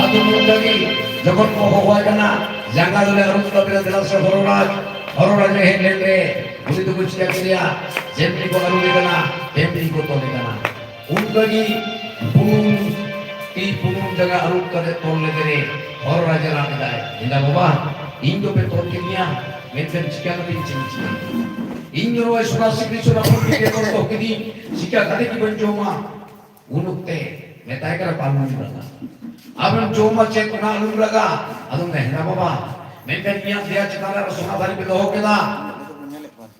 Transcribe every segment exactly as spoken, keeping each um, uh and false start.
ᱟᱫᱚ ᱱᱚᱝᱠᱟ ᱜᱮ ᱡᱚᱠᱷᱚᱱ ᱠᱚ ᱦᱚᱦᱚᱣᱟᱭ ᱠᱟᱱᱟ, ᱡᱟᱸᱜᱟ ᱫᱚᱞᱮ ᱟᱹᱨᱩᱵ ᱛᱟᱵᱮᱱᱟ, ᱫᱮᱞᱟ ᱥᱮ ᱦᱚᱨᱚ ᱨᱟᱡᱽ, ᱦᱚᱨᱚ ᱨᱟᱡᱽ ᱮ ᱦᱮᱡ ᱞᱮᱱ ᱨᱮ ᱩᱱᱤ ᱫᱚᱠᱚ ᱪᱤᱠᱟ ᱠᱮᱫᱮᱭᱟ? ᱡᱮᱢᱱᱤ ᱠᱚ ᱟᱹᱨᱩᱵᱮ ᱠᱟᱱᱟ, ᱛᱮᱢᱱᱤ ᱠᱚ ᱛᱚᱞᱮ ᱠᱟᱱᱟ᱾ ᱩᱱᱠᱟ ᱜᱮ ᱯᱩᱱ ᱛᱤ ᱯᱩᱱ ᱡᱟᱸᱜᱟ ᱟᱹᱨᱩᱵ ᱠᱟᱛᱮ ᱛᱚᱞ ᱞᱮᱫᱮ ᱨᱮ ᱦᱚᱨᱚ ᱨᱟᱡᱽ ᱮ ᱨᱟᱜ ᱮᱫᱟᱭ, ᱦᱮᱸᱫᱟ ᱵᱟᱵᱟ, ᱤᱧ ᱫᱚᱯᱮ ᱛᱚᱞ ᱠᱮᱫᱤᱧᱟ, ᱢᱮᱱᱠᱷᱟᱱ ᱪᱤᱠᱟ ᱠᱟᱛᱮ ᱤᱧ ᱪᱮᱫ ᱤᱧ ᱪᱤᱠᱟᱹᱭᱟ? ᱤᱧ ᱫᱚ ᱱᱚᱜᱼᱚᱭ ᱥᱚᱨᱟ ᱥᱤᱠᱲᱤ ᱥᱚᱨᱟ ᱯᱚᱨ ᱛᱮ ᱛᱚᱞ ᱫᱚᱦᱚ ᱠᱤᱫᱤᱧ, ᱪᱤᱠᱟ ᱠᱟᱛᱮ ᱜᱮ ᱵᱟᱹᱧ ᱡᱚᱢᱟ? ᱩᱱ ᱚᱠᱛᱮ ᱢᱮᱛᱟᱭ ᱠᱟᱱᱟ, ᱵᱟᱝ ᱦᱩᱭ ᱫᱟᱲᱮᱭᱟᱜᱼᱟ᱾ ᱟᱢᱮᱢ ᱡᱚᱢᱟ ᱪᱮᱫ, ᱚᱱᱟ ᱟᱞᱚᱢ ᱨᱟᱜᱟ᱾ ᱟᱫᱚ ᱢᱮᱱᱫᱟ, ᱦᱮᱸ ᱵᱟᱵᱟ, ᱢᱮᱱᱠᱷᱟᱱ ᱤᱧᱟᱹᱜ ᱫᱮᱭᱟ ᱪᱮᱛᱟᱱ ᱨᱮ ᱟᱨᱚ ᱥᱚᱱᱟ ᱫᱟᱨᱮ ᱯᱮ ᱫᱚᱦᱚ ᱠᱮᱫᱟ,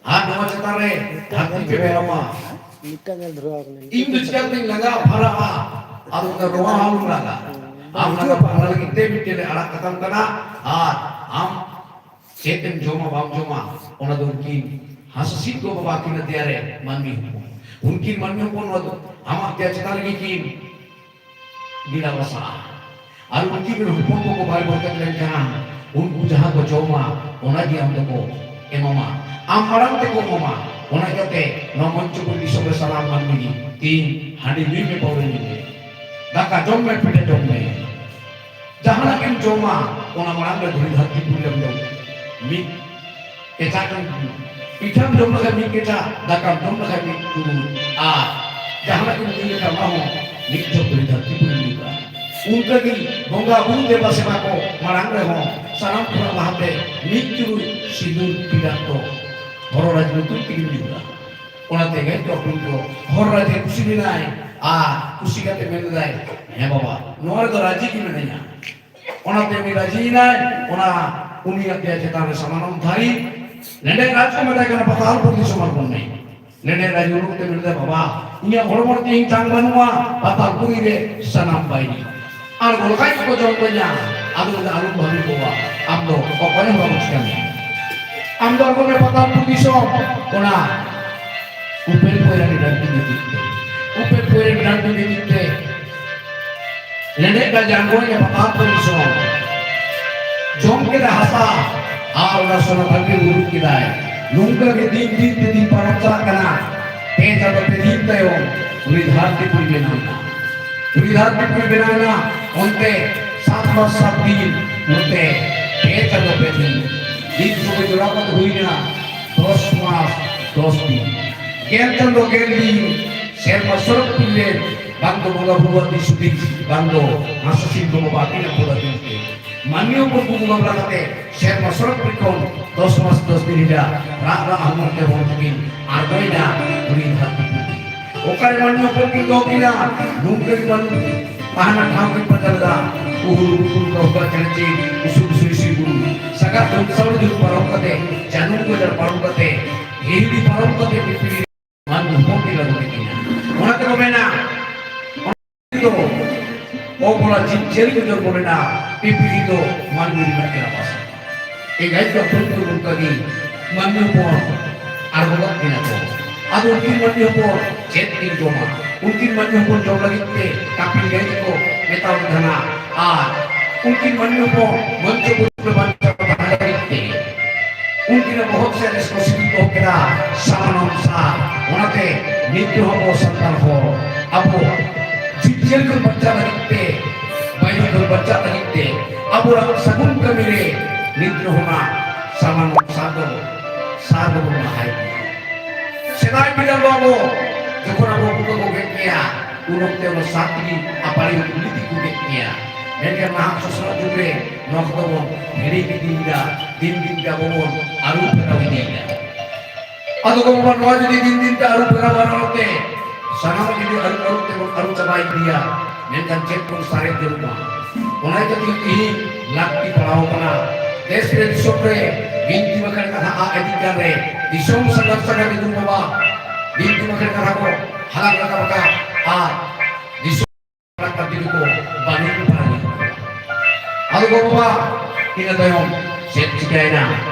ᱟᱨ ᱱᱚᱣᱟ ᱪᱮᱛᱟᱱ ᱨᱮ ᱫᱷᱟᱹᱨᱛᱤ ᱯᱮ ᱵᱮᱱᱟᱣᱟ᱾ ᱢᱤᱫᱴᱟᱝ ᱧᱮᱞ ᱫᱷᱚᱨᱟᱣ ᱠᱟᱱᱟ᱾ ᱤᱧ ᱫᱚ ᱪᱤᱠᱟᱹᱛᱤᱧ ᱞᱟᱸᱜᱟ ᱯᱷᱟᱨᱟᱜᱼᱟ? ᱟᱫᱚ ᱢᱮᱱᱫᱟ, ᱱᱚᱣᱟ ᱦᱚᱸ ᱟᱞᱚᱢ ᱨᱟᱜᱟ᱾ ᱟᱢ ᱞᱟᱸᱜᱟ ᱯᱷᱟᱨᱟᱜ ᱞᱟᱹᱜᱤᱫ ᱛᱮ ᱢᱤᱫᱴᱮᱱ ᱞᱮ ᱟᱲᱟᱜ ᱠᱟᱛᱟᱢ ᱠᱟᱱᱟ, ᱟᱨ ᱟᱢ ᱪᱮᱫ ᱮᱢ ᱡᱚᱢᱟ ᱵᱟᱢ ᱡᱚᱢᱟ, ᱚᱱᱟ ᱫᱚ ᱩᱱᱠᱤᱱ ᱦᱟᱸᱥ ᱦᱟᱸᱥᱤᱞ ᱜᱚ ᱵᱟᱵᱟ ᱠᱤᱱ ᱫᱮᱭᱟ ᱨᱮ ᱢᱟᱹᱱᱢᱤ ᱦᱚᱯᱚᱱ᱾ ᱩᱱᱠᱤᱱ ᱢᱟᱹᱱᱢᱤ ᱦᱚᱯᱚᱱ ᱱᱚᱣᱟ ᱫᱚ ᱟᱢᱟᱜ ᱫᱮᱭᱟ ᱪᱮᱛᱟᱱ ᱨᱮᱜᱮ ᱠᱤᱱ ᱜᱤᱨᱟ ᱵᱟᱥᱟᱜᱼᱟ᱾ ᱟᱨ ᱩᱱᱠᱤᱱ ᱨᱮᱱ ᱦᱚᱯᱚᱱ ᱠᱚᱠᱚ ᱵᱟᱭ ᱵᱚᱨᱠᱚᱛ ᱞᱮᱱᱠᱷᱟᱱ ᱩᱱᱠᱩ ᱡᱟᱦᱟᱸ ᱠᱚ ᱡᱚᱢᱟ, ᱚᱱᱟ ᱜᱮ ᱟᱢ ᱫᱚᱠᱚ ᱮᱢᱟᱢᱟ᱾ ᱟᱢ ᱢᱟᱲᱟᱝ ᱛᱮᱠᱚ ᱮᱢᱟᱢᱟ᱾ ᱚᱱᱟ ᱤᱭᱟᱹᱛᱮ ᱱᱚᱣᱟ ᱢᱚᱧᱪᱚᱯᱩᱨᱤ ᱫᱤᱥᱚᱢ ᱨᱮ ᱥᱟᱱᱟᱢ ᱢᱟᱹᱱᱢᱤ ᱜᱮ ᱛᱤᱦᱤᱧ ᱦᱟᱺᱰᱤ ᱧᱩᱭ ᱢᱮ, ᱯᱟᱹᱣᱨᱟᱹ ᱧᱩᱭ ᱢᱮ, ᱫᱟᱠᱟ ᱡᱚᱢ ᱢᱮ, ᱯᱤᱴᱷᱟᱹ ᱡᱚᱢ ᱢᱮ, ᱡᱟᱦᱟᱱᱟᱜ ᱜᱮᱢ ᱡᱚᱢᱟ, ᱚᱱᱟ ᱢᱟᱲᱟᱝ ᱨᱮ ᱫᱷᱩᱲᱤ ᱫᱷᱟᱹᱨᱛᱤ ᱯᱩᱨᱤ ᱨᱮᱢ ᱡᱚᱢ᱾ ᱢᱤᱫ ᱠᱮᱪᱟᱜ ᱮᱢ, ᱯᱤᱴᱷᱟᱹᱢ ᱡᱚᱢ ᱞᱮᱠᱷᱟᱱ ᱢᱤᱫ ᱠᱮᱪᱟᱜ, ᱫᱟᱠᱟᱢ ᱡᱚᱢ ᱞᱮᱠᱷᱟᱱ ᱢᱤᱫ ᱪᱩᱨᱩᱡ, ᱟᱨ ᱡᱟᱦᱟᱱᱟᱜ ᱜᱮᱢ ᱧᱩ ᱞᱮᱠᱷᱟᱱ ᱚᱱᱟ ᱦᱚᱸ ᱢᱤᱫ ᱡᱚᱜ ᱫᱷᱩᱲᱤ ᱫᱷᱟᱹᱨᱛᱤ ᱯᱩᱨᱤᱢ ᱧᱩ ᱠᱟᱜᱼᱟ᱾ ᱚᱱᱠᱟᱜᱮ ᱵᱚᱸᱜᱟ ᱵᱩᱨᱩ ᱫᱮᱵᱟ ᱥᱮᱵᱟ ᱠᱚ ᱢᱟᱲᱟᱝ ᱨᱮᱦᱚᱸ ᱥᱟᱱᱟᱢ ᱠᱷᱚᱱᱟᱜ ᱞᱟᱦᱟᱛᱮ ᱢᱤᱫ ᱪᱩᱨᱩᱡ ᱥᱤᱸᱫᱩᱨ ᱯᱤᱰᱟᱜ ᱫᱚ ᱦᱚᱨᱚ ᱨᱟᱡᱽ ᱧᱩᱛᱩᱢ ᱛᱮᱜᱮᱢ ᱧᱩ ᱠᱟᱜᱼᱟ᱾ ᱚᱱᱟᱛᱮ ᱜᱮ ᱛᱚ ᱩᱱᱤ ᱫᱚ ᱦᱚᱨ ᱨᱟᱡᱮ ᱠᱩᱥᱤ ᱞᱮᱱᱟᱭ ᱟᱨ ᱠᱩᱥᱤ ᱠᱟᱛᱮ ᱢᱮᱱ ᱞᱮᱫᱟᱭ, "ᱦᱮᱸ ᱵᱟᱵᱟ, ᱱᱚᱣᱟ ᱨᱮᱫᱚ ᱨᱟᱡᱤ ᱜᱮ ᱢᱤᱱᱟᱹᱧᱟ᱾" ᱚᱱᱟᱛᱮ ᱩᱱᱤ ᱨᱟᱡᱤᱭᱮᱱᱟᱭ᱾ ᱚᱱᱟ ᱩᱱᱤᱭᱟᱜ ᱫᱮᱭᱟ ᱪᱮᱛᱟᱱ ᱨᱮ ᱥᱟᱢᱟᱱᱚᱢ ᱫᱷᱟᱨᱤ ᱞᱮᱸᱰᱮᱫ ᱨᱟᱡᱽ ᱠᱚ ᱢᱮᱛᱟᱭ ᱠᱟᱱᱟ, ᱯᱟᱛᱟᱞᱯᱩᱨᱤ ᱥᱚᱢᱚᱨᱯᱚᱱ ᱢᱮ᱾ ᱞᱮᱸᱰᱮᱫ ᱨᱟᱡᱽ ᱩᱱ ᱚᱠᱛᱮ ᱢᱮᱱ ᱞᱮᱫᱟᱭ, "ᱵᱟᱵᱟ, ᱤᱧᱟᱹᱜ ᱦᱚᱲᱢᱚ ᱨᱮ ᱛᱮᱦᱮᱧ ᱡᱟᱝ ᱵᱟᱹᱱᱩᱜᱼᱟ, ᱯᱟᱛᱟᱞᱯᱩᱨᱤ ᱨᱮ ᱥᱟᱱᱟᱢ ᱵᱟᱹᱭᱨᱤ᱾ ᱟᱬᱜᱚ ᱞᱮᱠᱷᱟᱡ ᱠᱚ ᱡᱚᱢ ᱠᱚᱧᱟ, ᱟᱫᱚ ᱢᱮᱱᱫᱟ, "ᱟᱞᱚᱢ ᱵᱷᱟᱹᱵᱤ ᱠᱚᱣᱟ, ᱟᱢ ᱫᱚ ᱚᱠᱚᱭ ᱦᱚᱸ ᱵᱟᱢ ᱪᱤᱠᱟᱹ ᱢᱮᱭᱟ, ᱟᱢ ᱫᱚ ᱟᱬᱜᱚ ᱢᱮ ᱯᱟᱛᱟᱞᱯᱩᱨ ᱫᱤᱥᱚᱢ, ᱚᱱᱟ ᱩᱯᱮᱞ ᱯᱚᱭᱨᱟ ᱨᱮ ᱰᱟᱹᱱᱴᱤ ᱧᱩᱛᱩᱢ ᱛᱮ, ᱩᱯᱮᱞ ᱯᱚᱭᱨᱟ ᱨᱮ ᱰᱟᱹᱱᱴᱤ ᱧᱩᱛᱩᱢ ᱛᱮ ᱞᱮᱸᱰᱮᱫ ᱫᱟ ᱡᱟᱝᱜᱚᱭ ᱨᱮ ᱯᱟᱛᱟᱞᱯᱩᱨ ᱫᱤᱥᱚᱢ, ᱡᱚᱢ ᱠᱮᱫᱟ ᱦᱟᱥᱟ, ᱟᱨ ᱚᱱᱟ ᱥᱚᱱᱟ ᱛᱟᱹᱠᱤᱱ ᱩᱰᱩᱠ ᱠᱮᱫᱟᱭ᱾ ᱱᱚᱝᱠᱟ ᱜᱮ ᱫᱤᱱ ᱫᱤᱱ ᱛᱮ ᱫᱤᱱ ᱯᱟᱨᱚᱢ ᱪᱟᱞᱟᱜ ᱠᱟᱱᱟ᱾ ᱯᱮ ᱪᱟᱸᱫᱚ ᱯᱮ ᱫᱤᱱ ᱛᱟᱭᱚᱢ ᱩᱱᱤ ᱫᱷᱟᱹᱨᱛᱤ ᱯᱩᱨᱤ ᱵᱮᱱᱟᱣ ᱮᱱᱟ᱾ ᱩᱱᱤ ᱫᱷᱟᱹᱨᱛᱤ ᱯᱩᱨᱤ ᱵᱮᱱᱟᱣ ᱮᱱᱟ᱾ ᱚᱱᱛᱮ ᱥᱟᱛ ᱢᱟᱥ ᱥᱟᱛ ᱫᱤᱱ, ᱱᱚᱛᱮ ᱯᱮ ᱪᱟᱸᱫᱚ ᱯᱮ ᱫᱤᱱ᱾ ᱫᱤᱱ ᱥᱚᱢᱚᱭ ᱡᱚᱲᱟᱣ ᱠᱟᱛᱮ ᱦᱩᱭᱱᱟ ᱫᱚᱥ ᱢᱟᱥ ᱫᱚᱥ ᱫᱤᱱ᱾ ᱜᱮᱞ ᱪᱟᱸᱫᱚ ᱜᱮᱞ ᱫᱤᱱ ᱥᱮᱨᱢᱟ ᱥᱚᱨᱚᱜ ᱯᱩᱨᱤ ᱨᱮ ᱵᱟᱝ ᱫᱚ ᱵᱚᱸᱜᱟ ᱵᱩᱨᱩᱣᱟᱜ ᱫᱤᱥ ᱦᱩᱫᱤᱥ, ᱵᱟᱝ ᱫᱚ ᱦᱟᱸᱥ ᱦᱟᱹᱥᱤᱞ ᱠᱚ ᱵᱟᱵᱟ ᱟᱹᱠᱤᱱᱟᱜ ᱯᱚᱫᱟ ᱫᱤᱱ ᱛᱮ ᱢᱟᱹᱱᱢᱤ ᱦᱚᱯᱚᱱ ᱠᱚ ᱵᱚᱸᱜᱟ ᱵᱟᱲᱟ ᱠᱟᱛᱮ ᱥᱮᱨᱢᱟ ᱥᱚᱨᱚᱜ ᱯᱩᱨᱤ ᱠᱷᱚᱱ ᱫᱚᱥ ᱢᱟᱥ ᱫᱚᱥ ᱫᱤᱱ ᱦᱤᱞᱟ ᱨᱟᱜ ᱨᱟᱜ ᱦᱚᱲᱢᱚ ᱛᱮ ᱦᱚᱲ ᱛᱮᱠᱤᱱ ᱟᱬᱜᱚᱭᱮᱱᱟ ᱩᱱᱤ ᱫᱷᱟᱹᱨᱛᱤ ᱯᱩᱨᱤ᱾ ᱚᱠᱟᱨᱮ ᱢᱟᱹᱱᱢᱤ ᱦᱚᱯᱚᱱ ᱠᱤᱱ ᱫᱚᱦᱚ ᱠᱤᱱᱟ? ᱱᱚᱝᱠᱟ ᱜᱮ ᱢᱟᱹᱱᱢᱤ ᱛᱟᱦᱮᱱᱟ ᱴᱷᱟᱶ ᱠᱤᱱ ᱯᱟᱸᱡᱟ ᱞᱮᱫᱟ᱾ ᱩᱦᱩ ᱩᱦᱩ ᱠᱚ ᱦᱚᱸ ᱪᱮᱬᱮ ᱪᱮ ᱩᱥᱩᱞ ᱩᱥᱩᱞ ᱤᱥᱤ ᱵᱩᱨᱩ ᱥᱟᱜᱟᱫ ᱫᱚ ᱥᱟᱣᱲᱤ ᱫᱩ ᱯᱟᱨᱚᱢ ᱠᱟᱛᱮ, ᱡᱟᱹᱱᱩᱢ ᱵᱟᱡᱟᱨ ᱯᱟᱨᱚᱢ ᱠᱟᱛᱮ, ᱦᱤᱦᱤᱲᱤ ᱯᱟᱨᱚᱢ ᱠᱟᱛᱮ ᱯᱤᱯᱤᱲᱤ ᱢᱟᱹᱱᱢᱤ ᱦᱚᱯᱚᱱ ᱠᱤᱱ ᱟᱹᱜᱩ ᱠᱮᱫ ᱠᱤᱱᱟ᱾ ᱚᱱᱟ ᱛᱮᱠᱚ ᱢᱮᱱᱟ, ᱫᱚ ᱚᱵᱚᱞᱟ ᱡᱤᱵᱽ ᱡᱤᱭᱟᱹᱞᱤ ᱠᱚ ᱡᱚᱱᱢᱚ ᱞᱮᱱᱟ, ᱯᱤᱯᱤᱲᱤ ᱫᱚ ᱢᱟᱹᱱᱢᱤ ᱨᱮᱱᱟᱜ ᱠᱟᱱᱟ ᱵᱟᱥᱟ᱾ ᱮᱸᱜᱟᱭ ᱫᱚ ᱟᱯᱱᱟᱨ ᱠᱚ ᱱᱚᱝᱠᱟ ᱜᱮ ᱢᱟᱹᱱᱢᱤ ᱦᱚᱯᱚᱱ ᱟᱬᱜᱚ ᱠᱟᱜ ᱠᱤᱱᱟ ᱠᱚ᱾ ᱟᱫᱚ ᱩᱱᱠᱤᱱ ᱢᱟᱹᱱᱢᱤ ᱦᱚᱯᱚᱱ ᱪᱮᱫ ᱠᱤᱱ ᱡᱚᱢᱟ? ᱩᱱᱠᱤᱱ ᱢᱟᱹᱱᱢᱤ ᱦᱚᱯᱚᱱ ᱡᱚᱢ ᱞᱟᱹᱜᱤᱫ ᱛᱮ ᱠᱟᱹᱯᱤᱞ ᱜᱟᱹᱭ ᱠᱚ ᱢᱮᱛᱟ ᱠᱚ ᱠᱟᱱᱟ᱾ ᱟᱨ ᱩᱱᱠᱤᱱ ᱢᱟᱹᱱᱢᱤ ᱦᱚᱯᱚᱱ ᱢᱚᱧᱪᱚᱯᱩᱨᱤ ᱨᱮ ᱵᱟᱧᱪᱟᱣ ᱛᱟᱦᱮᱸ ᱞᱟᱹᱜᱤᱫ ᱛᱮ ᱩᱱᱠᱤᱱᱟᱜ ᱵᱚᱦᱚᱜ ᱥᱮᱫ ᱨᱮ ᱠᱚ ᱥᱤᱫᱩ ᱫᱚᱦᱚ ᱠᱮᱫᱟ ᱥᱟᱢᱟᱱᱚᱢ ᱥᱟᱨ᱾ ᱚᱱᱟᱛᱮ ᱱᱤᱛ ᱨᱮᱦᱚᱸ ᱟᱵᱚ ᱥᱟᱱᱛᱟᱲ ᱦᱚᱲ ᱟᱵᱚ ᱡᱤᱵᱽ ᱡᱤᱭᱟᱹᱞᱤ ᱠᱷᱚᱱ ᱵᱟᱧᱪᱟᱣ ᱞᱟᱹᱜᱤᱫ ᱛᱮ, ᱵᱟᱹᱭᱨᱤ ᱠᱷᱚᱱ ᱵᱟᱧᱪᱟᱣ ᱞᱟᱹᱜᱤᱫ ᱛᱮ ᱟᱵᱚᱣᱟᱜ ᱥᱟᱹᱜᱩᱱ ᱠᱟᱹᱢᱤ ᱨᱮ ᱱᱤᱛ ᱨᱮᱦᱚᱸ ᱚᱱᱟ ᱥᱟᱢᱟᱱᱚᱢ ᱥᱟᱨ ᱫᱚ, ᱥᱟᱨ ᱫᱚᱵᱚᱱ ᱞᱟᱦᱟᱭ ᱜᱮᱭᱟ᱾ ᱥᱮᱫᱟᱭ ᱵᱤᱫᱟᱹᱞ ᱫᱚ ᱟᱵᱚ ᱡᱚᱠᱷᱚᱱ ᱟᱵᱚ ᱵᱩᱠᱟᱹ ᱠᱚ ᱜᱮᱫ ᱜᱮᱭᱟ, ᱩᱱ ᱚᱠᱛᱮ ᱚᱱᱟ ᱥᱟᱨ ᱛᱮᱜᱮ ᱟᱯᱟᱲᱤ ᱩᱞᱤ ᱛᱮᱠᱚ ᱜᱮᱫ ᱜᱮᱭᱟ᱾ ᱢᱮᱱᱠᱷᱟᱱ ᱱᱟᱦᱟᱜ ᱥᱚᱥᱱᱚᱜ ᱡᱩᱜᱽ ᱨᱮ ᱱᱚᱣᱟ ᱠᱚᱫᱚ ᱵᱚᱱ ᱦᱤᱲᱤᱧ ᱤᱫᱤᱭᱮᱫᱟ, ᱫᱤᱱ ᱫᱤᱱ ᱛᱮ ᱟᱵᱚ ᱵᱚᱱ ᱟᱹᱨᱩ ᱯᱷᱮᱨᱟᱣ ᱤᱫᱤᱭᱮᱫᱟ᱾ ᱟᱫᱚ ᱠᱚ ᱵᱟᱵᱟ, ᱱᱚᱣᱟ ᱡᱩᱫᱤ ᱫᱤᱱ ᱫᱤᱱ ᱛᱮ ᱟᱹᱨᱩ ᱯᱷᱮᱨᱟᱣ ᱵᱟᱝ ᱦᱩᱭᱩᱜ ᱛᱮ, ᱥᱟᱱᱟᱢᱟᱜ ᱡᱩᱫᱤ ᱟᱹᱨᱩ ᱟᱹᱨᱩ ᱛᱮᱵᱚᱱ ᱟᱹᱨᱩ ᱪᱟᱵᱟ ᱤᱫᱤᱭᱟ, ᱢᱮᱱᱠᱷᱟᱱ ᱪᱮᱫ ᱵᱚᱱ ᱥᱟᱨᱮᱡ ᱡᱚᱝᱚᱜᱼᱟ? ᱚᱱᱟ ᱤᱭᱠᱟᱹᱛᱮ ᱛᱮᱦᱮᱧ ᱞᱟᱹᱠᱛᱤ ᱯᱟᱲᱟᱣ ᱠᱟᱱᱟ᱾ ᱫᱮᱥ ᱨᱮ ᱫᱤᱥᱚᱢ ᱨᱮ ᱵᱤᱱᱛᱤ ᱵᱟᱠᱷᱮᱲ ᱠᱟᱛᱷᱟ ᱟᱜ ᱤᱫᱤ ᱠᱟᱱ ᱨᱮ, ᱫᱤᱥᱚᱢ ᱥᱟᱸᱜᱷᱟᱨ ᱥᱟᱸᱜᱷᱟᱨ ᱤᱫᱤ ᱵᱟᱵᱟ ᱵᱤᱱᱛᱤ ᱵᱟᱠᱷᱮᱲ ᱠᱟᱛᱷᱟ ᱠᱚ ᱦᱟᱞᱟᱝ ᱨᱟᱠᱟᱵ ᱟᱠᱟᱫ ᱟᱨ ᱫᱤᱥᱚᱢ ᱨᱟᱠᱟᱵ ᱠᱟᱛᱮ ᱠᱚ ᱵᱟᱹᱱᱩᱜ ᱠᱚ ᱠᱟᱱᱟ᱾ ᱟᱫᱚ ᱜᱚ ᱵᱟᱵᱟ ᱤᱱᱟᱹ ᱛᱟᱭᱚᱢ ᱪᱮᱫ ᱪᱤᱠᱟᱹᱭᱮᱱᱟ?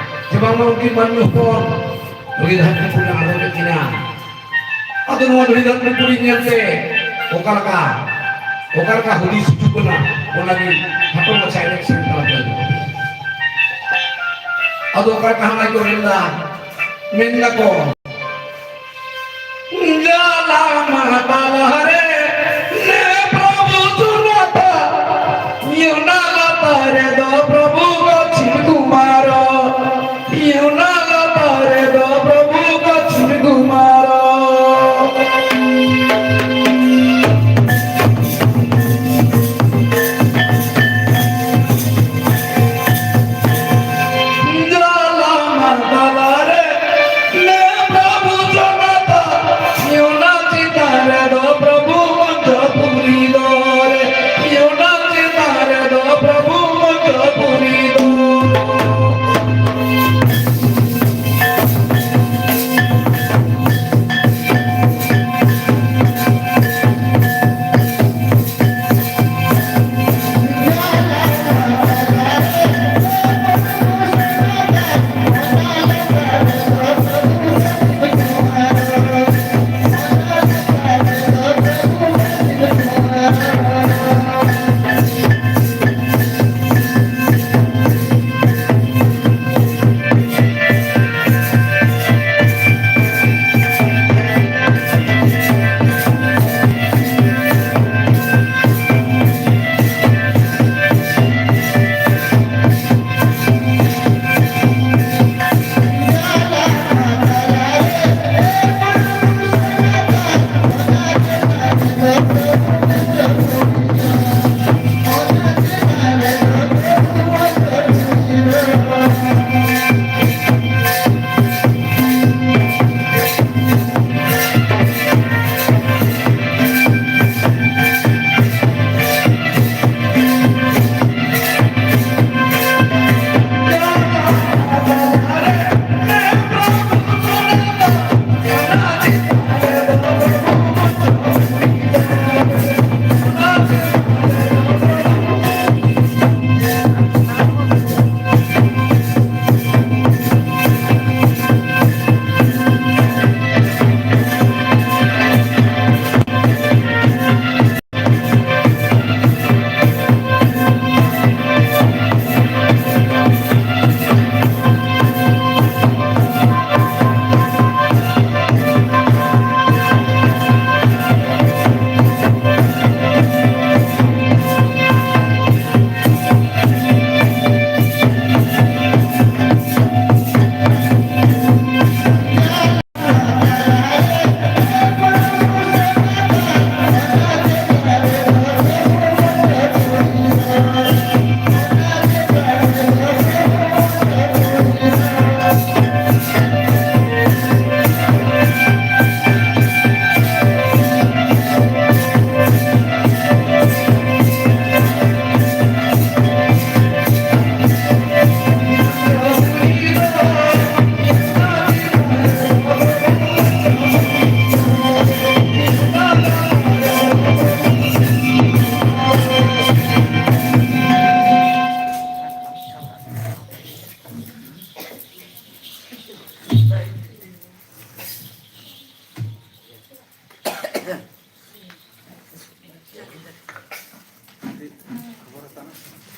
ᱡᱮ ᱵᱟᱝᱢᱟ ᱩᱱᱠᱤᱱ ᱢᱟᱹᱱᱢᱤ ᱦᱚᱯᱚᱱ ᱫᱷᱩᱲᱤ ᱫᱷᱟᱹᱨᱛᱤ ᱯᱩᱨᱤ ᱟᱬᱜᱚ ᱠᱮᱫ ᱠᱤᱱᱟ᱾ ᱟᱫᱚ ᱱᱚᱣᱟ ᱫᱷᱩᱲᱤ ᱫᱷᱟᱹᱨᱛᱤ ᱯᱩᱨᱤ ᱧᱮᱞᱛᱮ ᱚᱠᱟ ᱞᱮᱠᱟ, ᱚᱠᱟ ᱞᱮᱠᱟ ᱦᱩᱫᱤᱥ ᱦᱤᱡᱩᱜ ᱠᱟᱱᱟ, ᱚᱱᱟᱜᱮ ᱠᱷᱟᱴᱚ ᱢᱟᱪᱷᱟ ᱮᱱᱮᱡ ᱥᱮᱨᱮᱧ ᱛᱟᱞᱟᱛᱮ ᱟᱫᱚ ᱚᱠᱟ ᱞᱮᱠᱟ ᱦᱟᱸᱜ ᱠᱚ ᱢᱮᱱᱫᱟ, ᱢᱮᱱ ᱫᱟᱠᱚ, ᱡᱟᱞᱟ ᱢᱟᱦᱟ ᱛᱟᱞᱟ ᱨᱮ ᱱᱮ ᱯᱨᱚᱵᱷᱩ ᱥᱩᱨᱟᱛᱟ, ᱤᱭᱩᱱᱟ ᱞᱟᱛᱟᱨ ᱨᱮᱫᱚ ᱯᱨᱚᱵᱷᱩ ᱠᱚ ᱪᱷᱤᱢᱠᱩᱢᱟᱨᱚ, ᱤᱭᱩᱱᱟ ᱞᱟᱛᱟᱨ ᱨᱮᱫᱚ ᱯᱨᱚᱵᱷᱩ ᱠᱚ ᱪᱷᱤᱢᱠᱩᱢᱟᱨᱚ᱾ ᱡᱟᱞᱟ ᱢᱟᱦᱟ ᱛᱟᱞᱟ ᱨᱮ ᱱᱮ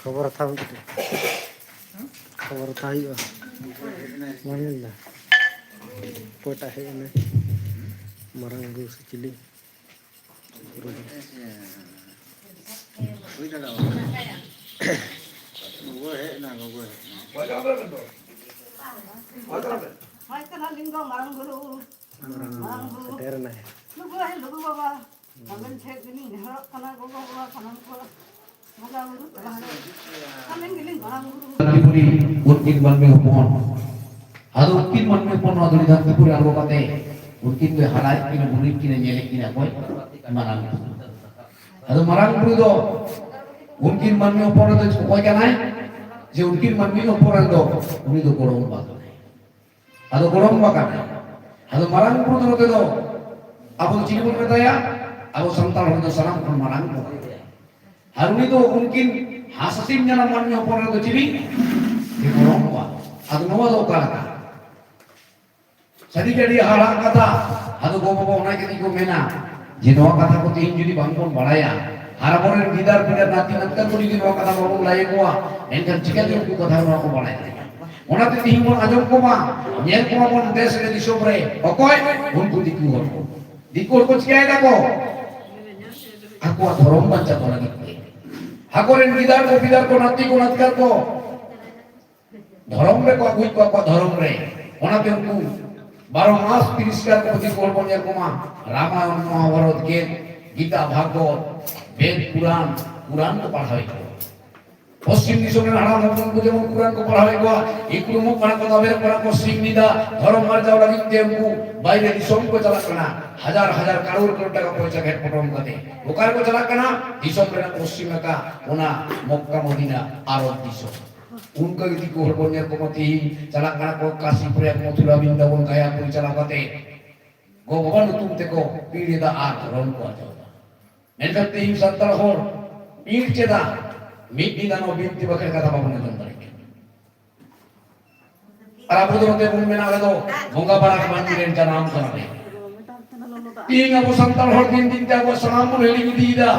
ᱠᱷᱚᱵᱚᱨ ᱦᱟᱛᱟᱣ ᱦᱩᱭᱩᱜᱼᱟ᱾ ᱠᱷᱚᱵᱚᱨ ᱦᱟᱛᱟᱣ ᱦᱩᱭᱩᱜᱼᱟ᱾ ᱵᱟᱝ ᱧᱮᱞ ᱫᱟ? ᱚᱠᱚᱭᱴᱟᱜ ᱦᱮᱡ ᱮᱱᱟᱭ? ᱢᱟᱨᱟᱝ ᱵᱩᱨᱩ ᱥᱮ ᱪᱤᱞᱤ? ᱦᱩᱭ ᱫᱟᱲᱮᱭᱟᱜᱼᱟ᱾ ᱜᱚᱜᱚ ᱦᱮᱡ ᱮᱱᱟ, ᱜᱚᱜᱚ ᱦᱮᱡ ᱮᱱᱟ᱾ ᱦᱳᱭ ᱠᱟᱱᱟ ᱞᱤᱧ ᱫᱚ ᱢᱟᱨᱟᱝ ᱵᱩᱨᱩ᱾ ᱢᱟᱨᱟᱝ ᱵᱩᱨᱩ ᱥᱮᱴᱮᱨ ᱮᱱᱟᱭ᱾ ᱞᱩᱜᱩ ᱟᱭᱳ, ᱞᱩᱜᱩ ᱵᱟᱵᱟ, ᱟᱵᱮᱱ ᱴᱷᱮᱱ ᱜᱮᱞᱤᱧ ᱱᱮᱦᱚᱨᱚᱜ ᱠᱟᱱᱟ, ᱜᱚᱜᱚ ᱵᱟᱵᱟ ᱥᱟᱱᱟᱢ ᱠᱚ ᱵᱚᱸᱜᱟ ᱵᱩᱨᱩ ᱛᱟᱞᱟ ᱨᱮ ᱟᱵᱮᱱ ᱜᱮᱞᱤᱧ ᱢᱟᱨᱟᱝ ᱵᱩᱨᱩ᱾ ᱫᱷᱟᱹᱨᱛᱤᱯᱩᱨᱤ ᱩᱱᱠᱤᱱ ᱢᱟᱹᱱᱢᱤ ᱦᱚᱯᱚᱱ, ᱟᱫᱚ ᱩᱱᱠᱤᱱ ᱢᱟᱹᱱᱢᱤ ᱦᱚᱯᱚᱱ ᱱᱚᱣᱟ ᱫᱷᱩᱲᱤ ᱫᱷᱟᱹᱨᱛᱤᱯᱩᱨᱤ ᱟᱬᱜᱚ ᱠᱟᱛᱮ ᱩᱱᱠᱤᱱ ᱫᱚᱭ ᱦᱟᱨᱟᱭᱮᱫ ᱠᱤᱱᱟ, ᱵᱩᱨᱩᱭᱮᱫ ᱠᱤᱱᱟ, ᱧᱮᱞᱮᱫ ᱠᱤᱱᱟ ᱚᱠᱚᱭ? ᱢᱟᱨᱟᱝ ᱵᱩᱨᱩ᱾ ᱟᱫᱚ ᱢᱟᱨᱟᱝ ᱵᱩᱨᱩ ᱫᱚ ᱩᱱᱠᱤᱱ ᱢᱟᱹᱱᱢᱤ ᱦᱚᱯᱚᱱ ᱨᱮᱫᱚ ᱚᱠᱚᱭ ᱠᱟᱱᱟᱭ? ᱡᱮ ᱩᱱᱠᱤᱱ ᱢᱟᱹᱱᱢᱤ ᱦᱚᱯᱚᱱ ᱨᱮᱱ ᱫᱚ ᱩᱱᱤ ᱫᱚ ᱜᱚᱲᱚᱢ ᱵᱟ ᱠᱟᱱᱟᱭ᱾ ᱟᱫᱚ ᱜᱚᱲᱚᱢ ᱵᱟ ᱠᱟᱱᱟᱭ᱾ ᱟᱫᱚ ᱢᱟᱨᱟᱝ ᱵᱩᱨᱩ ᱫᱚ ᱱᱚᱛᱮ ᱫᱚ ᱟᱵᱚ ᱫᱚ ᱪᱤᱞᱤ ᱵᱚᱱ ᱢᱮᱛᱟᱭᱟ? ᱟᱵᱚ ᱥᱟᱱᱛᱟᱲ ᱦᱚᱲ ᱫᱚ ᱥᱟᱱᱟᱢ ᱠᱷᱚᱱ ᱢᱟᱨᱟᱝ ᱵᱚᱱ ᱢᱮᱛᱟᱭᱟ᱾ ᱟᱨ ᱩᱱᱤ ᱫᱚ ᱩᱱᱠᱤᱱ ᱦᱟᱸᱥ ᱦᱟᱹᱥᱤᱞ ᱡᱟᱱᱟᱢ ᱢᱟᱹᱱᱢᱤ ᱦᱚᱯᱚᱱ ᱨᱮᱱ ᱫᱚ ᱪᱤᱞᱤ? ᱡᱮ ᱜᱚᱲᱚᱢ ᱵᱟ᱾ ᱟᱫᱚ ᱱᱚᱣᱟ ᱫᱚ ᱚᱠᱟ ᱞᱮᱠᱟ? ᱥᱟᱹᱨᱤ ᱜᱮ ᱟᱹᱰᱤ ᱦᱟᱦᱟᱲᱟᱜ ᱠᱟᱛᱷᱟ᱾ ᱟᱫᱚ ᱜᱚ ᱵᱟᱵᱟ ᱚᱱᱟ ᱜᱮ ᱠᱚ ᱢᱮᱱᱟ ᱡᱮ ᱱᱚᱣᱟ ᱠᱟᱛᱷᱟ ᱠᱚ ᱛᱮᱦᱮᱧ ᱡᱩᱫᱤ ᱵᱟᱝ ᱵᱚᱱ ᱵᱟᱲᱟᱭᱟ, ᱟᱨ ᱟᱵᱚᱨᱮᱱ ᱜᱤᱫᱟᱹᱨ ᱯᱤᱫᱟᱹᱨ ᱱᱟᱛᱤ ᱱᱟᱛᱠᱟ ᱠᱚ ᱡᱩᱫᱤ ᱱᱚᱣᱟ ᱠᱟᱛᱷᱟ ᱵᱟᱵᱚᱱ ᱞᱟᱹᱭ ᱟᱠᱚᱣᱟ, ᱮᱱᱠᱷᱟᱱ ᱪᱤᱠᱟᱹᱛᱮ ᱩᱱᱠᱩ ᱠᱟᱛᱷᱟ ᱱᱚᱣᱟ ᱠᱚ ᱵᱟᱲᱟᱭ ᱫᱟᱲᱮᱭᱟᱜᱼᱟ? ᱚᱱᱟᱛᱮ ᱛᱮᱦᱮᱧ ᱵᱚᱱ ᱟᱸᱡᱚᱢ ᱠᱚᱢᱟ, ᱧᱮᱞ ᱠᱚᱢᱟ ᱵᱚᱱ ᱫᱮᱥ ᱨᱮ ᱫᱤᱥᱚᱢ ᱨᱮ ᱚᱠᱚᱭ? ᱩᱱᱠᱩ ᱫᱤᱠᱩ ᱦᱚᱲ ᱠᱚ᱾ ᱫᱤᱠᱩ ᱦᱚᱲ ᱠᱚ ᱪᱤᱠᱟᱹᱭ ᱫᱟᱠᱚ? ᱟᱠᱚᱣᱟᱜ ᱫᱷᱚᱨᱚᱢ ᱵᱟᱧᱪᱟᱣ ᱠᱚ ᱞᱟᱹᱜᱤᱫ ᱛᱮ ᱟᱠᱚᱨᱮᱱ ᱜᱤᱫᱟᱹᱨ ᱠᱚ ᱯᱤᱫᱟᱹᱨ ᱠᱚ ᱱᱟᱛᱤ ᱠᱚ ᱱᱟᱛᱠᱟ ᱠᱚ ᱫᱷᱚᱨᱚᱢ ᱨᱮᱠᱚ ᱟᱹᱜᱩᱭᱮᱫ ᱠᱚᱣᱟ, ᱟᱠᱚᱣᱟᱜ ᱫᱷᱚᱨᱚᱢ ᱨᱮ᱾ ᱚᱱᱟᱛᱮ ᱩᱱᱠᱩ ᱵᱟᱨᱚ ᱢᱟᱥ ᱛᱤᱨᱤᱥ ᱠᱟᱨ ᱠᱚ ᱯᱩᱛᱷᱤ ᱠᱚ ᱵᱚᱱ ᱧᱮᱞ ᱠᱚᱢᱟ, ᱨᱟᱢᱟᱭᱚᱱ, ᱢᱚᱦᱟᱵᱷᱟᱨᱚᱛ, ᱜᱮᱫ, ᱜᱤᱛᱟ, ᱵᱷᱟᱜᱽᱵᱚᱛ, ᱵᱮᱫ, ᱯᱩᱨᱟᱱ, ᱯᱩᱨᱟᱱ ᱠᱚ ᱯᱟᱲᱦᱟᱣᱮᱫ ᱠᱚᱣᱟ᱾ ᱯᱚᱥᱪᱤᱢ ᱫᱤᱥᱚᱢ ᱨᱮᱱ ᱦᱟᱲᱟᱢ ᱦᱚᱯᱚᱱ ᱠᱚ ᱡᱮᱢᱚᱱ ᱯᱩᱨᱟᱱ ᱠᱚ ᱯᱟᱲᱦᱟᱣᱮᱫ ᱠᱚᱣᱟ, ᱤᱠᱲᱩᱢᱚᱜ ᱠᱟᱱᱟ ᱠᱚ, ᱛᱟᱵᱮᱨᱚᱜ ᱠᱟᱱᱟ ᱠᱚ, ᱥᱤᱢ ᱧᱤᱫᱟ ᱫᱷᱚᱨᱚᱢ ᱟᱨᱡᱟᱣ ᱞᱟᱹᱜᱤᱫ ᱛᱮ ᱩᱱᱠᱩ ᱵᱟᱭᱨᱮ ᱫᱤᱥᱚᱢ ᱠᱚ ᱪᱟᱞᱟᱜ ᱠᱟᱱᱟ᱾ ᱦᱟᱡᱟᱨ ᱦᱟᱡᱟᱨ ᱠᱟᱨᱳᱲ ᱠᱟᱨᱳᱲ ᱴᱟᱠᱟ ᱯᱚᱭᱥᱟ ᱜᱷᱮᱴ ᱯᱚᱴᱚᱢ ᱠᱟᱛᱮ ᱚᱠᱟ ᱨᱮᱠᱚ ᱪᱟᱞᱟᱜ ᱠᱟᱱᱟ? ᱫᱤᱥᱚᱢ ᱨᱮᱱᱟᱜ ᱯᱚᱥᱪᱤᱢ ᱱᱟᱠᱷᱟ, ᱚᱱᱟ ᱢᱚᱠᱠᱟ ᱢᱚᱫᱤᱱᱟ, ᱟᱨᱚᱵ ᱫᱤᱥᱚᱢ᱾ ᱚᱱᱠᱟ ᱜᱮ ᱫᱤᱠᱩ ᱦᱚᱲ ᱵᱚᱱ ᱧᱮᱞ ᱠᱚᱢᱟ ᱛᱮᱦᱤᱧ ᱪᱟᱞᱟᱜ ᱠᱟᱱᱟ ᱠᱚ ᱠᱟᱥᱤ, ᱯᱨᱚᱭᱟᱜᱽ, ᱢᱚᱛᱷᱩᱨᱟ, ᱵᱨᱤᱱᱫᱟᱵᱚᱱ, ᱜᱟᱭᱟ ᱠᱚ ᱪᱟᱞᱟᱣ ᱠᱟᱛᱮ ᱜᱚ ᱵᱟᱵᱟ ᱧᱩᱛᱩᱢ ᱛᱮᱠᱚ ᱯᱤᱲ ᱮᱫᱟ ᱟᱨ ᱫᱷᱚᱨᱚᱢ ᱠᱚ ᱟᱨᱡᱟᱣ ᱮᱫᱟ᱾ ᱢᱮᱱᱠᱷᱟᱱ ᱛᱮᱦᱤᱧ ᱥᱟᱱᱛᱟᱲ ᱦᱚᱲ ᱯᱤᱲ ᱪᱮᱫᱟᱜ ᱢᱤᱫ ᱧᱤᱫᱟᱹ ᱱᱚᱣᱟ ᱵᱤᱱᱛᱤ ᱵᱟᱠᱷᱮᱲ ᱠᱟᱛᱷᱟ ᱵᱟᱵᱚᱱ ᱟᱸᱡᱚᱢ ᱫᱟᱲᱮᱭᱟᱜ ᱠᱟᱱᱟ? ᱟᱨ ᱟᱵᱚ ᱫᱚ ᱱᱚᱛᱮ ᱵᱚᱱ ᱢᱮᱱᱟ, ᱟᱞᱮ ᱫᱚ ᱵᱚᱸᱜᱟ ᱵᱟᱲᱟ ᱢᱟᱹᱱᱢᱤ ᱨᱮᱱ ᱡᱟᱱᱟᱢ ᱠᱟᱱᱟᱞᱮ᱾ ᱛᱮᱦᱤᱧ ᱟᱵᱚ ᱥᱟᱱᱛᱟᱲ ᱦᱚᱲ ᱫᱤᱱ ᱫᱤᱱ ᱛᱮ ᱟᱵᱚᱣᱟᱜ ᱥᱟᱱᱟᱢ ᱵᱚᱱ ᱦᱤᱲᱤᱧ ᱤᱫᱤᱭᱮᱫᱟ᱾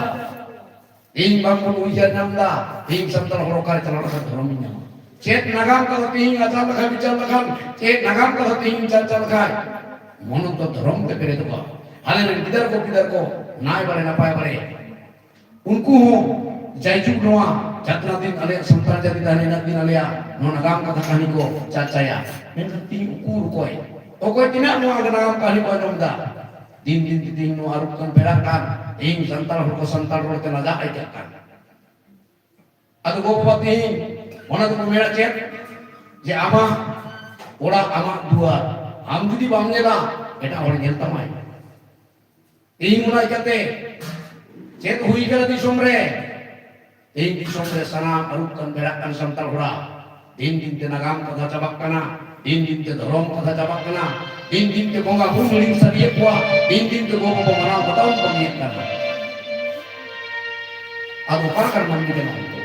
ᱤᱧ ᱵᱟᱝ ᱵᱚᱱ ᱩᱭᱦᱟᱹᱨ ᱧᱟᱢ ᱮᱫᱟ, ᱤᱧ ᱥᱟᱱᱛᱟᱲ ᱦᱚᱲ ᱚᱠᱟᱨᱮ ᱪᱟᱞᱟᱣ ᱞᱮᱠᱷᱟᱱ ᱫᱷᱚᱨᱚᱢ ᱤᱧ ᱧᱟᱢᱟ? ᱪᱮᱫ ᱱᱟᱜᱟᱢ ᱠᱟᱛᱷᱟ ᱛᱮᱦᱤᱧ ᱟᱪᱟᱨ ᱞᱮᱠᱷᱟᱱ, ᱵᱤᱪᱟᱨ ᱞᱮᱠᱷᱟᱱ, ᱪᱮᱫ ᱱᱟᱜᱟᱢ ᱠᱟᱛᱷᱟ ᱛᱮᱦᱤᱧ ᱪᱟᱨᱪᱟ ᱞᱮᱠᱷᱟᱱ ᱢᱚᱱᱚᱛ ᱫᱚ ᱫᱷᱚᱨᱚᱢ ᱛᱮ ᱯᱮᱨᱮᱡᱚᱜᱼᱟ? ᱟᱞᱮ ᱨᱮᱱ ᱜᱤᱫᱟᱹᱨ ᱠᱚ, ᱯᱤᱫᱟᱹᱨ ᱠᱚ ᱱᱟᱭ ᱵᱟᱲᱮ ᱱᱟᱯᱟᱭ ᱵᱟᱲᱮ, ᱩᱱᱠᱩ ᱦᱚᱸ ᱡᱟᱭᱡᱩᱜᱽ ᱱᱚᱣᱟ ᱡᱟᱛᱨᱟ ᱫᱤᱱ ᱟᱞᱮᱭᱟᱜ ᱥᱟᱱᱛᱟᱲ ᱡᱟᱹᱛᱤ ᱛᱟᱦᱮᱸ ᱤᱱᱟᱹᱜ ᱫᱤᱱ ᱟᱞᱮᱭᱟᱜ ᱱᱚᱣᱟ ᱱᱟᱜᱟᱢ ᱠᱟᱛᱷᱟ ᱠᱟᱹᱦᱱᱤ ᱠᱚ ᱪᱟᱨᱪᱟᱭᱟ᱾ ᱢᱮᱱᱠᱷᱟᱱ ᱛᱤᱦᱤᱧ ᱩᱠᱩᱨ ᱚᱠᱚᱭ, ᱚᱠᱚᱭ ᱛᱤᱱᱟᱹᱜ ᱱᱚᱣᱟ ᱱᱟᱜᱟᱢ ᱠᱟᱹᱦᱱᱤ ᱠᱚ ᱟᱸᱡᱚᱢ ᱮᱫᱟ? ᱫᱤᱱ ᱫᱤᱱ ᱛᱮ ᱛᱤᱦᱤᱧ ᱱᱚᱣᱟ ᱟᱹᱨᱩᱵ ᱠᱟᱱ ᱵᱮᱲᱟ ᱠᱟᱱ, ᱛᱤᱦᱤᱧ ᱥᱟᱱᱛᱟᱲ ᱦᱚᱲ ᱠᱚ ᱥᱟᱱᱛᱟᱲ ᱨᱚᱲ ᱛᱮ ᱞᱟᱡᱟᱜ ᱟᱹᱭᱠᱟᱹᱜ ᱠᱟᱱ᱾ ᱟᱫᱚ ᱜᱚ ᱵᱟᱵᱟ ᱛᱤᱦᱤᱧ ᱚᱱᱟ ᱫᱚᱠᱚ ᱢᱮᱱᱟ ᱪᱮᱫ? ᱡᱮ ᱟᱢᱟᱜ ᱚᱲᱟᱜ, ᱟᱢᱟᱜ ᱫᱩᱣᱟᱹᱨ, ᱟᱢ ᱡᱩᱫᱤ ᱵᱟᱢ ᱧᱮᱞᱟ, ᱮᱴᱟᱜ ᱦᱚᱲ ᱧᱮᱞ ᱛᱟᱢᱟᱭ᱾ ᱛᱤᱦᱤᱧ ᱚᱱᱟ ᱤᱠᱟᱹᱛᱮ ᱪᱮᱫ ᱦᱩᱭ ᱠᱟᱱᱟ ᱫᱤᱥᱚᱢ ᱨᱮ? ᱛᱤᱦᱤᱧ ᱫᱤᱥᱚᱢ ᱨᱮ ᱥᱟᱱᱟᱢ ᱟᱹᱨᱩᱵ ᱠᱟᱱ ᱵᱮᱲᱟᱜ ᱠᱟᱱ ᱥᱟᱱᱛᱟᱲ ᱦᱚᱲᱟᱜ ᱫᱤᱱ ᱫᱤᱱ ᱛᱮ ᱱᱟᱜᱟᱢ ᱠᱟᱛᱷᱟ ᱪᱟᱵᱟᱜ ᱠᱟᱱᱟ, ᱫᱤᱱ ᱫᱤᱱ ᱛᱮ ᱫᱷᱚᱨᱚᱢ ᱠᱟᱛᱷᱟ ᱪᱟᱵᱟᱜ ᱠᱟᱱᱟ, ᱫᱤᱱ ᱫᱤᱱ ᱛᱮ ᱵᱚᱸᱜᱟ ᱵᱩᱨᱩ ᱦᱤᱲᱤᱧ ᱥᱟᱹᱨᱤᱭᱮᱫ ᱠᱚᱣᱟ, ᱫᱤᱱ ᱫᱤᱱ ᱛᱮ ᱜᱚ ᱵᱟᱵᱟ ᱢᱟᱱᱟᱣ ᱵᱟᱛᱟᱣ ᱵᱟᱹᱜᱤᱭᱮᱫ ᱠᱟᱱᱟ᱾ ᱟᱫᱚ ᱚᱠᱟ ᱞᱮᱠᱟᱱ ᱢᱟᱹᱱᱢᱤ ᱠᱟᱱᱟ ᱩᱱᱠᱩ?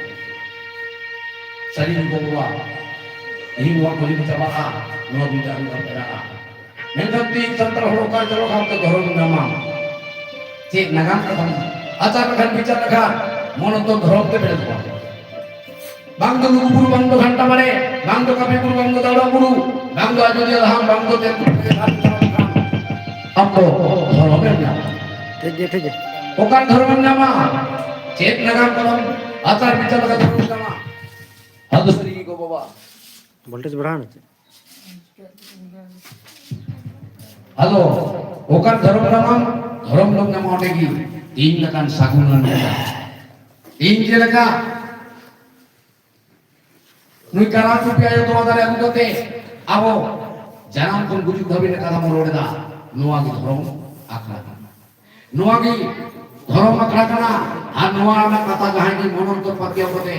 ᱥᱟᱹᱨᱤ ᱜᱮ ᱜᱚ ᱵᱟᱵᱟ, ᱛᱮᱦᱮᱧ ᱱᱚᱣᱟ ᱠᱚ ᱡᱩᱫᱤ ᱪᱟᱵᱟᱜᱼᱟ, ᱱᱚᱣᱟ ᱫᱩᱱᱤᱭᱟᱹ ᱟᱹᱨᱩ ᱯᱷᱮᱨᱟᱜᱼᱟ᱾ ᱢᱮᱱᱠᱷᱟᱱ ᱛᱮᱦᱮᱧ ᱥᱟᱱᱛᱟᱲ ᱦᱚᱲ ᱚᱠᱟ ᱪᱟᱞᱟᱜ ᱠᱷᱟᱱ ᱫᱚ ᱫᱷᱚᱨᱚᱢ ᱧᱟᱢᱟ᱾ ᱪᱮᱫ ᱱᱟᱜᱟᱢ ᱠᱟᱛᱷᱟᱢ ᱟᱪᱟᱨ ᱞᱮᱠᱷᱟᱱ, ᱵᱤᱪᱟᱨ ᱞᱮᱠᱷᱟᱱ ᱢᱚᱱᱚᱛ ᱫᱚ ᱫᱷᱚᱨᱚᱢ ᱛᱮ ᱯᱮᱨᱮᱡᱚᱜᱼᱟ᱾ ᱵᱟᱝ ᱫᱚ ᱞᱩᱜᱩ ᱵᱩᱨᱩ, ᱵᱟᱝ ᱫᱚ ᱜᱷᱟᱱᱴᱟ ᱵᱟᱲᱮ, ᱵᱟᱝ ᱫᱚ ᱠᱟᱹᱯᱤ ᱵᱩᱨᱩ, ᱵᱟᱝ ᱫᱚ ᱫᱟᱣᱲᱟ ᱵᱩᱨᱩ, ᱵᱟᱝ ᱫᱚ ᱟᱡᱚᱫᱤᱭᱟᱹ ᱫᱷᱟᱢ, ᱵᱟᱝ ᱫᱚ ᱛᱮᱞᱠᱩᱯᱤ ᱟᱢ ᱫᱚ ᱫᱷᱚᱨᱚᱢᱮᱢ ᱧᱟᱢᱟ᱾ ᱴᱷᱤᱠ ᱜᱮᱭᱟ, ᱴᱷᱤᱠ ᱜᱮᱭᱟ᱾ ᱚᱠᱟ ᱫᱷᱚᱨᱚᱢᱮᱢ ᱧᱟᱢᱟ? ᱪᱮᱫ ᱱᱟᱜᱟᱢ ᱠᱟᱛᱷᱟᱢ ᱟᱪᱟᱨ ᱵᱤᱪᱟᱨ ᱞᱮᱠᱷᱟᱱ ᱫᱷᱚᱨᱚᱢᱮᱢ ᱧᱟᱢᱟ? ᱟᱫᱚ ᱥᱟᱹᱨᱤ ᱜᱮ ᱜᱚ ᱵᱟᱵᱟ᱾ ᱵᱷᱳᱞᱴᱮᱡᱽ ᱵᱟᱲᱦᱟᱣ ᱱᱟ ᱪᱮᱫ? ᱟᱫᱚ ᱚᱠᱟ ᱫᱷᱚᱨᱚᱢ ᱧᱟᱢᱟᱢ, ᱫᱷᱚᱨᱚᱢ ᱫᱚᱢ ᱧᱟᱢᱟ ᱚᱸᱰᱮ ᱜᱮ᱾ ᱛᱮᱦᱮᱧ ᱞᱮᱠᱟᱱ ᱥᱟᱹᱜᱩᱱ ᱟᱱ ᱵᱮᱲᱟ, ᱛᱮᱦᱮᱧ ᱪᱮᱫ ᱞᱮᱠᱟ ᱱᱩᱭ ᱠᱟᱨᱟᱢ ᱴᱩᱯᱤ ᱟᱭᱳ ᱛᱚᱣᱟ ᱫᱟᱨᱮ ᱟᱹᱜᱩ ᱠᱟᱛᱮ ᱟᱵᱚ ᱡᱟᱱᱟᱢ ᱠᱷᱚᱱ ᱜᱩᱡᱩᱜ ᱫᱷᱟᱹᱵᱤᱡ ᱨᱮ ᱠᱟᱛᱷᱟ ᱵᱚᱱ ᱨᱚᱲ ᱮᱫᱟ, ᱱᱚᱣᱟ ᱜᱮ ᱫᱷᱚᱨᱚᱢ ᱟᱠᱷᱲᱟ ᱠᱟᱱᱟ᱾ ᱱᱚᱣᱟ ᱜᱮ ᱫᱷᱚᱨᱚᱢ ᱟᱠᱷᱲᱟ ᱠᱟᱱᱟ᱾ ᱟᱨ ᱱᱚᱣᱟ ᱨᱮᱱᱟᱜ ᱠᱟᱛᱷᱟ ᱡᱟᱦᱟᱸᱭ ᱜᱮ ᱢᱚᱱᱚᱱ ᱠᱚ ᱯᱟᱹᱛᱭᱟᱹᱣ ᱠᱟᱛᱮ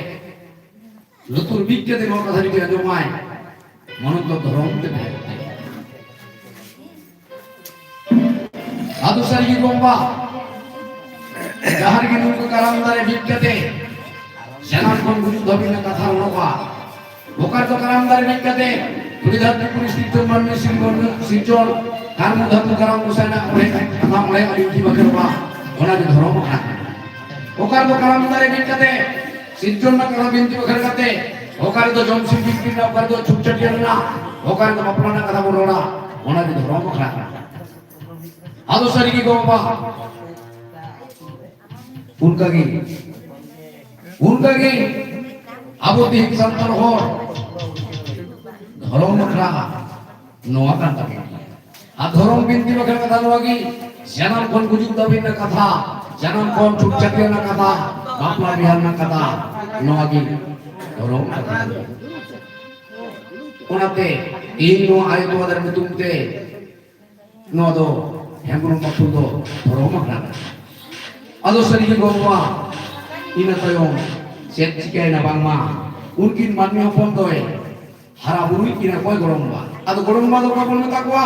ᱞᱩᱛᱩᱨ ᱵᱤᱫ ᱠᱟᱛᱮ ᱱᱚᱣᱟ ᱠᱟᱛᱷᱟ ᱡᱩᱫᱤ ᱟᱸᱡᱚᱢᱟᱭ, ᱢᱚᱱᱚᱱ ᱫᱚ ᱫᱷᱚᱨᱚᱢ ᱛᱮ ᱯᱮᱨᱮᱡᱚᱜ ᱛᱟᱭᱟ᱾ ᱟᱫᱚ ᱥᱟᱹᱨᱤ ᱜᱮ ᱵᱚᱢᱵᱟ, ᱡᱟᱦᱟᱸ ᱨᱮᱜᱮ ᱱᱩᱠᱩ ᱠᱟᱨᱟᱢ ᱫᱟᱨᱮ ᱵᱤᱫ ᱠᱟᱛᱮ ᱡᱟᱱᱟᱢ ᱠᱷᱚᱱ ᱜᱩᱡᱩᱜ ᱫᱷᱟᱹᱵᱤᱡ ᱨᱮᱱᱟᱜ ᱠᱟᱛᱷᱟ ᱨᱚᱲᱚᱜᱼᱟ᱾ ᱵᱚᱠᱟᱨ ᱫᱚ ᱠᱟᱨᱟᱢ ᱫᱟᱨᱮ ᱵᱤᱫ ᱠᱟᱛᱮ ᱫᱷᱩᱲᱤ ᱫᱷᱟᱹᱨᱛᱤ ᱯᱩᱨᱤ ᱥᱤᱨᱡᱚᱱ, ᱢᱟᱹᱱᱢᱤ ᱥᱤᱨᱡᱚᱱ, ᱥᱤᱨᱡᱚᱱ, ᱠᱟᱨᱢᱩ ᱫᱷᱟᱹᱛᱩ ᱠᱟᱨᱟᱢ ᱜᱚᱸᱥᱟᱭ ᱨᱮᱱᱟᱜ ᱚᱬᱦᱮ, ᱠᱟᱛᱷᱟ ᱚᱬᱦᱮ ᱟᱹᱰᱤ ᱵᱟᱠᱷᱮᱲᱚᱜᱼᱟ᱾ ᱚᱱᱟ ᱜᱮ ᱫᱷᱚᱨᱚᱢ ᱟᱠᱷᱲᱟ ᱠᱟᱱᱟ᱾ ᱚᱠᱟ ᱨᱮᱫᱚ ᱠᱟᱨᱟᱢ ᱫᱟᱨᱮ ᱵᱤᱫ ᱠᱟᱛᱮ, ᱥᱤᱨᱡᱚᱱ ᱨᱮᱱᱟᱜ ᱠᱟᱛᱷᱟ ᱵᱤᱱᱛᱤ ᱵᱟᱠᱷᱮᱲ ᱠᱟᱛᱮ, ᱚᱠᱟ ᱨᱮᱫᱚ ᱡᱚᱢ ᱥᱤᱢ ᱵᱤᱱᱛᱤ ᱨᱮᱱᱟᱜ, ᱚᱠᱟ ᱨᱮᱫᱚ ᱪᱷᱩᱛ ᱪᱷᱟᱹᱴᱭᱟᱹᱨ ᱨᱮᱱᱟᱜ, ᱚᱠᱟ ᱨᱮᱫᱚ ᱵᱟᱯᱞᱟ ᱨᱮᱱᱟᱜ ᱠᱟᱛᱷᱟ ᱵᱚᱱ ᱨᱚᱲᱟ, ᱚᱱᱟ ᱜᱮ ᱫᱷᱚᱨᱚᱢ ᱟᱠᱷᱲᱟ ᱠᱟᱱᱟ᱾ ᱟᱫᱚ ᱥᱟᱹᱨᱤ ᱜᱮ ᱜᱚ ᱵᱟᱵᱟ, ᱚᱱᱠᱟ ᱜᱮ, ᱚᱱᱠᱟ ᱜᱮ ᱟᱵᱚ ᱛᱮᱦᱮᱧ ᱥᱟᱱᱛᱟᱲ ᱦᱚᱲ ᱫᱷᱚᱨᱚᱢ ᱟᱠᱷᱲᱟ ᱱᱚᱣᱟ ᱠᱟᱱ ᱛᱟᱵᱚᱱ ᱜᱮᱭᱟ᱾ ᱟᱨ ᱫᱷᱚᱨᱚᱢ ᱵᱤᱱᱛᱤ ᱵᱟᱠᱷᱮᱲ ᱠᱟᱛᱷᱟ ᱱᱚᱣᱟ ᱜᱮ, ᱡᱟᱱᱟᱢ ᱠᱷᱚᱱ ᱜᱩᱡᱩᱜ ᱫᱷᱟᱹᱵᱤᱡ ᱨᱮᱱᱟᱜ ᱠᱟᱛᱷᱟ, ᱡᱟᱱᱟᱢ ᱠᱷᱚᱱ ᱪᱷᱩᱛ ᱪᱷᱟᱹᱴᱭᱟᱹᱨ ᱨᱮᱱᱟᱜ ᱠᱟᱛᱷᱟ, ᱵᱟᱯᱞᱟ ᱵᱤᱦᱟᱨ ᱨᱮᱱᱟᱜ ᱠᱟᱛᱷᱟ, ᱱᱚᱣᱟ ᱜᱮ ᱫᱷᱚᱨᱚᱢ ᱠᱟᱛᱷᱟ᱾ ᱚᱱᱟᱛᱮ ᱤᱧ ᱱᱚᱣᱟ ᱟᱭᱳ ᱛᱚᱣᱟ ᱫᱟᱨᱮ ᱧᱩᱛᱩᱢ ᱛᱮ ᱱᱚᱣᱟ ᱫᱚ ᱦᱮᱢᱵᱨᱚᱢ ᱵᱟᱠᱷᱳᱞ ᱫᱚ ᱫᱷᱚᱨᱚᱢ ᱟᱠᱷᱲᱟ ᱠᱟᱱᱟ᱾ ᱟᱫᱚ ᱥᱟᱹᱨᱤ ᱜᱮ ᱜᱚ ᱵᱟᱵᱟ, ᱤᱱᱟᱹ ᱛᱟᱭᱚᱢ ᱪᱮᱫ ᱪᱤᱠᱟᱹᱭᱮᱱᱟ ᱵᱟᱝᱢᱟ ᱩᱱᱠᱤᱱ ᱢᱟᱹᱱᱢᱤ ᱦᱚᱯᱚᱱ ᱫᱚᱭ ᱦᱟᱨᱟ ᱵᱩᱨᱩᱭᱮᱫ ᱠᱤᱱᱟ ᱚᱠᱚᱭ ᱜᱚᱲᱚᱢ ᱵᱟ? ᱟᱫᱚ ᱜᱚᱲᱚᱢ ᱵᱟ ᱫᱚ ᱚᱠᱚᱭ ᱵᱚᱱ ᱢᱮᱛᱟ ᱠᱚᱣᱟ?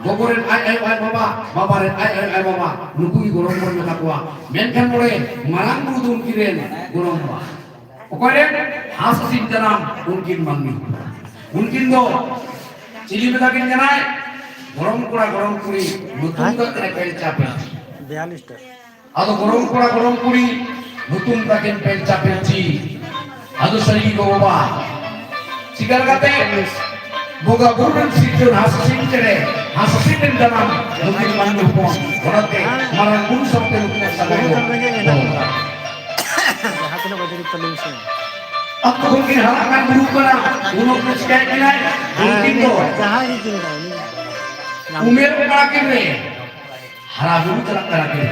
ᱜᱚᱜᱚ ᱨᱮᱱ ᱟᱡ ᱟᱭᱳ ᱟᱡ ᱵᱟᱵᱟ, ᱵᱟᱵᱟ ᱨᱮᱱ ᱟᱡ ᱟᱭᱳ ᱟᱡ ᱵᱟᱵᱟ, ᱱᱩᱠᱩ ᱜᱮ ᱜᱚᱲᱚᱢ ᱵᱚᱱ ᱢᱮᱛᱟ ᱠᱚᱣᱟ᱾ ᱢᱮᱱᱠᱷᱟᱱ ᱱᱚᱰᱮ ᱢᱟᱨᱟᱝ ᱵᱩᱨᱩ ᱫᱚ ᱩᱱᱠᱤᱱ ᱨᱮᱱ ᱜᱚᱲᱚᱢ ᱵᱟ᱾ ᱚᱠᱚᱭ ᱨᱮᱱ? ᱦᱟᱸᱥ ᱦᱟᱹᱥᱤᱞ ᱡᱟᱱᱟᱢ ᱩᱱᱠᱤᱱ ᱢᱟᱹᱱᱢᱤ᱾ ᱩᱱᱠᱤᱱ ᱫᱚ ᱪᱤᱞᱤ ᱢᱮᱛᱟ ᱠᱤᱱ ᱠᱟᱱᱟᱭ? ᱜᱚᱲᱚᱢ ᱠᱚᱲᱟ ᱜᱚᱲᱚᱢ ᱠᱩᱲᱤ ᱧᱩᱛᱩᱢ ᱠᱟᱛᱮ ᱯᱮ ᱪᱟᱯᱮ᱾ ᱵᱤᱭᱟᱞᱤᱥ ᱴᱟ᱾ ᱟᱫᱚ ᱜᱚᱲᱚᱢ ᱠᱚᱲᱟ ᱜᱚᱲᱚᱢ ᱠᱩᱲᱤ ᱧᱩᱛᱩᱢ ᱛᱟᱹᱠᱤᱱ ᱯᱮᱞᱪᱟ ᱯᱮᱞᱪᱤ᱾ ᱟᱫᱚ ᱥᱟᱹᱨᱤ ᱜᱮ ᱜᱚ ᱵᱟᱵᱟ, ᱪᱤᱠᱟᱹ ᱞᱮᱠᱟᱛᱮ ᱵᱚᱸᱜᱟ ᱵᱩᱨᱩ ᱨᱮᱱ ᱥᱤᱨᱡᱚᱱ ᱦᱟᱸᱥ ᱦᱟᱹᱥᱤᱞ ᱪᱮᱬᱮ, ᱦᱟᱸᱥ ᱦᱟᱹᱥᱤᱞ ᱨᱮᱱ ᱡᱟᱱᱟᱢ ᱱᱩᱠᱤᱱ ᱢᱟᱹᱱᱢᱤ ᱦᱚᱯᱚᱱ, ᱚᱱᱟᱛᱮ ᱢᱟᱨᱟᱝ ᱵᱩᱨᱩ ᱥᱟᱶᱛᱮ ᱱᱩᱠᱤᱱᱟᱜ ᱥᱟᱹᱜᱟᱹᱭ ᱫᱚ ᱫᱚᱦᱚ ᱠᱟᱜᱼᱟ᱾ ᱡᱟᱦᱟᱸ ᱛᱤᱱᱟᱹᱜ ᱵᱟᱡᱮ ᱨᱮ ᱪᱟᱹᱞᱩ ᱢᱮᱥᱮ᱾ ᱟᱫᱚ ᱛᱚᱠᱷᱚᱱ ᱠᱤᱱ ᱦᱟᱨᱟᱜ ᱠᱟᱱ ᱵᱩᱨᱩ ᱠᱟᱱᱟ, ᱩᱱ ᱚᱠᱛᱚ ᱪᱤᱠᱟᱹᱭᱮᱫ ᱠᱤᱱᱟᱭ? ᱩᱱᱠᱤᱱ ᱫᱚ ᱡᱟᱦᱟᱸᱭ ᱜᱮ ᱪᱤᱱ ᱠᱟᱜ ᱩᱱᱤ ᱧᱟᱢ ᱩᱢᱮᱨ ᱠᱟᱱᱟ ᱠᱤᱱ ᱨᱮ, ᱦᱟᱨᱟ ᱵᱩᱨᱩ ᱪᱟᱞᱟᱜ ᱠᱟᱱᱟ ᱠᱤᱱ᱾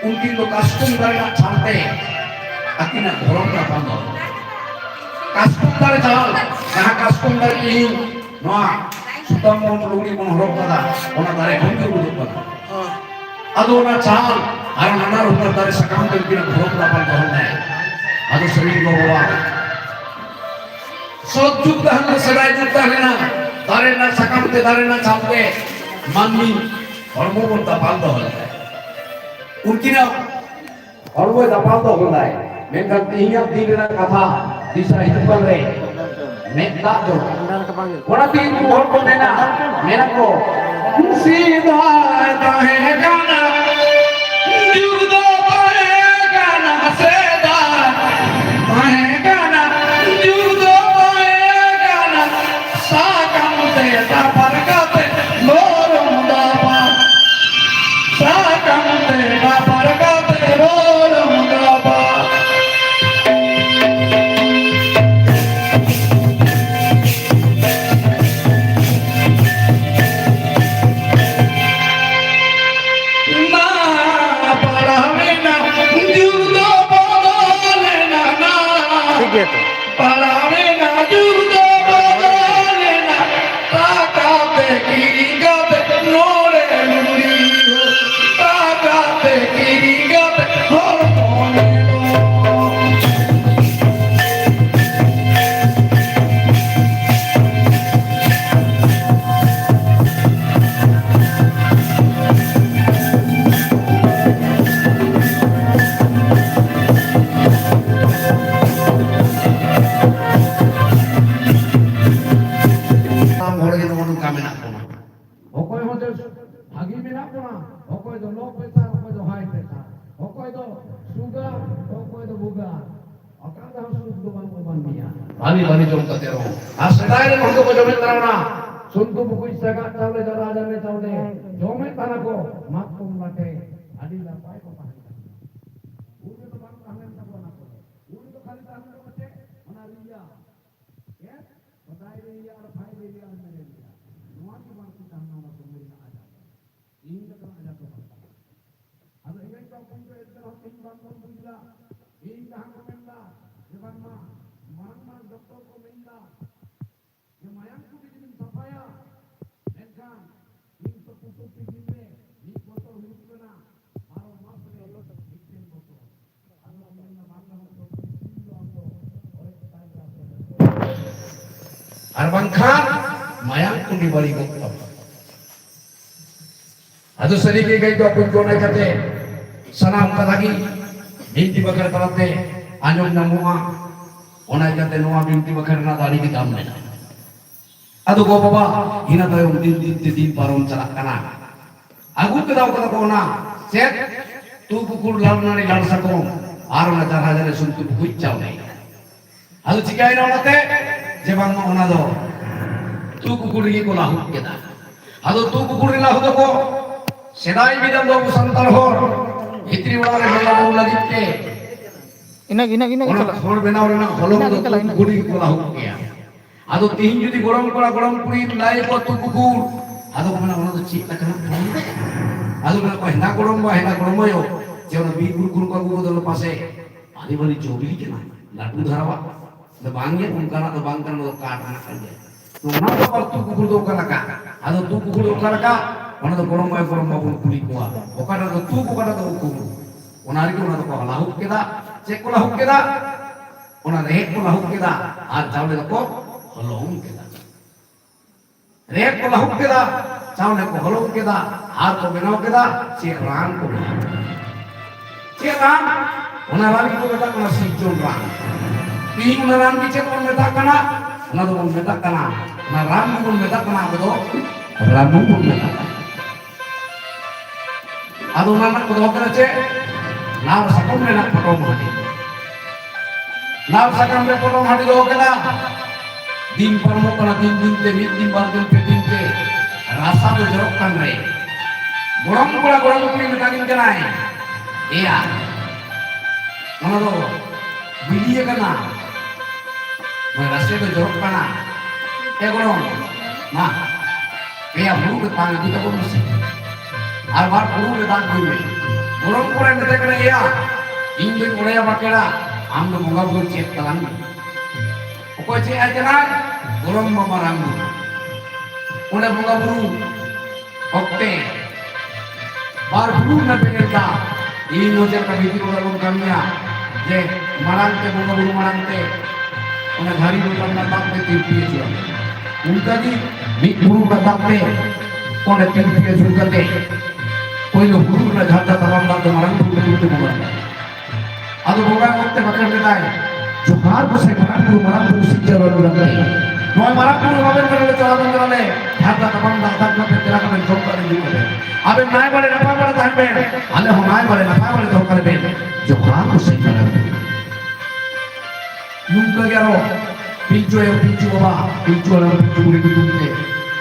ᱩᱱᱠᱤᱱ ᱫᱚ ᱠᱟᱥᱠᱚᱢ ᱫᱟᱨᱮ ᱨᱮᱱᱟᱜ ᱪᱷᱟᱞ ᱛᱮ ᱟᱹᱠᱤᱱᱟᱜ ᱫᱷᱚᱨᱚᱢ ᱧᱟᱯᱟᱢ ᱫᱚ᱾ ᱠᱟᱥᱠᱚᱢ ᱫᱟᱨᱮ ᱪᱷᱟᱞ, ᱡᱟᱦᱟᱸ ᱠᱟᱥᱠᱚᱢ ᱫᱟᱨᱮ ᱛᱮᱦᱮᱧ ᱱᱚᱣᱟ ᱥᱩᱛᱟᱢ ᱵᱚᱱ ᱞᱩᱜᱽᱲᱤ ᱵᱚᱱ ᱦᱚᱨᱚᱜ ᱠᱟᱫᱟ, ᱚᱱᱟ ᱫᱟᱨᱮ ᱠᱷᱚᱱ ᱜᱮ ᱩᱰᱩᱠᱚᱜ ᱠᱟᱱᱟ᱾ ᱟᱫᱚ ᱚᱱᱟ ᱪᱷᱟᱞ ᱟᱨ ᱱᱟᱱᱟ ᱨᱚᱠᱚᱢ ᱫᱟᱨᱮ ᱥᱟᱠᱟᱢ ᱛᱮ ᱩᱱᱠᱤᱱᱟᱜ ᱫᱷᱚᱨᱚᱢ ᱧᱟᱯᱟᱢ ᱫᱚᱦᱚ ᱞᱮᱱᱟᱭ᱾ ᱟᱫᱚ ᱥᱟᱹᱨᱤ ᱜᱮ ᱜᱚ ᱵᱟᱵᱟ, ᱥᱚᱛ ᱡᱩᱜᱽ ᱛᱟᱦᱮᱸ ᱞᱮᱱᱟ, ᱥᱮᱫᱟᱭ ᱡᱩᱜᱽ ᱛᱟᱦᱮᱸ ᱞᱮᱱᱟ, ᱫᱟᱨᱮ ᱨᱮᱱᱟᱜ ᱥᱟᱠᱟᱢ ᱛᱮ, ᱫᱟᱨᱮ ᱨᱮᱱᱟᱜ ᱪᱷᱟᱞ ᱛᱮ ᱢᱟᱹᱱᱢᱤ ᱦᱚᱲᱢᱚ ᱵᱚᱱ ᱫᱟᱯᱟᱞ ᱫᱚᱦᱚ ᱞᱮᱫᱟ᱾ ᱩᱱᱠᱤᱱᱟᱜ ᱦᱚᱲᱢᱚᱭ ᱫᱟᱯᱟᱞ ᱫᱚᱦᱚ ᱞᱮᱫᱟᱭ, ᱢᱮᱱᱠᱷᱟᱱ ᱛᱮᱦᱮᱧᱟᱜ ᱫᱤᱱ ᱨᱮᱱᱟᱜ ᱠᱟᱛᱷᱟ ᱫᱤᱥᱟᱹ ᱦᱤᱡᱩᱜ ᱠᱟᱱ ᱨᱮ ᱢᱮᱫ ᱫᱟᱜ ᱡᱚᱨᱚᱜ ᱠᱟᱱᱟ᱾ ᱚᱱᱟᱛᱮ ᱩᱱᱠᱩ ᱦᱚᱲ ᱠᱚ ᱢᱮᱱᱟ, ᱢᱮᱱᱟ ᱠᱚ, "ᱠᱩᱥᱤ ᱫᱚ ᱛᱟᱦᱮᱸ ᱠᱟᱱᱟ, ᱡᱩᱜᱽ ᱫᱚ ᱥᱩᱜᱟ, ᱚᱠᱚᱭ ᱫᱚ ᱵᱩᱜᱟ, ᱚᱠᱟ ᱨᱮᱦᱚᱸ ᱥᱩᱠ ᱫᱚ ᱵᱟᱹᱱᱩᱜ ᱢᱟᱹᱱᱢᱤᱭᱟ᱾ ᱵᱷᱟᱹᱞᱤ ᱵᱷᱟᱹᱞᱤ ᱡᱚᱢ ᱠᱟᱛᱮ ᱨᱮᱦᱚᱸ᱾ ᱟᱨ ᱥᱮᱫᱟᱭ ᱨᱮᱱ ᱦᱚᱲ ᱫᱚᱠᱚ ᱡᱚᱢᱮᱫ ᱛᱟᱦᱮᱱᱟ ᱚᱱᱟ ᱥᱩᱱᱛᱩ ᱵᱩᱠᱩᱡ ᱥᱟᱜᱟᱫ ᱪᱟᱣᱞᱮ, ᱡᱟᱨᱟ ᱡᱟᱱᱮ ᱪᱟᱣᱞᱮ ᱡᱚᱢᱮᱫ ᱛᱟᱦᱮᱱᱟ ᱠᱚ, ᱢᱟᱛᱠᱚᱢ ᱞᱟᱴᱷᱮ, ᱟᱹᱰᱤ ᱱᱟᱯᱟᱭ ᱠᱚ ᱛᱟᱦᱮᱸ ᱠᱟᱱᱟ᱾ ᱩᱱ ᱨᱮᱫᱚ ᱵᱟᱝ ᱛᱟᱦᱮᱸ ᱞᱮᱱ ᱛᱟᱠᱚᱣᱟ ᱚᱱᱟ ᱠᱚᱫᱚ᱾ ᱩᱱ ᱫᱚ ᱠᱷᱟᱹᱞᱤ ᱛᱟᱦᱮᱸ ᱞᱮᱱ ᱛᱟᱠᱚᱣᱟ ᱪᱮᱫ? ᱚᱱᱟ ᱨᱤᱭᱟ᱾ ᱪᱮᱫ? ᱥᱮᱫᱟᱭ ᱨᱤᱭᱟ ᱟᱨ ᱯᱷᱟᱭ ᱨᱤᱭᱟ ᱟᱨ ᱢᱮᱨᱮ ᱨᱤᱭᱟ᱾ ᱱᱚᱣᱟ ᱜᱮ ᱵᱟᱹᱲᱛᱤ ᱛᱟᱦᱮᱸ ᱞᱮᱱᱟ ᱚᱱᱟ ᱥᱚᱢᱚᱭ ᱨᱮᱱᱟᱜ ᱟᱡᱟᱨ ᱫᱚ᱾ ᱤᱧ ᱞᱮᱠᱟᱱᱟᱜ ᱟᱡᱟᱨ ᱫᱚ ᱵᱟᱝ ᱛᱟᱦᱮᱸ ᱞᱮᱱᱟ᱾ ᱟᱫᱚ ᱮᱸᱜᱟᱧ ᱵᱟᱵᱟ ᱠᱚ ᱮᱱᱛᱮ ᱨᱮᱦᱚᱸ ᱛᱮᱦᱮᱧ ᱵᱟᱝ ᱵᱚᱱ ᱵᱩᱡᱽ ᱮᱫᱟ᱾ ᱤᱧ ᱡᱟᱦᱟᱸ ᱠᱚ ᱢᱮᱱ ᱮᱫᱟ ᱡᱮ ᱵᱟᱝᱢᱟ ᱢᱟᱨᱟᱝ ᱢᱟᱨᱟᱝ ᱰᱚᱠᱴᱚᱨ ᱠᱚ ᱢᱮᱱ ᱮᱫᱟ ᱡᱮ ᱢᱟᱭᱟᱢ ᱠᱚ ᱡᱩᱫᱤᱢ ᱥᱟᱯᱷᱟᱭᱟ, ᱢᱮᱱᱠᱷᱟᱱ ᱤᱧ ᱛᱚ ᱯᱚᱸᱭᱥᱚᱴᱴᱤ ᱫᱤᱱ ᱨᱮ ᱢᱤᱫ ᱵᱚᱪᱷᱚᱨ ᱦᱩᱭᱩᱜ ᱠᱟᱱᱟ, ᱵᱟᱨᱚ ᱢᱟᱥ ᱨᱮ ᱢᱤᱫᱴᱮᱱ ᱵᱚᱪᱷᱚᱨ᱾ ᱟᱫᱚ ᱢᱮᱱ ᱮᱫᱟ ᱵᱟᱝ ᱜᱟᱱᱚᱜ ᱛᱚ ᱥᱤᱞ ᱫᱚ ᱟᱢ ᱫᱚ ᱚᱭᱮᱥ ᱴᱟᱭᱤᱢ ᱨᱮ ᱟᱯᱮ ᱟᱨ ᱵᱟᱝᱠᱷᱟᱱ ᱢᱟᱭᱟᱢ ᱠᱚ ᱵᱟᱹᱲᱤᱡᱚᱜ ᱛᱟᱢᱟ᱾ ᱟᱫᱚ ᱥᱟᱹᱨᱤ ᱜᱮ ᱜᱟᱹᱭ ᱫᱚ ᱟᱹᱯᱩᱧ ᱠᱚ ᱚᱱᱟ ᱠᱟᱛᱮ ᱥᱟᱱᱟᱢ ᱠᱟᱛᱷᱟ ᱜᱮ ᱵᱤᱱᱛᱤ ᱵᱟᱠᱷᱮᱲ ᱛᱟᱞᱟᱛᱮ ᱟᱸᱡᱚᱢ ᱧᱟᱢᱚᱜᱼᱟ᱾ ᱚᱱᱟ ᱤᱭᱠᱟᱹᱛᱮ ᱱᱚᱣᱟ ᱵᱤᱱᱛᱤ ᱵᱟᱠᱷᱮᱲ ᱨᱮᱱᱟᱜ ᱫᱚ ᱟᱹᱰᱤ ᱜᱮ ᱫᱟᱢ ᱢᱮᱱᱟᱜᱼᱟ᱾ ᱟᱫᱚ ᱜᱚ ᱵᱟᱵᱟ ᱤᱱᱟᱹ ᱛᱟᱭᱚᱢ ᱫᱤᱱ ᱫᱤᱱ ᱛᱮ ᱫᱤᱱ ᱯᱟᱨᱚᱢ ᱪᱟᱞᱟᱜ ᱠᱟᱱᱟ᱾ ᱟᱹᱜᱩ ᱠᱮᱫᱟ ᱠᱚ ᱚᱱᱟ ᱪᱮᱫ ᱛᱩ ᱠᱩᱠᱩᱲ ᱞᱟᱲ ᱱᱟᱹᱲᱤ ᱞᱟᱲ ᱥᱟᱠᱚᱢ ᱟᱨ ᱚᱱᱟ ᱡᱟᱨᱦᱟ ᱡᱟᱨᱮ ᱥᱩᱱᱛᱩ ᱵᱩᱠᱩᱡ ᱪᱟᱣᱞᱮ᱾ ᱟᱫᱚ ᱪᱤᱠᱟᱭᱮᱱᱟ ᱚᱱᱟᱛᱮ? ᱡᱮ ᱵᱟᱝᱢᱟ ᱚᱱᱟ ᱫᱚ ᱛᱩ ᱠᱩᱠᱩᱲ ᱨᱮᱜᱮ ᱠᱚ ᱞᱟᱹᱦᱩᱫ ᱠᱮᱫᱟ᱾ ᱟᱫᱚ ᱛᱩ ᱠᱩᱠᱩᱲ ᱨᱮ ᱞᱟᱹᱦᱩᱫ ᱟᱠᱚ᱾ ᱥᱮᱫᱟᱭ ᱵᱤᱫᱟᱹᱞ ᱫᱚ ᱟᱵᱚ ᱥᱟᱱᱛᱟᱲ ᱦᱚᱲ ᱵᱷᱤᱛᱨᱤ ᱚᱲᱟᱜ ᱨᱮ ᱵᱚᱸᱜᱟ ᱵᱩᱨᱩ ᱞᱟᱹᱜᱤᱫ ᱛᱮ ᱤᱱᱟᱹᱜ ᱤᱱᱟᱹᱜ ᱤᱱᱟᱹᱜ ᱚᱱᱟ ᱪᱟᱞᱟᱜ ᱠᱷᱚᱲ ᱵᱮᱱᱟᱣ ᱨᱮᱱᱟᱜ ᱦᱚᱞᱚᱝ ᱤᱱᱟᱹᱜ ᱫᱚ ᱜᱮ ᱪᱟᱞᱟᱜ, ᱛᱩ ᱤᱱᱟᱹᱜ ᱠᱩᱠᱩᱲ ᱜᱮ᱾ ᱨᱮᱜᱮ ᱠᱚ ᱞᱟᱹᱦᱩᱫ ᱜᱮᱭᱟ᱾ ᱟᱫᱚ ᱛᱤᱦᱤᱧ ᱡᱩᱫᱤ ᱜᱚᱲᱚᱢ ᱠᱚᱲᱟ ᱜᱚᱲᱚᱢ ᱠᱩᱲᱤ ᱞᱟᱹᱭ ᱟᱠᱚᱣᱟ ᱛᱩ ᱠᱩᱠᱩᱲ, ᱟᱫᱚ ᱠᱚ ᱢᱮᱱᱟ ᱚᱱᱟ ᱫᱚ ᱪᱮᱫ ᱞᱮᱠᱟᱱᱟᱜ ᱯᱷᱚᱞ? ᱟᱫᱚ ᱢᱮᱱᱟ ᱠᱚ ᱦᱮᱸᱫᱟ ᱜᱚᱲᱚᱢ ᱵᱟ ᱦᱮᱸᱫᱟ ᱜᱚᱲᱚᱢ ᱟᱭᱳ, ᱡᱮ ᱚᱱᱟ ᱵᱤᱨ ᱵᱩᱨᱩ ᱠᱷᱚᱱ ᱠᱚ ᱟᱹᱜᱩ ᱠᱚᱫᱚ ᱚᱱᱟ ᱯᱟᱥᱮ ᱟᱹᱰᱤ ᱵᱷᱟᱹᱞᱤ ᱡᱚ ᱵᱤᱞᱤ ᱠᱟᱱᱟ, ᱞᱟᱹᱴᱩ ᱫᱷᱟᱨᱟᱣᱟᱜ᱾ ᱟᱫᱚ ᱵᱟᱝ ᱜᱮ, ᱚᱱᱠᱟᱱᱟᱜ ᱫᱚ ᱵᱟᱝ ᱠᱟᱱᱟ, ᱚᱱᱟ ᱫᱚ ᱠᱟᱴ ᱨᱮᱱᱟᱜ ᱠᱟᱱ ᱜᱮᱭᱟ᱾ ᱛᱚ ᱚᱱᱟ ᱫᱚ ᱟᱵᱟᱨ ᱛᱩ ᱠᱩᱠᱩᱲ ᱫᱚ ᱚᱠᱟ ᱞᱮᱠᱟ? ᱟᱫᱚ ᱛᱩ ᱠᱩᱠᱩᱲ ᱫᱚ ᱚᱠᱟ ᱞᱮᱠᱟ? ᱚᱱᱟ ᱫᱚ ᱜᱚᱲᱚᱢ ᱟᱭᱳ ᱜᱚᱲᱚᱢ ᱵᱟᱵᱚᱱ ᱠᱩᱞᱤ ᱠᱚᱣᱟ, ᱚᱠᱟᱴᱟᱜ ᱫᱚ ᱛᱩ, ᱚᱠᱟᱴᱟᱜ ᱫᱚ ᱠᱩᱠᱩᱲ? ᱚᱱᱟ ᱨᱮᱜᱮ ᱚᱱᱟ ᱫᱚᱠᱚ ᱞᱟᱹᱦᱩᱫ ᱠᱮᱫᱟ᱾ ᱪᱮᱫ ᱠᱚ ᱞᱟᱹᱦᱩᱫ ᱠᱮᱫᱟ? ᱚᱱᱟ ᱨᱮᱦᱮᱫ ᱠᱚ ᱞᱟᱹᱦᱩᱫ ᱠᱮᱫᱟ ᱟᱨ ᱪᱟᱣᱞᱮ ᱫᱚᱠᱚ ᱦᱚᱞᱚᱝ ᱠᱮᱫᱟ᱾ ᱨᱮᱦᱮᱫ ᱠᱚ ᱞᱟᱹᱦᱩᱫ ᱠᱮᱫᱟ, ᱪᱟᱣᱞᱮ ᱠᱚ ᱦᱚᱞᱚᱝ ᱠᱮᱫᱟ ᱟᱨ ᱠᱚ ᱵᱮᱱᱟᱣ ᱠᱮᱫᱟ᱾ ᱪᱮᱫ ᱨᱟᱱ ᱠᱚ ᱵᱮᱱᱟᱣ ᱠᱮᱫᱟ? ᱪᱮᱫ ᱨᱟᱱ? ᱚᱱᱟ ᱨᱟᱱ ᱜᱮᱠᱚ ᱢᱮᱛᱟᱜ ᱠᱟᱱᱟ ᱥᱤᱨᱡᱚᱱ ᱨᱟᱱ᱾ ᱛᱤᱦᱤᱧ ᱚᱱᱟ ᱨᱟᱱ ᱜᱮ ᱪᱮᱫ ᱵᱚᱱ ᱢᱮᱛᱟᱜ ᱠᱟᱱᱟ? ᱚᱱᱟ ᱫᱚᱵᱚᱱ ᱢᱮᱛᱟᱜ ᱠᱟᱱᱟ, ᱚᱱᱟ ᱨᱟᱱ ᱜᱮᱵᱚᱱ ᱢᱮᱛᱟᱜ ᱠᱟᱱᱟ, ᱟᱵᱚ ᱫᱚ ᱨᱟᱱᱩ ᱵᱚᱱ ᱢᱮᱛᱟᱜ ᱠᱟᱱᱟ᱾ ᱟᱫᱚ ᱚᱱᱟ ᱨᱮᱱᱟᱜ ᱠᱚ ᱫᱚᱦᱚ ᱠᱮᱫᱟ ᱪᱮᱫ? ᱞᱟᱲ ᱥᱟᱠᱟᱢ ᱨᱮᱱᱟᱜ ᱯᱚᱴᱚᱢ ᱦᱟᱺᱰᱤ᱾ ᱞᱟᱲ ᱥᱟᱠᱟᱢ ᱨᱮ ᱯᱚᱴᱚᱢ ᱦᱟᱺᱰᱤ ᱫᱚᱦᱚ ᱠᱮᱫᱟ᱾ ᱫᱤᱱ ᱯᱟᱨᱚᱢᱚᱜ ᱠᱟᱱᱟ, ᱫᱤᱱ ᱫᱤᱱ ᱛᱮ, ᱢᱤᱫ ᱫᱤᱱ, ᱵᱟᱨ ᱫᱤᱱ, ᱯᱮ ᱫᱤᱱ ᱛᱮ ᱨᱟᱥᱟ ᱫᱚ ᱡᱚᱨᱚᱜ ᱠᱟᱱ ᱨᱮ, ᱜᱚᱲᱚᱢ ᱠᱚᱲᱟ ᱜᱚᱲᱚᱢ ᱠᱩᱲᱤ ᱢᱮᱛᱟ ᱠᱤᱱ ᱠᱟᱱᱟᱭ, "ᱮᱭᱟ, ᱚᱱᱟ ᱫᱚ ᱵᱤᱞᱤ ᱟᱠᱟᱱᱟ, ᱱᱚᱣᱟ ᱨᱟᱥᱮ ᱫᱚ ᱡᱚᱨᱚᱜ ᱠᱟᱱᱟ, ᱮ ᱜᱚᱲᱚᱢ, ᱢᱟ, ᱯᱮᱭᱟ ᱯᱷᱩᱲᱩᱜ ᱨᱮ ᱛᱟᱝ ᱟᱹᱜᱩ ᱛᱟᱵᱚᱱ ᱢᱮᱥᱮ, ᱟᱨ ᱵᱟᱨ ᱯᱷᱩᱲᱩᱜ ᱨᱮ ᱫᱟᱜ ᱟᱹᱜᱩᱭ ᱢᱮ᱾" ᱜᱚᱲᱚᱢ ᱠᱚᱲᱟᱭ ᱢᱮᱛᱟᱭ ᱠᱟᱱᱟ, "ᱮᱭᱟ, ᱤᱧ ᱫᱚᱧ ᱚᱲᱮᱭᱟ ᱵᱟᱠᱮᱲᱟ, ᱟᱢ ᱫᱚ ᱵᱚᱸᱜᱟ ᱵᱩᱨᱩ ᱪᱮᱫ ᱛᱟᱞᱟᱝ ᱢᱮ᱾" ᱚᱠᱚᱭ ᱪᱮᱫ ᱟᱭ ᱠᱟᱱᱟᱭ? ᱜᱚᱲᱚᱢ ᱵᱟᱵᱟ ᱢᱟᱨᱟᱝ ᱵᱩᱨᱩ᱾ ᱚᱸᱰᱮ ᱵᱚᱸᱜᱟ ᱵᱩᱨᱩ ᱚᱠᱛᱮ ᱵᱟᱨ ᱯᱷᱩᱲᱩᱜ ᱨᱮᱱᱟᱜ ᱵᱮᱨᱮᱞ ᱫᱟᱜ, ᱤᱧ ᱦᱚᱸ ᱪᱮᱫ ᱞᱮᱠᱟ ᱵᱷᱤᱛᱤᱨ ᱚᱲᱟᱜ ᱵᱚᱱ ᱠᱟᱹᱢᱤᱭᱟ, ᱡᱮ ᱢᱟᱲᱟᱝ ᱛᱮ, ᱵᱚᱸᱜᱟ ᱵᱩᱨᱩ ᱢᱟᱲᱟᱝ ᱛᱮ ᱚᱱᱟ ᱡᱷᱟᱹᱨᱤ ᱞᱚᱴᱟ ᱨᱮᱱᱟᱜ ᱫᱟᱜ ᱛᱮ ᱛᱤᱨᱯᱤ ᱟᱹᱪᱩᱨᱟ᱾ ᱚᱱᱠᱟ ᱜᱮ ᱢᱤᱫ ᱯᱷᱩᱲᱩᱜ ᱨᱮᱱᱟᱜ ᱫᱟᱜ ᱛᱮ ᱚᱸᱰᱮ ᱛᱤᱨᱯᱤ ᱟᱹᱪᱩᱨ ᱠᱟᱛᱮ ᱯᱳᱭᱞᱳ ᱯᱷᱩᱲᱩᱜ ᱨᱮᱱᱟᱜ ᱡᱷᱟᱨᱱᱟ ᱛᱟᱢᱟᱢ ᱫᱟᱜ ᱫᱚ ᱢᱟᱨᱟᱝ ᱵᱩᱨᱩ ᱧᱩᱛᱩᱢ ᱛᱮ ᱵᱚᱸᱜᱟ᱾ ᱟᱫᱚ ᱵᱚᱸᱜᱟ ᱚᱠᱛᱮ ᱵᱟᱠᱷᱮᱲ ᱞᱮᱫᱟᱭ, "ᱡᱚᱦᱟᱨ ᱜᱚᱸᱥᱟᱭ ᱢᱟᱨᱟᱝ ᱵᱩᱨᱩ, ᱢᱟᱨᱟᱝ ᱵᱩᱨᱩ ᱥᱤᱨᱡᱟᱹᱣ ᱟᱹᱜᱩ ᱞᱮᱱ ᱛᱮ, ᱱᱚᱜᱼᱚᱭ ᱢᱟᱨᱟᱝ ᱵᱩᱨᱩ ᱵᱟᱵᱮᱱ ᱠᱟᱱᱟ ᱞᱮ, ᱪᱟᱞᱟᱣ ᱵᱚᱱ ᱠᱟᱱᱟ ᱞᱮ, ᱡᱷᱟᱨᱱᱟ ᱛᱟᱢᱟᱢ ᱫᱟᱜ ᱫᱟᱜ ᱠᱟᱛᱮ ᱯᱮᱲᱟ ᱠᱚᱵᱮᱱ ᱡᱚᱢ ᱠᱟᱛᱮ ᱧᱩ ᱠᱟᱛᱮ, ᱟᱵᱮᱱ ᱱᱟᱭ ᱵᱟᱲᱮ ᱱᱟᱯᱟᱭ ᱵᱟᱲᱮ ᱛᱟᱦᱮᱱ ᱵᱮᱱ, ᱟᱞᱮ ᱦᱚᱸ ᱱᱟᱭ ᱵᱟᱲᱮ ᱱᱟᱯᱟᱭ ᱵᱟᱲᱮ ᱫᱚᱦᱚ ᱠᱟᱞᱮ ᱵᱮᱱ, ᱡᱚᱦᱟᱨ ᱜᱚᱸᱥᱟᱭ ᱢᱟᱨᱟᱝ ᱵᱩᱨᱩ᱾" ᱱᱚᱝᱠᱟ ᱜᱮ ᱟᱨᱚ ᱯᱤᱞᱪᱩ ᱟᱭᱳ, ᱯᱤᱞᱪᱩ ᱵᱟᱵᱟ, ᱯᱤᱞᱪᱩ ᱦᱟᱲᱟᱢ, ᱯᱤᱞᱪᱩ ᱵᱩᱲᱦᱤ ᱧᱩᱛᱩᱢ ᱛᱮ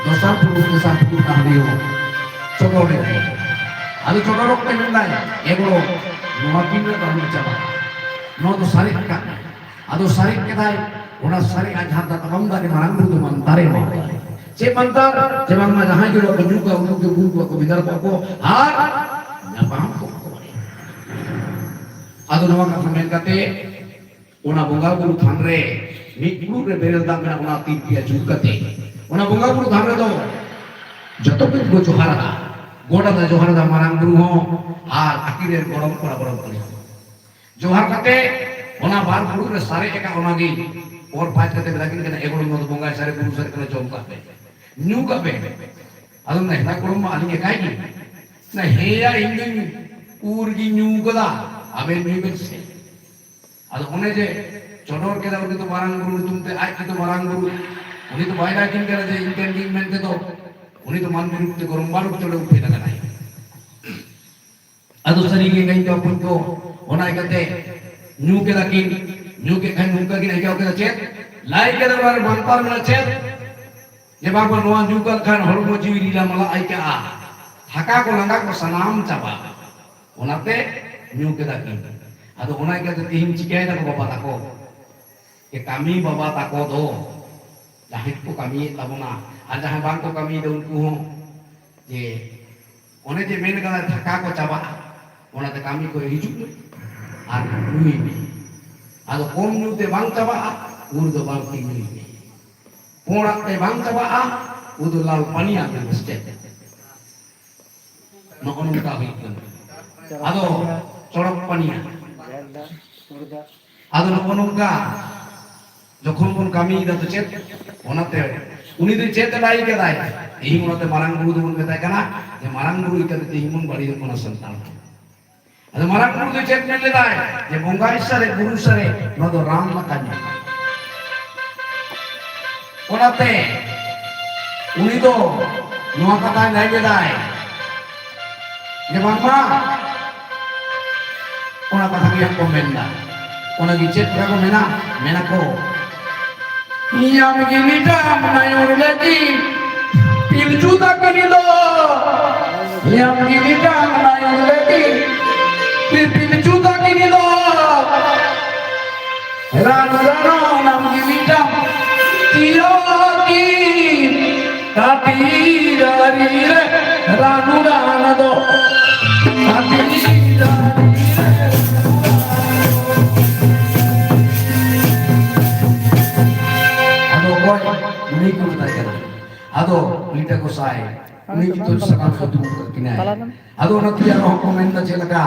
ᱫᱚᱥᱟᱨ ᱯᱩᱨᱩᱥ, ᱛᱮᱥᱟᱨ ᱯᱩᱨᱩᱥ ᱦᱟᱺᱰᱤ ᱦᱚᱸ ᱪᱚᱰᱚᱨ ᱮᱫᱟᱭ᱾ ᱟᱫᱚ ᱪᱚᱰᱚᱨ ᱚᱠᱛᱮ ᱢᱮᱱᱫᱟᱭ, "ᱮ ᱜᱚᱲᱚ, ᱱᱚᱣᱟ ᱠᱤᱱ ᱨᱮ ᱫᱚ ᱟᱞᱚᱢ ᱪᱟᱵᱟᱭᱟ, ᱱᱚᱣᱟ ᱫᱚ ᱥᱟᱨᱮᱡ ᱠᱟᱜ ᱢᱮ᱾" ᱟᱫᱚ ᱥᱟᱨᱮᱡ ᱠᱮᱫᱟᱭ, ᱚᱱᱟ ᱥᱟᱨᱮᱡ ᱟᱡ ᱡᱟᱦᱟᱸ ᱫᱟᱜ ᱛᱟᱵᱚᱱ ᱫᱟᱨᱮ ᱢᱟᱨᱟᱝ ᱵᱩᱨᱩ ᱫᱚ ᱢᱟᱱᱛᱟᱨᱮ ᱮᱢᱟ ᱫᱮᱭᱟ᱾ ᱪᱮᱫ ᱢᱟᱱᱛᱟᱨ? ᱡᱮ ᱵᱟᱝᱢᱟ ᱡᱟᱦᱟᱸᱭ ᱜᱮ ᱱᱚᱣᱟ ᱠᱚ ᱧᱩ ᱠᱚᱣᱟ, ᱩᱱᱠᱩ ᱜᱮ ᱵᱩᱞ ᱠᱚᱣᱟ ᱠᱚ, ᱵᱷᱮᱫᱟᱨ ᱠᱚᱣᱟ ᱠᱚ ᱟᱨ ᱧᱟᱯᱟᱢ ᱠᱚᱣᱟ ᱠᱚ᱾ ᱟᱫᱚ ᱱᱚᱣᱟ ᱠᱟᱛᱷᱟ ᱢᱮᱱ ᱠᱟᱛᱮ ᱚᱱᱟ ᱵᱚᱸᱜᱟ ᱵᱩᱨᱩ ᱛᱷᱟᱱ ᱨᱮ ᱢᱤᱫ ᱯᱷᱩᱲᱩᱜ ᱨᱮ ᱵᱮᱨᱮᱞ ᱫᱟᱜ ᱢᱮᱱᱟᱜᱼᱟ, ᱚᱱᱟ ᱛᱤᱨᱯᱤᱭᱟ ᱡᱩᱞ ᱠᱟᱛᱮ ᱚᱱᱟ ᱵᱚᱸᱜᱟ ᱵᱩᱨᱩ ᱛᱷᱟᱱ ᱨᱮᱫᱚ ᱡᱚᱛᱚ ᱠᱚ ᱠᱚ ᱡᱚᱦᱟᱨ ᱟᱫᱟ, ᱜᱚᱰ ᱟᱫᱟ, ᱡᱚᱦᱟᱨ ᱟᱫᱟ ᱢᱟᱨᱟᱝ ᱵᱩᱨᱩ ᱦᱚᱸ ᱟᱨ ᱟᱹᱠᱤᱱ ᱨᱮᱱ ᱜᱚᱲᱚᱢ ᱠᱚᱲᱟ ᱜᱚᱲᱚᱢ ᱠᱩᱲᱤ ᱦᱚᱸ᱾ ᱡᱚᱦᱟᱨ ᱠᱟᱛᱮ ᱚᱱᱟ ᱵᱟᱨ ᱯᱷᱩᱲᱩᱜ ᱨᱮ ᱥᱟᱨᱮᱡ ᱟᱠᱟᱫ ᱚᱱᱟ ᱜᱮ ᱯᱚᱨ ᱯᱟᱸᱪ ᱠᱟᱛᱮ ᱢᱮᱛᱟ ᱠᱤᱱ ᱠᱟᱱᱟ, "ᱮ ᱜᱚᱲᱚᱢ, ᱱᱚᱣᱟ ᱫᱚ ᱵᱚᱸᱜᱟᱭ ᱥᱟᱨᱮᱡ ᱵᱩᱨᱩ ᱥᱟᱨᱮᱡ ᱠᱟᱱᱟ, ᱡᱚᱢ ᱠᱟᱜ ᱯᱮ, ᱧᱩ ᱠᱟᱜ ᱯᱮ᱾" ᱟᱫᱚ ᱢᱮᱱᱫᱟ, "ᱦᱮᱸ ᱜᱚᱲᱚᱢ ᱢᱟ, ᱟᱹᱞᱤᱧ ᱮᱠᱟᱭ ᱜᱮ?" ᱢᱮᱱᱫᱟ, "ᱦᱮᱸᱭᱟ, ᱤᱧ ᱫᱚᱧ ᱩᱨ ᱜᱤᱧ ᱧᱩ ᱠᱟᱫᱟ, ᱟᱵᱮᱱ ᱧᱩᱭ ᱵᱮᱱ ᱥᱮ?" ᱟᱫᱚ ᱚᱱᱮ ᱡᱮ ᱪᱚᱰᱚᱨ ᱠᱮᱫᱟ, ᱩᱱᱤ ᱫᱚ ᱢᱟᱨᱟᱝ ᱵᱩᱨᱩ ᱧᱩᱛᱩᱢ ᱛᱮ, ᱟᱡ ᱜᱮᱛᱚ ᱢᱟᱨᱟᱝ ᱵᱩᱨᱩ, ᱩᱱᱤ ᱫᱚ ᱵᱟᱭ ᱞᱟᱹᱭ ᱠᱤᱱ ᱠᱟᱱᱟ ᱡᱮ ᱤᱧ ᱴᱷᱮᱱ ᱜᱮ ᱢᱮᱱᱛᱮ ᱫᱚ, ᱩᱱᱤ ᱫᱚ ᱢᱟᱹᱱᱢᱤ ᱨᱩᱯ ᱛᱮ ᱜᱚᱨᱚᱢ ᱵᱟᱹᱨᱩ ᱪᱚᱰᱚᱨ ᱩᱴᱷᱟᱹᱭ ᱞᱟᱜᱟᱱᱟᱭ᱾ ᱟᱫᱚ ᱥᱟᱹᱨᱤ ᱜᱮ ᱜᱟᱹᱭ ᱠᱚ ᱠᱩᱧ ᱠᱚ, ᱚᱱᱟ ᱤᱠᱟᱹᱛᱮ ᱧᱩ ᱠᱮᱫᱟ ᱠᱤᱱ᱾ ᱧᱩ ᱠᱮᱫ ᱠᱷᱟᱱ ᱱᱚᱝᱠᱟ ᱠᱤᱱ ᱟᱹᱭᱠᱟᱹᱣ ᱠᱮᱫᱟ, ᱪᱮᱫ ᱞᱟᱹᱭ ᱠᱮᱫᱟ ᱚᱱᱟ ᱨᱮ ᱢᱟᱱᱛᱟᱨ ᱢᱮᱱᱟᱜᱼᱟ, ᱪᱮᱫ ᱡᱮ ᱵᱟᱝᱢᱟ ᱱᱚᱣᱟ ᱧᱩ ᱠᱟᱜ ᱠᱷᱟᱱ ᱦᱚᱲᱢᱚ ᱡᱤᱣᱤ ᱨᱤᱞᱟ ᱢᱟᱞᱟ ᱟᱹᱭᱠᱟᱹᱜᱼᱟ, ᱛᱷᱟᱠᱟ ᱠᱚ ᱞᱟᱸᱜᱟ ᱠᱚ ᱥᱟᱱᱟᱢ ᱪᱟᱵᱟᱜᱼᱟ᱾ ᱚᱱᱟᱛᱮ ᱧᱩ ᱠᱮᱫᱟ ᱠᱤᱱ᱾ ᱟᱫᱚ ᱚᱱᱟ ᱤᱠᱟᱹᱛᱮ ᱛᱮᱦᱮᱧ ᱪᱤᱠᱟᱹᱭ ᱫᱟᱠᱚ ᱵᱟᱵᱟ ᱛᱟᱠᱚ, ᱡᱮ ᱠᱟᱹᱢᱤ ᱵᱟᱵᱟ ᱛᱟᱠᱚ ᱫᱚ ᱡᱟᱦᱟᱸᱭ ᱠᱚ ᱠᱟᱹᱢᱤᱭᱮᱫ ᱛᱟᱵᱚᱱᱟ ᱟᱨ ᱡᱟᱦᱟᱸᱭ ᱵᱟᱝ ᱠᱚ ᱠᱟᱹᱢᱤᱭᱮᱫᱟ ᱩᱱᱠᱩ ᱦᱚᱸ, ᱡᱮ ᱚᱱᱮ ᱡᱮ ᱢᱮᱱ ᱠᱟᱫᱟ ᱛᱷᱟᱠᱟ ᱠᱚ ᱪᱟᱵᱟᱜᱼᱟ, ᱚᱱᱟᱛᱮ ᱠᱟᱹᱢᱤ ᱠᱚ ᱦᱤᱡᱩᱜ ᱢᱮ ᱟᱨ ᱧᱩᱭ ᱢᱮ᱾ ᱟᱫᱚ ᱠᱚᱢ ᱧᱩ ᱛᱮ ᱵᱟᱝ ᱪᱟᱵᱟᱜᱼᱟ, ᱩᱱ ᱫᱚ ᱵᱟᱝ ᱛᱤᱸᱜᱩᱭ ᱢᱮ᱾ ᱯᱚᱲᱟᱜ ᱛᱮ ᱵᱟᱝ ᱪᱟᱵᱟᱜᱼᱟ, ᱩᱱ ᱫᱚ ᱞᱟᱞ ᱯᱟᱹᱱᱤᱭᱟ ᱛᱮ ᱵᱮᱥ ᱪᱮᱫ᱾ ᱱᱚᱜᱼᱚ ᱱᱚᱝᱠᱟ ᱦᱩᱭᱩᱜ ᱠᱟᱱᱟ᱾ ᱟᱫᱚ ᱪᱚᱲᱚᱠ ᱯᱟᱹᱱᱤᱭᱟ᱾ ᱟᱫᱚ ᱱᱚᱜᱼᱚ ᱱᱚᱝᱠᱟ ᱡᱚᱠᱷᱚᱱ ᱵᱚᱱ ᱠᱟᱹᱢᱤᱭᱮᱫᱟ ᱛᱚ ᱪᱮᱫ? ᱚᱱᱟᱛᱮ ᱩᱱᱤ ᱫᱚ ᱪᱮᱫ ᱮ ᱞᱟᱹᱭ ᱠᱟᱫᱟᱭ? ᱛᱮᱦᱮᱧ ᱚᱱᱟᱛᱮ ᱢᱟᱨᱟᱝ ᱵᱩᱨᱩ ᱫᱚᱵᱚᱱ ᱢᱮᱛᱟᱭ ᱠᱟᱱᱟ ᱡᱮ ᱢᱟᱨᱟᱝ ᱵᱩᱨᱩ ᱤᱠᱟᱹᱛᱮ ᱛᱮᱦᱮᱧ ᱵᱚᱱ ᱵᱟᱹᱲᱤᱡᱚᱜ ᱠᱟᱱᱟ ᱥᱟᱱᱛᱟᱲ ᱠᱚ᱾ ᱟᱫᱚ ᱢᱟᱨᱟᱝ ᱵᱩᱨᱩ ᱫᱚ ᱪᱮᱫ ᱢᱮᱱ ᱞᱮᱫᱟᱭ? ᱡᱮ ᱵᱚᱸᱜᱟᱭ ᱥᱟᱨᱮ ᱵᱩᱨᱩ ᱥᱟᱨᱮ, ᱱᱚᱣᱟ ᱫᱚ ᱨᱟᱱ ᱞᱮᱠᱟ ᱧᱮᱞ᱾ ᱚᱱᱟᱛᱮ ᱩᱱᱤ ᱫᱚ ᱱᱚᱣᱟ ᱠᱟᱛᱷᱟᱭ ᱞᱟᱹᱭ ᱞᱮᱫᱟᱭ ᱡᱮ ᱵᱟᱝᱢᱟ ᱚᱱᱟ ᱠᱟᱛᱷᱟ ᱜᱮ ᱦᱟᱸᱜ ᱠᱚ ᱢᱮᱱᱫᱟ᱾ ᱚᱱᱟ ᱜᱮ ᱪᱮᱫ ᱞᱮᱠᱟ ᱠᱚ ᱢᱮᱱᱟ? ᱢᱮᱱᱟ ᱠᱚ, ᱧᱟᱢ ᱜᱮ ᱢᱤᱫᱴᱟᱝ ᱱᱟᱭᱚᱱ ᱞᱟᱹᱜᱤᱫ ᱯᱤᱞᱪᱩ ᱛᱟᱹᱠᱤᱱ ᱫᱚ, ᱧᱟᱢ ᱜᱮ ᱢᱤᱫᱴᱟᱝ ᱱᱟᱭᱚᱱ ᱞᱟᱹᱜᱤᱫ ᱯᱤᱞᱪᱩ ᱛᱟᱹᱠᱤᱱ ᱫᱚ, ᱨᱟᱱ ᱨᱟᱱ ᱧᱟᱢ ᱜᱮ ᱢᱤᱫᱴᱟᱝ ᱛᱤᱨᱚᱠᱤ ᱠᱟᱹᱴᱤᱡ ᱫᱟᱨᱮ ᱨᱮ ᱨᱟᱱᱩ ᱨᱟᱱ ᱫᱚ ᱠᱟᱹᱴᱤᱡ ᱫᱟᱨᱮ ᱨᱮ᱾ ᱟᱫᱚ ᱚᱠᱚᱭ? ᱩᱱᱤ ᱠᱚ ᱢᱮᱛᱟᱭ ᱠᱟᱱᱟ᱾ ᱟᱫᱚ ᱩᱱᱤ ᱴᱷᱮᱱ ᱜᱚᱸᱥᱟᱭ, ᱩᱱᱤ ᱜᱮᱛᱚ ᱥᱟᱱᱟᱢ ᱠᱚ ᱫᱩᱲᱩᱵ ᱠᱟᱜ ᱠᱤᱱᱟᱭ᱾ ᱟᱫᱚ ᱚᱱᱟ ᱛᱮᱜᱮ ᱟᱨᱦᱚᱸ ᱠᱚ ᱢᱮᱱᱫᱟ ᱪᱮᱫ ᱞᱮᱠᱟ?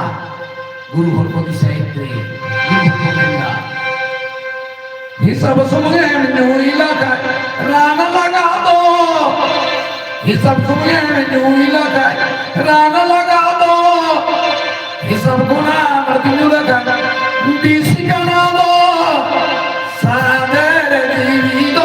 ᱜᱩᱨᱩ ᱦᱚᱲ ᱠᱚ ᱫᱤᱥᱟᱹᱭᱮᱫ ᱛᱮ ᱜᱩᱨᱩ ᱦᱚᱲ ᱠᱚ ᱢᱮᱱᱫᱟ, ᱦᱤᱥᱟᱹᱵ ᱥᱩᱢᱩᱝ ᱮᱢ ᱧᱩᱭ ᱞᱮᱠᱷᱟᱱ ᱨᱟᱱ ᱞᱟᱜᱟᱣ ᱫᱚ, ᱦᱤᱥᱟᱹᱵ ᱥᱩᱢᱩᱝ ᱮᱢ ᱧᱩᱭ ᱞᱮᱠᱷᱟᱱ ᱨᱟᱱ ᱞᱟᱜᱟᱣ ᱫᱚ, ᱦᱤᱥᱟᱹᱵ ᱠᱷᱚᱱᱟᱜ ᱵᱟᱹᱲᱛᱤ ᱧᱩ ᱞᱮᱠᱷᱟᱱ ᱵᱤᱥ ᱠᱟᱱᱟ ᱫᱚ᱾ ᱥᱟᱫᱮᱨ ᱡᱤᱣᱤ ᱫᱚ᱾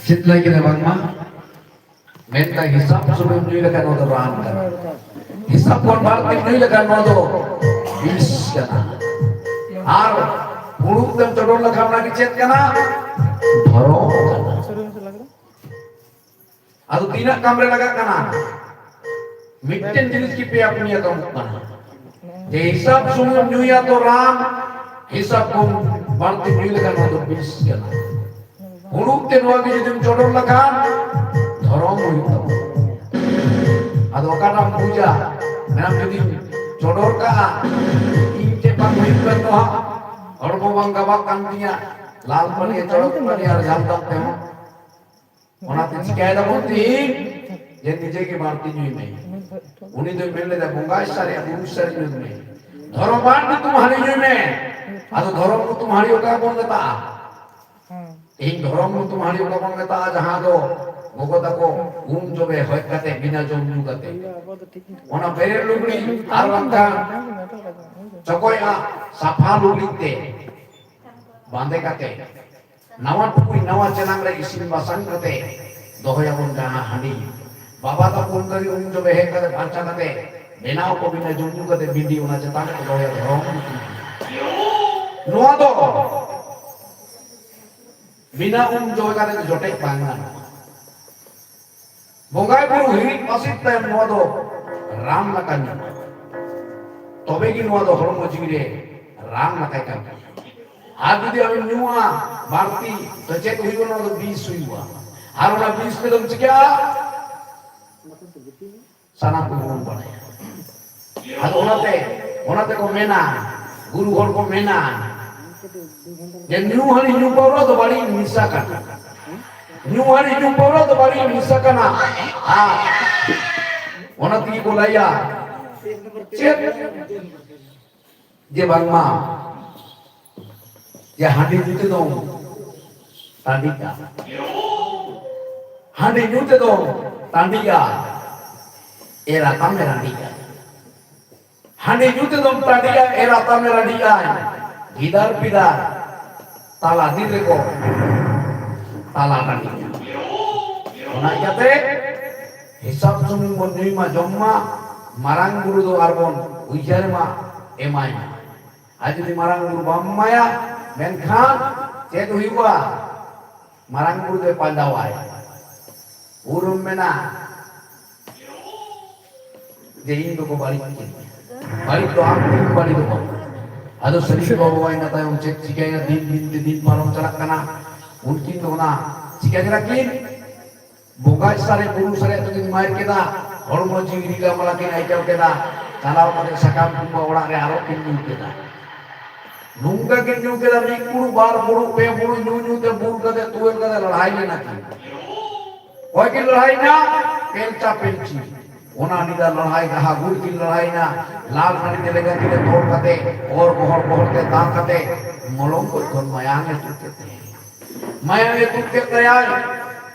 ᱪᱮᱫ ᱞᱟᱹᱭ ᱠᱮᱫᱟ ᱵᱟᱝᱢᱟ? ᱢᱮᱱᱠᱷᱟᱱ ᱦᱤᱥᱟᱹᱵ ᱥᱩᱢᱩᱝ ᱧᱩᱭ ᱞᱮᱠᱷᱟᱱ ᱱᱚᱣᱟ ᱫᱚ ᱨᱟᱱ ᱠᱟᱱᱟ᱾ ᱦᱤᱥᱟᱹᱵ ᱠᱷᱚᱱ ᱵᱟᱹᱲᱛᱤ ᱧᱩᱭ ᱞᱮᱠᱷᱟᱱ ᱱᱚᱣᱟ ᱫᱚ ᱵᱤᱥ ᱠᱟᱱᱟ᱾ ᱟᱨ ᱯᱷᱩᱲᱩᱜ ᱛᱮᱢ ᱪᱚᱰᱚᱨ ᱞᱮᱠᱷᱟᱱ ᱚᱱᱟ ᱜᱮ ᱪᱮᱫ ᱠᱟᱱᱟ? ᱫᱷᱚᱨᱚᱢ ᱠᱟᱱᱟ᱾ ᱟᱫᱚ ᱛᱤᱱᱟᱹᱜ ᱠᱟᱢ ᱨᱮ ᱞᱟᱜᱟᱜ ᱠᱟᱱᱟ? ᱢᱤᱫᱴᱮᱱ ᱡᱤᱱᱤᱥ ᱜᱮ ᱯᱮᱭᱟ ᱯᱩᱱᱭᱟ ᱠᱟᱢᱚᱜ ᱠᱟᱱᱟ᱾ ᱡᱮ ᱦᱤᱥᱟᱹᱵ ᱥᱩᱢᱩᱝ ᱧᱩᱭᱟ ᱛᱚ ᱨᱟᱱ, ᱦᱤᱥᱟᱹᱵ ᱠᱷᱚᱱ ᱵᱟᱹᱲᱛᱤ ᱧᱩᱭ ᱞᱮᱠᱷᱟᱱ ᱱᱚᱣᱟ ᱫᱚ ᱵᱤᱥ ᱠᱟᱱᱟ᱾ ᱦᱩᱲᱩ ᱛᱮ ᱱᱚᱣᱟ ᱜᱮ ᱡᱩᱫᱤᱢ ᱪᱚᱰᱚᱨ ᱞᱮᱠᱷᱟᱱ ᱫᱷᱚᱨᱚᱢ ᱦᱩᱭᱩᱜ ᱛᱟᱢᱟ᱾ ᱟᱫᱚ ᱚᱠᱟᱴᱟᱜ ᱮᱢ ᱵᱩᱡᱟ? ᱢᱮᱱᱟᱢ ᱡᱩᱫᱤᱧ ᱪᱚᱰᱚᱨ ᱠᱟᱜᱼᱟ, ᱤᱧ ᱪᱮᱫ ᱵᱟᱝ ᱦᱩᱭᱩᱜ ᱠᱟᱱ ᱛᱚ ᱦᱟᱸᱜ, ᱦᱚᱲᱢᱚ ᱵᱟᱝ ᱜᱟᱵᱟᱜ ᱠᱟᱱ ᱛᱤᱧᱟ, ᱞᱟᱞ ᱯᱟᱹᱱᱤ ᱪᱚᱲᱚᱠ ᱯᱟᱹᱱᱤ ᱟᱨ ᱡᱷᱟᱞ ᱫᱟᱜ ᱛᱮᱦᱚᱸ᱾ ᱚᱱᱟᱛᱮ ᱪᱤᱠᱟᱹᱭ ᱫᱟᱵᱚᱱ ᱛᱤᱦᱤᱧ? ᱡᱮ ᱱᱤᱡᱮ ᱜᱮ ᱵᱟᱹᱲᱛᱤ ᱧᱩᱭ ᱢᱮ᱾ ᱩᱱᱤ ᱫᱚᱭ ᱢᱮᱱ ᱞᱮᱫᱟ, "ᱵᱚᱸᱜᱟᱭ ᱥᱟᱨᱮᱡ, ᱵᱩᱨᱩ ᱥᱟᱨᱮᱡ ᱧᱩᱭ ᱢᱮ, ᱫᱷᱚᱨᱚᱢ ᱵᱟᱝ ᱧᱩᱛᱩᱢ ᱦᱟᱺᱰᱤ ᱧᱩᱭ ᱢᱮ᱾" ᱟᱫᱚ ᱫᱷᱚᱨᱚᱢ ᱧᱩᱛᱩᱢ ᱦᱟᱺᱰᱤ ᱚᱠᱟ ᱵᱚᱱ ᱢᱮᱛᱟᱜᱼᱟ? ᱛᱮᱦᱮᱧ ᱫᱷᱚᱨᱚᱢ ᱧᱩᱛᱩᱢ ᱦᱟᱺᱰᱤ ᱚᱠᱟ ᱵᱚᱱ ᱢᱮᱛᱟᱜᱼᱟ? ᱡᱟᱦᱟᱸ ᱫᱚ ᱜᱚᱜᱚ ᱛᱟᱠᱚ ᱩᱢ ᱡᱚᱵᱮ ᱦᱚᱡ ᱠᱟᱛᱮ, ᱵᱤᱱᱟ ᱡᱚᱢ ᱧᱩ ᱠᱟᱛᱮ, ᱚᱱᱟ ᱵᱮᱨᱮᱞ ᱞᱩᱜᱽᱲᱤ ᱟᱨ ᱵᱟᱝᱠᱷᱟᱱ ᱪᱚᱠᱚᱡ ᱟᱜ ᱥᱟᱯᱷᱟ ᱞᱩᱜᱽᱲᱤ ᱛᱮ ᱵᱟᱸᱫᱮ ᱠᱟᱛᱮ, ᱱᱟᱣᱟ ᱴᱩᱠᱩᱡ ᱱᱟᱣᱟ ᱪᱮᱞᱟᱝ ᱨᱮ ᱤᱥᱤᱱ ᱵᱟᱥᱟᱝ ᱠᱟᱛᱮ ᱫᱚᱦᱚᱭᱟᱵᱚᱱ ᱡᱟᱦᱟᱸ ᱦᱟᱺᱰᱤ᱾ ᱵᱟᱵᱟ ᱛᱟᱠᱚ ᱩᱱᱠᱟ ᱜᱮ ᱩᱢ ᱡᱚᱵᱮ ᱦᱮᱡ ᱠᱟᱛᱮ ᱯᱷᱟᱨᱪᱟ ᱠᱟᱛᱮ ᱵᱮᱱᱟᱣ ᱠᱚ ᱵᱤᱱᱟ ᱡᱚᱢ ᱧᱩ ᱠᱟᱛᱮ ᱵᱤᱰᱤ ᱚᱱᱟ ᱪᱮᱛᱟᱱ ᱨᱮᱠᱚ ᱫᱚᱦᱚᱭᱟ ᱫᱷᱚᱨᱚᱢ᱾ ᱱᱚᱣᱟ ᱫᱚ ᱵᱤᱱᱟ ᱩᱢ ᱡᱚᱵᱮ ᱠᱟᱛᱮ ᱫᱚ ᱡᱚᱴᱮᱫ ᱵᱟᱝ ᱜᱟᱱᱚᱜᱼᱟ᱾ ᱵᱚᱸᱜᱟ ᱵᱩᱨᱩ ᱦᱤᱨᱤᱡ ᱯᱟᱹᱥᱤᱨ ᱛᱟᱭᱚᱢ ᱱᱚᱣᱟ ᱫᱚ ᱨᱟᱱ ᱞᱮᱠᱟ ᱧᱩ᱾ ᱛᱚᱵᱮ ᱜᱮ ᱱᱚᱣᱟ ᱫᱚ ᱦᱚᱲᱢᱚ ᱡᱤᱣᱤ ᱨᱮ ᱨᱟᱱ ᱞᱮᱠᱟᱭ ᱠᱟᱹᱢᱤᱭᱟ᱾ ᱟᱨ ᱡᱩᱫᱤ ᱟᱢᱮᱢ ᱧᱩᱣᱟ ᱵᱟᱹᱲᱛᱤ, ᱛᱚ ᱪᱮᱫ ᱦᱩᱭᱩᱜᱼᱟ? ᱱᱚᱣᱟ ᱫᱚ ᱵᱤᱥ ᱦᱩᱭᱩᱜᱼᱟ᱾ ᱟᱨ ᱚᱱᱟ ᱵᱤᱥ ᱛᱮᱫᱚᱢ ᱪᱤᱠᱟᱹᱜᱼᱟ? ᱥᱟᱱᱟᱢ ᱠᱚᱜᱮ ᱵᱚᱱ ᱵᱟᱲᱟᱭᱟ᱾ ᱟᱫᱚ ᱚᱱᱟᱛᱮ, ᱚᱱᱟᱛᱮ ᱠᱚ ᱢᱮᱱᱟ, ᱜᱩᱨᱩ ᱦᱚᱲ ᱠᱚ ᱢᱮᱱᱟ ᱡᱮ ᱧᱩ ᱦᱟᱺᱰᱤ ᱧᱩ ᱯᱟᱹᱣᱨᱟᱹ ᱫᱚ ᱵᱟᱹᱲᱤᱡ ᱱᱤᱥᱟ ᱠᱟᱱᱟ᱾ ᱧᱩ ᱦᱟᱺᱰᱤ ᱧᱩ ᱯᱟᱹᱣᱨᱟᱹ ᱫᱚ ᱵᱟᱹᱲᱤᱡ ᱱᱤᱥᱟ ᱠᱟᱱᱟ᱾ ᱟᱨ ᱚᱱᱟ ᱛᱮᱜᱮ ᱠᱚ ᱞᱟᱹᱭᱟ ᱪᱮᱫ, ᱡᱮ ᱵᱟᱝᱢᱟ ᱡᱮ ᱦᱟᱺᱰᱤ ᱧᱩ ᱛᱮᱫᱚᱢ ᱴᱟᱺᱰᱤᱜᱼᱟ, ᱦᱟᱺᱰᱤ ᱧᱩ ᱛᱮᱫᱚᱢ ᱴᱟᱺᱰᱤᱜᱼᱟ, ᱮᱨᱟ ᱛᱟᱢ ᱮ ᱨᱟᱺᱰᱤᱜᱼᱟ᱾ ᱦᱟᱺᱰᱤ ᱧᱩ ᱛᱮᱫᱚᱢ ᱴᱟᱺᱰᱤᱜᱼᱟ, ᱮᱨᱟ ᱛᱟᱢ ᱮ ᱨᱟᱺᱰᱤᱜᱼᱟ, ᱜᱤᱫᱟᱹᱨ ᱯᱤᱫᱟᱹᱨ ᱛᱟᱞᱟ ᱫᱤᱱ ᱨᱮᱠᱚ ᱛᱟᱞᱟ ᱴᱟᱺᱰᱤᱜᱼᱟ᱾ ᱚᱱᱟ ᱤᱭᱟᱹᱛᱮ ᱦᱤᱥᱟᱹᱵ ᱥᱩᱢᱩᱝ ᱵᱚᱱ ᱧᱩᱭ ᱢᱟ, ᱡᱚᱢ ᱢᱟ, ᱢᱟᱨᱟᱝ ᱵᱩᱨᱩ ᱫᱚ ᱟᱨᱵᱚᱱ ᱩᱭᱦᱟᱹᱨ ᱢᱟ, ᱮᱢᱟᱭ ᱢᱟ᱾ ᱟᱨ ᱡᱩᱫᱤ ᱢᱟᱨᱟᱝ ᱵᱩᱨᱩ ᱵᱟᱢ ᱮᱢᱟᱭᱟ, ᱢᱮᱱᱠᱷᱟᱱ ᱪᱮᱫ ᱦᱩᱭᱩᱜᱼᱟ? ᱢᱟᱨᱟᱝ ᱵᱩᱨᱩ ᱫᱚᱭ ᱯᱟᱸᱡᱟᱣᱟᱭ᱾ ᱩᱨᱩᱢ ᱢᱮᱱᱟ ᱡᱮ ᱤᱧ ᱫᱚᱠᱚ ᱵᱟᱹᱲᱤᱡ ᱠᱤᱧᱟ᱾ ᱵᱟᱹᱲᱤᱡ ᱫᱚ ᱟᱢ ᱛᱮᱜᱮᱢ ᱵᱟᱹᱲᱤᱡᱚᱜᱼᱟ᱾ ᱟᱫᱚ ᱥᱟᱹᱨᱤ ᱜᱮ ᱵᱟᱵᱟ, ᱤᱱᱟᱹ ᱛᱟᱭᱚᱢ ᱪᱮᱫ ᱪᱤᱠᱟᱹᱭᱮᱱᱟ? ᱫᱤᱱ ᱫᱤᱱ ᱛᱮ ᱫᱤᱱ ᱯᱟᱨᱚᱢ ᱪᱟᱞᱟᱜ ᱠᱟᱱᱟ᱾ ᱩᱱᱠᱤᱱ ᱫᱚ ᱚᱱᱟ ᱪᱤᱠᱟᱹ ᱠᱮᱫᱟ ᱠᱤᱱ? ᱵᱚᱸᱜᱟ ᱥᱟᱨᱮ ᱵᱩᱨᱩ ᱥᱟᱨᱮ ᱫᱚᱠᱤᱱ ᱢᱟᱨ ᱠᱮᱫᱟ, ᱦᱚᱲᱢᱚ ᱡᱤᱣᱤ ᱨᱤᱞᱟ ᱢᱟᱞᱟ ᱠᱤᱱ ᱟᱹᱭᱠᱟᱹᱣ ᱠᱮᱫᱟ᱾ ᱪᱟᱞᱟᱣ ᱠᱟᱛᱮ ᱥᱟᱠᱟᱢ ᱠᱩᱢᱵᱟ ᱚᱲᱟᱜ ᱨᱮ ᱟᱨᱚ ᱠᱤᱱ ᱧᱩ ᱠᱮᱫᱟ᱾ ᱱᱚᱝᱠᱟ ᱠᱤᱱ ᱧᱩ ᱠᱮᱫᱟ, ᱢᱤᱫ ᱯᱷᱩᱲᱩᱜ, ᱵᱟᱨ ᱯᱷᱩᱲᱩᱜ, ᱯᱮ ᱯᱷᱩᱲᱩᱜ ᱧᱩ ᱧᱩ ᱛᱮ ᱵᱩᱞ ᱠᱟᱛᱮ ᱛᱩᱣᱮᱞ ᱠᱟᱛᱮ ᱞᱟᱲᱦᱟᱭ ᱞᱮᱱᱟ ᱠᱤᱱ᱾ ᱚᱠᱚᱭ ᱠᱤᱱ ᱞᱟᱲᱦᱟᱭ ᱮᱱᱟ? ᱯᱮᱞᱪᱟ ᱯᱮᱞᱪᱤ᱾ ᱚᱱᱟ ᱧᱤᱫᱟᱹ ᱞᱟᱲᱦᱟᱭ ᱡᱟᱦᱟᱸ ᱜᱩᱨ ᱠᱤᱱ ᱞᱟᱲᱦᱟᱭ ᱮᱱᱟ, ᱞᱟᱞ ᱢᱟᱹᱨᱤᱪ ᱞᱮᱸᱜᱟ ᱛᱤ ᱨᱮ ᱛᱚᱞ ᱠᱟᱛᱮ, ᱚᱨ ᱜᱚᱦᱚᱲ ᱜᱚᱦᱚᱲ ᱛᱮ ᱫᱟᱜ ᱠᱟᱛᱮ, ᱢᱚᱞᱚᱝ ᱠᱚᱡ ᱠᱷᱚᱱ ᱢᱟᱭᱟᱝ ᱮ ᱛᱩᱫ ᱠᱮᱫ ᱛᱟᱭᱟ᱾ ᱢᱟᱭᱟᱝ ᱮ ᱛᱩᱫ ᱠᱮᱫ ᱛᱟᱭᱟ᱾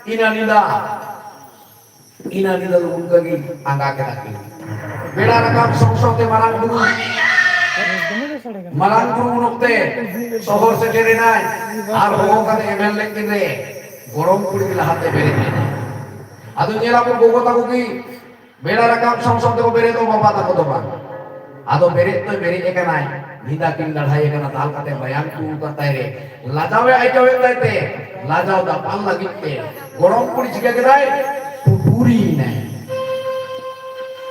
ᱤᱱᱟᱹ ᱧᱤᱫᱟᱹ, ᱤᱱᱟᱹ ᱧᱤᱫᱟᱹ ᱫᱚ ᱚᱱᱠᱟ ᱜᱮ ᱟᱸᱜᱟ ᱠᱮᱫᱟ ᱠᱤᱱ᱾ ᱵᱮᱲᱟ ᱨᱟᱠᱟᱵ ᱥᱚᱝ ᱥᱚᱝ ᱛᱮ ᱢᱟᱨᱟᱝ ᱵᱩᱨᱩ, ᱢᱟᱨᱟᱝ ᱵᱩᱨᱩ ᱩᱱ ᱚᱠᱛᱮ ᱥᱚᱦᱚᱨ ᱥᱮᱴᱮᱨ ᱮᱱᱟᱭ᱾ ᱟᱨ ᱦᱚᱦᱚ ᱠᱟᱛᱮ ᱮᱵᱷᱮᱱ ᱞᱮᱫ ᱠᱤᱱ ᱨᱮ ᱜᱚᱲᱚᱢ ᱠᱩᱲᱤ ᱜᱮ ᱞᱟᱦᱟᱛᱮ ᱵᱮᱨᱮᱫ ᱮᱱᱟᱭ᱾ ᱟᱫᱚ ᱧᱮᱞ ᱟᱵᱚᱱ ᱜᱚᱜᱚ ᱛᱟᱠᱚ ᱜᱮ ᱵᱮᱲᱟ ᱨᱟᱠᱟᱵ ᱥᱚᱝ ᱥᱚᱝ ᱛᱮᱠᱚ ᱵᱮᱨᱮᱫᱚᱜ, ᱵᱟᱵᱟ ᱛᱟᱠᱚ ᱫᱚ ᱵᱟᱝ᱾ ᱟᱫᱚ ᱵᱮᱨᱮᱫ ᱫᱚᱭ ᱵᱮᱨᱮᱫ ᱟᱠᱟᱱᱟᱭ, ᱧᱤᱫᱟ ᱠᱤᱱ ᱞᱟᱲᱦᱟᱭ ᱟᱠᱟᱱᱟ, ᱫᱟᱞ ᱠᱟᱛᱮ ᱢᱟᱭᱟᱢ ᱠᱚ ᱩᱰᱩᱠ ᱠᱟᱜ ᱛᱟᱭ ᱨᱮ, ᱞᱟᱡᱟᱣ ᱮ ᱟᱹᱭᱠᱟᱹᱣᱮᱫ ᱛᱟᱭ ᱛᱮ, ᱞᱟᱡᱟᱣ ᱫᱟᱯᱟᱞ ᱞᱟᱹᱜᱤᱫ ᱛᱮ ᱜᱚᱲᱚᱢ ᱠᱩᱲᱤ ᱪᱤᱠᱟᱹ ᱠᱮᱫᱟᱭ? ᱴᱩᱴᱩᱨᱤ ᱮᱱᱟᱭ,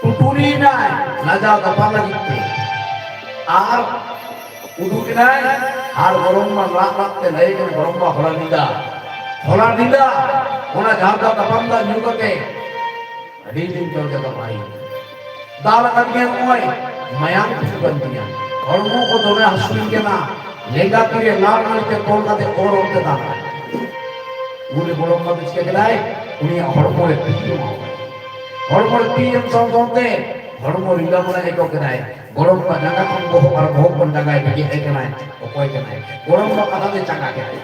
ᱴᱩᱴᱩᱨᱤ ᱮᱱᱟᱭ ᱞᱟᱡᱟᱣ ᱫᱟᱯᱟᱞ ᱞᱟᱹᱜᱤᱫ ᱛᱮ᱾ ᱟᱨ ᱩᱰᱩᱠ ᱮᱱᱟᱭ, ᱟᱨ ᱜᱚᱲᱚᱢ ᱢᱟ ᱨᱟᱜ ᱨᱟᱜ ᱛᱮ ᱞᱟᱹᱭ ᱠᱟᱱᱟ, ᱜᱚᱲᱚᱢ ᱢᱟ ᱦᱚᱞᱟ ᱧᱤᱫᱟ, ᱦᱚᱞᱟ ᱧᱤᱫᱟ ᱚᱱᱟ ᱡᱟᱦᱟᱸ ᱫᱟᱜ ᱫᱟᱯᱟᱞ ᱫᱟᱜ ᱧᱩ ᱠᱟᱛᱮ ᱟᱹᱰᱤ ᱫᱤᱱ ᱠᱷᱚᱱ ᱜᱮ ᱫᱚ ᱵᱟᱭ ᱫᱟᱞ ᱟᱠᱟᱫᱤᱧᱟ, ᱱᱚᱜᱼᱚᱭ ᱢᱟᱭᱟᱢ ᱠᱤᱪᱷᱩ ᱠᱟᱱ ᱛᱤᱧᱟ, ᱦᱚᱲᱢᱚ ᱠᱚ ᱫᱚᱢᱮ ᱦᱟᱹᱥᱩᱧ ᱠᱟᱱᱟ, ᱞᱮᱸᱜᱟ ᱛᱤᱨᱮ ᱞᱟᱲ ᱱᱟᱹᱲᱤ ᱛᱮ ᱛᱚᱞ ᱠᱟᱛᱮ ᱚᱨ ᱚᱨ ᱛᱮ ᱫᱟᱞ ᱟᱠᱟᱫ᱾ ᱩᱱᱤ ᱜᱚᱲᱚᱢ ᱵᱟ ᱫᱚ ᱪᱤᱠᱟᱹ ᱠᱮᱫᱟᱭ? ᱩᱱᱤᱭᱟᱜ ᱦᱚᱲᱢᱚ ᱨᱮ ᱛᱤ ᱮᱢᱟ ᱠᱟᱫᱟᱭ᱾ ᱦᱚᱲᱢᱚ ᱨᱮ ᱛᱤ ᱮᱢ ᱥᱟᱶ ᱥᱟᱶᱛᱮ ᱦᱚᱲᱢᱚ ᱨᱤᱞᱟᱹᱢᱟᱞᱟ ᱟᱹᱭᱠᱟᱹᱣ ᱠᱮᱫᱟᱭ᱾ ᱜᱚᱲᱚᱢ ᱵᱟ ᱡᱟᱸᱜᱟ ᱠᱷᱚᱱ ᱵᱚᱦᱚᱜ ᱟᱨ ᱵᱚᱦᱚᱜ ᱠᱷᱚᱱ ᱡᱟᱸᱜᱟᱭ ᱵᱮᱜᱮᱫ ᱟᱭ ᱠᱟᱱᱟᱭ, ᱚᱠᱚᱭ ᱠᱟᱱᱟᱭ? ᱜᱚᱲᱚᱢ ᱵᱟ ᱠᱟᱛᱷᱟ ᱛᱮ ᱪᱟᱸᱜᱟ ᱠᱮᱫᱟᱭ᱾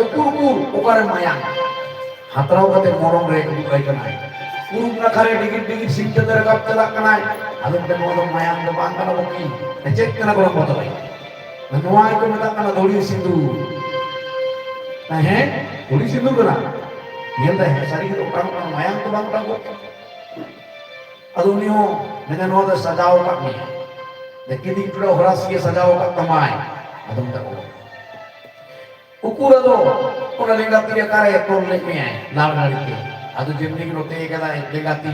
ᱩᱠᱩᱨ, ᱩᱠᱩᱨ, ᱚᱠᱟᱨᱮ ᱢᱟᱭᱟᱝ? ᱦᱟᱛᱨᱟᱣ ᱠᱟᱛᱮ ᱢᱚᱨᱚᱢ ᱨᱮ ᱩᱫᱩᱜ ᱟᱭ ᱠᱟᱱᱟᱭ᱾ ᱯᱩᱨᱩᱵ ᱱᱟᱠᱷᱟ ᱨᱮ ᱰᱤᱜᱤᱨ ᱰᱤᱜᱤᱨ ᱥᱤᱧ ᱪᱟᱸᱫᱚ ᱨᱟᱠᱟᱵ ᱪᱟᱞᱟᱜ ᱠᱟᱱᱟᱭ᱾ ᱟᱫᱚ ᱢᱮᱱᱫᱟ, "ᱱᱚᱣᱟ ᱫᱚ ᱢᱟᱭᱟᱝ ᱫᱚ ᱵᱟᱝ ᱠᱟᱱᱟ ᱵᱟᱹᱠᱤ, ᱪᱮᱫ ᱠᱟᱱᱟ ᱜᱚᱲᱚᱢ ᱵᱟ ᱫᱚ?" ᱱᱚᱣᱟ ᱜᱮᱠᱚ ᱢᱮᱛᱟᱜ ᱠᱟᱱᱟ ᱫᱷᱩᱲᱤ ᱥᱤᱸᱫᱩᱨ᱾ ᱦᱮᱸ, ᱫᱷᱩᱲᱤ ᱥᱤᱸᱫᱩᱨ ᱠᱟᱱᱟ᱾ ᱧᱮᱞ ᱫᱟᱭ, ᱦᱮᱸ, ᱥᱟᱹᱨᱤ ᱜᱮ ᱚᱴᱟᱝᱚᱜ ᱠᱟᱱᱟ, ᱢᱟᱭᱟᱝ ᱫᱚ ᱵᱟᱝ ᱚᱴᱟᱝᱚᱜ ᱠᱟᱱᱟ᱾ ᱟᱫᱚ ᱩᱱᱤ ᱦᱚᱸ ᱢᱮᱱᱟ, "ᱱᱚᱣᱟ ᱫᱚ ᱥᱟᱡᱟᱣ ᱟᱠᱟᱫ ᱢᱮᱭᱟ, ᱫᱮ ᱠᱤᱫᱤᱧ ᱪᱩᱲᱟ ᱦᱚᱨᱟᱥᱤ ᱜᱮ ᱥᱟᱡᱟᱣ ᱟᱠᱟᱫ ᱛᱟᱢᱟᱭ᱾" ᱟᱫᱚ ᱢᱮᱛᱟ ᱠᱚ, ᱩᱠᱩᱨ ᱟᱫᱚ ᱚᱱᱟ ᱞᱮᱸᱜᱟ ᱛᱤ ᱚᱠᱟᱨᱮ ᱛᱚᱞ ᱞᱮᱫ ᱢᱮᱭᱟᱭ ᱞᱟᱲ ᱱᱟᱹᱲᱤ ᱛᱮ? ᱟᱫᱚ ᱡᱮᱢᱱᱤ ᱜᱮ ᱱᱚᱛᱮ ᱠᱟᱫᱟᱭ ᱞᱮᱸᱜᱟ ᱛᱤ,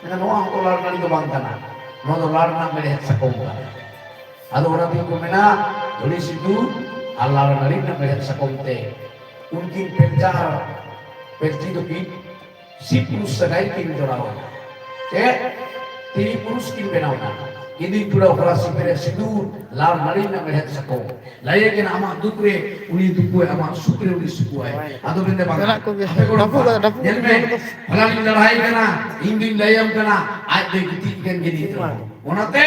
ᱢᱮᱱᱟ, "ᱱᱚᱣᱟ ᱦᱚᱸᱛᱚ ᱞᱟᱲ ᱱᱟᱹᱲᱤ ᱫᱚ ᱵᱟᱝ ᱠᱟᱱᱟ, ᱱᱚᱣᱟ ᱫᱚ ᱞᱟᱲ ᱨᱮᱱᱟᱜ ᱢᱮᱲᱦᱮᱫ ᱥᱟᱠᱚᱢ ᱠᱟᱱᱟ᱾" ᱟᱫᱚ ᱚᱱᱟ ᱛᱮᱜᱮ ᱠᱚ ᱢᱮᱱᱟ, ᱫᱷᱩᱲᱤ ᱥᱤᱸᱫᱩᱨ ᱟᱨ ᱞᱟᱲ ᱱᱟᱹᱲᱤ ᱨᱮᱱᱟᱜ ᱢᱮᱲᱦᱮᱫ ᱥᱟᱠᱚᱢ ᱛᱮ ᱩᱱᱠᱤᱱ ᱯᱮᱞᱪᱟ ᱟᱨ ᱯᱮᱞᱪᱤ ᱫᱚᱠᱤᱱ ᱥᱤ ᱯᱩᱨᱩᱥ ᱥᱟᱹᱜᱟᱭ ᱠᱤᱱ ᱡᱚᱲᱟᱣ ᱮᱱᱟ᱾ ᱪᱮᱫ? ᱛᱤᱨᱤ ᱯᱩᱨᱩᱥ ᱠᱤᱱ ᱵᱮᱱᱟᱣ ᱮᱱᱟ᱾ ᱠᱤᱫᱤᱧ ᱪᱩᱲᱟ ᱦᱚᱨᱟᱥᱤ ᱯᱮᱨᱮ ᱥᱤᱸᱫᱩᱨ, ᱞᱟᱲ ᱱᱟᱹᱲᱤ ᱨᱮᱱᱟᱜ ᱢᱮᱲᱦᱮᱫ ᱥᱟᱠᱚᱢ᱾ ᱞᱟᱹᱭ ᱠᱤᱱ, ᱟᱢᱟᱜ ᱫᱩᱠ ᱨᱮ ᱩᱱᱤ ᱫᱩᱠᱩᱜᱼᱟᱭ, ᱟᱢᱟᱜ ᱥᱩᱠ ᱨᱮ ᱩᱱᱤ ᱥᱩᱠᱩᱜᱼᱟᱭ᱾ ᱟᱫᱚ ᱢᱮᱱᱫᱟ, "ᱵᱟᱝ, ᱪᱟᱞᱟᱜ ᱠᱚᱜᱮ᱾ ᱟᱯᱮ ᱜᱚᱲᱚᱢ ᱰᱟᱹᱵᱩ ᱠᱚᱲᱟ, ᱠᱟᱫᱟ, ᱰᱟᱹᱵᱩ ᱧᱮᱞ ᱢᱮ, ᱠᱟᱫᱟ᱾ ᱯᱷᱟᱞᱟᱱᱤᱧ ᱞᱟᱲᱦᱟᱭ ᱠᱟᱱᱟ, ᱤᱧ ᱫᱩᱧ ᱞᱟᱹᱭᱟᱢ ᱠᱟᱱᱟ, ᱟᱡ ᱫᱚᱭ ᱜᱤᱛᱤᱡ ᱠᱟᱱ ᱜᱮ ᱱᱤᱛ ᱨᱮᱦᱚᱸ᱾" ᱚᱱᱟᱛᱮ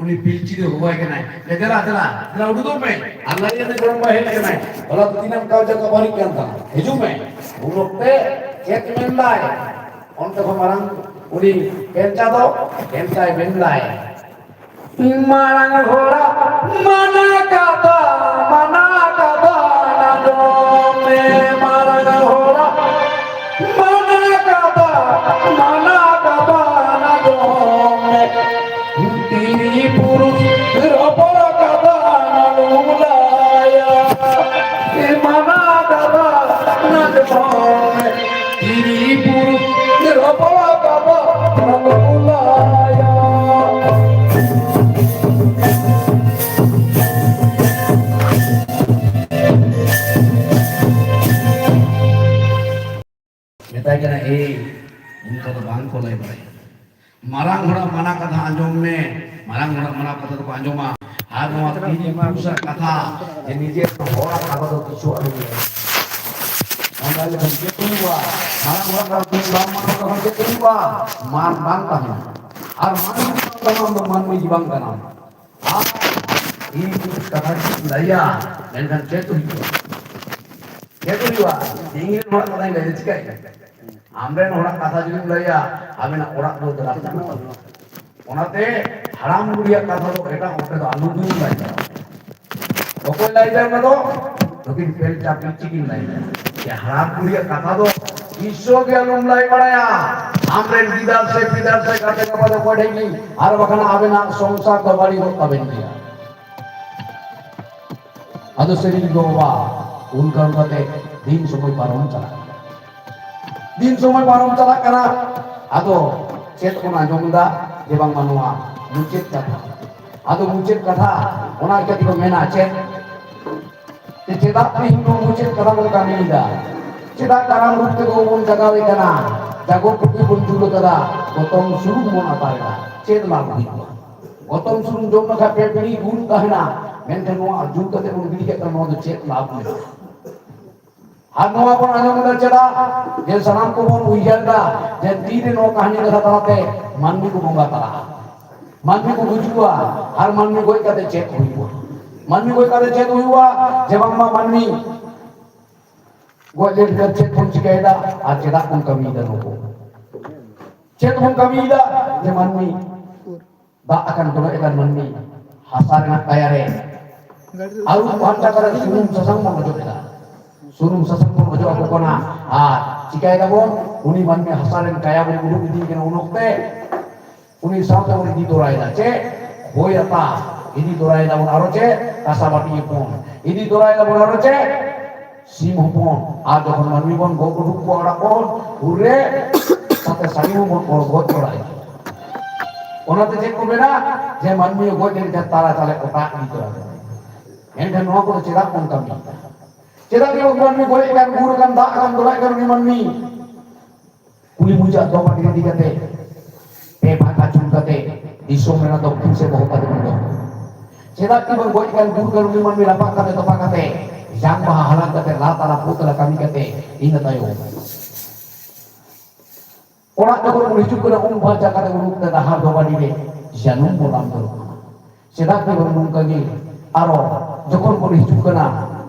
ᱩᱱᱤ ᱯᱤᱞᱪᱩ ᱫᱚ ᱦᱚᱦᱚᱣᱟᱭ ᱠᱟᱱᱟᱭ, "ᱫᱮ, ᱫᱮᱞᱟ, ᱫᱮᱞᱟ, ᱫᱮᱞᱟ, ᱩᱰᱩᱠᱚᱜ ᱢᱮ, ᱟᱞᱞᱟᱲᱤ ᱨᱮᱱ ᱜᱚᱲᱚᱢ ᱵᱟ ᱦᱮᱡ ᱠᱟᱱᱟᱭ, ᱦᱚᱞᱟ ᱫᱚ ᱛᱤᱱᱟᱹᱜ ᱮᱢ ᱠᱟᱣ ᱡᱟᱠᱟ ᱵᱟᱹᱲᱤᱡ ᱠᱟᱱ ᱛᱟᱢᱟ, ᱦᱤᱡᱩᱜ ᱢᱮ᱾" ᱩᱱ ᱚᱠᱛᱮ ᱪᱮᱫ ᱢᱮᱱᱫᱟᱭ? ᱚᱱᱛᱮ ᱠᱷᱚᱱ ᱢᱟᱨᱟᱝ ᱩᱱᱤ ᱯᱮᱱᱪᱟ ᱫᱚ ᱯᱮᱱᱪᱟᱭ ᱢᱮᱱᱫᱟᱭ, ᱢᱟᱨᱟᱝ ᱦᱚᱲᱟᱜ ᱢᱟᱱᱟ ᱠᱟᱛᱷᱟ, ᱢᱟᱱᱟ ᱠᱟᱛᱷᱟ ᱟᱸᱡᱚᱢ ᱢᱮ᱾ ᱢᱟᱨᱟᱝ ᱦᱚᱲᱟᱜ ᱢᱟᱱᱟ ᱠᱟᱛᱷᱟ, ᱢᱟᱱᱟ ᱠᱟᱛᱷᱟ ᱟᱸᱡᱚᱢ ᱢᱮ᱾ ᱛᱤᱨᱤ ᱯᱩᱨᱩᱥ ᱨᱚᱯᱚᱲ ᱠᱟᱛᱷᱟ ᱟᱞᱚᱢ ᱞᱟᱹᱭᱟ᱾ ᱢᱟᱱᱟ ᱠᱟᱛᱷᱟ ᱟᱸᱡᱚᱢ ᱢᱮ᱾ ᱛᱤᱨᱤ ᱯᱩᱨᱩᱥ ᱨᱚᱯᱚᱲ ᱠᱟᱛᱷᱟ ᱟᱞᱚᱢ ᱞᱟᱹᱭᱟ᱾ ᱢᱮᱛᱟᱭ ᱠᱟᱱᱟ, "ᱮᱭ, ᱚᱱᱠᱟ ᱫᱚ ᱵᱟᱝ ᱠᱚ ᱞᱟᱹᱭ ᱵᱟᱲᱟᱭᱟ᱾ ᱢᱟᱨᱟᱝ ᱦᱚᱲᱟᱜ ᱢᱟᱱᱟ ᱠᱟᱛᱷᱟ ᱟᱸᱡᱚᱢ ᱢᱮ, ᱢᱟᱨᱟᱝ ᱦᱚᱲᱟᱜ ᱢᱟᱱᱟ ᱠᱟᱛᱷᱟ ᱫᱚᱠᱚ ᱟᱸᱡᱚᱢᱟ᱾ ᱟᱨ ᱱᱚᱣᱟ ᱛᱤᱨᱤ ᱯᱩᱨᱩᱥᱟᱜ ᱠᱟᱛᱷᱟ ᱡᱮ ᱱᱤᱡᱮ ᱦᱚᱲᱟᱜ ᱠᱟᱛᱷᱟ ᱫᱚ ᱛᱤᱥ ᱦᱚᱸ ᱟᱞᱚᱢ ᱞᱟᱹᱭᱟ᱾ ᱚᱱᱠᱟ ᱞᱮᱠᱷᱟᱱ ᱪᱮᱫ ᱦᱩᱭᱩᱜᱼᱟ? ᱢᱟᱨᱟᱝ ᱦᱚᱲᱟᱜ ᱠᱟᱛᱷᱟ ᱡᱩᱫᱤ ᱵᱟᱢ ᱢᱟᱱᱟᱣ ᱞᱮᱠᱷᱟᱱ ᱪᱮᱫ ᱦᱩᱭᱩᱜᱼᱟ? ᱢᱟᱱ ᱵᱟᱝ ᱛᱟᱦᱮᱱᱟ᱾ ᱟᱨ ᱢᱟᱱᱢᱤ ᱡᱩᱫᱤ ᱵᱟᱝ ᱛᱟᱦᱮᱱᱟ, ᱟᱢ ᱫᱚ ᱢᱟᱱᱢᱤ ᱜᱮ ᱵᱟᱝ ᱠᱟᱱᱟᱢ᱾ ᱟᱨ ᱤᱧ ᱠᱟᱛᱷᱟ ᱡᱩᱫᱤᱧ ᱞᱟᱹᱭᱟ, ᱢᱮᱱᱠᱷᱟᱱ ᱪᱮᱫ ᱦᱩᱭᱩᱜᱼᱟ? ᱪᱮᱫ ᱦᱩᱭᱩᱜᱼᱟ? ᱤᱧ ᱨᱮᱱ ᱦᱚᱲᱟᱜ ᱠᱟᱛᱷᱟᱧ ᱞᱟᱹᱭᱟ, ᱪᱤᱠᱟᱹᱭᱮᱱᱟ? ᱟᱢ ᱨᱮᱱ ᱦᱚᱲᱟᱜ ᱠᱟᱛᱷᱟ ᱡᱩᱫᱤᱢ ᱞᱟᱹᱭᱟ, ᱟᱵᱮᱱᱟᱜ ᱚᱲᱟᱜ ᱫᱩᱣᱟᱹᱨ ᱫᱚ ᱨᱟᱯᱩᱫᱚᱜ ᱛᱟᱵᱮᱱᱟ᱾ ᱚᱱᱟᱛᱮ ᱦᱟᱲᱟᱢ ᱵᱩᱲᱦᱤᱭᱟᱜ ᱠᱟᱛᱷᱟ ᱫᱚ ᱮᱴᱟᱜ ᱦᱚᱲ ᱴᱷᱮᱱ ᱫᱚ ᱟᱞᱚ ᱵᱤᱱ ᱞᱟᱹᱭᱟ᱾ ᱚᱠᱚᱭ ᱞᱟᱹᱭ ᱫᱟᱭ ᱚᱱᱟ ᱫᱚ? ᱱᱩᱠᱤᱱ ᱯᱮᱞᱪᱟ ᱯᱤᱞᱪᱤ ᱠᱤᱱ ᱞᱟᱹᱭ ᱫᱟ᱾ ᱡᱮ ᱦᱟᱲᱟᱢ ᱵᱩᱲᱦᱤᱭᱟᱜ ᱠᱟᱛᱷᱟ ᱫᱚ ᱛᱤᱥ ᱦᱚᱸ ᱜᱮ ᱟᱞᱚᱢ ᱞᱟᱹᱭ ᱵᱟᱲᱟᱭᱟ᱾ ᱟᱢ ᱨᱮᱱ ᱜᱤᱫᱟᱹᱨ ᱥᱮ ᱯᱤᱫᱟᱹᱨ ᱥᱮ ᱜᱟᱛᱮ ᱜᱟᱯᱟᱛᱮ ᱚᱠᱚᱭ ᱴᱷᱮᱱ ᱜᱮ, ᱟᱨ ᱵᱟᱠᱷᱟᱱ ᱟᱵᱮᱱᱟᱜ ᱥᱚᱝᱥᱟᱨ ᱫᱚ ᱵᱟᱹᱲᱤᱡᱚᱜ ᱛᱟᱵᱮᱱ ᱜᱮᱭᱟ᱾ ᱟᱫᱚ ᱥᱟᱹᱨᱤ ᱜᱮ ᱜᱚ ᱵᱟᱵᱟ, ᱚᱱᱠᱟ ᱚᱱᱠᱟᱛᱮ ᱫᱤᱱ ᱥᱚᱢᱚᱭ ᱯᱟᱨᱚᱢ ᱪᱟᱞᱟᱜ ᱠᱟᱱᱟ᱾ ᱫᱤᱱ ᱥᱚᱢᱚᱭ ᱯᱟᱨᱚᱢ ᱪᱟᱞᱟᱜ ᱠᱟᱱᱟ᱾ ᱟᱫᱚ ᱪᱮᱫ ᱵᱚᱱ ᱟᱸᱡᱚᱢ ᱮᱫᱟ ᱡᱮ ᱵᱟᱝᱢᱟ ᱱᱚᱣᱟ ᱢᱩᱪᱟᱹᱫ ᱠᱟᱛᱷᱟ᱾ ᱟᱫᱚ ᱢᱩᱪᱟᱹᱫ ᱠᱟᱛᱷᱟ ᱚᱱᱟ ᱤᱠᱟᱹ ᱛᱮᱠᱚ ᱢᱮᱱᱟ ᱪᱮᱫ? ᱡᱮ ᱪᱮᱫᱟᱜ ᱛᱮᱦᱮᱧ ᱱᱚᱣᱟ ᱢᱩᱪᱟᱹᱫ ᱠᱟᱛᱷᱟ ᱵᱚᱱ ᱠᱟᱹᱢᱤᱭᱮᱫᱟ? ᱪᱮᱫᱟᱜ ᱠᱟᱨᱟᱢ ᱨᱩᱯ ᱛᱮᱠᱚ ᱵᱚᱱ ᱡᱟᱜᱟᱣᱮ ᱠᱟᱱᱟ? ᱡᱟᱜᱚᱨ ᱴᱩᱠᱩᱡ ᱵᱚᱱ ᱡᱩᱞ ᱠᱟᱫᱟ, ᱜᱚᱛᱚᱢ ᱥᱩᱱᱩᱢ ᱵᱚᱱ ᱟᱛᱟᱭᱮᱫᱟ, ᱪᱮᱫ ᱞᱟᱵᱷ ᱦᱩᱭᱩᱜᱼᱟ? ᱜᱚᱛᱚᱢ ᱥᱩᱱᱩᱢ ᱡᱚᱢ ᱞᱮᱠᱷᱟᱱ ᱯᱮ ᱯᱤᱲᱦᱤ ᱜᱩᱱ ᱛᱟᱦᱮᱱᱟ, ᱢᱮᱱᱠᱷᱟᱱ ᱱᱚᱣᱟ ᱡᱩᱞ ᱠᱟᱛᱮ ᱵᱚᱱ ᱜᱤᱰᱤ ᱠᱟᱜ ᱠᱟᱱᱟ, ᱱᱚᱣᱟ ᱫᱚ ᱪᱮᱫ ᱞᱟᱵᱷ ᱢᱮᱱᱟᱜᱼᱟ? ᱟᱨ ᱱᱚᱣᱟ ᱵᱚᱱ ᱟᱸᱡᱚᱢ ᱮᱫᱟ ᱪᱮᱫᱟᱜ? ᱡᱮ ᱥᱟᱱᱟᱢ ᱠᱚᱵᱚᱱ ᱩᱭᱦᱟᱹᱨ ᱮᱫᱟ ᱡᱮ ᱛᱤᱨᱮ ᱱᱚᱣᱟ ᱠᱟᱹᱦᱱᱤ ᱠᱟᱛᱷᱟ ᱛᱟᱞᱟᱛᱮ ᱢᱟᱹᱱᱢᱤ ᱠᱚ ᱵᱚᱸᱜᱟ ᱛᱟᱞᱟᱜᱼᱟ, ᱢᱟᱹᱱᱢᱤ ᱠᱚ ᱜᱩᱡᱩᱜᱼᱟ, ᱟᱨ ᱢᱟᱹᱱᱢᱤ ᱜᱚᱡ ᱠᱟᱛᱮ ᱪᱮᱫ ᱦᱩᱭᱩᱜᱼᱟ? ᱢᱟᱹᱱᱢᱤ ᱜᱚᱡ ᱠᱟᱛᱮ ᱪᱮᱫ ᱦᱩᱭᱩᱜᱼᱟ? ᱡᱮ ᱵᱟᱝᱢᱟ ᱢᱟᱹᱱᱢᱤ ᱜᱚᱡ ᱞᱮᱱᱠᱷᱟᱱ ᱪᱮᱫ ᱵᱚᱱ ᱪᱤᱠᱟᱹᱭᱮᱫᱟ ᱟᱨ ᱪᱮᱫᱟᱜ ᱵᱚᱱ ᱠᱟᱹᱢᱤᱭᱮᱫᱟ ᱱᱚᱣᱟ ᱠᱚ? ᱪᱮᱫ ᱵᱚᱱ ᱠᱟᱹᱢᱤᱭᱮᱫᱟ ᱡᱮ ᱢᱟᱹᱱᱢᱤ ᱫᱟᱜ ᱟᱠᱟᱱ ᱡᱚᱱᱚᱜ ᱟᱠᱟᱱ ᱢᱟᱹᱱᱢᱤ ᱦᱟᱥᱟ ᱨᱮᱱᱟᱜ ᱠᱟᱭᱟ ᱨᱮ ᱟᱹᱨᱩᱵ ᱯᱷᱟᱨᱪᱟ ᱠᱟᱛᱮ ᱥᱩᱱᱩᱢ ᱥᱟᱥᱟᱝ ᱵᱚᱱ ᱚᱡᱚᱜ ᱮᱫᱟ᱾ ᱥᱩᱱᱩᱢ ᱥᱟᱥᱟᱝ ᱵᱚᱱ ᱚᱡᱚᱜ ᱟᱠᱚ ᱠᱟᱱᱟ᱾ ᱟᱨ ᱪᱤᱠᱟᱹᱭ ᱫᱟᱵᱚᱱ? ᱩᱱᱤ ᱢᱟᱹᱱᱢᱤ ᱦᱟᱥᱟ ᱨᱮᱱ ᱠᱟᱭᱟ ᱵᱚᱱ ᱩᱰᱩᱠ ᱤᱫᱤᱭᱮ ᱠᱟᱱᱟ ᱩᱱ ᱚᱠᱛᱮ᱾ ᱩᱱᱤ ᱥᱟᱶᱛᱮ ᱵᱚᱱ ᱤᱫᱤ ᱛᱚᱨᱟᱭᱮᱫᱟ ᱪᱮᱫ? ᱠᱷᱳᱭ ᱟᱛᱟ᱾ ᱤᱫᱤ ᱛᱚᱨᱟᱭ ᱫᱟᱵᱚᱱ ᱟᱨᱚ ᱪᱮᱫ? ᱠᱟᱸᱥᱟ ᱵᱟᱹᱴᱤ ᱦᱚᱯᱚᱱ᱾ ᱤᱫᱤ ᱛᱚᱨᱟᱭ ᱫᱟᱵᱚᱱ ᱟᱨᱚ ᱪᱮᱫ? ᱥᱤᱢ ᱦᱚᱯᱚᱱ᱾ ᱟᱨ ᱡᱚᱠᱷᱚᱱ ᱢᱟᱹᱱᱢᱤ ᱵᱚᱱ ᱜᱚᱜ ᱩᱰᱩᱠ ᱠᱚᱣᱟ ᱚᱲᱟᱜ ᱠᱷᱚᱱ, ᱩᱱᱨᱮ ᱥᱟᱛᱮ ᱥᱟᱹᱲᱤᱢ ᱦᱚᱸᱵᱚᱱ ᱜᱚᱡ ᱛᱚᱨᱟᱭᱟ᱾ ᱚᱱᱟᱛᱮ ᱪᱮᱫ ᱠᱚ ᱢᱮᱱᱟ? ᱡᱮ ᱢᱟᱹᱱᱢᱤ ᱜᱚᱡ ᱞᱮᱱᱠᱷᱟᱱ ᱛᱟᱲᱟ ᱛᱟᱞᱮ ᱚᱴᱟᱜ ᱤᱫᱤ ᱛᱚᱨᱟ ᱠᱚᱣᱟ᱾ ᱮᱱᱠᱷᱟᱱ ᱱᱚᱣᱟ ᱠᱚᱫᱚ ᱪᱮᱫᱟᱜ ᱵᱚᱱ ᱠᱟᱹᱢᱤᱭᱮᱫᱟ? ᱪᱮᱫᱟᱜ ᱡᱮ ᱢᱟᱹᱱᱢᱤ ᱜᱚᱡ ᱟᱠᱟᱱ, ᱜᱩᱨ ᱟᱠᱟᱱ, ᱫᱟᱜ ᱟᱠᱟᱱ, ᱫᱚᱞᱟᱜ ᱠᱟᱱ ᱩᱱᱤ ᱢᱟᱹᱱᱢᱤ ᱵᱩᱡᱟᱜ ᱫᱚ ᱵᱟᱹᱴᱤ ᱤᱫᱤ ᱠᱟᱛᱮ, ᱯᱮ ᱵᱷᱟᱜᱽ ᱟᱹᱪᱩᱨ ᱠᱟᱛᱮ, ᱫᱤᱥᱚᱢ ᱨᱮᱱᱟᱜ ᱫᱚᱠᱠᱷᱤᱱ ᱥᱮᱫ ᱵᱚᱦᱚᱜ ᱠᱟᱛᱮ ᱵᱚᱱ ᱫᱚᱦᱚ᱾ ᱪᱮᱫᱟᱜ ᱠᱤ ᱵᱟᱝ ᱜᱚᱡ ᱠᱟᱱ ᱜᱩᱨ ᱠᱟᱱ ᱩᱱᱤ ᱢᱟᱹᱱᱢᱤ ᱨᱟᱯᱟᱜ ᱠᱟᱛᱮ, ᱛᱚᱯᱟ ᱠᱟᱛᱮ, ᱡᱟᱝ ᱵᱟᱦᱟ ᱦᱟᱞᱟᱝ ᱠᱟᱛᱮ, ᱞᱟ ᱛᱟᱞᱟ ᱯᱩ ᱛᱟᱞᱟ ᱠᱟᱹᱢᱤ ᱠᱟᱛᱮ, ᱤᱱᱟᱹ ᱛᱟᱭᱚᱢ ᱚᱲᱟᱜ ᱡᱚᱠᱷᱚᱱ ᱵᱚᱱ ᱦᱤᱡᱩᱜ ᱠᱟᱱᱟ, ᱩᱢ ᱯᱷᱟᱨᱪᱟ ᱠᱟᱛᱮ ᱩᱰᱩᱠ ᱛᱮ ᱰᱟᱦᱟᱨ ᱰᱚᱵᱟᱰᱤ ᱨᱮ ᱡᱟᱹᱱᱩᱢ ᱵᱚᱱ ᱨᱟᱢ ᱫᱚᱨᱚᱜ ᱠᱟᱱᱟ᱾ ᱪᱮᱫᱟᱜ ᱠᱤ ᱵᱟᱝ ᱱᱚᱝᱠᱟ ᱜᱮ ᱟᱨᱚ ᱡᱚᱠᱷᱚᱱ ᱵᱚᱱ ᱦᱤᱡᱩᱜ ᱠᱟᱱᱟ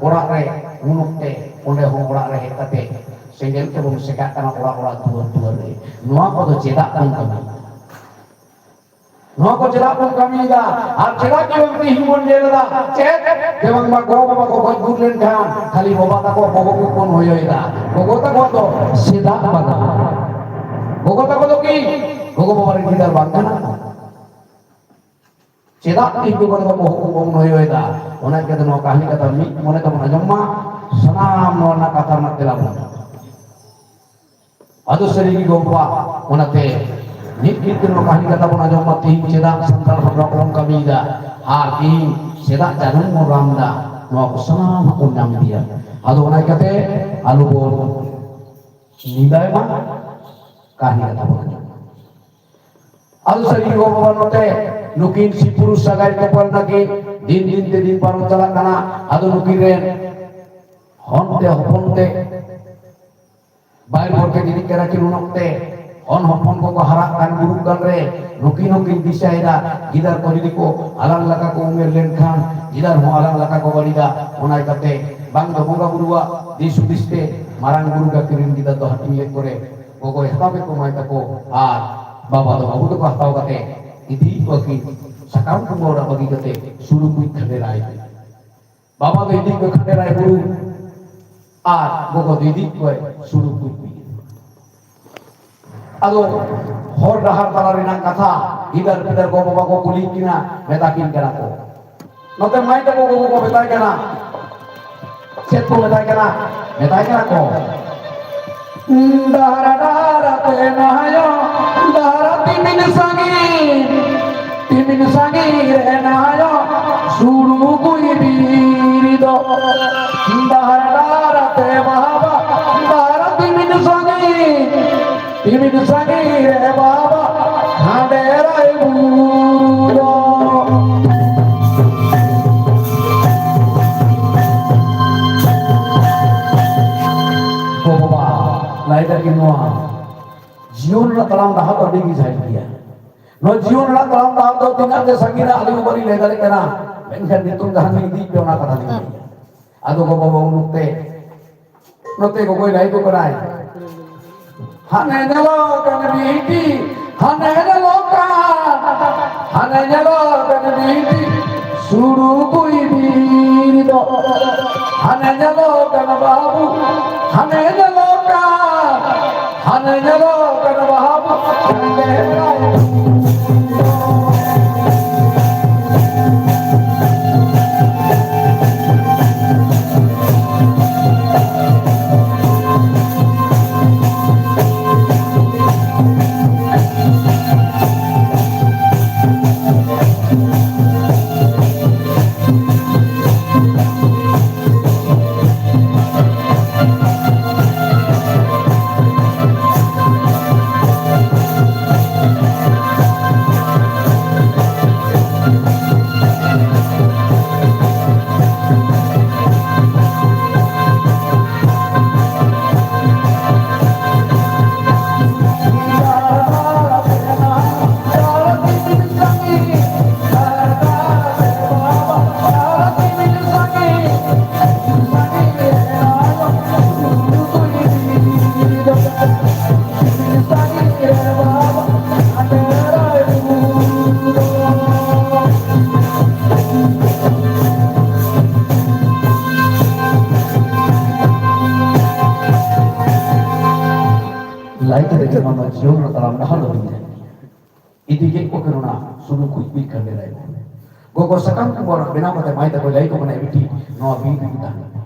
ᱚᱲᱟᱜ ᱨᱮ, ᱩᱱ ᱚᱠᱛᱮ ᱚᱸᱰᱮ ᱦᱚᱸ ᱚᱲᱟᱜ ᱨᱮ ᱦᱮᱡ ᱠᱟᱛᱮ ᱥᱮᱸᱜᱮᱞ ᱛᱮᱵᱚᱱ ᱥᱮᱠᱟᱜ ᱠᱟᱱᱟ ᱚᱲᱟᱜ ᱚᱲᱟᱜ ᱫᱩᱣᱟᱹᱨ ᱫᱩᱣᱟᱹᱨ ᱨᱮ᱾ ᱱᱚᱣᱟ ᱠᱚᱫᱚ ᱪᱮᱫᱟᱜ ᱵᱚᱱ ᱠᱟᱹᱢᱤᱭᱮᱫᱟ? ᱱᱚᱣᱟ ᱠᱚ ᱪᱮᱫᱟᱜ ᱵᱚᱱ ᱠᱟᱹᱢᱤᱭᱮᱫᱟ? ᱟᱨ ᱪᱮᱫᱟᱜ ᱜᱮ ᱵᱟᱝ ᱛᱮᱦᱮᱧ ᱵᱚᱱ ᱧᱮᱞ ᱮᱫᱟ? ᱪᱮᱫ ᱡᱮ ᱵᱟᱝᱢᱟ ᱜᱚ ᱵᱟᱵᱟ ᱠᱚ ᱜᱚᱡ ᱜᱩᱨ ᱞᱮᱱᱠᱷᱟᱱ ᱠᱷᱟᱹᱞᱤ ᱵᱟᱵᱟ ᱛᱟᱠᱚ ᱵᱚᱦᱚᱜ ᱠᱚ ᱵᱚᱱ ᱦᱚᱭᱚᱭᱮᱫᱟ, ᱜᱚᱜᱚ ᱛᱟᱠᱚ ᱫᱚ ᱪᱮᱫᱟᱜ ᱵᱟᱝᱟ? ᱜᱚᱜᱚ ᱛᱟᱠᱚ ᱫᱚ ᱠᱤ ᱜᱚᱜᱚ ᱵᱟᱵᱟ ᱨᱮᱱ ᱜᱤᱫᱟᱹᱨ ᱵᱟᱝ ᱠᱟᱱᱟ ᱠᱚ? ᱪᱮᱫᱟᱜ ᱛᱮᱦᱮᱧ ᱜᱚᱜᱚ ᱛᱟᱠᱚ ᱵᱚᱦᱚᱜ ᱠᱚ ᱵᱚᱱ ᱦᱚᱭᱚᱭᱮᱫᱟ? ᱚᱱᱟ ᱤᱭᱠᱟᱹᱛᱮ ᱱᱚᱣᱟ ᱠᱟᱹᱦᱱᱤ ᱠᱟᱛᱷᱟ ᱢᱤᱫ ᱢᱚᱱᱮ ᱛᱮᱵᱚᱱ ᱟᱸᱡᱚᱢ ᱢᱟ, ᱥᱟᱱᱟᱢ ᱱᱚᱣᱟ ᱨᱮᱱᱟᱜ ᱠᱟᱛᱷᱟ ᱨᱮᱱᱟᱜ ᱛᱮᱞᱟ ᱵᱚᱱ ᱧᱟᱢᱟ᱾ ᱟᱫᱚ ᱥᱟᱹᱨᱤ ᱜᱮ ᱜᱚ ᱵᱟᱵᱟ, ᱚᱱᱟᱛᱮ ᱢᱤᱫ ᱢᱤᱫ ᱛᱮ ᱱᱚᱣᱟ ᱠᱟᱹᱦᱱᱤ ᱠᱟᱛᱷᱟ ᱵᱚᱱ ᱟᱸᱡᱚᱢ ᱢᱟ, ᱛᱮᱦᱮᱧ ᱪᱮᱫᱟᱜ ᱥᱟᱱᱛᱟᱲ ᱦᱚᱯᱚᱱ ᱵᱚᱱ ᱠᱟᱹᱢᱤᱭᱮᱫᱟ ᱟᱨ ᱛᱮᱦᱮᱧ ᱪᱮᱫᱟᱜ ᱡᱟᱹᱱᱩᱢ ᱵᱚᱱ ᱨᱟᱢ ᱮᱫᱟ, ᱱᱚᱣᱟ ᱠᱚ ᱥᱟᱱᱟᱢ ᱵᱚᱱ ᱧᱟᱢ ᱤᱫᱤᱭᱟ᱾ ᱟᱫᱚ ᱚᱱᱟ ᱤᱭᱠᱟᱹᱛᱮ ᱟᱞᱚ ᱵᱚᱱ ᱧᱤᱫᱟᱭ ᱢᱟ, ᱠᱟᱹᱦᱱᱤ ᱠᱟᱛᱷᱟ ᱵᱚᱱ ᱟᱸᱡᱚᱢ ᱢᱟ᱾ ᱟᱫᱚ ᱥᱟᱹᱨᱤ ᱜᱮ ᱜᱚ ᱵᱟᱵᱟ ᱱᱚᱛᱮ ᱱᱩᱠᱤᱱ ᱥᱤ ᱯᱩᱨᱩᱥ ᱥᱟᱹᱜᱟᱭ ᱛᱚᱯᱚᱞ ᱱᱟᱹᱠᱤᱱ ᱫᱤᱱ ᱫᱤᱱ ᱛᱮ ᱫᱤᱱ ᱯᱟᱨᱚᱢ ᱪᱟᱞᱟᱜ ᱠᱟᱱᱟ᱾ ᱟᱫᱚ ᱱᱩᱠᱤᱱ ᱨᱮᱱ ᱦᱚᱱ ᱛᱮ ᱦᱚᱯᱚᱱ ᱛᱮ ᱵᱟᱭ ᱵᱚᱨᱠᱮᱛ ᱤᱫᱤᱜ ᱠᱟᱱᱟ ᱠᱤᱱ ᱩᱱ ᱚᱠᱛᱮ᱾ ᱦᱚᱱ ᱦᱚᱯᱚᱱ ᱠᱚᱠᱚ ᱦᱟᱨᱟᱜ ᱠᱟᱱ ᱵᱩᱨᱩᱜ ᱠᱟᱱ ᱨᱮ ᱱᱩᱠᱤᱱ ᱦᱚᱸᱠᱤᱱ ᱫᱤᱥᱟᱹᱭᱮᱫᱟ, ᱜᱤᱫᱟᱹᱨ ᱠᱚ ᱡᱩᱫᱤ ᱠᱚ ᱟᱞᱟᱝ ᱞᱮᱠᱟ ᱠᱚ ᱩᱢᱮᱨ ᱞᱮᱱᱠᱷᱟᱱ ᱜᱤᱫᱟᱹᱨ ᱦᱚᱸ ᱟᱞᱟᱝ ᱞᱮᱠᱟ ᱠᱚ ᱵᱟᱹᱲᱤᱡᱟ᱾ ᱚᱱᱟ ᱤᱭᱠᱟᱹᱛᱮ ᱵᱟᱝ ᱫᱚ ᱵᱚᱸᱜᱟ ᱵᱩᱨᱩᱣᱟᱜ ᱫᱤᱥ ᱦᱩᱫᱤᱥ ᱛᱮ ᱢᱟᱨᱟᱝ ᱵᱩᱨᱩ ᱜᱟᱹᱠᱷᱤᱨ ᱨᱮᱱ ᱜᱤᱫᱟᱹᱨ ᱫᱚ ᱦᱟᱹᱴᱤᱧ ᱞᱮᱫ ᱠᱚᱨᱮ ᱜᱚᱜᱚᱭ ᱦᱟᱛᱟᱣ ᱠᱮᱫ ᱠᱚ ᱢᱟᱹᱭ ᱛᱟᱠᱚ ᱟᱨ ᱵᱟᱵᱟ ᱫᱚ ᱵᱟᱹᱵᱩ ᱛᱟᱠᱚ ᱦᱟᱛᱟᱣ ᱠᱟᱛᱮ ᱤᱫᱤᱭᱮᱫ ᱠᱚᱣᱟ ᱠᱤᱱ ᱥᱟᱠᱟᱢ ᱠᱩᱢᱵᱟᱹ ᱚᱲᱟᱜ ᱵᱟᱹᱜᱤ ᱠᱟᱛᱮ ᱥᱩᱨᱩ ᱠᱩᱡ ᱠᱷᱟᱸᱰᱮ ᱨᱟᱭ᱾ ᱵᱟᱵᱟ ᱫᱚ ᱤᱫᱤᱭᱮᱫ ᱠᱚᱣᱟ ᱠᱷᱟᱸᱰᱮ ᱨᱟᱭ ᱵᱩᱨᱩ ᱟᱨ ᱜᱚᱜᱚ ᱫᱚ ᱤᱫᱤᱭᱮᱫ ᱠᱚᱣᱟᱭ ᱥᱩᱨᱩ ᱠᱩᱡ ᱵᱤᱨ᱾ ᱟᱫᱚ ᱦᱚᱨ ᱰᱟᱦᱟᱨ ᱛᱟᱞᱟ ᱨᱮᱱᱟᱜ ᱠᱟᱛᱷᱟ ᱜᱤᱫᱟᱹᱨ ᱯᱤᱫᱟᱹᱨ ᱜᱚ ᱵᱟᱵᱟ ᱠᱚ ᱠᱩᱞᱤᱭᱮᱫ ᱠᱤᱱᱟ, ᱢᱮᱛᱟ ᱠᱤᱱ ᱠᱟᱱᱟ ᱠᱚ᱾ ᱱᱚᱛᱮ ᱢᱟᱹᱭ ᱛᱟᱠᱚ ᱜᱚᱜᱚ ᱠᱚ ᱢᱮᱛᱟᱭ ᱠᱟᱱᱟ, ᱪᱮᱫ ᱠᱚ ᱢᱮᱛᱟᱭ ᱠᱟᱱᱟ? ᱢᱮᱛᱟᱭ ᱠᱟᱱᱟ ᱠᱚ, ᱰᱟᱦᱟᱨᱟ ᱰᱟᱦᱟᱨᱟ ᱛᱮ ᱱᱟᱦᱟᱭᱚ, ᱰᱟᱦᱟᱨᱟ ᱛᱤᱢᱤᱱ ᱥᱟᱺᱜᱤᱧ, ᱛᱤᱢᱤᱱ ᱥᱟᱺᱜᱤᱧ ᱨᱮ ᱱᱟᱦᱟᱭᱚ, ᱥᱩᱲᱩ ᱜᱩᱭ ᱵᱤᱨ ᱫᱚ᱾ ᱰᱟᱦᱟᱨᱟ ᱰᱟᱦᱟᱨᱟ ᱛᱮ ᱵᱟᱦᱟᱵᱟ, ᱰᱟᱦᱟᱨᱟ ᱛᱤᱢᱤᱱ ᱥᱟᱺᱜᱤᱧ, ᱥᱟᱺᱜᱤᱧ ᱨᱮ ᱵᱟᱵᱟ ᱦᱟᱸᱰᱮ ᱨᱟᱭ ᱵᱩᱨᱩ ᱫᱚ᱾ ᱜᱚ ᱵᱟᱵᱟ, ᱞᱟᱹᱭ ᱫᱟᱠᱤᱱ ᱱᱚᱣᱟ ᱡᱤᱭᱚᱱ ᱨᱮᱱᱟᱜ ᱛᱟᱲᱟᱢ ᱰᱟᱦᱟᱨ ᱫᱚ ᱟᱹᱰᱤ ᱜᱮ ᱡᱷᱟᱹᱞ ᱜᱮᱭᱟ᱾ ᱱᱚᱣᱟ ᱡᱤᱭᱚᱱ ᱨᱮᱱᱟᱜ ᱛᱟᱲᱟᱢ ᱰᱟᱦᱟᱨ ᱫᱚ ᱛᱤᱱᱟᱹᱜ ᱜᱮ ᱥᱟᱺᱜᱤᱧᱟ, ᱟᱹᱞᱤᱧ ᱦᱚᱸ ᱵᱟᱹᱞᱤᱧ ᱞᱟᱹᱭ ᱫᱟᱲᱮᱭᱟᱜ ᱠᱟᱱᱟ, ᱢᱮᱱᱠᱷᱟᱱ ᱱᱤᱛᱚᱜ ᱡᱟᱦᱟᱸ ᱞᱤᱧ ᱤᱫᱤᱭᱮᱫ ᱯᱮ, ᱚᱱᱟ ᱠᱟᱛᱷᱟ ᱞᱤᱧ ᱞᱟᱹᱭᱟ᱾ ᱟᱫᱚ ᱜᱚ ᱵᱟᱵᱟ ᱩᱱ ᱚᱠᱛᱮ ᱱᱚᱛᱮ ᱜᱚᱜᱚᱭ ᱞᱟᱹᱭ ᱟᱠᱚ ᱠᱟᱱᱟᱭ, ᱦᱟᱱᱮ ᱧᱮᱞᱚᱜ ᱠᱟᱱ ᱵᱤᱴᱤ, ᱦᱟᱱᱮ ᱧᱮᱞᱚᱜ ᱠᱟᱱ, ᱦᱟᱱᱮ ᱧᱮᱞᱚᱜ ᱠᱟᱱ ᱵᱤᱴᱤ, ᱥᱩᱲᱩ ᱠᱩᱭ ᱵᱤᱨ ᱫᱚ᱾ ᱦᱟᱱᱮ ᱧᱮᱞᱚᱜ ᱠᱟᱱ ᱵᱟᱹᱵᱩ, ᱦᱟᱱᱮ ᱧᱮᱞᱚᱜ ᱠᱟᱱ, ᱦᱟᱱᱮ ᱧᱮᱞᱚᱜ ᱠᱟᱱ ᱵᱟᱹᱵᱩ᱾ ᱞᱟᱹᱭ ᱠᱮᱫᱟ ᱡᱮ ᱱᱚᱣᱟ ᱡᱤᱭᱚᱱ ᱨᱮ ᱛᱟᱲᱟᱢ ᱰᱟᱦᱟᱨ ᱫᱚ ᱵᱟᱹᱧ ᱧᱟᱢ ᱜᱮᱭᱟ᱾ ᱤᱫᱤ ᱠᱮᱫ ᱠᱚ ᱠᱟᱱᱟ ᱚᱱᱟ ᱥᱩᱱᱩ ᱠᱩᱡ ᱵᱤᱨ ᱠᱷᱟᱸᱰᱮ ᱨᱟᱭ᱾ ᱜᱚᱜᱚ ᱥᱟᱠᱟᱢ ᱠᱚ ᱵᱮᱱᱟᱣ ᱠᱟᱛᱮ ᱢᱟᱭ ᱛᱟᱠᱚ ᱞᱟᱹᱭ ᱠᱚ ᱠᱟᱱᱟ, "ᱮ ᱵᱤᱴᱤ, ᱱᱚᱣᱟ ᱵᱤᱨ ᱨᱮᱜᱮ ᱛᱟᱦᱮᱱ ᱯᱮ᱾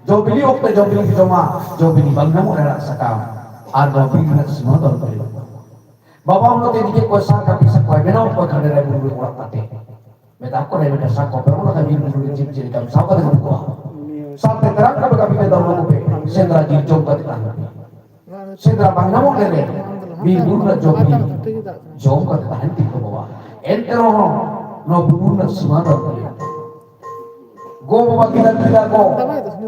ᱡᱚ ᱵᱤᱞᱤ ᱚᱠᱛᱮ ᱡᱚ ᱵᱤᱞᱤ ᱯᱮ ᱡᱚᱢᱟ, ᱡᱚ ᱵᱤᱞᱤ ᱵᱟᱝ ᱧᱟᱢᱚᱜ ᱨᱮ ᱟᱲᱟᱜ ᱥᱟᱠᱟᱢ, ᱟᱨ ᱱᱚᱣᱟ ᱵᱤᱨ ᱨᱮᱱᱟᱜ ᱥᱤᱢᱟᱹ ᱫᱚ ᱟᱞᱚ ᱯᱮ ᱦᱤᱲᱤᱧᱟ᱾" ᱵᱟᱵᱟ ᱩᱱ ᱚᱠᱛᱮ ᱤᱫᱤ ᱠᱮᱫ ᱠᱚᱣᱟ ᱥᱟᱨ ᱠᱟᱹᱯᱤ ᱥᱟᱠᱣᱟᱭ ᱵᱮᱱᱟᱣ ᱠᱚᱣᱟ ᱠᱷᱟᱸᱰᱮ ᱨᱟᱭ ᱵᱩᱨᱩ ᱨᱮ ᱚᱲᱟᱜ ᱠᱟᱛᱮ᱾ ᱢᱮᱛᱟ ᱠᱚ ᱠᱟᱱᱟᱭ, ᱵᱮᱴᱟ, ᱥᱟᱵ ᱠᱚᱯᱮ, ᱚᱱᱟ ᱠᱟᱹᱢᱤ ᱨᱮ ᱡᱤᱵᱽ ᱡᱤᱭᱟᱹᱞᱤ ᱠᱟᱢ ᱥᱟᱵ ᱠᱟᱛᱮ ᱟᱹᱜᱩ ᱠᱚᱣᱟ᱾ ᱥᱟᱵ ᱛᱮ ᱛᱮᱨᱟᱝ ᱠᱟᱯᱮ, ᱠᱟᱹᱢᱤ ᱯᱮ, ᱫᱟᱣ ᱠᱚᱯᱮ, ᱥᱮᱸᱫᱽᱨᱟ ᱡᱤᱞ ᱡᱚᱢ ᱠᱟᱛᱮ ᱛᱟᱦᱮᱱ ᱯᱮ᱾ ᱥᱮᱸᱫᱽᱨᱟ ᱵᱟᱝ ᱧᱟᱢᱚᱜ ᱨᱮ, ᱵᱤᱨ ᱵᱩᱨᱩ ᱨᱮᱱᱟᱜ ᱡᱚ ᱵᱤᱞᱤ ᱡᱚᱢ ᱠᱟᱛᱮ ᱛᱟᱦᱮᱱ ᱛᱤᱧ ᱜᱚ ᱵᱟᱵᱟ᱾ ᱮᱱᱛᱮ ᱨᱮᱦᱚᱸ ᱱᱚᱣᱟ ᱵᱩᱨᱩ ᱨᱮᱱᱟᱜ ᱥᱤᱢᱟ ᱫᱚ ᱟᱞᱚᱢ ᱞᱟᱹᱭᱟ᱾ ᱜᱚ ᱵᱟᱵᱟ ᱜᱤᱫᱟᱹᱨ ᱯᱤᱫᱟᱹᱨ ᱠᱚ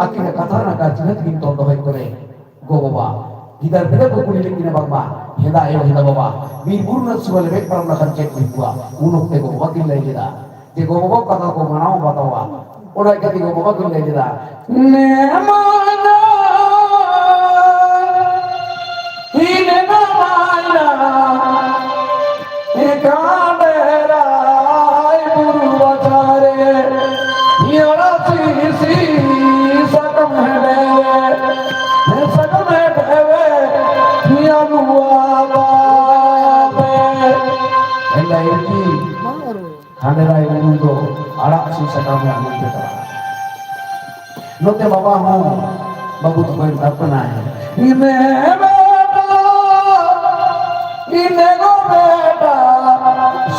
ᱟᱹᱠᱤᱱᱟᱜ ᱠᱟᱛᱷᱟ ᱨᱮᱱᱟᱜ ᱜᱟᱨᱡᱤᱱ ᱠᱤᱱ ᱛᱚᱞ ᱫᱚᱦᱚᱭ ᱠᱚᱨᱮ ᱜᱚ ᱵᱟᱵᱟ ᱜᱤᱫᱟᱹᱨ ᱯᱤᱫᱟᱹᱨ ᱠᱚ ᱠᱩᱞᱤ ᱞᱮᱫ ᱠᱤᱱᱟ, ᱵᱟᱝᱢᱟ ᱦᱮᱸᱫᱟ ᱟᱭᱳ, ᱦᱮᱸᱫᱟ ᱵᱟᱵᱟ, ᱵᱤᱨ ᱵᱩᱨᱩ ᱨᱮᱱᱟᱜ ᱥᱤᱢᱟ ᱞᱮᱵᱮᱫ ᱯᱟᱨᱚᱢ ᱞᱮᱠᱷᱟᱱ ᱪᱮᱫ ᱦᱩᱭ ᱠᱚᱜᱼᱟ? ᱩᱱ ᱚᱠᱛᱮ ᱜᱚ ᱵᱟᱵᱟ ᱠᱤᱱ ᱞᱟᱹᱭ ᱞᱮᱫᱟ ᱡᱮ ᱜᱚ ᱵᱟᱵᱟ ᱠᱟᱛᱷᱟ ᱠᱚ ᱢᱟᱱᱟᱣ ᱵᱟᱛᱟᱣᱟ᱾ ᱚᱱᱟ ᱠᱷᱟᱹᱛᱤᱨ ᱜᱚ ᱵᱟᱵᱟ ᱠᱤᱱ ᱞᱟᱹᱭ ᱞᱮᱫᱟ, ᱱᱮ ᱢᱟᱭᱱᱟ, ᱦᱤ ᱱᱮ ᱱᱟ ᱢᱟᱭᱱᱟ, ᱦᱤ ᱠᱟᱸᱰᱮᱨᱟᱭ ᱵᱩᱨᱩ ᱵᱟᱡᱟᱨ ᱨᱮ, ᱦᱤ ᱟᱲᱟᱜ ᱥᱤᱥᱤ ᱥᱟᱠᱟᱢ ᱦᱮᱰᱮ, ᱦᱮ ᱥᱟᱠᱟᱢ ᱦᱮᱰᱮ, ᱦᱤ ᱟᱞᱩ ᱟᱵᱟᱫ᱾ ᱦᱮᱸ, ᱞᱟᱹᱭ ᱠᱤ? ᱠᱷᱟᱸᱰᱮᱨᱟᱭ ᱵᱩᱨᱩ ᱫᱚ ᱟᱲᱟᱜ ᱥᱤ ᱥᱟᱠᱟᱢ ᱨᱮ ᱟᱹᱜᱩ ᱠᱮᱫᱟ᱾ ᱱᱚᱛᱮ ᱵᱟᱵᱟ ᱦᱚᱸ ᱵᱟᱹᱵᱩ ᱛᱟᱠᱚᱭ ᱢᱮᱛᱟ ᱠᱚ ᱠᱟᱱᱟᱭ, ᱤᱱᱟᱹ ᱵᱮᱴᱟ, ᱤᱱᱟᱹ ᱜᱚ ᱵᱮᱴᱟ,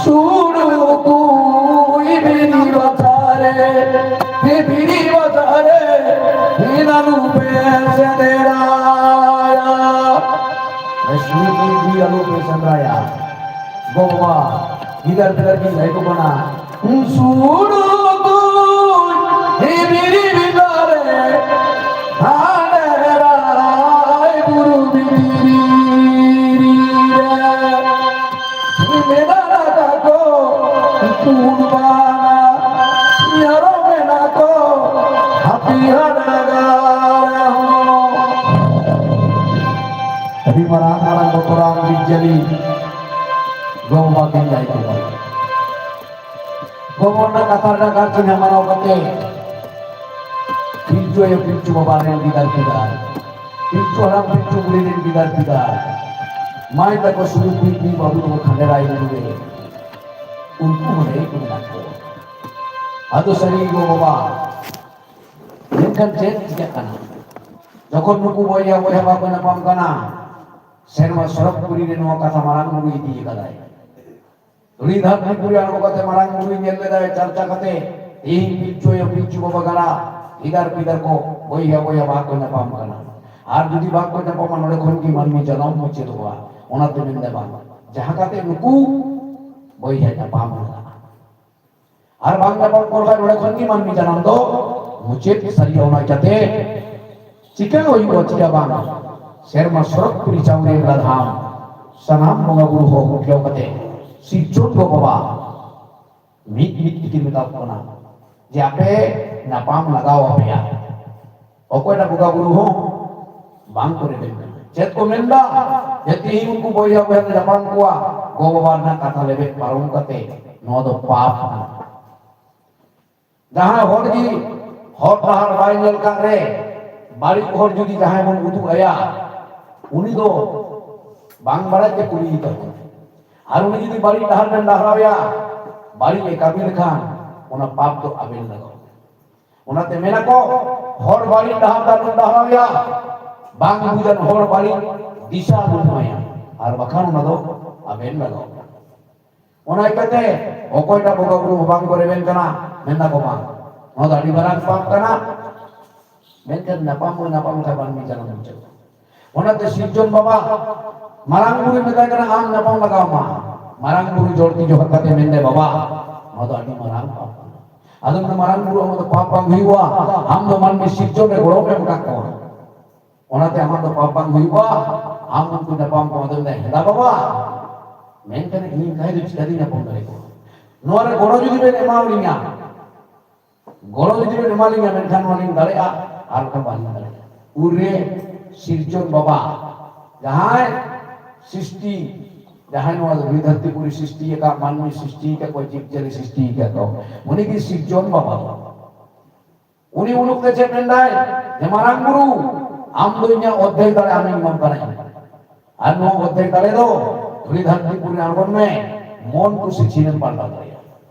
ᱥᱩᱲᱩ ᱠᱩ ᱤᱵᱤᱨᱤ ᱵᱟᱛᱟᱨᱮ, ᱤᱵᱤᱨᱤ ᱵᱟᱛᱟᱨᱮ, ᱤᱱᱟᱹ ᱱᱩᱯᱮ ᱥᱮᱸᱫᱽᱨᱟᱭᱟ᱾ ᱥᱩᱲᱩ ᱠᱩ ᱤᱵᱤᱨᱤ ᱟᱞᱚ ᱯᱮ ᱥᱮᱸᱫᱽᱨᱟᱭᱟ᱾ ᱜᱚ ᱵᱟᱵᱟ ᱜᱤᱫᱟᱹᱨ ᱯᱤᱫᱟᱹᱨ ᱠᱤᱱ ᱞᱟᱹᱭ ᱟᱠᱚ ᱠᱟᱱᱟ, ᱥᱩᱲᱩ ᱠᱩᱧ ᱦᱤᱵᱤᱨᱤ ᱵᱤᱫᱟᱨᱮ, ᱦᱟᱸᱰᱮ ᱨᱟᱭ ᱵᱩᱨᱩ ᱵᱷᱤᱛᱨᱤ ᱨᱮ᱾ ᱢᱮᱱᱟᱜ ᱟᱠᱟᱫ ᱠᱚ ᱯᱩᱸᱰ ᱵᱟᱱᱟ, ᱟᱨᱚ ᱢᱮᱱᱟᱜ ᱠᱚ ᱦᱟᱹᱛᱤ ᱦᱟᱰᱜᱟᱨ ᱦᱚᱸ᱾ ᱟᱹᱰᱤ ᱢᱟᱨᱟᱝ ᱢᱟᱨᱟᱝ ᱵᱚᱛᱚᱨᱟᱱ ᱡᱤᱵᱽ ᱡᱤᱭᱟᱹᱞᱤ ᱜᱚ ᱵᱟᱵᱟ ᱠᱤᱱ ᱞᱟᱹᱭ ᱠᱚᱣᱟ᱾ ᱜᱚ ᱵᱟᱵᱟ ᱨᱮᱱᱟᱜ ᱠᱟᱛᱷᱟ ᱨᱮᱱᱟᱜ ᱜᱟᱨᱡᱮᱱ ᱢᱟᱱᱟᱣ ᱠᱟᱛᱮ ᱯᱤᱞᱪᱩ ᱟᱭᱳ ᱯᱤᱞᱪᱩ ᱵᱟᱵᱟ ᱨᱮᱱ ᱜᱤᱫᱟᱹᱨ ᱯᱤᱫᱟᱹᱨ, ᱯᱤᱞᱪᱩ ᱦᱟᱲᱟᱢ ᱯᱤᱞᱪᱩ ᱵᱩᱲᱦᱤ ᱨᱮᱱ ᱜᱤᱫᱟᱹᱨ ᱯᱤᱫᱟᱹᱨ, ᱢᱟᱹᱭ ᱛᱟᱠᱚ ᱥᱩᱨᱩ ᱠᱩᱲᱤ ᱠᱩᱲᱤ ᱵᱟᱹᱵᱩ ᱛᱟᱠᱚ ᱠᱷᱟᱸᱰᱮᱨᱟᱭ ᱵᱩᱨᱩ ᱨᱮ, ᱩᱱᱠᱩ ᱦᱚᱸ ᱞᱟᱹᱭ ᱠᱚ ᱢᱮᱱᱟᱜ ᱠᱚᱣᱟ᱾ ᱟᱫᱚ ᱥᱟᱹᱨᱤ ᱜᱚ ᱵᱟᱵᱟ ᱢᱮᱱᱠᱷᱟᱱ ᱪᱮᱫ ᱪᱤᱠᱟᱹᱜ ᱠᱟᱱᱟ? ᱡᱚᱠᱷᱚᱱ ᱱᱩᱠᱩ ᱵᱚᱭᱦᱟ ᱵᱚᱭᱦᱟ ᱵᱟᱠᱚ ᱧᱟᱯᱟᱢ ᱠᱟᱱᱟ, ᱥᱮᱨᱢᱟ ᱥᱚᱨᱚᱜᱽᱯᱩᱨᱤ ᱨᱮ ᱱᱚᱣᱟ ᱠᱟᱛᱷᱟ ᱢᱟᱨᱟᱝ ᱵᱩᱨᱩ ᱤᱫᱤ ᱟᱠᱟᱫᱟᱭ᱾ ᱩᱱᱤ ᱫᱷᱟᱹᱨᱛᱤᱯᱩᱨᱤ ᱟᱬᱜᱚ ᱠᱟᱛᱮ ᱢᱟᱨᱟᱝ ᱵᱩᱨᱩᱭ ᱧᱮᱞ ᱞᱮᱫᱟᱭ, ᱪᱟᱨᱪᱟ ᱠᱟᱛᱮ ᱛᱮᱦᱮᱧ ᱯᱤᱞᱪᱩ ᱟᱭᱳ ᱯᱤᱞᱪᱩ ᱵᱟᱵᱟ ᱜᱟᱲᱟ ᱜᱤᱫᱟᱹᱨ ᱯᱤᱫᱟᱹᱨ ᱠᱚ ᱵᱚᱭᱦᱟ ᱵᱚᱭᱦᱟ ᱵᱟᱠᱚ ᱧᱟᱯᱟᱢ ᱠᱟᱱᱟ᱾ ᱟᱨ ᱡᱩᱫᱤ ᱵᱟᱠᱚ ᱧᱟᱯᱟᱢᱟ, ᱱᱚᱰᱮ ᱠᱷᱚᱱ ᱜᱮ ᱢᱟᱹᱱᱢᱤ ᱡᱟᱱᱟᱢ ᱢᱩᱪᱟᱹᱫᱚᱜᱼᱟ᱾ ᱚᱱᱟᱛᱮ ᱢᱮᱱᱫᱟ ᱵᱟᱝ, ᱡᱟᱦᱟᱸ ᱠᱟᱛᱮ ᱱᱩᱠᱩ ᱵᱚᱭᱦᱟ ᱧᱟᱯᱟᱢ ᱞᱟᱜᱟᱜᱼᱟ᱾ ᱟᱨ ᱵᱟᱝ ᱧᱟᱯᱟᱢ ᱠᱚ ᱞᱮᱠᱷᱟᱱ ᱱᱚᱰᱮ ᱠᱷᱚᱱ ᱜᱮ ᱢᱟᱹᱱᱢᱤ ᱡᱟᱱᱟᱢ ᱫᱚ ᱢᱩᱪᱟᱹᱫ ᱥᱟᱹᱨᱤᱜᱼᱟ᱾ ᱚᱱᱟ ᱤᱠᱟᱹᱛᱮ ᱪᱤᱠᱟ ᱦᱩᱭᱩᱜᱼᱟ, ᱪᱤᱠᱟ ᱵᱟᱝ, ᱥᱮᱨᱢᱟ ᱥᱚᱨᱚᱜᱽᱯᱩᱨᱤ ᱪᱟᱣᱨᱤᱭᱟᱹ ᱵᱮᱲᱟ ᱫᱷᱟᱢ ᱥᱟᱱᱟᱢ ᱵᱚᱸᱜᱟ ᱵᱩᱨᱩ ᱦᱚᱸ ᱩᱴᱷᱟᱹᱣ ᱠᱟᱛᱮ ᱥᱤᱨᱡᱚᱱ ᱜᱚ ᱵᱟᱵᱟ ᱢᱤᱫ ᱢᱤᱫ ᱛᱮᱠᱤᱱ ᱢᱮᱛᱟ ᱠᱚ ᱠᱟᱱᱟ ᱡᱮ ᱟᱯᱮ ᱧᱟᱯᱟᱢ ᱞᱟᱜᱟᱣ ᱟᱯᱮᱭᱟ᱾ ᱚᱠᱚᱭᱴᱟᱜ ᱵᱚᱸᱜᱟ ᱵᱩᱨᱩ ᱦᱚᱸ ᱵᱟᱝ ᱠᱚ ᱨᱮᱵᱮᱱ ᱠᱟᱱᱟ᱾ ᱪᱮᱫ ᱠᱚ ᱢᱮᱱᱫᱟ? ᱡᱮ ᱛᱤᱦᱤᱧ ᱩᱱᱠᱩ ᱵᱚᱭᱦᱟ ᱵᱚᱭᱦᱟ ᱞᱮ ᱧᱟᱯᱟᱢ ᱠᱚᱣᱟ, ᱜᱚ ᱵᱟᱵᱟ ᱨᱮᱱᱟᱜ ᱠᱟᱛᱷᱟ ᱞᱮᱵᱮᱫ ᱯᱟᱨᱚᱢ ᱠᱟᱛᱮ, ᱱᱚᱣᱟ ᱫᱚ ᱯᱟᱯ ᱠᱟᱱᱟ᱾ ᱡᱟᱦᱟᱸᱭ ᱦᱚᱲ ᱜᱮ ᱦᱚᱨ ᱰᱟᱦᱟᱨ ᱵᱟᱭ ᱧᱮᱞ ᱠᱟᱜ ᱨᱮ, ᱵᱟᱹᱲᱤᱡ ᱦᱚᱨ ᱡᱩᱫᱤ ᱡᱟᱦᱟᱸᱭ ᱵᱚᱱ ᱩᱫᱩᱜ ᱟᱭᱟ, ᱩᱱᱤ ᱫᱚ ᱵᱟᱝ ᱵᱟᱲᱟᱭ ᱛᱮ ᱠᱩᱞᱤᱭᱮ ᱛᱟᱵᱚᱱᱟ᱾ ᱟᱨ ᱩᱱᱤ ᱡᱩᱫᱤ ᱵᱟᱹᱲᱤᱡ ᱰᱟᱦᱟᱨ ᱵᱮᱱ ᱰᱟᱦᱨᱟᱣᱮᱭᱟ, ᱵᱟᱹᱲᱤᱡ ᱮ ᱠᱟᱹᱢᱤ ᱞᱮᱠᱷᱟᱱ, ᱚᱱᱟ ᱯᱟᱯ ᱫᱚ ᱟᱵᱮᱱ ᱞᱟᱜᱟᱣ᱾ ᱚᱱᱟᱛᱮ ᱢᱮᱱᱟ ᱠᱚ, ᱦᱚᱲ ᱵᱟᱹᱲᱤᱡ ᱰᱟᱦᱟᱨ ᱛᱮ ᱟᱞᱚᱢ ᱰᱟᱦᱨᱟᱣᱮᱭᱟ, ᱵᱟᱝ ᱵᱩᱡᱟᱱ ᱦᱚᱲ ᱵᱟᱹᱲᱤᱡ ᱫᱤᱥᱟ ᱟᱞᱚᱢ ᱮᱢᱟᱭᱟ, ᱟᱨ ᱵᱟᱠᱷᱟᱱ ᱚᱱᱟ ᱫᱚ ᱟᱵᱮᱱ ᱞᱟᱜᱟᱣ᱾ ᱚᱱᱟ ᱤᱠᱟᱹᱛᱮ ᱚᱠᱚᱭᱴᱟᱜ ᱵᱚᱸᱜᱟ ᱵᱩᱨᱩ ᱦᱚᱸ ᱵᱟᱝ ᱠᱚ ᱨᱮᱵᱮᱱ ᱠᱟᱱᱟ, ᱢᱮᱱ ᱫᱟᱠᱚ ᱵᱟᱝ, ᱱᱚᱣᱟ ᱫᱚ ᱟᱹᱰᱤ ᱢᱟᱨᱟᱝ ᱯᱟᱯ ᱠᱟᱱᱟ᱾ ᱢᱮᱱᱠᱷᱟᱱ ᱧᱟᱯᱟᱢ ᱵᱚᱱ ᱧᱟᱯᱟᱢ ᱞᱮᱠᱷᱟᱱ ᱵᱟᱝ ᱢᱤᱫ ᱡᱟᱱᱟᱢ ᱢᱩᱪᱟᱹᱫ᱾ ᱚᱱᱟᱛᱮ ᱥᱤᱨᱡᱚᱱ ᱵᱟᱵᱟ ᱢᱟᱨᱟᱝ ᱵᱩᱨᱩ ᱢᱮᱛᱟᱭ ᱠᱟᱱᱟ, ᱟᱢ ᱧᱟᱯᱟᱢ ᱞᱟᱜᱟᱣ ᱢᱟ᱾ ᱢᱟᱨᱟᱝ ᱵᱩᱨᱩ ᱡᱚᱲᱛᱤ ᱡᱚᱦᱚᱨ ᱠᱟᱛᱮ ᱢᱮᱱᱫᱟᱭ, ᱵᱟᱵᱟ, ᱱᱚᱣᱟ ᱫᱚ ᱟᱹᱰᱤ ᱢᱟᱨᱟᱝ ᱯᱟᱯ ᱠᱟᱱᱟ᱾ ᱟᱫᱚ ᱢᱮᱱᱫᱟ, ᱢᱟᱨᱟᱝ ᱵᱩᱨᱩ, ᱟᱢᱟᱜ ᱫᱚ ᱯᱟᱯ ᱵᱟᱝ ᱦᱩᱭᱩᱜᱼᱟ, ᱟᱢ ᱫᱚ ᱢᱟᱹᱱᱢᱤ ᱥᱤᱨᱡᱚᱱ ᱨᱮ ᱜᱚᱲᱚᱢ ᱮᱢ ᱟᱠᱟᱫ ᱠᱚᱣᱟ, ᱚᱱᱟᱛᱮ ᱟᱢᱟᱜ ᱫᱚ ᱯᱟᱯ ᱵᱟᱝ ᱦᱩᱭᱩᱜᱼᱟ᱾ ᱟᱢ ᱩᱱᱠᱩ ᱧᱟᱯᱟᱢ ᱠᱚ, ᱟᱫᱚ ᱢᱮᱱᱫᱟᱭ, ᱦᱮᱸᱫᱟ ᱵᱟᱵᱟ, ᱢᱮᱱᱠᱷᱟᱱ ᱤᱧ ᱠᱷᱟᱡ ᱫᱚ ᱪᱤᱠᱟᱹᱛᱤᱧ ᱧᱟᱯᱟᱢ ᱫᱟᱲᱮ ᱠᱚᱣᱟ? ᱱᱚᱣᱟ ᱨᱮ ᱜᱚᱲᱚ ᱡᱩᱫᱤ ᱵᱮᱱ ᱮᱢᱟᱣᱞᱤᱧᱟ, ᱜᱚᱲᱚ ᱡᱩᱫᱤ ᱵᱮᱱ ᱮᱢᱟᱞᱤᱧᱟ, ᱢᱮᱱᱠᱷᱟᱱ ᱱᱚᱣᱟ ᱞᱤᱧ ᱫᱟᱲᱮᱭᱟᱜᱼᱟ, ᱟᱨ ᱵᱟᱠᱷᱟᱱ ᱵᱟᱹᱞᱤᱧ ᱫᱟᱲᱮᱭᱟᱜᱼᱟ᱾ ᱩᱱᱨᱮ ᱥᱤᱨᱡᱚᱱ ᱵᱟᱵᱟ, ᱡᱟᱦᱟᱸᱭ ᱥᱨᱤᱥᱴᱤ, ᱡᱟᱦᱟᱸᱭ ᱱᱚᱣᱟ ᱫᱷᱩᱲᱤ ᱫᱷᱟᱹᱨᱛᱤ ᱯᱩᱨᱤ ᱥᱨᱤᱥᱴᱤ ᱟᱠᱟᱫ, ᱢᱟᱹᱱᱢᱤ ᱥᱨᱤᱥᱴᱤ ᱟᱠᱟᱫ ᱠᱚᱣᱟ, ᱡᱤᱵᱽ ᱡᱤᱭᱟᱹᱞᱤ ᱥᱨᱤᱥᱴᱤ ᱟᱠᱟᱫ ᱠᱚ, ᱩᱱᱤ ᱜᱮ ᱥᱤᱨᱡᱚᱱ ᱵᱟᱵᱟ ᱫᱚ᱾ ᱩᱱᱤ ᱩᱱ ᱚᱠᱛᱮ ᱪᱮᱫ ᱢᱮᱱᱫᱟᱭ? ᱡᱮ, ᱢᱟᱨᱟᱝ ᱵᱩᱨᱩ, ᱟᱢ ᱫᱚ ᱤᱧᱟᱹᱜ ᱚᱨᱫᱷᱮᱠ ᱫᱟᱲᱮ ᱟᱢᱤᱧ ᱮᱢᱟᱢ ᱠᱟᱱᱟ᱾ ᱟᱨ ᱱᱚᱣᱟ ᱚᱨᱫᱷᱮᱠ ᱫᱟᱲᱮ ᱫᱚ ᱫᱷᱩᱲᱤ ᱫᱷᱟᱹᱨᱛᱤ ᱯᱩᱨᱤ ᱟᱬᱜᱚᱱ ᱢᱮ, ᱢᱚᱱ ᱠᱩᱥᱤ ᱪᱷᱤᱱᱮᱢ ᱯᱟᱞᱴᱟᱣ ᱫᱟᱲᱮᱭᱟᱜᱼᱟ᱾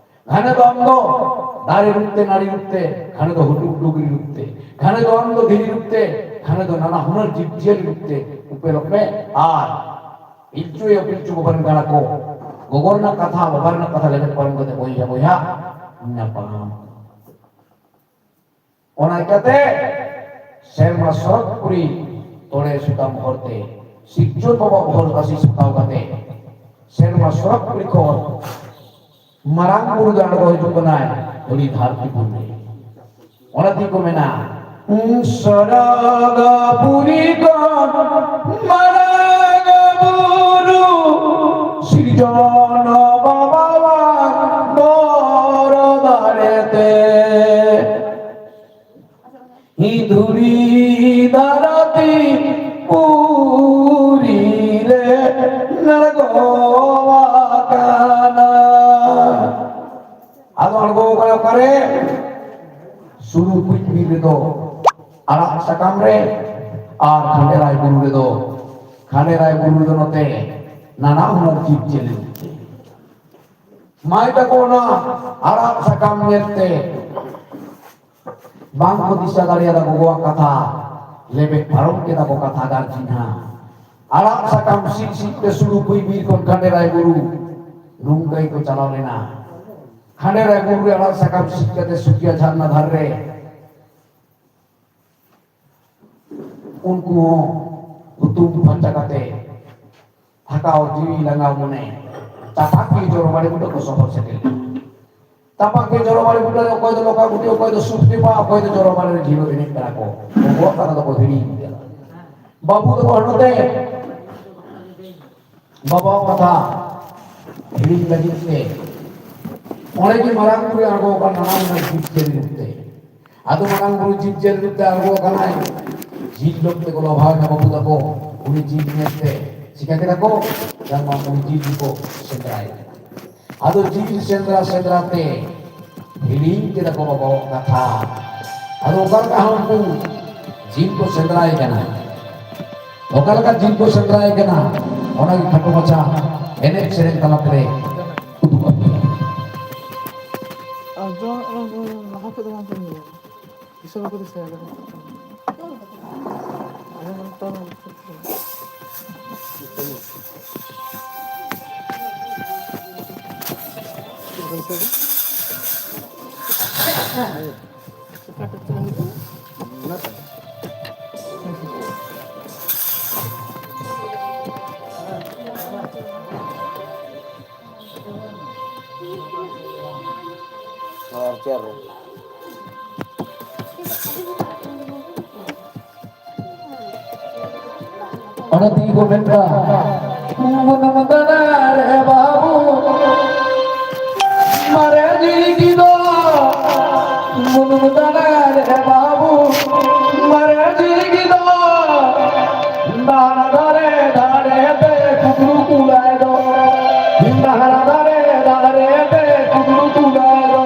ᱜᱷᱟᱱᱮ ᱫᱚ ᱟᱢ ᱫᱚ ᱫᱟᱨᱮ ᱨᱩᱯ ᱛᱮ, ᱱᱟᱹᱲᱤ ᱨᱩᱯ ᱛᱮ, ᱜᱷᱟᱱᱮ ᱫᱚ ᱦᱩᱰᱩᱜ ᱰᱩᱜᱨᱤ ᱨᱩᱯ ᱛᱮ, ᱜᱷᱟᱱᱮ ᱫᱚ ᱟᱢ ᱫᱚ ᱫᱷᱤᱨᱤ ᱨᱩᱯ ᱛᱮ, ᱜᱷᱟᱱᱮ ᱫᱚ ᱱᱟᱱᱟ ᱦᱩᱱᱟᱹᱨ ᱡᱤᱵᱽ ᱡᱤᱭᱟᱹᱞᱤ ᱨᱩᱯ ᱛᱮ ᱩᱯᱮᱞᱚᱜ ᱢᱮ᱾ ᱟᱨ ᱯᱤᱞᱪᱩ ᱟᱭᱳ, ᱯᱤᱞᱪᱩ ᱵᱟᱵᱟ ᱨᱮᱱ ᱜᱟᱬᱟ ᱠᱚ, ᱜᱚᱜᱚ ᱨᱮᱱᱟᱜ ᱠᱟᱛᱷᱟ, ᱵᱟᱵᱟ ᱨᱮᱱᱟᱜ ᱠᱟᱛᱷᱟ ᱞᱮᱵᱮᱫ ᱯᱟᱨᱚᱢ ᱠᱟᱛᱮ ᱵᱚᱭᱦᱟ ᱵᱚᱭᱦᱟ ᱧᱟᱯᱟᱢ᱾ ᱚᱱᱟ ᱤᱠᱟᱹᱛᱮ ᱥᱮᱨᱢᱟ ᱥᱚᱨᱚᱜᱽᱯᱩᱨᱤ ᱛᱚᱲᱮ ᱥᱩᱛᱟᱢ ᱦᱚᱨᱛᱮ ᱥᱤᱨᱡᱚᱱ ᱵᱟᱵᱟ ᱵᱚᱦᱚᱞ ᱟᱹᱥᱤᱥ ᱦᱟᱛᱟᱣ ᱠᱟᱛᱮ ᱥᱮᱨᱢᱟ ᱥᱚᱨᱚᱜᱽ ᱯᱩᱨᱤ ᱠᱷᱚᱱ ᱢᱟᱨᱟᱝ ᱵᱩᱨᱩ ᱫᱚ ᱟᱬᱜᱚ ᱦᱤᱡᱩᱜ ᱠᱟᱱᱟᱭ ᱩᱱᱤ ᱫᱷᱟᱹᱨᱛᱤ ᱯᱩᱨᱤ ᱨᱮ᱾ ᱚᱱᱟ ᱛᱮᱜᱮ ᱠᱚ ᱢᱮᱱᱟ, ᱥᱚᱨᱚᱜᱽ ᱯᱩᱨᱤ ᱠᱷᱚᱱ ᱢᱟᱨᱟᱝ ᱵᱩᱨᱩ ᱥᱤᱨᱡᱚᱱ ᱵᱟᱵᱟᱣᱟᱜ ᱵᱚᱨ ᱫᱟᱲᱮ ᱛᱮ᱾ ᱦᱤ ᱫᱷᱩᱲᱤ ᱫᱷᱟᱹᱨᱛᱤ ᱯᱩᱨᱤ ᱨᱮ ᱟᱬᱜᱚ ᱟᱠᱟᱱᱟ᱾ ᱟᱫᱚ ᱟᱬᱜᱚ ᱟᱠᱟᱱᱟ ᱚᱠᱟᱨᱮ? ᱥᱩᱨᱩ ᱠᱩᱪ ᱵᱤᱨ ᱨᱮᱫᱚ ᱟᱲᱟᱜ ᱥᱟᱠᱟᱢ ᱨᱮ, ᱟᱨ ᱠᱷᱟᱸᱰᱮᱨᱟᱭ ᱵᱩᱨᱩ ᱨᱮᱫᱚ, ᱠᱷᱟᱸᱰᱮᱨᱟᱭ ᱵᱩᱨᱩ ᱨᱮᱫᱚ ᱱᱚᱛᱮ ᱱᱟᱱᱟ ᱦᱩᱱᱟᱹᱨ ᱡᱤᱵᱽ ᱡᱤᱭᱟᱹᱞᱤ᱾ ᱢᱟᱹᱭ ᱛᱟᱠᱚ ᱚᱱᱟ ᱟᱲᱟᱜ ᱥᱟᱠᱟᱢ ᱧᱮᱞᱛᱮ ᱵᱟᱝ ᱠᱚ ᱫᱤᱥᱟᱹ ᱫᱟᱲᱮᱭᱟᱫᱟ ᱜᱚᱜᱚᱣᱟᱜ ᱠᱟᱛᱷᱟ, ᱞᱮᱵᱮᱫ ᱯᱟᱨᱚᱢ ᱠᱮᱫᱟ ᱠᱚ ᱠᱟᱛᱷᱟ ᱜᱟᱨᱡᱤᱱ ᱦᱟᱸ᱾ ᱟᱲᱟᱜ ᱥᱟᱠᱟᱢ ᱥᱤᱫ ᱥᱤᱫ ᱛᱮ ᱥᱩᱨᱩ ᱠᱩᱪ ᱵᱤᱨ ᱠᱷᱚᱱ ᱠᱷᱟᱸᱰᱮᱨᱟᱭ ᱵᱩᱨᱩ ᱱᱚᱝᱠᱟ ᱜᱮᱠᱚ ᱪᱟᱞᱟᱣ ᱞᱮᱱᱟ᱾ ᱠᱷᱟᱸᱰᱮᱨᱟᱭ ᱵᱩᱨᱩ ᱨᱮ ᱟᱲᱟᱜ ᱥᱟᱠᱟᱢ ᱥᱤᱫ ᱠᱟᱛᱮ ᱥᱩᱠᱤᱭᱟ ᱡᱷᱟᱨᱱᱟ ᱫᱷᱟᱨᱮ ᱨᱮ ᱩᱱᱠᱩ ᱦᱚᱸ ᱦᱩᱛᱩᱢ ᱯᱷᱟᱨᱪᱟ ᱠᱟᱛᱮ ᱛᱷᱟᱠᱟᱣ ᱡᱤᱣᱤ ᱞᱟᱸᱜᱟᱣ ᱢᱚᱱᱮ ᱛᱟᱯᱟᱠ ᱜᱮ ᱡᱚᱨᱚ ᱵᱟᱲᱮ ᱵᱩᱴᱟᱹ ᱠᱚ ᱥᱚᱦᱚᱨ ᱥᱮᱴᱮᱨ ᱞᱮᱱᱟ᱾ ᱛᱟᱯᱟᱠ ᱜᱮ ᱡᱚᱨᱚ ᱵᱟᱲᱮ ᱵᱩᱴᱟᱹ ᱨᱮ ᱚᱠᱚᱭ ᱫᱚ ᱞᱚᱠᱟ ᱜᱩᱴᱤ, ᱚᱠᱚᱭ ᱫᱚ ᱥᱩᱠ ᱴᱮᱯᱟ, ᱚᱠᱚᱭ ᱫᱚ ᱡᱚᱨᱚ ᱵᱟᱲᱮ ᱨᱮ ᱡᱷᱤᱞᱳ ᱮᱱᱮᱡ ᱠᱟᱱᱟ ᱠᱚ᱾ ᱜᱚᱜᱚᱣᱟᱜ ᱠᱟᱛᱷᱟ ᱫᱚᱠᱚ ᱦᱤᱲᱤᱧ ᱠᱮᱫᱟ᱾ ᱵᱟᱹᱵᱩ ᱫᱚᱠᱚ ᱦᱟᱱᱚᱛᱮ ᱵᱟᱵᱟᱣᱟᱜ ᱠᱟᱛᱷᱟ ᱦᱤᱲᱤᱧ ᱞᱟᱹᱜᱤᱫ ᱛᱮ ᱚᱸᱰᱮ ᱜᱮ ᱢᱟᱨᱟᱝ ᱵᱩᱨᱩᱭ ᱟᱬᱜᱚ ᱟᱠᱟᱱ ᱱᱟᱱᱟ ᱦᱩᱱᱟᱹᱨ ᱡᱤᱵᱽ ᱡᱤᱭᱟᱹᱞᱤ ᱨᱩᱯ ᱛᱮ᱾ ᱟᱫᱚ ᱢᱟᱨᱟᱝ ᱵᱩᱨᱩ ᱡᱤᱵᱽ ᱡᱤᱭᱟᱹᱞᱤ ᱨᱩᱯ ᱛᱮ ᱟᱬᱜᱚ ᱟᱠᱟᱱᱟᱭ᱾ ᱡᱤᱞ ᱡᱚᱢ ᱛᱮᱠᱚ ᱞᱚᱵᱷᱟᱣ ᱮᱱᱟ ᱵᱟᱹᱵᱩ ᱛᱟᱠᱚ᱾ ᱩᱱᱤ ᱡᱤᱞ ᱧᱮᱞ ᱛᱮ ᱪᱤᱠᱟ ᱠᱮᱫᱟ ᱠᱚ? ᱵᱟᱝᱢᱟ ᱩᱱᱤ ᱡᱤᱞ ᱜᱮᱠᱚ ᱥᱮᱸᱫᱽᱨᱟᱭᱮ ᱠᱟᱱᱟ᱾ ᱟᱫᱚ ᱡᱤᱞ ᱥᱮᱸᱫᱽᱨᱟ ᱥᱮᱸᱫᱽᱨᱟ ᱛᱮ ᱦᱤᱲᱤᱧ ᱠᱮᱫᱟ ᱠᱚ ᱵᱟᱵᱟᱣᱟᱜ ᱠᱟᱛᱷᱟ᱾ ᱟᱫᱚ ᱚᱠᱟ ᱞᱮᱠᱟ ᱦᱚᱸ ᱩᱱᱠᱩ ᱡᱤᱞ ᱠᱚ ᱥᱮᱸᱫᱽᱨᱟᱭᱮ ᱠᱟᱱᱟ, ᱚᱠᱟ ᱞᱮᱠᱟ ᱡᱤᱞ ᱠᱚ ᱥᱮᱸᱫᱽᱨᱟᱭᱮ ᱠᱟᱱᱟ, ᱚᱱᱟᱜᱮ ᱠᱷᱟᱴᱚ ᱢᱟᱪᱷᱟ ᱮᱱᱮᱡ ᱥᱮᱨᱮᱧ ᱛᱟᱞᱟ ᱛᱮᱞᱮ ᱩᱫᱩᱜ ᱟᱯᱮᱭᱟ᱾ ᱟᱨ ᱡᱚᱢ ᱞᱟᱦᱟ ᱠᱷᱚᱡ ᱫᱚ ᱵᱟᱝ ᱠᱚ ᱧᱩᱭᱟ᱾ ᱫᱤᱥᱚᱢ ᱵᱟᱠᱚ ᱫᱤᱥᱟᱹᱭᱟ᱾ ᱟᱫᱚ ᱱᱤᱛᱚᱝ ᱟᱨ ᱪᱮᱫ ᱨᱮ? ᱚᱱᱟ ᱛᱮᱜᱮ ᱠᱚ ᱢᱮᱱᱟ, ᱵᱩᱱᱩᱢ ᱫᱟᱱᱟ ᱨᱮ ᱵᱟᱹᱵᱩ, ᱢᱟᱨᱮ ᱡᱤᱞᱤᱠᱤ ᱫᱚ, ᱵᱩᱱᱩᱢ ᱫᱟᱱᱟ ᱨᱮ ᱵᱟᱹᱵᱩ, ᱢᱟᱨᱮ ᱡᱤᱞᱤᱠᱤ ᱫᱚ, ᱫᱟᱱᱟ ᱫᱟᱨᱮ ᱫᱟᱨᱮ ᱛᱮ ᱠᱩᱫᱽᱨᱩ ᱠᱩᱞᱟᱭ ᱫᱚ, ᱫᱟᱱᱟ ᱫᱟᱨᱮ ᱫᱟᱨᱮ ᱛᱮ ᱠᱩᱫᱽᱨᱩ ᱠᱩᱞᱟᱭ ᱫᱚ᱾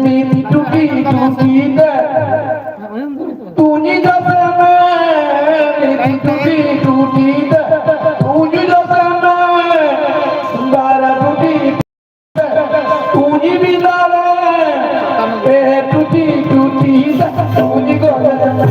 ᱢᱤᱫ ᱴᱩᱴᱤ ᱴᱩᱴᱤ ᱛᱮ ᱛᱩᱧᱤ ᱡᱚᱥᱮ ᱢᱮ, ᱢᱤᱫ ᱴᱩᱴᱤ ᱴᱩᱴᱤ ᱛᱮ ᱛᱩᱧᱤ ᱡᱚᱥᱮ ᱢᱮ, ᱵᱟᱨ ᱴᱩᱴᱤ ᱛᱮ ᱛᱩᱧᱤ ᱵᱤᱫᱟᱞᱮ, ᱯᱮ ᱴᱩᱴᱤ ᱴᱩᱴᱤ ᱛᱮ ᱛᱩᱧᱤ ᱜᱚᱞᱮ ᱢᱮ᱾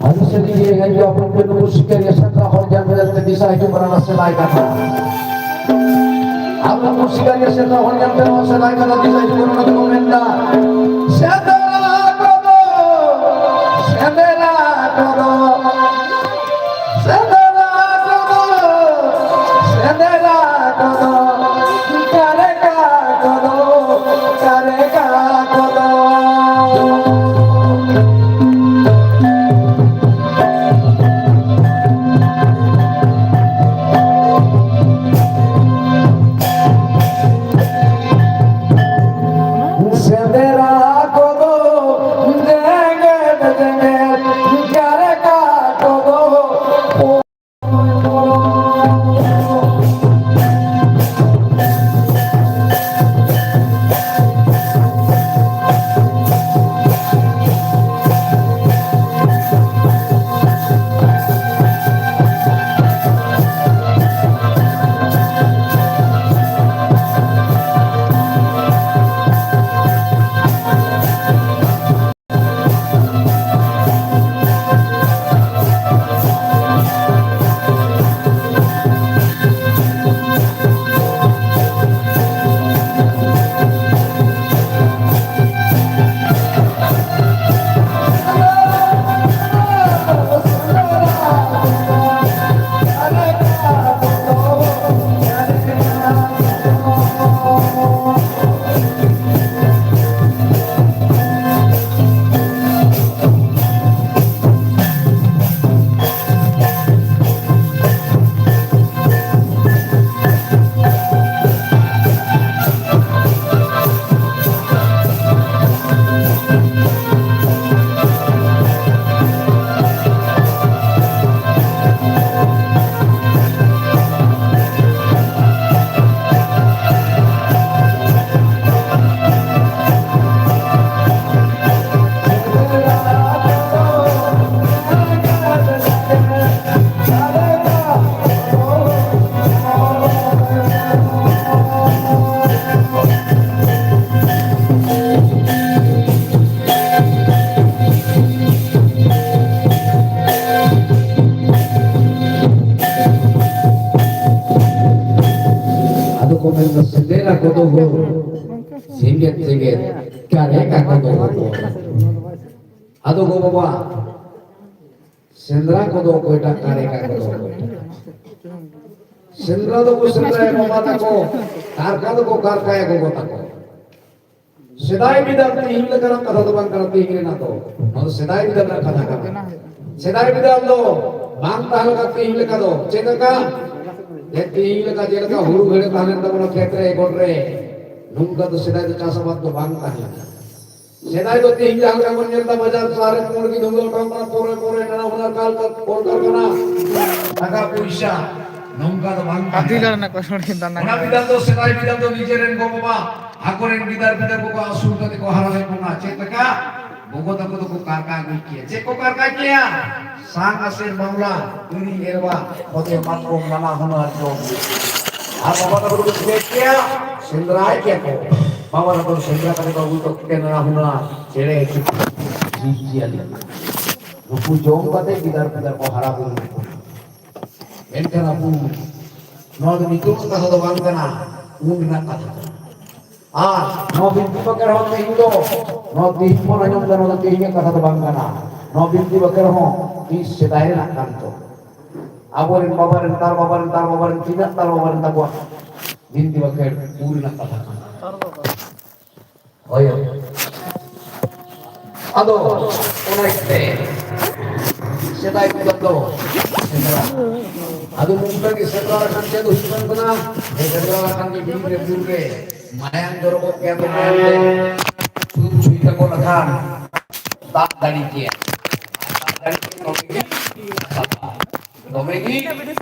ᱟᱹᱰᱤ ᱥᱟᱹᱨᱤ ᱜᱮ ᱦᱮᱡ ᱟᱵᱚᱱ ᱯᱮ ᱱᱩᱠᱩ ᱥᱤᱠᱟᱹᱨᱤᱭᱟᱹ ᱥᱮᱸᱫᱽᱨᱟ ᱦᱚᱲ ᱧᱟᱢ ᱠᱟᱛᱮ ᱫᱤᱥᱟᱹ ᱦᱤᱡᱩᱜ ᱠᱟᱱᱟ ᱱᱟᱥᱮ ᱞᱟᱭ ᱠᱟᱛᱷᱟ᱾ ᱟᱵᱚ ᱱᱩᱠᱩ ᱥᱤᱠᱟᱹᱨᱤᱭᱟᱹ ᱥᱮᱸᱫᱽᱨᱟ ᱦᱚᱲ ᱧᱟᱢ ᱠᱟᱛᱮ ᱱᱟᱥᱮ ᱞᱟᱭ ᱠᱟᱛᱷᱟ ᱫᱤᱥᱟᱹ ᱦᱤᱡᱩᱜ ᱠᱟᱱᱟ, ᱚᱱᱟ ᱛᱮᱠᱚ ᱢᱮᱱᱫᱟ, ᱥᱮᱸᱫᱽᱨᱟ ᱠᱚᱫᱚ, ᱥᱮᱸᱫᱽᱨᱟ ᱠᱚᱫᱚ, ᱥᱮᱸᱫᱽᱨᱟ ᱠᱚᱫᱚ, ᱥᱮᱸᱫᱽᱨᱟ ᱠᱚᱫᱚ, ᱠᱟᱨᱮ ᱠᱟ ᱠᱚᱫᱚ, ᱠᱟᱨᱮ ᱠᱟ ᱠᱚᱫᱚ᱾ ᱥᱮᱸᱫᱽᱨᱟ ᱠᱚᱫᱚ ᱡᱮᱜᱮᱫ ᱡᱮᱜᱮᱫ ᱠᱟᱨᱮ ᱠᱟ ᱠᱚᱫᱚ᱾ ᱠᱚ ᱢᱮᱱᱫᱟ, ᱥᱮᱸᱫᱽᱨᱟ ᱠᱚᱫᱚ ᱦᱳ ᱥᱮᱸᱜᱮᱞ ᱥᱮᱸᱜᱮᱞ ᱠᱟᱨᱮ ᱠᱟᱠᱚ ᱫᱚ ᱦᱳ᱾ ᱟᱫᱚ ᱜᱚ ᱵᱟᱵᱟ, ᱥᱮᱸᱫᱽᱨᱟ ᱠᱚᱫᱚ ᱚᱠᱚᱭᱴᱟᱜ, ᱠᱟᱨᱮ ᱠᱟᱠᱚ ᱫᱚ ᱚᱠᱚᱭᱴᱟᱜ? ᱥᱮᱸᱫᱽᱨᱟ ᱫᱚᱠᱚ ᱥᱮᱸᱫᱽᱨᱟᱭᱟ ᱵᱟᱵᱟ ᱛᱟᱠᱚ, ᱠᱟᱨᱠᱟ ᱫᱚᱠᱚ ᱠᱟᱨᱠᱟᱭᱟ ᱜᱚᱜᱚ ᱛᱟᱠᱚ᱾ ᱥᱮᱫᱟᱭ ᱵᱤᱫᱟᱹᱞ, ᱛᱮᱦᱮᱧ ᱞᱮᱠᱟᱱᱟᱜ ᱠᱟᱛᱷᱟ ᱫᱚ ᱵᱟᱝ ᱠᱟᱱᱟ ᱛᱮᱦᱮᱧ ᱨᱮᱱᱟᱜ ᱫᱚ᱾ ᱱᱚᱣᱟ ᱫᱚ ᱥᱮᱫᱟᱭ ᱵᱤᱫᱟᱹᱞ ᱨᱮᱱᱟᱜ ᱠᱟᱛᱷᱟ ᱠᱟᱱᱟ᱾ ᱥᱮᱫᱟᱭ ᱵᱤᱫᱟᱹᱞ ᱫᱚ ᱵᱟᱝ ᱛᱟᱦᱮᱸ ᱞᱮᱠᱟ ᱛᱮᱦᱮᱧ ᱞᱮᱠᱟ ᱫᱚ᱾ ᱪᱮᱫ ᱞᱮᱠᱟ? ᱡᱮ ᱛᱮᱦᱮᱧ ᱞᱮᱠᱟ ᱡᱮᱞᱮᱠᱟ ᱦᱩᱲᱩ ᱦᱮᱲᱮ ᱛᱟᱦᱮᱸ ᱞᱮᱱ ᱛᱟᱵᱚᱱᱟ ᱠᱷᱮᱛ ᱨᱮ, ᱜᱚᱰ ᱨᱮ, ᱱᱚᱝᱠᱟ ᱫᱚ ᱥᱮᱫᱟᱭ ᱫᱚ ᱪᱟᱥ ᱟᱵᱟᱫ ᱫᱚ ᱵᱟᱝ ᱛᱟᱦᱮᱸ ᱞᱮᱱᱟ᱾ ᱥᱮᱫᱟᱭ ᱫᱚ ᱛᱮᱦᱮᱧ ᱡᱟᱦᱟᱸ ᱞᱮᱠᱟ ᱵᱚᱱ ᱧᱮᱞ ᱮᱫᱟ, ᱵᱟᱡᱟᱨ ᱥᱟᱦᱟᱨ ᱨᱮ ᱯᱩᱸᱰ ᱜᱮ ᱫᱷᱩᱸᱜᱟᱹ ᱚᱰᱚᱝ ᱠᱟᱱᱟ, ᱯᱚᱨᱮ ᱯᱚᱨᱮ ᱱᱟᱱᱟ ᱦᱩᱱᱟᱹᱨ ᱠᱟᱞ-, ᱠᱚᱞᱠᱟᱨᱠᱷᱟᱱᱟ, ᱴᱟᱠᱟ ᱯᱚᱭᱥᱟ, ᱱᱚᱝᱠᱟ ᱫᱚ ᱵᱟᱝ ᱛᱟᱦᱮᱸ ᱠᱟᱱᱟ᱾ ᱚᱱᱟ ᱵᱤᱫᱟᱹᱞ ᱫᱚ, ᱥᱮᱫᱟᱭ ᱵᱤᱫᱟᱹᱞ ᱫᱚ ᱱᱤᱡᱮᱨᱮᱱ ᱜᱚ ᱵᱟᱵᱟ ᱟᱠᱚᱨᱮᱱ ᱜᱤᱫᱟᱹᱨ ᱯᱤᱫᱟᱹᱨ ᱠᱚᱠᱚ ᱟᱹᱥᱩᱞ ᱠᱟᱛᱮ ᱠᱚ ᱦᱟᱨᱟ ᱞᱮᱫ ᱵᱚᱱᱟ᱾ ᱪᱮᱫ ᱞᱮᱠᱟ? ᱜᱚᱜᱚ ᱛᱟᱠᱚ ᱫᱚᱠᱚ ᱠᱟᱨᱠᱟ ᱟᱹᱜᱩᱭ ᱠᱮᱭᱟ᱾ ᱪᱮᱫ ᱠᱚ ᱠᱟᱨᱠᱟ ᱠᱮᱭᱟ? ᱥᱟᱝ, ᱟᱥᱮᱨ, ᱵᱟᱣᱞᱟ, ᱛᱤᱨᱤᱞ, ᱮᱨᱣᱟ, ᱠᱷᱚᱫᱮ, ᱢᱟᱛᱠᱚᱢ, ᱱᱟᱱᱟ ᱦᱩᱱᱟᱹᱨ ᱡᱚᱢ᱾ ᱟᱨ ᱵᱟᱵᱟ ᱛᱟᱠᱚ ᱫᱚᱠᱚ ᱪᱤᱠᱟᱹᱭ ᱠᱮᱭᱟ? ᱥᱮᱸᱫᱽᱨᱟᱭ ᱠᱮᱭᱟ ᱠᱚ᱾ ᱵᱟᱵᱟ ᱛᱟᱠᱚ ᱥᱮᱸᱫᱽᱨᱟ ᱠᱟᱛᱮ ᱠᱚ ᱟᱹᱜᱩ ᱠᱚ ᱠᱮᱭᱟ ᱱᱟᱱᱟ ᱦᱩᱱᱟᱹᱨ ᱪᱮᱬᱮ ᱪᱩᱯᱲᱤ, ᱡᱤᱵᱽ ᱡᱤᱭᱟᱹᱞᱤ᱾ ᱱᱩᱠᱩ ᱡᱚᱢ ᱠᱟᱛᱮ ᱜᱤᱫᱟᱹᱨ ᱯᱤᱫᱟᱹᱨ ᱠᱚ ᱦᱟᱨᱟ ᱵᱩᱨᱩ ᱠᱚ᱾ ᱢᱮᱱᱠᱷᱟᱱ ᱟᱵᱚ ᱱᱚᱣᱟ ᱫᱚ ᱱᱤᱛᱚᱜ ᱠᱟᱛᱷᱟ ᱫᱚ ᱵᱟᱝ ᱠᱟᱱᱟ, ᱩᱱ ᱨᱮᱱᱟᱜ ᱠᱟᱛᱷᱟ ᱠᱟᱱᱟ᱾ ᱟᱨ ᱱᱚᱣᱟ ᱵᱤᱱᱛᱤ ᱵᱟᱠᱷᱮᱲ ᱦᱚᱸ ᱛᱮᱦᱮᱧ ᱫᱚ, ᱱᱚᱣᱟ ᱛᱮᱦᱮᱧ ᱵᱚᱱ ᱟᱸᱡᱚᱢ ᱮᱫᱟ, ᱱᱚᱣᱟ ᱫᱚ ᱛᱮᱦᱮᱧᱟᱜ ᱠᱟᱛᱷᱟ ᱫᱚ ᱵᱟᱝ ᱠᱟᱱᱟ᱾ ᱱᱚᱣᱟ ᱵᱤᱱᱛᱤ ᱵᱟᱠᱷᱮᱲ ᱦᱚᱸ ᱛᱤᱥ ᱥᱮᱫᱟᱭ ᱨᱮᱱᱟᱜ ᱠᱟᱱ ᱪᱚ᱾ ᱟᱵᱚᱨᱮᱱ ᱵᱟᱵᱟ ᱨᱮᱱ, ᱛᱟᱨ ᱵᱟᱵᱟ ᱨᱮᱱ, ᱛᱟᱨ ᱵᱟᱵᱟ ᱨᱮᱱ ᱛᱤᱱᱟᱹᱜ ᱛᱟᱨ ᱵᱟᱵᱟ ᱨᱮᱱ ᱛᱟᱠᱚᱣᱟ ᱵᱤᱱᱛᱤ ᱵᱟᱠᱷᱮᱲ ᱩᱱ ᱨᱮᱱᱟᱜ ᱠᱟᱛᱷᱟ ᱠᱟᱱᱟ᱾ ᱦᱳᱭ, ᱦᱳᱭ᱾ ᱟᱫᱚ ᱚᱱᱟ ᱤᱭᱟᱹᱛᱮ ᱥᱮᱫᱟᱭ ᱠᱚᱫᱚ ᱫᱚ ᱥᱮᱸᱫᱽᱨᱟ᱾ ᱟᱫᱚ ᱱᱚᱝᱠᱟ ᱜᱮ ᱥᱮᱸᱫᱽᱨᱟ ᱞᱮᱠᱷᱟᱱ ᱪᱮᱫ ᱦᱩᱭᱩᱜ ᱠᱟᱱ ᱠᱟᱱᱟ? ᱥᱮᱸᱫᱽᱨᱟ ᱞᱮᱠᱷᱟᱱ ᱜᱮ ᱵᱤᱨ ᱨᱮ ᱵᱩᱨᱩ ᱨᱮ ᱢᱟᱭᱟᱝ ᱡᱚᱨᱚᱜᱚᱜ ᱜᱮᱭᱟ ᱛᱚ, ᱢᱟᱭᱟᱝ ᱛᱮ ᱥᱩᱨ ᱪᱷᱩᱸᱭ ᱛᱟᱠᱚ ᱞᱮᱠᱷᱟᱱ ᱫᱟᱜ ᱫᱟᱲᱮ ᱜᱮᱭᱟ᱾ ᱫᱟᱜ ᱫᱟᱲᱮ ᱜᱮᱭᱟ, ᱛᱚᱵᱮ ᱜᱮ ᱥᱟᱯᱷᱟ᱾ ᱛᱚᱵᱮ ᱜᱮ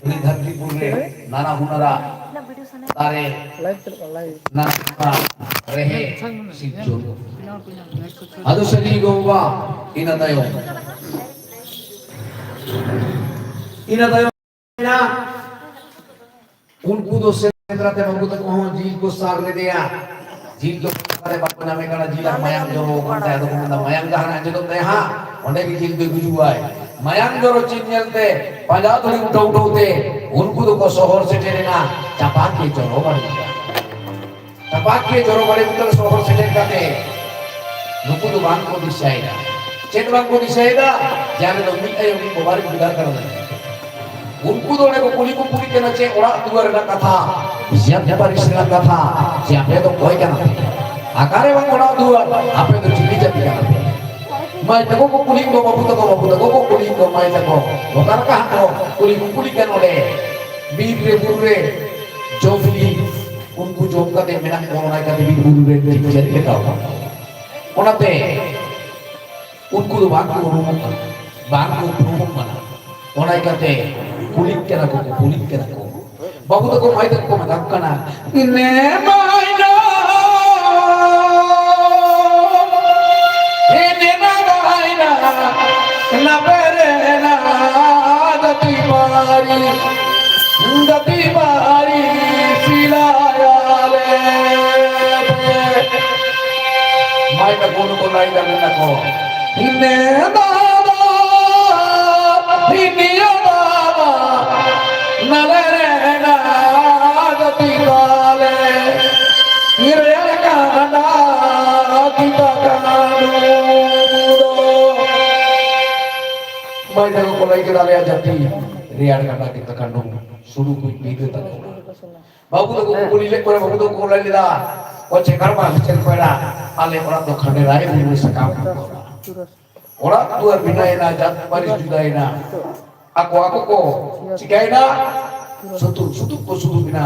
ᱩᱱᱤ ᱫᱷᱟᱹᱨᱛᱤ ᱯᱩᱨᱤ ᱨᱮ ᱱᱟᱱᱟ ᱦᱩᱱᱟᱹᱨᱟᱜ ᱫᱟᱨᱮ, ᱱᱟᱱᱟ ᱦᱩᱱᱟᱹᱨᱟᱜ ᱨᱮᱦᱮᱫ ᱥᱤᱨᱡᱚᱱ᱾ ᱟᱫᱚ ᱥᱟᱹᱨᱤ ᱜᱚ ᱵᱟᱵᱟ, ᱤᱱᱟᱹ ᱛᱟᱭᱚᱢ, ᱤᱱᱟᱹ ᱛᱟᱭᱚᱢ ᱩᱱᱠᱩ ᱫᱚ ᱥᱮᱸᱫᱽᱨᱟ ᱛᱮ ᱵᱟᱹᱵᱩ ᱛᱟᱠᱚ ᱦᱚᱸ ᱡᱤᱞ ᱠᱚ ᱥᱟᱨ ᱞᱮᱫᱮᱭᱟ᱾ ᱡᱤᱞ ᱫᱚ ᱚᱠᱟᱨᱮ ᱵᱟᱠᱚ ᱧᱟᱢᱮ ᱠᱟᱱᱟ, ᱡᱤᱞ ᱟᱨ ᱢᱟᱭᱟᱢ ᱡᱚᱨᱚ ᱟᱠᱟᱱ ᱛᱟᱭᱟ᱾ ᱟᱫᱚ ᱠᱚ ᱢᱮᱱᱫᱟ, ᱢᱟᱭᱟᱢ ᱡᱟᱦᱟᱸ ᱟᱸᱡᱮᱫᱚᱜ ᱛᱟᱭᱟ ᱦᱟᱸᱜ, ᱚᱸᱰᱮ ᱜᱮ ᱡᱤᱞ ᱫᱚᱭ ᱜᱩᱡᱩᱜᱼᱟᱭ᱾ ᱢᱟᱭᱟᱝ ᱡᱚᱨᱚ ᱪᱤᱱ ᱧᱮᱞᱛᱮ, ᱯᱟᱸᱡᱟ ᱫᱷᱩᱲᱤ ᱩᱴᱷᱟᱹᱣ ᱩᱴᱷᱟᱹᱣ ᱛᱮ ᱩᱱᱠᱩ ᱫᱚᱠᱚ ᱥᱚᱦᱚᱨ ᱥᱮᱴᱮᱨᱮᱱᱟ ᱪᱟᱯᱟᱠᱤᱭᱟᱹ ᱪᱚᱨᱚ ᱵᱟᱲᱮ ᱜᱚᱴᱟ᱾ ᱪᱟᱯᱟᱠᱤᱭᱟᱹ ᱪᱚᱨᱚ ᱵᱟᱲᱮ ᱜᱚᱴᱟ ᱥᱚᱦᱚᱨ ᱥᱮᱴᱮᱨ ᱠᱟᱛᱮ ᱱᱩᱠᱩ ᱫᱚ ᱵᱟᱝ ᱠᱚ ᱫᱤᱥᱟᱹᱭᱮᱫᱟ᱾ ᱪᱮᱫ ᱵᱟᱝ ᱠᱚ ᱫᱤᱥᱟᱹᱭᱮᱫᱟ? ᱡᱮ ᱟᱞᱮ ᱫᱚ ᱢᱤᱫ ᱟᱭᱳ ᱢᱤᱫ ᱵᱟᱵᱟ ᱨᱮᱱ ᱜᱤᱫᱟᱹᱨ ᱠᱟᱱᱟ ᱞᱮ᱾ ᱩᱱᱠᱩ ᱫᱚ ᱚᱸᱰᱮ ᱠᱚ ᱠᱩᱞᱤ ᱠᱩᱯᱩᱞᱤ ᱠᱟᱱᱟ ᱪᱮ ᱚᱲᱟᱜ ᱫᱩᱣᱟᱹᱨ ᱨᱮᱱᱟᱜ ᱠᱟᱛᱷᱟ, ᱡᱟᱹᱛ ᱯᱟᱹᱨᱤᱥ ᱨᱮᱱᱟᱜ ᱠᱟᱛᱷᱟ, ᱡᱮ ᱟᱯᱮ ᱫᱚ ᱚᱠᱚᱭ ᱠᱟᱱᱟ ᱯᱮ? ᱚᱠᱟᱨᱮ ᱵᱟᱝ ᱚᱲᱟᱜ ᱫᱩᱣᱟᱹᱨ, ᱟᱯᱮ ᱫᱚ ᱪᱤᱞᱤ ᱡᱟᱹᱛᱤ ᱠᱟᱱᱟ ᱯᱮ? ᱢᱟᱹᱭ ᱛᱟᱠᱚ ᱠᱚ ᱠᱩᱞᱤ ᱠᱚ, ᱵᱟᱹᱵᱩ ᱛᱟᱠᱚ, ᱵᱟᱹᱵᱩ ᱛᱟᱠᱚ ᱠᱚ ᱠᱩᱞᱤ ᱠᱚ, ᱢᱟᱹᱭ ᱛᱟᱠᱚ ᱚᱠᱟ ᱞᱮᱠᱟ ᱦᱟᱸᱜ ᱠᱚ ᱠᱩᱞᱤ ᱠᱩᱯᱩᱞᱤ ᱠᱟᱱ ᱚᱸᱰᱮ ᱵᱤᱨ ᱨᱮ ᱵᱩᱨᱩ ᱨᱮ ᱡᱚ ᱵᱤᱞᱤ ᱩᱱᱠᱩ ᱡᱚᱢ ᱠᱟᱛᱮ ᱢᱮᱱᱟᱜ ᱠᱚᱣᱟ, ᱚᱱᱟ ᱠᱟᱛᱮ ᱵᱤᱨ ᱵᱩᱨᱩ ᱨᱮ ᱡᱟᱹᱨᱤ ᱞᱮᱠᱟ᱾ ᱚᱱᱟᱛᱮ ᱩᱱᱠᱩ ᱫᱚ ᱵᱟᱝ ᱠᱚ ᱩᱨᱩᱢᱚᱜ ᱠᱟᱱᱟ, ᱵᱟᱝ ᱠᱚ ᱩᱯᱨᱩᱢᱚᱜ ᱠᱟᱱᱟ᱾ ᱚᱱᱟ ᱤᱭᱠᱟᱹᱛᱮ ᱠᱩᱞᱤᱜ ᱠᱟᱱᱟ ᱠᱚ, ᱠᱩᱞᱤᱜ ᱠᱟᱱᱟ ᱠᱚ᱾ ᱵᱟᱹᱵᱩ ᱛᱟᱠᱚ ᱢᱟᱹᱭ ᱛᱟᱠᱚ ᱠᱚ ᱢᱮᱛᱟ ᱠᱚ ᱠᱟᱱᱟ, "ᱤᱱᱮ ᱢᱟᱭᱱᱟ, ᱤᱱᱮ ᱢᱟᱭᱱᱟ, ᱱᱟᱯᱮᱨᱮ ᱱᱟ ᱫᱟᱹᱛᱤ ᱵᱟᱨᱤ, ᱫᱟᱹᱛᱤ ᱵᱟᱨᱤ ᱥᱤᱞᱟᱭᱟᱞᱮ ᱯᱮ᱾" ᱢᱟᱹᱭ ᱛᱟᱠᱚ ᱱᱩᱠᱩ ᱞᱟᱹᱭ ᱫᱟ ᱢᱮᱱᱟ ᱠᱚ, ᱦᱤᱱᱮ ᱵᱟᱵᱟ, ᱦᱤᱱᱤᱭᱟ ᱵᱟᱵᱟ, ᱱᱟᱞᱮ ᱨᱮ ᱱᱟ ᱜᱟᱛᱤ ᱛᱟᱞᱮ, ᱦᱤᱨᱮ ᱠᱟᱱᱟ ᱜᱤᱛᱟ ᱠᱟᱱᱩ ᱫᱚ᱾ ᱢᱟᱹᱭ ᱛᱟᱠᱚ ᱠᱚ ᱞᱟᱹᱭ ᱠᱮᱫᱟ, ᱟᱞᱮᱭᱟᱜ ᱡᱟᱹᱛᱤ ᱨᱮᱭᱟᱲ ᱠᱟᱱᱟ ᱜᱤᱛᱟ ᱠᱟᱱᱩ, ᱥᱩᱨᱩ ᱠᱩᱡ ᱵᱤᱫᱟᱹ ᱛᱟᱠᱚ᱾ ᱵᱟᱹᱵᱩ ᱛᱟᱠᱚ ᱠᱚ ᱠᱩᱞᱤ ᱞᱮᱫ ᱠᱚᱣᱟ, ᱵᱟᱹᱵᱩ ᱛᱟᱠᱚ ᱠᱚ ᱞᱟᱹᱭ ᱞᱮᱫᱟ, "ᱚ ᱪᱮᱠᱟᱲ ᱵᱟᱝ ᱪᱮᱫ ᱯᱮᱲᱟ, ᱟᱞᱮ ᱚᱲᱟᱜ ᱫᱚ ᱠᱷᱟᱸᱰᱮ ᱨᱟᱭ ᱵᱩᱨᱩ ᱥᱟᱠᱟᱢ ᱠᱚ ᱚᱲᱟᱜ ᱫᱩᱣᱟᱹᱨ ᱵᱷᱤᱱᱟᱹᱭᱮᱱᱟ, ᱡᱟᱛ ᱯᱟᱹᱨᱤᱥ ᱡᱩᱫᱟᱭᱮᱱᱟ, ᱟᱠᱚ ᱟᱠᱚ ᱠᱚ ᱪᱤᱠᱟᱭᱮᱱᱟ, ᱥᱩᱛᱩᱜ ᱥᱩᱛᱩᱜ ᱠᱚ ᱥᱩᱛᱩᱜ ᱮᱱᱟ,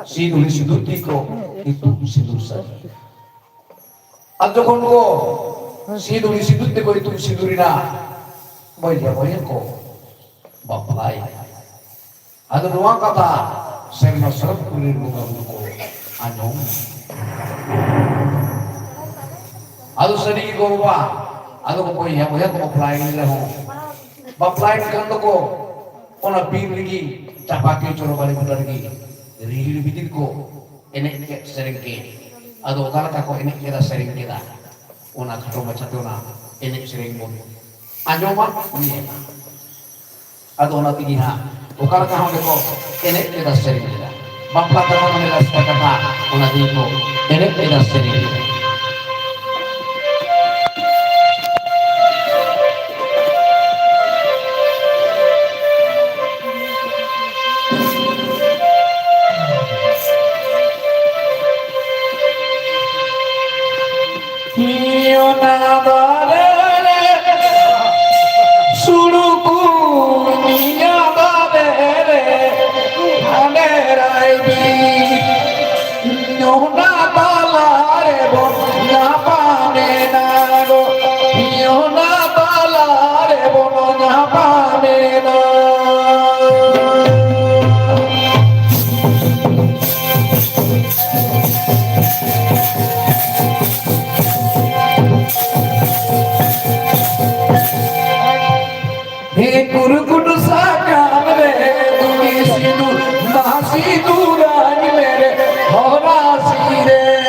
ᱥᱤᱸᱫᱩᱨᱤ ᱥᱤᱸᱫᱩᱨ ᱛᱤ ᱠᱚ ᱤᱛᱩᱫ ᱥᱤᱸᱫᱩᱨ ᱥᱟᱹᱨᱤ᱾" ᱟᱨ ᱡᱚᱠᱷᱚᱱ ᱠᱚ ᱥᱤᱸᱫᱩᱨᱤ ᱥᱤᱸᱫᱩᱨ ᱛᱮᱠᱚ ᱤᱛᱩᱫ ᱥᱤᱸᱫᱩᱨ ᱮᱱᱟ, ᱵᱚᱭᱦᱟ ᱵᱚᱭᱦᱟ ᱠᱚ ᱵᱟᱯᱞᱟᱭᱮᱱᱟ᱾ ᱟᱫᱚ ᱱᱚᱣᱟ ᱠᱟᱛᱷᱟ ᱥᱮᱨᱢᱟ ᱥᱚᱨᱚᱜᱽᱯᱩᱨᱤ ᱨᱮᱱ ᱵᱚᱸᱜᱟ ᱵᱩᱨᱩ ᱠᱚ ᱟᱸᱡᱚᱢ᱾ ᱟᱫᱚ ᱥᱟᱹᱨᱤ ᱜᱮ ᱜᱚ ᱵᱟᱵᱟ, ᱟᱫᱚ ᱠᱚ ᱵᱚᱭᱦᱟ ᱵᱚᱭᱦᱟ ᱠᱚ ᱵᱟᱯᱞᱟᱭᱮᱱ ᱨᱮᱦᱚᱸ, ᱵᱟᱯᱞᱟᱭᱮᱱ ᱠᱷᱟᱱ ᱫᱚᱠᱚ ᱚᱱᱟ ᱵᱤᱨ ᱨᱮᱜᱮ, ᱪᱟᱯᱟᱠᱤ ᱪᱚᱨᱚ ᱵᱟᱲᱮ ᱜᱚᱴᱟ ᱨᱮᱜᱮ ᱨᱤᱦᱤᱲ ᱵᱤᱫᱤᱲ ᱠᱚ ᱮᱱᱮᱡ ᱠᱮᱫ ᱥᱮᱨᱮᱧ ᱠᱮᱫ᱾ ᱟᱫᱚ ᱚᱠᱟ ᱞᱮᱠᱟ ᱠᱚ ᱮᱱᱮᱡ ᱠᱮᱫᱟ ᱥᱮᱨᱮᱧ ᱠᱮᱫᱟ, ᱚᱱᱟ ᱠᱷᱟᱴᱚ ᱢᱟᱪᱷᱟᱛᱮ ᱚᱱᱟ ᱮᱱᱮᱡ ᱥᱮᱨᱮᱧ ᱵᱚᱱ ᱟᱸᱡᱚᱢᱟ, ᱧᱮᱞᱟ᱾ ᱟᱫᱚ ᱚᱱᱟ ᱛᱮᱜᱮ ᱦᱟᱸᱜ ᱚᱠᱟ ᱞᱮᱠᱟ ᱦᱚᱸ ᱜᱮᱠᱚ ᱮᱱᱮᱡ ᱠᱮᱫᱟ, ᱥᱮᱨᱮᱧ ᱠᱮᱫᱟ᱾ ᱵᱟᱯᱞᱟ ᱠᱟᱛᱷᱟ ᱢᱟᱱᱮ ᱨᱟᱹᱥᱠᱟᱹ ᱠᱟᱛᱷᱟ, ᱚᱱᱟ ᱛᱮᱜᱮ ᱠᱚ ᱮᱱᱮᱡ ᱠᱮᱫᱟ, ᱥᱮᱨᱮᱧ ᱠᱮᱫᱟ᱾ ᱚᱱᱟ ᱫᱟᱨᱮ ᱨᱮ ᱥᱩᱲᱩ ᱠᱚ ᱱᱤᱭᱟ ᱫᱟᱨᱮ ᱨᱮ ᱦᱟᱸᱰᱮ ᱨᱟᱭᱵᱤ᱾ ᱚᱱᱟ ᱛᱟᱞᱟ ᱨᱮᱵᱚᱱ ᱧᱟᱯᱟᱢᱮᱱᱟ ᱜᱚ, ᱚᱱᱟ ᱛᱟᱞᱟ ᱨᱮᱵᱚᱱ ᱧᱟᱯᱟᱢᱮᱱᱟ᱾ ᱦᱮ ᱠᱩᱨᱩᱠᱩᱴᱩ ᱥᱟᱠᱟᱢ ᱨᱮ ᱫᱩᱲᱤ ᱥᱤᱸᱫᱩᱨ, ᱢᱟᱹᱥᱤ ᱫᱩᱨᱟᱹᱧ ᱢᱮᱨᱮ ᱦᱚᱨᱟᱥᱤ ᱨᱮ᱾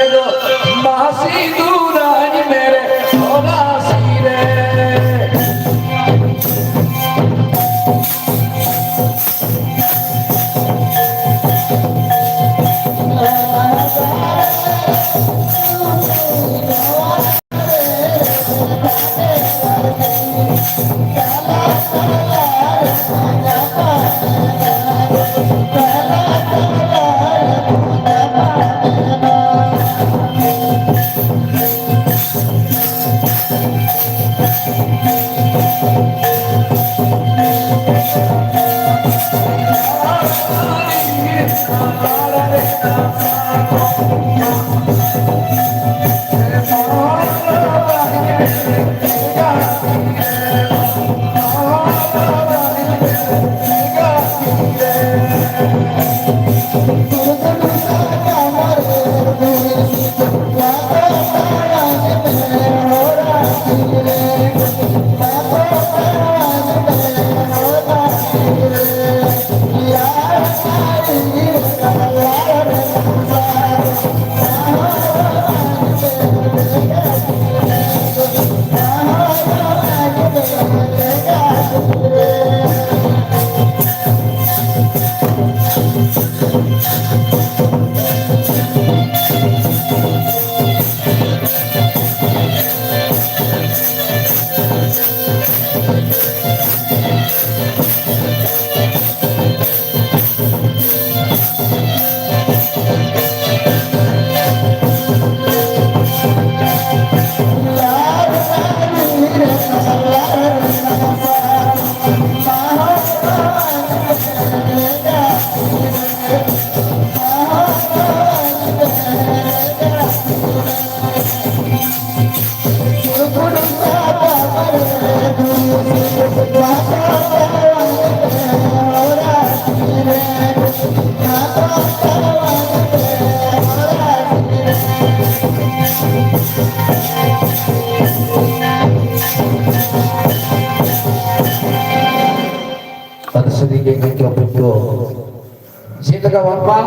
ᱵᱟᱝᱢᱟ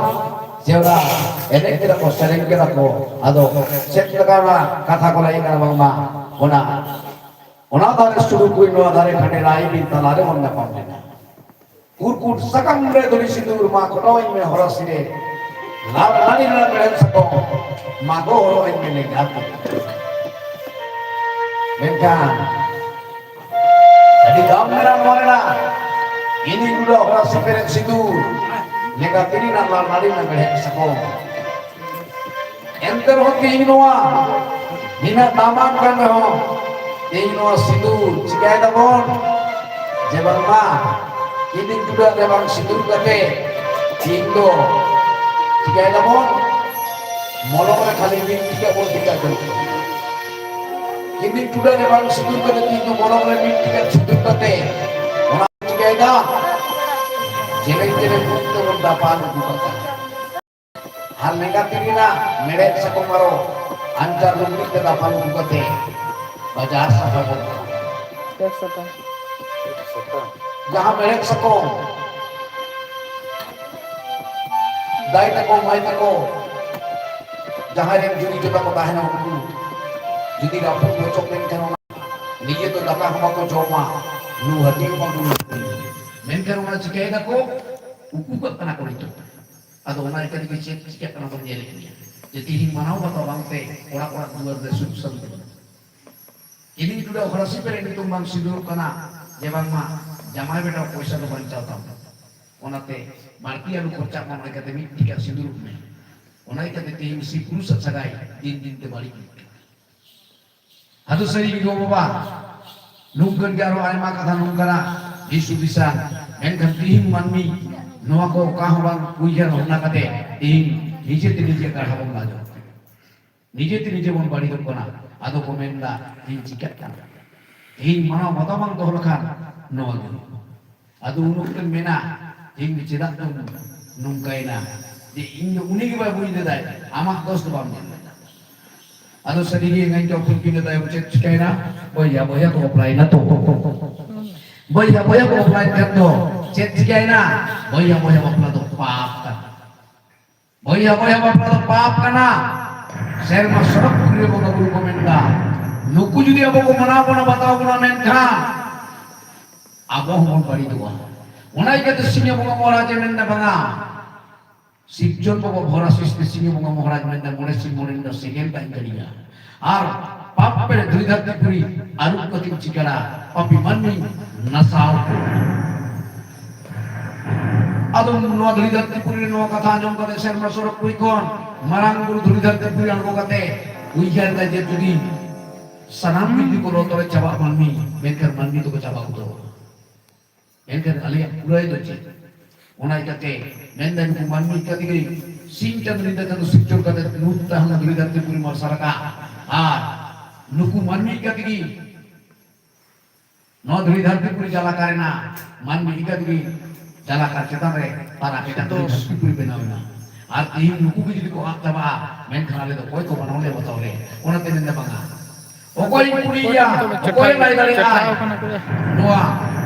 ᱡᱮ ᱚᱱᱟ ᱮᱱᱮᱡ ᱠᱮᱫᱟ ᱠᱚ, ᱥᱮᱨᱮᱧ ᱠᱮᱫᱟ ᱠᱚ, ᱟᱫᱚ ᱪᱮᱫ ᱞᱮᱠᱟ ᱚᱱᱟ ᱠᱟᱛᱷᱟ ᱠᱚ ᱞᱟᱹᱭ ᱠᱟᱱᱟ ᱵᱟᱝᱢᱟ ᱚᱱᱟ, ᱚᱱᱟ ᱫᱟᱨᱮ ᱥᱩᱨᱩ ᱠᱩᱭ, ᱱᱚᱣᱟ ᱫᱟᱨᱮ ᱠᱷᱟᱸᱰᱮ ᱨᱟᱭ ᱵᱤᱱ ᱛᱟᱞᱟᱨᱮ ᱵᱚᱱ ᱧᱟᱯᱟᱢ ᱞᱮᱱᱟ᱾ ᱠᱩᱨᱠᱩᱴ ᱥᱟᱠᱟᱢ ᱨᱮ ᱫᱷᱩᱲᱤ ᱥᱤᱸᱫᱩᱨ ᱢᱟ ᱠᱚᱴᱟᱣᱟᱹᱧ ᱢᱮ ᱦᱚᱨᱚᱥᱤ ᱨᱮ, ᱞᱟᱞ ᱱᱟᱹᱲᱤ ᱨᱮᱱᱟᱜ ᱢᱮᱲᱦᱮᱫ ᱥᱟᱠᱚᱢ ᱢᱟ ᱜᱚ ᱦᱚᱨᱚᱜ ᱟᱹᱧ ᱢᱮ ᱞᱮᱸᱜᱟ ᱛᱤ᱾ ᱢᱮᱱᱠᱷᱟᱱ ᱟᱹᱰᱤ ᱫᱟᱢ ᱢᱮᱱᱟᱜᱼᱟ ᱱᱚᱣᱟ ᱨᱮᱱᱟᱜ᱾ ᱤᱧᱤᱧ ᱩᱰᱟᱹᱣ ᱦᱚᱨᱟ ᱥᱮᱯᱮᱨᱮᱫ ᱥᱤᱸᱫᱩᱨ, ᱞᱮᱸᱜᱟ ᱛᱤᱨᱤ ᱨᱮᱱᱟᱜ ᱞᱟᱞ ᱱᱟᱹᱲᱤ ᱨᱮᱱᱟᱜ ᱢᱮᱲᱦᱮᱫ ᱥᱟᱠᱚᱢ᱾ ᱮᱱᱛᱮ ᱨᱮᱦᱚᱸ ᱛᱮᱦᱮᱧ ᱱᱚᱣᱟ ᱱᱤᱱᱟᱹᱜ ᱫᱟᱢᱟᱱ ᱠᱟᱱ ᱨᱮᱦᱚᱸ, ᱛᱮᱦᱮᱧ ᱱᱚᱣᱟ ᱥᱤᱸᱫᱩᱨ ᱪᱤᱠᱟᱹᱭ ᱫᱟᱵᱚᱱ? ᱡᱮ ᱵᱟᱝᱢᱟ ᱠᱤᱫᱤᱧ ᱪᱩᱰᱟᱹᱜ ᱨᱮ ᱵᱟᱝ ᱥᱤᱸᱫᱩᱨ ᱠᱟᱛᱮ ᱛᱮᱦᱮᱧ ᱫᱚ ᱪᱤᱠᱟᱹᱭ ᱫᱟᱵᱚᱱ? ᱢᱚᱞᱚᱝ ᱨᱮ ᱠᱷᱟᱹᱞᱤ ᱢᱤᱫ ᱴᱤᱠᱟᱹ ᱵᱚᱱ ᱴᱤᱠᱟᱹ ᱠᱟᱱᱟ᱾ ᱠᱤᱫᱤᱧ ᱪᱩᱰᱟᱹᱜ ᱨᱮ ᱵᱟᱝ ᱥᱤᱸᱫᱩᱨ ᱠᱟᱛᱮ ᱛᱮᱦᱮᱧ ᱫᱚ ᱢᱚᱞᱚᱝ ᱨᱮ ᱢᱤᱫ ᱴᱤᱠᱟᱹ ᱥᱤᱸᱫᱩᱨ ᱠᱟᱛᱮ ᱚᱱᱟ ᱪᱤᱠᱟᱹᱭ ᱫᱟ? ᱡᱮᱞᱮᱧ ᱡᱮᱞᱮᱧ ᱵᱩᱠ ᱛᱮᱵᱚᱱ ᱫᱟᱯᱟᱞ ᱩᱰᱩᱠ ᱟᱠᱟᱱᱟ᱾ ᱟᱨ ᱞᱮᱸᱜᱟ ᱛᱤ ᱨᱮᱱᱟᱜ ᱢᱮᱲᱦᱮᱫ ᱥᱟᱠᱚᱢ ᱟᱨᱚ ᱟᱧᱪᱟᱨ ᱞᱩᱜᱽᱲᱤ ᱛᱮ ᱫᱟᱯᱟᱞ ᱩᱰᱩᱠ ᱠᱟᱛᱮ ᱵᱟᱡᱟᱨ ᱥᱟᱯᱷᱟ ᱵᱚᱱ ᱠᱟᱹᱢᱤᱭᱟ᱾ ᱵᱮᱥ ᱥᱟᱯᱷᱟ᱾ ᱡᱟᱦᱟᱸ ᱢᱮᱲᱦᱮᱫ ᱥᱟᱠᱚᱢ ᱫᱟᱭ ᱛᱟᱠᱚ ᱢᱟᱹᱭ ᱛᱟᱠᱚ ᱡᱟᱦᱟᱸᱭ ᱨᱮᱱ ᱡᱩᱨᱤ ᱡᱚᱛᱟ ᱠᱚ ᱛᱟᱦᱮᱱᱟ, ᱩᱱᱠᱩ ᱡᱩᱫᱤ ᱨᱟᱹᱯᱩᱫ ᱨᱚᱪᱚᱜ ᱞᱮᱱᱠᱷᱟᱱ ᱚᱱᱟ ᱱᱤᱡᱮ ᱫᱚ ᱫᱟᱠᱟ ᱦᱚᱸ ᱵᱟᱠᱚ ᱡᱚᱢᱟ, ᱞᱩ ᱦᱟᱹᱴᱤᱧ ᱦᱚᱸ ᱵᱟᱠᱚ ᱞᱩ ᱦᱟᱹᱴᱤᱧᱟ᱾ ᱢᱮᱱᱠᱷᱟᱱ ᱚᱱᱟ ᱪᱤᱠᱟᱹᱭ ᱫᱟᱠᱚ? ᱩᱠᱩ ᱠᱟᱜ ᱠᱟᱱᱟ ᱠᱚ ᱱᱤᱛᱚᱜ᱾ ᱟᱫᱚ ᱚᱱᱟ ᱤᱠᱟᱹ ᱛᱮᱜᱮ ᱪᱮᱫ ᱪᱤᱠᱟᱹᱜ ᱠᱟᱱᱟ ᱵᱚᱱ ᱧᱮᱞᱮᱫ ᱜᱮᱭᱟ, ᱡᱮ ᱛᱤᱦᱤᱧ ᱢᱟᱱᱟᱣ ᱵᱟᱛᱟᱣ ᱵᱟᱝᱛᱮ ᱚᱲᱟᱜ ᱚᱲᱟᱜ ᱫᱩᱣᱟᱹᱨ ᱨᱮ ᱥᱩᱠ ᱥᱟᱱᱛᱤ ᱵᱟᱹᱱᱩᱜᱼᱟ᱾ ᱠᱤᱫᱤᱧ ᱪᱩᱰᱟᱹ ᱦᱚᱨᱟᱥᱤ ᱯᱮᱨᱮᱡ ᱧᱩᱛᱩᱢ ᱵᱟᱝ ᱥᱤᱸᱫᱩᱨᱚᱜ ᱠᱟᱱᱟ, ᱡᱮ ᱵᱟᱝᱢᱟ ᱡᱟᱢᱟᱭ ᱵᱮᱴᱟ ᱯᱚᱭᱥᱟ ᱫᱚ ᱵᱟᱧᱪᱟᱣ ᱛᱟᱢ, ᱚᱱᱟᱛᱮ ᱵᱟᱹᱲᱛᱤ ᱟᱞᱚ ᱠᱷᱚᱨᱪᱟᱜ ᱢᱟ, ᱚᱱᱟ ᱤᱠᱟᱹᱛᱮ ᱢᱤᱫ ᱴᱷᱤᱠᱟ ᱥᱤᱸᱫᱩᱨᱚᱜ ᱢᱮ᱾ ᱚᱱᱟ ᱤᱠᱟᱹᱛᱮ ᱛᱮᱦᱮᱧ ᱥᱤ ᱯᱩᱨᱩᱥᱟᱜ ᱥᱟᱹᱜᱟᱭ ᱫᱤᱱ ᱫᱤᱱ ᱛᱮ ᱵᱟᱹᱲᱤᱡ ᱤᱫᱤᱜ ᱠᱟᱱᱟ᱾ ᱟᱫᱚ ᱥᱟᱹᱨᱤ ᱜᱮ ᱜᱚ ᱵᱟᱵᱟ, ᱱᱚᱝᱠᱟᱱ ᱜᱮ ᱟᱨᱚ ᱟᱭᱢᱟ ᱠᱟᱛᱷᱟ ᱱᱚᱝᱠᱟᱱᱟᱜ ᱫᱤᱥ ᱦᱩᱫᱤᱥᱟ, ᱢᱮᱱᱠᱷᱟᱱ ᱛᱤᱦᱤᱧ ᱢᱟᱹᱱᱢᱤ ᱱᱚᱣᱟ ᱠᱚ ᱚᱠᱟ ᱦᱚᱸ ᱵᱟᱝ ᱩᱭᱦᱟᱹᱨ ᱵᱷᱟᱵᱽᱱᱟ ᱠᱟᱛᱮ ᱛᱤᱦᱤᱧ ᱱᱤᱡᱮ ᱛᱮ ᱱᱤᱡᱮ ᱜᱟᱲᱦᱟ ᱵᱚᱱ ᱞᱟᱡᱚᱜ ᱠᱟᱱᱟ᱾ ᱱᱤᱡᱮ ᱛᱮ ᱱᱤᱡᱮ ᱵᱚᱱ ᱵᱟᱹᱲᱤᱡᱚᱜ ᱠᱟᱱᱟ᱾ ᱟᱫᱚ ᱠᱚ ᱢᱮᱱᱫᱟ, ᱛᱤᱦᱤᱧ ᱪᱤᱠᱟᱹᱜ ᱠᱟᱱᱟ? ᱛᱤᱦᱤᱧ ᱢᱟᱱᱟᱣ ᱵᱟᱛᱟᱣ ᱵᱟᱝ ᱫᱚᱦᱚ ᱞᱮᱠᱷᱟᱱ ᱱᱚᱣᱟ ᱜᱮ ᱦᱩᱭᱩᱜᱼᱟ᱾ ᱟᱫᱚ ᱩᱱ ᱚᱠᱛᱚᱧ ᱢᱮᱱᱟ, ᱛᱤᱦᱤᱧ ᱫᱚ ᱪᱮᱫᱟᱜ ᱫᱚᱢ ᱱᱚᱝᱠᱟᱭᱮᱱᱟ? ᱡᱮ ᱤᱧ ᱫᱚ ᱩᱱᱤ ᱜᱮ ᱵᱟᱭ ᱵᱩᱡᱽ ᱞᱮᱫᱟᱭ, ᱟᱢᱟᱜ ᱫᱚᱥ ᱫᱚ ᱵᱟᱢ ᱧᱮᱞ ᱞᱮᱫᱟ᱾ ᱟᱫᱚ ᱥᱟᱹᱨᱤ ᱜᱮ ᱮᱸᱜᱟᱧ ᱠᱚ ᱠᱩᱞ ᱠᱤᱱᱟ ᱛᱟᱭᱚᱢ ᱪᱮᱫ ᱪᱤᱠᱟᱹᱭᱮᱱᱟ? ᱵᱚᱭᱦᱟ ᱵᱚᱭᱦᱟ ᱠᱚ ᱵᱟᱯᱞᱟᱭᱮᱱᱟ ᱛᱚ᱾ ᱵᱚᱭᱦᱟ ᱵᱚᱭᱦᱟ ᱠᱚ ᱵᱟᱯᱞᱟᱭᱮᱱ ᱠᱷᱟᱱ ᱫᱚ ᱪᱮᱫ ᱪᱤᱠᱟᱹᱭᱮᱱᱟ? ᱵᱚᱭᱦᱟ ᱵᱚᱭᱦᱟ ᱵᱟᱯᱞᱟ ᱫᱚ ᱯᱟᱯ ᱠᱟᱱᱟ᱾ ᱵᱚᱭᱦᱟ ᱵᱚᱭᱦᱟ ᱵᱟᱯᱞᱟ ᱫᱚ ᱯᱟᱯ ᱠᱟᱱᱟ᱾ ᱥᱮᱨᱢᱟ ᱥᱚᱨᱚᱜᱽᱯᱩᱨᱤ ᱨᱮ ᱵᱚᱸᱜᱟ ᱵᱩᱨᱩ ᱠᱚ ᱢᱮᱱᱫᱟ, ᱱᱩᱠᱩ ᱡᱩᱫᱤ ᱟᱵᱚ ᱠᱚ ᱢᱟᱱᱟᱣ ᱵᱚᱱᱟ, ᱵᱟᱛᱟᱣ ᱵᱚᱱᱟ, ᱢᱮᱱᱠᱷᱟᱱ ᱟᱵᱚ ᱦᱚᱸᱵᱚᱱ ᱵᱟᱹᱲᱤᱡᱚᱜᱼᱟ᱾ ᱚᱱᱟ ᱤᱭᱠᱟᱹᱛᱮ ᱥᱤᱧᱚ ᱵᱚᱸᱜᱟ ᱢᱚᱦᱟᱨᱟᱡᱽ ᱮ ᱢᱮᱱᱫᱟ, ᱵᱟᱝᱟ, ᱥᱤᱨᱡᱚᱱ ᱵᱟᱵᱟ ᱵᱷᱚᱨᱟ ᱥᱤᱥᱴᱤ ᱥᱤᱧᱚ ᱵᱚᱸᱜᱟ ᱢᱚᱦᱟᱨᱟᱡᱽ ᱢᱮᱱᱫᱟ, ᱢᱚᱬᱮ ᱥᱤᱧ ᱢᱚᱬᱮ ᱧᱤᱫᱟᱹ ᱥᱮᱸᱜᱮᱞ ᱫᱟᱜ ᱤᱧ ᱡᱟᱹᱲᱤᱭᱟ᱾ ᱟᱨ ᱯᱟᱯ ᱯᱮᱨᱮᱡ ᱫᱷᱩᱲᱤ ᱫᱷᱟᱹᱨᱛᱤ ᱯᱩᱨᱤ ᱟᱹᱨᱩᱵ ᱠᱟᱛᱮᱧ ᱪᱤᱠᱟᱹᱲᱟ, ᱯᱟᱯᱤ ᱢᱟᱹᱱᱢᱤ ᱱᱟᱥᱟᱣ ᱠᱚ᱾ ᱟᱫᱚ ᱱᱚᱣᱟ ᱫᱷᱩᱲᱤ ᱫᱷᱟᱹᱨᱛᱤ ᱯᱩᱨᱤ ᱨᱮ ᱱᱚᱣᱟ ᱠᱟᱛᱷᱟ ᱟᱸᱡᱚᱢ ᱠᱟᱛᱮ ᱥᱮᱨᱢᱟ ᱥᱚᱨᱚᱜᱽᱯᱩᱨᱤ ᱠᱷᱚᱱ ᱢᱟᱨᱟᱝ ᱵᱩᱨᱩ ᱫᱷᱩᱲᱤ ᱫᱷᱟᱹᱨᱛᱤ ᱯᱩᱨᱤ ᱟᱬᱜᱚ ᱠᱟᱛᱮ ᱩᱭᱦᱟᱹᱨ ᱮᱫᱟ ᱡᱮ ᱡᱩᱫᱤ ᱥᱟᱱᱟᱢ ᱢᱤᱫ ᱠᱚ ᱞᱚ ᱛᱚᱨᱚᱡ ᱪᱟᱵᱟᱜ ᱢᱟᱹᱱᱢᱤ, ᱢᱮᱱᱠᱷᱟᱱ ᱢᱟᱹᱱᱢᱤ ᱫᱚᱠᱚ ᱪᱟᱵᱟ ᱩᱛᱟᱹᱨᱚᱜᱼᱟ᱾ ᱮᱱᱠᱷᱟᱱ ᱟᱞᱮᱭᱟᱜ ᱠᱩᱲᱟᱹᱭ ᱫᱚ ᱪᱮᱫ? ᱚᱱᱟ ᱤᱠᱟᱹᱛᱮ ᱢᱮᱱᱫᱟ, ᱱᱩᱠᱩ ᱢᱟᱹᱱᱢᱤ ᱤᱠᱟᱹ ᱛᱮᱜᱮ ᱥᱤᱧ ᱪᱟᱸᱫᱚ ᱧᱤᱫᱟᱹ ᱪᱟᱸᱫᱚ ᱥᱤᱨᱡᱚᱱ ᱠᱟᱛᱮ ᱱᱩᱠ ᱛᱟᱦᱮᱱᱟ ᱫᱷᱩᱲᱤ ᱫᱷᱟᱹᱨᱛᱤ ᱯᱩᱨᱤ ᱢᱟᱨᱥᱟᱞ ᱟᱠᱟᱫ᱾ ᱟᱨ ᱱᱩᱠᱩ ᱢᱟᱹᱱᱢᱤ ᱤᱠᱟᱹ ᱛᱮᱜᱮ ᱱᱚᱣᱟ ᱫᱷᱩᱲᱤ ᱫᱷᱟᱹᱨᱛᱤ ᱯᱩᱨᱤ ᱡᱟᱞᱟᱠᱟ ᱨᱮᱱᱟᱜ ᱢᱟᱹᱱᱢᱤ ᱤᱠᱟᱹ ᱛᱮᱜᱮ ᱡᱟᱞᱟᱠᱟ ᱪᱮᱛᱟᱱ ᱨᱮ ᱛᱟᱨᱟ ᱠᱮᱫᱟ ᱫᱷᱩᱲᱤ ᱫᱷᱟᱹᱨᱛᱤ ᱯᱩᱨᱤ ᱵᱮᱱᱟᱣ ᱮᱱᱟ᱾ ᱟᱨ ᱛᱮᱦᱮᱧ ᱱᱩᱠᱩ ᱜᱮ ᱡᱩᱫᱤ ᱠᱚ ᱟᱫ ᱪᱟᱵᱟᱜᱼᱟ, ᱢᱮᱱᱠᱷᱟᱱ ᱟᱞᱮ ᱫᱚ ᱚᱠᱚᱭ ᱠᱚ ᱢᱟᱱᱟᱣ ᱞᱮ ᱵᱟᱛᱟᱣ ᱞᱮ? ᱚᱱᱟᱛᱮ ᱢᱮᱱᱫᱟ, ᱵᱟᱝᱟ, ᱚᱠᱚᱭ ᱠᱩᱲᱤᱭᱟ, ᱚᱠᱚᱭ ᱞᱟᱭ ᱫᱟᱲᱮᱭᱟᱜᱼᱟ? ᱪᱮᱴᱷᱟ ᱟᱠᱟᱱᱟ ᱠᱚ᱾ ᱱᱚᱣᱟ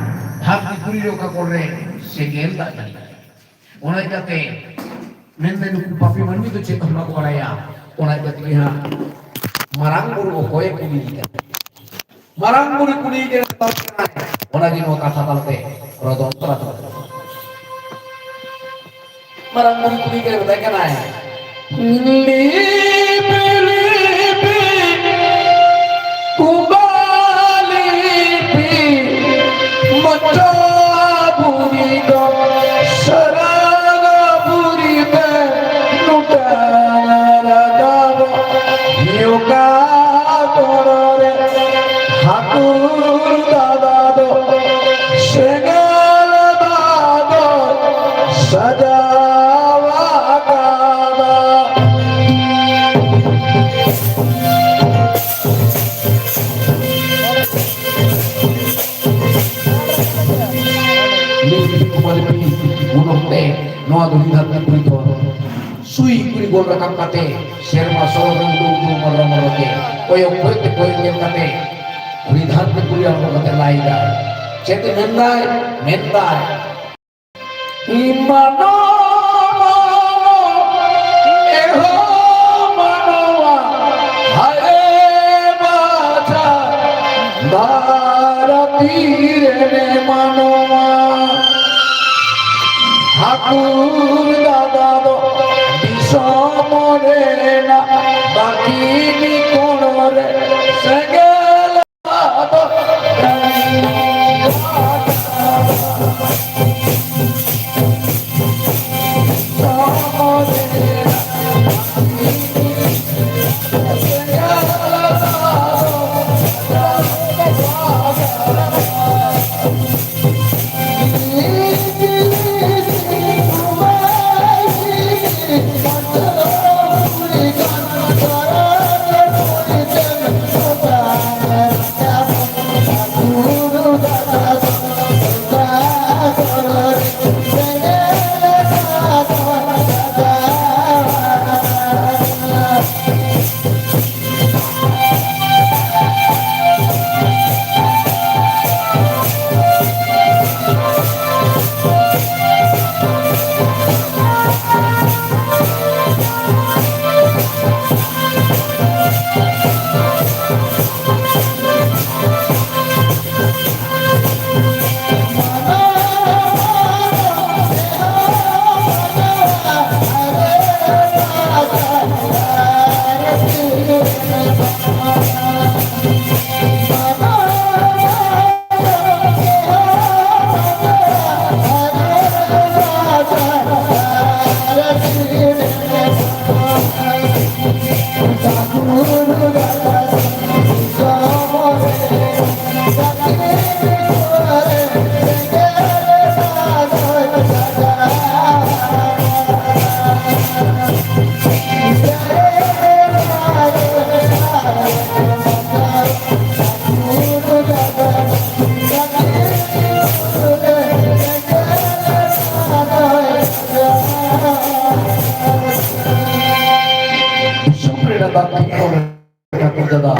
ᱫᱷᱟᱹᱨᱛᱤ ᱯᱩᱨᱤ ᱨᱮ ᱚᱠᱟ ᱠᱚᱨᱮ ᱥᱮᱸᱜᱮᱞ ᱫᱟᱜ ᱡᱟᱹᱲᱤ᱾ ᱚᱱᱟ ᱤᱠᱟᱹᱛᱮ ᱢᱮᱱᱫᱟ, ᱱᱩᱠᱩ ᱯᱟᱯᱤ ᱢᱟᱹᱱᱢᱤ ᱫᱚ ᱪᱮᱫ ᱦᱚᱸ ᱵᱟᱠᱚ ᱵᱟᱲᱟᱭᱟ᱾ ᱚᱱᱟ ᱤᱠᱟᱹ ᱛᱮᱜᱮ ᱦᱟᱸᱜ ᱢᱟᱨᱟᱝ ᱵᱩᱨᱩ ᱚᱠᱚᱭᱮ ᱠᱩᱞᱤᱭᱮ ᱠᱟᱱᱟ? ᱢᱟᱨᱟᱝ ᱵᱩᱨᱩ ᱠᱩᱞᱤᱭᱮ ᱠᱟᱱᱟ, ᱚᱱᱟᱜᱮ ᱱᱚᱣᱟ ᱠᱟᱛᱷᱟ ᱛᱟᱞᱟᱛᱮ ᱨᱚᱫᱚᱱ ᱛᱚᱨᱟ ᱛᱚᱨᱟ᱾ ᱢᱟᱨᱟᱝ ᱵᱩᱨᱩ ᱠᱩᱞᱤ ᱜᱮ ᱢᱮᱛᱟᱭ ᱠᱟᱱᱟᱭ, ᱞᱤᱯᱤ ᱞᱤᱯᱤ ᱠᱩᱢᱵᱟ ᱞᱤᱯᱤ ᱢᱚᱪᱟ ᱵᱩᱨᱤ ᱫᱚ ᱥᱟᱨᱟᱜᱟ ᱵᱩᱨᱤ ᱛᱮ ᱱᱩᱴᱟ ᱨᱟᱜᱟᱵ ᱦᱤᱭᱩᱠᱟ ᱛᱚᱨᱚᱨᱮ ᱦᱟᱹᱠᱩ ᱫᱟᱫᱟ ᱫᱚ ᱥᱮᱸᱜᱮᱞ ᱫᱟᱜ ᱫᱚ ᱥᱟᱡᱟᱣ ᱟᱠᱟᱫᱟ᱾ ᱞᱤᱯᱤ ᱠᱩᱢᱵᱟ ᱞᱤᱯᱤ ᱩᱱ ᱚᱠᱛᱮ ᱱᱚᱣᱟ ᱫᱷᱩᱲᱤ ᱫᱷᱟᱹᱨᱛᱤ ᱯᱩᱨᱤ ᱫᱚ ᱥᱩᱭ ᱠᱩᱲᱤ ᱜᱚᱞ ᱨᱟᱠᱟᱵ ᱠᱟᱛᱮ ᱥᱮᱨᱢᱟ ᱥᱚᱨᱚᱜ ᱨᱮ ᱩᱰᱩᱠ ᱩᱰᱩᱠ ᱢᱟᱨᱞᱚ ᱢᱟᱨᱞᱚ ᱛᱮ ᱠᱚᱭᱚᱜ ᱠᱚᱭᱚᱜ ᱛᱮ ᱠᱚᱭᱚᱜ ᱧᱮᱞ ᱠᱟᱛᱮ ᱫᱷᱩᱲᱤ ᱫᱷᱟᱹᱨᱛᱤ ᱯᱩᱨᱤ ᱟᱬᱜᱚ ᱠᱟᱛᱮ ᱞᱟᱭ ᱫᱟᱭ᱾ ᱪᱮᱫ ᱮ ᱢᱮᱱᱫᱟᱭ? ᱢᱮᱱᱫᱟᱭ, ᱢᱟᱱᱚ, ᱢᱟᱱᱚ, ᱮᱦᱚ ᱢᱟᱱᱚᱣᱟ, ᱦᱟᱭ ᱵᱟᱪᱷᱟ, ᱫᱷᱟᱨᱟᱛᱤ ᱨᱮᱱᱮ ᱢᱟᱱᱚᱣᱟ᱾ ᱦᱟᱹᱠᱩᱨ ᱫᱟᱫᱟ ᱫᱚ ᱫᱤᱥᱚᱢ ᱨᱮᱱᱟᱜ ᱵᱟᱹᱠᱤ ᱠᱚᱬ ᱨᱮ ᱥᱮᱸᱜᱮᱞ ᱫᱤᱥᱚᱢ ᱨᱮᱱᱟᱜ ᱫᱟᱜ ᱴᱷᱤᱠ ᱠᱚ ᱨᱮ ᱴᱷᱟᱹᱠᱩᱨ ᱫᱟᱫᱟ,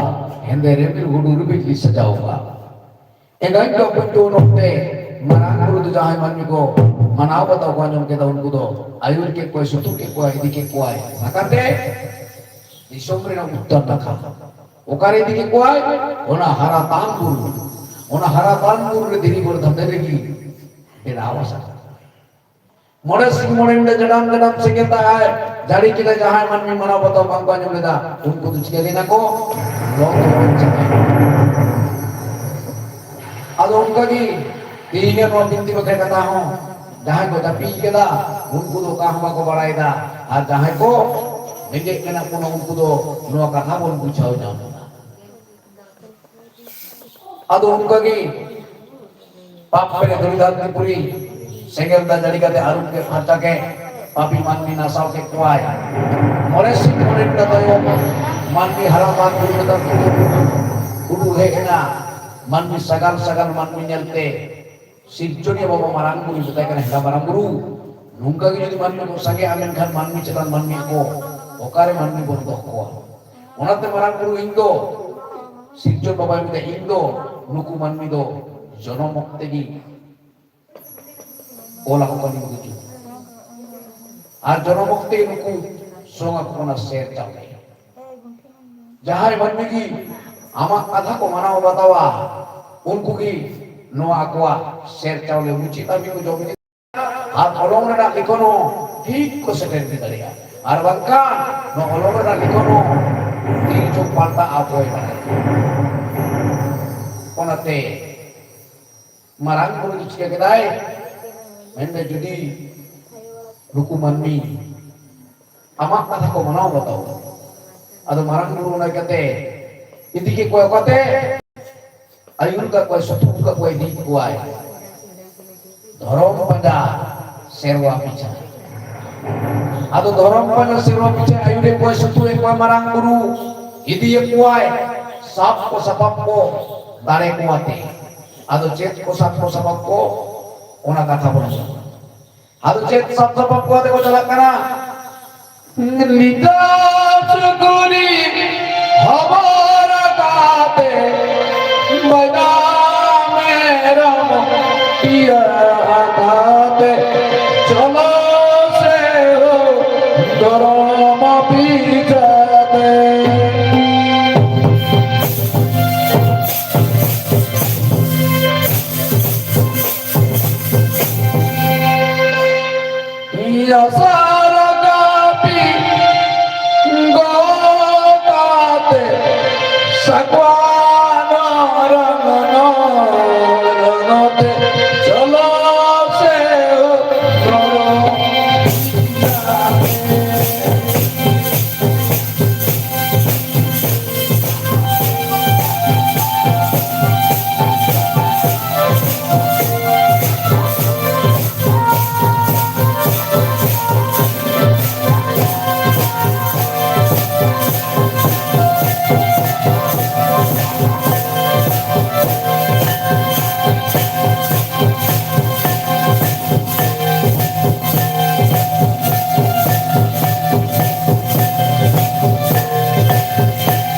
ᱦᱮᱸᱫᱮ ᱨᱤᱢᱤᱞ ᱦᱩᱰᱩᱨ ᱵᱤᱡᱽᱞᱤ ᱥᱟᱡᱟᱣ ᱠᱚᱜᱼᱟ᱾ ᱮᱸᱜᱟᱧ ᱫᱚ ᱵᱟᱹᱧ ᱫᱚ ᱱᱚᱛᱮ, ᱢᱟᱨᱟᱝ ᱵᱩᱨᱩ ᱫᱚ ᱡᱟᱦᱟᱸᱭ ᱢᱟᱹᱱᱢᱤ ᱠᱚ ᱢᱟᱱᱟᱣ ᱵᱟᱛᱟᱣ ᱠᱚ ᱟᱸᱡᱚᱢ ᱠᱮᱫᱟ, ᱩᱱᱠᱩ ᱫᱚ ᱟᱹᱭᱩᱨ ᱠᱮᱫ ᱠᱚᱣᱟᱭ, ᱥᱩᱛᱩᱜ ᱠᱮᱫ ᱠᱚᱣᱟᱭ, ᱤᱫᱤ ᱠᱮᱫ ᱠᱚᱣᱟᱭ᱾ ᱚᱱᱟᱛᱮ ᱫᱤᱥᱚᱢ ᱨᱮᱱᱟᱜ ᱩᱛᱛᱚᱨ ᱱᱟᱠᱷᱟ ᱚᱠᱟᱨᱮ ᱤᱫᱤ ᱠᱮᱫ ᱠᱚᱣᱟᱭ? ᱚᱱᱟ ᱦᱟᱨᱟ ᱛᱟᱱ ᱵᱩᱨᱩ, ᱚᱱᱟ ᱦᱟᱨᱟ ᱛᱟᱱ ᱵᱩᱨᱩ ᱨᱮ ᱫᱷᱤᱨᱤ ᱜᱚᱲ ᱫᱷᱟᱨᱮ ᱨᱮᱜᱮ ᱵᱮᱱᱟᱣ ᱟᱥᱟ᱾ ᱢᱚᱬᱮ ᱥᱤᱧ ᱢᱚᱬᱮ ᱧᱤᱫᱟᱹ ᱡᱟᱰᱟᱢ ᱡᱟᱰᱟᱢ ᱥᱮᱸᱜᱮᱞ ᱫᱟᱜ ᱮ ᱡᱟᱹᱲᱤ ᱠᱮᱫᱟ᱾ ᱡᱟᱦᱟᱸᱭ ᱢᱟᱹᱱᱢᱤ ᱢᱟᱱᱟᱣ ᱵᱟᱛᱟᱣ ᱵᱟᱝ ᱠᱚ ᱟᱸᱡᱚᱢ ᱞᱮᱫᱟ, ᱩᱱᱠᱩ ᱫᱚ ᱪᱤᱠᱟᱹ ᱞᱮᱱᱟ ᱠᱚ? ᱞᱚ ᱠᱚ ᱚᱞ ᱪᱟᱵᱟ᱾ ᱟᱫᱚ ᱚᱱᱠᱟ ᱜᱮ ᱛᱮᱦᱮᱧ ᱱᱚᱣᱟ ᱵᱤᱱᱛᱤ ᱵᱟᱠᱷᱮᱲ ᱠᱟᱛᱷᱟ ᱦᱚᱸ ᱡᱟᱦᱟᱸᱭ ᱠᱚ ᱡᱟᱹᱯᱤᱫ ᱠᱮᱫᱟ, ᱩᱱᱠᱩ ᱫᱚ ᱚᱠᱟ ᱦᱚᱸ ᱵᱟᱠᱚ ᱵᱟᱲᱟᱭᱮᱫᱟ, ᱟᱨ ᱡᱟᱦᱟᱸᱭ ᱠᱚ ᱵᱮᱸᱜᱮᱫ ᱢᱮᱱᱟᱜ ᱵᱚᱱᱟ, ᱩᱱᱠᱩ ᱫᱚ ᱱᱚᱣᱟ ᱠᱟᱛᱷᱟ ᱵᱚᱱ ᱵᱩᱡᱷᱟᱹᱣ ᱧᱟᱢ ᱮᱫᱟ᱾ ᱟᱫᱚ ᱚᱱᱠᱟ ᱜᱮ ᱯᱟᱯ ᱯᱮᱨᱮᱡ ᱫᱷᱩᱲᱤ ᱫᱷᱟᱹᱨᱛᱤ ᱯᱩᱨᱤ ᱥᱮᱸᱜᱮᱞ ᱫᱟᱜ ᱡᱟᱹᱲᱤ ᱠᱟᱛᱮ ᱟᱹᱨᱩᱵ ᱠᱮᱫ ᱯᱷᱟᱨᱪᱟ ᱠᱮᱫ, ᱯᱟᱯᱤ ᱢᱟᱹᱱᱢᱤ ᱱᱟᱥᱟᱣ ᱠᱮᱫ ᱠᱚᱣᱟᱭ᱾ ᱢᱚᱬᱮ ᱥᱤᱧ ᱢᱚᱬᱮ ᱧᱤᱫᱟᱹ ᱛᱟᱭᱚᱢ ᱢᱟᱹᱱᱢᱤ ᱦᱟᱨᱟ ᱢᱟᱱ ᱵᱩᱨᱩ ᱞᱮᱠᱟ ᱠᱚ ᱩᱰᱩᱠ ᱦᱮᱡ ᱮᱱᱟ᱾ ᱢᱟᱹᱱᱢᱤ ᱥᱟᱜᱟᱞ ᱥᱟᱜᱟᱞ ᱢᱟᱹᱱᱢᱤ ᱧᱮᱞᱛᱮ ᱥᱤᱨᱡᱚᱱᱤᱭᱟᱹ ᱵᱟᱵᱟ ᱢᱟᱨᱟᱝ ᱵᱩᱨᱩ ᱢᱮᱛᱟᱭ ᱠᱟᱱᱟ, ᱦᱮᱸ ᱢᱟᱨᱟᱝ ᱵᱩᱨᱩ, ᱱᱚᱝᱠᱟ ᱜᱮ ᱡᱩᱫᱤ ᱢᱟᱹᱱᱢᱤ ᱠᱚ ᱥᱟᱸᱜᱮᱜᱼᱟ, ᱢᱮᱱᱠᱷᱟᱱ ᱢᱟᱹᱱᱢᱤ ᱪᱮᱛᱟᱱ ᱢᱟᱹᱱᱢᱤ ᱠᱚ ᱚᱠᱟᱨᱮ ᱢᱟᱹᱱᱢᱤ ᱵᱚᱱ ᱫᱚᱦᱚ ᱠᱚᱣᱟ? ᱚᱱᱟᱛᱮ ᱢᱟᱨᱟᱝ ᱵᱩᱨᱩ ᱤᱧ ᱫᱚ, ᱥᱤᱨᱡᱚᱱ ᱵᱟᱵᱟᱭ ᱢᱮᱛᱟᱭ, ᱤᱧ ᱫᱚ ᱱᱩᱠᱩ ᱢᱟᱹᱱᱢᱤ ᱫᱚ ᱡᱚᱱᱚᱢ ᱚᱠᱛᱮ ᱜᱮ ᱚᱞ ᱟᱠᱚ ᱠᱟᱹᱱᱟᱹᱧ ᱵᱩᱡᱩ᱾ ᱟᱨ ᱡᱚᱱᱚᱢ ᱚᱠᱛᱮ ᱱᱩᱠᱩ ᱥᱚᱝ ᱟᱠᱚ ᱠᱟᱱᱟ ᱥᱮᱨ ᱪᱟᱣᱞᱮ᱾ ᱡᱟᱦᱟᱸᱭ ᱢᱟᱹᱱᱢᱤ ᱜᱮ ᱟᱢᱟᱜ ᱠᱟᱛᱷᱟ ᱠᱚ ᱢᱟᱱᱟᱣ ᱵᱟᱛᱟᱣᱟ, ᱩᱱᱠᱩ ᱜᱮ ᱱᱚᱣᱟ ᱟᱠᱚᱣᱟᱜ ᱥᱮᱨ ᱪᱟᱣᱞᱮ ᱢᱩᱪᱤ ᱛᱟᱵᱤ ᱠᱚ ᱡᱚᱢ ᱤᱫᱤ ᱟᱨ ᱚᱞᱚᱝ ᱨᱮᱱᱟᱜ ᱞᱤᱠᱷᱚᱱ ᱦᱚᱸ ᱴᱷᱤᱠ ᱠᱚ ᱥᱮᱴᱮᱨ ᱤᱫᱤ ᱫᱟᱲᱮᱭᱟᱜᱼᱟ᱾ ᱟᱨ ᱵᱟᱝᱠᱷᱟᱱ ᱱᱚᱣᱟ ᱚᱞᱚᱝ ᱨᱮᱱᱟᱜ ᱞᱤᱠᱷᱚᱱ ᱦᱚᱸ ᱛᱤᱨ ᱪᱚ ᱯᱟᱞᱴᱟᱜᱼᱟ, ᱚᱠᱚᱭ ᱵᱟᱲᱟᱭᱟ᱾ ᱚᱱᱟᱛᱮ ᱢᱟᱨᱟᱝ ᱵᱩᱨᱩ ᱫᱚ ᱪᱤᱠᱟᱹ ᱠᱮᱫᱟᱭ? ᱢᱮᱱᱫᱟ, ᱡᱩᱫᱤ ᱱᱩᱠᱩ ᱢᱟᱹᱱᱢᱤ ᱟᱢᱟᱜ ᱠᱟᱛᱷᱟ ᱠᱚ ᱢᱟᱱᱟᱣ ᱵᱟᱛᱟᱣ, ᱟᱫᱚ ᱢᱟᱨᱟᱝ ᱵᱩᱨᱩ ᱚᱱᱟ ᱠᱟᱛᱮ ᱤᱫᱤ ᱠᱮᱫ ᱠᱚᱣᱟ᱾ ᱚᱠᱟᱛᱮ? ᱟᱹᱭᱩᱨ ᱠᱟᱜ ᱠᱚᱣᱟᱭ, ᱥᱩᱛᱩᱜ ᱠᱟᱜ ᱠᱚᱣᱟᱭ, ᱤᱫᱤ ᱠᱚᱣᱟᱭ ᱫᱷᱚᱨᱚᱢ ᱯᱟᱸᱡᱟ ᱥᱮᱨᱣᱟ ᱯᱤᱪᱷᱟ᱾ ᱟᱫᱚ ᱫᱷᱚᱨᱚᱢ ᱯᱟᱸᱡᱟ ᱥᱮᱨᱣᱟ ᱯᱤᱪᱷᱟ ᱟᱹᱭᱩᱨᱮᱫ ᱠᱚᱣᱟᱭ, ᱥᱩᱛᱩᱜ ᱮᱫ ᱠᱚᱣᱟᱭ ᱢᱟᱨᱟᱝ ᱵᱩᱨᱩ, ᱤᱫᱤᱭᱮᱫ ᱠᱚᱣᱟᱭ ᱥᱟᱵ ᱠᱚ ᱥᱟᱯᱟᱵ ᱠᱚ, ᱫᱟᱲᱮ ᱠᱚ ᱟᱛᱮ᱾ ᱟᱫᱚ ᱪᱮᱫ ᱠᱚ ᱥᱟᱵ ᱠᱚ ᱥᱟᱯᱟᱵ ᱠᱚ, ᱚᱱᱟ ᱠᱟᱛᱷᱟ ᱵᱚᱱ ᱟᱸᱡᱚᱢᱟ᱾ ᱟᱫᱚ ᱪᱮᱫ ᱥᱟᱵ ᱥᱟᱯᱟᱵ ᱠᱚ ᱟᱛᱮ ᱠᱚ ᱪᱟᱞᱟᱜ ᱠᱟᱱᱟ? ᱞᱤᱴᱟᱹ ᱥᱩᱠᱨᱤ ᱦᱚᱵᱚᱨ ᱠᱟᱛᱮ, ᱵᱟᱡᱟ ᱢᱮᱨᱚᱢ ᱯᱤᱭᱟ ᱠᱟᱛᱮ, ᱢᱟ ᱯᱤᱡᱟᱫᱮ᱾ ᱤᱧ ᱟᱥᱟ ᱨᱟᱠᱟᱵ ᱤᱧ ᱜᱚᱜ ᱠᱟᱛᱮ ᱥᱟᱠᱣᱟ ᱱᱚᱨᱚᱝ ᱱᱚᱨᱚᱝ ᱛᱮ ᱪᱚᱞᱚ ᱥᱮ ᱦᱳ ᱱᱚᱨᱚᱝ᱾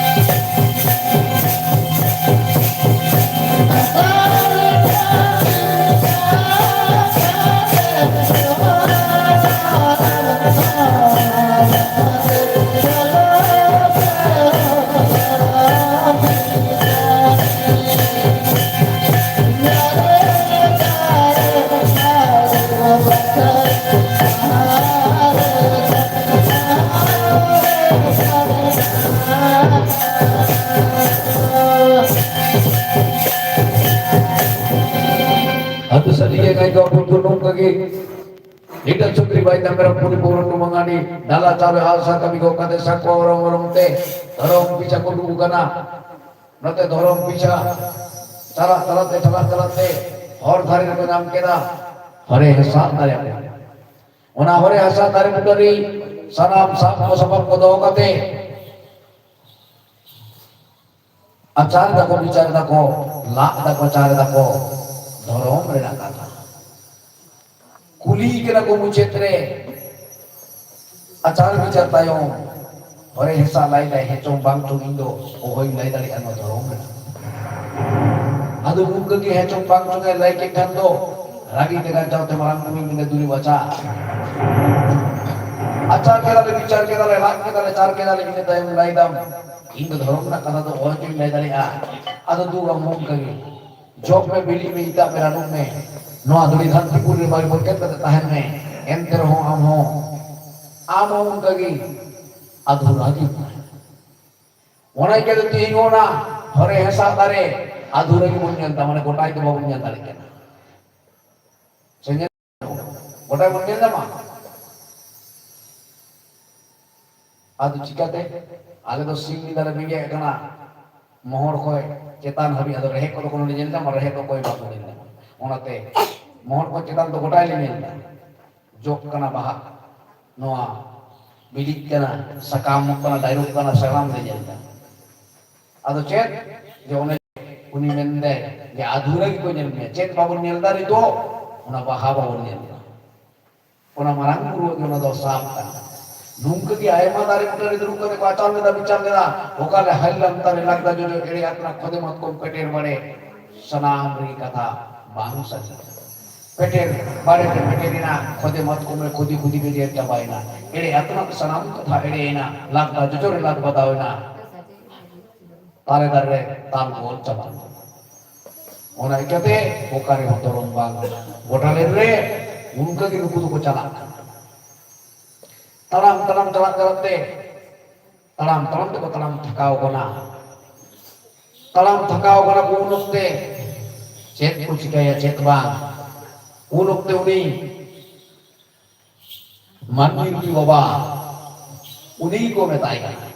ᱟᱫᱚ ᱥᱟᱹᱨᱤᱜᱮ ᱜᱟᱭ ᱫᱚ ᱟᱵᱚ ᱫᱚ ᱱᱚᱝᱠᱟ ᱜᱮ ᱮᱴᱟᱜ ᱥᱩᱠᱨᱤ ᱵᱟᱭ ᱛᱟᱢ ᱢᱮᱨᱚᱢ ᱯᱩᱨᱤ ᱯᱩᱨᱚᱱ ᱴᱩᱢᱟᱝᱟᱱᱤ ᱰᱟᱞᱟ ᱪᱟᱣᱞᱮ ᱦᱟᱥᱟ ᱠᱟᱹᱢᱤ ᱜᱚᱜ ᱠᱟᱛᱮ ᱥᱟᱠᱚ ᱚᱨᱚᱝ ᱚᱨᱚᱝ ᱛᱮ ᱫᱷᱚᱨᱚᱢ ᱯᱤᱪᱷᱟ ᱠᱚ ᱩᱰᱩᱠ ᱟᱠᱟᱱᱟ᱾ ᱱᱚᱛᱮ ᱫᱷᱚᱨᱚᱢ ᱯᱤᱪᱷᱟ ᱪᱟᱞᱟᱜ ᱪᱟᱞᱟᱜ ᱛᱮ, ᱪᱟᱞᱟᱜ ᱪᱟᱞᱟᱜ ᱛᱮ ᱦᱚᱨ ᱫᱷᱟᱨᱮ ᱨᱮᱠᱚ ᱧᱟᱢ ᱠᱮᱫᱟ ᱦᱚᱨᱮ ᱦᱟᱥᱟ ᱫᱟᱨᱮ ᱵᱩᱴᱟᱹ᱾ ᱚᱱᱟ ᱦᱚᱨᱮ ᱦᱟᱥᱟ ᱫᱟᱨᱮ ᱵᱩᱴᱟᱹ ᱨᱮ ᱥᱟᱱᱟᱢ ᱥᱟᱵ ᱠᱚ ᱥᱟᱯᱟᱵ ᱠᱚ ᱫᱚᱦᱚ ᱠᱟᱛᱮ ᱟᱪᱟᱨ ᱫᱟᱠᱚ, ᱵᱤᱪᱟᱨ ᱫᱟᱠᱚ, ᱞᱟᱜ ᱫᱟᱠᱚ, ᱪᱟᱨ ᱫᱟᱠᱚ ᱫᱷᱚᱨᱚᱢ ᱨᱮᱱᱟᱜ ᱠᱟᱛᱷᱟ᱾ ᱠᱩᱞᱤ ᱠᱟᱱᱟ ᱠᱚ ᱢᱩᱪᱟᱹᱫ ᱨᱮ, ᱟᱪᱟᱨ ᱵᱤᱪᱟᱨ ᱛᱟᱭᱚᱢ, ᱦᱚᱨᱮ ᱦᱮᱸᱥᱟ ᱞᱟᱹᱭ ᱫᱟᱭ, "ᱦᱮᱸ ᱪᱚᱝ ᱵᱟᱝ ᱪᱚᱝ, ᱤᱧ ᱫᱚ ᱚᱦᱚᱧ ᱞᱟᱹᱭ ᱫᱟᱲᱮᱭᱟᱜᱼᱟ ᱱᱚᱣᱟ ᱫᱷᱚᱨᱚᱢ ᱨᱮᱱᱟᱜ᱾" ᱟᱫᱚ ᱱᱩᱝᱠᱟᱹ ᱜᱮ ᱦᱮᱸ ᱪᱚᱝ ᱵᱟᱝ ᱪᱚᱝ ᱮ ᱞᱟᱹᱭ ᱠᱮᱫ ᱠᱷᱟᱱ ᱫᱚ, ᱨᱟᱹᱜᱤ ᱛᱮ ᱜᱟᱧᱡᱟᱣ ᱛᱮ ᱢᱟᱨᱟᱝ ᱵᱩᱨᱩᱭ ᱢᱮᱱᱟ, "ᱫᱩᱨᱤ ᱵᱟᱪᱷᱟ, ᱟᱪᱟᱨ ᱠᱮᱫᱟᱞᱮ, ᱵᱤᱪᱟᱨ ᱠᱮᱫᱟᱞᱮ, ᱨᱟᱜ ᱠᱮᱫᱟᱞᱮ, ᱪᱟᱨ ᱠᱮᱫᱟᱞᱮ, ᱤᱱᱟᱹ ᱛᱟᱭᱚᱢ ᱞᱟᱹᱭ ᱫᱟᱢ, ᱤᱧ ᱫᱚ ᱫᱷᱚᱨᱚᱢ ᱨᱮᱱᱟᱜ ᱠᱟᱛᱷᱟ ᱫᱚ ᱚᱦᱚ ᱪᱚᱧ ᱞᱟᱹᱭ ᱫᱟᱲᱮᱭᱟᱜᱼᱟ᱾ ᱟᱫᱚ ᱫᱩ ᱟᱢ ᱦᱚᱸ ᱚᱱᱠᱟ ᱜᱮ, ᱡᱚᱜ ᱢᱮ, ᱵᱤᱞᱤᱜ ᱢᱮ, ᱤᱛᱟᱜ ᱢᱮ, ᱨᱟᱱᱩᱜ ᱢᱮ, ᱱᱚᱣᱟ ᱫᱷᱩᱲᱤ ᱫᱷᱟᱹᱨᱛᱤᱯᱩᱨᱤ ᱨᱮ ᱵᱟᱭ ᱵᱚᱨᱠᱮᱛ ᱠᱟᱛᱮ ᱛᱟᱦᱮᱱ ᱢᱮ᱾ ᱮᱱᱛᱮ ᱨᱮᱦᱚᱸ ᱟᱢ ᱦᱚᱸ, ᱟᱢ ᱦᱚᱸ ᱚᱱᱠᱟ ᱜᱮ ᱟᱫᱷᱩᱨᱟ ᱜᱮ᱾ ᱚᱱᱟ ᱤᱭᱠᱟᱹᱛᱮ ᱛᱮᱦᱮᱧ ᱚᱱᱟ ᱦᱚᱨᱮ ᱦᱮᱸᱥᱟᱜ ᱫᱟᱨᱮ ᱟᱫᱷᱩᱨᱟ ᱜᱮᱵᱚᱱ ᱧᱮᱞ ᱮᱫᱟ, ᱢᱟᱱᱮ ᱜᱚᱴᱟ ᱫᱚ ᱵᱟᱵᱚᱱ ᱧᱮᱞ ᱫᱟᱲᱮᱭᱟᱜ ᱠᱟᱱᱟ᱾ ᱥᱮ ᱧᱮᱞ, ᱜᱚᱴᱟ ᱵᱚᱱ ᱧᱮᱞ ᱧᱟᱢᱟ᱾ ᱟᱫᱚ ᱪᱤᱠᱟᱛᱮ? ᱟᱞᱮ ᱫᱚ ᱥᱤᱧ ᱧᱤᱫᱟᱹ ᱞᱮ ᱵᱮᱸᱜᱮᱫ ᱟᱠᱟᱱᱟ, ᱢᱚᱦᱚᱲ ᱠᱷᱚᱱ ᱪᱮᱛᱟᱱ ᱦᱟᱹᱵᱤᱡ᱾ ᱟᱫᱚ ᱨᱮᱦᱮᱫ ᱠᱚᱫᱚ ᱠᱚ ᱱᱚᱰᱮ ᱧᱮᱞ ᱧᱟᱢᱟ? ᱨᱮᱦᱮᱫ ᱫᱚ ᱚᱠᱚᱭ ᱵᱟᱠᱚ ᱧᱮᱞ ᱧᱟᱢᱟ᱾ ᱚᱱᱟᱛᱮ ᱢᱚᱦᱚᱲ ᱠᱷᱚᱱ ᱪᱮᱛᱟᱱ ᱫᱚ ᱜᱚᱴᱟᱭ ᱞᱮ ᱧᱮᱞ ᱧᱟᱢᱟ᱾ ᱡᱚᱜ ᱠᱟᱱᱟ, ᱵᱟᱦᱟᱜ ᱠᱟᱱᱟ, ᱱᱚᱣᱟ ᱵᱤᱞᱤᱜ ᱠᱟᱱᱟ, ᱥᱟᱠᱟᱢᱚᱜ ᱠᱟᱱᱟ, ᱰᱟᱭᱨᱚᱜ ᱠᱟᱱᱟ, ᱥᱟᱱᱟᱢ ᱞᱮ ᱧᱮᱞ ᱧᱟᱢᱟ᱾ ᱟᱫᱚ ᱪᱮᱫ? ᱡᱮ ᱚᱱᱮ ᱩᱱᱤ ᱢᱮᱱᱫᱟᱭ ᱡᱮ ᱟᱫᱷᱩᱨᱟ ᱜᱮᱠᱚ ᱧᱮᱞ ᱢᱮᱭᱟ᱾ ᱪᱮᱫ ᱵᱟᱵᱚᱱ ᱧᱮᱞ ᱮᱫᱟ ᱱᱤᱛᱚᱜ? ᱚᱱᱟ ᱵᱟᱦᱟ ᱵᱟᱵᱚᱱ ᱧᱮᱞ ᱮᱫᱟ᱾ ᱚᱱᱟ ᱢᱟᱨᱟᱝ ᱵᱩᱨᱩᱣᱟᱜ ᱜᱮ ᱚᱱᱟ ᱫᱚ ᱥᱟᱵ ᱠᱟᱱᱟ᱾ ᱱᱚᱝᱠᱟ ᱜᱮ ᱟᱭᱢᱟ ᱫᱟᱨᱮ ᱵᱩᱴᱟᱹ ᱨᱮ ᱫᱩᱲᱩᱵ ᱠᱟᱛᱮ ᱠᱚ ᱟᱪᱟᱨ ᱞᱮᱫᱟ, ᱵᱤᱪᱟᱨ ᱞᱮᱫᱟ, ᱚᱠᱟ ᱞᱮ ᱦᱟᱞ ᱞᱟᱱᱛᱟᱨ ᱨᱮ ᱞᱟᱜᱽᱫᱟ ᱡᱚᱡᱚ ᱮᱲᱮ ᱟᱛᱱᱟ ᱠᱷᱚᱫᱮ ᱢᱟᱛᱠᱚᱢ ᱯᱮᱴᱮᱨ ᱵᱟᱲᱮ, ᱥᱟᱱᱟᱢ ᱨᱮ ᱠᱟᱛᱷᱟ ᱵᱟᱝ ᱥᱟᱹᱨᱤ᱾ ᱯᱮᱴᱮᱨ ᱵᱟᱲᱮ ᱨᱮ ᱯᱮᱴᱮᱨ ᱮᱱᱟ, ᱠᱷᱚᱫᱮ ᱢᱟᱛᱠᱚᱢ ᱨᱮ ᱠᱷᱚᱫᱤ ᱠᱷᱚᱫᱤ ᱜᱮ ᱡᱮᱨ ᱪᱟᱵᱟᱭᱮᱱᱟ, ᱮᱲᱮ ᱟᱛᱱᱟ ᱥᱟᱱᱟᱢ ᱠᱟᱛᱷᱟ ᱮᱲᱮᱭᱮᱱᱟ, ᱞᱟᱜᱽᱫᱟ ᱡᱚᱡᱚ ᱨᱮ ᱞᱟᱜᱽ ᱵᱟᱫᱟᱣᱮᱱᱟ᱾ ᱛᱟᱞᱮ ᱫᱟᱨᱮ ᱨᱮ ᱛᱟᱞ ᱠᱚ ᱚᱞ ᱪᱟᱵᱟ᱾ ᱚᱱᱟ ᱤᱠᱟᱹᱛᱮ ᱚᱠᱟ ᱨᱮᱦᱚᱸ ᱫᱷᱚᱨᱚᱢ ᱵᱟᱝ᱾ ᱜᱚᱴᱟ ᱞᱮᱱ ᱨᱮ ᱚᱱᱠᱟ ᱜᱮ ᱱᱩᱠᱩ ᱫᱚᱠᱚ ᱪᱟᱞᱟᱜ ᱠᱟᱱᱟ᱾ ᱛᱟᱲᱟᱢ ᱛᱟᱲᱟᱢ ᱪᱟᱞᱟᱜ ᱪᱟᱞᱟᱜ ᱛᱮ ᱛᱟᱲᱟᱢ ᱛᱟᱲᱟᱢ ᱛᱮᱠᱚ ᱛᱟᱲᱟᱢ ᱛᱷᱟᱠᱟᱣ ᱠᱟᱱᱟ᱾ ᱛᱟᱲᱟᱢ ᱛᱷᱟᱠᱟᱣ ᱠᱟᱱᱟ ᱠᱚ ᱩᱱ ᱚᱠᱛᱮ ᱪᱮᱫ ᱠᱚ ᱪᱤᱠᱟᱹᱭᱟ ᱪᱮᱫ ᱵᱟᱝ᱾ ᱩᱱ ᱚᱠᱛᱮ ᱩᱱᱤ ᱢᱟᱹᱱᱢᱤ ᱨᱩᱯᱤ ᱵᱟᱵᱟ, ᱩᱱᱤ ᱜᱮᱠᱚ ᱢᱮᱛᱟᱭ ᱠᱟᱱᱟ᱾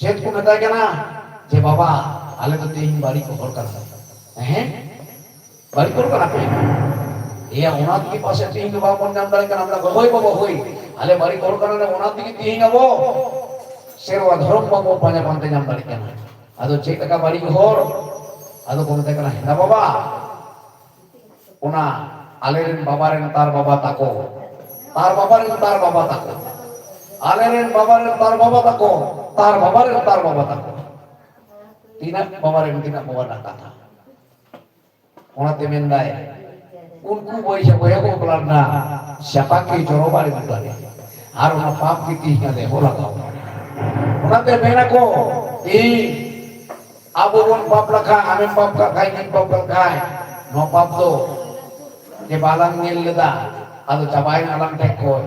ᱪᱮᱫ ᱠᱚ ᱢᱮᱛᱟᱭ ᱠᱟᱱᱟ? ᱡᱮ, "ᱵᱟᱵᱟ, ᱟᱞᱮ ᱫᱚ ᱛᱮᱦᱮᱧ ᱵᱟᱹᱲᱤᱡ ᱦᱚᱲ ᱠᱟᱱᱟ ᱞᱮ᱾ ᱦᱮᱸ? ᱵᱟᱹᱲᱤᱡ ᱦᱚᱲ ᱠᱟᱱᱟ ᱯᱮ? ᱮᱭᱟ, ᱚᱱᱟ ᱛᱮᱜᱮ ᱯᱟᱥᱮᱡ ᱛᱮᱦᱮᱧ ᱫᱚ ᱵᱟᱵᱚᱱ ᱧᱟᱢ ᱫᱟᱲᱮᱭᱟᱜ ᱠᱟᱱᱟ᱾" ᱢᱮᱱᱫᱟ, "ᱦᱳᱭ ᱵᱟᱵᱟ, ᱦᱳᱭ, ᱟᱞᱮ ᱵᱟᱹᱲᱤᱡ ᱦᱚᱲ ᱠᱟᱱᱟ ᱞᱮ, ᱚᱱᱟ ᱛᱮᱜᱮ ᱛᱮᱦᱮᱧ ᱟᱵᱚ ᱥᱮᱨᱣᱟ ᱫᱷᱚᱨᱚᱢ ᱵᱟᱵᱚ ᱯᱟᱸᱡᱟ ᱯᱟᱱᱛᱮ ᱧᱟᱢ ᱫᱟᱲᱮᱭᱟᱜ ᱠᱟᱱᱟ᱾" ᱟᱫᱚ ᱪᱮᱫ ᱞᱮᱠᱟ ᱵᱟᱹᱲᱤᱡ ᱦᱚᱲ? ᱟᱫᱚ ᱠᱚ ᱢᱮᱛᱟᱭ ᱠᱟᱱᱟ, ᱦᱮᱸᱫᱟ ᱵᱟᱵᱟ, ᱚᱱᱟ ᱟᱞᱮᱨᱮᱱ ᱵᱟᱵᱟ ᱨᱮᱱ ᱛᱟᱨ ᱵᱟᱵᱟ ᱛᱟᱠᱚ, ᱛᱟᱨ ᱵᱟᱵᱟ ᱨᱮᱱ ᱛᱟᱨ ᱵᱟᱵᱟ ᱛᱟᱠᱚ, ᱟᱞᱮᱨᱮᱱ ᱵᱟᱵᱟ ᱨᱮᱱ ᱛᱟᱨ ᱵᱟᱵᱟ ᱛᱟᱠᱚ, ᱛᱟᱨ ᱵᱟᱵᱟ ᱨᱮᱱ ᱛᱟᱨ ᱵᱟᱵᱟ ᱛᱟᱠᱚ, ᱛᱤᱱᱟᱹᱜ ᱵᱟᱵᱟ ᱨᱮᱱ ᱛᱤᱱᱟᱹᱜ ᱵᱟᱵᱟ ᱨᱮᱱᱟᱜ ᱠᱟᱛᱷᱟ᱾ ᱚᱱᱟᱛᱮ ᱢᱮᱱᱫᱟᱭ, ᱩᱱᱠᱩ ᱵᱚᱭᱦᱟ ᱵᱚᱭᱦᱟ ᱠᱚ ᱵᱟᱯᱞᱟ ᱞᱮᱱᱟ, ᱪᱟᱯᱟ ᱠᱮ ᱡᱚᱨᱚ ᱵᱟᱲᱮ ᱵᱩᱴᱟᱹ ᱨᱮ᱾ ᱟᱨ ᱚᱱᱟ ᱯᱟᱯ ᱜᱮ ᱛᱤᱦᱤᱧ ᱟᱞᱮ ᱦᱚᱸ ᱞᱟᱜᱟᱣ᱾ ᱚᱱᱟᱛᱮ ᱢᱮᱱᱟᱠᱚ, ᱤᱧ ᱟᱵᱚ ᱵᱚᱱ ᱯᱟᱯ ᱞᱮᱠᱷᱟᱱ, ᱟᱢᱮᱢ ᱯᱟᱯ ᱠᱟᱜ ᱠᱷᱟᱱ, ᱤᱧ ᱯᱟᱯ ᱠᱟᱜ ᱠᱷᱟᱱ, ᱱᱚᱣᱟ ᱯᱟᱯ ᱫᱚ ᱡᱮ ᱵᱟᱞᱟᱝ ᱧᱮᱞ ᱞᱮᱫᱟ, ᱟᱫᱚ ᱪᱟᱵᱟᱭᱮᱱᱟ ᱟᱞᱟᱝ ᱴᱷᱮᱱ ᱠᱷᱚᱱ᱾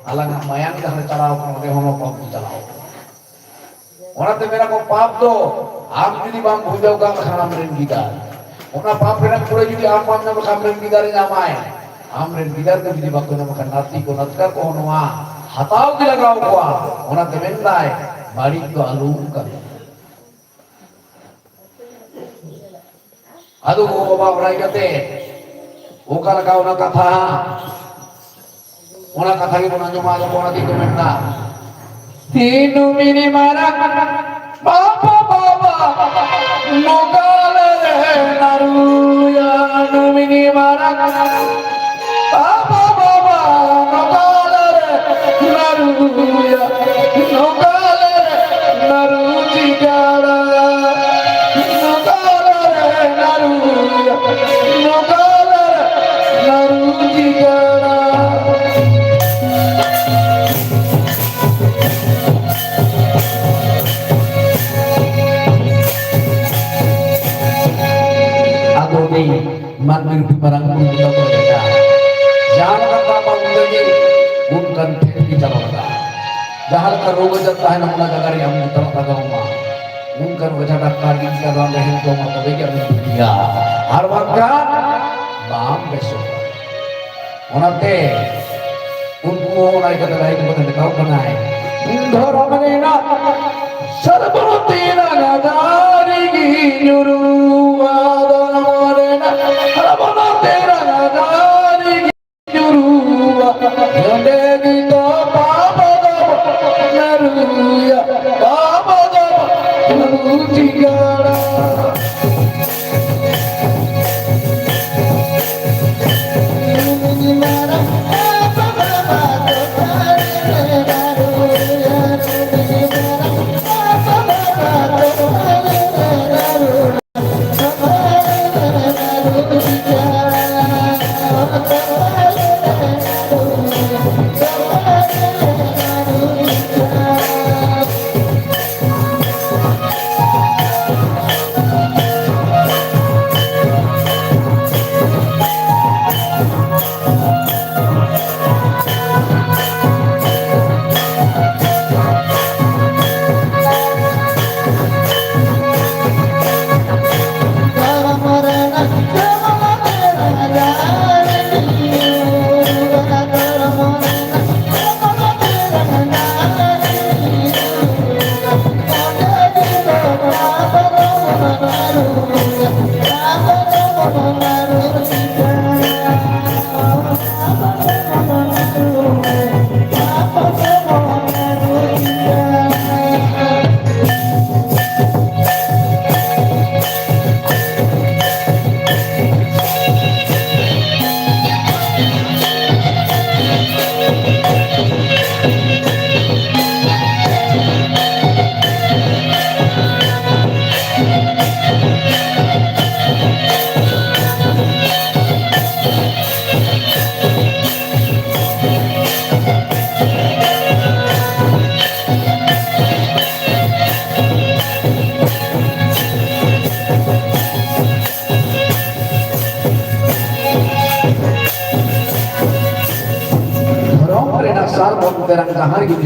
ᱟᱞᱟᱝᱟᱜ ᱢᱟᱭᱟᱝ ᱡᱟᱦᱟᱸ ᱨᱮ ᱪᱟᱞᱟᱣ ᱠᱟᱱᱟ, ᱚᱸᱰᱮ ᱦᱚᱸ ᱱᱚᱣᱟ ᱯᱟᱯ ᱫᱚ ᱪᱟᱞᱟᱣ ᱠᱟᱱᱟ᱾ ᱚᱱᱟᱛᱮ ᱢᱮᱱᱟ ᱠᱚ, ᱯᱟᱯ ᱫᱚ ᱟᱢ ᱡᱩᱫᱤ ᱵᱟᱢ ᱵᱩᱡᱷᱟᱹᱣ ᱠᱟᱜ ᱠᱷᱟᱱ, ᱟᱢᱨᱮᱱ ᱜᱤᱫᱟᱹᱨ, ᱚᱱᱟ ᱯᱟᱯ ᱨᱮᱱᱟᱜ ᱠᱩᱲᱟᱹᱭ ᱡᱩᱫᱤ ᱟᱢ ᱵᱟᱢ ᱧᱟᱢ ᱞᱮᱠᱷᱟᱱ, ᱟᱢᱨᱮᱱ ᱜᱤᱫᱟᱹᱨ ᱮ ᱧᱟᱢᱟᱭ᱾ ᱟᱢᱨᱮᱱ ᱜᱤᱫᱟᱹᱨ ᱠᱚ ᱡᱩᱫᱤ ᱵᱟᱠᱚ ᱧᱟᱢ ᱞᱮᱠᱷᱟᱱ, ᱱᱟᱛᱤ ᱠᱚ ᱱᱟᱛᱠᱟ ᱠᱚᱦᱚᱸ ᱱᱚᱣᱟ ᱦᱟᱛᱟᱣ ᱜᱮ ᱞᱟᱜᱟᱣ ᱠᱚᱣᱟ᱾ ᱚᱱᱟᱛᱮ ᱢᱮᱱᱫᱟᱭ, ᱵᱟᱹᱲᱤᱡ ᱫᱚ ᱟᱞᱚᱢ ᱠᱟᱹᱢᱤ᱾ ᱟᱫᱚ ᱜᱚ ᱵᱟᱵᱟ ᱵᱟᱲᱟᱭ ᱠᱟᱛᱮ ᱚᱠᱟ ᱞᱮᱠᱟ ᱚᱱᱟ ᱠᱟᱛᱷᱟ, ᱚᱱᱟ ᱠᱟᱛᱷᱟ ᱜᱮᱵᱚᱱ ᱟᱸᱡᱚᱢᱟ᱾ ᱟᱫᱚ ᱚᱱᱟ ᱛᱮᱜᱮ ᱠᱚ ᱢᱮᱱᱫᱟ, ᱛᱤᱱᱩ ᱢᱤᱱᱤ ᱢᱟᱨᱟᱝ ᱵᱟᱵᱟ ᱵᱟᱵᱟ ᱱᱚᱜᱟᱞ ᱨᱮ ᱱᱟᱨᱩᱭᱟ, ᱱᱩᱢᱤᱱᱤ ᱢᱟᱨᱟᱝ ᱵᱟᱵᱟ ᱵᱟᱵᱟ ᱱᱚᱜᱟᱞ ᱨᱮ ᱱᱟᱨᱩᱭᱟ, ᱱᱚᱜᱟᱞ ᱨᱮ ᱱᱟᱨᱩ ᱪᱤᱜᱟᱲᱟ, ᱱᱚᱜᱟᱞ ᱨᱮ ᱱᱟᱨᱩᱭᱟ, ᱱᱚᱜᱟᱞ ᱨᱮ ᱱᱟᱨᱩ ᱪᱤᱜᱟᱲᱟ᱾ ᱟᱫᱚ ᱩᱱᱤ ᱢᱟᱹᱱᱢᱤ ᱨᱩᱯᱤ ᱢᱟᱨᱟᱝ ᱵᱩᱨᱩ ᱵᱚᱸᱜᱟ ᱵᱩᱨᱩ ᱞᱮᱠᱟ ᱡᱟᱦᱟᱸ ᱞᱮᱠᱟ ᱵᱟᱵᱟ ᱩᱱᱤ ᱚᱱᱠᱟᱱ ᱴᱷᱮᱱ ᱜᱮ ᱪᱟᱞᱟᱣ ᱞᱮᱱᱟ᱾ ᱡᱟᱦᱟᱸ ᱞᱮᱠᱟ ᱨᱳᱜᱽ ᱟᱡᱟᱨ ᱛᱟᱦᱮᱱᱟ, ᱚᱱᱟ ᱡᱟᱭᱜᱟ ᱨᱮ ᱟᱢ ᱧᱮᱯᱮᱞᱚᱜ ᱞᱟᱜᱟᱣ ᱟᱢᱟ᱾ ᱚᱱᱠᱟᱱ ᱚᱡᱷᱟ ᱰᱟᱠᱛᱟᱨ ᱜᱮ ᱪᱮᱫᱟᱜ ᱵᱟᱝ ᱨᱮᱦᱮᱫ ᱡᱚᱢᱟ, ᱛᱚᱵᱮ ᱜᱮ ᱟᱢᱮᱢ ᱵᱩᱜᱤᱭᱟ, ᱟᱨ ᱵᱟᱝᱠᱷᱟᱱ ᱵᱟᱢ ᱵᱮᱥᱚᱜᱼᱟ᱾ ᱚᱱᱟᱛᱮ ᱩᱱᱠᱩ ᱦᱚᱸ ᱚᱱᱟ ᱤᱭᱠᱟᱹᱛᱮ ᱞᱟᱹᱭ ᱠᱟᱛᱮ ᱢᱮᱛᱟᱣ ᱠᱟᱱᱟᱭ, ᱫᱷᱚᱨᱚᱢ ᱨᱮᱱᱟᱜ ᱥᱟᱨᱵᱚᱱᱚᱛᱤ ᱨᱟᱜᱟᱫᱟᱨᱤ ᱜᱤ ᱧᱩᱨᱩᱣᱟ, ᱫᱷᱚᱨᱚᱢ ᱨᱮᱱᱟᱜ ᱥᱟᱨᱵᱚᱱᱚᱛᱤ ᱨᱟᱜᱟᱫᱟᱨᱤ ᱜᱤ ᱧᱩᱨᱩᱣᱟ, ᱚᱸᱰᱮ ᱜᱮ ᱫᱚ ᱵᱟᱵᱟ ᱫᱚ ᱱᱟᱨᱩᱭᱟ, ᱵᱟᱵᱟ ᱫᱚ ᱱᱟᱨᱩ ᱪᱤᱜᱟᱲᱟ᱾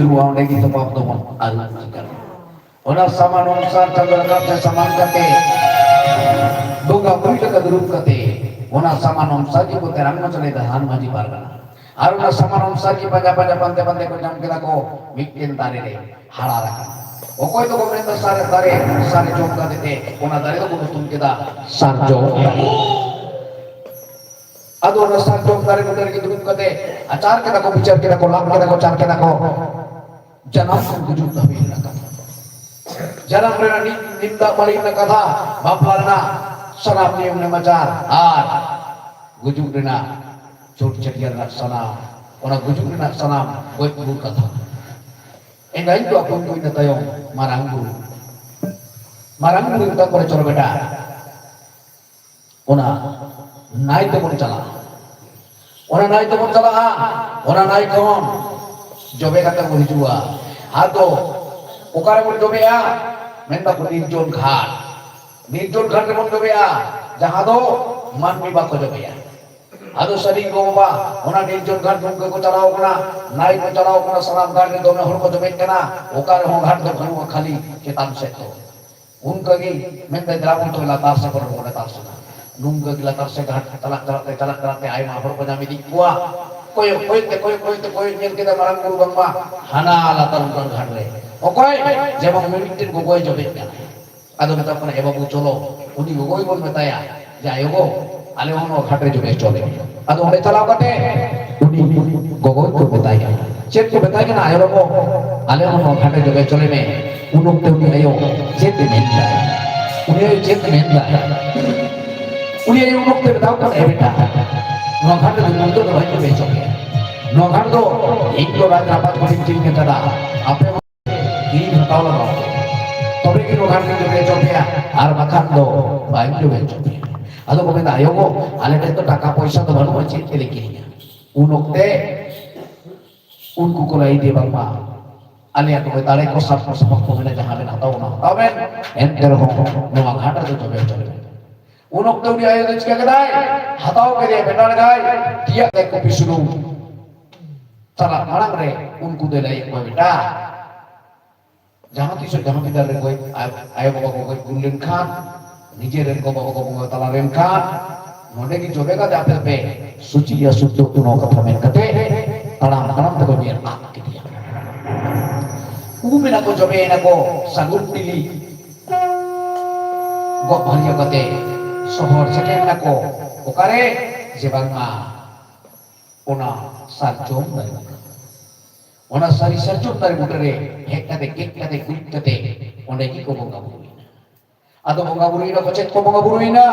ᱨᱩᱣᱟ ᱚᱸᱰᱮ ᱜᱮ ᱛᱚᱯᱟᱯ ᱫᱚᱵᱚᱱ ᱟᱹᱨᱩ ᱠᱟᱱᱟ᱾ ᱚᱱᱟ ᱥᱟᱢᱟᱱ ᱚᱱᱩᱥᱟᱨ ᱪᱟᱸᱫᱚ ᱨᱟᱠᱟᱵ ᱥᱮ ᱥᱟᱢᱟᱱ ᱠᱟᱛᱮ, ᱵᱚᱸᱜᱟ ᱵᱩᱨᱩ ᱞᱮᱠᱟ ᱫᱩᱲᱩᱵ ᱠᱟᱛᱮ, ᱚᱱᱟ ᱥᱟᱢᱟᱱ ᱚᱱᱩᱥᱟᱨ ᱜᱮ ᱠᱚ ᱛᱮᱨᱟᱝ ᱢᱟᱪᱚᱞᱮᱫᱟ ᱦᱟᱱ ᱢᱟᱹᱡᱷᱤ ᱯᱟᱨᱜᱟᱱᱟ᱾ ᱟᱨ ᱚᱱᱟ ᱥᱟᱢᱟᱱ ᱚᱱᱩᱥᱟᱨ ᱜᱮ ᱯᱟᱸᱡᱟ ᱯᱟᱸᱡᱟ ᱯᱟᱱᱛᱮ ᱯᱟᱱᱛᱮ ᱠᱚ ᱧᱟᱢ ᱠᱮᱫᱟ ᱠᱚ ᱢᱤᱫᱴᱮᱱ ᱫᱟᱨᱮ ᱨᱮ ᱦᱟᱲᱟ ᱨᱟᱠᱟᱵ᱾ ᱚᱠᱚᱭ ᱫᱚᱠᱚ ᱢᱮᱱᱫᱟ ᱥᱟᱨᱮ ᱫᱟᱨᱮ, ᱥᱟᱨᱮ ᱡᱚᱢ ᱠᱟᱛᱮ ᱛᱮ, ᱚᱱᱟ ᱫᱟᱨᱮ ᱫᱚᱠᱚ ᱧᱩᱛᱩᱢ ᱠᱮᱫᱟ ᱥᱟᱨᱡᱚᱢ ᱫᱟᱨᱮ᱾ ᱟᱫᱚ ᱚᱱᱟ ᱥᱟᱨᱡᱚᱢ ᱫᱟᱨᱮ ᱵᱩᱴᱟᱹ ᱨᱮᱜᱮ ᱫᱩᱲᱩᱵ ᱠᱟᱛᱮ ᱟᱪᱟᱨ ᱠᱮᱫᱟ ᱠᱚ, ᱵᱤᱪᱟᱹᱨ ᱠᱮᱫᱟ ᱠᱚ, ᱞᱟᱜ ᱠᱮᱫᱟ ᱠᱚ, ᱪᱟᱨ ᱠᱮᱫᱟ ᱠᱚ᱾ ᱡᱟᱱᱟᱢ ᱠᱷᱚᱱ ᱜᱩᱡᱩᱜ ᱫᱷᱟᱹᱵᱤᱡ ᱨᱮᱱᱟᱜ ᱠᱟᱛᱷᱟ, ᱡᱟᱱᱟᱢ ᱨᱮᱱᱟᱜ ᱱᱤ-, ᱱᱤᱢ ᱫᱟᱜ ᱢᱟᱹᱲᱤ ᱨᱮᱱᱟᱜ ᱠᱟᱛᱷᱟ, ᱵᱟᱯᱞᱟ ᱨᱮᱱᱟᱜ ᱥᱟᱱᱟᱢ ᱱᱤᱭᱚᱢ ᱱᱮᱢᱟᱪᱟᱨ ᱟᱨ ᱜᱩᱡᱩᱜ ᱨᱮᱱᱟᱜ ᱪᱷᱩᱴ ᱪᱷᱟᱹᱴᱭᱟᱹᱨ ᱨᱮᱱᱟᱜ ᱥᱟᱱᱟᱢ, ᱚᱱᱟ ᱜᱩᱡᱩᱜ ᱨᱮᱱᱟᱜ ᱥᱟᱱᱟᱢ ᱜᱚᱡ ᱜᱩᱨ ᱠᱟᱛᱷᱟ᱾ ᱮᱸᱜᱟᱧ ᱫᱚ ᱟᱯᱚᱱ ᱠᱚ ᱤᱱᱟᱹ ᱛᱟᱭᱚᱢ ᱢᱟᱨᱟᱝ ᱵᱩᱨᱩ, ᱢᱟᱨᱟᱝ ᱵᱩᱨᱩ ᱢᱮᱛᱟ ᱠᱚᱨᱮ, "ᱪᱚᱞᱚ ᱵᱮᱴᱟ, ᱚᱱᱟ ᱱᱟᱭ ᱛᱮᱵᱚᱱ ᱪᱟᱞᱟᱜᱼᱟ, ᱚᱱᱟ ᱱᱟᱭ ᱛᱮᱵᱚᱱ ᱪᱟᱞᱟᱜᱼᱟ, ᱚᱱᱟ ᱱᱟᱭ ᱠᱷᱚᱱ ᱡᱚᱵᱮ ᱠᱟᱛᱮ ᱵᱚᱱ ᱦᱤᱡᱩᱜᱼᱟ᱾" ᱟᱫᱚ ᱚᱠᱟ ᱨᱮᱵᱚᱱ ᱡᱚᱵᱮᱜᱼᱟ? ᱢᱮᱱ ᱫᱟᱠᱚ ᱱᱤᱨᱡᱚᱱ ᱜᱷᱟᱴ, ᱱᱤᱨᱡᱚᱱ ᱜᱷᱟᱴ ᱨᱮᱵᱚᱱ ᱡᱚᱵᱮᱜᱼᱟ, ᱡᱟᱦᱟᱸ ᱫᱚ ᱢᱟᱹᱱᱢᱤ ᱵᱟᱠᱚ ᱡᱚᱵᱮᱜᱼᱟ᱾ ᱟᱫᱚ ᱥᱟᱹᱨᱤ ᱜᱚ ᱵᱟᱵᱟ, ᱚᱱᱟ ᱱᱤᱨᱡᱚᱱ ᱜᱷᱟᱴ ᱱᱚᱝᱠᱟ ᱠᱚ ᱪᱟᱞᱟᱣ ᱠᱟᱱᱟ, ᱱᱟᱭ ᱠᱚ ᱪᱟᱞᱟᱣ ᱠᱟᱱᱟ, ᱥᱟᱱᱟᱢ ᱜᱷᱟᱴ ᱨᱮ ᱫᱚᱢᱮ ᱦᱚᱲ ᱠᱚ ᱡᱚᱵᱮᱜ ᱠᱟᱱᱟ, ᱚᱠᱟ ᱨᱮᱦᱚᱸ ᱜᱷᱟᱴ ᱫᱚ ᱵᱟᱹᱱᱩᱜᱼᱟ, ᱠᱷᱟᱹᱞᱤ ᱪᱮᱛᱟᱱ ᱥᱮᱫ ᱫᱚ᱾ ᱩᱱᱠᱟᱹ ᱜᱮ ᱢᱮᱱᱫᱟᱭ, "ᱫᱮᱞᱟ ᱵᱚᱱ ᱛᱚᱵᱮ ᱞᱟᱛᱟᱨ ᱥᱮᱫ ᱵᱚᱱ ᱨᱚᱲᱟ, ᱞᱟᱛᱟᱨ ᱥᱮᱫ᱾" ᱱᱚᱝᱠᱟ ᱜᱮ ᱞᱟᱛᱟᱨ ᱥᱮᱫ ᱜᱷᱟᱴ ᱪᱟᱞᱟᱜ ᱪᱟᱞᱟᱜ ᱛᱮ, ᱪᱟᱞᱟᱜ ᱪᱟᱞᱟᱜ ᱛᱮ ᱟᱭᱢᱟ ᱦᱚᱲ ᱠᱚ ᱧᱟᱢ ᱤᱫᱤ ᱠᱚᱣᱟ᱾ ᱠᱚᱭᱚᱜ ᱠᱚᱭᱚᱜ ᱛᱮ, ᱠᱚᱭᱚᱜ ᱠᱚᱭᱚᱜ ᱛᱮ ᱠᱚᱭᱚᱜ ᱧᱮᱞ ᱠᱮᱫᱟ ᱢᱟᱨᱟᱝ ᱵᱩᱨᱩ, ᱵᱟᱝᱢᱟ ᱦᱟᱱᱟ ᱞᱟᱛᱟᱨ ᱚᱱᱠᱟᱱ ᱜᱷᱟᱴ ᱨᱮ ᱚᱠᱚᱭ ᱡᱮᱢᱚᱱ ᱢᱤᱢᱤᱫᱴᱮᱱ ᱜᱚᱜᱚᱭ ᱡᱚᱵᱮᱜ ᱠᱟᱱᱟ᱾ ᱟᱫᱚ ᱢᱮᱛᱟ ᱠᱚ ᱠᱟᱱᱟ, "ᱮ ᱵᱟᱹᱵᱩ, ᱪᱚᱞᱚ, ᱩᱱᱤ ᱜᱚᱜᱚᱭ ᱵᱚᱱ ᱢᱮᱛᱟᱭᱟ ᱡᱮ, 'ᱟᱭᱳ ᱜᱚ, ᱟᱞᱮ ᱦᱚᱸ ᱱᱚᱣᱟ ᱜᱷᱟᱴ ᱨᱮ ᱡᱚᱵᱮ ᱦᱚᱪᱚ ᱞᱮ ᱢᱮ᱾'" ᱟᱫᱚ ᱚᱸᱰᱮ ᱪᱟᱞᱟᱣ ᱠᱟᱛᱮ ᱩᱱᱤ ᱜᱚᱜᱚᱭ ᱠᱚ ᱢᱮᱛᱟᱭ ᱠᱟᱱᱟ, ᱪᱮᱫ ᱠᱚ ᱢᱮᱛᱟᱭ ᱠᱟᱱᱟ, "ᱟᱭᱳ ᱜᱚ, ᱟᱞᱮ ᱦᱚᱸ ᱱᱚᱣᱟ ᱜᱷᱟᱴ ᱨᱮ ᱡᱚᱵᱮ ᱦᱚᱪᱚ ᱞᱮ ᱢᱮ᱾" ᱩᱱ ᱚᱠᱛᱮ ᱩᱱᱤ ᱟᱭᱳ ᱪᱮᱫ ᱮ ᱢᱮᱱ ᱫᱟᱭ? ᱩᱱᱤ ᱟᱭᱳ ᱪᱮᱫ ᱮ ᱢᱮᱱ ᱫᱟᱭ? ᱩᱱᱤ ᱟᱭᱳ ᱩᱱ ᱚᱠᱛᱮ ᱢᱮᱛᱟᱣ ᱠᱟᱱᱟ, "ᱮ ᱵᱮᱴᱟ, ᱱᱚᱣᱟ ᱜᱷᱟᱴ ᱨᱮ ᱱᱚᱝᱠᱟ ᱫᱚ ᱵᱟᱹᱧ ᱡᱚᱵᱮ ᱦᱚᱪᱚ ᱢᱮᱭᱟ᱾ ᱱᱚᱣᱟ ᱜᱷᱟᱴ ᱫᱚ ᱤᱧ ᱫᱚ ᱨᱟᱡᱽ ᱨᱟᱯᱟᱡᱽ ᱠᱚᱴᱷᱮᱱ ᱠᱤᱨᱤᱧ ᱟᱠᱟᱫᱟ, ᱟᱯᱮ ᱠᱤᱨᱤᱧ ᱦᱟᱛᱟᱣ ᱞᱟᱜᱟᱣ ᱯᱮᱭᱟ, ᱛᱚᱵᱮ ᱜᱮ ᱱᱚᱣᱟ ᱜᱷᱟᱴ ᱨᱮᱧ ᱡᱚᱵᱮ ᱦᱚᱪᱚ ᱯᱮᱭᱟ, ᱟᱨ ᱵᱟᱠᱷᱟᱱ ᱫᱚ ᱵᱟᱹᱧ ᱡᱚᱵᱮ ᱦᱚᱪᱚ ᱯᱮᱭᱟ᱾" ᱟᱫᱚ ᱠᱚ ᱢᱮᱱᱫᱟ, "ᱟᱭᱳ ᱜᱚ, ᱟᱞᱮ ᱴᱷᱮᱱ ᱫᱚ ᱴᱟᱠᱟ ᱯᱚᱭᱥᱟ ᱫᱚ ᱵᱟᱹᱱᱩᱜᱼᱟ, ᱪᱮᱫ ᱛᱮᱞᱮ ᱠᱤᱨᱤᱧᱟ?" ᱩᱱ ᱚᱠᱛᱮ ᱩᱱᱠᱩ ᱠᱚ ᱞᱟᱹᱭ ᱤᱫᱤᱭᱟ, "ᱵᱟᱝᱢᱟ ᱟᱞᱮᱭᱟᱜ ᱫᱚ ᱫᱟᱲᱮ ᱠᱚ ᱥᱟᱨ ᱠᱚ ᱥᱟᱯᱟᱵ ᱠᱚ ᱢᱮᱱᱟᱜᱼᱟ, ᱡᱟᱦᱟᱸ ᱵᱮᱱ ᱦᱟᱛᱟᱣ ᱚᱱᱟ ᱦᱟᱛᱟᱣ ᱵᱮᱱ, ᱮᱱᱛᱮ ᱨᱮᱦᱚᱸ ᱱᱚᱣᱟ ᱜᱷᱟᱴ ᱨᱮᱫᱚ ᱡᱚᱵᱮ ᱦᱚᱪᱚ ᱞᱮ ᱵᱮᱱ᱾" ᱩᱱ ᱚᱠᱛᱮ ᱩᱱᱤ ᱟᱭᱳ ᱫᱚ ᱪᱤᱠᱟ ᱠᱮᱫᱟᱭ? ᱦᱟᱛᱟᱣ ᱠᱮᱫᱮᱭᱟ, ᱵᱮᱴᱟ ᱞᱮᱠᱟᱭ ᱛᱤᱭᱟᱜ ᱠᱮᱫ ᱠᱚᱯᱤ ᱥᱩᱱᱩᱢ᱾ ᱪᱟᱞᱟᱜ ᱢᱟᱲᱟᱝ ᱨᱮ ᱩᱱᱠᱩ ᱫᱚᱭ ᱞᱟᱹᱭᱮᱫ ᱠᱚᱣᱟ, ᱵᱮᱴᱟ, ᱡᱟᱦᱟᱸ ᱛᱤᱥᱚᱜ ᱡᱟᱦᱟᱸ ᱵᱤᱫᱟᱹᱞ ᱨᱮ ᱜᱚᱡ, ᱟᱭ-, ᱟᱭᱳ ᱵᱟᱵᱟ ᱠᱚ ᱜᱚᱡ ᱜᱩᱨ ᱞᱮᱱᱠᱷᱟᱱ, ᱱᱤᱡᱮ ᱨᱮᱱ ᱜᱚ ᱵᱟᱵᱟ ᱠᱚ ᱵᱚᱸᱜᱟ ᱛᱟᱞᱟ ᱞᱮᱱᱠᱷᱟᱱ, ᱱᱚᱰᱮ ᱜᱮ ᱡᱚᱵᱮ ᱠᱟᱛᱮ ᱟᱯᱮ ᱫᱚᱯᱮ ᱥᱩᱪᱤᱜᱼᱟ, ᱥᱩᱫᱽᱫᱷᱚ ᱩᱛᱩ, ᱱᱚᱣᱟ ᱠᱟᱛᱷᱟ ᱢᱮᱱ ᱠᱟᱛᱮ ᱛᱟᱲᱟᱢ ᱛᱟᱲᱟᱢ ᱛᱮᱠᱚ ᱧᱮᱞ ᱟᱫ ᱠᱮᱫᱮᱭᱟ᱾ ᱩᱢ ᱮᱱᱟ ᱠᱚ, ᱡᱚᱵᱮ ᱮᱱᱟ ᱠᱚ, ᱥᱟᱹᱜᱩᱱ ᱴᱷᱤᱞᱤ ᱜᱚᱜ ᱵᱷᱟᱹᱨᱭᱟᱹ ᱠᱟᱛᱮ ᱥᱚᱦᱚᱨ ᱥᱮᱴᱮᱨ ᱮᱱᱟ ᱠᱚ᱾ ᱚᱠᱟᱨᱮ? ᱡᱮ ᱵᱟᱝᱢᱟ ᱚᱱᱟ ᱥᱟᱨᱡᱚᱢ ᱫᱟᱨᱮ ᱵᱩᱴᱟᱹ᱾ ᱚᱱᱟ ᱥᱟᱹᱨᱤ ᱥᱟᱨᱡᱚᱢ ᱫᱟᱨᱮ ᱵᱩᱴᱟᱹ ᱨᱮ ᱦᱮᱡ ᱠᱟᱛᱮ, ᱜᱮᱫ ᱠᱟᱛᱮ, ᱜᱩᱨᱤᱡ ᱠᱟᱛᱮ ᱚᱸᱰᱮ ᱜᱮᱠᱚ ᱵᱚᱸᱜᱟ ᱵᱩᱨᱩᱭᱮᱱᱟ᱾ ᱟᱫᱚ ᱵᱚᱸᱜᱟ ᱵᱩᱨᱩᱭᱮᱱᱟ ᱠᱚ, ᱪᱮᱫ ᱠᱚ ᱵᱚᱸᱜᱟ ᱵᱩᱨᱩᱭᱮᱱᱟ?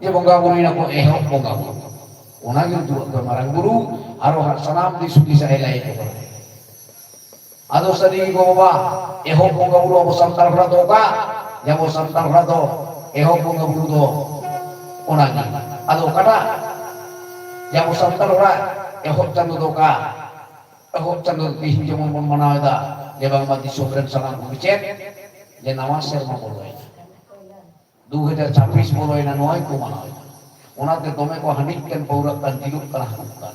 ᱡᱮ ᱵᱚᱸᱜᱟ ᱵᱩᱨᱩᱭᱮᱱᱟ ᱠᱚ ᱮᱦᱚᱵ ᱵᱚᱸᱜᱟ ᱵᱩᱨᱩ᱾ ᱚᱱᱟᱜᱮ ᱩᱫᱩᱜ ᱟᱠᱚ ᱢᱟᱨᱟᱝ ᱵᱩᱨᱩ, ᱟᱨᱚ ᱦᱟᱸᱜ ᱥᱟᱱᱟᱢ ᱫᱤᱥ ᱦᱩᱫᱤᱥ ᱟᱭ ᱞᱟᱹᱭ ᱟᱠᱚ ᱠᱟᱱᱟ᱾ ᱟᱫᱚ ᱥᱟᱹᱨᱤ ᱜᱮ ᱜᱚ ᱵᱟᱵᱟ, ᱮᱦᱚᱵ ᱵᱚᱸᱜᱟ ᱵᱩᱨᱩ ᱟᱵᱚ ᱥᱟᱱᱛᱟᱲ ᱦᱚᱲᱟᱜ ᱫᱚ ᱚᱠᱟ? ᱡᱮ ᱟᱵᱚ ᱥᱟᱱᱛᱟᱲ ᱦᱚᱲᱟᱜ ᱫᱚ ᱮᱦᱚᱵ ᱵᱚᱸᱜᱟ ᱵᱩᱨᱩ ᱫᱚ ᱚᱱᱟᱜᱮ᱾ ᱟᱫᱚ ᱚᱠᱟᱴᱟᱜ? ᱡᱮ ᱟᱵᱚ ᱥᱟᱱᱛᱟᱲ ᱦᱚᱲᱟᱜ ᱮᱦᱚᱵ ᱪᱟᱸᱫᱚ ᱫᱚ ᱚᱠᱟ? ᱮᱦᱚᱵ ᱪᱟᱸᱫᱚ ᱛᱤᱦᱤᱧ ᱡᱮᱢᱚᱱ ᱵᱚᱱ ᱢᱟᱱᱟᱣ ᱮᱫᱟ, ᱡᱮ ᱵᱟᱝᱢᱟ ᱫᱤᱥᱚᱢ ᱨᱮᱱ ᱥᱟᱱᱟᱢ ᱠᱚᱜᱮ ᱪᱮᱫ? ᱡᱮ ᱱᱟᱣᱟ ᱥᱮᱨᱢᱟ ᱵᱚᱞᱚᱭᱮᱱᱟ, ᱫᱩ ᱦᱟᱡᱟᱨ ᱪᱷᱟᱵᱵᱤᱥ ᱵᱚᱞᱚᱭᱮᱱᱟ, ᱱᱚᱣᱟ ᱜᱮᱠᱚ ᱢᱟᱱᱟᱣ ᱮᱫᱟ᱾ ᱚᱱᱟᱛᱮ ᱫᱚᱢᱮ ᱠᱚ ᱦᱟᱺᱰᱤᱜ ᱠᱟᱱ, ᱯᱟᱹᱣᱨᱟᱹᱜ ᱠᱟᱱ, ᱡᱤᱞᱚᱜ ᱠᱟᱱᱟ, ᱦᱟᱹᱠᱩᱜ ᱠᱟᱱ᱾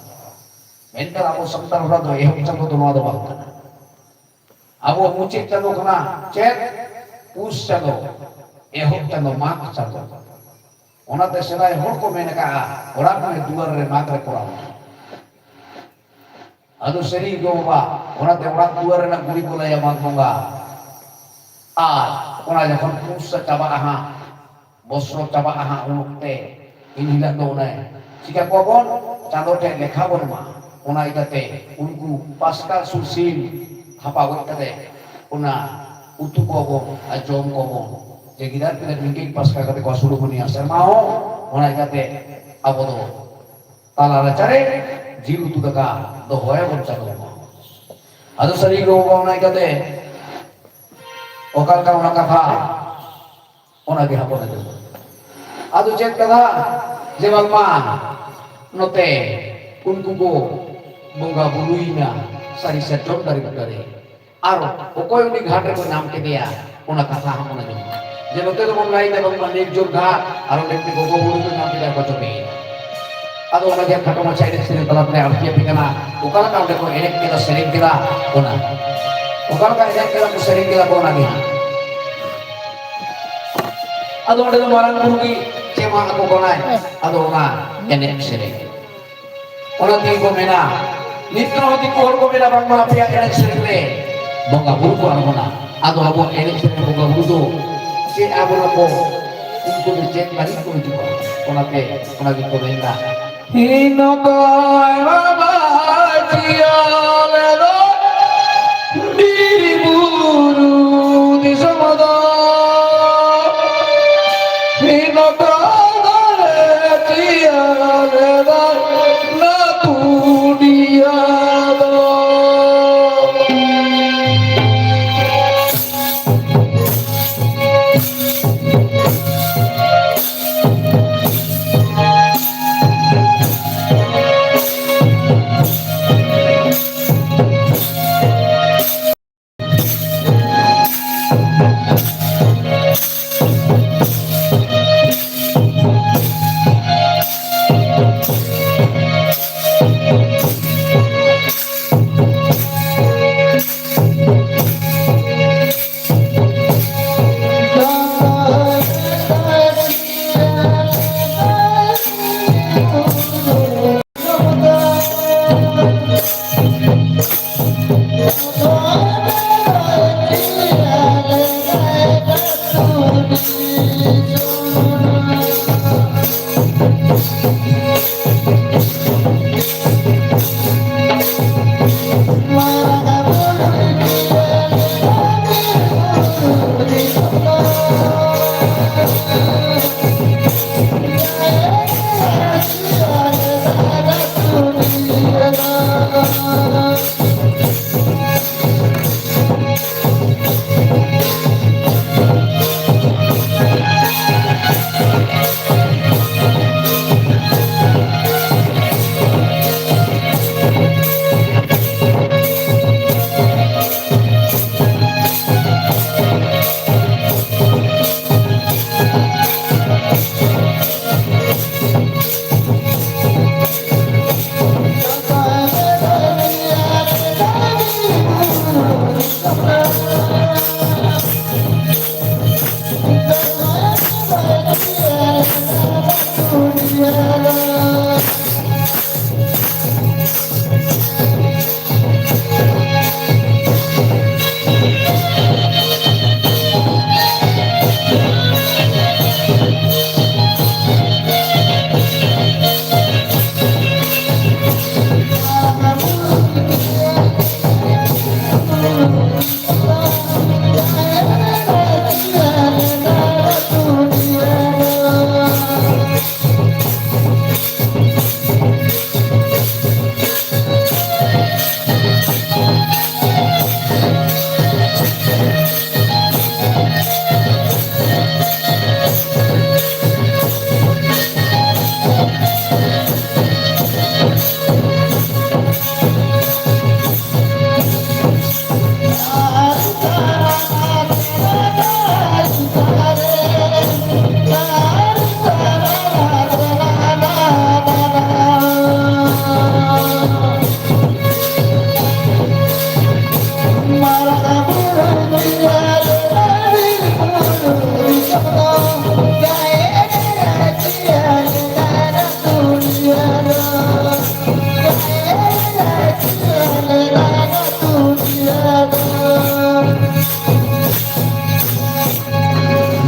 ᱢᱮᱱᱠᱷᱟᱱ ᱟᱵᱚ ᱥᱟᱱᱛᱟᱲ ᱦᱚᱲᱟᱜ ᱫᱚ ᱮᱦᱚᱵ ᱪᱟᱸᱫᱚ ᱫᱚ ᱱᱚᱣᱟ ᱫᱚ ᱵᱟᱝ ᱠᱟᱱᱟ᱾ ᱟᱵᱚᱣᱟᱜ ᱢᱩᱪᱟᱹᱫ ᱪᱟᱸᱫᱚ ᱠᱟᱱᱟ ᱪᱮᱫ? ᱯᱩᱥ ᱪᱟᱸᱫᱚ, ᱮᱦᱚᱵ ᱪᱟᱸᱫᱚ ᱢᱟᱜᱽ ᱪᱟᱸᱫᱚ᱾ ᱚᱱᱟᱛᱮ ᱥᱮᱫᱟᱭ ᱦᱚᱲ ᱠᱚ ᱢᱮᱱ ᱟᱠᱟᱫᱼᱟ, ᱚᱲᱟᱜ ᱨᱮ ᱫᱩᱣᱟᱹᱨ ᱨᱮ ᱢᱟᱜᱽ ᱨᱮ ᱠᱚᱨᱟᱣ ᱢᱮ᱾ ᱟᱫᱚ ᱥᱟᱹᱨᱤ ᱜᱚ ᱵᱟᱵᱟ, ᱚᱱᱟᱛᱮ ᱚᱲᱟᱜ ᱫᱩᱣᱟᱹᱨ ᱨᱮᱱᱟᱜ ᱜᱩᱨᱤᱡ ᱠᱚ ᱞᱟᱹᱭᱟ ᱢᱟᱜᱽ ᱵᱚᱸᱜᱟ᱾ ᱟᱨ ᱚᱱᱟ ᱡᱚᱠᱷᱚᱱ ᱯᱩᱥ ᱪᱟᱵᱟᱜᱼᱟ ᱦᱟᱸᱜ, ᱵᱚᱥᱚᱨ ᱪᱟᱵᱟᱜᱼᱟ ᱦᱟᱸᱜ, ᱩᱱ ᱚᱠᱛᱮ ᱤᱱ ᱦᱤᱞᱳᱜ ᱫᱚ ᱚᱱᱮ ᱪᱤᱠᱟ ᱠᱚᱣᱟ ᱵᱚᱱ? ᱪᱟᱸᱫᱚ ᱴᱷᱮᱱ ᱞᱮᱠᱷᱟ ᱵᱚᱱ ᱮᱢᱟ᱾ ᱚᱱᱟ ᱤᱭᱠᱟᱹᱛᱮ ᱩᱱᱠᱩ ᱯᱟᱥᱠᱟ ᱥᱩᱨ ᱥᱤᱢ ᱛᱷᱟᱯᱟ ᱜᱚᱡ ᱠᱟᱛᱮ ᱚᱱᱟ ᱩᱛᱩ ᱠᱚᱣᱟ ᱵᱚᱱ ᱟᱨ ᱡᱚᱢ ᱠᱚᱣᱟ ᱵᱚᱱ᱾ ᱡᱮ ᱜᱤᱫᱟᱹᱨ ᱯᱤᱫᱟᱹᱨ ᱢᱤᱫᱴᱤᱡ ᱯᱟᱥᱠᱟ ᱠᱟᱛᱮ ᱠᱚ ᱟᱹᱥᱩᱞ ᱵᱚᱱᱟ ᱥᱮᱨᱢᱟ ᱦᱚᱸ᱾ ᱚᱱᱟ ᱤᱭᱠᱟᱹᱛᱮ ᱟᱵᱚ ᱫᱚ ᱛᱟᱞᱟ ᱨᱟᱪᱟᱨᱮ ᱡᱤᱞ ᱩᱛᱩ ᱫᱟᱠᱟ ᱫᱚᱦᱚᱭᱟᱵᱚᱱ ᱪᱟᱸᱫᱚ ᱵᱚᱸᱜᱟ᱾ ᱟᱫᱚ ᱥᱟᱹᱨᱤ ᱜᱮ ᱵᱟᱵᱟ, ᱚᱱᱟ ᱤᱭᱠᱟᱹᱛᱮ ᱚᱠᱟ ᱞᱮᱠᱟ ᱚᱱᱟ ᱠᱟᱛᱷᱟ, ᱚᱱᱟ ᱜᱮ ᱦᱟᱸᱜ ᱵᱚᱱ ᱟᱸᱡᱚᱢᱟ᱾ ᱟᱫᱚ ᱪᱮᱫ ᱠᱟᱛᱷᱟ? ᱡᱮ ᱵᱟᱝᱢᱟ ᱱᱚᱛᱮ ᱩᱱᱠᱩ ᱠᱚ ᱵᱚᱸᱜᱟ ᱵᱩᱨᱩᱭᱮᱱᱟ ᱥᱟᱹᱨᱤ ᱥᱟᱨᱡᱚᱢ ᱫᱟᱨᱮ ᱵᱩᱴᱟᱹ ᱨᱮ᱾ ᱟᱨ ᱚᱠᱚᱭ ᱩᱱᱤ ᱜᱷᱟᱴ ᱨᱮᱠᱚ ᱧᱟᱢ ᱠᱮᱫᱮᱭᱟ, ᱚᱱᱟ ᱠᱟᱛᱷᱟ ᱦᱚᱸ ᱵᱚᱱ ᱟᱸᱡᱚᱢᱟ᱾ ᱡᱮ ᱱᱚᱛᱮ ᱫᱚᱵᱚᱱ ᱞᱟᱹᱭ ᱮᱫᱟ ᱵᱟᱝᱢᱟ ᱱᱤᱨᱡᱚᱱ ᱜᱷᱟᱴ, ᱟᱨ ᱚᱸᱰᱮ ᱩᱱᱤ ᱜᱚᱜᱚ ᱵᱩᱨᱩ ᱠᱚ ᱧᱟᱢ ᱠᱮᱫᱮᱭᱟ, ᱠᱚ ᱪᱚᱵᱮᱭᱮᱱᱟ᱾ ᱟᱫᱚ ᱚᱱᱟ ᱡᱮ ᱠᱷᱟᱴᱚ ᱢᱟᱪᱷᱟ ᱮᱱᱮᱡ ᱥᱮᱨᱮᱧ ᱛᱟᱞᱟ ᱛᱮ ᱟᱹᱲᱛᱤ ᱟᱯᱮ ᱠᱟᱱᱟ, ᱚᱠᱟ ᱞᱮᱠᱟ ᱚᱸᱰᱮ ᱠᱚ ᱮᱱᱮᱡ ᱠᱮᱫᱟ, ᱥᱮᱨᱮᱧ ᱠᱮᱫᱟ, ᱚᱱᱟ ᱚᱠᱟ ᱞᱮᱠᱟ ᱮᱱᱮᱡ ᱠᱮᱫᱟ ᱠᱚ, ᱥᱮᱨᱮᱧ ᱠᱮᱫᱟ ᱠᱚ, ᱚᱱᱟ ᱜᱮ ᱦᱟᱸᱜ᱾ ᱟᱫᱚ ᱚᱸᱰᱮ ᱫᱚ ᱢᱟᱨᱟᱝ ᱵᱩᱨᱩ ᱜᱮ ᱪᱮ ᱢᱟ ᱟᱠᱚ ᱠᱟᱱᱟᱭ᱾ ᱟᱫᱚ ᱚᱱᱟ ᱮᱱᱮᱡ ᱥᱮᱨᱮᱧ, ᱚᱱᱟ ᱛᱮᱜᱮ ᱠᱚ ᱢᱮᱱᱟ, ᱱᱤᱛ ᱨᱮᱦᱚᱸ ᱫᱤᱠᱩ ᱦᱚᱲ ᱠᱚ ᱢᱮᱱᱟ, ᱵᱟᱝᱢᱟ ᱟᱯᱮᱭᱟᱜ ᱮᱱᱮᱡ ᱥᱮᱨᱮᱧ ᱨᱮ ᱵᱚᱸᱜᱟ ᱵᱩᱨᱩ ᱠᱚ ᱟᱬᱜᱚᱱᱟ᱾ ᱟᱫᱚ ᱟᱵᱚ ᱮᱱᱮᱡ ᱥᱮᱨᱮᱧ ᱵᱚᱸᱜᱟ ᱵᱩᱨᱩ ᱫᱚ ᱪᱮᱫ ᱟᱵᱚᱱᱟ ᱠᱚ, ᱩᱱᱠᱩ ᱫᱚ ᱪᱮᱫ ᱞᱟᱹᱜᱤᱫ ᱠᱚ ᱦᱤᱡᱩᱜᱼᱟ? ᱚᱱᱟᱛᱮ ᱚᱱᱟ ᱜᱮᱠᱚ ᱢᱮᱱᱫᱟ, ᱦᱤᱱᱚᱠᱟᱭ ᱵᱟᱵᱟ ᱡᱤᱭᱟᱹᱞ ᱫᱚ ᱵᱤᱨ ᱵᱩᱨᱩ ᱫᱤᱥᱚᱢ ᱫᱚ, ᱦᱤᱱᱚᱠᱟ ᱫᱟᱨᱮ ᱡᱤᱭᱟᱹᱞ ᱫᱚ ᱱᱟᱛᱩᱰᱤᱭᱟ ᱫᱚ᱾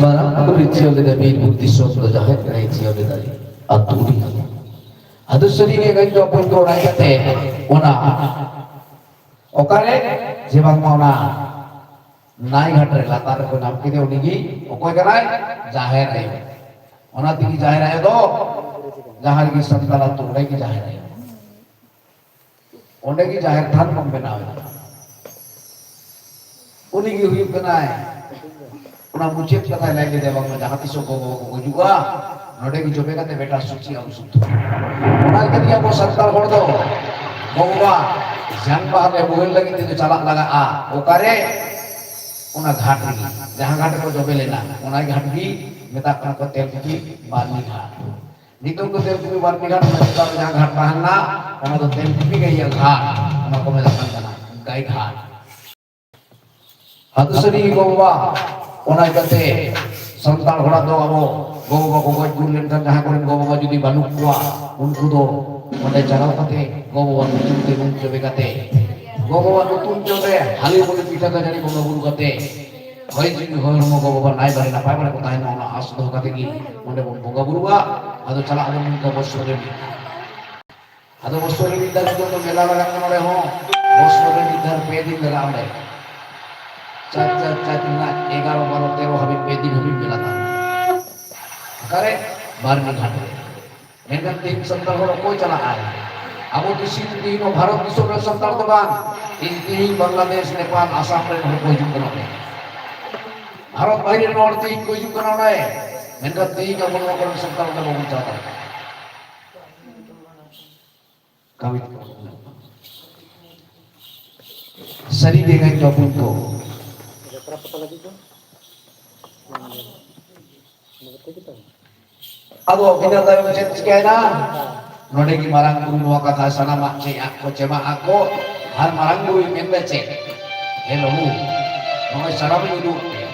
ᱢᱟᱨᱟᱝ ᱵᱩᱨᱩᱭ ᱛᱷᱤᱭᱟᱹ ᱞᱮᱫᱟ ᱵᱤᱨ ᱵᱩᱨᱩ ᱫᱤᱥᱚᱢ ᱫᱚ, ᱡᱟᱦᱮᱨ ᱜᱟᱲᱮᱭ ᱛᱷᱤᱭᱟᱹ ᱞᱮᱫᱟ ᱟᱹᱛᱩ ᱨᱮ᱾ ᱟᱫᱚ ᱥᱟᱹᱨᱤ ᱜᱮ ᱜᱟᱹᱭ ᱫᱚ ᱦᱚᱯᱚᱱ ᱠᱚ ᱚᱲᱟᱭ ᱠᱟᱛᱮ ᱚᱱᱟ ᱚᱠᱟᱨᱮ ᱡᱮ ᱵᱟᱝᱢᱟ ᱚᱱᱟ ᱱᱟᱭ ᱜᱷᱟᱴ ᱨᱮ ᱞᱟᱛᱟᱨ ᱨᱮᱠᱚ ᱧᱟᱢ ᱠᱮᱫᱮ, ᱩᱱᱤ ᱜᱮ ᱚᱠᱚᱭ ᱠᱟᱱᱟᱭ? ᱡᱟᱦᱮᱨ ᱟᱭᱳ᱾ ᱚᱱᱟ ᱛᱮᱜᱮ ᱡᱟᱦᱮᱨ ᱟᱭᱳ ᱫᱚ ᱡᱟᱦᱟᱸ ᱨᱮᱜᱮ ᱥᱟᱱᱛᱟᱲ ᱟᱹᱛᱩ, ᱚᱸᱰᱮ ᱜᱮ ᱡᱟᱦᱮᱨ ᱟᱭᱳ᱾ ᱚᱸᱰᱮ ᱜᱮ ᱡᱟᱦᱮᱨ ᱛᱷᱟᱱ ᱵᱚᱱ ᱵᱮᱱᱟᱣ ᱮᱫᱟ᱾ ᱩᱱᱤ ᱜᱮ ᱦᱩᱭᱩᱜ ᱠᱟᱱᱟᱭ ᱚᱱᱟ ᱢᱩᱪᱟᱹᱫ ᱠᱟᱛᱷᱟᱭ ᱞᱟᱹᱭ ᱞᱮᱫᱟ, ᱵᱟᱝᱢᱟ ᱡᱟᱦᱟᱸ ᱛᱤᱥᱚᱜ ᱜᱚ ᱵᱟᱵᱟ ᱠᱚ ᱜᱩᱡᱩᱜᱼᱟ, ᱱᱚᱰᱮ ᱜᱮ ᱡᱚᱵᱮ ᱠᱟᱛᱮ ᱵᱮᱴᱟ ᱥᱩᱪᱤ ᱟᱹᱜᱩ ᱥᱩᱫᱷᱩ᱾ ᱚᱱᱟ ᱞᱟᱹᱜᱤᱫ ᱜᱮ ᱟᱵᱚ ᱥᱟᱱᱛᱟᱲ ᱦᱚᱲ ᱫᱚ ᱜᱚ ᱵᱟᱵᱟ ᱡᱟᱝ ᱵᱟᱦᱟ ᱨᱮ ᱵᱳᱦᱮᱞ ᱞᱟᱹᱜᱤᱫ ᱛᱮ ᱪᱟᱞᱟᱜ ᱞᱟᱜᱟᱜᱼᱟ᱾ ᱚᱠᱟᱨᱮ? ᱚᱱᱟ ᱜᱷᱟᱴ ᱨᱮᱜᱮ, ᱡᱟᱦᱟᱸ ᱜᱷᱟᱴ ᱨᱮᱠᱚ ᱡᱚᱵᱮ ᱞᱮᱱᱟ, ᱚᱱᱟ ᱜᱷᱟᱴ ᱜᱮ ᱢᱮᱛᱟᱜ ᱠᱟᱱᱟ ᱠᱚ ᱛᱮᱞᱠᱩᱯᱤ ᱵᱟᱨᱱᱤ ᱜᱷᱟᱴ᱾ ᱱᱤᱛᱚᱜ ᱫᱚ ᱛᱮᱞᱠᱩᱯᱤ ᱵᱟᱨᱱᱤ ᱜᱷᱟᱴ, ᱚᱱᱟ ᱪᱮᱛᱟᱱ ᱨᱮ ᱡᱟᱦᱟᱸ ᱜᱷᱟᱴ ᱛᱟᱦᱮᱸ ᱞᱮᱱᱟ, ᱚᱱᱟ ᱫᱚ ᱛᱮᱞᱠᱩᱯᱤ ᱜᱟᱹᱭᱟᱹ ᱜᱷᱟᱴ, ᱚᱱᱟ ᱠᱚ ᱢᱮᱛᱟᱜ ᱠᱟᱱ ᱛᱟᱦᱮᱱᱟ ᱜᱟᱹᱭ ᱜᱷᱟᱴ᱾ ᱟᱫᱚ ᱥᱟᱹᱨᱤ ᱜᱮ ᱜᱚ-ᱵᱟᱵᱟ, ᱚᱱᱟ ᱤᱠᱟᱹᱛᱮ ᱥᱟᱱᱛᱟᱲ ᱦᱚᱲᱟᱜ ᱫᱚ ᱟᱵᱚ ᱜᱚ-ᱵᱟᱵᱟ ᱠᱚ ᱜᱚᱡ ᱜᱩᱨ ᱞᱮᱱᱠᱷᱟᱱ ᱡᱟᱦᱟᱸ ᱠᱚᱨᱮᱱ ᱜᱚ-ᱵᱟᱵᱟ ᱡᱩᱫᱤ ᱵᱟᱹᱱᱩᱜ ᱠᱚᱣᱟ, ᱩᱱᱠᱩ ᱫᱚ ᱚᱸᱰᱮ ᱪᱟᱞᱟᱣ ᱠᱟᱛᱮ ᱜᱚ-ᱵᱟᱵᱟ ᱧᱩᱛᱩᱢ ᱛᱮ ᱨᱩᱢ ᱪᱚᱵᱮ ᱠᱟᱛᱮ, ᱜᱚ-ᱵᱟᱵᱟ ᱧᱩᱛᱩᱢ ᱪᱚᱵᱮ ᱦᱟᱹᱞᱤ ᱵᱚᱞᱮ ᱯᱤᱴᱷᱟᱹ ᱠᱟᱡᱟᱲᱤ ᱵᱚᱸᱜᱟ ᱵᱩᱨᱩ ᱠᱟᱛᱮ, ᱦᱚᱭ ᱡᱤᱣᱤ ᱦᱚᱲᱢᱚ ᱜᱚ-ᱵᱟᱵᱟ ᱱᱟᱭ ᱵᱟᱨᱮ ᱱᱟᱯᱟᱭ ᱵᱟᱨᱮ ᱠᱚ ᱛᱟᱦᱮᱱ ᱢᱟ, ᱚᱱᱟ ᱟᱸᱥ ᱫᱚᱦᱚ ᱠᱟᱛᱮ ᱜᱮ ᱚᱸᱰᱮ ᱵᱚᱱ ᱵᱚᱸᱜᱟ ᱵᱩᱨᱩᱜᱼᱟ᱾ ᱟᱫᱚ ᱪᱟᱞᱟᱜ ᱟᱵᱚᱱ ᱱᱚᱝᱠᱟ ᱵᱚᱪᱷᱚᱨ ᱨᱮ ᱢᱤᱫ ᱫᱷᱟᱣ᱾ ᱟᱫᱚ ᱵᱚᱪᱷᱚᱨ ᱨᱮ ᱢᱤᱫ ᱫᱷᱟᱣ ᱱᱤᱛᱚᱜ ᱫᱚ ᱢᱮᱞᱟ ᱞᱟᱜᱟᱜ ᱠᱟᱱᱟ ᱚᱸᱰᱮ ᱦᱚᱸ, ᱵᱚᱪᱷᱚᱨ ᱨᱮ ᱢᱤᱫ ᱫᱷᱟᱣ ᱯᱮ ᱫᱤᱱ ᱞᱟᱜᱟᱜᱼᱟ ᱚᱸᱰᱮ᱾ ᱪᱟᱨ ᱪᱟᱨ ᱪᱟᱨ ᱨᱮᱱᱟᱜ ᱮᱜᱟᱨᱚ ᱵᱟᱨᱚ ᱛᱮᱨᱚ ᱦᱟᱹᱵᱤᱡ ᱯᱮ ᱫᱤᱱ ᱦᱟᱹᱵᱤᱡ ᱢᱮᱞᱟ ᱛᱟᱦᱮᱱᱟ᱾ ᱚᱠᱟᱨᱮ? ᱵᱟᱨᱱᱤ ᱜᱷᱟᱴ ᱨᱮ᱾ ᱢᱮᱱᱠᱷᱟᱱ ᱛᱮᱦᱮᱧ ᱥᱟᱱᱛᱟᱲ ᱦᱚᱲ ᱚᱠᱚᱭ ᱪᱟᱞᱟᱜᱼᱟᱭ? ᱟᱵᱚ ᱫᱤᱥᱚᱢ ᱛᱮᱦᱮᱧ ᱱᱚᱣᱟ ᱵᱷᱟᱨᱚᱛ ᱫᱤᱥᱚᱢ ᱨᱮᱱ ᱥᱟᱱᱛᱟᱲ ᱫᱚ ᱵᱟᱝ, ᱛᱮᱦᱮᱧ, ᱛᱮᱦᱮᱧ ᱵᱟᱝᱞᱟᱫᱮᱥ, ᱱᱮᱯᱟᱞ, ᱟᱥᱟᱢ ᱨᱮᱱ ᱦᱚᱲ ᱠᱚ ᱦᱤᱡᱩᱜ ᱠᱟᱱᱟ ᱚᱸᱰᱮ᱾ ᱵᱷᱟᱨᱚᱛ ᱵᱟᱦᱨᱮ ᱨᱮᱱ ᱦᱚᱲ ᱛᱮᱦᱮᱧ ᱠᱚ ᱦᱤᱡᱩᱜ ᱠᱟᱱᱟ ᱚᱸᱰᱮ᱾ ᱢᱮᱱᱠᱷᱟᱱ ᱛᱮᱦᱮᱧ ᱟᱵᱚ ᱱᱚᱣᱟ ᱠᱚᱨᱮᱱ ᱥᱟᱱᱛᱟᱲ ᱚᱸᱰᱮ ᱵᱟᱵᱚᱱ ᱪᱟᱞᱟᱣ ᱫᱟᱲᱮᱭᱟᱜ ᱠᱟᱱᱟ᱾ ᱠᱟᱹᱢᱤ ᱠᱚ᱾ ᱥᱟᱹᱨᱤ ᱜᱮ ᱜᱟᱱ ᱡᱚᱯᱩᱱ ᱠᱚ᱾ ᱡᱟᱛᱨᱟ ᱯᱟᱛᱟ ᱞᱟᱹᱜᱤᱫ ᱫᱚ? ᱟᱫᱚ ᱤᱱᱟᱹ ᱛᱟᱭᱚᱢ ᱪᱮᱫ ᱪᱤᱠᱟᱹᱭᱮᱱᱟ? ᱱᱚᱰᱮ ᱜᱮ ᱢᱟᱨᱟᱝ ᱵᱩᱨᱩ ᱱᱚᱣᱟ ᱠᱟᱛᱷᱟ ᱥᱟᱱᱟᱢᱟᱜ ᱪᱮᱫ ᱟᱫ ᱠᱚ ᱪᱮᱢᱟᱜ ᱟᱫ ᱠᱚ, ᱟᱨ ᱢᱟᱨᱟᱝ ᱵᱩᱨᱩᱭ ᱢᱮᱱᱫᱟ ᱪᱮᱫ? ᱦᱮ ᱵᱟᱹᱵᱩ, ᱱᱚᱜᱼᱚᱭ ᱥᱟᱱᱟᱢ ᱤᱧ ᱩᱫᱩᱜ ᱯᱮᱭᱟ᱾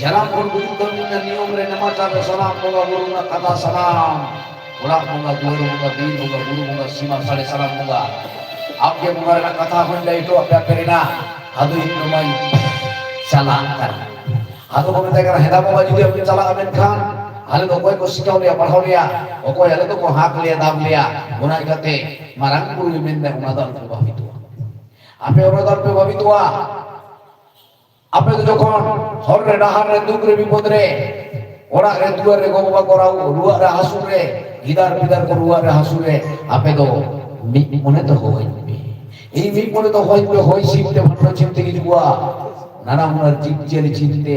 ᱡᱟᱱᱟᱢ ᱠᱷᱚᱱ ᱜᱩᱡᱩᱜ ᱫᱷᱟᱹᱵᱤᱡ ᱨᱮᱱᱟᱜ ᱱᱤᱭᱚᱢ ᱨᱮ ᱱᱮᱢᱟᱪᱟᱨ ᱨᱮ ᱥᱟᱱᱟᱢ ᱵᱚᱸᱜᱟ ᱵᱩᱨᱩ ᱨᱮᱱᱟᱜ ᱠᱟᱛᱷᱟ ᱥᱟᱱᱟᱢ ᱚᱲᱟᱜ ᱵᱚᱸᱜᱟ, ᱫᱩᱣᱟᱹᱨ ᱵᱚᱸᱜᱟ, ᱵᱤᱨ ᱵᱚᱸᱜᱟ, ᱵᱩᱨᱩ ᱵᱚᱸᱜᱟ, ᱥᱤᱢᱟ ᱥᱟᱹᱲᱮ ᱥᱟᱱᱟᱢ ᱵᱚᱸᱜᱟ ᱟᱯᱮ ᱵᱚᱸᱜᱟ ᱨᱮᱱᱟᱜ ᱠᱟᱛᱷᱟ ᱦᱚᱸᱧ ᱞᱟᱹᱭ ᱦᱚᱴᱚ ᱟᱯᱮᱭᱟ ᱯᱮ ᱨᱮᱱᱟᱜ, ᱟᱫᱚ ᱤᱧ ᱫᱚ ᱢᱟᱧ ᱪᱟᱞᱟᱜ ᱠᱟᱱᱟ᱾ ᱟᱫᱚ ᱠᱚ ᱢᱮᱛᱟᱭ ᱠᱟᱱᱟ, ᱦᱮᱸᱫᱟ ᱵᱟᱵᱟ, ᱡᱩᱫᱤ ᱟᱯᱮ ᱪᱟᱞᱟᱜ ᱟᱵᱮᱱ ᱠᱷᱟᱱ, ᱟᱞᱮ ᱫᱚ ᱚᱠᱚᱭ ᱠᱚ ᱥᱤᱠᱷᱟᱹᱣ ᱞᱮᱭᱟ, ᱯᱟᱲᱦᱟᱣ ᱞᱮᱭᱟ, ᱚᱠᱚᱭ ᱟᱞᱮ ᱫᱚᱠᱚ ᱦᱟᱸᱠ ᱞᱮᱭᱟ, ᱫᱟᱵ ᱞᱮᱭᱟ, ᱚᱱᱟ ᱤᱠᱟᱹᱛᱮ ᱢᱟᱨᱟᱝ ᱵᱩᱨᱩᱭ ᱢᱮᱱᱫᱟ, ᱚᱱᱟ ᱫᱚ ᱟᱞᱚᱯᱮ ᱵᱷᱟᱵᱤᱛᱚᱜᱼᱟ᱾ ᱟᱯᱮ ᱚᱱᱟ ᱫᱚ ᱟᱞᱚᱯᱮ ᱵᱷᱟᱵᱤᱛᱚᱜᱼᱟ᱾ ᱟᱯᱮ ᱫᱚ ᱡᱚᱠᱷᱚᱱ ᱦᱚᱨ ᱨᱮ, ᱰᱟᱦᱟᱨ ᱨᱮ, ᱫᱩᱠ ᱨᱮ, ᱵᱤᱯᱚᱫ ᱨᱮ, ᱚᱲᱟᱜ ᱨᱮ, ᱫᱩᱣᱟᱹᱨ ᱨᱮ, ᱜᱚ ᱵᱟᱵᱟ ᱠᱚ ᱨᱟᱜ, ᱨᱩᱣᱟᱹᱜ ᱨᱮ, ᱦᱟᱹᱥᱩ ᱨᱮ, ᱜᱤᱫᱟᱹᱨ ᱯᱤᱫᱟᱹᱨ ᱠᱚ ᱨᱩᱣᱟᱹᱜ ᱨᱮ, ᱦᱟᱹᱥᱩ ᱨᱮ, ᱟᱯᱮ ᱫᱚ ᱢᱤᱫ ᱢᱚᱱᱮ ᱛᱮ ᱦᱚᱦᱚᱭ ᱯᱮ᱾ ᱤᱧ ᱢᱤᱫ ᱢᱚᱱᱮ ᱛᱮ ᱦᱚᱦᱚᱭ ᱯᱮ, ᱦᱚᱭ ᱥᱤᱢ ᱛᱮ ᱵᱷᱟᱱᱰᱚ ᱪᱤᱢ ᱛᱮ ᱦᱤᱡᱩᱜᱼᱟ᱾ ᱱᱟᱱᱟ ᱦᱩᱱᱟᱹᱨ ᱡᱤᱵᱽ ᱡᱤᱭᱟᱹᱞᱤ ᱪᱤᱱᱛᱮ,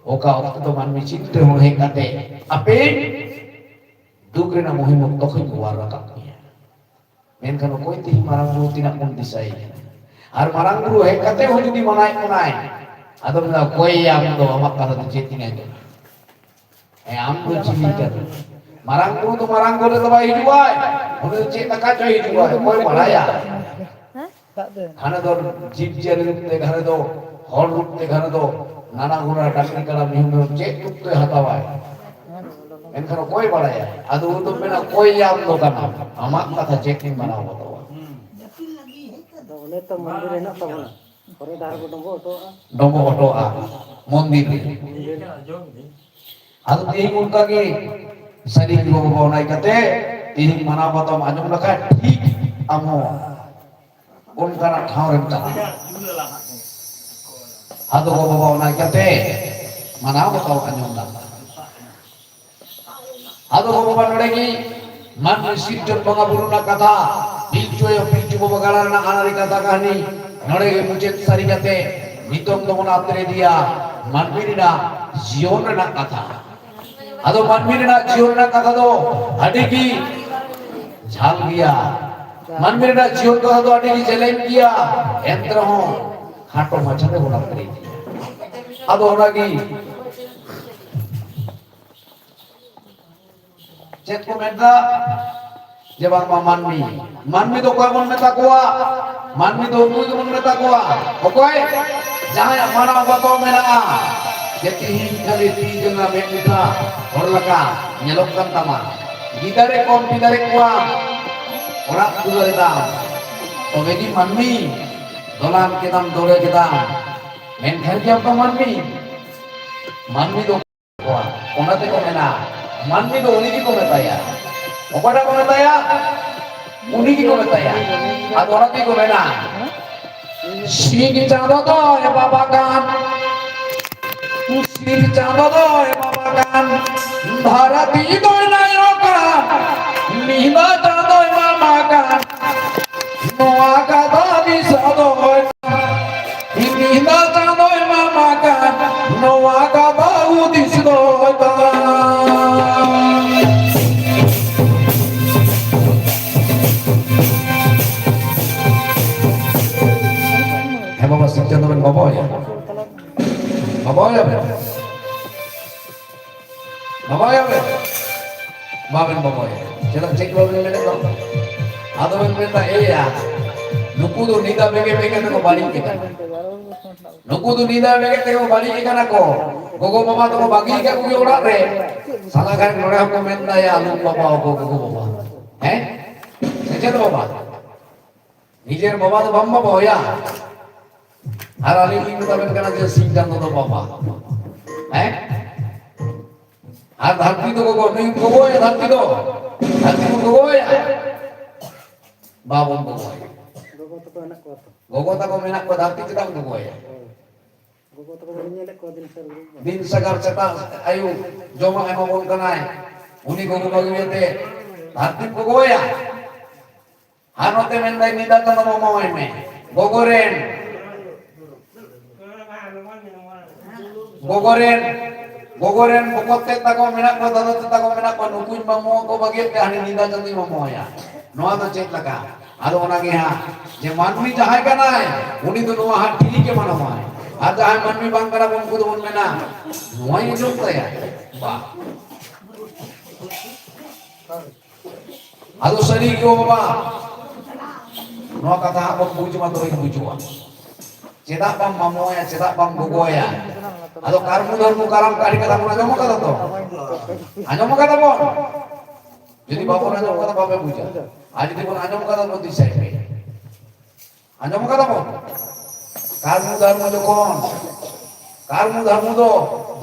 ᱚᱠᱟ ᱚᱠᱛᱚ ᱫᱚ ᱢᱟᱹᱱᱢᱤ ᱪᱤᱱᱛᱮ ᱦᱚᱸ ᱦᱮᱡ ᱠᱟᱛᱮ ᱟᱯᱮ ᱫᱩᱠ ᱨᱮᱱᱟᱜ ᱢᱩᱦᱤᱢ ᱚᱠᱛᱚ ᱠᱷᱚᱱ ᱠᱚ ᱚᱣᱟᱨ ᱨᱟᱠᱟᱵ ᱯᱮᱭᱟ᱾ ᱢᱮᱱᱠᱷᱟᱱ ᱚᱠᱚᱭ ᱛᱮᱦᱮᱧ ᱢᱟᱨᱟᱝ ᱵᱩᱨᱩ ᱛᱤᱱᱟᱹᱜ ᱵᱚᱱ ᱫᱤᱥᱟᱹᱭᱮ ᱠᱟᱱᱟ? ᱟᱨ ᱢᱟᱨᱟᱝ ᱵᱩᱨᱩ ᱦᱮᱡ ᱠᱟᱛᱮ ᱦᱚᱸ ᱡᱩᱫᱤ ᱢᱟᱱᱟᱭᱮᱫ ᱵᱚᱱᱟᱭ, ᱟᱫᱚ ᱢᱮᱱᱟ, ᱚᱠᱚᱭ ᱟᱢ ᱫᱚ, ᱟᱢᱟᱜ ᱠᱟᱛᱷᱟ ᱫᱚ ᱪᱮᱫ ᱤᱧ ᱟᱸᱡᱚᱢᱟ? ᱦᱮᱸ, ᱟᱢ ᱫᱚ ᱪᱤᱞᱤ ᱠᱟᱱᱟ? ᱢᱟᱨᱟᱝ ᱵᱩᱨᱩ ᱫᱚ ᱢᱟᱨᱟᱝ ᱵᱩᱨᱩ ᱫᱚ ᱵᱟᱭ ᱦᱤᱡᱩᱜᱼᱟᱭ, ᱩᱱᱤ ᱫᱚ ᱪᱮᱫ ᱞᱮᱠᱟ ᱪᱚᱭ ᱦᱤᱡᱩᱜᱼᱟᱭ, ᱚᱠᱚᱭ ᱵᱟᱲᱟᱭᱟ? ᱦᱮᱸ? ᱦᱟᱱᱮ ᱫᱚ ᱡᱤᱵᱽ ᱡᱤᱭᱟᱹᱞᱤ ᱨᱩᱯ ᱛᱮ, ᱦᱟᱱᱮ ᱫᱚ ᱦᱚᱲ ᱨᱩᱯ ᱛᱮ, ᱦᱟᱱᱮ ᱫᱚ ᱱᱟᱱᱟ ᱦᱩᱱᱟᱹᱨ ᱰᱟᱝᱨᱤ ᱠᱟᱰᱟ ᱢᱤᱦᱩ ᱢᱮᱨᱚᱢ ᱪᱮᱫ ᱨᱩᱯ ᱛᱮ ᱦᱟᱛᱟᱣᱟᱭ᱾ ᱢᱮᱱᱠᱷᱟᱱ ᱚᱠᱚᱭ ᱵᱟᱲᱟᱭᱟ? ᱟᱫᱚ ᱩᱱᱤ ᱫᱚ ᱢᱮᱱᱟ, "ᱚᱠᱚᱭ ᱭᱟ ᱟᱢ ᱫᱚ ᱠᱟᱱᱟᱢ? ᱟᱢᱟᱜ ᱠᱟᱛᱷᱟ ᱪᱮᱫ ᱤᱧ ᱢᱟᱱᱟᱣ ᱵᱟᱛᱟᱣᱟ?" ᱟᱫᱚ ᱚᱱᱮ ᱛᱚ ᱢᱚᱱᱫᱤᱨ ᱦᱮᱱᱟᱜ ᱛᱟᱵᱚᱱᱟ, ᱯᱚᱨᱮ ᱰᱟᱦᱟᱨ ᱠᱚ ᱰᱚᱸᱵᱚᱜ ᱦᱚᱴᱚᱣᱟᱜᱼᱟ᱾ ᱰᱚᱸᱵᱚᱜ ᱦᱚᱴᱚᱣᱟᱜᱼᱟ ᱢᱚᱱᱫᱤᱨ ᱨᱮ᱾ ᱢᱚᱱᱫᱤᱨ᱾ ᱟᱫᱚ ᱛᱮᱦᱮᱧ ᱚᱱᱠᱟ ᱜᱮ ᱥᱟᱹᱨᱤ ᱜᱮ ᱜᱚ ᱵᱟᱵᱟ, ᱚᱱᱟ ᱤᱭᱠᱟᱹᱛᱮ ᱛᱮᱦᱮᱧ ᱢᱟᱱᱟᱣ ᱵᱟᱛᱟᱣ ᱟᱸᱡᱚᱢ ᱞᱮᱠᱷᱟᱱ ᱴᱷᱤᱠ ᱟᱢ ᱦᱚᱸ ᱚᱱᱠᱟᱱᱟᱜ ᱴᱷᱟᱶ ᱨᱮᱢ ᱪᱟᱞᱟᱜᱼᱟ᱾ ᱟᱫᱚ ᱜᱚ ᱵᱟᱵᱟ, ᱚᱱᱟ ᱤᱭᱠᱟᱹᱛᱮ ᱢᱟᱱᱟᱣ ᱵᱟᱛᱟᱣ ᱟᱸᱡᱚᱢ ᱞᱮᱠᱷᱟᱱ᱾ ᱟᱫᱚ ᱜᱚ ᱵᱟᱵᱟ, ᱱᱚᱰᱮ ᱜᱮ ᱢᱟᱹᱱᱢᱤ ᱥᱤᱨᱡᱚᱱ ᱵᱚᱸᱜᱟ ᱵᱩᱨᱩ ᱨᱮᱱᱟᱜ ᱠᱟᱛᱷᱟ, ᱯᱤᱞᱪᱩ ᱟᱭᱳ ᱯᱤᱞᱪᱩ ᱵᱟᱵᱟ ᱜᱟᱲᱟ ᱨᱮᱱᱟᱜ ᱟᱹᱱᱟᱹᱨᱤ ᱠᱟᱛᱷᱟ ᱠᱟᱹᱦᱱᱤ ᱱᱚᱰᱮ ᱜᱮ ᱢᱩᱪᱟᱹᱫ ᱥᱟᱹᱨᱤ ᱠᱟᱛᱮ, ᱱᱤᱛᱚᱝ ᱫᱚᱵᱚᱱ ᱟᱛᱨᱮ ᱤᱫᱤᱭᱟ ᱢᱟᱹᱱᱢᱤ ᱨᱮᱱᱟᱜ ᱡᱤᱭᱚᱱ ᱨᱮᱱᱟᱜ ᱠᱟᱛᱷᱟ᱾ ᱟᱫᱚ ᱢᱟᱹᱱᱢᱤ ᱨᱮᱱᱟᱜ ᱡᱤᱭᱚᱱ ᱨᱮᱱᱟᱜ ᱠᱟᱛᱷᱟ ᱫᱚ ᱟᱹᱰᱤ ᱜᱮ ᱡᱷᱟᱞ ᱜᱮᱭᱟ᱾ ᱢᱟᱹᱱᱢᱤ ᱨᱮᱱᱟᱜ ᱡᱤᱭᱚᱱ ᱠᱟᱛᱷᱟ ᱫᱚ ᱟᱹᱰᱤ ᱜᱮ ᱡᱮᱞᱮᱧ ᱜᱮᱭᱟ, ᱮᱱᱛᱮ ᱨᱮᱦᱚᱸ ᱠᱷᱟᱴᱚ ᱢᱟᱪᱷᱟ ᱛᱮᱵᱚᱱ ᱟᱛᱨᱮ ᱤᱫᱤᱭᱟ᱾ ᱟᱫᱚ ᱚᱱᱟᱜᱮ ᱪᱮᱫ ᱠᱚ ᱢᱮᱱᱫᱟ? ᱡᱮ ᱵᱟᱝᱢᱟ ᱢᱟᱹᱱᱢᱤ, ᱢᱟᱹᱱᱢᱤ ᱫᱚ ᱚᱠᱚᱭ ᱵᱚᱱ ᱢᱮᱛᱟ ᱠᱚᱣᱟ? ᱢᱟᱹᱱᱢᱤ ᱫᱚ ᱩᱱᱠᱩ ᱜᱮᱵᱚᱱ ᱢᱮᱛᱟ ᱠᱚᱣᱟ᱾ ᱚᱠᱚᱭ? ᱡᱟᱦᱟᱸᱭᱟᱜ ᱢᱟᱱᱟᱣ ᱵᱟᱛᱟᱣ ᱢᱮᱱᱟᱜᱼᱟ, ᱡᱮ ᱛᱤᱦᱤᱧ ᱠᱷᱟᱹᱞᱤ ᱛᱤ ᱡᱟᱸᱜᱟ ᱢᱮᱫ ᱢᱩᱴᱷᱟ ᱦᱚᱲ ᱞᱮᱠᱟ ᱧᱮᱞᱚᱜ ᱠᱟᱱ ᱛᱟᱢᱟ, ᱜᱤᱫᱟᱹᱨᱮ ᱠᱚᱢ ᱯᱤᱫᱟᱹᱨᱮ ᱠᱚᱣᱟ, ᱚᱲᱟᱜ ᱫᱩᱣᱟᱹᱨ ᱮᱫᱟᱢ, ᱛᱚᱵᱮ ᱜᱮ ᱢᱟᱹᱱᱢᱤ, ᱫᱚᱞᱟᱱ ᱠᱮᱫᱟᱢ, ᱫᱚᱲᱮ ᱠᱮᱫᱟᱢ, ᱢᱮᱱᱠᱷᱟᱱ ᱠᱤ ᱟᱢ ᱫᱚ ᱢᱟᱹᱱᱢᱤ? ᱢᱟᱹᱱᱢᱤ ᱫᱚ ᱠᱚᱣᱟ᱾ ᱚᱱᱟ ᱛᱮᱠᱚ ᱢᱮᱱᱟ, ᱢᱟᱹᱱᱢᱤ ᱫᱚ ᱩᱱᱤ ᱜᱮᱠᱚ ᱢᱮᱛᱟᱭᱟ᱾ ᱚᱠᱚᱭᱴᱟᱜ ᱠᱚ ᱢᱮᱛᱟᱭᱟ? ᱩᱱᱤ ᱜᱮᱠᱚ ᱢᱮᱛᱟᱭᱟ᱾ ᱟᱫᱚ ᱚᱱᱟ ᱛᱮᱜᱮ ᱠᱚ ᱢᱮᱱᱟ, ᱥᱤᱧ ᱪᱟᱸᱫᱚ ᱫᱚᱭ ᱵᱟᱵᱟ ᱠᱟᱱ, ᱥᱤᱧ ᱪᱟᱸᱫᱚ ᱫᱚᱭ ᱵᱟᱵᱟ ᱠᱟᱱ, ᱫᱷᱟᱹᱨᱛᱤ ᱫᱚᱭ ᱱᱟᱭᱚ ᱠᱟᱱ, ᱧᱤᱫᱟᱹ ᱪᱟᱸᱫᱚᱭ ᱢᱟᱢᱟ ᱠᱟᱱ᱾ ᱱᱚᱣᱟ ᱠᱟᱛᱷᱟ ᱫᱤᱥᱟᱹ ᱫᱚᱦᱚᱭ ᱢᱮ᱾ ᱧᱤᱫᱟᱹ ᱪᱟᱸᱫᱚᱭ ᱢᱟᱢᱟ ᱠᱟᱱ, ᱱᱚᱣᱟ ᱠᱟᱛᱷᱟ ᱦᱩᱫᱤᱥ ᱫᱚᱦᱚᱭ ᱛᱟᱢ᱾ ᱦᱮᱸ ᱵᱟᱵᱟ, ᱥᱤᱧ ᱪᱟᱸᱫᱚ ᱵᱮᱱ ᱵᱟᱵᱟᱭᱟ᱾ ᱵᱟᱵᱟᱭᱟ ᱵᱮᱱ᱾ ᱵᱟᱵᱟᱭᱟ ᱵᱮᱱ᱾ ᱵᱟᱵᱮᱱ ᱵᱟᱵᱟᱭᱟ᱾ ᱪᱮᱫᱟᱜ ᱪᱮᱫ ᱵᱟᱵᱮᱱ ᱢᱮᱱᱮᱫ ᱫᱚ? ᱟᱫᱚ ᱵᱮᱱ ᱢᱮᱱᱫᱟ, ᱮᱭᱟ, ᱱᱩᱠᱩ ᱫᱚ ᱧᱤᱫᱟᱹ ᱵᱮᱸᱜᱮᱫ ᱵᱮᱸᱜᱮᱫ ᱛᱮᱠᱚ ᱵᱟᱹᱲᱤᱡ ᱟᱠᱟᱱᱟ᱾ ᱱᱩᱠᱩ ᱫᱚ ᱧᱤᱫᱟᱹ ᱵᱮᱸᱜᱮᱫ ᱛᱮᱠᱚ ᱵᱟᱹᱲᱤᱡ ᱟᱠᱟᱱᱟ ᱠᱚ᱾ ᱜᱚᱜᱚ ᱵᱟᱵᱟ ᱫᱚᱠᱚ ᱵᱟᱹᱜᱤ ᱟᱠᱟᱫ ᱠᱚᱜᱮ ᱚᱲᱟᱜ ᱨᱮ᱾ ᱥᱟᱞᱟ ᱜᱷᱟᱴ ᱱᱚᱰᱮ ᱦᱚᱸᱠᱚ ᱢᱮᱱ ᱫᱟ, "ᱭᱟ ᱟᱞᱚᱢ ᱵᱟᱵᱟ ᱟᱠᱚ ᱜᱚᱜᱚ ᱵᱟᱵᱟ᱾" ᱦᱮᱸ? ᱥᱮ ᱪᱮᱫ ᱵᱟᱵᱟ? ᱱᱤᱡᱮᱨ ᱵᱟᱵᱟ ᱫᱚ ᱵᱟᱢ ᱵᱟᱵᱟᱭᱟ᱾ ᱟᱨ ᱟᱹᱞᱤᱧ ᱞᱤᱧ ᱢᱮᱛᱟᱵᱮᱱ ᱠᱟᱱᱟ ᱡᱮ ᱥᱤᱧ ᱪᱟᱸᱫᱚ ᱫᱚ ᱵᱟᱵᱟ᱾ ᱦᱮᱸ? ᱟᱨ ᱫᱷᱟᱹᱨᱛᱤ ᱫᱚ ᱜᱚᱜᱚ, ᱱᱩᱭ ᱜᱚᱜᱚᱭᱟ ᱫᱷᱟᱹᱨᱛᱤ ᱫᱚ᱾ ᱫᱷᱟᱹᱨᱛᱤ ᱵᱚᱱ ᱜᱚᱜᱚᱭᱟ᱾ ᱵᱟᱵᱚᱱ ᱜᱚᱜᱚᱭᱟ᱾ ᱜᱚᱜᱚ ᱛᱟᱠᱚ ᱦᱮᱱᱟᱜ ᱠᱚᱣᱟ ᱛᱚ᱾ ᱜᱚᱜᱚ ᱛᱟᱠᱚ ᱢᱮᱱᱟᱜ ᱠᱚᱣᱟ, ᱫᱷᱟᱹᱨᱛᱤ ᱪᱮᱫᱟᱜ ᱮᱢ ᱜᱚᱜᱚᱭᱟ? ᱦᱳᱭ᱾ ᱜᱚᱜᱚ ᱛᱟᱠᱚ ᱵᱚᱱ ᱧᱮᱞᱮᱫ ᱠᱚᱣᱟ ᱫᱤᱱ ᱥᱟᱞ ᱨᱮ᱾ ᱫᱤᱱ ᱥᱟᱜᱟᱲ ᱥᱮᱛᱟᱜ ᱟᱭᱩ ᱡᱚᱢᱟᱜ ᱮᱢᱟᱵᱚᱱ ᱠᱟᱱᱟᱭ, ᱩᱱᱤ ᱜᱚᱜᱚ ᱵᱟᱹᱜᱤ ᱠᱟᱛᱮ ᱫᱷᱟᱹᱨᱛᱤᱢ ᱜᱚᱜᱚᱭᱟ? ᱟᱨ ᱱᱚᱛᱮ ᱢᱮᱱᱫᱟᱭ, "ᱧᱤᱫᱟ ᱪᱟᱸᱫᱚ ᱢᱟᱢᱟᱣᱟᱭ ᱢᱮ᱾" ᱜᱚᱜᱚ ᱨᱮᱱ, ᱜᱚᱜᱚ ᱨᱮᱱ, ᱜᱚᱜᱚ ᱨᱮᱱ ᱵᱚᱠᱚᱛ ᱛᱮᱫ ᱛᱟᱠᱚ ᱢᱮᱱᱟᱜ ᱠᱚᱣᱟ, ᱫᱟᱫᱟ ᱛᱮᱫ ᱛᱟᱠᱚ ᱢᱮᱱᱟᱜ ᱠᱚᱣᱟ, ᱱᱩᱠᱩᱧ ᱢᱟᱢᱚ ᱠᱚ ᱵᱟᱹᱜᱤᱭᱮᱫ ᱛᱮ ᱦᱟᱹᱱᱤ ᱧᱤᱫᱟ ᱪᱟᱸᱫᱚᱧ ᱢᱟᱢᱚᱭᱟ᱾ ᱱᱚᱣᱟ ᱫᱚ ᱪᱮᱫ ᱞᱮᱠᱟ? ᱟᱫᱚ ᱚᱱᱟᱜᱮ ᱦᱟᱸᱜ ᱡᱮ ᱢᱟᱹᱱᱢᱤ ᱡᱟᱦᱟᱸᱭ ᱠᱟᱱᱟᱭ, ᱩᱱᱤ ᱫᱚ ᱱᱚᱣᱟ ᱦᱟᱸᱜ ᱴᱷᱤᱠ ᱜᱮ ᱢᱟᱱᱟᱣᱟᱭ᱾ ᱟᱨ ᱡᱟᱦᱟᱸᱭ ᱢᱟᱹᱱᱢᱤ ᱵᱟᱝ ᱠᱟᱱᱟ ᱵᱚᱱ, ᱩᱱᱠᱩ ᱫᱚᱵᱚᱱ ᱢᱮᱱᱟ, "ᱱᱚᱣᱟᱧ ᱟᱸᱡᱚᱢ ᱛᱟᱭᱟ, ᱵᱟ, ᱟᱫᱚ ᱥᱟᱹᱨᱤ ᱜᱮ ᱵᱟᱵᱟ, ᱱᱚᱣᱟ ᱠᱟᱛᱷᱟ ᱦᱟᱸᱜ ᱵᱚᱱ ᱵᱩᱡᱽ ᱢᱟ ᱛᱚᱵᱮ ᱵᱩᱡᱩᱜᱼᱟ᱾ ᱪᱮᱫᱟᱜ ᱵᱟᱢ ᱢᱟᱢᱚᱭᱟ, ᱪᱮᱫᱟᱜ ᱵᱟᱢ ᱜᱚᱜᱚᱭᱟ?" ᱟᱫᱚ ᱠᱟᱨᱢᱩ ᱫᱷᱚᱨᱢᱩ ᱠᱟᱨᱟᱢ ᱠᱟᱹᱦᱱᱤ ᱠᱟᱛᱷᱟ ᱵᱚᱱ ᱟᱸᱡᱚᱢ ᱟᱠᱟᱫᱟ ᱛᱚ? ᱟᱸᱡᱚᱢ ᱟᱠᱟᱫᱟ ᱵᱚᱱ? ᱡᱩᱫᱤ ᱵᱟᱵᱚᱱ ᱟᱸᱡᱚᱢ ᱟᱠᱟᱫᱟ, ᱵᱟᱯᱮ ᱵᱩᱡᱟ᱾ ᱟᱨ ᱡᱩᱫᱤ ᱵᱚᱱ ᱟᱸᱡᱚᱢ ᱟᱠᱟᱫᱟ, ᱵᱚᱱ ᱫᱤᱥᱟᱹᱭ ᱯᱮ᱾ ᱟᱸᱡᱚᱢ ᱟᱠᱟᱫᱟ ᱵᱚᱱ? ᱠᱟᱨᱢᱩ ᱫᱷᱟᱨᱢᱩ ᱡᱚᱠᱷᱚᱱ, ᱠᱟᱨᱢᱩ ᱫᱷᱟᱨᱢᱩ ᱫᱚ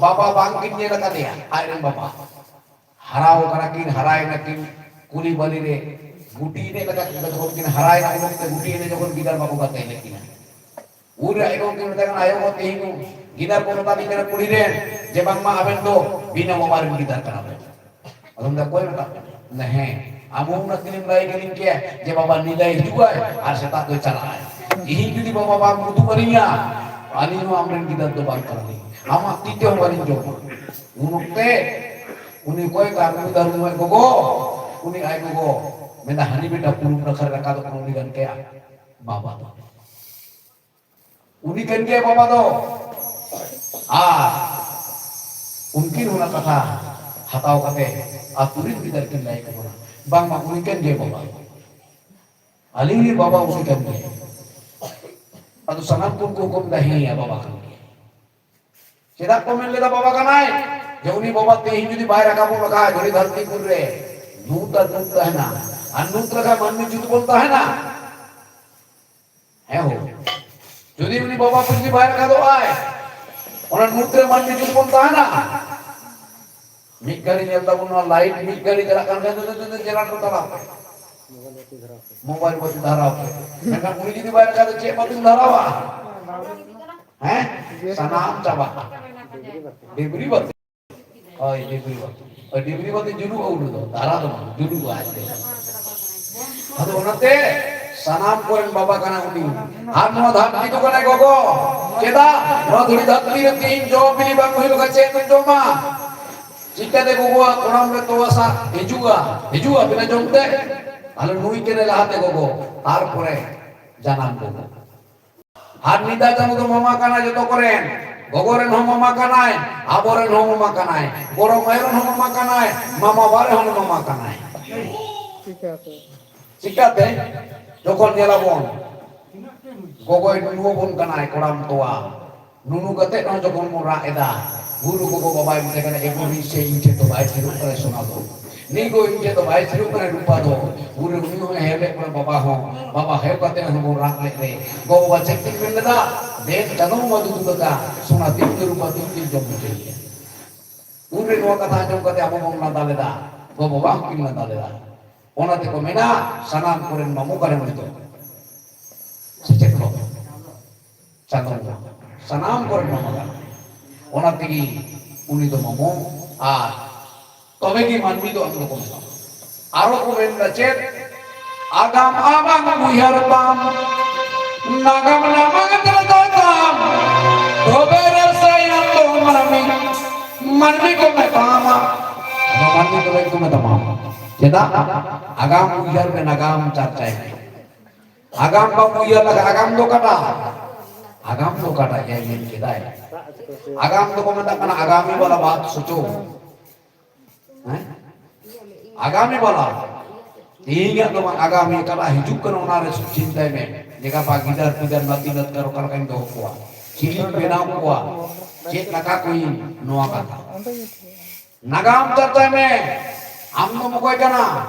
ᱵᱟᱵᱟ ᱵᱟᱝ ᱠᱤᱱ ᱧᱮᱞ ᱟᱠᱟᱫᱮᱭᱟ, ᱟᱡᱨᱮᱱ ᱵᱟᱵᱟ᱾ ᱦᱟᱨᱟᱣ ᱠᱟᱱᱟ ᱠᱤᱱ, ᱦᱟᱨᱟᱭᱮᱱᱟ ᱠᱤᱱ, ᱠᱩᱞᱦᱤ ᱵᱟᱹᱞᱤ ᱨᱮ ᱜᱩᱴᱤ ᱮᱱᱮᱡ ᱞᱮᱠᱟ ᱡᱚᱠᱷᱚᱱ ᱠᱤᱱ ᱦᱟᱨᱟᱭᱮᱱᱟ, ᱩᱱ ᱚᱠᱛᱮ ᱜᱩᱴᱤ ᱮᱱᱮᱡ ᱡᱚᱠᱷᱚᱱ ᱜᱤᱫᱟᱹᱨ ᱵᱟᱠᱚ ᱜᱟᱛᱮ ᱞᱮᱫ ᱠᱤᱱᱟ᱾ ᱩᱱᱨᱮ ᱟᱡ ᱜᱚ ᱠᱤᱱ ᱢᱮᱛᱟᱭ ᱠᱟᱱᱟ, "ᱟᱭᱳ ᱜᱚ, ᱛᱮᱦᱮᱧ ᱜᱤᱫᱟᱹᱨ ᱠᱚ ᱢᱮᱛᱟ ᱞᱤᱧ ᱠᱟᱱᱟ ᱠᱩᱞᱦᱤ ᱨᱮᱱ ᱡᱮ ᱵᱟᱝᱢᱟ ᱟᱵᱮᱱ ᱫᱚ ᱵᱤᱱᱟᱹ ᱵᱟᱵᱟ ᱨᱮᱱ ᱜᱤᱫᱟᱹᱨ ᱠᱟᱱᱟ ᱵᱮᱱ᱾" ᱟᱫᱚ ᱢᱮᱱᱫᱟ, "ᱚᱠᱚᱭ ᱢᱮᱛᱟᱜ ᱵᱮᱱᱟ?" ᱢᱮᱱᱫᱟ, "ᱦᱮᱸ, ᱟᱢ ᱦᱚᱸ ᱩᱱᱟᱹᱜ ᱫᱤᱱᱮᱢ ᱞᱟᱹᱭ ᱠᱟᱹᱫᱤᱧ ᱠᱮᱭᱟ ᱡᱮ ᱵᱟᱵᱟ ᱱᱤᱫᱟᱹᱭ ᱦᱤᱡᱩᱜᱼᱟᱭ ᱟᱨ ᱥᱮᱛᱟᱜ ᱫᱚᱭ ᱪᱟᱞᱟᱜᱼᱟᱭ᱾ ᱛᱤᱦᱤᱧ ᱡᱩᱫᱤ ᱵᱟᱵᱟ ᱵᱟᱢ ᱩᱫᱩᱜ ᱟᱹᱞᱤᱧᱟ, ᱟᱹᱞᱤᱧ ᱦᱚᱸ ᱟᱢᱨᱮᱱ ᱜᱤᱫᱟᱹᱨ ᱫᱚ ᱵᱟᱝ ᱠᱟᱱᱟᱞᱤᱧ, ᱟᱢᱟᱜ ᱛᱤ ᱛᱮᱦᱚᱸ ᱵᱟᱹᱞᱤᱧ ᱡᱚᱢᱟ᱾" ᱩᱱ ᱚᱠᱛᱮ ᱩᱱᱤ ᱚᱠᱚᱭ ᱠᱟᱹᱨᱢᱩ ᱫᱟᱨᱢᱩ ᱟᱡ ᱜᱚᱜᱚ, ᱩᱱᱤ ᱟᱡ ᱜᱚᱜᱚ ᱢᱮᱱᱫᱟ, "ᱦᱟᱹᱱᱤ ᱵᱮᱴᱟ ᱯᱩᱨᱩᱵ ᱱᱟᱠᱷᱟ ᱨᱮ ᱨᱟᱠᱟᱵ ᱫᱚ ᱩᱱᱤ ᱠᱟᱱ ᱜᱮᱭᱟ ᱵᱟᱵᱟ ᱫᱚ᱾ ᱩᱱᱤ ᱠᱟᱱ ᱜᱮᱭᱟ ᱵᱟᱵᱟ ᱫᱚ᱾" ᱟᱨ ᱩᱱᱠᱤᱱ ᱚᱱᱟ ᱠᱟᱛᱷᱟ ᱦᱟᱛᱟᱣ ᱠᱟᱛᱮ ᱟᱹᱛᱩ ᱨᱮᱱ ᱜᱤᱫᱟᱹᱨ ᱠᱤᱱ ᱞᱟᱹᱭ ᱟᱠᱚ ᱠᱟᱱᱟ, ᱵᱟᱝᱢᱟ ᱩᱱᱤ ᱠᱟᱱ ᱜᱮᱭᱟ ᱵᱟᱵᱟ ᱫᱚ᱾ ᱟᱹᱞᱤᱧ ᱨᱮᱱ ᱵᱟᱵᱟ ᱩᱱᱤ ᱠᱟᱱ ᱜᱮᱭᱟᱭ᱾ ᱟᱫᱚ ᱥᱟᱱᱟᱢ ᱠᱚ ᱠᱚ ᱢᱮᱱᱫᱟ, ᱦᱮᱸᱭᱟ, ᱵᱟᱵᱟ ᱠᱟᱱ ᱜᱮᱭᱟᱭ᱾ ᱪᱮᱫᱟᱜ ᱠᱚ ᱢᱮᱱ ᱞᱮᱫᱟ ᱵᱟᱵᱟ ᱠᱟᱱᱟᱭ? ᱡᱮ ᱩᱱᱤ ᱵᱟᱵᱟ ᱛᱮᱦᱮᱧ ᱡᱩᱫᱤ ᱵᱟᱭ ᱨᱟᱠᱟᱵᱚᱜ ᱞᱮᱠᱷᱟᱱ ᱫᱷᱩᱲᱤ ᱫᱷᱟᱹᱨᱛᱤ ᱯᱩᱨ ᱨᱮ ᱧᱩᱛ ᱟᱨ ᱧᱩᱛ ᱛᱟᱦᱮᱱᱟ, ᱟᱨ ᱧᱩᱛ ᱞᱮᱠᱷᱟᱱ ᱢᱟᱹᱱᱢᱤ ᱧᱩᱛ ᱵᱚᱱ ᱛᱟᱦᱮᱱᱟ᱾ ᱦᱮᱸ ᱦᱳ, ᱡᱩᱫᱤ ᱩᱱᱤ ᱵᱟᱵᱟ ᱡᱩᱫᱤ ᱵᱟᱭ ᱨᱟᱠᱟᱵᱚᱜ ᱟᱭ, ᱚᱱᱟ ᱧᱩᱛ ᱨᱮ ᱢᱟᱹᱱᱢᱤ ᱧᱩᱛ ᱵᱚᱱ ᱛᱟᱦᱮᱱᱟ᱾ ᱢᱤᱫ ᱜᱷᱟᱹᱲᱤ ᱧᱮᱞ ᱛᱟᱵᱚᱱ, ᱱᱚᱣᱟ ᱞᱟᱭᱤᱴ ᱢᱤᱫ ᱜᱷᱟᱹᱲᱤ ᱪᱟᱞᱟᱜ ᱠᱟᱱ ᱠᱷᱟᱱ ᱫᱚ ᱡᱮᱱᱟᱨᱮᱴᱚᱨ ᱛᱟᱞᱟ ᱯᱮ, ᱢᱳᱵᱟᱭᱤᱞ ᱵᱟᱹᱛᱤ ᱫᱷᱟᱨᱟᱣ ᱯᱮ᱾ ᱢᱮᱱᱠᱷᱟᱱ ᱩᱱᱤ ᱡᱩᱫᱤ ᱵᱟᱭ ᱨᱟᱠᱟᱵ, ᱪᱮᱫ ᱵᱟᱹᱛᱤᱢ ᱫᱷᱟᱨᱟᱣᱟ? ᱦᱮᱸ, ᱥᱟᱱᱟᱢ ᱪᱟᱵᱟᱜᱼᱟ᱾ ᱰᱤᱵᱨᱤ ᱵᱟᱹᱛᱤ᱾ ᱦᱳᱭ, ᱰᱤᱵᱨᱤ ᱵᱟᱹᱛᱤ᱾ ᱦᱳᱭ, ᱰᱤᱵᱨᱤ ᱵᱟᱹᱛᱤ ᱡᱩᱞᱩᱜᱼᱟ, ᱩᱱ ᱫᱚ ᱫᱷᱟᱨᱟ ᱫᱚ ᱵᱟᱝ, ᱡᱩᱞᱩᱜᱼᱟ ᱟᱡ ᱛᱮ᱾ ᱟᱫᱚ ᱚᱱᱟᱛᱮ ᱥᱟᱱᱟᱢ ᱠᱚᱨᱮᱱ ᱵᱟᱵᱟ ᱠᱟᱱᱟ ᱩᱱᱤ᱾ ᱟᱨ ᱱᱚᱣᱟ ᱫᱷᱟᱹᱨᱛᱤ ᱫᱚ ᱠᱟᱱᱟᱭ ᱜᱚᱜᱚ᱾ ᱪᱮᱫᱟᱜ? ᱱᱚᱣᱟ ᱫᱷᱩᱲᱤ ᱫᱷᱟᱹᱨᱛᱤ ᱨᱮ ᱛᱤᱦᱤᱧ ᱡᱚ ᱵᱤᱞᱤ ᱵᱟᱝ ᱦᱩᱭ ᱞᱮᱠᱷᱟᱱ ᱪᱮᱫ ᱵᱚᱱ ᱡᱚᱢᱟ? ᱪᱤᱠᱟᱹᱛᱮ ᱜᱚᱜᱚᱣᱟᱜ ᱠᱚᱲᱟᱢ ᱨᱮ ᱛᱚᱣᱟ ᱥᱟᱜ ᱦᱤᱡᱩᱜᱼᱟ? ᱦᱤᱡᱩᱜᱼᱟ ᱵᱤᱱᱟ ᱡᱚᱢ ᱛᱮ? ᱟᱞᱮ ᱱᱩᱭ ᱠᱟᱱᱟᱭ ᱞᱟᱦᱟᱛᱮ ᱜᱚᱜᱚ, ᱛᱟᱨᱯᱚᱨᱮ ᱡᱟᱱᱟᱢ ᱜᱚᱜᱚ᱾ ᱟᱨ ᱱᱤᱫᱟ ᱪᱟᱸᱫᱚ ᱫᱚ ᱢᱟᱢᱟ ᱠᱟᱱᱟᱭ ᱡᱚᱛᱚ ᱠᱚᱨᱮᱱ᱾ ᱜᱚᱜᱚ ᱨᱮᱱ ᱦᱚᱸ ᱢᱟᱢᱟ ᱠᱟᱱᱟᱭ, ᱟᱵᱚ ᱨᱮᱱ ᱦᱚᱸ ᱢᱟᱢᱟ ᱠᱟᱱᱟᱭ, ᱜᱚᱲᱚᱢ ᱟᱭᱳ ᱨᱮᱱ ᱦᱚᱸ ᱢᱟᱢᱟ ᱠᱟᱱᱟᱭ, ᱢᱟᱢᱟ ᱵᱟ ᱨᱮᱱ ᱦᱚᱸ ᱢᱟᱢᱟ ᱠᱟᱱᱟᱭ᱾ ᱪᱤᱠᱟᱹᱛᱮ? ᱪᱤᱠᱟᱹᱛᱮ? ᱡᱚᱠᱷᱚᱱ ᱧᱮᱞᱟᱵᱚᱱ, ᱜᱚᱜᱚᱭ ᱱᱩᱱᱩ ᱟᱵᱚᱱ ᱠᱟᱱᱟᱭ ᱠᱚᱲᱟᱢ ᱛᱚᱣᱟ, ᱱᱩᱱᱩ ᱠᱟᱛᱮ ᱦᱚᱸ ᱡᱚᱠᱷᱚᱱ ᱵᱚᱱ ᱨᱟᱜ ᱮᱫᱟ, ᱜᱩᱨᱩ ᱜᱚᱜᱚ ᱵᱟᱵᱟᱭ ᱢᱮᱛᱟᱭ ᱠᱟᱱᱟ, "ᱮ ᱜᱩᱨᱩ, ᱥᱮ ᱤᱧ ᱴᱷᱮᱱ ᱫᱚ ᱵᱟᱭ ᱛᱷᱤᱨᱚᱜ ᱠᱟᱱᱟ ᱥᱳᱱᱟ ᱫᱚ, ᱱᱤ ᱜᱚ ᱤᱧ ᱴᱷᱮᱱ ᱫᱚ ᱵᱟᱭ ᱛᱷᱤᱨᱚᱜ ᱠᱟᱱᱟ ᱨᱩᱯᱟ ᱫᱚ", ᱩᱱᱨᱮ ᱩᱱᱤ ᱦᱚᱸ ᱦᱮᱢᱮᱫ ᱠᱟᱱᱟ, ᱵᱟᱵᱟ ᱦᱚᱸ, ᱵᱟᱵᱟ ᱦᱮᱣ ᱠᱟᱛᱮ ᱦᱚᱸ ᱵᱚᱱ ᱨᱟᱜ ᱞᱮᱫ ᱨᱮ, ᱜᱚ ᱵᱟᱵᱟ ᱪᱮᱫ ᱠᱤᱱ ᱢᱮᱱ ᱞᱮᱫᱟ? "ᱫᱮᱱ ᱪᱟᱸᱫᱚ ᱵᱚᱸᱜᱟ ᱫᱩᱫᱩ ᱫᱟᱠᱟ, ᱥᱳᱱᱟ ᱛᱤᱱ ᱜᱮ ᱨᱩᱯᱟ ᱛᱤᱱ ᱜᱮ ᱡᱚᱢ ᱦᱚᱪᱚᱭᱮᱭᱟ᱾" ᱩᱱᱨᱮ ᱱᱚᱣᱟ ᱠᱟᱛᱷᱟ ᱟᱸᱡᱚᱢ ᱠᱟᱛᱮ ᱟᱵᱚ ᱵᱚᱱ ᱞᱟᱸᱫᱟ ᱞᱮᱫᱟ, ᱜᱚ ᱵᱟᱵᱟ ᱦᱚᱸᱠᱤᱱ ᱞᱟᱸᱫᱟ ᱞᱮᱫᱟ᱾ ᱚᱱᱟ ᱛᱮᱠᱚ ᱢᱮᱱᱟ, ᱥᱟᱱᱟᱢ ᱠᱚᱨᱮᱱ ᱢᱟᱢᱚ ᱠᱟᱱᱟ ᱩᱱᱤ ᱫᱚ᱾ ᱥᱮ ᱪᱮᱫ ᱠᱚ? ᱪᱟᱸᱫᱚ ᱵᱚᱸᱜᱟ᱾ ᱥᱟᱱᱟᱢ ᱠᱚᱨᱮᱱ ᱢᱟᱢᱚ ᱠᱟᱱᱟ᱾ ᱚᱱᱟ ᱛᱮᱜᱮ ᱩᱱᱤ ᱫᱚ ᱢᱟᱢᱚ, ᱟᱨ ᱛᱚᱵᱮ ᱜᱮ ᱢᱟᱹᱱᱢᱤ ᱫᱚ ᱟᱢ ᱫᱚᱠᱚ ᱢᱮᱛᱟᱢᱟ᱾ ᱟᱨᱚ ᱠᱚ ᱢᱮᱱ ᱮᱫᱟ ᱪᱮᱫ? "ᱟᱜᱟᱢ ᱟᱢᱟᱝ ᱩᱭᱦᱟᱹᱨ ᱛᱟᱢ, ᱱᱟᱜᱟᱢ ᱱᱟᱢᱟᱝ ᱛᱮ ᱫᱚ ᱛᱟᱢ, ᱛᱚᱵᱮ ᱨᱮ ᱥᱮ ᱟᱢ ᱫᱚ ᱢᱟᱹᱱᱢᱤ, ᱢᱟᱹᱱᱢᱤ ᱠᱚ ᱢᱮᱛᱟᱢᱟ᱾" ᱟᱫᱚ ᱢᱟᱹᱱᱢᱤ ᱫᱚ ᱵᱟᱝ ᱠᱚ ᱢᱮᱛᱟᱢᱟ᱾ ᱪᱮᱫᱟᱜ? ᱟᱜᱟᱢ ᱩᱭᱦᱟᱹᱨ ᱢᱮ, ᱱᱟᱜᱟᱢ ᱪᱟᱨᱪᱟᱭ ᱢᱮ᱾ ᱟᱜᱟᱢ ᱵᱟᱢ ᱩᱭᱦᱟᱹᱨ ᱞᱮᱠᱷᱟᱱ ᱟᱜᱟᱢ ᱫᱚ ᱚᱠᱟᱴᱟᱜ? ᱟᱜᱟᱢ ᱫᱚ ᱚᱠᱟᱴᱟᱜ? ᱡᱟᱭ ᱢᱮᱱ ᱠᱮᱫᱟᱭ᱾ ᱟᱜᱟᱢ ᱫᱚᱠᱚ ᱢᱮᱛᱟᱜ ᱠᱟᱱᱟ ᱟᱜᱟᱢᱤ ᱵᱟᱞᱟ ᱵᱟᱫ ᱥᱩᱪᱚ᱾ ᱦᱮᱸ? ᱟᱜᱟᱢᱤ ᱵᱟᱞᱟ᱾ ᱛᱮᱦᱮᱧᱟᱜ ᱫᱚ ᱵᱟᱝ, ᱟᱜᱟᱢᱤ ᱚᱠᱟᱴᱟᱜ ᱦᱤᱡᱩᱜ ᱠᱟᱱᱟ, ᱚᱱᱟ ᱨᱮ ᱪᱤᱱᱛᱟᱹᱭ ᱢᱮ᱾ ᱡᱮ ᱜᱟᱯᱟ ᱜᱤᱫᱟᱹᱨ ᱯᱤᱫᱟᱹᱨ ᱱᱟᱹᱛᱤ ᱱᱟᱹᱛᱠᱟᱹᱨ ᱚᱠᱟ ᱞᱮᱠᱟᱧ ᱫᱚᱦᱚ ᱠᱚᱣᱟ, ᱪᱤᱞᱤᱧ ᱵᱮᱱᱟᱣ ᱠᱚᱣᱟ, ᱪᱮᱫ ᱞᱮᱠᱟ ᱠᱚᱧ, ᱱᱚᱣᱟ ᱠᱟᱛᱷᱟ᱾ ᱱᱟᱜᱟᱢ ᱪᱟᱨᱪᱟᱭ ᱢᱮ᱾ ᱟᱢ ᱫᱚᱢ ᱚᱠᱚᱭ ᱠᱟᱱᱟ?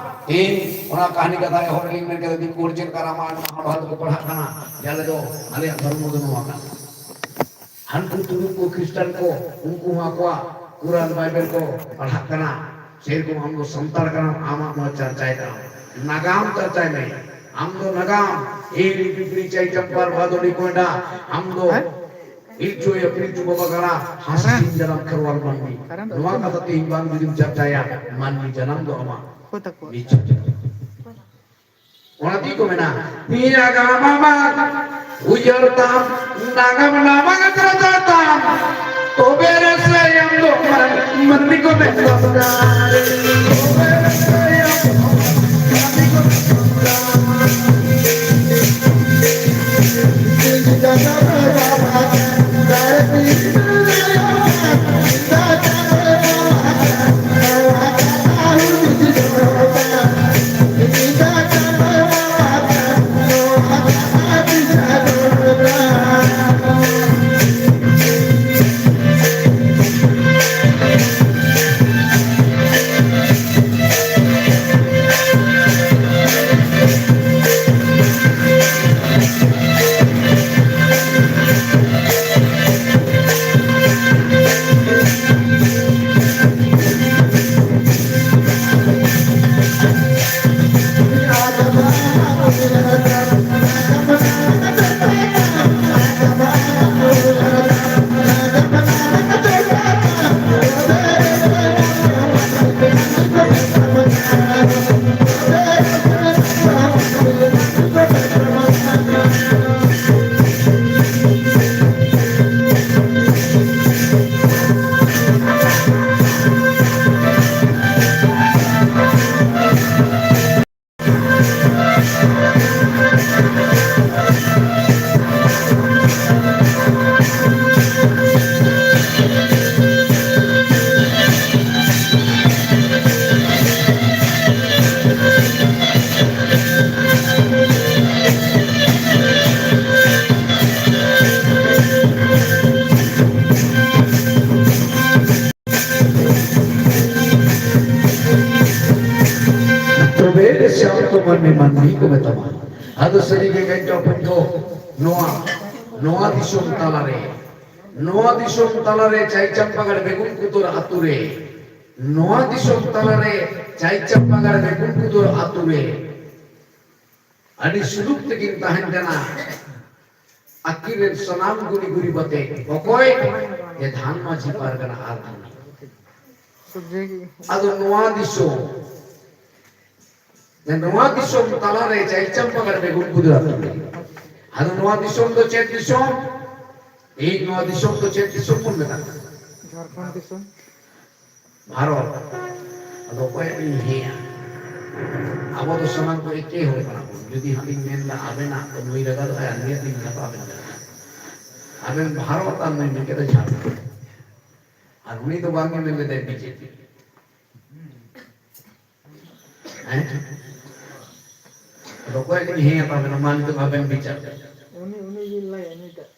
ᱛᱮᱦᱮᱧ ᱚᱱᱟ ᱠᱟᱹᱦᱱᱤ ᱠᱟᱛᱷᱟ ᱮᱦᱚᱵ ᱨᱮᱞᱤᱧ ᱢᱮᱱ ᱠᱮᱫᱟ, ᱫᱤᱠᱩ ᱦᱚᱲ ᱪᱮᱫ ᱞᱮᱠᱟ ᱨᱟᱢᱟᱭᱚᱱ ᱢᱚᱦᱟᱵᱷᱟᱨᱚᱛ ᱠᱚ ᱯᱟᱲᱦᱟᱜ ᱠᱟᱱᱟ, ᱡᱮ ᱟᱞᱮ ᱫᱚ ᱟᱞᱮᱭᱟᱜ ᱫᱷᱚᱨᱢᱚ ᱫᱚ ᱱᱚᱣᱟ ᱠᱟᱱᱟ᱾ ᱦᱟᱱᱠᱩ ᱛᱩᱲᱩᱠ ᱠᱚ, ᱠᱷᱨᱤᱥᱴᱟᱱ ᱠᱚ, ᱩᱱᱠᱩ ᱦᱚᱸ ᱟᱠᱚᱣᱟᱜ ᱠᱩᱨᱟᱱ ᱵᱟᱭᱵᱮᱞ ᱠᱚ ᱯᱟᱲᱦᱟᱜ ᱠᱟᱱᱟ᱾ ᱥᱮᱨᱚᱠᱚᱢ ᱟᱢ ᱫᱚ ᱥᱟᱱᱛᱟᱲ ᱠᱟᱱᱟᱢ, ᱟᱢᱟᱜ ᱱᱚᱣᱟ ᱪᱟᱨᱪᱟᱭ ᱛᱟᱢ᱾ ᱱᱟᱜᱟᱢ ᱪᱟᱨᱪᱟᱭ ᱢᱮ᱾ ᱟᱢ ᱫᱚ ᱱᱟᱜᱟᱢ, ᱦᱤᱦᱤᱲᱤ ᱯᱤᱯᱤᱲᱤ ᱪᱟᱹᱭ ᱪᱟᱢᱯᱟ ᱨᱵᱷᱟ ᱫᱚ ᱰᱤ ᱠᱚᱭᱰᱟ, ᱟᱢ ᱫᱚ ᱯᱤᱞᱪᱩ ᱟᱭᱳ ᱯᱤᱞᱪᱩ ᱵᱟᱵᱟ ᱠᱟᱱᱟ, ᱦᱟᱸᱥ ᱥᱤᱧ ᱡᱟᱱᱟᱢ ᱠᱷᱮᱨᱣᱟᱞ ᱢᱟᱹᱱᱢᱤ᱾ ᱱᱚᱣᱟ ᱠᱟᱛᱷᱟ ᱛᱮᱦᱮᱧ ᱵᱟᱝ ᱡᱩᱫᱤᱢ ᱪᱟᱨᱪᱟᱭᱟ, ᱢᱟᱹᱱᱢᱤ ᱡᱟᱱᱟᱢ ᱫᱚ ᱟᱢᱟᱜ ᱢᱤᱪᱷᱟᱹ᱾ ᱚᱱᱟ ᱛᱮᱜᱮ ᱠᱚ ᱢᱮᱱᱟ, ᱱᱤᱭᱟᱹ ᱜᱟᱢᱟᱢᱟ ᱩᱭᱦᱟᱹᱨ ᱛᱟᱢ, ᱱᱟᱜᱟᱢ ᱱᱟᱢᱟ ᱠᱟᱛᱷᱟ ᱛᱟᱢ, ᱛᱚᱵᱮ ᱨᱮ ᱥᱮ ᱟᱢ ᱫᱚ ᱢᱟᱹᱱᱢᱤ ᱠᱚ ᱢᱮᱱ ᱫᱚᱨᱠᱟᱨ᱾ ᱛᱚᱵᱮ ᱨᱮ ᱥᱮ ᱟᱢ ᱫᱚ ᱢᱟᱹᱱᱢᱤ ᱠᱚ ᱢᱮᱱ ᱫᱚᱨᱠᱟᱨ᱾ ᱢᱟᱹᱱᱢᱤ ᱢᱟᱹᱱᱢᱤ ᱠᱚ ᱢᱮᱛᱟᱢᱟ᱾ ᱟᱫᱚ ᱥᱟᱹᱨᱤᱜᱮ ᱜᱟᱹᱭ ᱪᱚᱯᱚᱡ ᱠᱚ, ᱱᱚᱣᱟ, ᱱᱚᱣᱟ ᱫᱤᱥᱚᱢ ᱛᱟᱞᱟᱨᱮ, ᱱᱚᱣᱟ ᱫᱤᱥᱚᱢ ᱛᱟᱞᱟᱨᱮ ᱪᱟᱭᱪᱟᱢᱯᱟᱜᱟᱲ ᱵᱮᱜᱩᱱ ᱠᱩᱫᱚᱨ ᱟᱛᱳ ᱨᱮ, ᱱᱚᱣᱟ ᱫᱤᱥᱚᱢ ᱛᱟᱞᱟᱨᱮ ᱪᱟᱭᱪᱟᱢᱯᱟᱜᱟᱲ ᱵᱮᱜᱩᱱ ᱠᱩᱫᱚᱨ ᱟᱛᱳ ᱨᱮ ᱟᱹᱰᱤ ᱥᱩᱞᱩᱠ ᱛᱮᱠᱤᱱ ᱛᱟᱦᱮᱱ ᱠᱟᱱᱟ᱾ ᱟᱹᱠᱤᱱ ᱨᱮᱱ ᱥᱟᱱᱟᱢ ᱜᱩᱱᱤ ᱜᱩᱨᱤᱵ ᱟᱛᱮ, ᱚᱠᱚᱭ? ᱮ ᱫᱷᱟᱱ ᱢᱟᱹᱡᱷᱤ ᱯᱟᱨᱜᱟᱱᱟ ᱟᱨ ᱫᱷᱟᱱ᱾ ᱟᱫᱚ ᱱᱚᱣᱟ ᱫᱤᱥᱚᱢ, ᱱᱚᱣᱟ ᱫᱤᱥᱚᱢ ᱛᱟᱞᱟᱨᱮ ᱪᱟᱭᱪᱟᱢᱯᱟᱜᱟᱲ ᱵᱮᱜᱩᱱ ᱠᱩᱫᱚᱨ ᱟᱛᱳ ᱨᱮ᱾ ᱟᱫᱚ ᱱᱚᱣᱟ ᱫᱤᱥᱚᱢ ᱫᱚ ᱪᱮᱫ ᱫᱤᱥᱚᱢ? ᱤᱧ ᱱᱚᱣᱟ ᱫᱤᱥᱚᱢ ᱫᱚ ᱪᱮᱫ ᱫᱤᱥᱚᱢ ᱵᱚᱱ ᱢᱮᱛᱟᱜ ᱠᱟᱱᱟ? ᱡᱷᱟᱲᱠᱷᱚᱸᱰ ᱫᱤᱥᱚᱢ᱾ ᱵᱷᱟᱨᱚᱛ᱾ ᱟᱫᱚ ᱚᱠᱚᱭᱟᱜ ᱤᱧ ᱦᱮᱸᱭᱟ? ᱟᱵᱚ ᱫᱚ ᱥᱟᱱᱟᱢ ᱠᱚ ᱮᱠᱮ ᱦᱚᱲ ᱠᱟᱱᱟ ᱵᱚᱱ᱾ ᱡᱩᱫᱤ ᱦᱟᱸᱜ ᱤᱧ ᱢᱮᱱ ᱫᱟ ᱟᱵᱮᱱᱟᱜ, ᱛᱚ ᱱᱩᱭ ᱨᱟᱜᱟ ᱫᱚ ᱟᱨ ᱱᱤᱭᱟᱹ ᱫᱤᱱ ᱨᱟᱜᱟ ᱟᱵᱮᱱ ᱨᱟᱜᱟ᱾ ᱟᱵᱮᱱ ᱵᱷᱟᱨᱚᱛ ᱟᱨ ᱱᱩᱭ ᱢᱮᱱ ᱠᱮᱫᱟ ᱡᱷᱟᱲᱠᱷᱚᱸᱰ᱾ ᱟᱨ ᱩᱱᱤ ᱫᱚ ᱵᱟᱝ ᱮ ᱢᱮᱱ ᱞᱮᱫᱟ ᱵᱤᱡᱮᱯᱤ᱾ ᱦᱮᱸ? ᱟᱫᱚ ᱚᱠᱚᱭ ᱜᱮ ᱦᱮᱸ ᱛᱟᱵᱮᱱᱟ, ᱢᱟ ᱱᱤᱛᱚᱜ ᱟᱵᱮᱱ ᱵᱤᱪᱟᱨ᱾ ᱩᱱᱤ, ᱩᱱᱤ ᱜᱮ ᱞᱟᱹᱭ, ᱩᱱᱤᱴᱟᱜ᱾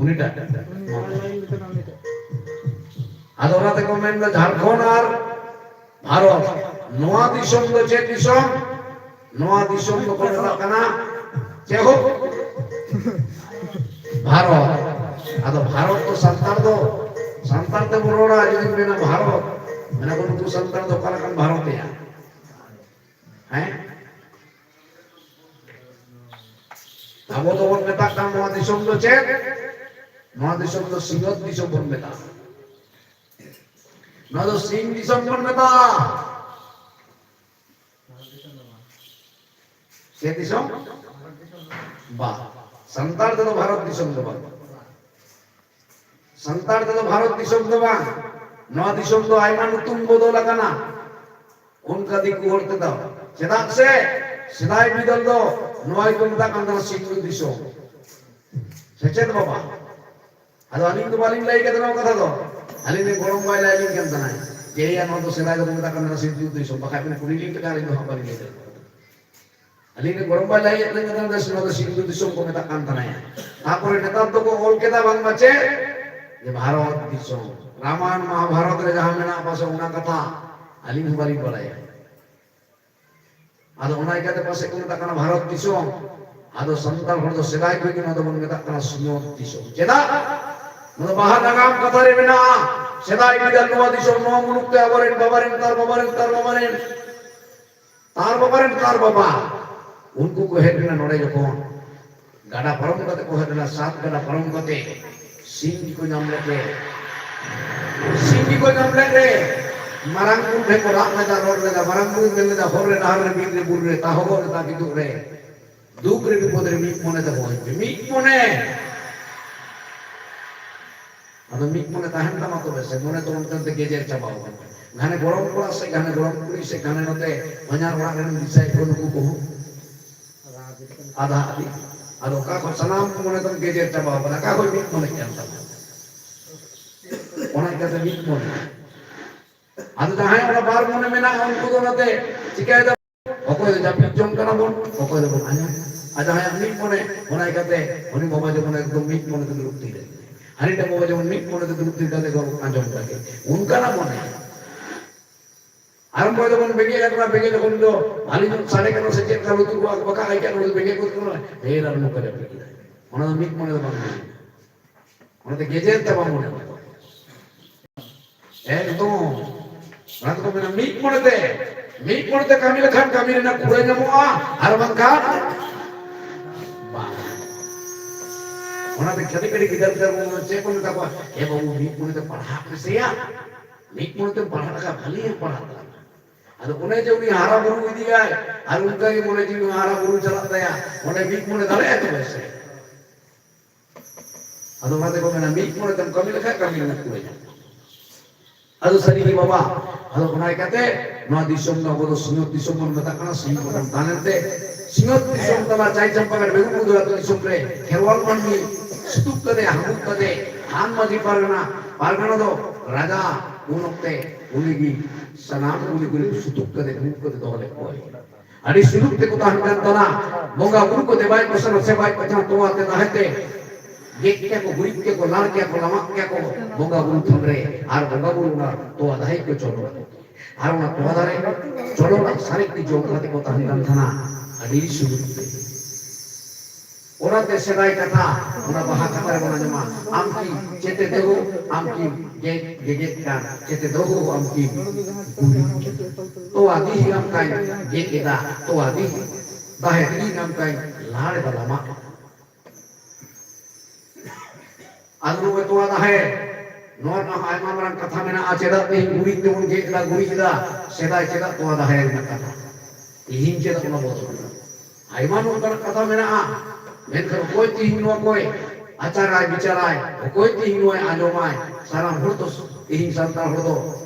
ᱩᱱᱤᱴᱟᱜ? ᱩᱱᱤ ᱟᱨ ᱞᱟᱹᱭ ᱞᱮᱠᱷᱟᱱ ᱩᱱᱤᱴᱟᱜ᱾ ᱟᱫᱚ ᱚᱱᱟ ᱛᱮᱠᱚ ᱢᱮᱱᱫᱟ ᱡᱷᱟᱲᱠᱷᱚᱸᱰ ᱟᱨ ᱵᱷᱟᱨᱚᱛ, ᱱᱚᱣᱟ ᱫᱤᱥᱚᱢ ᱫᱚ ᱪᱮᱫ ᱫᱤᱥᱚᱢ? ᱱᱚᱣᱟ ᱫᱤᱥᱚᱢ ᱫᱚᱠᱚ ᱢᱮᱛᱟᱜ ᱠᱟᱱᱟ ᱪᱮᱫ ᱦᱳ? ᱵᱷᱟᱨᱚᱛ᱾ ᱟᱫᱚ ᱵᱷᱟᱨᱚᱛ ᱫᱚ ᱥᱟᱱᱛᱟᱲ ᱫᱚ, ᱥᱟᱱᱛᱟᱲ ᱛᱮᱵᱚᱱ ᱨᱚᱲᱟ, ᱡᱩᱫᱤᱢ ᱢᱮᱱᱟ ᱵᱷᱟᱨᱚᱛ, ᱢᱮᱱᱟ ᱠᱚ ᱱᱩᱠᱩ ᱥᱟᱱᱛᱟᱲ ᱫᱚ ᱚᱠᱟ ᱞᱮᱠᱟᱱ ᱵᱷᱟᱨᱚᱛ ᱭᱟ? ᱦᱮᱸ? ᱟᱵᱚ ᱫᱚᱵᱚᱱ ᱢᱮᱛᱟᱜ ᱠᱟᱱ ᱱᱚᱣᱟ ᱫᱤᱥᱚᱢ ᱫᱚ ᱪᱮᱫ? ᱱᱚᱣᱟ ᱫᱤᱥᱚᱢ ᱫᱚ ᱥᱤᱧᱚᱛ ᱫᱤᱥᱚᱢ ᱵᱚᱱ ᱢᱮᱛᱟᱜᱼᱟ᱾ ᱱᱚᱣᱟ ᱫᱚ ᱥᱤᱧ ᱫᱤᱥᱚᱢ ᱵᱚᱱ ᱢᱮᱛᱟᱜᱼᱟ᱾ ᱪᱮᱫ ᱫᱤᱥᱚᱢ? ᱵᱟ, ᱥᱟᱱᱛᱟᱲ ᱛᱮᱫᱚ ᱵᱷᱟᱨᱚᱛ ᱫᱤᱥᱚᱢ ᱫᱚ ᱵᱟᱝ᱾ ᱥᱟᱱᱛᱟᱲ ᱛᱮᱫᱚ ᱵᱷᱟᱨᱚᱛ ᱫᱤᱥᱚᱢ ᱫᱚ ᱵᱟᱝ᱾ ᱱᱚᱣᱟ ᱫᱤᱥᱚᱢ ᱫᱚ ᱟᱭᱢᱟ ᱧᱩᱛᱩᱢ ᱵᱚᱫᱚᱞ ᱟᱠᱟᱱᱟ᱾ ᱚᱱᱠᱟ ᱫᱤᱠᱩ ᱦᱚᱲ ᱛᱮᱫᱚ᱾ ᱪᱮᱫᱟᱜ ᱥᱮ ᱥᱮᱫᱟᱭ ᱵᱤᱫᱟᱹᱞ ᱫᱚ ᱱᱚᱣᱟ ᱜᱮᱠᱚ ᱢᱮᱛᱟᱜ ᱠᱟᱱ ᱛᱟᱦᱮᱱᱟ ᱥᱤᱧᱚᱛ ᱫᱤᱥᱚᱢ᱾ ᱥᱮ ᱪᱮᱫ ᱵᱟᱵᱟ? ᱟᱫᱚ ᱟᱹᱞᱤᱧ ᱫᱚ ᱵᱟᱹᱞᱤᱧ ᱞᱟᱹᱭ ᱠᱟᱫᱟ ᱱᱚᱣᱟ ᱠᱟᱛᱷᱟ ᱫᱚ᱾ ᱟᱹᱞᱤᱧ ᱨᱮᱱ ᱜᱚᱲᱚᱢ ᱵᱟᱭ ᱞᱟᱹᱭ ᱟᱹᱞᱤᱧ ᱠᱟᱱ ᱛᱟᱦᱮᱱᱟ ᱡᱮ, "ᱮᱭᱟ, ᱱᱚᱣᱟ ᱫᱚ ᱥᱮᱫᱟᱭ ᱫᱚᱠᱚ ᱢᱮᱛᱟᱜ ᱠᱟᱱ ᱛᱟᱦᱮᱱᱟ ᱥᱤᱧᱚᱛ ᱫᱤᱥᱚᱢ", ᱵᱟᱠᱷᱟᱡ ᱵᱮᱱ ᱠᱩᱞᱤ ᱞᱤᱧ ᱠᱟᱱᱟ, ᱟᱹᱞᱤᱧ ᱫᱚ ᱦᱟᱸᱜ ᱵᱟᱹᱞᱤᱧ ᱞᱟᱹᱭ ᱫᱟᱲᱮᱭᱟᱜ ᱠᱟᱱᱟ᱾ ᱟᱹᱞᱤᱧ ᱨᱮᱱ ᱜᱚᱲᱚᱢ ᱵᱟᱭ ᱞᱟᱹᱭ ᱟᱹᱞᱤᱧ ᱠᱟᱱ ᱛᱟᱦᱮᱱᱟ ᱥᱤᱧᱚᱛ ᱫᱤᱥᱚᱢ ᱠᱚ ᱢᱮᱛᱟᱜ ᱠᱟᱱ ᱛᱟᱦᱮᱱᱟ᱾ ᱛᱟᱯᱚᱨᱮ ᱱᱮᱛᱟᱨ ᱫᱚᱠᱚ ᱚᱞ ᱠᱮᱫᱟ ᱵᱟᱝᱢᱟ ᱪᱮᱫ? ᱡᱮ ᱵᱷᱟᱨᱚᱛ ᱫᱤᱥᱚᱢ᱾ ᱨᱟᱢᱟᱭᱚᱱ ᱢᱚᱦᱟᱵᱷᱟᱨᱚᱛ ᱨᱮ ᱡᱟᱦᱟᱸ ᱢᱮᱱᱟᱜ ᱯᱟᱥᱮ ᱚᱱᱟ ᱠᱟᱛᱷᱟ ᱟᱹᱞᱤᱧ ᱦᱚᱸ ᱵᱟᱹᱞᱤᱧ ᱵᱟᱲᱟᱭᱟ᱾ ᱟᱫᱚ ᱚᱱᱟ ᱤᱠᱟᱹᱛᱮ ᱯᱟᱥᱮᱡ ᱠᱚ ᱢᱮᱛᱟᱜ ᱠᱟᱱᱟ ᱵᱷᱟᱨᱚᱛ ᱫᱤᱥᱚᱢ᱾ ᱟᱫᱚ ᱥᱟᱱᱛᱟᱲ ᱦᱚᱲ ᱫᱚ ᱥᱮᱫᱟᱭ ᱠᱷᱚᱱ ᱜᱮ ᱱᱚᱣᱟ ᱫᱚᱵᱚᱱ ᱢᱮᱛᱟᱜ ᱠᱟᱱᱟ ᱥᱤᱧᱚᱛ ᱫᱤᱥᱚᱢ᱾ ᱪᱮᱫᱟᱜ? ᱱᱚᱣᱟ ᱫᱚ ᱵᱟᱦᱟ ᱱᱟᱜᱟᱢ ᱠᱟᱛᱷᱟ ᱨᱮ ᱢᱮᱱᱟᱜᱼᱟ, ᱥᱮᱫᱟᱭ ᱵᱤᱫᱟᱹᱞ ᱱᱚᱣᱟ ᱫᱤᱥᱚᱢ, ᱱᱚᱣᱟ ᱢᱩᱞᱩᱠ ᱛᱮ ᱟᱵᱚᱨᱮᱱ ᱵᱟᱵᱟ ᱨᱮᱱ, ᱛᱟᱨ ᱵᱟᱵᱟ ᱨᱮᱱ, ᱛᱟᱨ ᱵᱟᱵᱟ ᱨᱮᱱ, ᱛᱟᱨ ᱵᱟᱵᱟ ᱨᱮᱱ, ᱛᱟᱨ ᱵᱟᱵᱟ, ᱩᱱᱠᱩ ᱠᱚ ᱦᱮᱡ ᱞᱮᱱᱟ ᱱᱚᱰᱮ ᱡᱚᱠᱷᱚᱱ᱾ ᱜᱟᱰᱟ ᱯᱟᱨᱚᱢ ᱠᱟᱛᱮ ᱠᱚ ᱦᱮᱡ ᱞᱮᱱᱟ, ᱥᱟᱛ ᱜᱟᱰᱟ ᱯᱟᱨᱚᱢ ᱠᱟᱛᱮ᱾ ᱥᱤᱧ ᱜᱮᱠᱚ ᱧᱟᱢ ᱞᱮᱫ ᱨᱮ, ᱥᱤᱧ ᱜᱮᱠᱚ ᱧᱟᱢ ᱞᱮᱫ ᱨᱮ, ᱢᱟᱨᱟᱝ ᱵᱩᱨᱩ ᱴᱷᱮᱱ ᱠᱚ ᱨᱟᱜ ᱞᱮᱫᱟ, ᱨᱚᱲ ᱞᱮᱫᱟ, ᱢᱟᱨᱟᱝ ᱵᱩᱨᱩ ᱢᱮᱱ ᱞᱮᱫᱟ, ᱦᱚᱨ ᱨᱮ, ᱰᱟᱦᱟᱨ ᱨᱮ, ᱵᱤᱨ ᱨᱮ, ᱵᱩᱨᱩ ᱨᱮ, ᱛᱟᱦᱚᱵᱚᱜ ᱨᱮ, ᱛᱟᱠᱤᱫᱚᱜ ᱨᱮ, ᱫᱩᱠ ᱨᱮ, ᱵᱤᱯᱚᱫ ᱨᱮ ᱢᱤᱫ ᱢᱚᱱᱮ ᱛᱮ ᱦᱚᱦᱚᱭ ᱯᱮ, ᱢᱤᱫ ᱢᱚᱱᱮ᱾ ᱟᱫᱚ ᱢᱤᱫ ᱢᱚᱱᱮ ᱛᱟᱦᱮᱱ ᱛᱟᱢᱟ ᱛᱚᱵᱮ ᱥᱮ, ᱢᱚᱱᱮ ᱛᱚ ᱚᱱᱛᱮ ᱜᱮᱡᱮᱨ ᱪᱟᱵᱟᱣ ᱟᱠᱟᱱᱟ᱾ ᱜᱷᱟᱱᱮ ᱜᱚᱲᱚᱢ ᱠᱚᱲᱟ ᱥᱮ ᱜᱷᱟᱱᱮ ᱜᱚᱲᱚᱢ ᱠᱩᱲᱤ ᱥᱮ ᱜᱷᱟᱱᱮ ᱱᱚᱛᱮ ᱵᱟᱧᱟᱨ ᱚᱲᱟᱜ ᱨᱮᱱ ᱫᱤᱥᱟᱹᱭᱮᱫ ᱠᱚ ᱱᱩᱠᱩ ᱠᱚᱦᱚᱸ ᱟᱫᱷᱟ ᱟᱫᱷᱤ᱾ ᱟᱫᱚ ᱚᱠᱟ ᱠᱷᱚᱱ ᱥᱟᱱᱟᱢ ᱢᱚᱱᱮ ᱛᱟᱢ ᱜᱮᱡᱮᱨ ᱪᱟᱵᱟᱣ ᱟᱠᱟᱱᱟ, ᱚᱠᱟ ᱠᱷᱚᱱ ᱢᱤᱫ ᱢᱚᱱᱮ ᱠᱟᱱ ᱛᱟᱢᱟ? ᱚᱱᱟ ᱤᱠᱟᱹᱛᱮ ᱢᱤᱫ ᱢᱚᱱᱮ᱾ ᱟᱫᱚ ᱡᱟᱦᱟᱸᱭ ᱚᱱᱟ ᱵᱟᱨ ᱢᱚᱱᱮ ᱢᱮᱱᱟᱜᱼᱟ, ᱩᱱᱠᱩ ᱫᱚ ᱚᱱᱟᱛᱮ ᱪᱤᱠᱟᱹᱭᱮᱫᱟ? ᱚᱠᱚᱭ ᱫᱚ ᱡᱟᱹᱯᱤᱫ ᱡᱚᱝ ᱠᱟᱱᱟ ᱵᱚᱱ, ᱚᱠᱚᱭ ᱫᱚᱵᱚᱱ ᱟᱸᱡᱚᱢ᱾ ᱟᱨ ᱡᱟᱦᱟᱸᱭᱟᱜ ᱢᱤᱫ ᱢᱚᱱᱮ, ᱚᱱᱟ ᱤᱠᱟᱹᱛᱮ ᱩᱱᱤ ᱵᱟᱵᱟ ᱡᱮᱢᱚᱱ ᱮᱠᱫᱚᱢ ᱢᱤᱫ ᱢᱚᱱᱮ ᱛᱮ ᱫᱩᱲᱩᱵ ᱛᱷᱤᱨ ᱮᱱ᱾ ᱦᱟᱹᱱᱤᱴᱟᱜ ᱵᱟᱵᱟ ᱡᱮᱢᱚᱱ ᱢᱤᱫ ᱢᱚᱱᱮ ᱛᱮ ᱫᱩᱲᱩᱵ ᱛᱷᱤᱨ ᱠᱟᱛᱮ ᱠᱚ ᱟᱸᱡᱚᱢ ᱠᱟᱛᱮ, ᱚᱱᱠᱟᱱᱟᱜ ᱢᱚᱱᱮ᱾ ᱟᱨ ᱚᱠᱚᱭ ᱫᱚᱵᱚᱱ ᱵᱮᱸᱜᱮᱫ ᱟᱠᱟᱱᱟ, ᱵᱮᱸᱜᱮᱫ ᱡᱚᱠᱷᱚᱱ ᱫᱚ ᱵᱷᱟᱞᱤ ᱧᱚᱜ ᱥᱟᱰᱮ ᱠᱟᱱᱟ ᱥᱮ ᱪᱮᱫ ᱠᱟᱱᱟ, ᱞᱩᱛᱩᱨ ᱠᱚ ᱵᱟᱠᱟ ᱟᱹᱭᱠᱟᱹᱜ ᱠᱟᱱᱟ, ᱵᱮᱸᱜᱮᱫ ᱜᱚᱫ ᱠᱟᱱᱟ, ᱮᱨ ᱟᱨ ᱱᱚᱝᱠᱟ ᱡᱟᱹᱯᱤᱫ ᱠᱮᱫᱟᱭ᱾ ᱚᱱᱟ ᱫᱚ ᱢᱤᱫ ᱢᱚᱱᱮ ᱫᱚ ᱵᱟᱝ ᱦᱩᱭᱩᱜᱼᱟ᱾ ᱚᱱᱟᱛᱮ ᱜᱮᱡᱮᱨ ᱛᱮ ᱵᱟᱝ ᱢᱚᱱᱮ ᱦᱩᱭᱩᱜᱼᱟ᱾ ᱮᱠᱫᱚᱢ᱾ ᱚᱱᱟ ᱫᱚᱠᱚ ᱢᱮᱱᱟ ᱢᱤᱫ ᱢᱚᱱᱮᱛᱮ, ᱢᱤᱫ ᱢᱚᱱᱮᱛᱮ ᱠᱟᱹᱢᱤ ᱞᱮᱠᱷᱟᱱ ᱠᱟᱹᱢᱤ ᱨᱮᱱᱟᱜ ᱠᱩᱲᱟᱹ ᱧᱟᱢᱚᱜᱼᱟ, ᱟᱨ ᱵᱟᱝᱠᱷᱟᱱ ᱵᱟᱝ᱾ ᱚᱱᱟᱛᱮ ᱠᱟᱹᱴᱤᱡ ᱠᱟᱹᱴᱤᱡ ᱜᱤᱫᱟᱹᱨ ᱯᱤᱫᱟᱹᱨ ᱵᱚᱱ ᱪᱮᱫ ᱵᱚᱱ ᱢᱮᱛᱟ ᱠᱚᱣᱟ? "ᱮ ᱵᱟᱹᱵᱩ, ᱢᱤᱫ ᱢᱚᱱᱮᱛᱮ ᱯᱟᱲᱦᱟᱜ ᱢᱮᱥᱮᱭᱟ, ᱢᱤᱫ ᱢᱚᱱᱮᱛᱮᱢ ᱯᱟᱲᱦᱟᱜ ᱞᱮᱠᱷᱟᱱ ᱵᱷᱟᱹᱞᱤᱭᱮᱢ ᱯᱟᱲᱦᱟᱜ ᱠᱟᱱᱟ᱾" ᱟᱫᱚ ᱚᱱᱮ ᱡᱮ ᱩᱱᱤ ᱦᱟᱨᱟ ᱵᱩᱨᱩ ᱤᱫᱤᱭᱟᱭ, ᱟᱨ ᱚᱱᱠᱟ ᱜᱮ ᱢᱚᱱᱮ ᱡᱤᱣᱤ ᱦᱚᱸ ᱦᱟᱨᱟ ᱵᱩᱨᱩ ᱪᱟᱞᱟᱜ ᱛᱟᱭᱟ, ᱚᱸᱰᱮ ᱢᱤᱫ ᱢᱚᱱᱮ ᱫᱟᱲᱮᱭᱟᱜᱼᱟ ᱛᱚᱵᱮ ᱥᱮ? ᱟᱫᱚ ᱚᱱᱟ ᱛᱮᱠᱚ ᱢᱮᱱᱟ, ᱢᱤᱫ ᱢᱚᱱᱮ ᱛᱮᱢ ᱠᱟᱹᱢᱤ ᱞᱮᱠᱷᱟᱡ ᱠᱟᱹᱢᱤ ᱨᱮᱱᱟᱜ ᱠᱩᱲᱟᱹᱭ ᱧᱟᱢᱚᱜᱼᱟ᱾ ᱟᱫᱚ ᱥᱟᱹᱨᱤ ᱜᱮ ᱵᱟᱵᱟ, ᱟᱫᱚ ᱚᱱᱟ ᱤᱠᱟᱹᱛᱮ ᱱᱚᱣᱟ ᱫᱤᱥᱚᱢ ᱫᱚ ᱟᱵᱚ ᱫᱚ ᱥᱤᱧᱚᱛ ᱫᱤᱥᱚᱢ ᱵᱚᱱ ᱢᱮᱛᱟᱜ ᱠᱟᱱᱟ, ᱥᱤᱧᱚᱛ ᱵᱚᱱ ᱛᱟᱦᱮᱸ ᱞᱮᱱᱛᱮ ᱥᱤᱧᱚᱛ ᱫᱤᱥᱚᱢ ᱛᱟᱞᱟ ᱪᱟᱭ ᱪᱟᱢᱯᱟ ᱜᱟᱲ ᱵᱮᱜᱩᱱ ᱵᱩᱫᱷᱩ ᱟᱹᱛᱩ ᱫᱤᱥᱚᱢ ᱨᱮ ᱠᱷᱮᱨᱣᱟᱞ ᱢᱟᱹᱱᱢᱤ ᱥᱩᱛᱩᱜ ᱠᱟᱛᱮ, ᱦᱟᱹᱢᱩᱫ ᱠᱟᱛᱮ, ᱦᱟᱱ ᱢᱟᱹᱡᱷᱤ ᱯᱟᱨᱜᱟᱱᱟ, ᱯᱟᱨᱜᱟᱱᱟ ᱫᱚ ᱨᱟᱡᱟ ᱩᱱ ᱚᱠᱛᱮ ᱩᱱᱤ ᱜᱮ ᱥᱟᱱᱟᱢ ᱩᱱᱤ ᱜᱩᱨᱤᱡ ᱥᱩᱛᱩᱜ ᱠᱟᱛᱮ, ᱦᱟᱹᱢᱩᱫ ᱠᱟᱛᱮ ᱫᱚᱦᱚ ᱞᱮᱫ ᱠᱚᱣᱟᱭ᱾ ᱟᱹᱰᱤ ᱥᱩᱞᱩᱠ ᱛᱮᱠᱚ ᱛᱟᱦᱮᱱ ᱠᱟᱱ ᱛᱟᱦᱮᱱᱟ᱾ ᱵᱚᱸᱜᱟ ᱵᱩᱨᱩ ᱠᱚ ᱫᱮᱵᱟᱭ ᱠᱚ ᱥᱮᱱᱟ, ᱥᱮᱵᱟᱭ ᱠᱚ ᱛᱟᱦᱮᱱᱟ, ᱛᱚᱣᱟ ᱛᱮ ᱫᱟᱦᱮ ᱛᱮ ᱜᱮᱫ ᱠᱮᱭᱟ ᱠᱚ, ᱜᱩᱨᱤᱡ ᱠᱮᱭᱟ ᱠᱚ, ᱞᱟᱲ ᱠᱮᱭᱟ ᱠᱚ, ᱞᱟᱢᱟᱜ ᱠᱮᱭᱟ ᱠᱚ ᱵᱚᱸᱜᱟ ᱵᱩᱨᱩ ᱛᱷᱟᱱ ᱨᱮ, ᱟᱨ ᱵᱚᱸᱜᱟ ᱵᱩᱨᱩ ᱚᱱᱟ ᱛᱚᱣᱟ ᱫᱟᱦᱮ ᱠᱚ ᱪᱚᱰᱚᱨᱟ᱾ ᱟᱨ ᱚᱱᱟ ᱛᱚᱣᱟ ᱫᱟᱨᱮ ᱪᱚᱞᱚᱱᱟᱜ ᱥᱟᱨᱮᱡ ᱛᱮ ᱡᱚᱢ ᱠᱟᱛᱮ ᱠᱚ ᱛᱟᱦᱮᱱ ᱠᱟᱱ ᱛᱟᱦᱮᱱᱟ᱾ ᱟᱹᱰᱤ ᱥᱩᱞᱩᱠ ᱛᱮ᱾ ᱚᱱᱟᱛᱮ ᱥᱮᱫᱟᱭ ᱠᱟᱛᱷᱟ, ᱚᱱᱟ ᱵᱟᱦᱟ ᱠᱟᱛᱷᱟ ᱨᱮᱵᱚᱱ ᱟᱸᱡᱚᱢᱟ, "ᱟᱢ ᱠᱤ ᱪᱮᱛᱮ ᱫᱚᱦᱚ, ᱟᱢ ᱠᱤ ᱜᱮ-, ᱜᱮᱜᱮᱫ ᱠᱟᱱ, ᱪᱮᱛᱮ ᱫᱚᱦᱚ, ᱟᱢ ᱠᱤ ᱜᱩᱨᱤᱡ ᱠᱟᱱ?" ᱛᱚᱣᱟ ᱫᱤᱦᱤ ᱟᱢ ᱠᱟᱧ ᱜᱮᱫ ᱮᱫᱟ, ᱛᱚᱣᱟ ᱫᱤᱦᱤ, ᱫᱟᱦᱮ ᱫᱤᱦᱤ ᱟᱢ ᱠᱟᱧ ᱞᱟᱲ ᱮᱫᱟ ᱞᱟᱢᱟᱜ᱾ ᱟᱫᱚ ᱱᱚᱜᱼᱚᱭ ᱛᱚᱣᱟ ᱫᱟᱦᱮ, ᱱᱚᱣᱟ ᱨᱮᱱᱟᱜ ᱦᱚᱸ ᱟᱭᱢᱟ ᱢᱟᱨᱟᱝ ᱠᱟᱛᱷᱟ ᱢᱮᱱᱟᱜᱼᱟ᱾ ᱪᱮᱫᱟᱜ ᱛᱮᱦᱮᱧ ᱜᱩᱨᱤᱡ ᱛᱮᱵᱚᱱ ᱜᱮᱫ ᱮᱫᱟ, ᱜᱩᱨᱤᱡ ᱮᱫᱟ? ᱥᱮᱫᱟᱭ ᱪᱮᱫᱟᱜ ᱛᱚᱣᱟ ᱫᱟᱦᱮ ᱨᱮᱱᱟᱜ ᱠᱟᱛᱷᱟ, ᱛᱮᱦᱮᱧ ᱪᱮᱫᱟᱜ ᱚᱱᱟ ᱵᱚᱫᱚᱞ ᱮᱱᱟ? ᱟᱭᱢᱟ ᱱᱚᱝᱠᱟᱱᱟᱜ ᱠᱟᱛᱷᱟ ᱢᱮᱱᱟᱜᱼᱟ᱾ ᱢᱮᱱᱠᱷᱟᱱ ᱚᱠᱚᱭ ᱛᱮᱦᱮᱧ ᱱᱚᱣᱟ ᱠᱚᱭ ᱟᱪᱟᱨᱟᱭ, ᱵᱤᱪᱟᱨᱟᱭ, ᱚᱠᱚᱭ ᱛᱮᱦᱮᱧ ᱱᱚᱣᱟᱭ ᱟᱸᱡᱚᱢᱟᱭ? ᱥᱟᱱᱟᱢ ᱦᱚᱲ ᱫᱚ, ᱛᱮᱦᱮᱧ ᱥᱟᱱᱛᱟᱲ ᱦᱚᱲ ᱫᱚ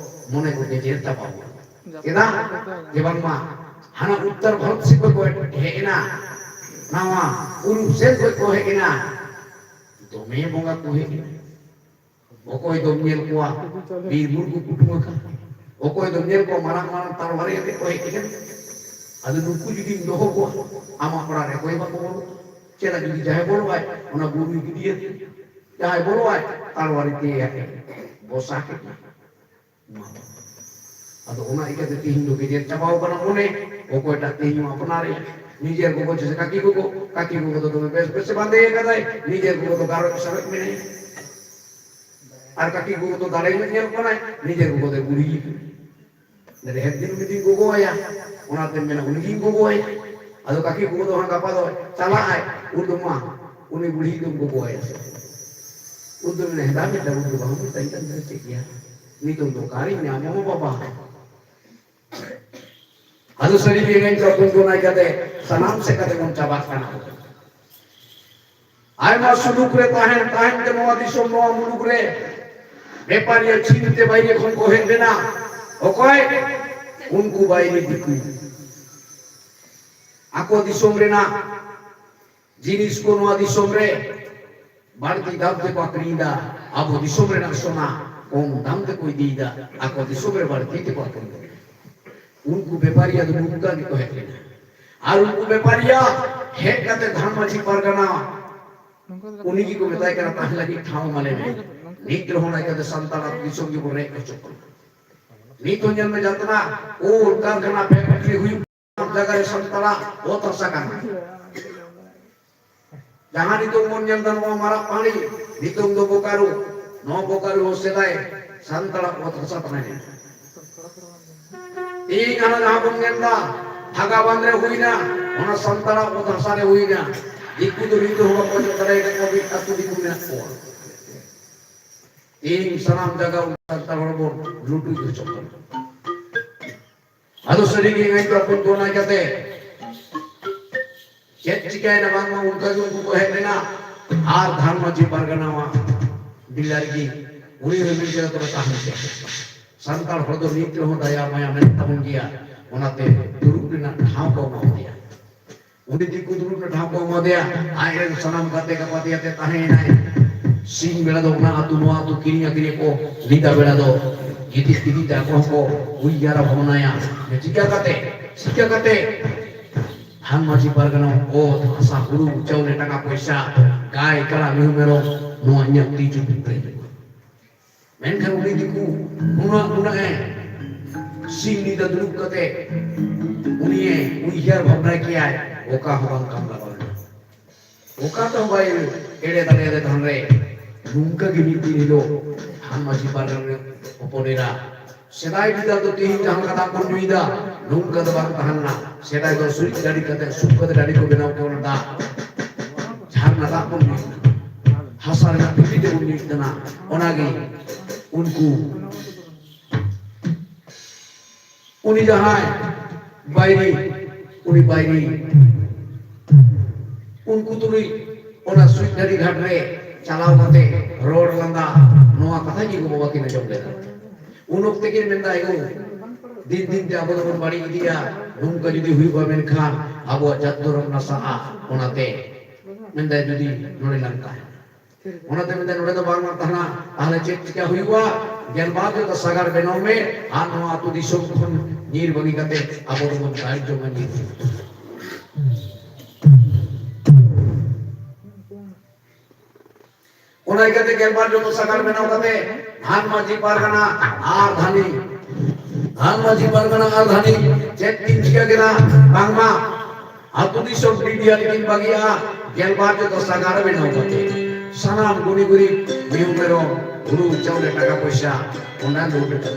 ᱢᱚᱱᱮ ᱠᱚ ᱜᱮᱡᱮᱨ ᱪᱟᱵᱟ ᱵᱚᱱᱟ᱾ ᱪᱮᱫᱟᱜ? ᱡᱮ ᱵᱟᱝᱢᱟ ᱦᱟᱱᱟ ᱩᱛᱛᱚᱨ ᱵᱷᱟᱨᱚᱛ ᱥᱮᱫ ᱠᱷᱚᱱ ᱠᱚ ᱦᱮᱡ ᱮᱱᱟ, ᱱᱟᱣᱟ ᱯᱩᱨᱩᱵ ᱥᱮᱫ ᱠᱷᱚᱱ ᱠᱚ ᱦᱮᱡ ᱮᱱᱟ, ᱫᱚᱢᱮ ᱵᱚᱸᱜᱟ ᱠᱚ ᱦᱮᱡ ᱮᱱᱟ᱾ ᱚᱠᱚᱭ ᱫᱚᱢ ᱧᱮᱞ ᱠᱚᱣᱟ ᱵᱤᱨ ᱵᱩᱨᱩ ᱠᱚ ᱠᱩᱴᱩᱢ ᱟᱠᱟᱫ, ᱚᱠᱚᱭ ᱫᱚᱢ ᱧᱮᱞ ᱠᱚᱣᱟ ᱢᱟᱨᱟᱝ ᱢᱟᱨᱟᱝ ᱛᱟᱲᱣᱟᱨᱤ ᱟᱛᱮ ᱠᱚ ᱦᱮᱡ ᱟᱠᱟᱱᱟ᱾ ᱟᱫᱚ ᱱᱩᱠᱩ ᱡᱩᱫᱤᱢ ᱫᱚᱦᱚ ᱠᱚᱣᱟ, ᱟᱢᱟᱜ ᱚᱲᱟᱜ ᱨᱮ ᱚᱠᱚᱭ ᱵᱟᱠᱚ ᱵᱚᱞᱚᱜᱼᱟ? ᱪᱮᱫᱟᱜ? ᱡᱩᱫᱤ ᱡᱟᱦᱟᱸᱭ ᱵᱚᱞᱚᱜᱼᱟᱭ, ᱚᱱᱟ ᱵᱩᱨᱩᱭ ᱜᱤᱰᱤᱭᱟ᱾ ᱡᱟᱦᱟᱸᱭ ᱵᱚᱞᱚᱜᱼᱟᱭ, ᱛᱟᱲᱣᱟᱨᱤ ᱛᱮ ᱦᱮᱡ ᱵᱚᱥᱟ ᱠᱮᱫ ᱢᱮ᱾ ᱟᱫᱚ ᱚᱱᱟ ᱤᱠᱟᱹᱛᱮ ᱛᱤᱦᱤᱧ ᱫᱚ ᱜᱮᱡᱮᱨ ᱪᱟᱵᱟᱣ ᱠᱟᱱᱟ ᱢᱚᱱᱮ᱾ ᱚᱠᱚᱭᱴᱟᱜ ᱛᱤᱦᱤᱧ ᱦᱚᱸ ᱟᱯᱱᱟᱨᱮ ᱱᱤᱡᱮᱨ ᱜᱚᱜᱚ ᱪᱮ ᱠᱟᱹᱠᱤ ᱜᱚᱜᱚ, ᱠᱟᱹᱠᱤ ᱜᱚᱜᱚ ᱫᱚ ᱫᱚᱢᱮ ᱵᱮᱥ ᱵᱮᱥᱮ ᱵᱟᱸᱫᱮ ᱟᱠᱟᱫᱟᱭ, ᱱᱤᱡᱮᱨ ᱜᱚᱜᱚ ᱫᱚ ᱜᱟᱨᱚᱡ ᱥᱟᱨᱚᱡ ᱢᱮᱱᱟᱭᱟ᱾ ᱟᱨ ᱠᱟᱹᱠᱤ ᱜᱚᱜᱚ ᱫᱚ ᱫᱟᱲᱮ ᱧᱚᱜ ᱧᱮᱞᱚᱜ ᱠᱟᱱᱟᱭ, ᱱᱤᱡᱮᱨ ᱜᱚᱜᱚ ᱫᱚᱭ ᱵᱩᱲᱦᱤ ᱟᱠᱟᱱᱟ᱾ ᱰᱷᱮᱨ ᱫᱤᱱ ᱩᱱᱤ ᱫᱩᱧ ᱜᱚᱜᱚᱣᱟᱭᱟ, ᱚᱱᱟᱛᱮ ᱢᱮᱱᱟ ᱩᱱᱤ ᱜᱤᱧ ᱜᱚᱜᱚᱣᱟᱭᱟ᱾ ᱟᱫᱚ ᱠᱟᱹᱠᱤ ᱜᱚᱜᱚ ᱫᱚ ᱦᱟᱸᱜ ᱜᱟᱯᱟ ᱫᱚ ᱪᱟᱞᱟᱜ ᱟᱭ, ᱩᱱ ᱫᱚ ᱢᱟ ᱩᱱᱤ ᱵᱩᱲᱦᱤ ᱫᱚᱢ ᱜᱚᱜᱚᱣᱟᱭᱟ ᱥᱮ? ᱩᱱ ᱫᱚ ᱢᱮᱱᱟ, ᱦᱮᱸᱫᱟ ᱢᱮᱱᱫᱟ, ᱩᱱ ᱫᱚ ᱵᱟᱹᱦᱩ ᱢᱮᱛᱟᱧ ᱠᱟᱱ ᱛᱟᱦᱮᱸ ᱪᱮᱫ ᱜᱮᱭᱟ, ᱱᱤᱛᱚᱝ ᱫᱚ ᱚᱠᱟᱨᱤᱧ ᱧᱟᱢ ᱦᱚᱸ ᱵᱟᱵᱟ᱾ ᱟᱫᱚ ᱥᱟᱹᱨᱤ ᱜᱮ ᱮᱱᱮᱡ ᱫᱚ ᱟᱵᱚ ᱫᱚ ᱱᱟᱭ ᱠᱟᱛᱮ ᱥᱟᱱᱟᱢ ᱥᱮᱫ ᱠᱟᱛᱮ ᱵᱚᱱ ᱪᱟᱵᱟᱜ ᱠᱟᱱᱟ᱾ ᱟᱭᱢᱟ ᱥᱩᱞᱩᱠ ᱨᱮ ᱛᱟᱦᱮᱱ ᱛᱟᱦᱮᱱ ᱛᱮ ᱱᱚᱣᱟ ᱫᱤᱥᱚᱢ, ᱱᱚᱣᱟ ᱢᱩᱞᱩᱠ ᱨᱮ ᱵᱮᱯᱟᱨᱤᱭᱟᱹ ᱪᱷᱤᱱ ᱛᱮ ᱵᱟᱭᱨᱮ ᱠᱷᱚᱱ ᱠᱚ ᱦᱮᱡ ᱞᱮᱱᱟ᱾ ᱚᱠᱚᱭ? ᱩᱱᱠᱩ ᱵᱟᱭᱨᱮ ᱫᱤᱠᱩ᱾ ᱟᱠᱚ ᱫᱤᱥᱚᱢ ᱨᱮᱱᱟᱜ ᱡᱤᱱᱤᱥ ᱠᱚ ᱱᱚᱣᱟ ᱫᱤᱥᱚᱢ ᱨᱮ ᱵᱟᱹᱲᱛᱤ ᱫᱟᱢ ᱛᱮᱠᱚ ᱟᱹᱠᱷᱨᱤᱧ ᱮᱫᱟ, ᱟᱵᱚ ᱫᱤᱥᱚᱢ ᱨᱮᱱᱟᱜ ᱥᱚᱱᱟ ᱠᱚᱢ ᱫᱟᱢ ᱛᱮᱠᱚ ᱤᱫᱤᱭᱮᱫᱟ, ᱟᱠᱚ ᱫᱤᱥᱚᱢ ᱨᱮ ᱵᱟᱹᱲᱛᱤ ᱛᱮᱠᱚ ᱟᱹᱠᱷᱨᱤᱧ ᱮᱫᱟ᱾ ᱩᱱᱠᱩ ᱵᱮᱯᱟᱨᱤᱭᱟᱹ ᱫᱚ ᱱᱚᱝᱠᱟ ᱜᱮᱠᱚ ᱦᱮᱡ ᱞᱮᱱᱟ᱾ ᱟᱨ ᱩᱱᱠᱩ ᱵᱮᱯᱟᱨᱤᱭᱟᱹ ᱦᱮᱡ ᱠᱟᱛᱮ ᱫᱷᱟᱱ ᱢᱟᱹᱡᱷᱤ ᱯᱟᱨᱜᱟᱱᱟ ᱩᱱᱤ ᱜᱮᱠᱚ ᱢᱮᱛᱟᱭ ᱠᱟᱱᱟ, ᱛᱟᱦᱮᱸ ᱞᱟᱹᱜᱤᱫ ᱴᱷᱟᱶ ᱮᱢᱟ ᱞᱮ ᱢᱮ᱾ ᱱᱤᱛ ᱨᱮᱦᱚᱸ ᱱᱟᱭ ᱠᱟᱛᱮ ᱥᱟᱱᱛᱟᱲ ᱟᱹᱛᱩ ᱫᱤᱥᱚᱢ ᱜᱮᱵᱚᱱ ᱨᱮᱡ ᱦᱚᱪᱚᱜ ᱠᱟᱱᱟ᱾ ᱱᱤᱛ ᱦᱚᱸ ᱧᱮᱞ ᱢᱮ, ᱡᱟᱛᱨᱟ, ᱠᱳᱞ, ᱠᱟᱨᱠᱷᱟᱱᱟ, ᱯᱷᱮᱠᱴᱨᱤ ᱦᱩᱭᱩᱜ ᱡᱟᱭᱜᱟ ᱨᱮ ᱥᱟᱱᱛᱟᱲᱟᱜ ᱚᱛ ᱦᱟᱥᱟ ᱠᱟᱱᱟ᱾ ᱡᱟᱦᱟᱸ ᱱᱤᱛᱚᱜ ᱵᱚᱱ ᱧᱮᱞ ᱮᱫᱟ, ᱱᱚᱣᱟ ᱢᱟᱨᱟᱜ ᱯᱟᱹᱦᱲᱤ, ᱱᱤᱛᱚᱜ ᱫᱚ ᱵᱳᱠᱟᱨᱳ, ᱱᱚᱣᱟ ᱵᱳᱠᱟᱨᱳ ᱦᱚᱸ ᱥᱮᱫᱟᱭ ᱥᱟᱱᱛᱟᱲᱟᱜ ᱚᱛ ᱦᱟᱥᱟ ᱛᱟᱦᱮᱸ ᱞᱮᱱᱟ᱾ ᱛᱮᱦᱮᱧ ᱚᱱᱟ ᱡᱟᱦᱟᱸ ᱵᱚᱱ ᱧᱮᱞ ᱮᱫᱟ, ᱵᱷᱟᱜᱟᱵᱟᱱ ᱨᱮ ᱦᱩᱭᱱᱟ, ᱚᱱᱟ ᱥᱟᱱᱛᱟᱲᱟᱜ ᱚᱛ ᱦᱟᱥᱟ ᱨᱮ ᱦᱩᱭᱱᱟ᱾ ᱫᱤᱠᱩ ᱫᱚ ᱱᱤᱛᱚᱜ ᱦᱚᱸ ᱵᱟᱠᱚ ᱚᱪᱚᱜ ᱫᱟᱲᱮ ᱟᱠᱟᱫ ᱠᱚᱣᱟ, ᱢᱤᱫ ᱟᱹᱛᱩ ᱫᱤᱠᱩ ᱢᱮᱱᱟᱜ ᱠᱚᱣᱟ᱾ ᱛᱮᱦᱮᱧ ᱥᱟᱱᱟᱢ ᱡᱟᱭᱜᱟ ᱥᱟᱱᱛᱟᱲ ᱦᱚᱲ ᱵᱚᱱ ᱞᱩᱴᱩᱡ ᱦᱚᱪᱚᱜ ᱠᱟᱱᱟ᱾ ᱟᱫᱚ ᱥᱟᱹᱨᱤ ᱜᱮ ᱤᱧ ᱫᱚ ᱟᱯᱚᱱ ᱠᱚ ᱚᱱᱟ ᱠᱟᱛᱮ ᱪᱮᱫ ᱪᱤᱠᱟᱹᱭᱮᱱᱟ? ᱵᱟᱝᱢᱟ ᱚᱱᱠᱟ ᱜᱮ ᱩᱱᱠᱩ ᱠᱚ ᱦᱮᱡ ᱞᱮᱱᱟ ᱟᱨ ᱫᱷᱟᱱ ᱢᱟᱹᱡᱷᱤ ᱯᱟᱨᱜᱟᱱᱟᱣᱟᱜ ᱵᱤᱞᱟᱨ ᱜᱮ ᱩᱱᱤ ᱨᱮᱵᱮᱱ ᱠᱮᱫᱟ, ᱛᱚᱵᱮ ᱛᱟᱦᱮᱱ ᱯᱮ᱾ ᱥᱟᱱᱛᱟᱲ ᱦᱚᱲ ᱫᱚ ᱱᱤᱛ ᱨᱮᱦᱚᱸ ᱫᱟᱭᱟ ᱢᱟᱭᱟ ᱢᱮᱱᱟᱜ ᱛᱟᱵᱚᱱ ᱜᱮᱭᱟ, ᱚᱱᱟᱛᱮ ᱫᱩᱲᱩᱵ ᱨᱮᱱᱟᱜ ᱴᱷᱟᱶ ᱠᱚ ᱮᱢᱟ ᱫᱮᱭᱟ᱾ ᱩᱱᱤ ᱫᱤᱠᱩ ᱫᱩᱲᱩᱵ ᱨᱮ ᱴᱷᱟᱶ ᱠᱚ ᱮᱢᱟ ᱫᱮᱭᱟ, ᱟᱡ ᱨᱮᱱ ᱥᱟᱱᱟᱢ ᱜᱟᱛᱮ ᱜᱟᱯᱟᱛᱮ ᱟᱛᱮ ᱛᱟᱦᱮᱸᱭᱮᱱᱟᱭ᱾ ᱥᱤᱧ ᱵᱮᱲᱟ ᱫᱚ ᱚᱱᱟ ᱟᱹᱛᱩ ᱱᱚᱣᱟ ᱟᱹᱛᱩ ᱠᱤᱨᱤᱧ ᱟᱹᱠᱷᱨᱤᱧ ᱟᱠᱚ, ᱧᱤᱫᱟ ᱵᱮᱲᱟ ᱫᱚ ᱜᱤᱛᱤᱡ ᱜᱤᱛᱤᱡ ᱛᱮ ᱟᱠᱚ ᱦᱚᱸᱠᱚ ᱩᱭᱦᱟᱹᱨᱟ ᱵᱷᱟᱵᱽᱱᱟᱭᱟ, ᱡᱮ ᱪᱤᱠᱟ ᱠᱟᱛᱮ, ᱪᱤᱠᱟ ᱠᱟᱛᱮ ᱫᱷᱟᱱ ᱢᱟᱹᱡᱷᱤ ᱯᱟᱨᱜᱟᱱᱟ ᱚᱛ ᱦᱟᱥᱟ ᱦᱩᱲᱩ ᱪᱟᱣᱞᱮ ᱴᱟᱠᱟ ᱯᱚᱭᱥᱟ ᱜᱟᱭ ᱠᱟᱲᱟ ᱢᱤᱦᱩ ᱢᱮᱨᱚᱢ ᱱᱚᱣᱟ ᱤᱧᱟᱹᱜ ᱛᱤ ᱪᱩᱯᱩᱫ ᱨᱮ ᱦᱤᱡᱩᱜᱼᱟ᱾ ᱢᱮᱱᱠᱷᱟᱱ ᱩᱱᱤ ᱫᱤᱠᱩ ᱱᱩᱱᱟᱹᱜ ᱱᱩᱱᱟᱹᱜ ᱮ ᱥᱤᱧ ᱧᱤᱫᱟᱹ ᱫᱩᱲᱩᱵ ᱠᱟᱛᱮ ᱩᱱᱤ ᱮ ᱩᱭᱦᱟᱹᱨ ᱵᱷᱟᱵᱽᱱᱟ ᱠᱮᱭᱟᱭ, ᱚᱠᱟ ᱦᱚᱸ ᱵᱟᱝ ᱠᱟᱢ ᱞᱟᱜᱟᱣ ᱮᱱᱟ᱾ ᱚᱠᱟ ᱛᱮᱦᱚᱸ ᱵᱟᱭ ᱮᱲᱮ ᱫᱟᱲᱮᱭᱟᱫᱮ ᱛᱟᱦᱮᱱ ᱨᱮ, ᱱᱚᱝᱠᱟ ᱜᱮ ᱢᱤᱫ ᱫᱤᱱ ᱦᱤᱞᱳᱜ ᱫᱷᱟᱱ ᱢᱟᱹᱡᱷᱤ ᱯᱟᱨᱜᱟᱱᱟ ᱨᱮᱱ ᱦᱚᱯᱚᱱ ᱮᱨᱟ ᱥᱮᱫᱟᱭ ᱵᱤᱫᱟᱹᱞ ᱫᱚ ᱛᱮᱦᱮᱧ ᱡᱟᱦᱟᱸ ᱞᱮᱠᱟ ᱫᱟᱜ ᱵᱚᱱ ᱧᱩᱭᱮᱫᱟ, ᱱᱚᱝᱠᱟ ᱫᱚ ᱵᱟᱝ ᱛᱟᱦᱮᱸ ᱞᱮᱱᱟ᱾ ᱥᱮᱫᱟᱭ ᱫᱚ ᱥᱩᱡ ᱰᱟᱹᱰᱤ ᱠᱟᱛᱮ, ᱥᱩᱠ ᱠᱟᱛᱮ ᱰᱟᱹᱰᱤ ᱠᱚ ᱵᱮᱱᱟᱣ ᱠᱮᱭᱟ, ᱚᱱᱟ ᱫᱟᱜ ᱡᱷᱟᱨᱱᱟ ᱫᱟᱜ ᱵᱚᱱ ᱧᱩᱭᱮᱫᱟ᱾ ᱦᱟᱥᱟ ᱨᱮᱱᱟᱜ ᱴᱷᱤᱞᱤ ᱛᱮᱵᱚᱱ ᱧᱩᱭᱮᱫ ᱠᱟᱱᱟ᱾ ᱚᱱᱟᱜᱮ ᱩᱱᱠᱩ, ᱩᱱᱤ ᱡᱟᱦᱟᱸᱭ ᱵᱟᱭᱨᱤ, ᱩᱱᱤ ᱵᱟᱭᱨᱤ, ᱩᱱᱠᱩ ᱛᱩᱞᱩᱡ ᱚᱱᱟ ᱥᱩᱡ ᱰᱟᱹᱰᱤ ᱜᱷᱟᱴ ᱨᱮ ᱪᱟᱞᱟᱣ ᱠᱟᱛᱮ ᱨᱚᱲ ᱞᱟᱸᱫᱟ, ᱱᱚᱣᱟ ᱠᱟᱛᱷᱟ ᱜᱮ ᱜᱚ ᱵᱟᱵᱟ ᱠᱤᱱ ᱟᱸᱡᱚᱢ ᱞᱮᱫᱟ᱾ ᱩᱱ ᱚᱠᱛᱮ ᱠᱤᱱ ᱢᱮᱱᱫᱟ, "ᱮᱜᱳ, ᱫᱤᱱ ᱫᱤᱱ ᱛᱮ ᱟᱵᱚ ᱫᱚᱵᱚᱱ ᱵᱟᱹᱲᱤᱡ ᱤᱫᱤᱜᱼᱟ, ᱱᱚᱝᱠᱟ ᱡᱩᱫᱤ ᱦᱩᱭᱩᱜᱼᱟ ᱢᱮᱱᱠᱷᱟᱱ ᱟᱵᱚᱣᱟᱜ ᱡᱟᱹᱛ ᱫᱷᱚᱨᱚᱢ ᱱᱟᱥᱟᱜᱼᱟ, ᱚᱱᱟᱛᱮ ᱢᱮᱱᱫᱟᱭ ᱡᱩᱫᱤ ᱱᱚᱰᱮ ᱞᱟᱝ ᱛᱟᱦᱮᱱᱟ, ᱚᱱᱟᱛᱮ ᱢᱮᱱᱫᱟᱭ ᱱᱚᱰᱮ ᱫᱚ ᱵᱟᱝ ᱞᱟᱝ ᱛᱟᱦᱮᱱᱟ, ᱛᱟᱦᱚᱞᱮ ᱪᱮᱫ ᱪᱤᱠᱟ ᱦᱩᱭᱩᱜᱼᱟ? ᱜᱮᱞᱵᱟᱨ ᱡᱚᱛᱚ ᱥᱟᱜᱟᱲ ᱵᱮᱱᱟᱣ ᱢᱮ ᱟᱨ ᱱᱚᱣᱟ ᱟᱹᱛᱩ ᱫᱤᱥᱚᱢ ᱠᱷᱚᱱ ᱧᱤᱨ ᱵᱟᱹᱜᱤ ᱠᱟᱛᱮ ᱟᱵᱚ ᱫᱚᱵᱚᱱ ᱫᱟᱹᱲ ᱡᱚᱝᱟ ᱧᱤᱨ ᱦᱩᱭᱩᱜᱼᱟ᱾" ᱚᱱᱟ ᱤᱠᱟᱹᱛᱮ ᱜᱮᱞᱵᱟᱨ ᱡᱚᱛᱚ ᱥᱟᱜᱟᱲ ᱵᱮᱱᱟᱣ ᱠᱟᱛᱮ ᱫᱷᱟᱱ ᱢᱟᱹᱡᱷᱤ ᱯᱟᱨᱜᱟᱱᱟ ᱟᱨ ᱫᱷᱟᱹᱱᱤ ᱫᱷᱟᱱ ᱢᱟᱹᱡᱷᱤ ᱯᱟᱨᱜᱟᱱᱟ ᱟᱨ ᱫᱷᱟᱹᱱᱤ ᱪᱮᱫ ᱠᱤᱱ ᱪᱤᱠᱟᱹ ᱠᱮᱫᱟ? ᱵᱟᱝᱢᱟ ᱟᱹᱛᱩ ᱫᱤᱥᱚᱢ ᱰᱤᱰᱤᱭᱟ ᱨᱮᱠᱤᱱ ᱵᱟᱹᱜᱤᱭᱟᱜᱼᱟ, ᱜᱮᱞᱵᱟᱨ ᱡᱚᱛᱚ ᱥᱟᱜᱟᱲ ᱵᱮᱱᱟᱣ ᱠᱟᱛᱮ ᱥᱟᱱᱟᱢ ᱜᱩᱱᱤ ᱜᱩᱨᱤᱵ, ᱢᱤᱦᱩ ᱢᱮᱨᱚᱢ, ᱦᱩᱲᱩ ᱪᱟᱣᱞᱮ, ᱴᱟᱠᱟ ᱯᱚᱭᱥᱟ, ᱚᱱᱟ ᱞᱩᱴ ᱠᱟᱛᱮ᱾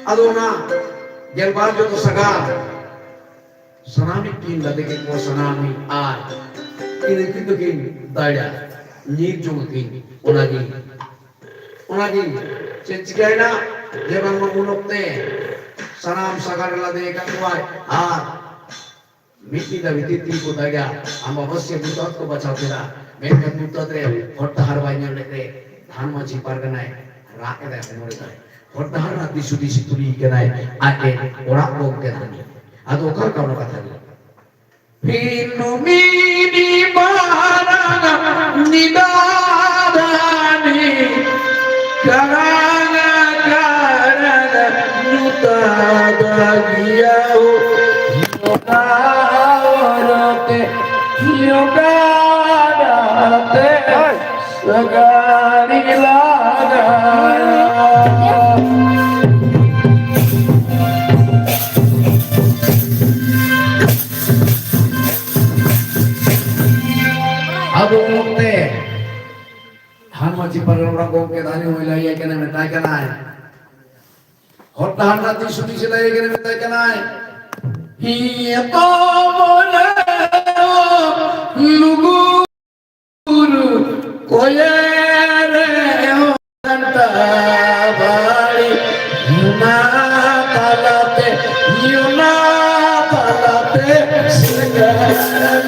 ᱟᱫᱚ ᱚᱱᱟ ᱜᱮᱞᱵᱟᱨ ᱡᱚᱛᱚ ᱥᱟᱜᱟᱲ ᱥᱟᱱᱟᱢᱤᱡ ᱠᱤᱱ ᱞᱟᱫᱮ ᱠᱮᱫ ᱠᱚᱣᱟ ᱥᱟᱱᱟᱢᱤᱡ, ᱟᱨ ᱠᱤᱱ ᱟᱹᱠᱤᱱ ᱫᱚᱠᱤᱱ ᱫᱟᱲᱟ ᱧᱤᱨ ᱡᱚᱝ ᱟᱹᱠᱤᱱ᱾ ᱚᱱᱟᱜᱮ, ᱚᱱᱟᱜᱮ ᱪᱮᱫ ᱪᱤᱠᱟᱹᱭᱮᱱᱟ? ᱡᱮ ᱵᱟᱝᱢᱟ ᱩᱱ ᱚᱠᱛᱮ ᱥᱟᱱᱟᱢ ᱥᱟᱜᱟᱲ ᱞᱟᱫᱮ ᱟᱠᱟᱫ ᱠᱚᱣᱟᱭ, ᱟᱨ ᱢᱤᱫ ᱧᱤᱫᱟᱹ ᱵᱷᱤᱛᱤᱨ ᱛᱮᱜᱮ ᱠᱚ ᱫᱟᱲᱟ ᱟᱢᱵᱟᱵᱟᱹᱥᱭᱟᱹ ᱧᱩᱛᱟᱹᱛ ᱠᱚ ᱵᱟᱪᱷᱟᱣ ᱠᱮᱫᱟ᱾ ᱢᱮᱱᱠᱷᱟᱱ ᱧᱩᱛᱟᱹᱛ ᱨᱮ ᱦᱚᱨ ᱰᱟᱦᱟᱨ ᱵᱟᱭ ᱧᱟᱢ ᱞᱮᱫ ᱨᱮ ᱫᱷᱟᱱ ᱢᱟᱹᱡᱷᱤ ᱯᱟᱨᱜᱟᱱᱟᱭ ᱨᱟᱜ ᱮᱫᱟᱭ, ᱦᱚᱢᱚᱨ ᱮᱫᱟᱭ᱾ ᱦᱚᱨ ᱰᱟᱦᱟᱨ ᱨᱮᱱᱟᱜ ᱫᱤᱥ ᱦᱩᱫᱤᱥ ᱠᱩᱞᱤᱭᱮ ᱠᱟᱱᱟᱭ ᱟᱡ ᱨᱮᱱ ᱚᱲᱟᱜ ᱜᱚᱢᱠᱮ ᱫᱷᱟᱹᱱᱤ᱾ ᱟᱫᱚ ᱚᱠᱟ ᱞᱮᱠᱟ ᱚᱱᱟ ᱠᱟᱛᱷᱟ ᱜᱮ? ᱯᱤᱱᱩᱢᱤᱱᱤ ᱢᱟᱨᱟᱝ ᱱᱤᱫᱟᱫᱟᱱᱤ ᱠᱟᱨᱟᱝ ᱠᱟᱨᱟᱝ ᱧᱩᱛᱟᱫᱟᱜᱤᱭᱟᱹ ᱭᱚᱜᱟᱣᱨᱚᱛᱮ ᱭᱚᱜᱟᱣᱨᱚᱛᱮ ᱥᱟᱜᱟᱲᱤ ᱞᱟᱜᱟᱭᱟ᱾ ᱟᱫᱚ ᱚᱱᱛᱮ ᱦᱟᱱᱢᱟ ᱪᱤᱯᱟᱨ ᱚᱲᱟᱜ ᱜᱚᱢᱠᱮ ᱫᱷᱟᱹᱱᱤ ᱦᱚᱸᱭ ᱞᱟᱹᱭᱟᱭ ᱠᱟᱱᱟ, ᱢᱮᱛᱟᱭ ᱠᱟᱱᱟᱭ, ᱦᱚᱨ ᱰᱟᱦᱟᱨ ᱨᱮᱱᱟᱜ ᱫᱤᱥ ᱦᱩᱫᱤᱥ ᱞᱟᱹᱭ ᱠᱟᱱᱟ, ᱢᱮᱛᱟᱭ ᱠᱟᱱᱟᱭ, ᱤᱭᱟᱹ ᱛᱚ ᱵᱚᱞᱮ ᱞᱩᱜᱩ ᱵᱩᱨᱩ ᱠᱚᱭᱮ ᱨᱮ ᱜᱷᱟᱱᱴᱟ ᱵᱟᱲᱤ, ᱚᱱᱟ ᱛᱟᱞᱟᱛᱮ, ᱚᱱᱟ ᱛᱟᱞᱟᱛᱮ ᱥᱮᱸᱜᱮᱞ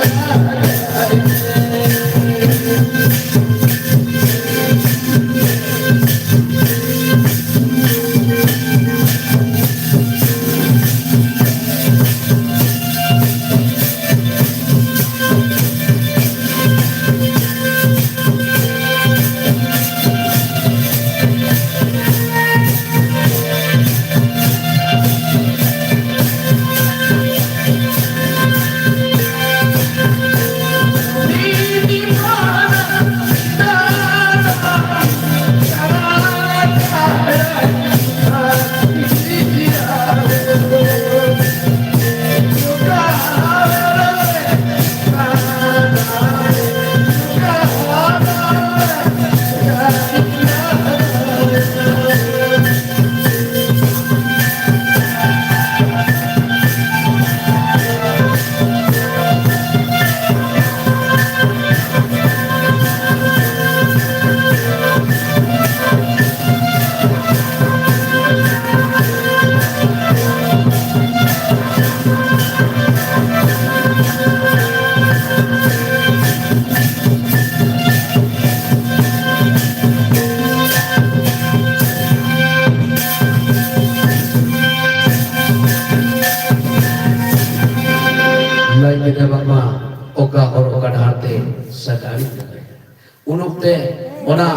ᱚᱱᱟ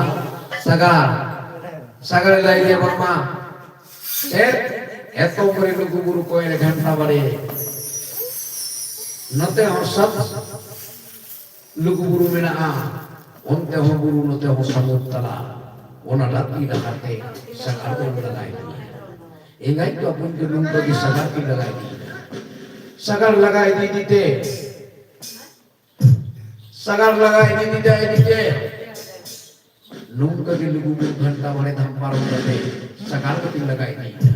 ᱥᱟᱜᱟᱲ, ᱥᱟᱜᱟᱲ ᱞᱟᱹᱭ ᱜᱮ ᱵᱟᱝᱢᱟ ᱪᱮᱫ ᱮᱛᱚᱢ ᱨᱮ ᱞᱩᱜᱩ ᱵᱩᱨᱩ ᱠᱚᱭᱮ ᱜᱷᱟᱱᱴᱟ ᱵᱟᱲᱮ, ᱱᱚᱛᱮ ᱦᱚᱸ ᱥᱟᱛ ᱞᱩᱜᱩ ᱵᱩᱨᱩ ᱢᱮᱱᱟᱜᱼᱟ, ᱚᱱᱛᱮ ᱦᱚᱸ ᱵᱩᱨᱩ, ᱱᱚᱛᱮ ᱦᱚᱸ ᱥᱟᱹᱢᱩᱫ ᱛᱟᱞᱟ᱾ ᱚᱱᱟ ᱨᱟᱛᱤ ᱰᱟᱦᱟᱨ ᱛᱮ ᱥᱟᱜᱟᱲ ᱫᱚ ᱞᱟᱜᱟ ᱤᱫᱤᱭᱟ᱾ ᱮᱸᱜᱟᱭ ᱠᱚ ᱟᱯᱚᱱ ᱠᱚ ᱱᱚᱝᱠᱟ ᱜᱮ ᱥᱟᱜᱟᱲ ᱠᱤᱱ ᱞᱟᱜᱟ ᱤᱫᱤᱭᱟ᱾ ᱥᱟᱜᱟᱲ ᱞᱟᱜᱟ ᱤᱫᱤ ᱤᱫᱤ ᱛᱮ, ᱥᱟᱜᱟᱲ ᱞᱟᱜᱟ ᱤᱫᱤ ᱤᱫᱤ ᱛᱮ, ᱤᱫᱤ ᱛᱮ, ᱱᱚᱝᱠᱟ ᱜᱮ ᱞᱩᱜᱩ ᱵᱩᱨᱩ ᱜᱷᱟᱱᱴᱟ ᱵᱟᱲᱮ ᱫᱷᱟᱢ ᱯᱟᱨᱚᱢ ᱠᱟᱛᱮ ᱥᱟᱜᱟᱲ ᱠᱟᱛᱮ ᱞᱟᱜᱟ ᱤᱫᱤᱭᱟ᱾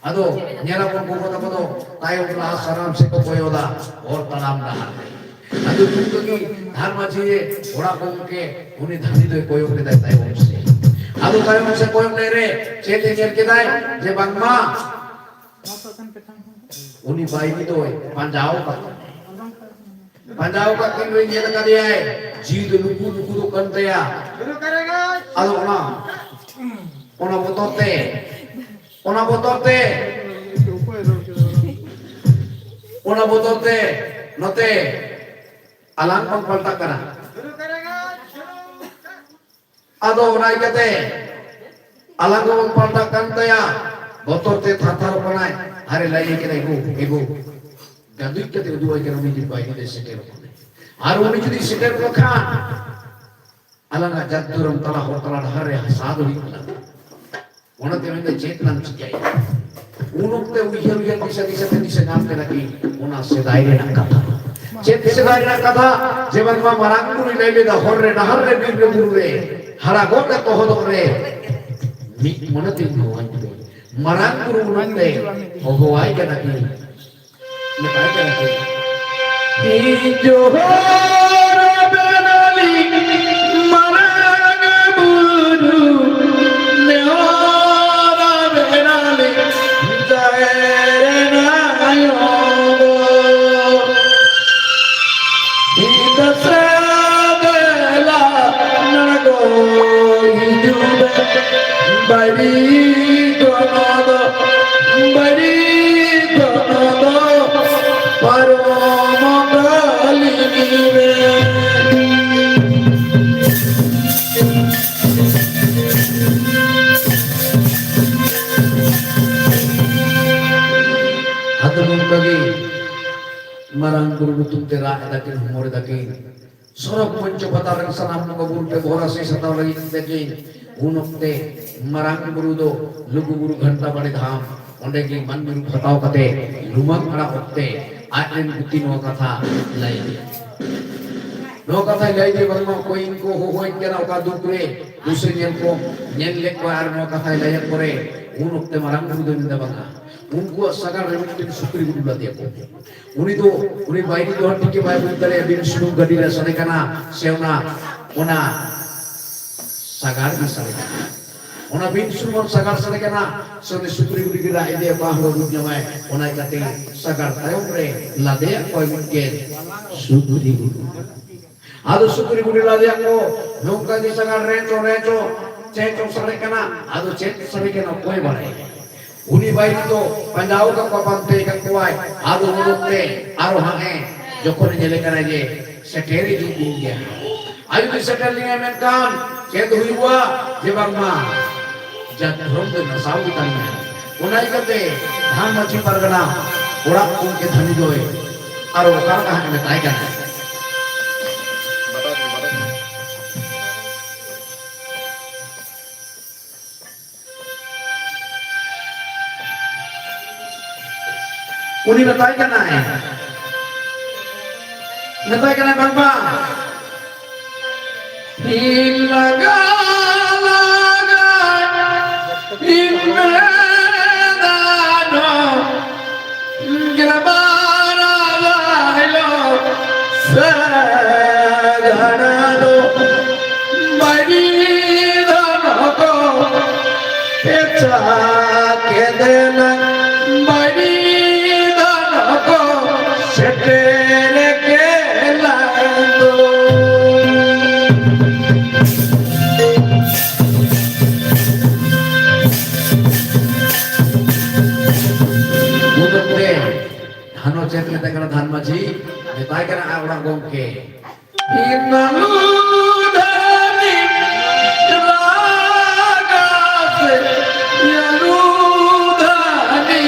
ᱟᱫᱚ ᱧᱮᱞᱟᱵᱚᱱ ᱜᱚᱜᱚ ᱛᱟᱠᱚ ᱫᱚ ᱛᱟᱭᱚᱢ ᱞᱟᱦᱟ ᱥᱟᱱᱟᱢ ᱥᱮᱫ ᱠᱚ ᱠᱚᱭᱚᱜᱟ, ᱦᱚᱨ ᱛᱟᱲᱟᱢ ᱰᱟᱦᱟᱨ ᱨᱮ᱾ ᱟᱫᱚ ᱱᱚᱝᱠᱟ ᱜᱮ ᱫᱷᱟᱱ ᱢᱟᱹᱡᱷᱤ ᱚᱲᱟᱜ ᱜᱚᱢᱠᱮ ᱩᱱᱤ ᱫᱷᱟᱹᱱᱤ ᱫᱚᱭ ᱠᱚᱭᱚᱜ ᱠᱮᱫᱟᱭ ᱛᱟᱭᱚᱢ ᱥᱮᱫ᱾ ᱟᱫᱚ ᱛᱟᱭᱚᱢ ᱥᱮᱫ ᱠᱚᱭᱚᱜ ᱞᱮ ᱨᱮ ᱪᱮᱫ ᱮ ᱧᱮᱞ ᱠᱮᱫᱟᱭ? ᱡᱮ ᱵᱟᱝᱢᱟ ᱩᱱᱤ ᱵᱟᱭᱨᱤ ᱫᱚᱭ ᱯᱟᱸᱡᱟᱣ ᱠᱟᱫᱮᱭᱟ᱾ ᱯᱟᱸᱡᱟᱣ ᱠᱟᱫ ᱠᱤᱱ ᱨᱮ ᱧᱮᱞ ᱠᱟᱫᱮᱭᱟᱭ, ᱡᱤᱣᱤ ᱫᱚ ᱞᱩᱠᱩ ᱞᱩᱠᱩ ᱫᱚ ᱠᱟᱱ ᱛᱟᱭᱟ᱾ ᱟᱫᱚ ᱚᱱᱟ, ᱚᱱᱟ ᱵᱚᱛᱚᱨ ᱛᱮ, ᱚᱱᱟ ᱵᱚᱛᱚᱨ ᱛᱮ, ᱚᱱᱟ ᱵᱚᱛᱚᱨ ᱛᱮ ᱱᱚᱛᱮ ᱟᱞᱟᱝ ᱵᱚᱱ ᱯᱟᱞᱴᱟᱜ ᱠᱟᱱᱟ᱾ ᱟᱫᱚ ᱚᱱᱟ ᱤᱭᱠᱟᱹᱛᱮ ᱟᱞᱟᱝ ᱦᱚᱸᱵᱚᱱ ᱯᱟᱞᱴᱟᱜ ᱠᱟᱱ ᱛᱟᱭᱟ᱾ ᱵᱚᱛᱚᱨ ᱛᱮ ᱛᱷᱟᱨ ᱛᱷᱟᱨᱚᱜ ᱠᱟᱱᱟᱭ᱾ ᱟᱨᱮ ᱞᱟᱹᱭ ᱠᱮᱫᱟ, "ᱮᱜᱳ, ᱮᱜᱳ, ᱜᱟᱹᱫᱩᱡ ᱠᱟᱛᱮ ᱩᱫᱩᱜ ᱟᱭ ᱠᱟᱱᱟ, ᱩᱱᱤ ᱡᱩᱫᱤ ᱵᱟᱭ ᱡᱩᱫᱤ ᱥᱮᱴᱮᱨᱚᱜ ᱠᱟᱱᱟ, ᱟᱨ ᱩᱱᱤ ᱡᱩᱫᱤ ᱥᱮᱴᱮᱨ ᱞᱮᱠᱷᱟᱱ ᱟᱞᱟᱝᱟᱜ ᱡᱟᱹᱛ ᱫᱷᱚᱨᱚᱢ ᱛᱟᱞᱟ ᱦᱚᱨ ᱛᱟᱞᱟ ᱰᱟᱦᱟᱨ ᱨᱮ ᱦᱟᱥᱟ ᱫᱚ ᱦᱩᱭᱩᱜ ᱠᱟᱱᱟ᱾" ᱚᱱᱟᱛᱮ ᱢᱮᱱᱫᱟ, "ᱪᱮᱫ ᱞᱟᱝ ᱪᱤᱠᱟᱹᱭᱟ?" ᱩᱱ ᱚᱠᱛᱮ ᱩᱭᱦᱟᱹᱨ ᱩᱭᱦᱟᱹᱨ ᱫᱤᱥᱟᱹ ᱫᱤᱥᱟᱹ ᱛᱮ ᱫᱤᱥᱟᱹ ᱧᱟᱢ ᱠᱮᱫᱟ ᱠᱤ ᱚᱱᱟ ᱥᱮᱫᱟᱭ ᱨᱮᱱᱟᱜ ᱠᱟᱛᱷᱟ᱾ ᱪᱮᱫ ᱥᱮᱫᱟᱭ ᱨᱮᱱᱟᱜ ᱠᱟᱛᱷᱟ? ᱡᱮ ᱵᱟᱝᱢᱟ ᱢᱟᱨᱟᱝ ᱵᱩᱨᱩᱭ ᱞᱟᱹᱭ ᱞᱮᱫᱟ, ᱦᱚᱨ ᱨᱮ, ᱰᱟᱦᱟᱨ ᱨᱮ, ᱵᱤᱨ ᱨᱮ, ᱵᱩᱨᱩ ᱨᱮ, ᱦᱟᱨᱟ ᱜᱚᱫ ᱮ ᱛᱚᱦᱚᱫᱚᱜ ᱨᱮ, ᱢᱤᱫ ᱢᱚᱱᱮ ᱛᱤᱧ ᱦᱚᱦᱚᱣᱟᱹᱧ ᱯᱮ᱾ ᱢᱟᱨᱟᱝ ᱵᱩᱨᱩ ᱩᱱ ᱚᱠᱛᱮ ᱦᱚᱦᱚᱣᱟᱭ ᱠᱟᱱᱟ ᱠᱤ, ᱢᱮᱛᱟᱭ ᱠᱟᱱᱟ ᱠᱤ, ᱤᱧ ᱡᱚᱦᱚᱨ ᱟᱵᱮᱱᱟᱞᱤᱧ ᱢᱟᱨᱟᱝ ᱵᱩᱨᱩ, ᱱᱮᱦᱚᱨ ᱟᱵᱮᱱᱟᱞᱤᱧ ᱡᱟᱦᱮᱨ ᱟᱭᱳ ᱫᱚ᱾ ᱦᱤᱫᱟᱹ ᱥᱮ ᱫᱮᱞᱟ ᱱᱟᱲᱜᱚ ᱦᱤᱡᱩᱜ ᱵᱮᱱ, ᱵᱟᱹᱲᱤ ᱫᱚᱱᱟ ᱫᱚ, ᱵᱟᱹᱲᱤ ᱫᱚᱱᱟ ᱫᱚ ᱯᱟᱨᱚᱢ ᱠᱟᱹᱞᱤᱧ ᱵᱮᱱ᱾ ᱢᱟᱨᱟᱝ ᱵᱩᱨᱩ ᱧᱩᱛᱩᱢ ᱛᱮ ᱨᱟᱜ ᱮᱫᱟ ᱠᱤᱱ, ᱦᱚᱢᱚᱨ ᱮᱫᱟ ᱠᱤᱱ᱾ ᱥᱚᱨᱚᱜᱽ ᱢᱚᱧᱪᱚ ᱯᱟᱛᱟᱞ ᱨᱮᱱ ᱥᱟᱱᱟᱢ ᱵᱚᱸᱜᱟ ᱵᱩᱨᱩ ᱴᱷᱮᱱ ᱵᱚᱦᱚᱨ ᱟᱥᱤᱥ ᱦᱟᱛᱟᱣ ᱞᱟᱹᱜᱤᱫ ᱛᱮ ᱠᱤᱱ, ᱩᱱ ᱚᱠᱛᱮ ᱢᱟᱨᱟᱝ ᱵᱩᱨᱩ ᱫᱚ ᱞᱩᱜᱩ ᱵᱩᱨᱩ ᱜᱷᱟᱱᱴᱟ ᱵᱟᱲᱮ ᱫᱷᱟᱢ, ᱚᱸᱰᱮ ᱜᱮ ᱢᱟᱹᱱᱢᱤ ᱨᱩᱯ ᱦᱟᱛᱟᱣ ᱠᱟᱛᱮ ᱞᱩᱢᱟᱹᱝ ᱟᱲᱟᱜ ᱚᱠᱛᱮ ᱟᱡ ᱨᱮᱱ ᱜᱩᱛᱤ ᱱᱚᱣᱟ ᱠᱟᱛᱷᱟ ᱞᱟᱹᱭ ᱟᱫᱮᱭᱟ᱾ ᱱᱚᱣᱟ ᱠᱟᱛᱷᱟᱭ ᱞᱟᱹᱭ ᱟᱫᱮᱭᱟ, ᱵᱟᱝᱢᱟ ᱚᱠᱚᱭ ᱤᱧ ᱠᱚ ᱦᱚᱦᱚᱣᱟᱹᱧ ᱠᱟᱱᱟ, ᱚᱠᱟ ᱫᱩᱠ ᱨᱮ ᱫᱩᱥᱨᱟᱹ ᱧᱮᱞ ᱠᱚᱢ ᱧᱮᱞ ᱞᱮᱫ ᱠᱚᱣᱟ, ᱟᱨ ᱱᱚᱣᱟ ᱠᱟᱛᱷᱟᱭ ᱞᱟᱹᱭ ᱟᱫ ᱯᱚᱨᱮ ᱩᱱ ᱚᱠᱛᱮ ᱢᱟᱨᱟᱝ ᱵᱩᱨᱩ ᱫᱚᱭ ᱢᱮᱱᱫᱟ, ᱵᱟᱝᱟ, ᱩᱱᱠᱩᱣᱟᱜ ᱥᱟᱜᱟᱲ ᱨᱮ ᱢᱤᱫᱴᱮᱱ ᱥᱩᱠᱨᱤ ᱜᱩᱰᱩ ᱞᱟᱫᱮᱭᱟᱠᱚ᱾ ᱩᱱᱤ ᱫᱚ, ᱩᱱᱤ ᱵᱟᱭᱨᱤ ᱫᱚ ᱦᱟᱸᱜ ᱴᱷᱤᱠ ᱜᱮ ᱵᱟᱭ ᱵᱩᱡᱽ ᱫᱟᱲᱮᱭᱟᱜᱼᱟ, ᱵᱤᱱ ᱥᱩᱱᱩᱢ ᱜᱟᱹᱰᱤ ᱨᱮ ᱥᱟᱰᱮ ᱠᱟᱱᱟ ᱥᱮ ᱚᱱᱟ, ᱚᱱᱟ ᱥᱟᱜᱟᱲ ᱜᱮ ᱥᱟᱰᱮ ᱠᱟᱱᱟ᱾ ᱚᱱᱟ ᱵᱤᱱ ᱥᱩᱱᱩᱢ ᱥᱟᱜᱟᱲ ᱥᱟᱰᱮ ᱠᱟᱱᱟ ᱥᱮ ᱩᱱᱤ ᱥᱩᱠᱨᱤ ᱜᱩᱰᱩ ᱜᱮ ᱨᱟᱜ ᱮᱫᱮᱭᱟ, ᱚᱠᱟ ᱦᱚᱸ ᱵᱟᱭ ᱵᱩᱡᱽ ᱧᱟᱢᱟᱭ᱾ ᱚᱱᱟ ᱤᱠᱟᱹᱛᱮ ᱥᱟᱜᱟᱲ ᱛᱟᱭᱚᱢ ᱨᱮ ᱞᱟᱫᱮᱭᱟᱜ ᱠᱚᱣᱟᱭ ᱢᱤᱫᱴᱮᱱ ᱥᱩᱠᱨᱤ ᱜᱩᱰᱩ᱾ ᱟᱫᱚ ᱥᱩᱠᱨᱤ ᱜᱩᱰᱩ ᱞᱟᱫᱮᱭᱟᱜ ᱠᱚ ᱱᱚᱝᱠᱟ ᱜᱮ ᱥᱟᱜᱟᱲ ᱨᱮᱪᱚ ᱨᱮᱪᱚ ᱪᱮᱫ ᱪᱚ ᱥᱟᱰᱮ ᱠᱟᱱᱟ᱾ ᱟᱫᱚ ᱪᱮᱫ ᱥᱟᱰᱮ ᱠᱟᱱᱟ ᱚᱠᱚᱭ ᱵᱟᱲᱟᱭᱟ? ᱩᱱᱤ ᱵᱟᱭᱨᱤ ᱫᱚ ᱯᱟᱸᱡᱟ ᱟᱠᱟᱫ ᱠᱚᱣᱟ, ᱯᱟᱱᱛᱮ ᱟᱠᱟᱫ ᱠᱚᱣᱟᱭ᱾ ᱟᱫᱚ ᱩᱰᱩᱠ ᱛᱮ ᱟᱨᱚ ᱦᱟᱸᱜ ᱮ ᱡᱚᱠᱷᱚᱱᱮ ᱧᱮᱞᱮ ᱠᱟᱱᱟ ᱡᱮ ᱥᱮᱴᱮᱨ ᱤᱫᱤ ᱤᱫᱤ ᱜᱮᱭᱟ, ᱟᱭᱩ ᱫᱚ ᱥᱮᱴᱮᱨ ᱞᱮᱱᱟᱭ, ᱢᱮᱱᱠᱷᱟᱱ ᱪᱮᱫ ᱦᱩᱭᱩᱜᱼᱟ? ᱡᱮ ᱵᱟᱝᱢᱟ ᱡᱟᱹᱛ ᱫᱷᱚᱨᱚᱢ ᱫᱚ ᱱᱟᱥᱟᱣ ᱜᱮ ᱛᱟᱦᱮᱸᱭᱟ᱾ ᱚᱱᱟ ᱤᱭᱠᱟᱹᱛᱮ ᱫᱷᱟᱱ ᱢᱟᱹᱡᱷᱤ ᱯᱟᱨᱜᱟᱱᱟ ᱚᱲᱟᱜ ᱜᱚᱢᱠᱮ ᱫᱷᱟᱹᱱᱤ ᱫᱚᱭ ᱟᱨᱚ ᱚᱠᱟ ᱞᱮᱠᱟ ᱦᱟᱸᱜ ᱢᱮᱛᱟᱭ ᱠᱟᱱᱟ᱾ ᱩᱱᱤ ᱢᱮᱛᱟᱭ ᱠᱟᱱᱟᱭ, ᱢᱮᱛᱟᱭ ᱠᱟᱱᱟᱭ, "ᱵᱟᱝ, ᱵᱟᱝ, ᱤᱧ ᱞᱟᱸᱜᱟ, ᱞᱟᱸᱜᱟ, ᱤᱧ ᱢᱮᱫ ᱟᱱᱚ, ᱜᱮᱞᱵᱟᱨ ᱟᱞᱟᱭᱞᱚ ᱥᱟᱜᱟᱲ ᱫᱚ ᱵᱟᱹᱲᱤ ᱫᱚ ᱱᱚᱠᱚ ᱯᱮᱪᱟ ᱠᱮᱫᱮᱱᱟ, ᱵᱟᱹᱲᱤ ᱫᱚ ᱱᱚᱠᱚ ᱥᱮᱴᱮᱨ ᱠᱮᱞᱟᱭ ᱫᱚ᱾" ᱩᱱ ᱚᱠᱛᱮ ᱫᱷᱟᱱᱚ ᱪᱮᱫ ᱢᱮᱛᱟᱭ ᱠᱟᱱᱟ? ᱫᱷᱟᱱ ᱢᱟᱹᱡᱷᱤ ᱢᱮᱛᱟᱭ ᱠᱟᱱᱟ ᱟᱡ ᱚᱲᱟᱜ ᱜᱚᱢᱠᱮ, ᱤᱱᱟᱞᱩ ᱫᱷᱟᱱᱤ ᱨᱟᱜᱟ ᱥᱮ, ᱤᱱᱟᱞᱩ ᱫᱷᱟᱱᱤ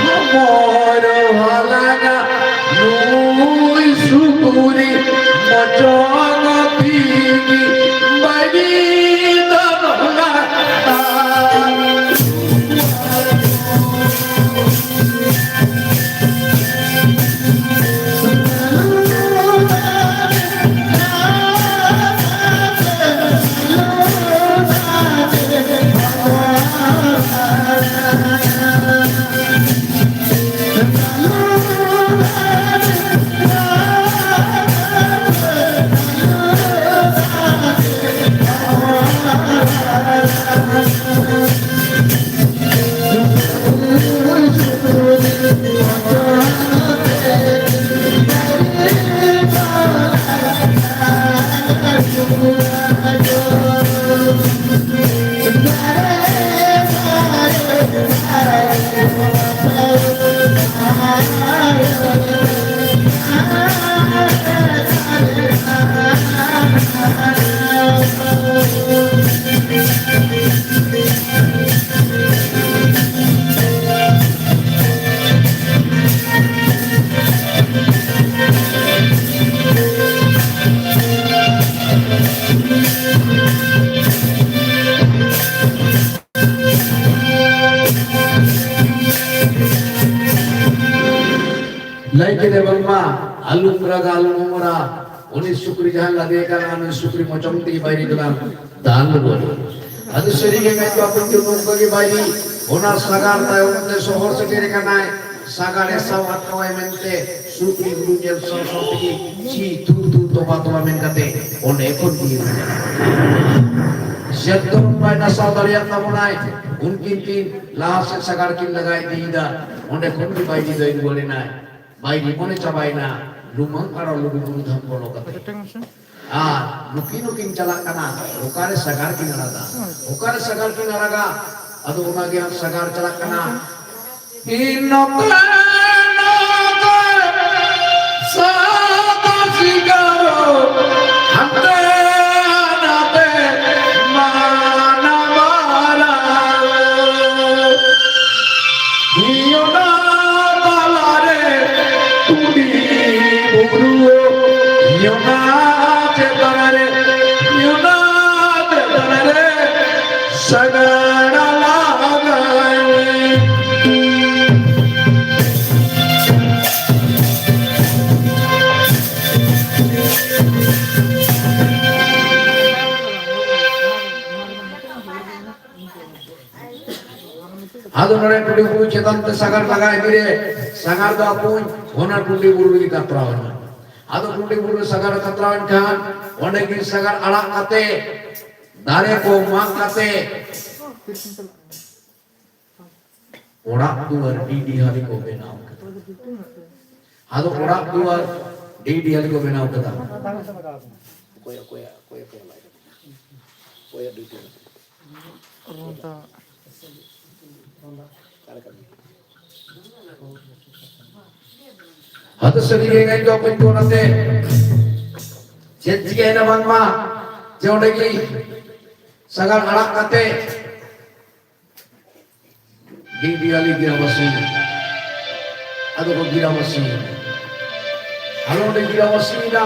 ᱦᱚᱢᱚᱨ ᱦᱟᱞᱟᱜᱟ ᱱᱩ ᱞᱟᱹᱭ ᱠᱮᱫᱮ ᱵᱟᱝᱢᱟ, "ᱟᱞᱚᱢ ᱨᱟᱜᱟ, ᱟᱞᱚᱢ ᱦᱚᱢᱚᱨᱟ, ᱩᱱᱤ ᱥᱩᱠᱨᱤ ᱡᱟᱦᱟᱸ ᱞᱟᱫᱮ ᱠᱟᱱᱟ, ᱩᱱᱤ ᱥᱩᱠᱨᱤ ᱢᱚᱪᱚᱢ ᱛᱮᱜᱮ ᱵᱟᱭᱨᱤ ᱫᱚᱞᱟᱝ ᱫᱟᱞ ᱨᱩᱣᱟᱹᱲ᱾" ᱟᱫᱚ ᱥᱟᱹᱨᱤᱜᱮ ᱢᱮᱱ ᱠᱚᱣᱟ ᱠᱚ ᱡᱮ ᱱᱚᱝᱠᱟ ᱜᱮ ᱵᱟᱭᱨᱤ ᱚᱱᱟ ᱥᱟᱜᱟᱲ ᱛᱟᱭᱚᱢ ᱛᱮ ᱥᱚᱦᱚᱨ ᱥᱮᱴᱮᱨ ᱟᱠᱟᱱᱟᱭ᱾ ᱥᱟᱜᱟᱲᱮ ᱥᱟᱵ ᱟᱫ ᱠᱚᱣᱟᱭ ᱢᱮᱱᱛᱮ ᱥᱩᱠᱨᱤ ᱵᱩᱨᱩ ᱧᱮᱞ ᱥᱟᱶ ᱥᱟᱶ ᱛᱮᱜᱮ ᱪᱤ ᱛᱷᱩ ᱛᱷᱩ ᱛᱚᱵᱟ ᱛᱚᱵᱟ ᱢᱮᱱ ᱠᱟᱛᱮ ᱚᱸᱰᱮ ᱠᱷᱚᱱ ᱜᱮ ᱡᱚᱛᱚ ᱵᱟᱭ ᱱᱟᱥᱟᱣ ᱫᱟᱲᱮᱭᱟᱜ ᱛᱟᱵᱚᱱᱟᱭ᱾ ᱩᱱᱠᱤᱱ ᱠᱤᱱ ᱞᱟᱦᱟ ᱥᱮᱫ ᱥᱟᱜᱟᱲ ᱠᱤᱱ ᱞᱟᱜᱟ ᱤᱫᱤᱭᱮᱫᱟ᱾ ᱚᱸᱰᱮ ᱠᱷᱚᱱ ᱜᱮ ᱵᱟᱭ ᱡᱤᱫᱟᱹᱭ ᱨᱩᱣᱟᱹᱲ ᱮᱱᱟᱭ᱾ ᱵᱟᱭ ᱢᱚᱱᱮ ᱪᱟᱵᱟᱭᱮᱱᱟ, ᱞᱩᱢᱟᱹᱝ ᱟᱨᱚ ᱞᱩᱜᱩ ᱵᱩᱨᱩ ᱫᱷᱟᱢ ᱵᱚᱞᱚ ᱠᱟᱛᱮ᱾ ᱟᱨ ᱱᱩᱠᱤᱱ ᱦᱚᱸᱠᱤᱱ ᱪᱟᱞᱟᱜ ᱠᱟᱱᱟ, ᱚᱠᱟᱨᱮ ᱥᱟᱜᱟᱲ ᱠᱤᱱ ᱟᱲᱟᱜᱟ, ᱚᱠᱟᱨᱮ ᱥᱟᱜᱟᱲ ᱠᱤᱱ ᱟᱲᱟᱜᱟ? ᱟᱫᱚ ᱚᱱᱟᱜᱮ ᱦᱟᱸᱜ ᱥᱟᱜᱟᱲ ᱪᱟᱞᱟᱜ ᱠᱟᱱᱟ᱾ ᱤᱧ ᱱᱚᱛᱮ ᱱᱚᱛᱮ ᱥᱟᱫᱟ ᱥᱤᱸᱜᱟᱲ ᱦᱟᱱᱛᱮ ᱱᱟᱛᱮ ᱢᱟᱱᱟ ᱵᱟᱨᱟ᱾ ᱤᱧ ᱚᱱᱟ ᱛᱟᱞᱟᱨᱮ ᱴᱩᱰᱤ ᱵᱩᱨᱩ, ᱤᱧ ᱚᱱᱟ ᱟᱫᱚ ᱱᱚᱰᱮ ᱴᱩᱰᱤ ᱵᱩᱨᱩ ᱪᱮᱛᱟᱱ ᱛᱮ ᱥᱟᱜᱟᱲ ᱞᱟᱜᱟ ᱤᱫᱤ ᱨᱮ, ᱥᱟᱜᱟᱲ ᱫᱚ ᱟᱯᱩᱧ ᱚᱱᱟ ᱴᱩᱰᱤ ᱵᱩᱨᱩ ᱨᱮᱜᱮ ᱠᱟᱛᱨᱟᱣ ᱮᱱᱟ᱾ ᱟᱫᱚ ᱴᱩᱰᱤ ᱵᱩᱨᱩ ᱨᱮ ᱥᱟᱜᱟᱲ ᱠᱟᱛᱨᱟᱣ ᱮᱱ ᱠᱷᱟᱱ, ᱚᱸᱰᱮ ᱜᱮ ᱥᱟᱜᱟᱲ ᱟᱲᱟᱜ ᱠᱟᱛᱮ, ᱫᱟᱨᱮ ᱠᱚ ᱢᱟᱜ ᱠᱟᱛᱮ, ᱚᱲᱟᱜ ᱫᱩᱣᱟᱹᱨ ᱰᱤᱰᱤᱦᱟᱞᱤ ᱠᱚ ᱵᱮᱱᱟᱣ ᱠᱮᱫᱟ᱾ ᱟᱫᱚ ᱚᱲᱟᱜ ᱫᱩᱣᱟᱹᱨ ᱰᱤᱰᱤᱦᱟᱞᱤ ᱠᱚ ᱵᱮᱱᱟᱣ ᱠᱮᱫᱟ᱾ ᱚᱠᱚᱭ, ᱚᱠᱚᱭᱟᱜ, ᱚᱠᱚᱭ, ᱚᱠᱚᱭᱟᱜ ᱞᱟᱭ ᱠᱟᱱᱟ? ᱚᱠᱚᱭᱟᱜ ᱰᱤᱰᱤᱦᱟᱞᱤ? ᱚᱠᱟᱞᱮᱠᱟ? ᱟᱫᱚ ᱥᱟᱹᱨᱤ ᱜᱮ ᱤᱧ ᱫᱚ ᱵᱟᱹᱧ ᱯᱷᱳᱱ ᱟᱛᱮ ᱪᱮᱫ ᱪᱤᱠᱟᱹᱭᱮᱱᱟ ᱵᱟᱝᱢᱟ, ᱡᱮ ᱚᱸᱰᱮ ᱜᱮ ᱥᱟᱜᱟᱲ ᱟᱲᱟᱜ ᱠᱟᱛᱮ ᱰᱤᱰᱤᱦᱟᱞᱤ ᱜᱤᱨᱟᱵᱟᱹᱥᱤ, ᱟᱫᱚ ᱠᱚ ᱜᱤᱨᱟᱵᱟᱹᱥᱤ, ᱟᱫᱚ ᱚᱸᱰᱮ ᱜᱤᱨᱟᱵᱟᱹᱥᱤ ᱮᱱᱟ᱾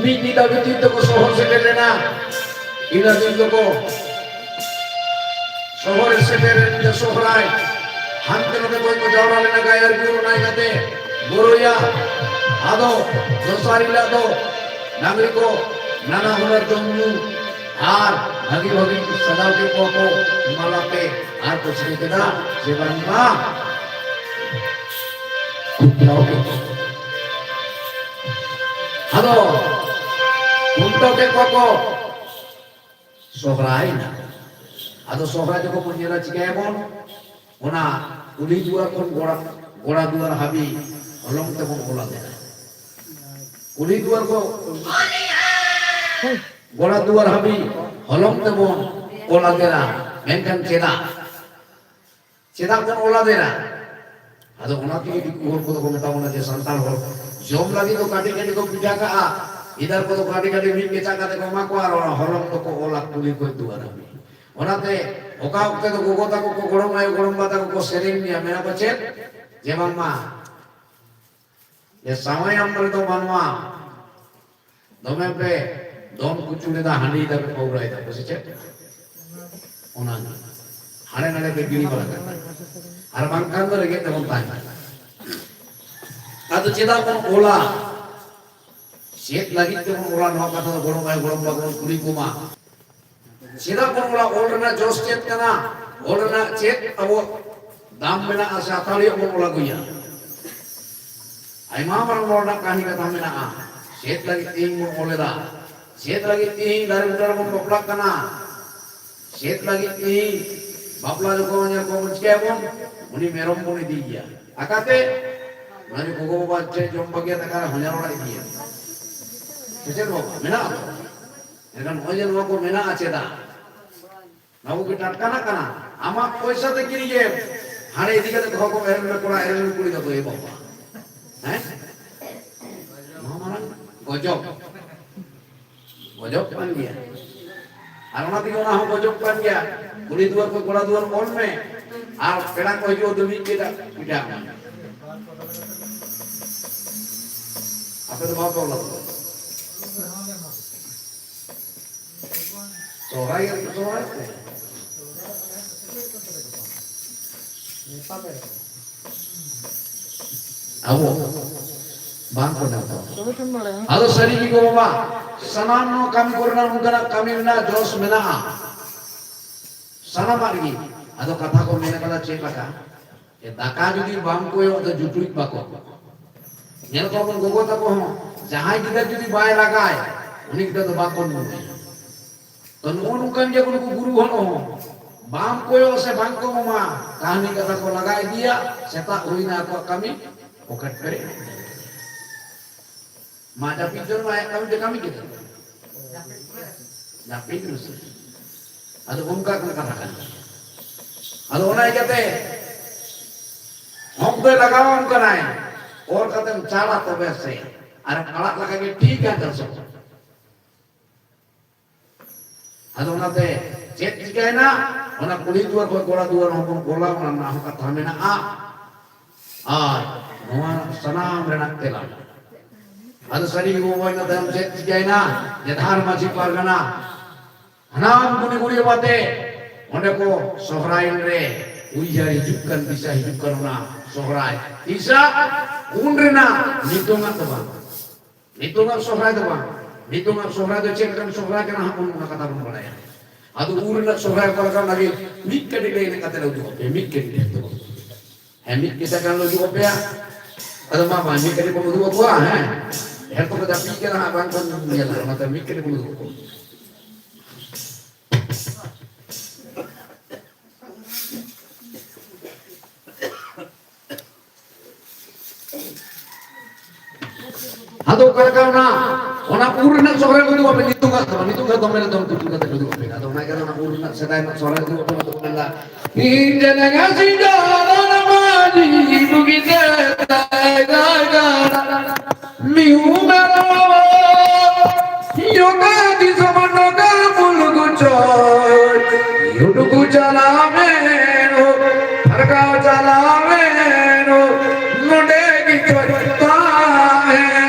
ᱢᱤᱫ ᱧᱤᱫᱟᱹ ᱵᱷᱤᱛᱤᱨ ᱛᱮᱠᱚ ᱥᱚᱦᱚᱨ ᱥᱮᱴᱮᱨ ᱞᱮᱱᱟ᱾ ᱤᱱᱟᱹ ᱫᱤᱱ ᱫᱚᱠᱚ ᱥᱚᱦᱚᱨ ᱥᱮᱴᱮᱨ ᱮᱱ ᱛᱮ ᱥᱚᱦᱨᱟᱭ ᱦᱟᱱᱛᱮ ᱱᱟᱛᱮ ᱠᱷᱚᱱ ᱠᱚ ᱡᱟᱣᱨᱟ ᱞᱮᱱᱟ ᱜᱟᱭᱟᱨ ᱵᱤᱨ ᱚᱱᱟ ᱠᱟᱛᱮ ᱵᱚᱨᱚᱭᱟ᱾ ᱟᱫᱚ ᱫᱚᱥᱟᱨ ᱦᱤᱞᱳᱜ ᱫᱚ ᱰᱟᱝᱨᱤ ᱠᱚ ᱱᱟᱱᱟ ᱦᱩᱱᱟᱹᱨ ᱡᱚᱢ ᱧᱩ ᱟᱨ ᱵᱷᱟᱹᱜᱤ ᱵᱷᱟᱹᱜᱤ ᱥᱟᱡᱟᱣ ᱠᱮᱫ ᱠᱚᱣᱟ ᱠᱚ ᱢᱟᱞᱟ ᱛᱮ ᱟᱨ ᱠᱚ ᱪᱤᱠᱟᱹ ᱠᱮᱫᱟ ᱡᱮ ᱵᱟᱝᱢᱟ ᱠᱷᱩᱱᱴᱟᱹᱣ ᱠᱮᱫ ᱠᱚᱣᱟ᱾ ᱟᱫᱚ ᱠᱷᱩᱱᱴᱟᱹᱣ ᱠᱮᱫ ᱠᱚᱣᱟ ᱠᱚ, ᱥᱚᱦᱨᱟᱭ ᱮᱱᱟ᱾ ᱟᱫᱚ ᱥᱚᱦᱨᱟᱭ ᱡᱚᱠᱷᱚᱱ ᱵᱚᱱ ᱧᱮᱞᱟ ᱪᱤᱠᱟᱹᱭᱟᱵᱚᱱ? ᱚᱱᱟ ᱠᱩᱞᱦᱤ ᱫᱩᱣᱟᱹᱨ ᱠᱷᱚᱱ ᱜᱚᱲᱟ, ᱜᱚᱲᱟ ᱫᱩᱣᱟᱹᱨ ᱦᱟᱹᱵᱤᱡ ᱦᱚᱞᱚᱝ ᱛᱮᱵᱚᱱ ᱚᱞ ᱟᱫᱮᱨᱟ᱾ ᱠᱩᱞᱦᱤ ᱫᱩᱣᱟᱹᱨ ᱠᱚ ᱜᱚᱲᱟ ᱫᱩᱣᱟᱹᱨ ᱦᱟᱹᱵᱤᱡ ᱦᱚᱞᱚᱝ ᱛᱮᱵᱚᱱ ᱚᱞ ᱟᱫᱮᱨᱟ᱾ ᱢᱮᱱᱠᱷᱟᱱ ᱪᱮᱫᱟᱜ? ᱪᱮᱫᱟᱜ ᱵᱚᱱ ᱚᱞ ᱟᱫᱮᱨᱟ? ᱟᱫᱚ ᱚᱱᱟ ᱛᱮᱜᱮ ᱫᱤᱠᱩ ᱦᱚᱲ ᱠᱚᱫᱚ ᱠᱚ ᱢᱮᱛᱟ ᱵᱚᱱᱟ ᱡᱮ ᱥᱟᱱᱛᱟᱲ ᱦᱚᱲ ᱡᱚᱢ ᱞᱟᱹᱜᱤᱫ ᱫᱚ ᱠᱟᱹᱴᱤᱡ ᱠᱟᱹᱴᱤᱡ ᱠᱚ ᱯᱤᱴᱷᱟᱹ ᱠᱟᱜᱼᱟ, ᱜᱤᱫᱟᱹᱨ ᱠᱚᱫᱚ ᱠᱟᱹᱴᱤᱡ ᱠᱟᱹᱴᱤᱡ ᱢᱤᱫ ᱠᱮᱪᱟᱜ ᱠᱟᱛᱮ ᱠᱚ ᱮᱢᱟ ᱠᱚᱣᱟ, ᱟᱨ ᱚᱱᱟ ᱦᱚᱞᱚᱝ ᱫᱚᱠᱚ ᱚᱞᱟ ᱠᱩᱞᱦᱤ ᱠᱷᱚᱱ ᱫᱩᱣᱟᱹᱨ ᱦᱟᱹᱵᱤᱡ᱾ ᱚᱱᱟᱛᱮ ᱚᱠᱟ ᱚᱠᱛᱮ ᱫᱚ ᱜᱚᱜᱚ ᱛᱟᱠᱚ ᱠᱚ, ᱜᱚᱲᱚᱢ ᱟᱭᱳ ᱜᱚᱲᱚᱢ ᱵᱟ ᱛᱟᱠᱚ ᱠᱚ ᱥᱮᱨᱮᱧ ᱜᱮᱭᱟ, ᱢᱮᱱᱟ ᱠᱚ ᱪᱮᱫ? ᱡᱮ ᱵᱟᱝᱢᱟ ᱡᱮ ᱥᱟᱶᱟᱭᱟᱢ ᱨᱮᱫᱚ ᱵᱟᱹᱱᱩᱜᱼᱟ, ᱫᱚᱢᱮ ᱯᱮ ᱫᱚᱱ ᱠᱩᱪᱩᱲ ᱮᱫᱟ, ᱦᱟᱺᱰᱤ ᱫᱟᱯᱮ, ᱯᱟᱹᱣᱨᱟᱹᱭ ᱫᱟᱯᱮ, ᱥᱮ ᱪᱮᱫ? ᱚᱱᱟ ᱜᱮ᱾ ᱦᱟᱸᱰᱮ ᱱᱟᱰᱮ ᱯᱮ ᱜᱤᱲᱤ ᱵᱟᱲᱟ ᱠᱟᱜ ᱠᱟᱱᱟ᱾ ᱟᱨ ᱵᱟᱝᱠᱷᱟᱱ ᱫᱚ ᱨᱮᱸᱜᱮᱡ ᱛᱮᱵᱚᱱ ᱛᱟᱦᱮᱱᱟ᱾ ᱟᱫᱚ ᱪᱮᱫᱟᱜ ᱵᱚᱱ ᱚᱞᱟ? ᱪᱮᱫ ᱞᱟᱹᱜᱤᱫ ᱛᱮᱵᱚᱱ ᱚᱞᱟ, ᱱᱚᱣᱟ ᱠᱟᱛᱷᱟ ᱫᱚ ᱜᱚᱲᱚᱢ ᱟᱭᱳ ᱜᱚᱲᱚᱢ ᱵᱟᱵᱟ ᱵᱚᱱ ᱠᱩᱞᱤ ᱠᱚᱢᱟ᱾ ᱪᱮᱫᱟᱜ ᱵᱚᱱ ᱚᱞᱟ? ᱚᱞ ᱨᱮᱱᱟᱜ ᱡᱚᱥ ᱪᱮᱫ ᱠᱟᱱᱟ? ᱚᱞ ᱨᱮᱱᱟᱜ ᱪᱮᱫ ᱟᱵᱚ ᱫᱟᱢ ᱢᱮᱱᱟᱜᱼᱟ ᱥᱮ ᱟᱛᱷᱟᱣᱲᱤᱭᱟᱹ ᱵᱚᱱ ᱚᱞ ᱟᱹᱜᱩᱭᱟ? ᱟᱭᱢᱟ ᱢᱟᱨᱟᱝ ᱚᱞ ᱨᱮᱱᱟᱜ ᱠᱟᱹᱦᱱᱤ ᱠᱟᱛᱷᱟ ᱢᱮᱱᱟᱜᱼᱟ᱾ ᱪᱮᱫ ᱞᱟᱹᱜᱤᱫ ᱛᱮᱦᱤᱧ ᱵᱚᱱ ᱚᱞ ᱮᱫᱟ? ᱪᱮᱫ ᱞᱟᱹᱜᱤᱫ ᱛᱮᱦᱤᱧ ᱫᱟᱨᱮ ᱵᱩᱴᱟᱹ ᱨᱮᱵᱚᱱ ᱵᱟᱯᱞᱟᱜ ᱠᱟᱱᱟ? ᱪᱮᱫ ᱞᱟᱹᱜᱤᱫ ᱛᱮᱦᱤᱧ ᱵᱟᱯᱞᱟ ᱡᱚᱠᱷᱚᱱ ᱧᱮᱞ ᱠᱚ ᱵᱚᱱ ᱪᱤᱠᱟᱹᱭᱟᱵᱚᱱ? ᱩᱱᱤ ᱢᱮᱨᱚᱢ ᱵᱚᱱ ᱤᱫᱤᱭᱮᱭᱟ᱾ ᱟᱠᱟᱛᱮ? ᱢᱟᱱᱮ ᱜᱚᱜᱚ ᱵᱟᱵᱟ ᱪᱮᱫ ᱡᱚᱢ ᱵᱟᱹᱜᱤᱭᱟ ᱫᱟᱠᱟ ᱦᱚᱧᱦᱟᱨ ᱚᱲᱟᱜ ᱤᱫᱤᱭᱟ᱾ ᱥᱮ ᱪᱮᱫ ᱵᱟᱵᱟ? ᱢᱮᱱᱟᱜᱼᱟ ᱛᱚ? ᱮᱱᱠᱷᱟᱱ ᱱᱚᱜᱼᱚᱭ ᱡᱮ ᱱᱚᱣᱟ ᱠᱚ ᱢᱮᱱᱟᱜᱼᱟ ᱪᱮᱫᱟᱜ? ᱱᱚᱣᱟ ᱠᱚ ᱴᱟᱴᱠᱟᱱᱟᱜ ᱠᱟᱱᱟ᱾ ᱟᱢᱟᱜ ᱯᱚᱭᱥᱟ ᱛᱮ ᱠᱤᱨᱤᱧ ᱮᱢ, ᱦᱟᱸᱰᱮ ᱤᱫᱤ ᱠᱟᱛᱮ ᱫᱚᱦᱚ ᱠᱚ ᱮᱨᱮᱞ ᱨᱮ ᱠᱚᱲᱟ, ᱮᱨᱮᱞ ᱨᱮ ᱠᱩᱲᱤ ᱫᱚ ᱮ ᱵᱟᱵᱟ᱾ ᱦᱮᱸ? ᱱᱚᱣᱟ ᱢᱟᱨᱟᱝ ᱜᱚᱡᱚᱵ᱾ ᱜᱚᱡᱚᱵ ᱠᱟᱱ ᱜᱮᱭᱟ᱾ ᱟᱨ ᱚᱱᱟ ᱛᱮᱜᱮ ᱚᱱᱟ ᱦᱚᱸ ᱜᱚᱡᱚᱵ ᱠᱟᱱ ᱜᱮᱭᱟ᱾ ᱠᱩᱲᱤ ᱫᱩᱣᱟᱹᱨ ᱠᱷᱚᱱ ᱠᱚᱲᱟ ᱫᱩᱣᱟᱹᱨ ᱚᱞ ᱢᱮ᱾ ᱟᱨ ᱯᱮᱲᱟ ᱠᱚ ᱦᱤᱡᱩᱜᱼᱟ, ᱫᱩᱲᱩᱵ ᱠᱮᱫᱟ, ᱯᱤᱴᱷᱟᱹ ᱟᱢ᱾ ᱟᱯᱮ ᱫᱚ ᱵᱟᱯᱮ ᱚᱞᱟ ᱛᱚ? ᱥᱚᱦᱨᱟᱭ ᱜᱮ ᱥᱚᱦᱨᱟᱭ ᱯᱮ᱾ ᱟᱵᱚ ᱵᱟᱝ ᱠᱚ ᱧᱟᱢ ᱛᱟᱵᱚᱱᱟ᱾ ᱟᱫᱚ ᱥᱟᱹᱨᱤ ᱜᱮ ᱜᱚ ᱵᱟᱵᱟ, ᱥᱟᱱᱟᱢ ᱱᱚᱣᱟ ᱠᱟᱹᱢᱤ ᱠᱚᱨᱮᱱᱟᱜ ᱚᱱᱠᱟᱱᱟᱜ ᱠᱟᱹᱢᱤ ᱨᱮᱱᱟᱜ ᱡᱚᱥ ᱢᱮᱱᱟᱜᱼᱟ᱾ ᱥᱟᱱᱟᱢᱟᱜ ᱨᱮᱜᱮ᱾ ᱟᱫᱚ ᱠᱟᱛᱷᱟ ᱠᱚ ᱢᱮᱱ ᱠᱟᱫᱟ ᱪᱮᱫ ᱞᱮᱠᱟ? ᱡᱮ ᱫᱟᱠᱟ ᱡᱩᱫᱤ ᱵᱟᱢ ᱠᱚᱭᱚᱜ ᱫᱚ ᱡᱩᱴᱩᱡ ᱵᱟᱠᱚ᱾ ᱧᱮᱞ ᱠᱚᱣᱟ ᱵᱚᱱ ᱜᱚᱜᱚ ᱛᱟᱠᱚ ᱦᱚᱸ, ᱡᱟᱦᱟᱸᱭ ᱜᱤᱫᱟᱹᱨ ᱡᱩᱫᱤ ᱵᱟᱭ ᱨᱟᱜᱟᱭ, ᱩᱱᱤ ᱜᱤᱫᱟᱹᱨ ᱫᱚ ᱵᱟᱠᱚ ᱧᱩᱭᱟ᱾ ᱛᱚ ᱱᱚᱜᱼᱚ ᱱᱚᱝᱠᱟᱱ ᱜᱮ ᱱᱩᱠᱩ ᱜᱩᱨᱩ ᱦᱚᱲ ᱦᱚᱸ ᱵᱟᱢ ᱠᱚᱭᱚᱜ ᱥᱮ ᱵᱟᱝ ᱠᱚ ᱮᱢᱟ, ᱠᱟᱹᱦᱱᱤ ᱠᱟᱛᱷᱟ ᱠᱚ ᱞᱟᱜᱟ ᱤᱫᱤᱭᱟ, ᱥᱮᱛᱟᱜ ᱦᱩᱭᱱᱟ ᱟᱠᱚᱣᱟᱜ ᱠᱟᱹᱢᱤ, ᱯᱚᱠᱮᱴ ᱯᱮᱨᱮᱡ᱾ ᱢᱟ ᱡᱟᱹᱯᱤᱫ ᱡᱚᱝ ᱢᱟ, ᱟᱭᱟᱜ ᱠᱟᱹᱢᱤ ᱫᱚ ᱠᱟᱹᱢᱤ ᱠᱮᱫᱟ᱾ ᱡᱟᱹᱯᱤᱫ ᱨᱩᱥᱟᱹ᱾ ᱟᱫᱚ ᱚᱱᱠᱟ ᱠᱚ ᱠᱟᱛᱷᱟ ᱠᱟᱱᱟ᱾ ᱟᱫᱚ ᱚᱱᱟ ᱤᱭᱠᱟᱹᱛᱮ ᱦᱚᱠ ᱫᱚᱭ ᱞᱟᱜᱟᱣᱟᱢ ᱠᱟᱱᱟᱭ, ᱚᱨ ᱠᱟᱛᱮᱢ ᱪᱟᱞᱟ ᱛᱚᱵᱮ ᱥᱮ, ᱟᱨᱮᱢ ᱟᱲᱟᱜ ᱞᱮᱠᱷᱟᱱ ᱜᱮ ᱴᱷᱤᱠᱟ ᱪᱟᱥᱚᱜ᱾ ᱟᱫᱚ ᱚᱱᱟᱛᱮ ᱪᱮᱫ ᱪᱤᱠᱟᱹᱭᱮᱱᱟ? ᱚᱱᱟ ᱠᱩᱲᱤ ᱫᱩᱣᱟᱹᱨ ᱠᱷᱚᱱ ᱠᱚᱲᱟ ᱫᱩᱣᱟᱹᱨ ᱦᱚᱸᱵᱚᱱ ᱜᱚᱞᱟ, ᱚᱱᱟ ᱨᱮᱱᱟᱜ ᱦᱚᱸ ᱠᱟᱛᱷᱟ ᱢᱮᱱᱟᱜᱼᱟ᱾ ᱟᱨ ᱱᱚᱣᱟ ᱥᱟᱱᱟᱢ ᱨᱮᱱᱟᱜ ᱛᱮᱞᱟ᱾ ᱟᱫᱚ ᱥᱟᱹᱨᱤ ᱜᱮ ᱵᱚᱱ ᱢᱮᱱᱟ, ᱛᱟᱭᱚᱢ ᱪᱮᱫ ᱪᱤᱠᱟᱹᱭᱮᱱᱟ? ᱡᱟᱫᱷᱟᱨ ᱢᱟᱹᱡᱷᱤ ᱯᱟᱨᱜᱟᱱᱟ ᱦᱟᱱᱟᱢ ᱜᱩᱱᱤ ᱜᱩᱱᱤ ᱵᱟᱛᱮ ᱚᱸᱰᱮ ᱠᱚ ᱥᱚᱦᱨᱟᱭᱮᱱ ᱨᱮ, ᱩᱭᱦᱟᱹᱨ ᱦᱤᱡᱩᱜ ᱠᱟᱱ, ᱫᱤᱥᱟᱹ ᱦᱤᱡᱩᱜ ᱠᱟᱱ ᱚᱱᱟ ᱥᱚᱦᱨᱟᱭ᱾ ᱛᱤᱥᱟᱜ? ᱩᱱ ᱨᱮᱱᱟᱜ, ᱱᱤᱛᱚᱝᱟᱜ ᱫᱚ ᱵᱟᱝ᱾ ᱱᱤᱛᱚᱜᱟᱜ ᱥᱚᱦᱨᱟᱭ ᱫᱚ ᱵᱟᱝ᱾ ᱱᱤᱛᱚᱜᱟᱜ ᱥᱚᱦᱨᱟᱭ ᱫᱚ ᱪᱮᱫ ᱞᱮᱠᱟᱱ ᱥᱚᱦᱨᱟᱭ ᱠᱟᱱᱟ ᱦᱟᱸᱜ, ᱚᱱᱟ ᱠᱟᱛᱷᱟ ᱵᱚᱱ ᱵᱟᱲᱟᱭᱟ᱾ ᱟᱫᱚ ᱩᱱ ᱨᱮᱱᱟᱜ ᱥᱚᱦᱨᱟᱭ ᱚᱠᱟ ᱞᱮᱠᱟ, ᱚᱱᱟᱜᱮ ᱢᱤᱫ ᱠᱟᱹᱴᱤᱡ ᱞᱟᱹᱭ ᱠᱟᱛᱮ ᱞᱮ ᱩᱫᱩᱜ ᱟᱯᱮᱭᱟ, ᱢᱤᱫ ᱠᱟᱹᱴᱤᱡ ᱰᱷᱮᱨ ᱫᱚ ᱵᱟᱝ᱾ ᱦᱮᱸ, ᱢᱤᱫ ᱠᱮᱥᱟ ᱜᱟᱱ ᱞᱮ ᱩᱫᱩᱜ ᱟᱯᱮᱭᱟ᱾ ᱟᱫᱚ ᱢᱟ, ᱢᱟ, ᱢᱤᱫ ᱠᱟᱹᱴᱤᱡ ᱵᱚᱱ ᱩᱫᱩᱜ ᱟᱠᱚᱣᱟ, ᱦᱮᱸ᱾ ᱰᱷᱮᱨ ᱛᱚᱠᱚ ᱡᱟᱹᱯᱤᱫ ᱠᱟᱱᱟ ᱦᱟᱸᱜ, ᱵᱟᱝ ᱠᱚ ᱧᱮᱞᱟ, ᱚᱱᱟᱛᱮ ᱢᱤᱫ ᱠᱟᱹᱴᱤᱡ ᱵᱚᱱ ᱩᱫᱩᱜ ᱟᱠᱚᱣᱟ᱾ ᱟᱫᱚ ᱚᱠᱟ ᱞᱮᱠᱟ ᱚᱱᱟ, ᱚᱱᱟ ᱩᱨ ᱨᱮᱱᱟᱜ ᱥᱚᱦᱨᱟᱭ ᱠᱚᱫᱚ ᱵᱟᱯᱮ ᱧᱩᱛᱩᱢ ᱟᱠᱟᱫ ᱛᱟᱵᱚᱱᱟ? ᱧᱩᱛᱩᱢ ᱠᱟᱛᱮ ᱫᱚᱢᱮ ᱞᱮ ᱫᱚᱱ ᱠᱩᱫᱩᱢ ᱠᱟᱛᱮ ᱞᱮ ᱩᱫᱩᱜ ᱟᱯᱮ ᱠᱟᱱᱟ᱾ ᱟᱫᱚ ᱚᱱᱟ ᱜᱮ ᱚᱱᱟ ᱩᱨ ᱨᱮᱱᱟᱜ ᱥᱮᱫᱟᱭ ᱨᱮᱱᱟᱜ ᱥᱚᱦᱨᱟᱭ ᱩᱫᱩᱜ ᱟᱯᱮ ᱠᱟᱱᱟ, ᱟᱫᱚ ᱠᱚ ᱢᱮᱱᱫᱟ, "ᱤᱧ ᱡᱮᱞᱮᱧᱟ ᱥᱤᱸᱜᱟᱲ ᱟᱨ ᱢᱟᱹᱡᱷᱤ ᱵᱩᱜᱤᱛᱮ ᱛᱟᱭ ᱜᱟᱲ ᱜᱟᱲ, ᱢᱤᱦᱩ ᱢᱮᱨᱚᱢ ᱭᱚᱜᱟ ᱫᱤᱥᱚᱢ ᱱᱚᱜᱟ ᱢᱩᱞᱩᱜ ᱪᱚᱭ, ᱩᱰᱩᱠ ᱪᱟᱞᱟᱣ ᱢᱮ ᱨᱚ, ᱯᱷᱟᱨᱠᱟᱣ ᱪᱟᱞᱟᱣ ᱢᱮ ᱨᱚ, ᱱᱚᱰᱮ ᱜᱮ ᱪᱚᱭ ᱛᱟᱦᱮᱸ᱾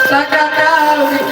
ᱴᱟᱠᱟ ᱠᱟᱹᱣᱰᱤ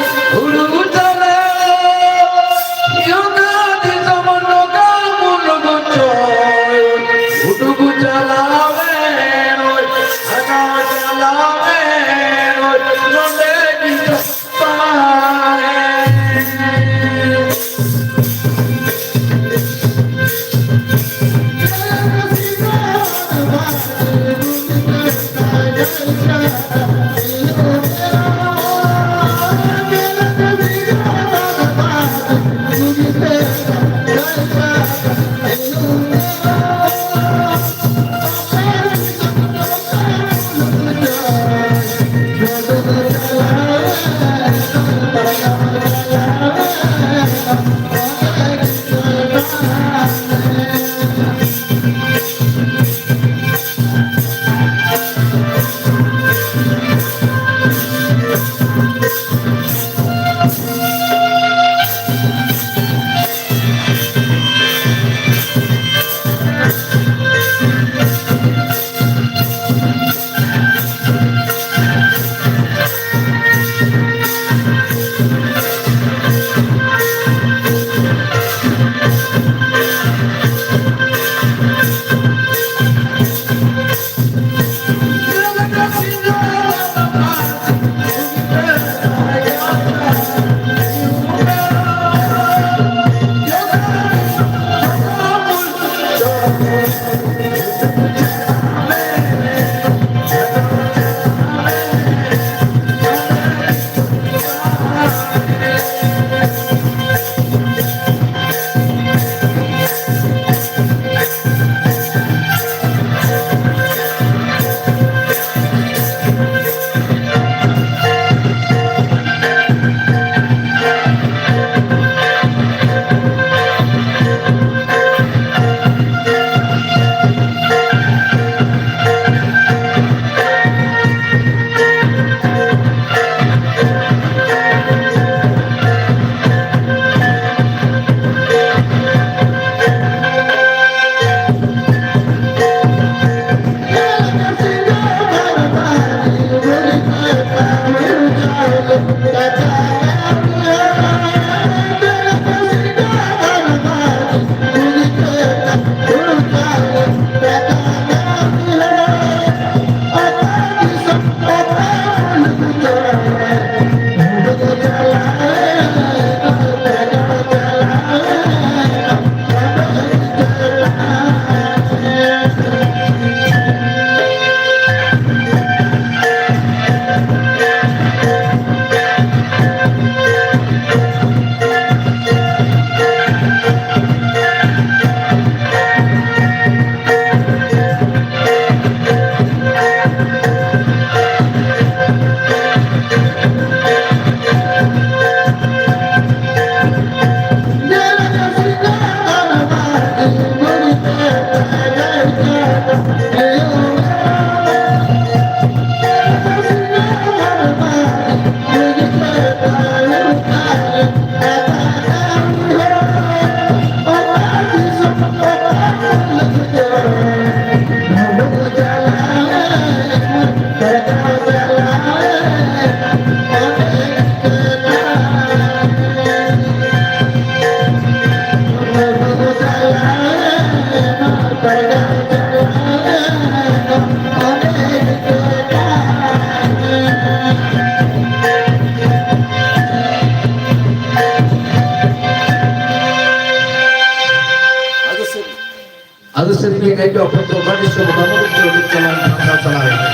ᱟᱫᱚ ᱥᱟᱹᱨᱤ ᱜᱮ ᱮᱱ ᱦᱤᱞᱳᱜ ᱠᱷᱚᱱ ᱫᱚ ᱜᱟᱹᱰᱤ ᱥᱩᱵᱤᱫᱷᱟ ᱵᱟᱹᱱᱩᱜ ᱛᱮ ᱟᱹᱰᱤ ᱪᱟᱞᱟᱣ ᱯᱷᱟᱸᱠᱟ ᱪᱟᱞᱟᱣ ᱮᱱᱟ᱾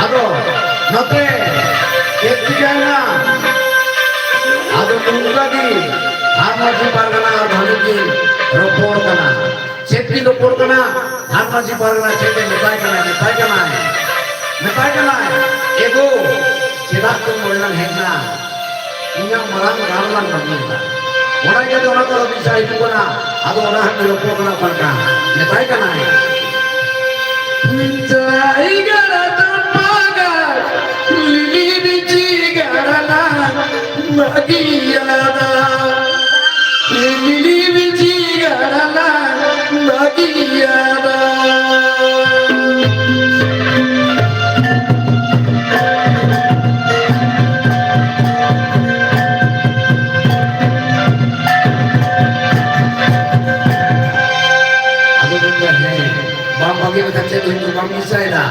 ᱟᱫᱚ ᱱᱚᱛᱮ ᱪᱮᱫ ᱪᱤᱠᱟᱹᱭᱮᱱᱟ? ᱟᱫᱚ ᱱᱚᱝᱠᱟ ᱜᱮ ᱟᱨ ᱢᱟᱹᱡᱷᱤ ᱯᱟᱨᱜᱟᱱᱟ ᱟᱨ ᱵᱷᱟᱹᱱᱩ ᱠᱤᱱ ᱨᱚᱯᱚᱲ ᱠᱟᱱᱟ᱾ ᱪᱮᱫ ᱠᱤᱱ ᱨᱚᱯᱚᱲ ᱠᱟᱱᱟ? ᱟᱨ ᱢᱟᱹᱡᱷᱤ ᱯᱟᱨᱜᱟᱱᱟ ᱪᱮᱫ ᱮ ᱢᱮᱛᱟᱭ ᱠᱟᱱᱟ? ᱢᱮᱛᱟᱭ ᱠᱟᱱᱟᱭ, ᱢᱮᱛᱟᱭ ᱠᱟᱱᱟᱭ, "ᱮ ᱜᱳ, ᱪᱮᱫᱟᱜ ᱪᱚᱢ ᱱᱚᱰᱮ ᱱᱟᱢ ᱦᱮᱡ ᱮᱱᱟ? ᱤᱧᱟᱹᱜ ᱢᱟᱨᱟᱝ ᱜᱟᱲ ᱞᱟᱝ ᱵᱟᱹᱜᱤᱭᱮᱫᱟ᱾ ᱚᱱᱟ ᱤᱭᱟᱹᱛᱮ ᱚᱱᱟ ᱠᱚ ᱵᱤᱥᱟᱭ ᱦᱤᱡᱩᱜ ᱠᱟᱱᱟ, ᱟᱫᱚ ᱚᱱᱟ ᱦᱟᱸᱜ ᱨᱚᱯᱚᱲ ᱠᱟᱱᱟ ᱚᱠᱟ ᱞᱮᱠᱟ?" ᱢᱮᱛᱟᱭ ᱠᱟᱱᱟᱭ, ᱡᱟᱭᱜᱟ ᱨᱮ ᱛᱚᱯᱟᱜᱟ, ᱞᱤᱞᱤ ᱵᱤᱪᱤ ᱜᱟᱲ ᱞᱟᱝ ᱵᱟᱹᱜᱤᱭᱟᱫᱟ᱾ ᱞᱤᱞᱤ ᱵᱤᱪᱤ ᱜᱟᱲ ᱞᱟᱝ ᱵᱟᱹᱜᱤᱭᱟᱫᱟ᱾ ᱟᱫᱚ ᱢᱮᱱᱫᱟ, ᱦᱮᱸ, ᱵᱟᱢ ᱵᱟᱹᱜᱤ ᱞᱮᱠᱷᱟᱱ ᱪᱮᱫ ᱦᱩᱭᱩᱜᱼᱟ? ᱵᱟᱢ ᱫᱤᱥᱟᱹᱭᱮᱫᱟ?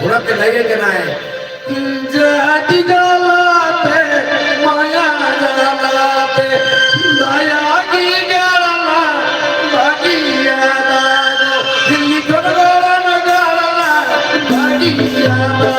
ᱚᱱᱟᱛᱮ ᱞᱟᱹᱭᱮ ᱠᱟᱱᱟᱭ, ᱡᱟᱹᱛᱤ ᱡᱟᱞᱟᱛᱮ, ᱢᱟᱭᱟ ᱡᱟᱞᱟᱛᱮ, ᱫᱟᱭᱟ ᱜᱮ ᱜᱟᱲ ᱞᱟᱝ ᱵᱟᱹᱜᱤᱭᱟᱫᱟ᱾ ᱫᱤᱞᱞᱤ ᱠᱷᱚᱱ ᱜᱚᱲᱚᱱ ᱜᱟᱲ ᱞᱟᱝ ᱵᱟᱹᱜᱤᱭᱟᱫᱟ᱾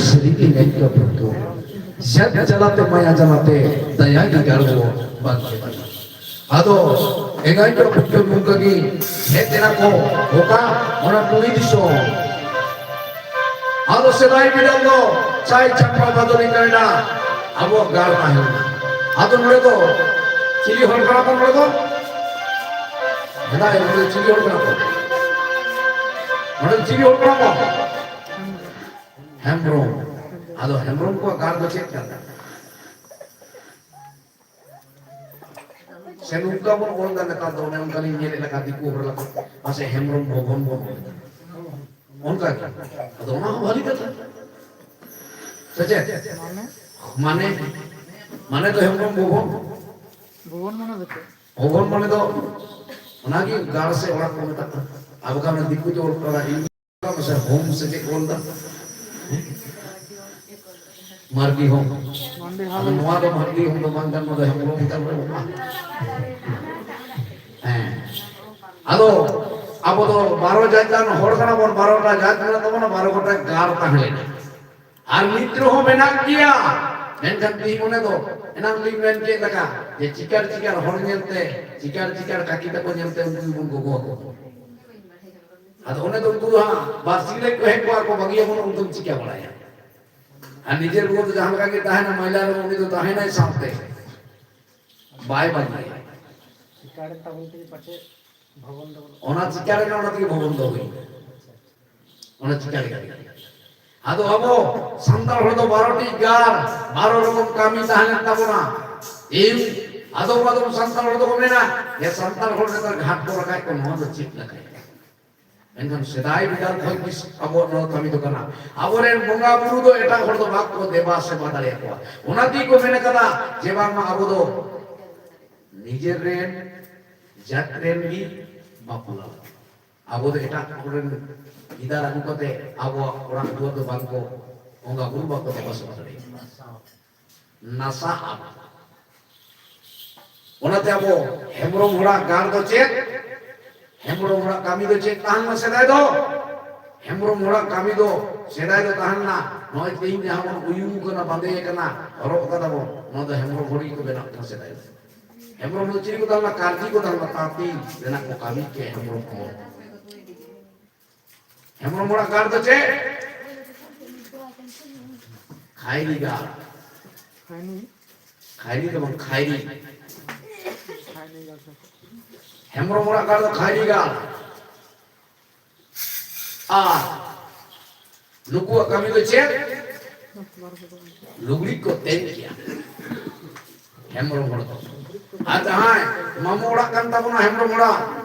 ᱥᱟᱹᱨᱤᱜᱮ ᱮᱠᱫᱚᱢ ᱵᱚᱱᱫᱷᱩ᱾ ᱡᱟᱛ ᱡᱟᱞᱟᱛᱮ ᱢᱟᱭᱟ ᱡᱟᱞᱟᱛᱮ ᱫᱟᱭᱟ ᱜᱮ ᱜᱟᱲ ᱵᱚ ᱵᱟᱝ ᱠᱮᱫᱟ᱾ ᱟᱫᱚ ᱮᱸᱜᱟᱭ ᱠᱚ ᱯᱩᱛᱟᱹ ᱱᱚᱝᱠᱟ ᱜᱮ ᱦᱮᱡ ᱮᱱᱟ ᱠᱚ ᱚᱠᱟ ᱚᱱᱟ ᱠᱩᱲᱤ ᱫᱤᱥᱚᱢ᱾ ᱟᱫᱚ ᱥᱮᱫᱟᱭ ᱵᱤᱫᱟᱹᱞ ᱫᱚ ᱪᱟᱭ ᱪᱟᱢᱯᱟ ᱵᱟᱫᱚᱞᱤ ᱠᱟᱭᱨᱟ ᱟᱵᱚᱣᱟᱜ ᱜᱟᱲ ᱛᱟᱦᱮᱸ ᱞᱮᱱᱟ᱾ ᱟᱫᱚ ᱱᱚᱰᱮ ᱫᱚ ᱪᱤᱞᱤ ᱦᱚᱲ ᱠᱟᱱᱟ ᱠᱚ ᱱᱚᱰᱮ ᱫᱚ? ᱥᱮᱫᱟᱭ ᱱᱚᱰᱮ ᱪᱤᱞᱤ ᱦᱚᱲ ᱠᱟᱱᱟ ᱠᱚ? ᱱᱚᱰᱮ ᱪᱤᱞᱤ ᱦᱚᱲ ᱠᱟᱱᱟ ᱠᱚ? ᱦᱮᱢᱵᱽᱨᱚᱢ᱾ ᱟᱫᱚ ᱦᱮᱢᱵᱽᱨᱚᱢ ᱠᱚᱣᱟᱜ ᱜᱟᱲ ᱫᱚ ᱪᱮᱫ ᱠᱟᱱᱟ? ᱥᱮ ᱱᱚᱝᱠᱟ ᱵᱚᱱ ᱚᱞ ᱮᱫᱟ ᱱᱮᱛᱟᱨ ᱫᱚ, ᱚᱱᱮ ᱚᱱᱠᱟ ᱞᱤᱧ ᱧᱮᱞᱮᱫ ᱞᱮᱠᱟ ᱫᱤᱠᱩ ᱦᱚᱲ ᱞᱮᱠᱟ, ᱯᱟᱥᱮ ᱦᱮᱢᱵᱽᱨᱚᱢ ᱵᱷᱚᱵᱚᱱ ᱵᱚᱱ ᱚᱞ ᱮᱫᱟ᱾ ᱚᱱᱠᱟ ᱜᱮ᱾ ᱟᱫᱚ ᱚᱱᱟ ᱦᱚᱸ ᱵᱷᱟᱹᱞᱤ ᱠᱟᱛᱷᱟ᱾ ᱥᱮ ᱪᱮᱫ? ᱢᱟᱱᱮ? ᱢᱟᱱᱮ, ᱢᱟᱱᱮ ᱫᱚ ᱦᱮᱢᱵᱽᱨᱚᱢ ᱵᱷᱚᱵᱚᱱ᱾ ᱵᱷᱚᱵᱚᱱ ᱢᱟᱱᱮ ᱫᱚ ᱪᱮᱫ? ᱵᱷᱚᱵᱚᱱ ᱢᱟᱱᱮ ᱫᱚ ᱚᱱᱟᱜᱮ ᱜᱟᱲ ᱥᱮ ᱚᱲᱟᱜ ᱠᱚ ᱢᱮᱛᱟᱜ ᱠᱟᱱᱟ᱾ ᱟᱵᱚ ᱠᱷᱟᱱ ᱫᱤᱠᱩ ᱛᱮ ᱚᱞ ᱠᱟᱱᱟ, ᱤᱧ ᱥᱮ ᱦᱳᱢ ᱥᱮ ᱪᱮᱫ ᱠᱚ ᱚᱞ ᱮᱫᱟ? ᱢᱟᱨᱰᱤ ᱦᱳᱢ᱾ ᱢᱟᱨᱰᱤ ᱟᱫᱚ ᱦᱳᱢ᱾ ᱱᱚᱣᱟ ᱫᱚ ᱢᱟᱨᱰᱤ ᱦᱳᱢ ᱫᱚ ᱵᱟᱝ ᱠᱟᱱᱟ, ᱱᱚᱣᱟ ᱫᱚ ᱦᱮᱢᱵᱽᱨᱚᱢ ᱜᱮ ᱠᱟᱱ ᱛᱟᱵᱚᱱᱟ᱾ ᱦᱮᱸ᱾ ᱟᱫᱚ ᱟᱵᱚ ᱫᱚ ᱵᱟᱨᱚ ᱡᱟᱛ ᱨᱮᱱ ᱦᱚᱲ ᱠᱟᱱᱟ ᱵᱚᱱ, ᱵᱟᱨᱚᱴᱟ ᱡᱟᱛ ᱢᱮᱱᱟᱜ ᱛᱟᱵᱚᱱᱟ, ᱵᱟᱨᱚ ᱜᱚᱴᱟᱝ ᱜᱟᱲ ᱛᱟᱦᱮᱸ ᱞᱮᱱᱟ᱾ ᱟᱨ ᱱᱤᱛ ᱨᱮᱦᱚᱸ ᱢᱮᱱᱟᱜ ᱜᱮᱭᱟ᱾ ᱢᱮᱱᱠᱷᱟᱱ ᱛᱤᱦᱤᱧ ᱚᱱᱮ ᱫᱚ ᱮᱱᱟᱝ ᱞᱤᱧ ᱢᱮᱱ ᱠᱮᱫ ᱞᱮᱠᱟ, ᱡᱮ ᱪᱤᱠᱟᱹᱲ ᱪᱤᱠᱟᱹᱲ ᱦᱚᱲ ᱧᱮᱞᱛᱮ, ᱪᱤᱠᱟᱹᱲ ᱪᱤᱠᱟᱹᱲ ᱠᱟᱹᱠᱤ ᱛᱟᱠᱚ ᱧᱮᱞᱛᱮ ᱩᱱᱠᱩ ᱜᱮᱵᱚᱱ ᱜᱚᱜᱚ ᱟᱠᱚ ᱠᱟᱱᱟ᱾ ᱟᱫᱚ ᱚᱱᱮ ᱫᱚ ᱩᱱᱠᱩ ᱫᱚ ᱦᱟᱸᱜ ᱵᱟᱨᱥᱤᱧ ᱨᱮ ᱠᱚ ᱦᱮᱡ ᱠᱚᱜᱼᱟ ᱠᱚ, ᱵᱟᱹᱜᱤᱭᱟᱵᱚᱱ, ᱩᱱᱠᱩ ᱫᱚᱢ ᱪᱤᱠᱟᱹ ᱵᱟᱲᱟᱭᱟ? ᱟᱨ ᱱᱤᱡᱮᱨ ᱜᱚᱜᱚ ᱫᱚ ᱡᱟᱦᱟᱸ ᱞᱮᱠᱟ ᱜᱮ ᱛᱟᱦᱮᱱᱟ, ᱢᱟᱭᱞᱟ ᱨᱮ ᱩᱱᱤ ᱫᱚ ᱛᱟᱦᱮᱱᱟᱭ ᱥᱟᱶᱛᱮ, ᱵᱟᱭ ᱵᱟᱹᱜᱤᱭᱟ᱾ ᱪᱤᱠᱟᱹᱲ ᱛᱟᱵᱚᱱ ᱛᱮᱜᱮ ᱯᱟᱪᱮᱫ ᱵᱷᱚᱵᱚᱱ ᱫᱚ ᱚᱱᱟ ᱪᱤᱠᱟᱹᱲ ᱨᱮᱱᱟᱜ ᱚᱱᱟ ᱛᱮᱜᱮ ᱵᱷᱚᱵᱚᱱ ᱫᱚ ᱦᱩᱭᱱᱟ᱾ ᱚᱱᱟ ᱪᱤᱠᱟᱹᱲ ᱜᱮ᱾ ᱟᱫᱚ ᱟᱵᱚ ᱥᱟᱱᱛᱟᱲ ᱦᱚᱲ ᱫᱚ ᱵᱟᱨᱚᱴᱤ ᱜᱟᱲ, ᱵᱟᱨᱚ ᱨᱚᱠᱚᱢ ᱠᱟᱹᱢᱤ ᱛᱟᱦᱮᱸ ᱞᱮᱱ ᱛᱟᱵᱚᱱᱟ᱾ ᱤᱧ ᱟᱫᱚᱢ ᱟᱫᱚᱢ ᱥᱟᱱᱛᱟᱲ ᱦᱚᱲ ᱫᱚᱠᱚ ᱢᱮᱱᱟ ᱡᱮ ᱥᱟᱱᱛᱟᱲ ᱦᱚᱲ ᱱᱮᱛᱟᱨ ᱜᱷᱟᱴ ᱠᱚ ᱨᱟᱠᱟᱵ ᱠᱚ, ᱱᱚᱣᱟ ᱫᱚ ᱪᱮᱫ ᱞᱮᱠᱟᱭᱟ? ᱢᱮᱱᱠᱷᱟᱱ ᱥᱮᱫᱟᱭ ᱵᱤᱫᱟᱹᱞ ᱠᱷᱚᱱ ᱜᱮ ᱟᱵᱚᱣᱟᱜ ᱱᱚᱣᱟ ᱠᱟᱹᱢᱤ ᱫᱚ ᱠᱟᱱᱟ᱾ ᱟᱵᱚᱨᱮᱱ ᱵᱚᱸᱜᱟ ᱵᱩᱨᱩ ᱫᱚ ᱮᱴᱟᱜ ᱦᱚᱲ ᱫᱚ ᱵᱟᱠᱚ ᱫᱮᱵᱟ ᱥᱮᱵᱟ ᱫᱟᱲᱮᱭᱟᱠᱚᱣᱟ᱾ ᱚᱱᱟ ᱛᱮᱜᱮ ᱠᱚ ᱢᱮᱱ ᱠᱟᱫᱟ ᱡᱮ ᱵᱟᱝᱢᱟ ᱟᱵᱚ ᱫᱚ ᱱᱤᱡᱮᱨ ᱨᱮᱱ ᱡᱟᱹᱛ ᱨᱮᱱ ᱜᱮ ᱵᱟᱯᱞᱟ᱾ ᱟᱵᱚ ᱫᱚ ᱮᱴᱟᱜ ᱠᱚᱨᱮᱱ ᱜᱤᱫᱟᱹᱨ ᱟᱹᱜᱩ ᱠᱟᱛᱮ ᱟᱵᱚᱣᱟᱜ ᱚᱲᱟᱜ ᱫᱩᱣᱟᱹᱨ ᱫᱚ ᱵᱟᱝ ᱠᱚ ᱵᱚᱸᱜᱟ ᱵᱩᱨᱩ ᱵᱟᱝ ᱠᱚ ᱫᱮᱵᱟ ᱥᱮᱵᱟ ᱫᱟᱲᱮᱭᱟᱜᱼᱟ᱾ ᱱᱟᱥᱟᱜ ᱟᱵᱚ᱾ ᱚᱱᱟᱛᱮ ᱟᱵᱚ ᱦᱮᱢᱵᱨᱚᱢ ᱦᱚᱲᱟᱜ ᱜᱟᱲ ᱫᱚ ᱪᱮᱫ? ᱦᱮᱢᱵᱨᱚᱢ ᱦᱚᱲᱟᱜ ᱠᱟᱹᱢᱤ ᱫᱚ ᱪᱮᱫ ᱛᱟᱦᱮᱸ ᱞᱮᱱᱟ ᱥᱮᱫᱟᱭ ᱫᱚ? ᱦᱮᱢᱵᱨᱚᱢ ᱦᱚᱲᱟᱜ ᱠᱟᱹᱢᱤ ᱫᱚ ᱥᱮᱫᱟᱭ ᱫᱚ ᱛᱟᱦᱮᱸ ᱞᱮᱱᱟ, ᱱᱚᱜᱼᱚᱭ ᱛᱮᱦᱮᱧ ᱡᱟᱦᱟᱸ ᱵᱚᱱ ᱩᱭᱩ ᱠᱟᱱᱟ, ᱵᱟᱸᱫᱮ ᱠᱟᱱᱟ, ᱦᱚᱨᱚᱜ ᱠᱟᱫᱟ ᱵᱚᱱ, ᱱᱚᱣᱟ ᱫᱚ ᱦᱮᱢᱵᱨᱚᱢ ᱦᱚᱲ ᱜᱮᱠᱚ ᱵᱮᱱᱟᱣ ᱠᱟᱱᱟ ᱥᱮᱫᱟᱭ ᱫᱚ᱾ ᱦᱮᱢᱵᱨᱚᱢ ᱫᱚ ᱪᱤᱞᱤ ᱠᱚ ᱛᱟᱦᱮᱸ ᱞᱮᱱᱟ? ᱠᱟᱨᱡᱤ ᱠᱚ ᱛᱟᱦᱮᱸ ᱞᱮᱱᱟ, ᱛᱟᱸᱛᱤ ᱨᱮᱱᱟᱜ ᱠᱚ ᱠᱟᱹᱢᱤ ᱠᱮ ᱦᱮᱢᱵᱨᱚᱢ ᱦᱚᱲ᱾ ᱦᱮᱢᱵᱨᱚᱢ ᱦᱚᱲᱟᱜ ᱜᱟᱲ ᱫᱚ ᱪᱮᱫ? ᱠᱷᱟᱭᱨᱤ ᱜᱟᱲ᱾ ᱠᱷᱟᱭᱨᱤ ᱫᱚ ᱵᱟᱝ, ᱠᱷᱟᱭᱨᱤ᱾ ᱦᱮᱢᱵᱨᱚᱢ ᱦᱚᱲᱟᱜ ᱜᱟᱲ ᱫᱚ ᱠᱷᱟᱭᱨᱤ ᱜᱟᱲ᱾ ᱟᱨ ᱱᱩᱠᱩᱣᱟᱜ ᱠᱟᱹᱢᱤ ᱫᱚ ᱪᱮᱫ? ᱞᱩᱜᱽᱲᱤ ᱠᱚ ᱛᱮᱧ ᱠᱮᱭᱟ᱾ ᱦᱮᱢᱵᱨᱚᱢ ᱦᱚᱲ ᱫᱚ᱾ ᱟᱨ ᱡᱟᱦᱟᱸᱭ ᱢᱟᱢᱚ ᱚᱲᱟᱜ ᱠᱟᱱ ᱛᱟᱵᱚᱱᱟ ᱦᱮᱢᱵᱨᱚᱢ ᱚᱲᱟᱜ,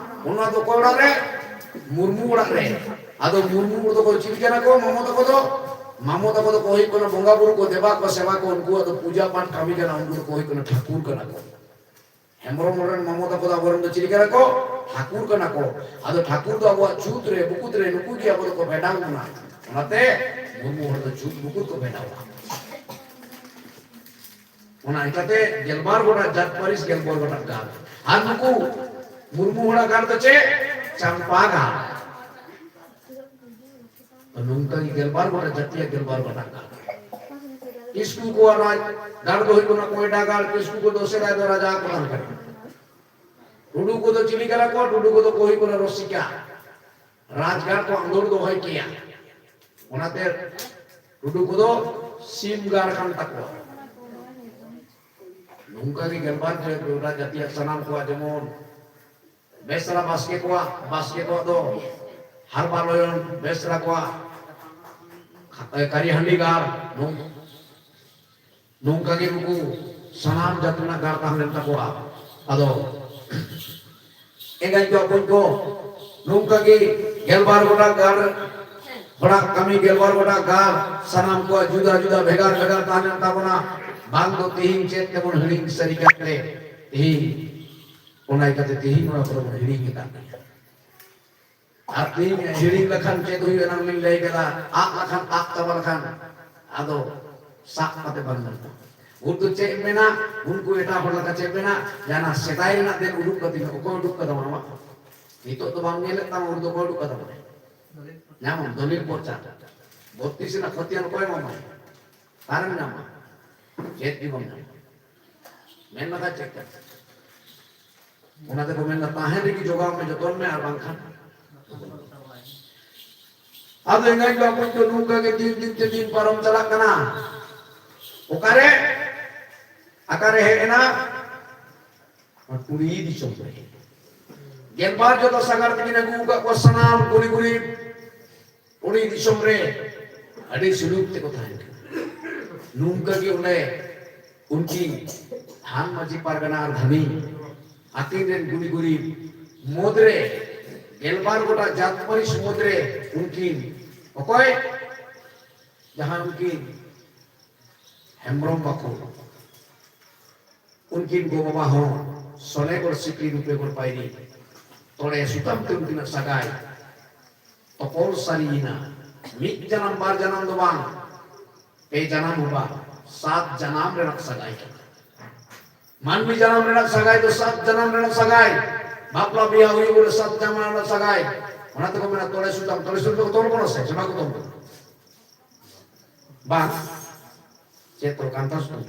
ᱚᱱᱟ ᱫᱚ ᱚᱠᱚᱭ ᱚᱲᱟᱜ ᱨᱮ? ᱢᱩᱨᱢᱩ ᱚᱲᱟᱜ ᱨᱮ᱾ ᱟᱫᱚ ᱢᱩᱨᱢᱩ ᱦᱚᱲ ᱫᱚᱠᱚ ᱪᱤᱞᱤ ᱠᱟᱱᱟ ᱠᱚ? ᱢᱟᱢᱚ ᱛᱟᱠᱚ ᱫᱚ, ᱢᱟᱢᱚ ᱛᱟᱠᱚ ᱫᱚᱠᱚ ᱦᱩᱭᱩᱜ ᱠᱟᱱᱟ ᱵᱚᱸᱜᱟ ᱵᱩᱨᱩ ᱠᱚ ᱫᱮᱵᱟ ᱠᱚ ᱥᱮᱵᱟ ᱠᱚ, ᱩᱱᱠᱩᱣᱟᱜ ᱫᱚ ᱯᱩᱡᱟ ᱯᱟᱴ ᱠᱟᱹᱢᱤ ᱠᱟᱱᱟ, ᱩᱱᱠᱩ ᱫᱚᱠᱚ ᱦᱩᱭᱩᱜ ᱠᱟᱱᱟ ᱴᱷᱟᱹᱠᱩᱨ ᱠᱟᱱᱟ ᱠᱚ᱾ ᱦᱮᱢᱵᱨᱚᱢ ᱦᱚᱲ ᱨᱮᱱ ᱢᱟᱢᱚ ᱛᱟᱠᱚ ᱫᱚ ᱟᱵᱚᱨᱮᱱ ᱫᱚ ᱪᱤᱞᱤ ᱠᱟᱱᱟ ᱠᱚ? ᱴᱷᱟᱹᱠᱩᱨ ᱠᱟᱱᱟ ᱠᱚ᱾ ᱟᱫᱚ ᱴᱷᱟᱹᱠᱩᱨ ᱫᱚ ᱟᱵᱚᱣᱟᱜ ᱪᱷᱩᱛ ᱨᱮ, ᱵᱩᱠᱩᱛ ᱨᱮ ᱱᱩᱠᱩ ᱜᱮ ᱟᱵᱚ ᱫᱚᱠᱚ ᱵᱮᱱᱟᱣ ᱵᱚᱱᱟ᱾ ᱚᱱᱟᱛᱮ ᱢᱩᱨᱢᱩ ᱦᱚᱲ ᱫᱚ ᱪᱷᱩᱛ ᱵᱩᱠᱩᱛ ᱠᱚ ᱵᱮᱱᱟᱣᱟ᱾ ᱚᱱᱟ ᱤᱠᱟᱹᱛᱮ ᱜᱮᱞᱵᱟᱨ ᱜᱚᱴᱟᱝ ᱡᱟᱹᱛ ᱯᱟᱹᱨᱤᱥ, ᱜᱮᱞᱵᱟᱨ ᱜᱚᱴᱟᱝ ᱜᱟᱲ᱾ ᱟᱨ ᱱᱩᱠᱩ ᱢᱩᱨᱢᱩ ᱦᱚᱲᱟᱜ ᱜᱟᱲ ᱫᱚ ᱪᱮᱫ? ᱪᱟᱢᱯᱟ ᱜᱟᱲ᱾ ᱱᱚᱝᱠᱟ ᱜᱮ ᱜᱮᱞᱵᱟᱨ ᱜᱚᱴᱟᱝ ᱡᱟᱹᱛᱤᱭᱟᱜ ᱜᱮᱞᱵᱟᱨ ᱜᱚᱴᱟᱝ ᱜᱟᱲ᱾ ᱠᱤᱥᱠᱩ ᱠᱚᱣᱟᱜ ᱨᱟᱡᱽ ᱜᱟᱲ ᱫᱚ ᱦᱩᱭᱩᱜ ᱠᱟᱱᱟ ᱠᱚᱭᱰᱟ ᱜᱟᱲ᱾ ᱠᱤᱥᱠᱩ ᱠᱚᱫᱚ ᱥᱮᱫᱟᱭ ᱫᱚ ᱨᱟᱡᱟ ᱠᱚ ᱛᱟᱦᱮᱸ ᱠᱟᱱᱟ᱾ ᱴᱩᱰᱩ ᱠᱚᱫᱚ ᱪᱤᱞᱤ ᱠᱟᱱᱟ ᱠᱚ? ᱴᱩᱰᱩ ᱠᱚᱫᱚ ᱠᱚ ᱦᱩᱭᱩᱜ ᱠᱟᱱᱟ ᱨᱚᱥᱤᱠᱟ᱾ ᱨᱟᱡᱽᱜᱟᱲ ᱠᱚ ᱟᱸᱫᱳᱲ ᱫᱚᱦᱚᱭ ᱠᱮᱭᱟ᱾ ᱚᱱᱟᱛᱮ ᱴᱩᱰᱩ ᱠᱚᱫᱚ ᱥᱤᱢ ᱜᱟᱲ ᱠᱟᱱ ᱛᱟᱠᱚᱣᱟ᱾ ᱱᱚᱝᱠᱟ ᱜᱮ ᱜᱮᱞᱵᱟᱨ ᱡᱟᱹ-, ᱡᱟᱹᱛᱤ ᱨᱮᱭᱟᱜ ᱥᱟᱱᱟᱢ ᱠᱚᱣᱟᱜ, ᱡᱮᱢᱚᱱ ᱵᱮᱥᱨᱟ ᱵᱟᱥᱠᱮ ᱠᱚᱣᱟᱜ, ᱵᱟᱥᱠᱮ ᱠᱚᱣᱟᱜ ᱫᱚ ᱦᱟᱨᱵᱟᱞᱚᱭᱚᱱ, ᱵᱮᱥᱨᱟ ᱠᱚᱣᱟᱜ ᱠᱟᱨᱤᱦᱟᱺᱰᱤ ᱜᱟᱲ, ᱱᱚᱝ-, ᱱᱚᱝᱠᱟ ᱜᱮ ᱱᱩᱠᱩ ᱥᱟᱱᱟᱢ ᱡᱟᱹᱛ ᱨᱮᱱᱟᱜ ᱜᱟᱲ ᱛᱟᱦᱮᱸ ᱞᱮᱱ ᱛᱟᱠᱚᱣᱟ᱾ ᱟᱫᱚ ᱮᱸᱜᱟᱭ ᱠᱚ ᱵᱚᱠᱚᱧ ᱠᱚ ᱱᱚᱝᱠᱟ ᱜᱮ ᱜᱮᱞᱵᱟᱨ ᱜᱚᱴᱟᱝ ᱜᱟᱲ ᱦᱚᱲᱟᱜ ᱠᱟᱹᱢᱤ, ᱜᱮᱞᱵᱟᱨ ᱜᱚᱴᱟᱝ ᱜᱟᱲ ᱥᱟᱱᱟᱢ ᱠᱚᱣᱟᱜ ᱡᱩᱫᱟᱹ ᱡᱩᱫᱟᱹ ᱵᱷᱮᱜᱟᱨ ᱵᱷᱮᱜᱟᱨ ᱛᱟᱦᱮᱸ ᱞᱮᱱ ᱛᱟᱵᱚᱱᱟ᱾ ᱵᱟᱝ ᱫᱚ ᱛᱮᱦᱮᱧ ᱪᱮᱫ ᱛᱮᱵᱚᱱ ᱦᱤᱲᱤᱧ ᱥᱟᱹᱨᱤ ᱠᱟᱛᱮ ᱛᱮᱦᱮᱧ ᱚᱱᱟ ᱤᱭᱠᱟᱹᱛᱮ ᱛᱮᱦᱮᱧ ᱱᱚᱣᱟ ᱠᱚᱨᱮ ᱵᱚᱱ ᱦᱤᱲᱤᱧ ᱟᱠᱟᱫ ᱜᱮᱭᱟ᱾ ᱟᱨ ᱛᱮᱦᱮᱧ ᱦᱤᱲᱤᱧ ᱞᱮᱠᱷᱟᱱ ᱪᱮᱫ ᱦᱩᱭᱩᱜᱼᱟ? ᱮᱱᱟᱝ ᱞᱤᱧ ᱞᱟᱹᱭ ᱠᱮᱫᱟ, ᱟᱫ ᱞᱮᱠᱷᱟᱱ, ᱟᱫ ᱪᱟᱵᱟ ᱞᱮᱠᱷᱟᱱ ᱟᱫᱚ ᱥᱟᱵ ᱠᱟᱛᱮ ᱵᱟᱝ ᱜᱟᱱᱚᱜᱼᱟ᱾ ᱩᱱ ᱫᱚ ᱪᱮᱫ ᱮᱢ ᱢᱮᱱᱟ? ᱩᱱᱠᱩ ᱮᱴᱟᱜ ᱦᱚᱲ ᱞᱮᱠᱟ ᱪᱮᱫ ᱢᱮᱱᱟ? ᱡᱟᱦᱟᱸ ᱥᱮᱫᱟᱭ ᱨᱮᱱᱟᱜ ᱫᱮᱱ ᱩᱰᱩᱠ ᱠᱟᱛᱮ, ᱚᱠᱚᱭ ᱩᱰᱩᱠ ᱠᱟᱫᱟ ᱚᱱᱟ ᱢᱟ? ᱱᱤᱛᱚᱜ ᱫᱚ ᱵᱟᱢ ᱧᱮᱞᱮᱫ ᱛᱟᱢᱟ, ᱩᱱ ᱫᱚ ᱚᱠᱚᱭ ᱩᱰᱩᱠ ᱠᱟᱫᱟ ᱢᱟᱱᱮ? ᱧᱟᱢᱟᱢ ᱫᱚᱞᱤᱞ ᱯᱚᱨᱪᱟ᱾ ᱵᱚᱛᱛᱨᱤᱥ ᱨᱮᱱᱟᱜ ᱠᱷᱚᱛᱤᱭᱟᱱ ᱚᱠᱚᱭ ᱮᱢᱟᱢᱟᱭ? ᱚᱠᱟᱨᱮᱢ ᱧᱟᱢᱟ? ᱪᱮᱫ ᱜᱮ ᱵᱟᱢ ᱧᱟᱢᱟ᱾ ᱢᱮᱱ ᱞᱮᱠᱷᱟᱱ ᱪᱮᱫ ᱠᱟᱱᱟ? ᱚᱱᱟ ᱛᱮᱠᱚ ᱢᱮᱱᱫᱟ, ᱛᱟᱦᱮᱸ ᱨᱮᱜᱮ ᱡᱚᱜᱟᱣ ᱢᱮ, ᱡᱚᱛᱚᱱ ᱢᱮ, ᱟᱨ ᱵᱟᱝᱠᱷᱟᱱ᱾ ᱟᱫᱚ ᱮᱸᱜᱟᱡ ᱵᱟᱯᱩᱡ ᱫᱚ ᱱᱚᱝᱠᱟ ᱜᱮ ᱫᱤᱱ ᱫᱤᱱ ᱛᱮ ᱫᱤᱱ ᱯᱟᱨᱚᱢ ᱪᱟᱞᱟᱜ ᱠᱟᱱᱟ᱾ ᱚᱠᱟᱨᱮ, ᱚᱠᱟᱨᱮ ᱦᱮᱡ ᱮᱱᱟ? ᱱᱚᱣᱟ ᱯᱩᱨᱤ ᱫᱤᱥᱚᱢ ᱨᱮ᱾ ᱜᱮᱞᱵᱟᱨ ᱡᱚᱛᱚ ᱥᱟᱜᱟᱲ ᱛᱮᱠᱤᱱ ᱟᱹᱜᱩ ᱟᱠᱟᱫ ᱠᱚᱣᱟ, ᱥᱟᱱᱟᱢ ᱠᱩᱲᱤ ᱠᱩᱲᱤ ᱩᱱᱤ ᱫᱤᱥᱚᱢ ᱨᱮ ᱟᱹᱰᱤ ᱥᱩᱞᱩᱠ ᱛᱮᱠᱚ ᱛᱟᱦᱮᱸ ᱠᱟᱱᱟ᱾ ᱱᱚᱝᱠᱟ ᱜᱮ ᱚᱸᱰᱮ ᱩᱱᱠᱤᱱ ᱛᱷᱟᱱ ᱢᱟᱹᱡᱷᱤ ᱯᱟᱨᱜᱟᱱᱟ ᱟᱨ ᱫᱷᱟᱹᱱᱤ ᱟᱹᱠᱤᱱ ᱨᱮᱱ ᱜᱩᱱᱤ ᱜᱩᱨᱤᱵ ᱢᱩᱫᱽᱨᱮ, ᱜᱮᱞᱵᱟᱨ ᱜᱚᱴᱟ ᱡᱟᱛ ᱯᱟᱹᱨᱤᱥ ᱢᱩᱫᱽᱨᱮ ᱩᱱᱠᱤᱱ ᱚᱠᱚᱭ? ᱡᱟᱦᱟᱸ ᱩᱱᱠᱤᱱ ᱦᱮᱢᱵᱨᱚᱢ ᱵᱟᱠᱷᱳᱞ, ᱩᱱᱠᱤᱱ ᱜᱚ ᱵᱟᱵᱟ ᱦᱚᱸ ᱥᱚᱱᱮᱜᱚᱲ ᱥᱤᱠᱲᱤ ᱨᱩᱯᱮᱜᱚᱲ ᱯᱟᱭᱨᱤ ᱛᱚᱲᱮ ᱥᱩᱛᱟᱢ ᱛᱮ ᱩᱱᱠᱤᱱᱟᱜ ᱥᱟᱜᱟᱭ ᱛᱚᱯᱚᱞ ᱥᱟᱹᱨᱤᱭᱮᱱᱟ᱾ ᱢᱤᱫ ᱡᱟᱱᱟᱢ ᱵᱟᱨ ᱡᱟᱱᱟᱢ ᱫᱚ ᱵᱟᱝ, ᱯᱮ ᱡᱟᱱᱟᱢ ᱦᱚᱸ ᱵᱟᱝ, ᱥᱟᱛ ᱡᱟᱱᱟᱢ ᱨᱮᱱᱟᱜ ᱥᱟᱜᱟᱭ ᱠᱟᱱᱟ᱾ ᱢᱟᱹᱱᱢᱤ ᱡᱟᱱᱟᱢ ᱨᱮᱱᱟᱜ ᱥᱟᱜᱟᱭ ᱫᱚ ᱥᱟᱛ ᱡᱟᱱᱟᱢ ᱨᱮᱱᱟᱜ ᱥᱟᱜᱟᱭ, ᱵᱟᱯᱞᱟ ᱵᱤᱦᱟ ᱦᱩᱭᱩᱜ ᱨᱮ ᱥᱟᱛ ᱡᱟᱱᱟᱢ ᱨᱮᱱᱟᱜ ᱥᱟᱜᱟᱭ᱾ ᱚᱱᱟ ᱛᱮᱠᱚ ᱢᱮᱱᱟ ᱛᱚᱲᱮ ᱥᱩᱛᱟᱢ, ᱛᱚᱲᱮ ᱥᱩᱛᱟᱢ ᱫᱚ ᱛᱚᱞ ᱠᱟᱱᱟ ᱥᱮ ᱪᱮ ᱵᱟᱠᱚ ᱛᱚᱞ ᱠᱟᱱᱟ? ᱵᱟᱝ᱾ ᱪᱮᱫ ᱠᱚ ᱠᱟᱱᱛᱷᱟ ᱥᱩᱛᱟᱹᱢ?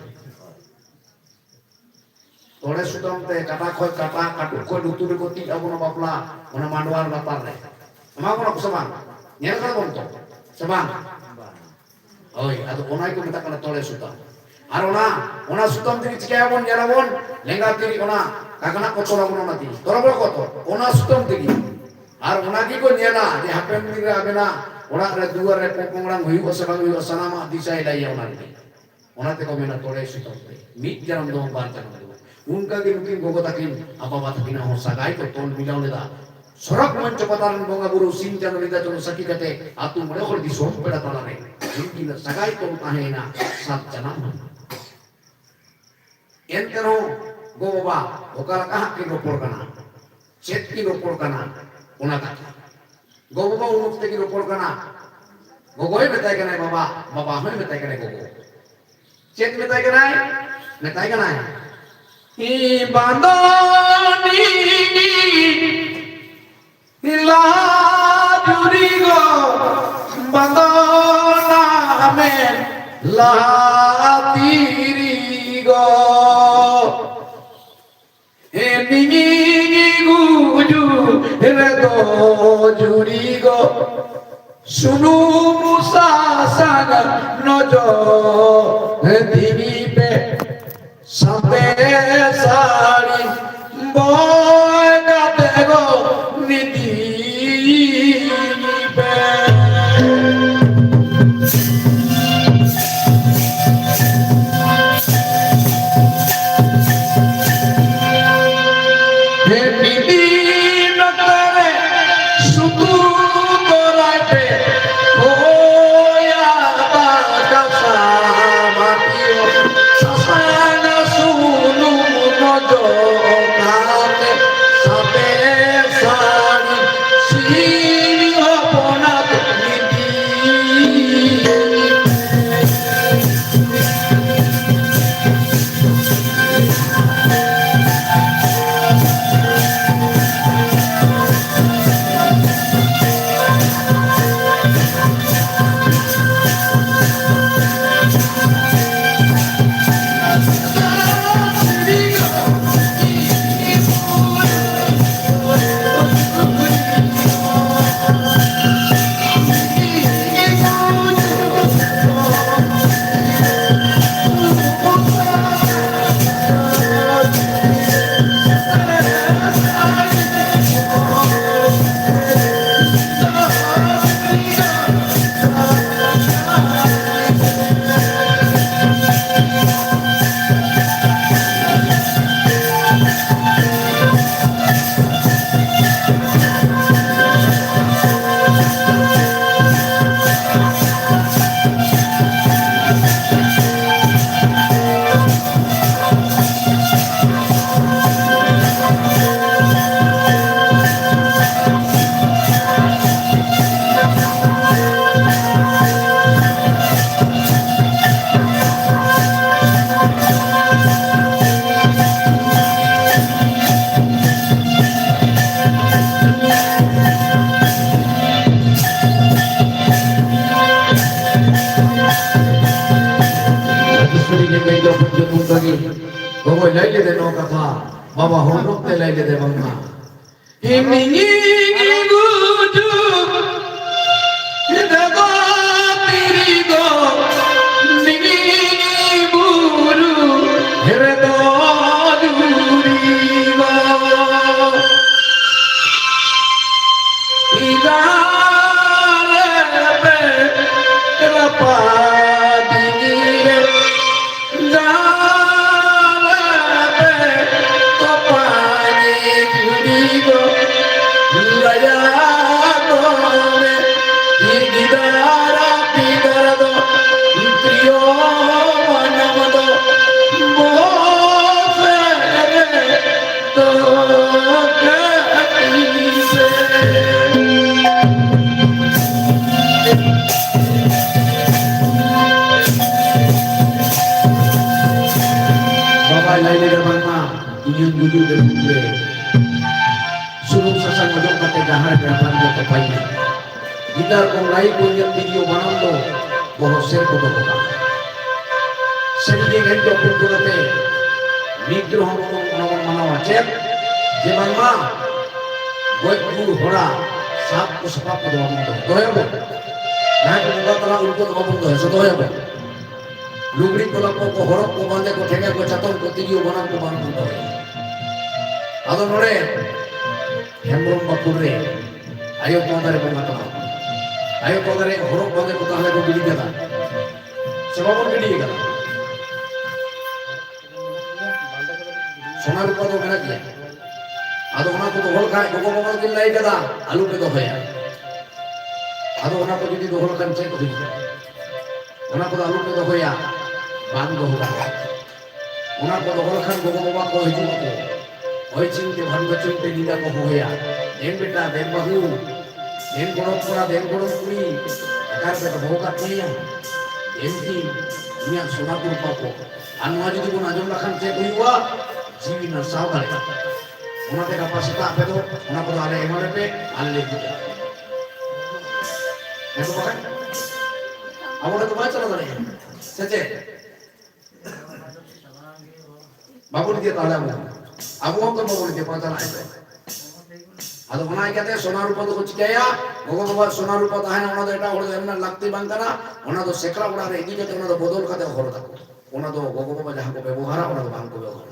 ᱛᱚᱲᱮ ᱥᱩᱛᱟᱹᱢ ᱛᱮ ᱠᱟᱴᱟ ᱠᱷᱚᱡ ᱠᱟᱴᱟ, ᱠᱟᱹᱴᱩᱵ ᱠᱷᱚᱡ ᱞᱩᱛᱩᱨ ᱨᱮᱠᱚ ᱛᱤᱡ ᱟᱵᱚᱱᱟ ᱵᱟᱯᱞᱟ, ᱚᱱᱟ ᱢᱟᱰᱣᱟ ᱞᱟᱛᱟᱨ ᱨᱮ᱾ ᱮᱢᱟ ᱵᱚᱱᱟ ᱠᱚ ᱥᱮ ᱵᱟᱝ? ᱧᱮᱞ ᱠᱟᱫᱟ ᱵᱚᱱ ᱛᱚ, ᱥᱮ ᱵᱟᱝ? ᱦᱳᱭ, ᱟᱫᱚ ᱚᱱᱟ ᱜᱮᱠᱚ ᱢᱮᱛᱟᱜ ᱠᱟᱱᱟ ᱛᱚᱲᱮ ᱥᱩᱛᱟᱹᱢ᱾ ᱟᱨ ᱚᱱᱟ, ᱚᱱᱟ ᱥᱩᱛᱟᱹᱢ ᱛᱮᱜᱮ ᱪᱤᱠᱟᱹᱭᱟᱵᱚᱱ? ᱧᱮᱞᱟᱵᱚᱱ, ᱞᱮᱸᱜᱟ ᱛᱤ ᱨᱮ ᱚᱱᱟ ᱠᱟᱠᱱᱟ ᱠᱚ ᱛᱚᱞ ᱟᱵᱚᱱᱟ, ᱚᱱᱟ ᱛᱮᱜᱮ᱾ ᱛᱚᱨᱚ ᱵᱚᱲᱚ ᱠᱚ ᱛᱚᱞ, ᱚᱱᱟ ᱥᱩᱛᱟᱹᱢ ᱛᱮᱜᱮ᱾ ᱟᱨ ᱚᱱᱟ ᱜᱮᱠᱚ ᱧᱮᱞᱟ ᱡᱮ ᱦᱟᱯᱮᱱ ᱫᱤᱱ ᱨᱮ ᱟᱵᱮᱱᱟᱜ ᱚᱲᱟᱜ ᱨᱮ ᱫᱩᱣᱟᱹᱨ ᱨᱮ ᱯᱚᱝ ᱯᱚᱝᱲᱟᱝ ᱦᱩᱭᱩᱜᱼᱟ ᱥᱮ ᱵᱟᱝ ᱦᱩᱭᱩᱜᱼᱟ, ᱥᱟᱱᱟᱢᱟᱜ ᱫᱤᱥᱟᱭ ᱞᱟᱹᱭᱟ ᱚᱱᱟ ᱨᱮᱜᱮ᱾ ᱚᱱᱟ ᱛᱮᱠᱚ ᱢᱮᱱᱟ ᱛᱚᱲᱮ ᱥᱩᱛᱟᱹᱢ ᱛᱮ᱾ ᱢᱤᱫ ᱡᱟᱱᱟᱢ ᱫᱚ ᱵᱟᱝ, ᱵᱟᱨ ᱡᱟᱱᱟᱢ ᱫᱚ ᱵᱟᱝ᱾ ᱚᱱᱠᱟ ᱜᱮ ᱱᱩᱠᱤᱱ ᱜᱚᱜᱚ ᱛᱟᱹᱠᱤᱱ ᱟᱯᱟ ᱵᱟᱵᱟ ᱛᱟᱹᱠᱤᱱᱟᱜ ᱦᱚᱸ ᱥᱟᱜᱟᱭ ᱠᱚ ᱛᱚᱞ ᱢᱤᱞᱟᱹᱣ ᱞᱮᱫᱟ᱾ ᱥᱚᱨᱚᱜᱽ ᱢᱚᱧᱪᱚ ᱯᱟᱛᱟ ᱨᱮᱱ ᱵᱚᱸᱜᱟ ᱵᱩᱨᱩ ᱥᱤᱧ ᱪᱟᱸᱫᱚ ᱧᱤᱫᱟᱹ ᱪᱟᱸᱫᱚ ᱥᱟᱹᱠᱷᱤ ᱠᱟᱛᱮ ᱟᱹᱛᱩ ᱢᱚᱬᱮ ᱦᱚᱲ ᱫᱤᱥᱚᱢ ᱯᱮᱲᱟ ᱛᱟᱞᱟᱨᱮ ᱩᱱᱠᱤᱱᱟᱜ ᱥᱟᱜᱟᱭ ᱛᱚᱞ ᱛᱟᱦᱮᱸᱭᱮᱱᱟ ᱥᱟᱛ ᱡᱟᱱᱟᱢ᱾ ᱮᱱᱛᱮ ᱨᱮᱦᱚᱸ ᱜᱚ ᱵᱟᱵᱟ ᱚᱠᱟ ᱞᱮᱠᱟ ᱦᱟᱸᱜ ᱠᱤᱱ ᱨᱚᱯᱚᱲ ᱠᱟᱱᱟ, ᱪᱮᱫ ᱠᱤᱱ ᱨᱚᱯᱚᱲ ᱠᱟᱱᱟ, ᱚᱱᱟ ᱠᱟᱛᱷᱟ᱾ ᱜᱚ ᱵᱟᱵᱟ ᱩᱱ ᱚᱠᱛᱮ ᱠᱤᱱ ᱨᱚᱯᱚᱲ ᱠᱟᱱᱟ, ᱜᱚᱜᱚᱭ ᱢᱮᱛᱟᱭ ᱠᱟᱱᱟᱭ ᱵᱟᱵᱟ, ᱵᱟᱵᱟ ᱦᱚᱸᱭ ᱢᱮᱛᱟᱭ ᱠᱟᱱᱟᱭ ᱜᱚᱜᱚ᱾ ᱪᱮᱫ ᱢᱮᱛᱟᱭ ᱠᱟᱱᱟᱭ? ᱢᱮᱛᱟᱭ ᱠᱟᱱᱟᱭ, ᱤ ᱵᱟᱸᱫᱚᱱᱤ ᱞᱟᱦᱟ ᱡᱩᱨᱤ ᱜᱚ, ᱵᱟᱸᱫᱚᱱᱟ ᱢᱮ ᱞᱟᱦᱟ ᱛᱤᱨᱤ ᱜᱚ᱾ ᱦᱮ ᱱᱤᱧᱤ ᱜᱩᱡᱩ ᱨᱮᱫᱚ ᱡᱩᱨᱤ ᱜᱚ, ᱥᱩᱱᱩᱢ ᱥᱟᱥᱟᱝ ᱱᱚᱡᱚᱨ ᱫᱤᱧ ᱯᱮ, ᱥᱟᱛᱮ ᱥᱟᱹᱲᱤ ᱵᱚᱭ ᱠᱟᱛᱮ ᱜᱚ ᱱᱤᱫᱤᱧ ᱯᱮ᱾ ᱦᱮ ᱵᱤᱵᱤ ᱱᱚᱛᱮ ᱨᱮ ᱥᱩᱛᱩ ᱛᱚᱨᱟᱭ ᱯᱮ, ᱦᱳᱭᱟ ᱫᱟᱠᱟ ᱥᱟᱢᱟᱴᱤᱭᱟᱹ ᱥᱟᱥᱟᱝ ᱥᱩᱱᱩᱢ ᱚᱠᱚᱭ ᱞᱟᱹᱭ ᱞᱮᱫᱮ ᱱᱚᱣᱟ ᱠᱟᱛᱷᱟ? ᱵᱟᱵᱟ ᱦᱚᱲ ᱱᱚᱛᱮ ᱞᱟᱹᱭ ᱞᱮᱫᱮ ᱵᱟᱝᱢᱟ, ᱤᱧᱤᱧ ᱜᱩᱡᱩᱜ ᱫᱟᱫᱟ ᱛᱤᱨᱤ ᱫᱚ ᱱᱤᱜᱤᱧ ᱵᱩᱨᱩ ᱨᱮᱫᱚ ᱡᱩᱨᱤ ᱫᱚ᱾ ᱤᱫᱟᱨᱮ ᱯᱮ ᱨᱟᱯᱟᱫᱤᱧ ᱨᱮ ᱵᱟᱵᱟᱭ ᱞᱟᱹᱭ ᱞᱮᱫᱟ ᱵᱟᱝᱢᱟ, ᱤᱧᱟᱹᱜ ᱜᱩᱡᱩᱜ ᱨᱮ ᱫᱩᱠ ᱨᱮ ᱥᱩᱱᱩᱢ ᱥᱟᱥᱟᱝ ᱚᱡᱚᱜ ᱠᱟᱛᱮ ᱡᱟᱦᱟᱸ ᱨᱮ ᱯᱮᱲᱟ ᱯᱟᱹᱲᱦᱟᱹ ᱠᱚ ᱛᱚᱯᱟᱭ ᱢᱮ᱾ ᱜᱤᱫᱟᱹᱨ ᱠᱚ ᱞᱟᱹᱭ ᱠᱚ ᱤᱧᱟᱹᱜ ᱛᱤᱨᱭᱳ ᱵᱟᱱᱟᱢ ᱫᱚ ᱵᱚᱦᱚᱜ ᱥᱮᱫ ᱠᱚ ᱫᱚᱦᱚ ᱠᱟᱜᱼᱟ᱾ ᱥᱟᱹᱨᱤ ᱜᱮ ᱢᱮᱱ ᱫᱚ ᱯᱩᱱ ᱠᱚ ᱠᱟᱛᱮ ᱢᱤᱫ ᱨᱮᱦᱚᱸ ᱵᱚᱱ ᱚᱱᱟ ᱵᱚᱱ ᱢᱟᱱᱟᱣᱟ᱾ ᱪᱮᱫ? ᱡᱮ ᱵᱟᱝᱢᱟ ᱜᱚᱡ ᱜᱩᱨ ᱦᱚᱲᱟᱜ ᱥᱟᱵ ᱠᱚ ᱥᱟᱯᱟᱵ ᱠᱚᱫᱚ ᱵᱟᱵᱚᱱ ᱫᱚᱦᱚ, ᱫᱚᱦᱚᱭᱟᱵᱚᱱ? ᱡᱟᱦᱟᱸᱭ ᱠᱚ ᱵᱚᱸᱜᱟ ᱛᱟᱞᱟ ᱩᱱᱠᱩ ᱫᱚ ᱵᱟᱵᱚᱱ ᱫᱚᱦᱚᱭᱟ, ᱥᱮ ᱫᱚᱦᱚᱭᱟᱵᱚᱱ? ᱞᱩᱜᱽᱲᱤ ᱠᱚ ᱞᱟᱯᱚ ᱠᱚ, ᱦᱚᱨᱚᱜ ᱠᱚ, ᱵᱟᱸᱫᱮ ᱠᱚ, ᱴᱷᱮᱸᱜᱟ ᱠᱚ, ᱪᱟᱛᱚᱢ ᱠᱚ, ᱛᱤᱨᱭᱳ ᱵᱟᱱᱟᱢ ᱠᱚ ᱵᱟᱝ ᱵᱚᱱ ᱫᱚᱦᱚᱭᱟ᱾ ᱟᱫᱚ ᱱᱚᱰᱮ ᱦᱮᱢᱵᱨᱚᱢ ᱵᱟᱠᱷᱳᱞ ᱨᱮ ᱟᱭᱳ ᱠᱚᱸᱫᱟ ᱨᱮ ᱵᱚᱸᱜᱟ ᱛᱟᱞᱟ᱾ ᱟᱭᱳ ᱠᱚᱸᱫᱟ ᱨᱮ ᱦᱚᱨᱚᱜ ᱵᱟᱸᱫᱮ ᱠᱚ ᱛᱟᱦᱞᱮ ᱠᱚ ᱜᱤᱰᱤ ᱠᱟᱫᱟ, ᱥᱮ ᱵᱟᱵᱚᱱ ᱜᱤᱰᱤ ᱠᱟᱫᱟ? ᱥᱚᱱᱟ ᱨᱩᱯᱟ ᱫᱚ ᱢᱮᱱᱟᱜ ᱜᱮᱭᱟ᱾ ᱟᱫᱚ ᱚᱱᱟ ᱠᱚ ᱫᱚᱦᱚ ᱞᱮᱠᱷᱟᱡ ᱜᱚᱜᱚ ᱵᱟᱵᱟ ᱠᱤᱱ ᱞᱟᱹᱭ ᱠᱟᱫᱟ, ᱟᱞᱚ ᱯᱮ ᱫᱚᱦᱚᱭᱟ᱾ ᱟᱫᱚ ᱚᱱᱟ ᱠᱚ ᱡᱩᱫᱤ ᱫᱚᱦᱚ ᱞᱮᱠᱷᱟᱱ ᱪᱮᱫ ᱦᱩᱭᱩᱜᱼᱟ? ᱚᱱᱟ ᱠᱚᱫᱚ ᱟᱞᱚ ᱯᱮ ᱫᱚᱦᱚᱭᱟ, ᱵᱟᱝ ᱫᱚᱦᱚ ᱜᱟᱱᱚᱜᱼᱟ᱾ ᱚᱱᱟ ᱠᱚ ᱫᱚᱦᱚ ᱞᱮᱠᱷᱟᱱ ᱜᱚᱜᱚ ᱵᱟᱵᱟ ᱠᱚ ᱦᱤᱡᱩᱜ ᱟᱠᱚ, ᱦᱚᱭ ᱪᱤᱱ ᱛᱮ ᱵᱷᱟᱱ ᱵᱟᱪᱩᱱ ᱛᱮ ᱧᱤᱫᱟ ᱠᱚ ᱦᱚᱦᱚᱭᱟ, "ᱫᱮᱱ ᱵᱮᱴᱟ, ᱫᱮᱱ ᱵᱟᱹᱦᱩ, ᱫᱮᱱ ᱜᱚᱲᱚᱢ ᱠᱚᱲᱟ, ᱫᱮᱱ ᱜᱚᱲᱚᱢ ᱠᱩᱲᱤ, ᱚᱠᱟ ᱨᱮᱯᱮ ᱫᱚᱦᱚ ᱠᱟᱫ ᱯᱮᱭᱟ? ᱮᱢ ᱠᱤ ᱤᱧᱟᱹᱜ ᱥᱚᱱᱟ ᱠᱚ ᱨᱩᱯᱟ ᱠᱚ?" ᱟᱨ ᱱᱚᱣᱟ ᱡᱩᱫᱤ ᱵᱚᱱ ᱟᱸᱡᱚᱢ ᱞᱮᱠᱷᱟᱱ ᱪᱮᱫ ᱦᱩᱭᱩᱜᱼᱟ? ᱡᱤᱣᱤ ᱱᱟᱥᱟᱣ ᱫᱟᱲᱮᱭᱟᱜᱼᱟ᱾ ᱚᱱᱟᱛᱮ ᱜᱟᱯᱟ ᱥᱮᱛᱟᱜ ᱟᱯᱮ ᱫᱚ ᱚᱱᱟ ᱠᱚᱫᱚ ᱟᱞᱮ ᱮᱢᱟ ᱞᱮᱯᱮ, ᱟᱞᱮ ᱞᱮ ᱤᱫᱤ ᱠᱟᱜᱼᱟ᱾ ᱦᱮᱸ ᱥᱮ ᱵᱟᱝ? ᱟᱵᱚ ᱴᱷᱮᱱ ᱫᱚ ᱵᱟᱭ ᱪᱟᱞᱟᱣ ᱫᱟᱲᱮᱭᱟᱜᱼᱟ, ᱥᱮ ᱪᱮᱫ? ᱵᱟᱵᱚᱱ ᱤᱫᱤᱭᱟ ᱛᱟᱦᱚᱞᱮ ᱟᱵᱚ ᱦᱚᱸ᱾ ᱟᱵᱚ ᱦᱚᱸ ᱛᱚ ᱵᱟᱵᱚᱱ ᱤᱫᱤᱭᱟ, ᱯᱟᱛᱟ ᱞᱟᱡ ᱫᱚ᱾ ᱟᱫᱚ ᱚᱱᱟ ᱤᱭᱠᱟᱹᱛᱮ ᱥᱚᱱᱟ ᱨᱩᱯᱟ ᱫᱚᱠᱚ ᱪᱤᱠᱟᱹᱭᱟ? ᱜᱚᱜᱚ ᱵᱟᱵᱟ ᱥᱚᱱᱟ ᱨᱩᱯᱟ ᱛᱟᱦᱮᱱᱟ, ᱚᱱᱟ ᱫᱚ ᱮᱴᱟᱜ ᱦᱚᱲ ᱫᱚ ᱮᱢ ᱨᱮᱱᱟᱜ ᱞᱟᱹᱠᱛᱤ ᱵᱟᱝ ᱠᱟᱱᱟ᱾ ᱚᱱᱟ ᱫᱚ ᱥᱮᱠᱲᱟ ᱚᱲᱟᱜ ᱨᱮ ᱤᱫᱤ ᱠᱟᱛᱮ ᱚᱱᱟ ᱫᱚ ᱵᱚᱫᱚᱞ ᱠᱟᱛᱮ ᱦᱚᱨᱚᱜ ᱟᱠᱚ᱾ ᱚᱱᱟ ᱫᱚ ᱜᱚᱜᱚ ᱵᱟᱵᱟ ᱡᱟᱦᱟᱸ ᱠᱚ ᱵᱮᱵᱚᱦᱟᱨᱟ, ᱚᱱᱟ ᱫᱚ ᱵᱟᱝ ᱠᱚ ᱵᱮᱵᱚᱦᱟᱨᱟ᱾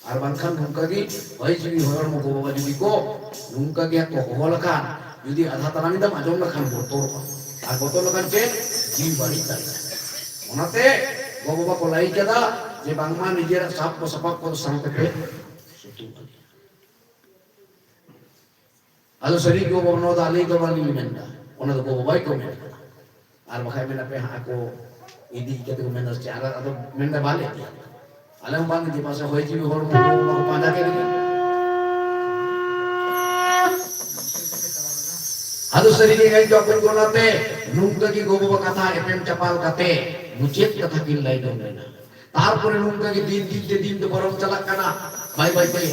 ᱟᱨ ᱵᱟᱝᱠᱷᱟᱱ ᱱᱚᱝᱠᱟ ᱜᱮ ᱦᱚᱭ ᱡᱤᱣᱤ ᱦᱚᱲᱢᱚ ᱜᱚᱜᱚ ᱵᱟᱵᱟ ᱡᱩᱫᱤ ᱠᱚ ᱱᱚᱝᱠᱟ ᱜᱮ ᱠᱚ ᱦᱚᱦᱚ ᱞᱮᱠᱷᱟᱱ, ᱡᱩᱫᱤ ᱟᱫᱷᱟ ᱛᱟᱲᱟᱢ ᱮᱫᱟᱢ ᱟᱸᱡᱚᱢ ᱞᱮᱠᱷᱟᱱ ᱵᱚᱛᱚᱨᱚᱜᱼᱟ᱾ ᱟᱨ ᱵᱚᱛᱚᱨ ᱞᱮᱠᱷᱟᱱ ᱪᱮᱫ? ᱡᱤᱣᱤ ᱵᱟᱹᱲᱤᱡ ᱫᱟᱲᱮᱭᱟᱜᱼᱟ᱾ ᱚᱱᱟᱛᱮ ᱜᱚ ᱵᱟᱵᱟ ᱠᱚ ᱞᱟᱹᱭ ᱠᱟᱫᱟ ᱡᱮ ᱵᱟᱝᱢᱟ ᱱᱤᱡᱮᱨᱟᱜ ᱥᱟᱵ ᱠᱚ ᱥᱟᱯᱟᱵ ᱠᱚᱫᱚ ᱥᱟᱶ ᱛᱮᱯᱮ ᱥᱩᱛᱩᱜ ᱟᱹᱜᱩᱭᱟ᱾ ᱟᱫᱚ ᱥᱟᱹᱨᱤ ᱜᱮ ᱜᱚ ᱵᱟᱵᱟ, ᱱᱚᱣᱟ ᱫᱚ ᱟᱹᱞᱤᱧ ᱫᱚ ᱵᱟᱹᱞᱤᱧ ᱢᱮᱱᱫᱟ, ᱚᱱᱟ ᱫᱚ ᱜᱚ ᱵᱟᱵᱟᱭ ᱠᱚ ᱢᱮᱱ ᱠᱟᱫᱟ᱾ ᱟᱨ ᱵᱟᱠᱷᱟᱡ ᱢᱮᱱᱟ ᱯᱮ ᱦᱟᱸᱜ ᱟᱠᱚ ᱤᱫᱤ ᱠᱟᱛᱮ ᱠᱚ ᱢᱮᱱᱫᱟ ᱪᱮᱫ, ᱟᱨ ᱟᱫᱚ ᱢᱮᱱᱫᱟ ᱵᱟᱞᱮ ᱤᱫᱤᱭᱟ᱾ ᱟᱞᱮ ᱦᱚᱸ ᱵᱟᱝ ᱤᱫᱤ, ᱯᱟᱥᱮ ᱦᱚᱭ ᱡᱤᱣᱤ ᱦᱚᱲᱢᱚ ᱠᱚ ᱵᱟᱠᱚ ᱯᱟᱸᱡᱟ ᱠᱮᱫ ᱜᱮ᱾ ᱟᱫᱚ ᱥᱟᱹᱨᱤ ᱜᱮ ᱤᱧ ᱫᱚ ᱵᱟᱹᱧ ᱜᱚᱱᱟ ᱛᱮ ᱱᱚᱝᱠᱟ ᱜᱮ ᱜᱚ ᱵᱟᱵᱟ ᱠᱟᱛᱷᱟ ᱮᱯᱮᱢ ᱪᱟᱯᱟᱞ ᱠᱟᱛᱮ ᱢᱩᱪᱟᱹᱫ ᱠᱟᱛᱷᱟ ᱠᱤᱱ ᱞᱟᱹᱭ ᱡᱚᱝ ᱞᱮᱱᱟ᱾ ᱛᱟᱨᱯᱚᱨᱮ ᱱᱚᱝᱠᱟ ᱜᱮ ᱫᱤᱱ ᱫᱤᱱ ᱛᱮ ᱫᱤᱱ ᱫᱚ ᱯᱟᱨᱚᱢ ᱪᱟᱞᱟᱜ ᱠᱟᱱᱟ, ᱵᱟᱭ ᱵᱟᱭ ᱛᱮ᱾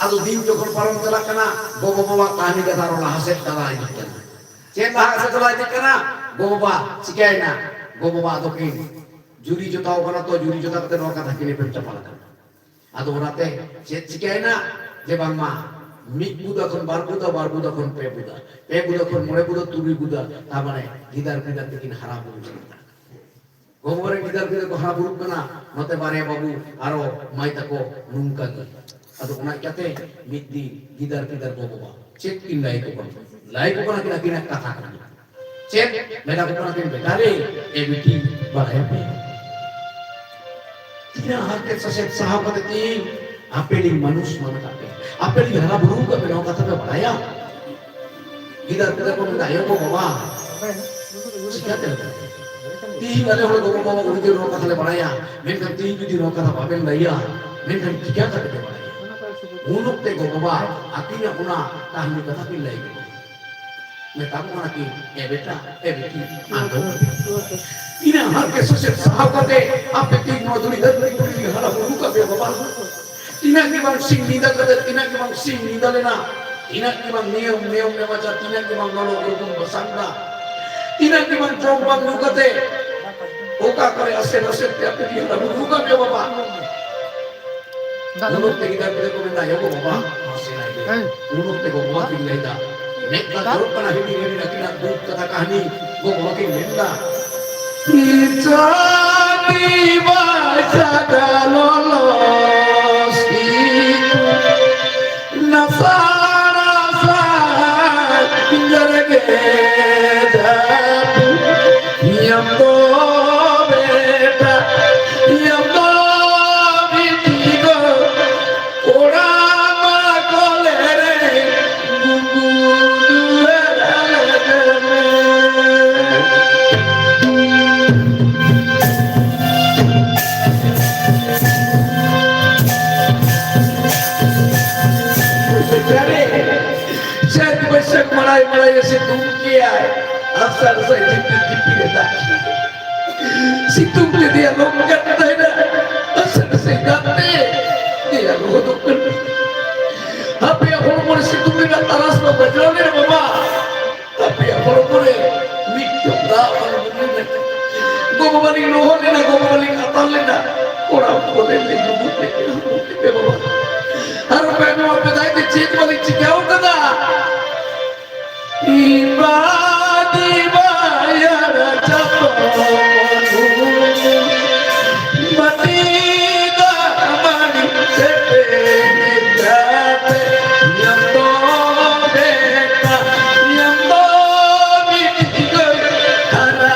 ᱟᱫᱚ ᱫᱤᱱ ᱡᱚᱠᱷᱚᱱ ᱯᱟᱨᱚᱢ ᱪᱟᱞᱟᱜ ᱠᱟᱱᱟ, ᱜᱚ ᱵᱟᱵᱟᱣᱟᱜ ᱠᱟᱹᱦᱱᱤ ᱠᱟᱛᱷᱟ ᱟᱨᱚ ᱞᱟᱦᱟ ᱥᱮᱫ ᱪᱟᱞᱟᱣ ᱤᱫᱤᱜ ᱠᱟᱱᱟ᱾ ᱪᱮᱫ ᱞᱟᱦᱟ ᱥᱮᱫ ᱪᱟᱞᱟᱣ ᱤᱫᱤᱜ ᱠᱟᱱᱟ? ᱜᱚ ᱵᱟᱵᱟ ᱪᱤᱠᱟᱹᱭᱮᱱᱟ? ᱜᱚ ᱵᱟᱵᱟ ᱟᱫᱚ ᱠᱤᱱ ᱡᱩᱨᱤ ᱡᱚᱛᱟᱣ ᱠᱟᱱᱟ ᱛᱚ, ᱡᱩᱨᱤ ᱡᱚᱛᱟᱣ ᱠᱟᱛᱮ ᱱᱚᱣᱟ ᱠᱟᱛᱷᱟ ᱠᱤᱱ ᱮᱯᱮᱢ ᱪᱟᱯᱟᱞ ᱟᱠᱟᱱᱟ᱾ ᱟᱫᱚ ᱚᱱᱟᱛᱮ ᱪᱮᱫ ᱪᱤᱠᱟᱹᱭᱮᱱᱟ? ᱡᱮ ᱵᱟᱝᱢᱟ ᱢᱤᱫ ᱵᱩᱫᱟ ᱠᱷᱚᱱ ᱵᱟᱨ ᱵᱩᱫᱟ, ᱵᱟᱨ ᱵᱩᱫᱟ ᱠᱷᱚᱱ ᱯᱮ ᱵᱩᱫᱟ, ᱯᱮ ᱵᱩᱫᱟ ᱠᱷᱚᱱ ᱢᱚᱬᱮ ᱵᱩᱫᱟ, ᱛᱩᱨᱩᱭ ᱵᱩᱫᱟ, ᱛᱟᱨ ᱢᱟᱱᱮ ᱜᱤᱫᱟᱹᱨ ᱯᱤᱫᱟᱹᱨ ᱛᱮᱠᱤᱱ ᱦᱟᱨᱟ ᱵᱩᱨᱩ ᱪᱟᱞᱟᱜ ᱠᱟᱱᱟ᱾ ᱜᱚᱜᱚ ᱨᱮᱱ ᱜᱤᱫᱟᱹᱨ ᱯᱤᱫᱟᱹᱨ ᱠᱚ ᱦᱟᱨᱟ ᱵᱩᱨᱩᱜ ᱠᱟᱱᱟ, ᱱᱚᱛᱮ ᱵᱟᱨᱭᱟ ᱵᱟᱹᱵᱩ ᱟᱨᱚ ᱢᱟᱹᱭ ᱛᱟᱠᱚ ᱱᱚᱝᱠᱟ ᱜᱮ᱾ ᱟᱫᱚ ᱚᱱᱟ ᱤᱭᱠᱟᱹᱛᱮ ᱢᱤᱫ ᱫᱤᱱ ᱜᱤᱫᱟᱹᱨ ᱯᱤᱫᱟᱹᱨ ᱜᱚ ᱵᱟᱵᱟ ᱪᱮᱫ ᱠᱤᱱ ᱞᱟᱹᱭ ᱟᱠᱚ ᱠᱟᱱᱟ? ᱞᱟᱹᱭ ᱟᱠᱚ ᱠᱟᱱᱟ ᱠᱤᱱ ᱟᱹᱠᱤᱱᱟᱜ ᱠᱟᱛᱷᱟ ᱠᱟᱱᱟ᱾ ᱪᱮᱫ ᱢᱮᱛᱟ ᱠᱚ ᱠᱟᱱᱟ ᱠᱤᱱ, ᱵᱮᱴᱟ ᱨᱮ, ᱮ ᱵᱤᱴᱤ, ᱵᱟᱲᱟᱭᱟᱯᱮ ᱛᱤᱱᱟᱹᱜ ᱦᱟᱨᱠᱮᱛ ᱥᱟᱥᱮᱛ ᱥᱟᱦᱟᱣ ᱠᱟᱛᱮ ᱛᱤᱦᱤᱧ ᱟᱯᱮ ᱞᱤᱧ ᱢᱟᱱᱩᱥ ᱢᱟᱱ ᱟᱠᱟᱫ ᱯᱮ, ᱟᱯᱮ ᱞᱤᱧ ᱦᱟᱨᱟ ᱵᱩᱨᱩ ᱟᱠᱟᱫ ᱯᱮ, ᱱᱚᱣᱟ ᱠᱟᱛᱷᱟ ᱯᱮ ᱵᱟᱲᱟᱭᱟ? ᱜᱤᱫᱟᱹᱨ ᱯᱤᱫᱟᱹᱨ ᱠᱚ ᱢᱮᱛᱟ, ᱟᱭᱳ ᱠᱚ ᱵᱟᱵᱟ, ᱪᱤᱠᱟᱹᱛᱮ ᱞᱮ ᱵᱟᱲᱟᱭᱟ? ᱛᱤᱦᱤᱧ ᱟᱞᱮ ᱦᱚᱲ ᱜᱚᱜᱚ ᱵᱟᱵᱟ ᱩᱱᱤ ᱫᱚ ᱱᱚᱣᱟ ᱠᱟᱛᱷᱟ ᱞᱮ ᱵᱟᱲᱟᱭᱟ, ᱢᱮᱱᱠᱷᱟᱱ ᱛᱤᱦᱤᱧ ᱡᱩᱫᱤ ᱱᱚᱣᱟ ᱠᱟᱛᱷᱟ ᱵᱟᱵᱮᱱ ᱞᱟᱹᱭᱟ, ᱢᱮᱱᱠᱷᱟᱱ ᱪᱤᱠᱟᱹ ᱠᱟᱛᱮ ᱯᱮ ᱵᱟᱲᱟᱭᱟ? ᱩᱱ ᱚᱠᱛᱮ ᱜᱚ ᱵᱟᱵᱟ ᱟᱹᱠᱤᱱᱟᱜ ᱚᱱᱟ ᱠᱟᱹᱦᱱᱤ ᱠᱟᱛᱷᱟ ᱠᱤᱱ ᱞᱟᱹᱭ ᱠᱮᱫᱟ᱾ ᱢᱮᱛᱟ ᱠᱚ ᱠᱟᱱᱟ ᱠᱤᱱ, ᱮ ᱵᱮᱴᱟ, ᱮ ᱵᱤᱴᱤ, ᱟᱸᱡᱚᱢ ᱯᱮ᱾ ᱛᱤᱱᱟᱹᱜ ᱦᱟᱨᱠᱮᱛ ᱥᱟᱥᱮᱛ ᱥᱟᱦᱟᱣ ᱠᱟᱛᱮ ᱟᱯᱮ ᱛᱤᱦᱤᱧ ᱱᱚᱣᱟ ᱫᱷᱩᱲᱤ ᱫᱷᱟᱹᱨᱛᱤ ᱯᱩᱨᱤ ᱨᱮ ᱦᱟᱨᱟ ᱵᱩᱨᱩ ᱠᱟᱛᱮ ᱵᱟᱵᱟ, ᱛᱤᱱᱟᱹᱜ ᱜᱮ ᱵᱟᱝ ᱥᱤᱧ ᱧᱤᱫᱟᱹ ᱠᱟᱛᱮ, ᱛᱤᱱᱟᱹᱜ ᱜᱮ ᱵᱟᱝ ᱥᱤᱧ ᱧᱤᱫᱟᱹ ᱞᱮᱱᱟ, ᱛᱤᱱᱟᱹᱜ ᱜᱮ ᱵᱟᱝ ᱱᱤᱭᱚᱢ, ᱱᱤᱭᱚᱢ ᱱᱮᱢᱟᱪᱟᱨ, ᱛᱤᱱᱟᱹᱜ ᱜᱮ ᱵᱟᱝ ᱞᱚᱞᱚ ᱜᱩᱨᱵᱩᱱ ᱵᱟᱥᱟᱝ ᱫᱟ, ᱛᱤᱱᱟᱹᱜ ᱜᱮ ᱵᱟᱝ ᱡᱚᱢ ᱵᱟᱝ ᱧᱩ ᱠᱟᱛᱮ, ᱚᱠᱟ ᱠᱚᱨᱮ ᱟᱥᱮ ᱯᱟᱥᱮ ᱛᱮ ᱟᱯᱮ ᱜᱮ ᱦᱟᱨᱟ ᱵᱩᱨᱩ ᱠᱟᱜ ᱯᱮ ᱵᱟᱵᱟ᱾ ᱩᱱ ᱚᱠᱛᱮ ᱜᱤᱫᱟᱹᱨ ᱯᱤᱫᱟᱹᱨ ᱠᱚ ᱢᱮᱱᱫᱟ, "ᱭᱳ ᱜᱚ ᱵᱟᱵᱟ, ᱢᱟᱥᱮ ᱱᱟᱭ ᱜᱮ᱾" ᱩᱱ ᱚᱠᱛᱮ ᱜᱚ ᱵᱟᱵᱟ ᱠᱤᱱ ᱞᱟᱹᱭᱫᱟ, ᱢᱮᱫ ᱫᱟᱜ ᱡᱚᱨᱚᱜ ᱠᱟᱱᱟ, ᱦᱤᱰᱤᱧ ᱦᱤᱰᱤᱧ ᱟᱹᱠᱤᱱᱟᱜ ᱫᱩᱠ ᱠᱟᱛᱷᱟ ᱠᱟᱹᱦᱱᱤ ᱜᱚ ᱵᱟᱵᱟ ᱠᱤᱱ ᱢᱮᱱᱫᱟ᱾ ᱤᱪᱟᱹᱫᱤ ᱵᱟᱭ ᱥᱟᱫᱟ ᱞᱚᱞᱚ ᱥᱤᱛᱩᱝ, ᱱᱟᱥᱟᱲ ᱟᱥᱟᱲ ᱯᱤᱸᱡᱟᱹᱨ ᱜᱮ ᱡᱟᱹᱯᱩᱫ᱾ ᱭᱟᱢ ᱫᱚ ᱵᱮᱴᱟ, ᱭᱟᱢ ᱫᱚ ᱵᱤᱴᱤ ᱜᱚ, ᱚᱲᱟᱜ ᱢᱟ ᱠᱚᱞᱮ ᱨᱮ ᱜᱩᱜᱩ ᱫᱩᱣᱟᱹᱨ ᱟᱞᱮ ᱢᱮ᱾ ᱪᱟᱹᱛ ᱵᱟᱹᱭᱥᱟᱹᱠᱷ ᱢᱟᱲᱟᱭ ᱢᱟᱲᱟᱭ ᱮ ᱥᱤᱛᱩᱝ ᱠᱮᱭᱟᱭ, ᱟᱥᱟᱲ ᱥᱟᱭ ᱡᱷᱤᱯᱤᱨ ᱡᱷᱤᱯᱤᱨ ᱮ ᱫᱟᱜ ᱠᱮᱭᱟ᱾ ᱥᱤᱛᱩᱝ ᱛᱮ ᱫᱮᱭᱟ ᱞᱚᱝ ᱠᱟᱱ ᱛᱟᱦᱮᱱᱟ, ᱟᱥᱟᱲ ᱥᱟᱭ ᱫᱟᱜ ᱛᱮ ᱫᱮᱭᱟ ᱞᱚᱦᱚᱫᱚᱜ ᱠᱟᱱᱟ᱾ ᱟᱯᱮᱭᱟᱜ ᱦᱚᱲᱢᱚ ᱨᱮ ᱥᱤᱛᱩᱝ ᱨᱮᱱᱟᱜ ᱛᱟᱨᱟᱥ ᱫᱚ ᱵᱟᱡᱟᱣ ᱞᱮᱱᱟ ᱵᱟᱵᱟ᱾ ᱟᱯᱮᱭᱟᱜ ᱦᱚᱲᱢᱚ ᱨᱮ ᱢᱤᱫ ᱴᱷᱚᱯ ᱫᱟᱜ ᱵᱟᱝ ᱧᱩᱨᱩ ᱞᱮᱱᱟ᱾ ᱜᱚ ᱵᱟᱵᱟ ᱞᱤᱧ ᱞᱚᱦᱚᱫ ᱞᱮᱱᱟ, ᱜᱚ ᱵᱟᱵᱟ ᱞᱤᱧ ᱟᱛᱟᱨ ᱞᱮᱱᱟ, ᱚᱲᱟᱜ ᱠᱚᱨᱮ ᱞᱤᱧ ᱰᱩᱵᱩᱡ ᱞᱮᱱᱟ᱾ ᱟᱯᱮ ᱵᱟᱵᱟ, ᱟᱨ ᱯᱮ ᱱᱚᱣᱟ ᱯᱮ ᱫᱟᱭ ᱛᱮ ᱪᱮᱫ ᱵᱟᱹᱞᱤᱧ ᱪᱤᱠᱟᱹᱣ ᱠᱟᱫᱟ? ᱤᱵᱟ ᱫᱤᱵᱟ ᱭᱟᱨᱟ ᱪᱟᱛᱚᱢ ᱵᱟᱹᱴᱤ ᱫᱟᱜ ᱢᱟᱹᱰᱤ ᱥᱮᱯᱮ ᱢᱤᱫ ᱠᱟᱛᱮ ᱧᱟᱢ ᱫᱚ ᱵᱮᱴᱟ, ᱧᱟᱢ ᱫᱚ ᱢᱤᱫ ᱜᱟᱹᱭ ᱦᱟᱨᱟ᱾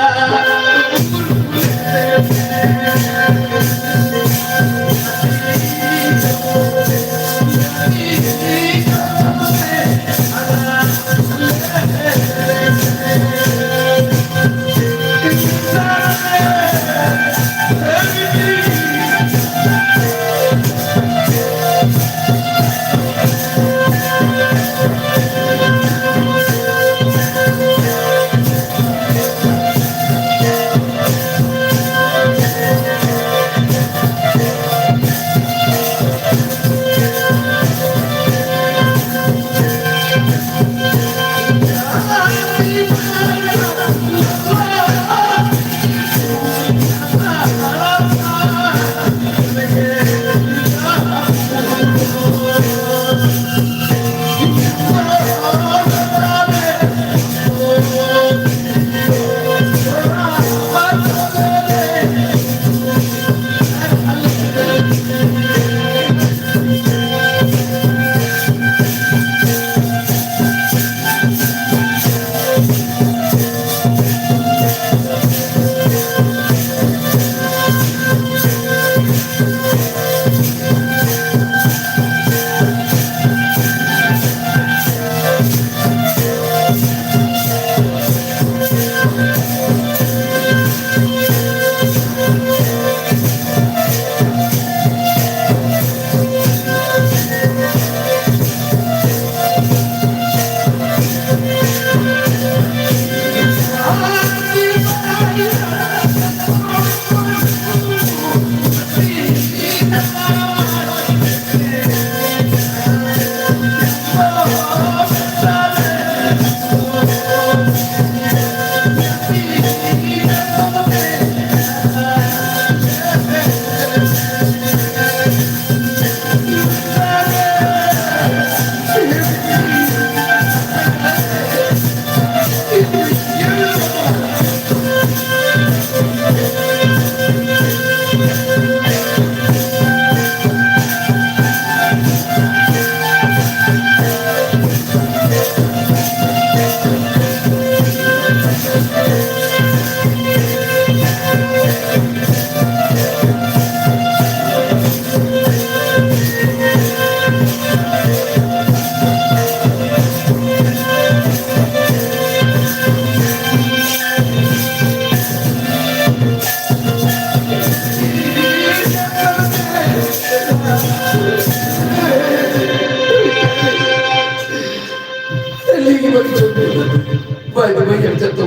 ᱵᱟᱭ ᱵᱟᱭ ᱧᱮᱞ ᱛᱮ ᱛᱚ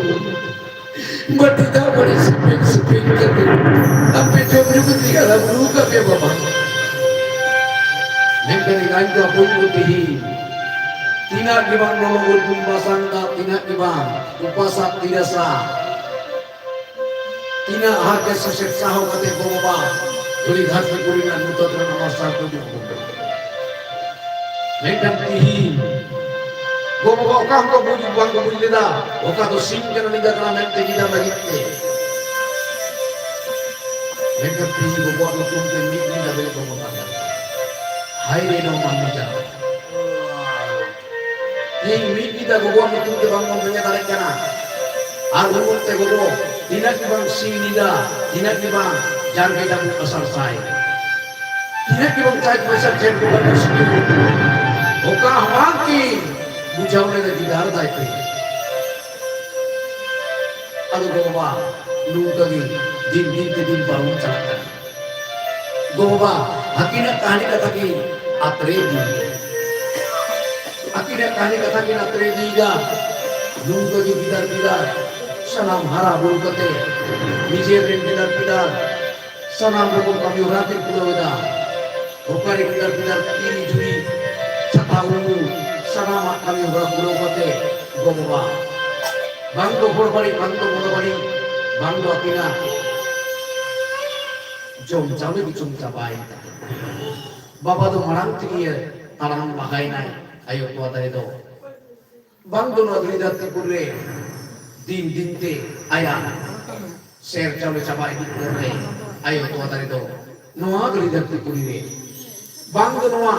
ᱵᱟᱹᱴᱤ ᱫᱟᱜ ᱵᱟᱹᱲᱤ ᱥᱤᱯᱤᱧ ᱥᱤᱯᱤᱧ ᱠᱟᱛᱮ ᱟᱯᱮ ᱡᱚᱢ ᱧᱩ ᱠᱟᱛᱮ ᱦᱟᱨᱟ ᱵᱩᱨᱩ ᱠᱟᱜ ᱯᱮ ᱵᱟᱵᱟ᱾ ᱢᱮᱱᱠᱷᱟᱱ ᱤᱧ ᱫᱚ ᱦᱩᱭ ᱠᱚ ᱛᱤᱦᱤᱧ ᱛᱤᱱᱟᱹᱜ ᱜᱮ ᱵᱟᱝ ᱞᱚᱞᱚ ᱩᱞ ᱵᱩᱞ ᱵᱟᱥᱟᱝ ᱫᱟᱜ, ᱛᱤᱱᱟᱹᱜ ᱜᱮ ᱵᱟᱝ ᱩᱯᱟᱥᱟᱜ ᱛᱤᱨᱟᱥᱟ, ᱛᱤᱱᱟᱹᱜ ᱦᱟᱨᱠᱮᱛ ᱥᱟᱥᱮᱛ ᱥᱟᱦᱟᱣ ᱠᱟᱛᱮ ᱜᱚ ᱵᱟᱵᱟ ᱫᱷᱩᱲᱤ ᱫᱷᱟᱹᱨᱛᱤ ᱯᱩᱨᱤ ᱨᱮᱱᱟᱜ ᱧᱩᱛᱟᱹᱛ ᱨᱮᱱᱟᱜ ᱢᱟᱨᱥᱟᱞ ᱠᱚ ᱩᱫᱩᱜ ᱟᱵᱚᱱ ᱠᱟᱱᱟ᱾ ᱢᱮᱱᱠᱷᱟᱱ ᱛᱤᱦᱤᱧ ᱜᱚ ᱵᱟᱵᱟ ᱚᱠᱟ ᱦᱚᱸ ᱵᱩᱡᱽ ᱵᱟᱝ ᱠᱚ ᱵᱩᱡᱽ ᱞᱮᱫᱟ, ᱚᱠᱟ ᱫᱚ ᱥᱤᱧ ᱠᱟᱱᱟ ᱧᱤᱫᱟᱹ ᱠᱟᱱᱟ ᱢᱮᱱᱛᱮ ᱧᱤᱫᱟᱹ ᱞᱟᱹᱜᱤᱫ ᱛᱮ᱾ ᱢᱮᱱᱠᱷᱟᱱ ᱛᱤᱦᱤᱧ ᱜᱚᱜᱚᱣᱟᱜ ᱧᱩᱛᱩᱢ ᱛᱮ ᱢᱤᱫ ᱧᱤᱫᱟᱹ ᱵᱮᱨᱮᱫ ᱵᱟᱵᱚᱱ ᱛᱟᱦᱮᱸ᱾ ᱦᱟᱭ ᱨᱮ ᱱᱚᱣᱟ ᱢᱟᱹᱱᱢᱤ ᱡᱟᱱᱟᱢ᱾ ᱛᱮᱦᱮᱧ ᱢᱤᱫ ᱧᱤᱫᱟᱹ ᱜᱚᱜᱚᱣᱟᱜ ᱧᱩᱛᱩᱢ ᱛᱮ ᱵᱟᱝ ᱵᱚᱱ ᱵᱮᱸᱜᱮᱫ ᱫᱟᱲᱮᱭᱟᱜ ᱠᱟᱱᱟ᱾ ᱟᱨ ᱩᱱ ᱚᱠᱛᱮ ᱜᱚᱜᱚ ᱛᱤᱱᱟᱹᱜ ᱜᱮ ᱵᱟᱝ ᱥᱤᱧ ᱧᱤᱫᱟᱹ, ᱛᱤᱱᱟᱹᱜ ᱜᱮ ᱵᱟᱝ ᱡᱟᱨᱜᱮ ᱡᱟᱹᱯᱩᱫ ᱟᱥᱟᱲ ᱥᱟᱭ, ᱛᱤᱱᱟᱹᱜ ᱜᱮ ᱵᱟᱝ ᱪᱟᱸᱫ ᱵᱟᱹᱭᱥᱟᱹᱠᱷ ᱡᱷᱮᱸᱴ ᱵᱚᱸᱜᱟ ᱫᱚ ᱥᱤᱛᱩᱝ, ᱚᱠᱟ ᱦᱚᱸ ᱵᱟᱝ ᱠᱤᱱ ᱵᱩᱡᱷᱟᱹᱣ ᱞᱮᱫᱟ ᱫᱤᱫᱟᱨ ᱫᱟᱭ ᱛᱮ᱾ ᱟᱫᱚ ᱜᱚ ᱵᱟᱵᱟ ᱱᱚᱝᱠᱟ ᱜᱮ ᱫᱤᱱ ᱫᱤᱱ ᱛᱮ ᱫᱤᱱ ᱯᱟᱨᱚᱢ ᱪᱟᱞᱟᱜ ᱠᱟᱱᱟ᱾ ᱜᱚ ᱵᱟᱵᱟ ᱟᱹᱠᱤᱱᱟᱜ ᱠᱟᱹᱦᱱᱤ ᱠᱟᱛᱷᱟ ᱠᱤᱱ ᱟᱛᱨᱮ ᱤᱫᱤᱭᱮᱫᱟ᱾ ᱟᱹᱠᱤᱱᱟᱜ ᱠᱟᱹᱦᱱᱤ ᱠᱟᱛᱷᱟ ᱠᱤᱱ ᱟᱛᱨᱮ ᱤᱫᱤᱭᱮᱫᱟ᱾ ᱱᱚᱝᱠᱟ ᱜᱮ ᱜᱤᱫᱟᱹᱨ ᱯᱤᱫᱟᱹᱨ ᱥᱟᱱᱟᱢ ᱦᱟᱨᱟ ᱵᱩᱨᱩ ᱠᱟᱛᱮ ᱱᱤᱡᱮᱨ ᱨᱮᱱ ᱜᱤᱫᱟᱹᱨ ᱯᱤᱫᱟᱹᱨ ᱥᱟᱱᱟᱢ ᱨᱚᱠᱚᱢ ᱠᱟᱹᱢᱤ ᱦᱚᱨᱟ ᱠᱤᱱ ᱯᱩᱨᱟᱹᱣ ᱮᱫᱟ᱾ ᱦᱚᱠᱟᱨᱤ ᱜᱤᱫᱟᱹᱨ ᱯᱤᱫᱟᱹᱨ ᱛᱤᱨᱤ ᱡᱷᱩᱨᱤ ᱪᱷᱟᱛᱟ ᱩᱢᱩᱞ ᱥᱟᱱᱟᱢᱟᱜ ᱠᱟᱹᱢᱤ ᱦᱚᱨᱟ ᱯᱩᱨᱟᱹᱣ ᱠᱟᱛᱮ ᱜᱚ ᱵᱟᱵᱟ ᱵᱟᱝ ᱫᱚ ᱦᱚᱲ ᱵᱟᱹᱲᱤᱡ, ᱵᱟᱝ ᱫᱚ ᱵᱚᱸᱜᱟ ᱵᱟᱹᱲᱤᱡ, ᱵᱟᱝ ᱫᱚ ᱟᱹᱠᱤᱱᱟᱜ ᱡᱚᱢ ᱪᱟᱣᱞᱮ ᱜᱮ ᱪᱚᱝ ᱪᱟᱵᱟᱭᱮᱱ ᱛᱟᱹᱠᱤᱱᱟ᱾ ᱵᱟᱵᱟ ᱫᱚ ᱢᱟᱲᱟᱝ ᱛᱮᱜᱮ ᱛᱟᱲᱟᱢ ᱞᱟᱦᱟᱭᱮᱱᱟᱭ ᱟᱭᱳ ᱛᱚᱣᱟ ᱫᱟᱨᱮ ᱫᱚ᱾ ᱵᱟᱝ ᱫᱚ ᱱᱚᱣᱟ ᱫᱷᱩᱲᱤ ᱫᱷᱟᱹᱨᱛᱤ ᱯᱩᱨᱤ ᱨᱮ ᱫᱤᱱ ᱫᱤᱱ ᱛᱮ ᱟᱭᱟᱜ ᱥᱮᱨ ᱪᱟᱣᱞᱮ ᱪᱟᱵᱟ ᱤᱫᱤᱜ ᱠᱟᱱ ᱨᱮ ᱟᱭᱳ ᱛᱚᱣᱟ ᱫᱟᱨᱮ ᱫᱚ ᱱᱚᱣᱟ ᱫᱷᱩᱲᱤ ᱫᱷᱟᱹᱨᱛᱤ ᱯᱩᱨᱤ ᱨᱮ ᱵᱟᱝ ᱫᱚ ᱱᱚᱣᱟ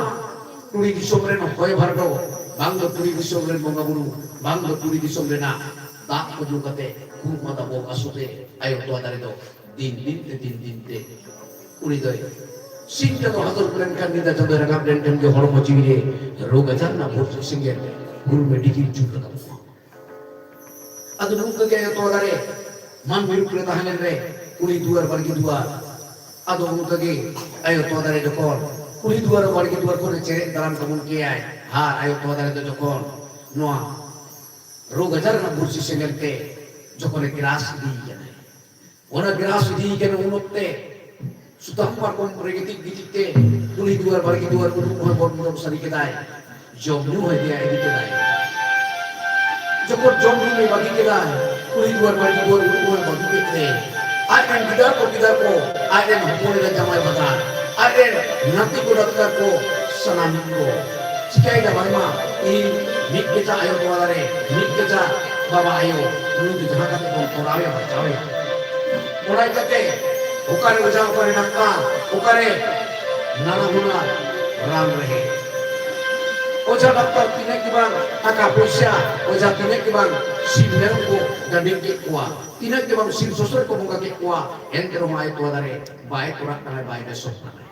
ᱠᱩᱲᱤ ᱫᱤᱥᱚᱢ ᱨᱮᱱ ᱦᱚᱭ ᱵᱷᱟᱨᱰᱚ, ᱵᱟᱝ ᱫᱚ ᱠᱩᱲᱤ ᱫᱤᱥᱚᱢ ᱨᱮᱱ ᱵᱚᱸᱜᱟ ᱵᱩᱨᱩ, ᱵᱟᱝ ᱫᱚ ᱠᱩᱲᱤ ᱫᱤᱥᱚᱢ ᱨᱮᱱᱟᱜ ᱫᱟᱜ ᱠᱚ ᱧᱩ ᱠᱟᱛᱮ ᱠᱷᱩᱜ ᱢᱟᱸᱫᱟ ᱵᱚᱦᱚᱜ ᱦᱟᱹᱥᱩ ᱛᱮ ᱟᱭᱳ ᱛᱚᱣᱟ ᱫᱟᱨᱮ ᱫᱚ ᱫᱤᱱ ᱫᱤᱱ ᱛᱮ ᱫᱤᱱ ᱫᱤᱱ ᱛᱮ ᱩᱱᱤ ᱫᱚᱭ ᱥᱤᱧ ᱪᱟᱸᱫᱚ ᱦᱟᱫᱚᱨ ᱞᱮᱱᱠᱷᱟᱱ ᱧᱤᱫᱟᱹ ᱪᱟᱸᱫᱚᱭ ᱨᱟᱠᱟᱵ ᱞᱮᱱᱠᱷᱟᱱ ᱜᱮ ᱦᱚᱲᱢᱚ ᱡᱤᱣᱤ ᱨᱮ ᱨᱳᱜᱽ ᱟᱡᱟᱨ ᱨᱮᱱᱟᱜ ᱵᱷᱩᱨ ᱥᱮᱸᱜᱮᱞ ᱦᱩᱨᱢᱮ ᱰᱤᱜᱤᱨ ᱡᱩᱞ ᱨᱟᱠᱟᱵᱚᱜᱼᱟ᱾ ᱟᱫᱚ ᱱᱚᱝᱠᱟ ᱜᱮ ᱟᱭᱳ ᱛᱚᱣᱟ ᱫᱟᱨᱮ ᱢᱟᱹᱱᱢᱤ ᱨᱩᱯ ᱨᱮ ᱛᱟᱦᱮᱸ ᱞᱮᱱ ᱨᱮ ᱠᱩᱲᱤ ᱫᱩᱣᱟᱹᱨ ᱵᱟᱲᱜᱮ ᱫᱩᱣᱟᱹᱨ, ᱟᱫᱚ ᱚᱱᱠᱟ ᱜᱮ ᱟᱭᱳ ᱛᱚᱣᱟ ᱫᱟᱨᱮ ᱡᱚᱠᱷᱚᱱ ᱠᱩᱲᱤ ᱫᱩᱣᱟᱹᱨ ᱵᱟᱲᱜᱮ ᱫᱩᱣᱟᱹᱨ ᱠᱷᱚᱱᱮ ᱪᱮᱨᱮᱡ ᱫᱟᱨᱟᱢ ᱠᱟᱵᱚᱱ ᱠᱮᱭᱟᱭ, ᱟᱨ ᱟᱭᱳ ᱛᱚᱣᱟ ᱫᱟᱨᱮ ᱫᱚ ᱡᱚᱠᱷᱚᱱ ᱱᱚᱣᱟ ᱨᱳᱜᱽ ᱟᱡᱟᱨ ᱨᱮᱱᱟᱜ ᱵᱩᱨᱥᱤ ᱥᱮᱸᱜᱮᱞ ᱛᱮ ᱡᱚᱠᱷᱚᱱᱮ ᱜᱨᱟᱥ ᱤᱫᱤᱭᱮ ᱠᱟᱱᱟ, ᱚᱱᱟ ᱜᱨᱟᱥ ᱤᱫᱤᱭᱮ ᱠᱟᱱᱟ, ᱩᱱ ᱚᱠᱛᱮ ᱥᱩᱛᱟᱢ ᱯᱟᱨᱠᱚᱢ ᱨᱮ ᱜᱤᱛᱤᱡ ᱜᱤᱛᱤᱡ ᱛᱮ ᱠᱩᱞᱦᱤ ᱫᱩᱣᱟᱹᱨ ᱵᱟᱲᱜᱮ ᱫᱩᱣᱟᱹᱨ ᱩᱰᱩᱠ ᱦᱚᱸᱭ ᱵᱚᱱᱫᱚ ᱥᱟᱹᱨᱤ ᱠᱮᱫᱟᱭ, ᱡᱚᱢ ᱧᱩ ᱦᱚᱸᱭ ᱫᱮᱭᱟ ᱤᱫᱤ ᱠᱮᱫᱟᱭ᱾ ᱡᱚᱠᱷᱚᱱ ᱡᱚᱢ ᱧᱩ ᱦᱚᱸᱭ ᱵᱟᱹᱜᱤ ᱠᱮᱫᱟᱭ, ᱠᱩᱞᱦᱤ ᱫᱩᱣᱟᱹᱨ ᱵᱟᱲᱜᱮ ᱫᱩᱣᱟᱹᱨ ᱩᱰᱩᱠ ᱦᱚᱸᱭ ᱵᱟᱹᱜᱤ ᱠᱮᱫ ᱛᱮ ᱟᱡ ᱨᱮᱱ ᱜᱤᱫᱟᱹᱨ ᱠᱚ ᱯᱤᱫᱟᱹᱨ ᱠᱚ, ᱟᱡ ᱨᱮᱱ ᱦᱚᱯᱚᱱ ᱮᱨᱟ ᱡᱟᱶᱟᱭ ᱵᱟᱜᱟᱱ, ᱟᱡ ᱨᱮᱱ ᱱᱟᱛᱮ ᱠᱚ ᱰᱟᱠᱛᱟᱨ ᱠᱚ ᱥᱟᱱᱟᱢ ᱠᱚ ᱪᱤᱠᱟᱹᱭᱮᱫᱟ ᱵᱟᱝᱢᱟ ᱤᱧ ᱢᱤᱫ ᱠᱮᱪᱟ ᱟᱭᱳ ᱛᱚᱣᱟ ᱫᱟᱨᱮ, ᱢᱤᱫ ᱠᱮᱪᱟ ᱵᱟᱵᱟ ᱟᱭᱳ, ᱩᱱᱤ ᱫᱚ ᱡᱟᱦᱟᱸ ᱠᱟᱛᱮ ᱵᱚᱱ ᱠᱚᱨᱟᱣᱮᱭᱟ, ᱵᱟᱧᱪᱟᱣᱮᱭᱟ᱾ ᱚᱱᱟ ᱤᱠᱟᱹᱛᱮ ᱚᱠᱟᱨᱮ ᱚᱡᱷᱟ, ᱚᱠᱟᱨᱮ ᱰᱟᱠᱛᱟᱨ, ᱚᱠᱟᱨᱮ ᱱᱟᱱᱟ ᱦᱩᱱᱟᱹᱨ ᱨᱟᱱ ᱨᱮᱦᱮᱫ᱾ ᱚᱡᱷᱟ ᱰᱟᱠᱛᱟᱨ ᱛᱤᱱᱟᱹᱜ ᱜᱮ ᱵᱟᱝ ᱴᱟᱠᱟ ᱯᱚᱭᱥᱟ, ᱚᱡᱷᱟ ᱛᱤᱱᱟᱹᱜ ᱜᱮ ᱵᱟᱝ ᱥᱤᱢ ᱢᱮᱨᱚᱢ ᱠᱚ ᱜᱟᱹᱰᱤ ᱠᱮᱫ ᱠᱚᱣᱟ, ᱛᱤᱱᱟᱹᱜ ᱜᱮ ᱵᱟᱝ ᱥᱤᱢ ᱥᱩᱥᱟᱹᱨ ᱠᱚ ᱵᱚᱸᱜᱟ ᱠᱮᱫ ᱠᱚᱣᱟ, ᱮᱱᱛᱮ ᱨᱮᱦᱚᱸ ᱟᱭᱳ ᱛᱚᱣᱟ ᱫᱟᱨᱮ ᱵᱟᱭ ᱠᱚᱨᱟᱜ ᱠᱟᱱᱟᱭ, ᱵᱟᱭ ᱵᱮᱥᱚᱜ ᱠᱟᱱᱟᱭ᱾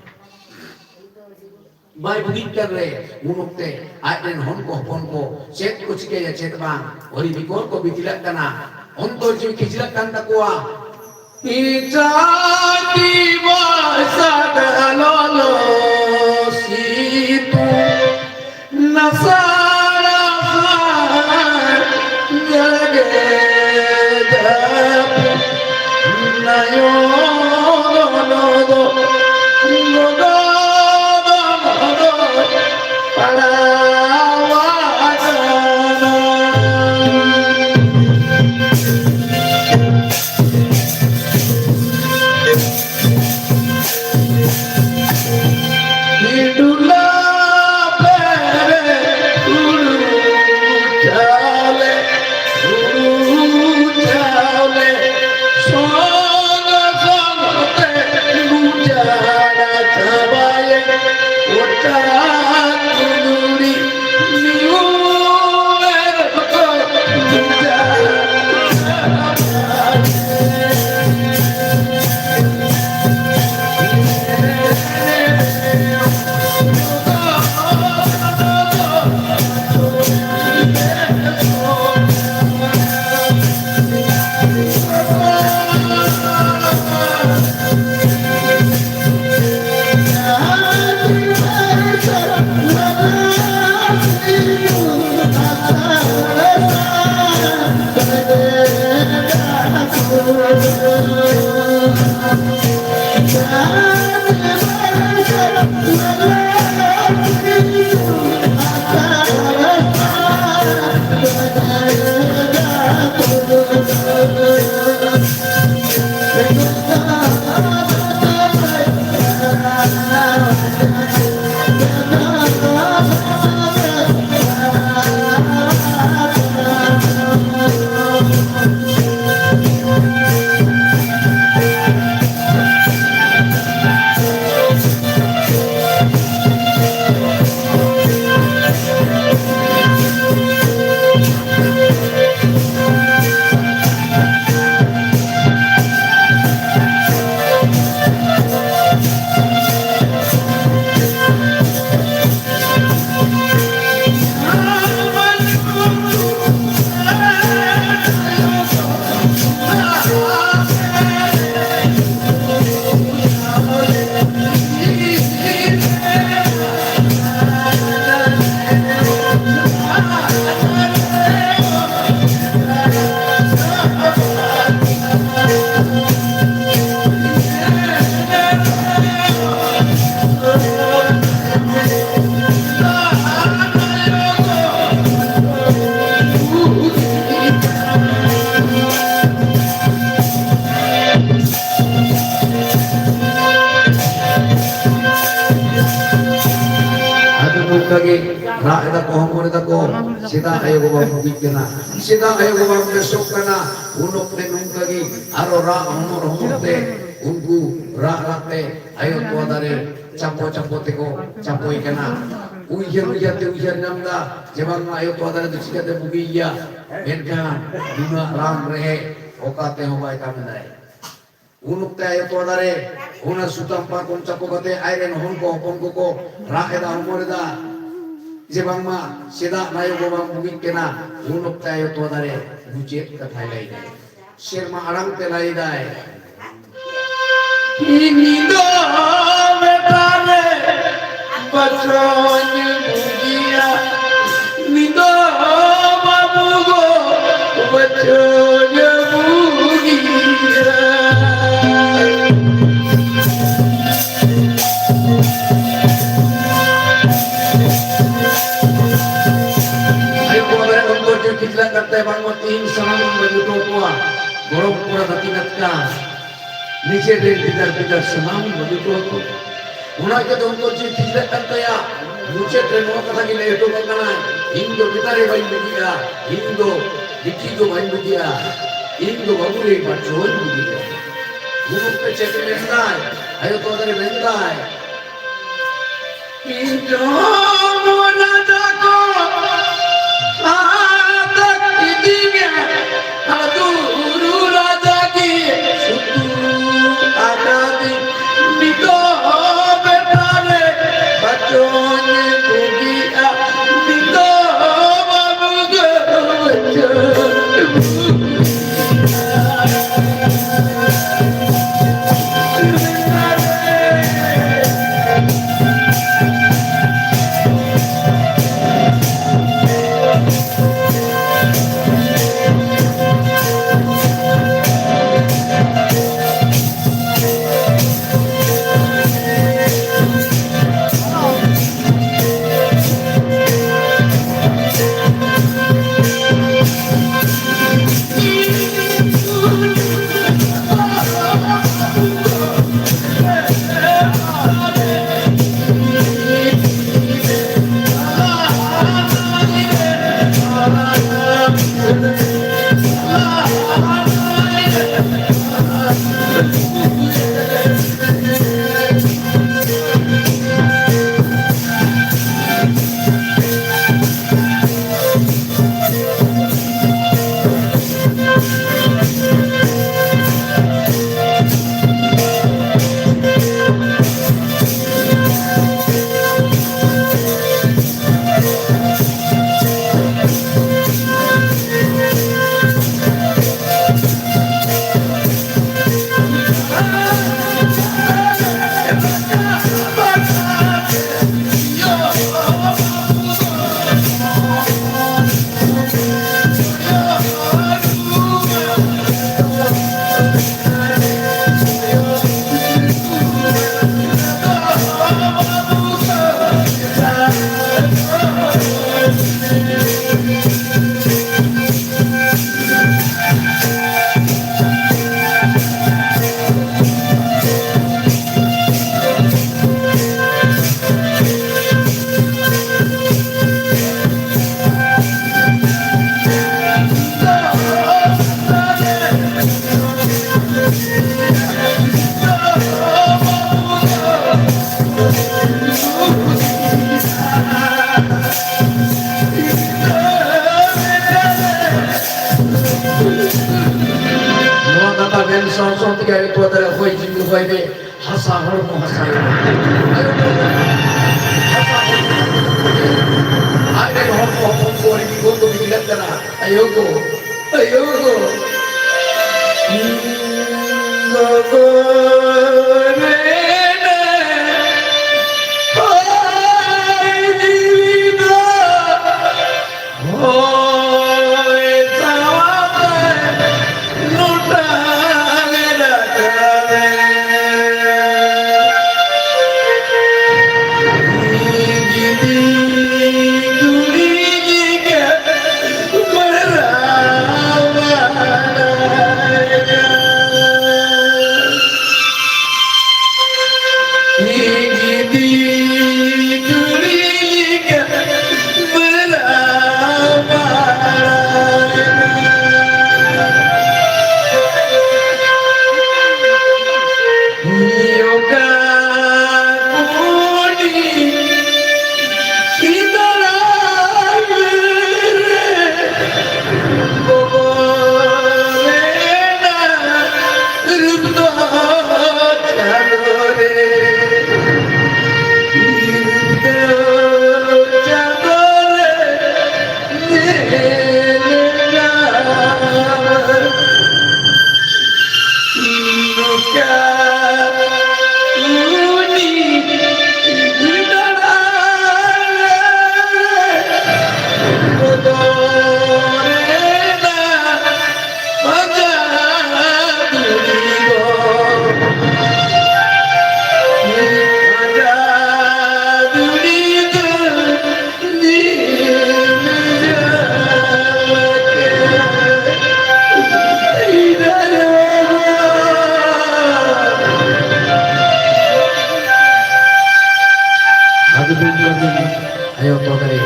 ᱵᱟᱭ ᱵᱩᱜᱤᱜ ᱠᱟᱱ ᱨᱮ, ᱩᱱ ᱚᱠᱛᱮ ᱟᱡ ᱨᱮᱱ ᱦᱚᱱ ᱠᱚ ᱦᱚᱯᱚᱱ ᱠᱚ ᱪᱮᱫ ᱠᱚ ᱪᱤᱠᱟᱹᱭᱟ ᱪᱮᱫ ᱵᱟᱝ, ᱦᱚᱨᱤ ᱵᱤᱠᱚᱞ ᱠᱚ ᱵᱤᱛᱤᱞᱟᱜ ᱠᱟᱱᱟ, ᱚᱱᱛᱚᱨ ᱡᱤᱣᱤ ᱠᱷᱤᱡᱞᱟᱜ ᱠᱟᱱ ᱛᱟᱠᱚᱣᱟ᱾ ᱤᱪᱟᱹᱛᱤ ᱵᱟᱥᱟᱫ ᱞᱚᱞᱚ ᱥᱤᱛᱩᱝ ᱱᱟᱥᱟᱲ ᱟᱥᱟᱲ ᱡᱟᱜᱮ ᱡᱟᱹᱯᱩᱫ ᱱᱟᱭᱚᱱ ᱫᱚ ᱜᱚᱫᱚ ᱫᱚ ᱯᱟᱲᱟᱣ ᱟᱠᱟᱱᱟ᱾ ᱦᱤᱰᱩᱞᱟ ᱯᱮᱨᱮ ᱦᱩᱲᱩ ᱪᱟᱣᱞᱮ, ᱦᱩᱲᱩ ᱪᱟᱣᱞᱮ, ᱥᱚᱝ ᱥᱚᱝ ᱛᱮ ᱩᱡᱟᱲ ᱪᱟᱵᱟᱭᱮᱱ ᱚᱴᱟ ᱠᱩᱞᱩᱲᱤ ᱱᱤᱭᱩ ᱢᱮᱨᱚᱢ ᱠᱚ ᱩᱡᱟᱲ ᱪᱟᱵᱟᱭᱮᱱ᱾ ᱜᱮ ᱨᱟᱜ ᱮᱫᱟ ᱠᱚ, ᱦᱚᱢᱚᱨ ᱮᱫᱟ ᱠᱚ, ᱪᱮᱫᱟᱜ ᱟᱭᱳ ᱵᱟᱵᱟᱢ ᱵᱩᱜᱤᱜ ᱠᱟᱱᱟ, ᱪᱮᱫᱟᱜ ᱟᱭᱳ ᱵᱟᱵᱟᱢ ᱵᱮᱥᱚᱜ ᱠᱟᱱᱟ? ᱩᱱ ᱚᱠᱛᱮ ᱱᱚᱝᱠᱟ ᱜᱮ ᱟᱨᱚ ᱨᱟᱜ ᱦᱚᱢᱚᱨ ᱦᱚᱢᱚᱨ ᱛᱮ ᱩᱱᱠᱩ ᱨᱟᱜ ᱨᱟᱜ ᱛᱮ ᱟᱭᱳ ᱛᱚᱣᱟ ᱫᱟᱨᱮ ᱪᱟᱯᱚ ᱪᱟᱯᱚ ᱛᱮᱠᱚ ᱪᱟᱯᱚᱭ ᱠᱟᱱᱟ᱾ ᱩᱭᱦᱟᱹᱨ ᱩᱭᱦᱟᱹᱨ ᱛᱮ ᱩᱭᱦᱟᱹᱨ ᱧᱟᱢ ᱮᱫᱟ ᱡᱮ ᱵᱟᱝᱢᱟ ᱟᱭᱳ ᱛᱚᱣᱟ ᱫᱟᱨᱮ ᱫᱚ ᱪᱤᱠᱟᱹᱛᱮ ᱵᱩᱜᱤᱭᱮᱭᱟ, ᱢᱮᱱᱠᱷᱟᱱ ᱱᱩᱱᱟᱹᱜ ᱨᱟᱱ ᱨᱮᱦᱮᱫ ᱚᱠᱟ ᱛᱮᱦᱚᱸ ᱵᱟᱭ ᱠᱟᱹᱢᱤ ᱫᱟᱭ᱾ ᱩᱱ ᱚᱠᱛᱮ ᱟᱭᱳ ᱛᱚᱣᱟ ᱫᱟᱨᱮ ᱚᱱᱟ ᱥᱩᱛᱟᱢ ᱯᱟᱨᱠᱚᱢ ᱪᱟᱯᱚ ᱠᱟᱛᱮ ᱟᱡᱨᱮᱱ ᱦᱚᱱ ᱠᱚ ᱦᱚᱯᱚᱱ ᱠᱚᱠᱚ ᱨᱟᱜ ᱮᱫᱟ, ᱦᱚᱢᱚᱨ ᱮᱫᱟ ᱡᱮ ᱵᱟᱝᱢᱟ ᱪᱮᱫᱟᱜ ᱟᱭᱳ ᱵᱟᱵᱟᱢ ᱵᱩᱜᱤᱜ ᱠᱟᱱᱟ? ᱩᱱ ᱚᱠᱛᱮ ᱟᱭᱳ ᱛᱚᱣᱟ ᱫᱟᱨᱮ ᱢᱩᱪᱟᱹᱫ ᱠᱟᱛᱷᱟᱭ ᱞᱟᱹᱭ ᱮᱫᱟ, ᱥᱮᱨᱢᱟ ᱟᱲᱟᱝ ᱛᱮ ᱞᱟᱹᱭ ᱮᱫᱟᱭ, ᱤᱧ ᱫᱚ ᱵᱮᱴᱟ ᱨᱮ ᱵᱟᱪᱚᱧ ᱵᱩᱜᱤᱭᱟ, ᱩᱱᱤ ᱫᱚ ᱵᱟᱹᱵᱩ ᱜᱚ ᱵᱟᱪᱚᱧ ᱵᱩᱜᱤᱭᱟ᱾ ᱟᱭᱳ ᱵᱟᱵᱟ ᱨᱮ ᱚᱱᱛᱚᱨ ᱡᱤᱣᱤ ᱠᱷᱤᱡᱞᱟᱹᱜ ᱠᱟᱱ ᱛᱟᱭᱟ, ᱵᱟᱝᱢᱟ ᱛᱤᱦᱤᱧ ᱥᱟᱱᱟᱢ ᱵᱚᱱ ᱡᱩᱴᱟᱹᱣ ᱠᱚᱣᱟ, ᱜᱚᱲᱚᱢ ᱠᱚᱲᱟ ᱜᱟᱛᱮ ᱜᱟᱛᱮ ᱱᱤᱡᱮ ᱨᱮᱱ ᱜᱤᱫᱟᱹᱨ ᱯᱤᱫᱟᱹᱨ ᱥᱟᱱᱟᱢ ᱵᱟᱹᱜᱤ ᱦᱚᱴᱚ ᱟᱠᱚ᱾ ᱚᱱᱟ ᱤᱭᱠᱟᱹᱛᱮ ᱚᱱᱛᱚᱨ ᱡᱤᱣᱤ ᱴᱷᱤᱠ ᱞᱮᱫ ᱠᱟᱱ ᱛᱟᱭᱟ᱾ ᱢᱩᱪᱟᱹᱫ ᱨᱮ ᱱᱚᱣᱟ ᱠᱟᱛᱷᱟ ᱜᱮ ᱞᱟᱹᱭ ᱦᱚᱴᱚ ᱠᱟᱜ ᱠᱟᱱᱟᱭ, "ᱤᱧ ᱫᱚ ᱵᱮᱴᱟ ᱨᱮ ᱵᱟᱹᱧ ᱵᱩᱜᱤᱜᱼᱟ, ᱤᱧ ᱫᱚ ᱵᱤᱴᱤ ᱫᱚ ᱵᱟᱹᱧ ᱵᱩᱜᱤᱜᱼᱟ, ᱤᱧ ᱫᱚ ᱵᱟᱹᱵᱩ ᱨᱮ ᱵᱟᱪᱚᱧ ᱵᱩᱜᱤᱜᱼᱟ᱾" ᱩᱱ ᱚᱠᱛᱮ ᱪᱮᱫ ᱮ ᱢᱮᱱᱫᱟᱭ? ᱟᱭᱳ ᱛᱚᱣᱟ ᱫᱟᱨᱮ ᱢᱮᱱᱫᱟᱭ, ᱤᱧ ᱡᱚᱢ ᱚᱱᱟ ᱫᱟᱠᱟ ᱟᱫᱟ ᱠᱤᱫᱤᱧᱟ, ᱟᱫᱩᱨᱩ ᱨᱟᱡᱟ ᱜᱮ ᱥᱩᱛᱩ ᱟᱠᱟᱫᱤ᱾ ᱱᱤᱛᱚᱜ ᱵᱮᱴᱟ ᱨᱮ ᱵᱟᱪᱚᱧ ᱵᱩᱜᱤᱜᱼᱟ, ᱱᱤᱛᱚᱜ ᱵᱟᱹᱵᱩ ᱜᱮ ᱵᱟᱪᱚᱧ ᱵᱩᱜᱤᱜᱼᱟ᱾ ᱵᱟᱭ ᱨᱮ ᱦᱟᱥᱟ ᱦᱚᱲᱢᱚ ᱦᱟᱥᱟ ᱨᱮ᱾ ᱟᱭᱳ ᱠᱚ, ᱦᱟᱥᱟ ᱦᱚᱲᱢᱚ᱾ ᱟᱡ ᱨᱮᱱ ᱦᱚᱲ ᱠᱚ ᱦᱚᱯᱚᱱ ᱠᱚ ᱟᱹᱰᱤ ᱵᱤᱯᱚᱫ ᱠᱚ ᱵᱤᱜᱽᱲᱟᱹᱜ ᱠᱟᱱᱟ᱾ ᱟᱭᱳ ᱠᱚ, ᱟᱭᱳ ᱠᱚ᱾ ᱜᱚᱜᱚ ᱨᱮᱱ ᱦᱚᱭ ᱡᱤᱣᱤ ᱫᱚ ᱦᱚᱭ ᱥᱟᱶᱛᱮ ᱞᱚᱴᱟ ᱨᱮ ᱨᱟᱠᱟᱵᱮ᱾ ᱜᱤᱫᱤ ᱜᱩᱲᱤ ᱜᱮ ᱢᱟᱨᱟᱣ ᱵᱟᱲᱟᱭᱟ᱾ ᱟᱫᱚ ᱵᱤᱱ ᱠᱟᱹᱢᱤ ᱟᱭᱳ ᱛᱚᱣᱟ ᱫᱟᱨᱮ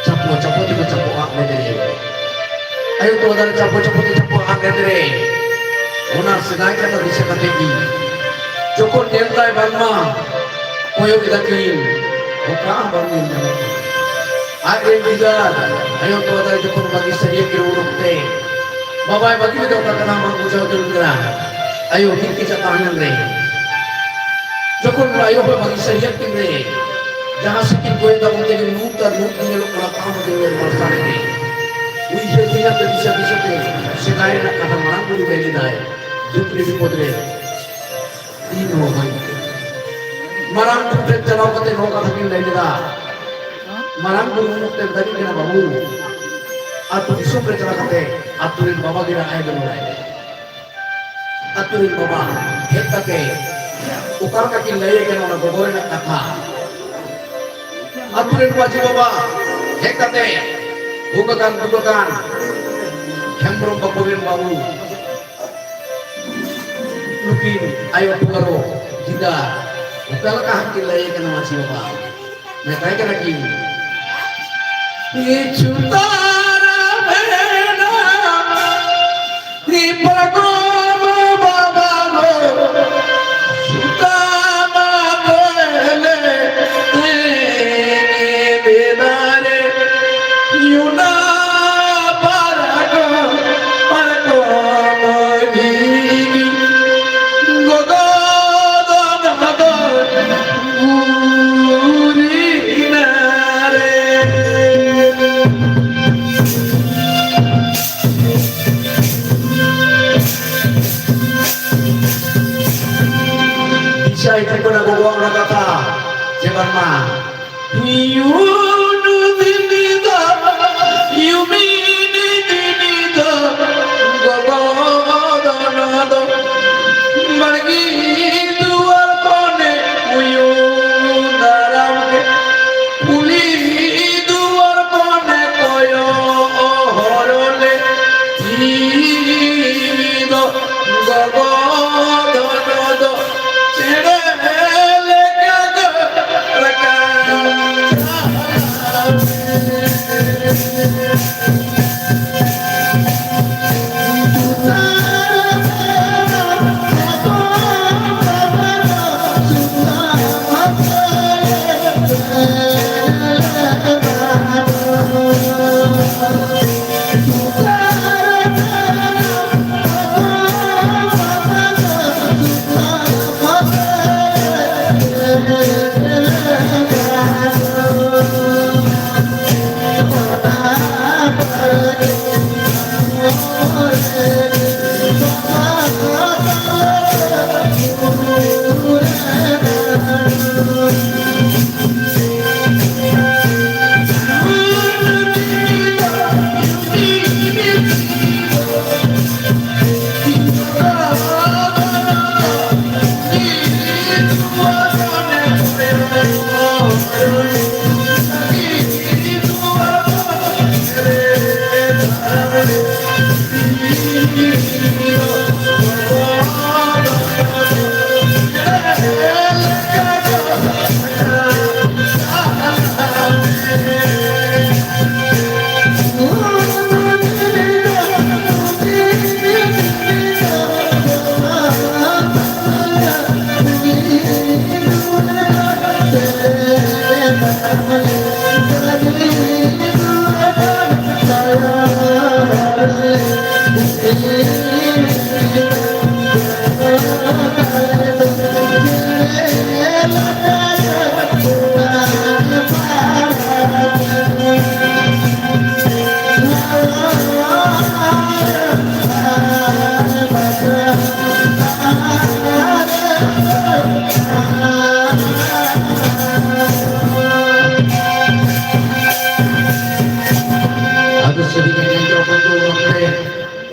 ᱪᱟᱯᱚ ᱪᱟᱯᱚ ᱛᱮᱠᱚ ᱪᱟᱯᱚ ᱟᱫ ᱞᱮᱫᱮ᱾ ᱟᱭᱳ ᱛᱚᱣᱟ ᱫᱟᱨᱮ ᱪᱟᱯᱚ ᱪᱟᱯᱚ ᱛᱮ ᱪᱟᱯᱚ ᱟᱫ ᱞᱮᱫᱮ᱾ ᱚᱱᱟ ᱥᱮᱫᱟᱭ ᱠᱟᱛᱷᱟ ᱫᱤᱥᱟᱹ ᱠᱟᱛᱮ ᱜᱮ ᱡᱚᱠᱷᱚᱱ ᱧᱮᱞ ᱫᱟᱭ ᱵᱟᱝᱢᱟ ᱠᱚᱭᱚᱜ ᱮᱫᱟ ᱠᱤᱱ, ᱚᱠᱟ ᱦᱚᱸ ᱵᱟᱝ ᱧᱮᱞ ᱧᱟᱢᱚᱜ ᱠᱟᱱᱟ᱾ ᱟᱡ ᱨᱮᱱ ᱜᱤᱫᱟᱹᱨ ᱟᱭᱳ ᱛᱚᱣᱟ ᱫᱟᱨᱮ ᱡᱚᱠᱷᱚᱱ ᱵᱟᱹᱜᱤ ᱥᱟᱹᱨᱤᱭᱟᱹ ᱠᱤᱱ ᱩᱰᱩᱠ ᱛᱮ, ᱵᱟᱵᱟᱭ ᱵᱟᱹᱜᱤ ᱞᱮᱫᱟ, ᱚᱠᱟ ᱠᱟᱱᱟ ᱵᱟᱝ ᱵᱩᱡᱷᱟᱹᱣ ᱫᱟᱲᱮᱭᱟᱜ ᱠᱟᱱᱟ᱾ ᱟᱭᱳ ᱦᱤᱨᱠᱟᱹ ᱪᱟᱯᱟᱱ ᱨᱮ ᱡᱚᱠᱷᱚᱱ ᱟᱭᱳ ᱦᱚᱲ ᱵᱟᱹᱜᱤ ᱥᱟᱹᱨᱤᱭᱟᱜ ᱠᱤᱱ ᱨᱮ ᱡᱟᱦᱟᱸ ᱥᱮᱫ ᱠᱤᱱ ᱠᱚᱭᱚᱜ ᱮᱫᱟ, ᱚᱱᱛᱮ ᱜᱮ ᱧᱩᱛ ᱟᱨ ᱧᱩᱛ ᱜᱮ ᱧᱮᱞᱚᱜ ᱠᱟᱱᱟ, ᱛᱟᱲᱟᱢ ᱟᱹᱰᱤ ᱢᱟᱨᱥᱟᱞ ᱜᱮ᱾ ᱩᱭᱦᱟᱹᱨ ᱩᱭᱦᱟᱹᱨ ᱛᱮ, ᱫᱤᱥᱟᱹ ᱫᱤᱥᱟᱹ ᱛᱮ ᱥᱮᱫᱟᱭ ᱨᱮᱱᱟᱜ ᱠᱟᱛᱷᱟ ᱢᱟᱨᱟᱝ ᱵᱩᱨᱩ ᱞᱟᱹᱭ ᱞᱮᱫᱟᱭ, ᱫᱩᱠ ᱨᱮ ᱵᱤᱯᱚᱫ ᱨᱮ ᱤᱧ ᱦᱚᱸ ᱵᱟᱹᱧ᱾ ᱢᱟᱨᱟᱝ ᱵᱩᱨᱩ ᱴᱷᱮᱱ ᱪᱟᱞᱟᱣ ᱠᱟᱛᱮ ᱱᱚᱣᱟ ᱠᱟᱛᱷᱟ ᱠᱤᱱ ᱞᱟᱹᱭ ᱞᱮᱫᱟ᱾ ᱢᱟᱨᱟᱝ ᱵᱩᱨᱩ ᱢᱩᱠᱛᱮ ᱢᱮᱛᱟᱫᱤᱧ ᱠᱟᱱᱟ, "ᱵᱟᱹᱵᱩ, ᱟᱹᱛᱩ ᱫᱤᱥᱚᱢ ᱨᱮ ᱪᱟᱞᱟᱣ ᱠᱟᱛᱮ ᱟᱹᱛᱩ ᱨᱮᱱ ᱵᱟᱵᱟ ᱜᱮ ᱨᱟᱜ ᱟᱭ ᱵᱮᱱᱟᱣ ᱟᱭ ᱢᱮ᱾ ᱟᱹᱛᱩ ᱨᱮᱱ ᱵᱟᱵᱟ ᱦᱮᱡ ᱠᱟᱛᱮ ᱚᱠᱟ ᱞᱮᱠᱟ ᱠᱤᱱ ᱞᱟᱹᱭ ᱟᱭ ᱠᱟᱱᱟ ᱚᱱᱟ ᱜᱚᱜᱚ ᱨᱮᱱᱟᱜ ᱠᱟᱛᱷᱟ᱾ ᱟᱹᱛᱩ ᱨᱮᱱ ᱢᱟᱹᱡᱷᱤ ᱵᱟᱵᱟ ᱦᱮᱡ ᱠᱟᱛᱮ ᱵᱷᱩᱜ ᱟᱠᱟᱱ ᱫᱩᱠ ᱟᱠᱟᱱ ᱦᱮᱢᱵᱨᱚᱢ ᱵᱟᱹᱵᱩ ᱨᱮᱱ ᱵᱟᱹᱵᱩ ᱱᱩᱠᱤᱱ ᱟᱭᱳ ᱯᱩᱨᱟᱹ ᱪᱮᱫᱟᱜ ᱚᱠᱟ ᱞᱮᱠᱟ ᱦᱟᱸᱜ ᱠᱤᱱ ᱞᱟᱹᱭ ᱠᱟᱱᱟ ᱢᱟᱹᱡᱷᱤ ᱵᱟᱵᱟ? ᱢᱮᱛᱟᱭ ᱠᱟᱱᱟ ᱠᱤᱱ, ᱠᱤᱪᱷᱩ ᱛᱟᱨᱟ ᱢᱮᱱᱟᱜ, ᱯᱟᱨᱠᱚᱢ ᱵᱟᱵᱟ ᱜᱚ, ᱥᱩᱛᱟᱢᱟ ᱵᱚᱞᱮ, ᱛᱮ ᱵᱮᱫᱟᱨᱮ, ᱭᱩᱱᱟ ᱯᱟᱨᱠᱚᱢ, ᱯᱟᱨᱠᱚᱢ ᱜᱤ᱾ ᱜᱚᱜᱚ ᱫᱚ ᱱᱚᱣᱟ ᱫᱚ ᱜᱩᱨᱤᱱᱟ ᱨᱮ᱾ ᱫᱤᱥᱟᱹᱭ ᱛᱟᱠᱚ ᱱᱟ ᱜᱚᱜᱚ ᱚᱱᱟ ᱠᱟᱛᱷᱟ ᱡᱮ ᱵᱟᱝᱢᱟ ᱭᱩᱱᱩ ᱫᱤᱱᱤ ᱫᱚ, ᱭᱩᱢᱤᱱᱤ ᱫᱤᱱᱤ ᱫᱚ, ᱜᱚᱜᱚ ᱫᱚ ᱱᱚᱣᱟ ᱫᱚ ᱵᱟᱲᱜᱤ ᱫᱩᱣᱟᱨ ᱠᱚᱱᱮ ᱩᱭᱩ ᱫᱟᱨᱟᱢ ᱜᱮ, ᱠᱩᱞᱤ ᱫᱩᱣᱟᱨ ᱠᱚᱱᱮ ᱠᱚᱭᱚᱜ ᱦᱚᱨ ᱞᱮ ᱫᱚ ᱜᱚᱜᱚ ᱫᱚ ᱪᱮᱬᱮ ᱞᱮᱠᱟ ᱜᱮ ᱨᱟᱠᱟᱵ᱾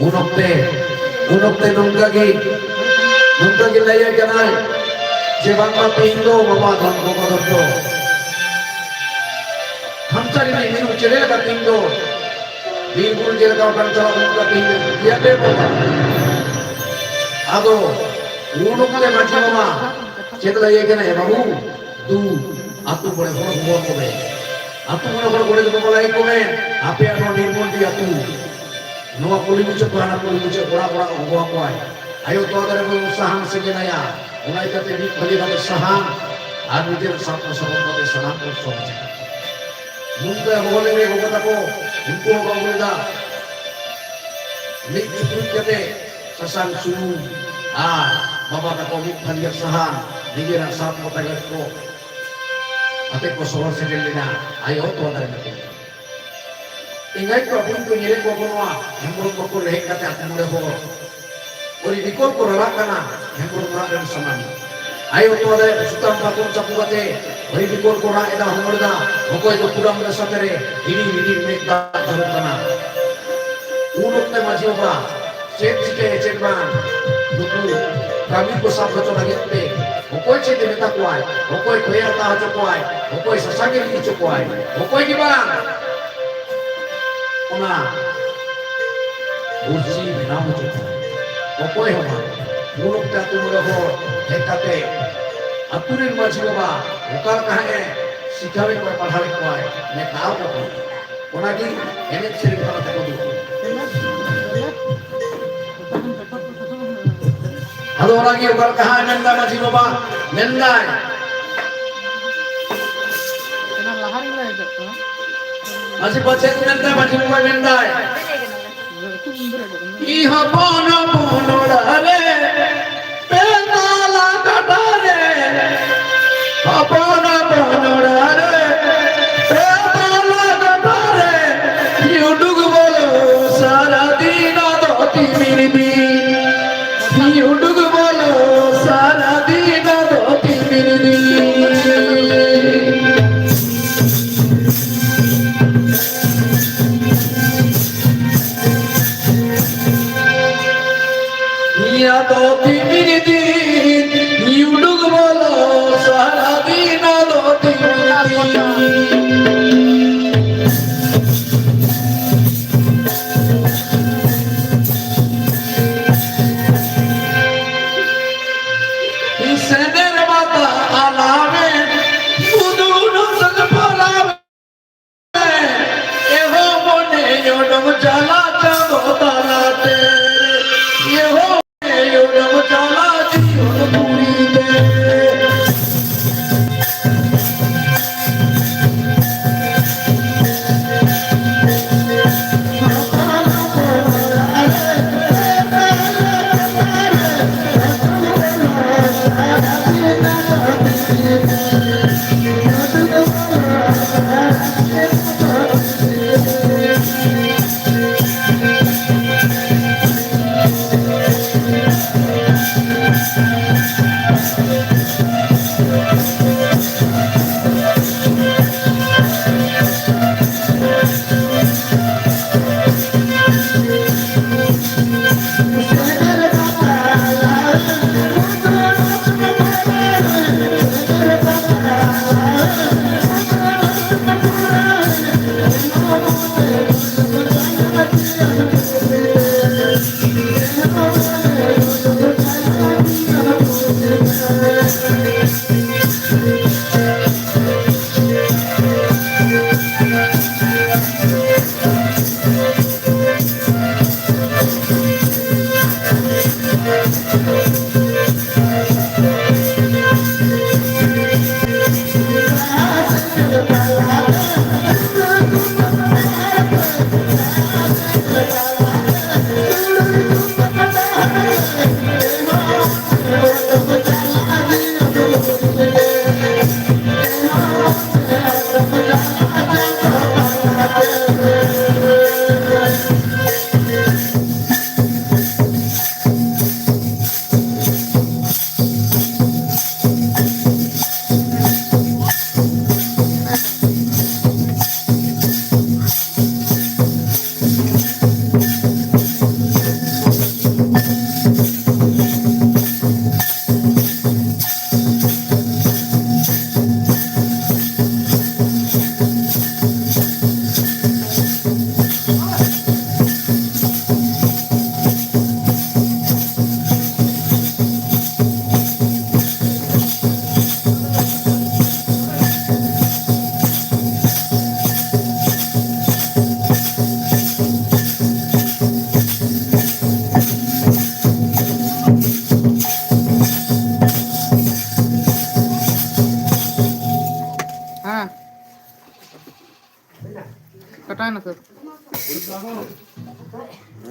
ᱩᱱ ᱚᱠᱛᱮ, ᱩᱱ ᱚᱠᱛᱮ ᱱᱚᱝᱠᱟ ᱜᱮ, ᱱᱚᱝᱠᱟ ᱜᱮ ᱞᱟᱹᱭ ᱟᱭ ᱠᱟᱱᱟᱭ ᱡᱮ ᱵᱟᱝᱢᱟ ᱛᱮᱦᱮᱧ ᱫᱚ ᱵᱟᱵᱟ ᱫᱷᱚᱱ ᱜᱚᱜᱚ ᱫᱷᱚᱱ ᱫᱚ ᱠᱷᱟᱢᱪᱟ ᱨᱤᱱᱤᱡ ᱢᱤᱨᱩ ᱪᱮᱬᱮ ᱞᱮᱠᱟ ᱛᱮᱦᱮᱧ ᱫᱚ ᱵᱤᱨ ᱵᱩᱨᱩ ᱪᱮᱫ ᱞᱮᱠᱟ ᱚᱴᱟᱝ ᱪᱟᱞᱟᱜ ᱚᱱᱠᱟ ᱛᱮᱦᱮᱧ ᱫᱚ ᱤᱭᱟᱹ ᱯᱮ ᱵᱟᱵᱟ᱾ ᱟᱫᱚ ᱩᱱ ᱚᱠᱛᱮ ᱢᱟᱹᱡᱷᱤ ᱵᱟᱵᱟ ᱪᱮᱫ ᱞᱟᱹᱭ ᱟᱭ ᱠᱟᱱᱟ, "ᱮ ᱵᱟᱹᱵᱩ, ᱫᱩ ᱟᱹᱛᱩ ᱢᱚᱬᱮ ᱦᱚᱲ ᱦᱚᱦᱚ ᱟᱠᱚ ᱢᱮ, ᱟᱹᱛᱩ ᱢᱚᱬᱮ ᱦᱚᱲ ᱜᱚᱰᱮᱛ ᱵᱟᱵᱟ ᱞᱟᱹᱭ ᱟᱠᱚ ᱢᱮ, ᱟᱯᱮᱭᱟᱜ ᱱᱚᱣᱟ ᱱᱤᱨᱢᱚᱞᱰᱤ ᱟᱹᱛᱩ ᱱᱚᱣᱟ ᱠᱩᱞᱦᱤ ᱢᱩᱪᱟᱹᱫ ᱠᱷᱚᱱ ᱦᱟᱱᱟ ᱠᱩᱞᱦᱤ ᱢᱩᱪᱟᱹᱫ ᱚᱲᱟᱜ ᱚᱲᱟᱜ ᱦᱚᱦᱚ ᱟᱠᱚᱣᱟᱭ, ᱟᱭᱳ ᱛᱚᱣᱟ ᱫᱟᱨᱮ ᱵᱚᱱ ᱥᱟᱦᱟᱱ ᱥᱮᱸᱜᱮᱞ ᱟᱭᱟ, ᱚᱱᱟ ᱤᱠᱟᱹᱛᱮ ᱢᱤᱫ ᱵᱷᱟᱹᱞᱤ ᱵᱷᱟᱵᱮ ᱥᱟᱦᱟᱱ ᱟᱨ ᱱᱤᱡᱮᱨ ᱥᱟᱯ ᱥᱟᱯᱟᱵ ᱠᱟᱛᱮ ᱥᱟᱱᱟᱢ ᱠᱚ ᱥᱚᱦᱚᱡᱟ᱾" ᱱᱩᱱ ᱫᱚ ᱦᱚᱦᱚ ᱞᱮᱫ ᱜᱚᱜᱚ ᱛᱟᱠᱚ, ᱩᱱᱠᱩ ᱦᱚᱸ ᱠᱚ ᱟᱹᱜᱩ ᱞᱮᱫᱟ᱾ ᱢᱤᱫ ᱪᱩᱯᱩᱫ ᱠᱟᱛᱮ ᱥᱟᱥᱟᱝ ᱥᱩᱱᱩᱢ ᱟᱨ ᱵᱟᱵᱟ ᱛᱟᱠᱚ ᱢᱤᱫ ᱯᱷᱟᱹᱨᱭᱟᱹ ᱥᱟᱦᱟᱱ ᱱᱤᱡᱮᱨᱟᱜ ᱥᱟᱵ ᱠᱚ ᱛᱟᱜᱮᱫ ᱠᱚ ᱟᱛᱮ ᱠᱚ ᱥᱚᱦᱚᱨ ᱥᱮᱴᱮᱨ ᱞᱮᱱᱟ ᱟᱭᱳ ᱛᱚᱣᱟ ᱫᱟᱨᱮ ᱠᱟᱛᱮ᱾ ᱮᱸᱜᱟᱭ ᱠᱚ ᱟᱵᱚ ᱠᱚ ᱧᱮᱞᱮᱫ ᱠᱚᱣᱟ ᱵᱚᱱ ᱱᱚᱣᱟ ᱦᱮᱢᱵᱽᱨᱚᱢ ᱵᱟᱠᱚ ᱨᱮᱦᱮᱫ ᱠᱟᱛᱮ ᱟᱹᱛᱩ ᱢᱚᱬᱮ ᱦᱚᱲ ᱟᱹᱰᱤ ᱵᱤᱠᱚᱞ ᱠᱚ ᱨᱟᱨᱟᱜ ᱠᱟᱱᱟ᱾ ᱦᱮᱢᱵᱽᱨᱚᱢ ᱚᱲᱟᱜ ᱨᱮᱱ ᱥᱟᱱᱟᱢ ᱟᱭᱳ ᱛᱚᱣᱟ ᱫᱟᱨᱮ ᱥᱩᱛᱟᱢ ᱯᱟᱛᱚᱢ ᱪᱟᱯᱚ ᱠᱟᱛᱮ ᱟᱹᱰᱤ ᱵᱤᱠᱚᱞ ᱠᱚ ᱨᱟᱜ ᱮᱫᱟ, ᱦᱚᱢᱚᱨ ᱮᱫᱟ᱾ ᱚᱠᱚᱭ ᱫᱚ ᱠᱩᱰᱟᱢ ᱨᱮ ᱥᱟᱛᱮ ᱨᱮ ᱦᱤᱰᱤᱧ ᱦᱤᱰᱤᱧ ᱢᱮᱫ ᱫᱟᱜ ᱡᱚᱨᱚᱜ ᱠᱟᱱᱟ᱾ ᱩᱱ ᱚᱠᱛᱮ ᱢᱟᱹᱡᱷᱤ ᱵᱟᱵᱟ ᱪᱮᱫ ᱪᱤᱠᱟᱹᱭᱟ ᱪᱮᱫ ᱵᱟᱝ, ᱱᱩᱠᱩ ᱠᱟᱹᱢᱤ ᱠᱚ ᱥᱟᱵ ᱦᱚᱪᱚ ᱞᱟᱹᱜᱤᱫ ᱛᱮ ᱚᱠᱚᱭ ᱪᱮᱫ ᱮ ᱢᱮᱛᱟ ᱠᱚᱣᱟᱭ, ᱚᱠᱚᱭ ᱠᱷᱚᱭᱟ ᱦᱟᱛᱟᱣ ᱦᱚᱪᱚ ᱠᱚᱣᱟᱭ, ᱚᱠᱚᱭ ᱥᱟᱥᱟᱝ ᱮ ᱤᱫᱤ ᱦᱚᱪᱚ ᱠᱚᱣᱟᱭ, ᱚᱠᱚᱭ ᱜᱮ ᱵᱟᱝ᱾ ᱚᱱᱟ ᱵᱩᱨᱥᱤ ᱵᱮᱱᱟᱣ ᱦᱚᱪᱚ ᱠᱚᱣᱟᱭ, ᱚᱠᱚᱭ ᱦᱚᱸ ᱵᱟᱝ᱾ ᱩᱱ ᱚᱠᱛᱮ ᱟᱹᱛᱩ ᱢᱚᱬᱮ ᱦᱚᱲ ᱦᱮᱡ ᱠᱟᱛᱮ ᱟᱹᱛᱩ ᱨᱮᱱ ᱢᱟᱹᱡᱷᱤ ᱵᱟᱵᱟ ᱚᱠᱟ ᱞᱮᱠᱟ ᱦᱮᱸ ᱮ ᱥᱤᱠᱷᱟᱣᱮᱫ ᱠᱚᱣᱟᱭ, ᱯᱟᱲᱦᱟᱣᱮᱫ ᱠᱚᱣᱟᱭ, ᱢᱮᱛᱟᱣ ᱠᱚ ᱠᱟᱱᱟ᱾ ᱚᱱᱟᱜᱮ ᱮᱱᱮᱡ ᱥᱮᱨᱮᱧ ᱛᱟᱞᱟ ᱛᱮᱠᱚ ᱫᱩᱲᱩᱵ᱾ ᱟᱫᱚ ᱚᱱᱟᱜᱮ ᱚᱠᱟ ᱞᱮᱠᱟ ᱦᱟᱸᱜ ᱢᱮᱱᱫᱟ ᱢᱟᱹᱡᱷᱤ ᱵᱟᱵᱟ, ᱢᱮᱱᱫᱟᱭ᱾ ᱚᱱᱟ ᱞᱟᱦᱟ ᱨᱮᱜᱮ ᱞᱮ ᱦᱮᱡᱚᱜ ᱠᱟᱱᱟ᱾ ᱢᱟᱹᱡᱷᱤ ᱵᱟᱵᱟ ᱪᱮᱫ ᱢᱮᱱᱫᱟᱭ? ᱢᱟᱹᱡᱷᱤ ᱵᱟᱵᱟ ᱢᱮᱱᱫᱟᱭ, ᱤ ᱦᱚᱯᱚᱱ ᱦᱚᱯᱚᱱ ᱚᱲᱟᱜ ᱨᱮ ᱯᱮ ᱛᱟᱞᱟ ᱠᱟᱴᱟ ᱨᱮ, ᱦᱚᱯᱚᱱ ᱦᱚᱯᱚᱱ ᱚᱲᱟᱜ ᱨᱮ ᱯᱮ ᱛᱟᱞᱟ ᱠᱟᱴᱟ ᱨᱮ, ᱤ ᱩᱰᱩᱠ ᱵᱚᱞᱚ ᱥᱟᱨᱟ ᱫᱤᱱ ᱟᱫᱚ ᱛᱤᱢᱤᱨ ᱫᱤᱱ, ᱤ ᱩᱰᱩᱠ ᱵᱚᱞᱚ ᱥᱟᱨᱟ ᱫᱤᱱ ᱟᱫᱚ ᱛᱤᱢᱤᱨ ᱫᱤᱱ᱾ ᱚᱰᱚᱝ ᱪᱟᱞᱟᱜ ᱪᱟᱸᱫᱚ ᱛᱟᱞᱟᱛᱮ, ᱤᱭᱟᱹ ᱦᱳ, ᱚᱰᱚᱝ ᱪᱟᱞᱟᱜ ᱡᱤᱭᱚᱱ ᱯᱩᱨᱤ ᱛᱮ᱾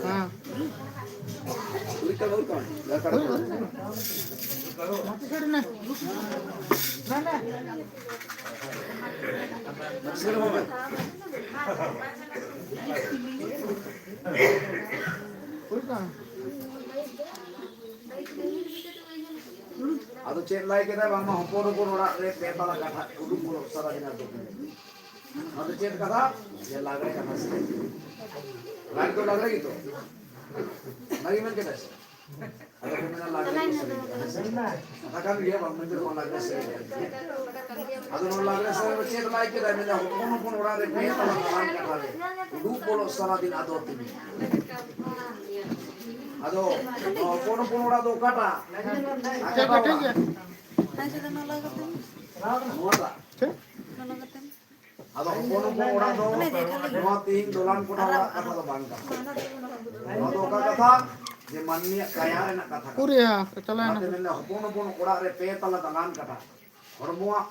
ᱦᱮᱸ᱾ ᱟᱫᱚ ᱪᱮᱫ ᱞᱟᱹᱭ ᱠᱮᱫᱟ? ᱵᱟᱝᱢᱟ ᱦᱚᱯᱚᱱ ᱦᱚᱯᱚᱱ ᱚᱲᱟᱜ ᱨᱮ ᱯᱮ ᱛᱟᱞᱟ ᱠᱟᱴᱷᱟ ᱩᱰᱩᱠ ᱵᱚᱞᱚᱜ ᱥᱟᱨᱟ ᱫᱤᱱ ᱟᱨ ᱫᱚ ᱚᱱᱟ ᱫᱚ ᱪᱮᱫ ᱠᱟᱛᱷᱟ? ᱡᱮ ᱞᱟᱜᱽᱲᱮ ᱠᱟᱛᱷᱟ ᱥᱮ? ᱞᱟᱜᱽᱲᱮ ᱫᱚ ᱞᱟᱜᱽᱲᱮ ᱜᱮᱛᱚ? ᱚᱱᱟᱜᱮ ᱢᱮᱱ ᱠᱮᱫᱟ ᱥᱮ? ᱟᱫᱚ ᱠᱚ ᱢᱮᱱᱟ ᱞᱟᱜᱽᱲᱮ ᱠᱚ ᱥᱮᱨᱮᱧ ᱠᱮᱫᱟ, ᱦᱮᱸ ᱥᱮ? ᱠᱟᱛᱷᱟ ᱠᱟᱱ ᱜᱮᱭᱟ, ᱵᱟᱝ ᱢᱮᱱᱛᱮ ᱵᱟᱝ ᱞᱟᱜᱽᱲᱮ ᱥᱮᱨᱮᱧ ᱠᱮᱫᱟ᱾ ᱟᱫᱚ ᱱᱚᱣᱟ ᱞᱟᱜᱽᱲᱮ ᱥᱮᱨᱮᱧ ᱨᱮ ᱪᱮᱫ ᱞᱟᱭ ᱠᱮᱫᱟ? ᱢᱮᱱᱟ ᱦᱚᱯᱚᱱ ᱦᱚᱯᱚᱱ ᱚᱲᱟᱜ ᱨᱮ ᱯᱮ ᱛᱟᱞᱟ ᱫᱟᱞᱟᱱ ᱠᱟᱴᱷᱟ ᱨᱮ ᱩᱰᱩᱠ ᱵᱚᱞᱚᱜ ᱥᱟᱨᱟ ᱫᱤᱱ ᱟᱫᱚ ᱛᱤᱧ᱾ ᱟᱫᱚ ᱱᱚᱣᱟ ᱦᱚᱯᱚᱱ ᱦᱚᱯᱚᱱ ᱚᱲᱟᱜ ᱫᱚ ᱚᱠᱟᱴᱟᱜ? ᱴᱷᱤᱠ ᱜᱮᱭᱟ, ᱴᱷᱤᱠ ᱜᱮᱭᱟ᱾ ᱱᱚᱣᱟᱴᱟᱜ᱾ ᱪᱮᱫ? ᱟᱫᱚ ᱦᱚᱯᱚᱱ ᱦᱚᱯᱚᱱ ᱚᱲᱟᱜ ᱫᱚ ᱱᱚᱣᱟ ᱛᱮᱦᱤᱧ ᱫᱚᱞᱟᱱ ᱠᱚᱴᱟ ᱚᱲᱟᱜ ᱠᱟᱛᱷᱟ ᱫᱚ ᱵᱟᱝ ᱠᱟᱱᱟ᱾ ᱱᱚᱣᱟ ᱫᱚ ᱚᱠᱟ ᱠᱟᱛᱷᱟ? ᱡᱮ ᱢᱟᱹᱱᱢᱤᱭᱟᱜ ᱠᱟᱭᱟ ᱨᱮᱱᱟᱜ ᱠᱟᱛᱷᱟ ᱠᱟᱱᱟ᱾ ᱩᱠᱩᱨᱭᱟ, ᱪᱟᱞᱟᱣ ᱮᱱᱟ᱾ ᱚᱱᱟᱛᱮ ᱢᱮᱱᱫᱟ ᱦᱚᱯᱚᱱ ᱦᱚᱯᱚᱱ ᱚᱲᱟᱜ ᱨᱮ ᱯᱮ ᱛᱟᱞᱟ ᱫᱟᱞᱟᱱ ᱠᱟᱴᱷᱟ᱾ ᱦᱚᱲᱢᱚᱣᱟᱜ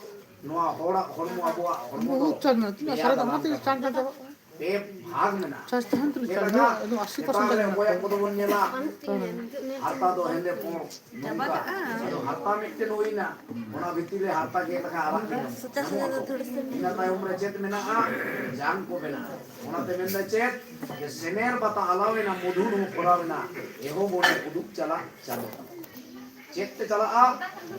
ᱱᱚᱣᱟ ᱦᱚᱲᱟᱜ ᱦᱚᱲᱢᱚ, ᱟᱵᱚᱣᱟᱜ ᱦᱚᱲᱢᱚ ᱫᱚ ᱵᱚᱦᱩᱛ ᱪᱟᱨᱡᱽ ᱢᱮᱱᱟᱜᱼᱟ᱾ ᱛᱤᱱᱟᱹᱜ ᱯᱮᱭᱟ ᱥᱟᱨᱮ ᱫᱟᱞᱟᱱ ᱫᱟᱢᱟ ᱛᱤᱱᱟᱹᱜ ᱠᱟᱴᱷᱟ᱾ ᱪᱟᱨᱡᱽ ᱪᱟᱵᱟᱜ ᱠᱟᱱᱟ? ᱯᱮ ᱵᱷᱟᱜᱽ ᱢᱮᱱᱟᱜᱼᱟ᱾ ᱪᱟᱨᱡᱽ ᱛᱟᱦᱮᱱ ᱛᱩᱞᱩᱡ ᱪᱮᱫ ᱪᱟᱨᱡᱽ ᱞᱮᱠᱟ? ᱢᱮᱱᱟᱜᱼᱟ, ᱮᱠᱫᱚᱢ ᱟᱥᱤ ᱯᱟᱨᱥᱮᱱᱴ ᱱᱮᱛᱟᱨ ᱨᱮ ᱪᱟᱞᱟᱜ ᱚᱠᱚᱭ ᱠᱟᱱᱟ᱾ ᱠᱚᱫᱚ ᱵᱚᱱ ᱧᱮᱞᱟ, ᱦᱮᱸ᱾ ᱦᱟᱨᱛᱟ ᱫᱚ ᱦᱮᱸᱫᱮ ᱯᱩᱸᱰ ᱱᱚᱝᱠᱟ᱾ ᱟᱫᱚ ᱦᱟᱨᱛᱟ ᱢᱤᱫᱴᱮᱱ ᱦᱩᱭᱱᱟ, ᱚᱱᱟ ᱵᱷᱤᱛᱤᱨ ᱨᱮ ᱦᱟᱨᱛᱟ ᱜᱮᱫ ᱞᱮᱠᱷᱟᱱ ᱟᱨᱟᱜ ᱜᱮ ᱧᱟᱢᱚᱜᱼᱟ᱾ ᱤᱱᱟᱹ ᱛᱟᱭᱚᱢ ᱨᱮ ᱪᱮᱫ ᱢᱮᱱᱟᱜᱼᱟ? ᱡᱟᱝ ᱠᱚ ᱢᱮᱱᱟᱜᱼᱟ᱾ ᱚᱱᱟᱛᱮ ᱢᱮᱱᱫᱟ ᱪᱮᱫ? ᱡᱮ ᱥᱮᱢᱮᱨ ᱵᱟᱛᱟ ᱟᱞᱟᱣᱮᱱᱟ, ᱢᱚᱫᱷᱩᱨ ᱦᱚᱸ ᱯᱷᱚᱨᱟᱣᱮᱱᱟ, ᱮᱦᱚᱵ ᱚᱸᱰᱮ ᱩᱰᱩᱠ ᱪᱟᱞᱟᱜ ᱪᱟᱸᱫᱚ᱾ ᱪᱮᱫ ᱛᱮ ᱪᱟᱞᱟᱜᱼᱟ?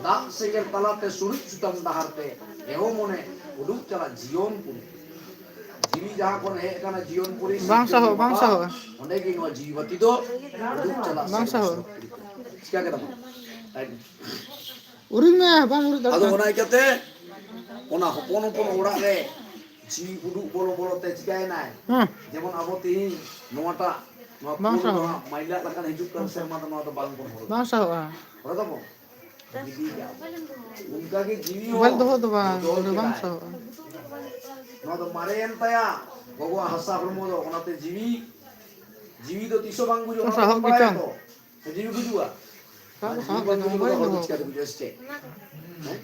ᱫᱟᱜ ᱥᱮᱸᱜᱮᱞ ᱛᱟᱞᱟᱛᱮ ᱥᱩᱲᱩᱡ ᱥᱩᱛᱟᱢ ᱰᱟᱦᱟᱨ ᱛᱮ᱾ ᱮᱦᱚ ᱢᱚᱱᱮ ᱩᱰᱩᱠ ᱪᱟᱞᱟᱜ ᱡᱤᱭᱚᱱ ᱯᱩᱨᱤ᱾ ᱡᱤᱣᱤ ᱡᱟᱦᱟᱸ ᱠᱷᱚᱱ ᱦᱮᱡ ᱟᱠᱟᱱᱟ ᱡᱤᱭᱚᱱ ᱯᱩᱨᱤ, ᱵᱟᱝ ᱥᱟᱦᱚᱜ, ᱵᱟᱝ ᱥᱟᱦᱚᱜᱼᱟ᱾ ᱚᱸᱰᱮ ᱜᱮ ᱱᱚᱣᱟ ᱡᱤᱣᱤ ᱵᱟᱹᱛᱤ ᱫᱚ ᱩᱰᱩᱠ ᱪᱟᱞᱟᱜ ᱵᱟᱝ ᱥᱟᱦᱚᱜᱼᱟ᱾ ᱪᱤᱠᱟ ᱠᱮᱫᱟ ᱵᱚᱱ? ᱩᱨᱤᱡ ᱢᱮ, ᱵᱟᱝ ᱩᱨᱤᱡ ᱫᱟᱲᱮᱭᱟᱜ ᱟᱫᱚ ᱠᱟᱱᱟ᱾ ᱚᱱᱟ ᱤᱠᱟᱹᱛᱮ ᱚᱱᱟ ᱦᱚᱯᱚᱱ ᱦᱚᱯᱚᱱ ᱚᱲᱟᱜ ᱨᱮ ᱡᱤᱣᱤ ᱩᱰᱩᱠ ᱵᱚᱞᱚ ᱵᱚᱞᱚ ᱛᱮ ᱪᱤᱠᱟᱭᱮᱱᱟᱭ? ᱦᱮᱸ᱾ ᱡᱮᱢᱚᱱ ᱟᱵᱚ ᱛᱮᱦᱤᱧ ᱱᱚᱣᱟᱴᱟᱜ, ᱱᱚᱣᱟ ᱵᱟᱝ ᱯᱩᱸᱰ ᱥᱟᱦᱚᱜᱼᱟ᱾ ᱱᱚᱣᱟ ᱢᱟᱭᱞᱟ ᱞᱮᱠᱟᱱ ᱦᱤᱡᱩᱜ ᱠᱟᱱ ᱥᱮᱨᱢᱟ ᱫᱚ ᱱᱚᱣᱟ ᱫᱚ ᱵᱟᱝ ᱵᱚᱱ ᱦᱚᱨᱚᱜᱟ᱾ ᱵᱟᱝ ᱥᱟᱦᱚᱜᱼᱟ᱾ ᱦᱚᱨᱚᱜ ᱟᱵᱚᱱ? ᱜᱤᱰᱤ ᱠᱟᱜᱼᱟ ᱵᱚᱱ᱾ ᱚᱱᱠᱟ ᱜᱮ ᱡᱤᱣᱤ ᱦᱚᱸ ᱢᱳᱵᱟᱭᱤᱞ ᱫᱚᱦᱚ ᱫᱚ ᱵᱟᱝ, ᱵᱚᱫᱚᱞ ᱱᱚᱰᱮ ᱵᱟᱝ ᱠᱮᱫᱟᱭ᱾ ᱥᱟᱦᱚᱜᱼᱟ᱾ ᱱᱚᱣᱟ ᱫᱚ ᱢᱟᱨᱮᱭᱮᱱ ᱛᱟᱭᱟ ᱜᱚᱜᱚᱣᱟᱜ ᱦᱟᱥᱟ ᱦᱚᱲᱢᱚ ᱫᱚ, ᱚᱱᱟᱛᱮ ᱡᱤᱣᱤ, ᱡᱤᱣᱤ ᱫᱚ ᱛᱤᱥ ᱦᱚᱸ ᱵᱟᱝ ᱜᱩᱡᱩᱜᱼᱟ, ᱚᱱᱟ ᱥᱟᱦᱚᱜ ᱫᱚᱵᱚᱱ ᱵᱟᱲᱟᱭᱟ ᱜᱮᱪᱚᱝ᱾ ᱛᱚ᱾ ᱥᱮ ᱡᱤᱣᱤ ᱜᱩᱡᱩᱜᱼᱟ? ᱥᱟᱦᱚᱜ ᱫᱚ ᱡᱤᱣᱤ ᱥᱟᱦᱚᱜ ᱵᱟᱝ ᱜᱮᱪᱚᱝ, ᱜᱩᱡᱩᱜ ᱠᱟᱱᱟ, ᱢᱳᱵᱟᱭᱤᱞ ᱦᱚᱲ ᱫᱚ ᱫᱚᱦᱚ᱾ ᱪᱤᱠᱟᱹᱛᱮ ᱜᱩᱡᱩᱜᱼᱟ? ᱥᱮ ᱪᱮᱫ? ᱦᱮᱸ?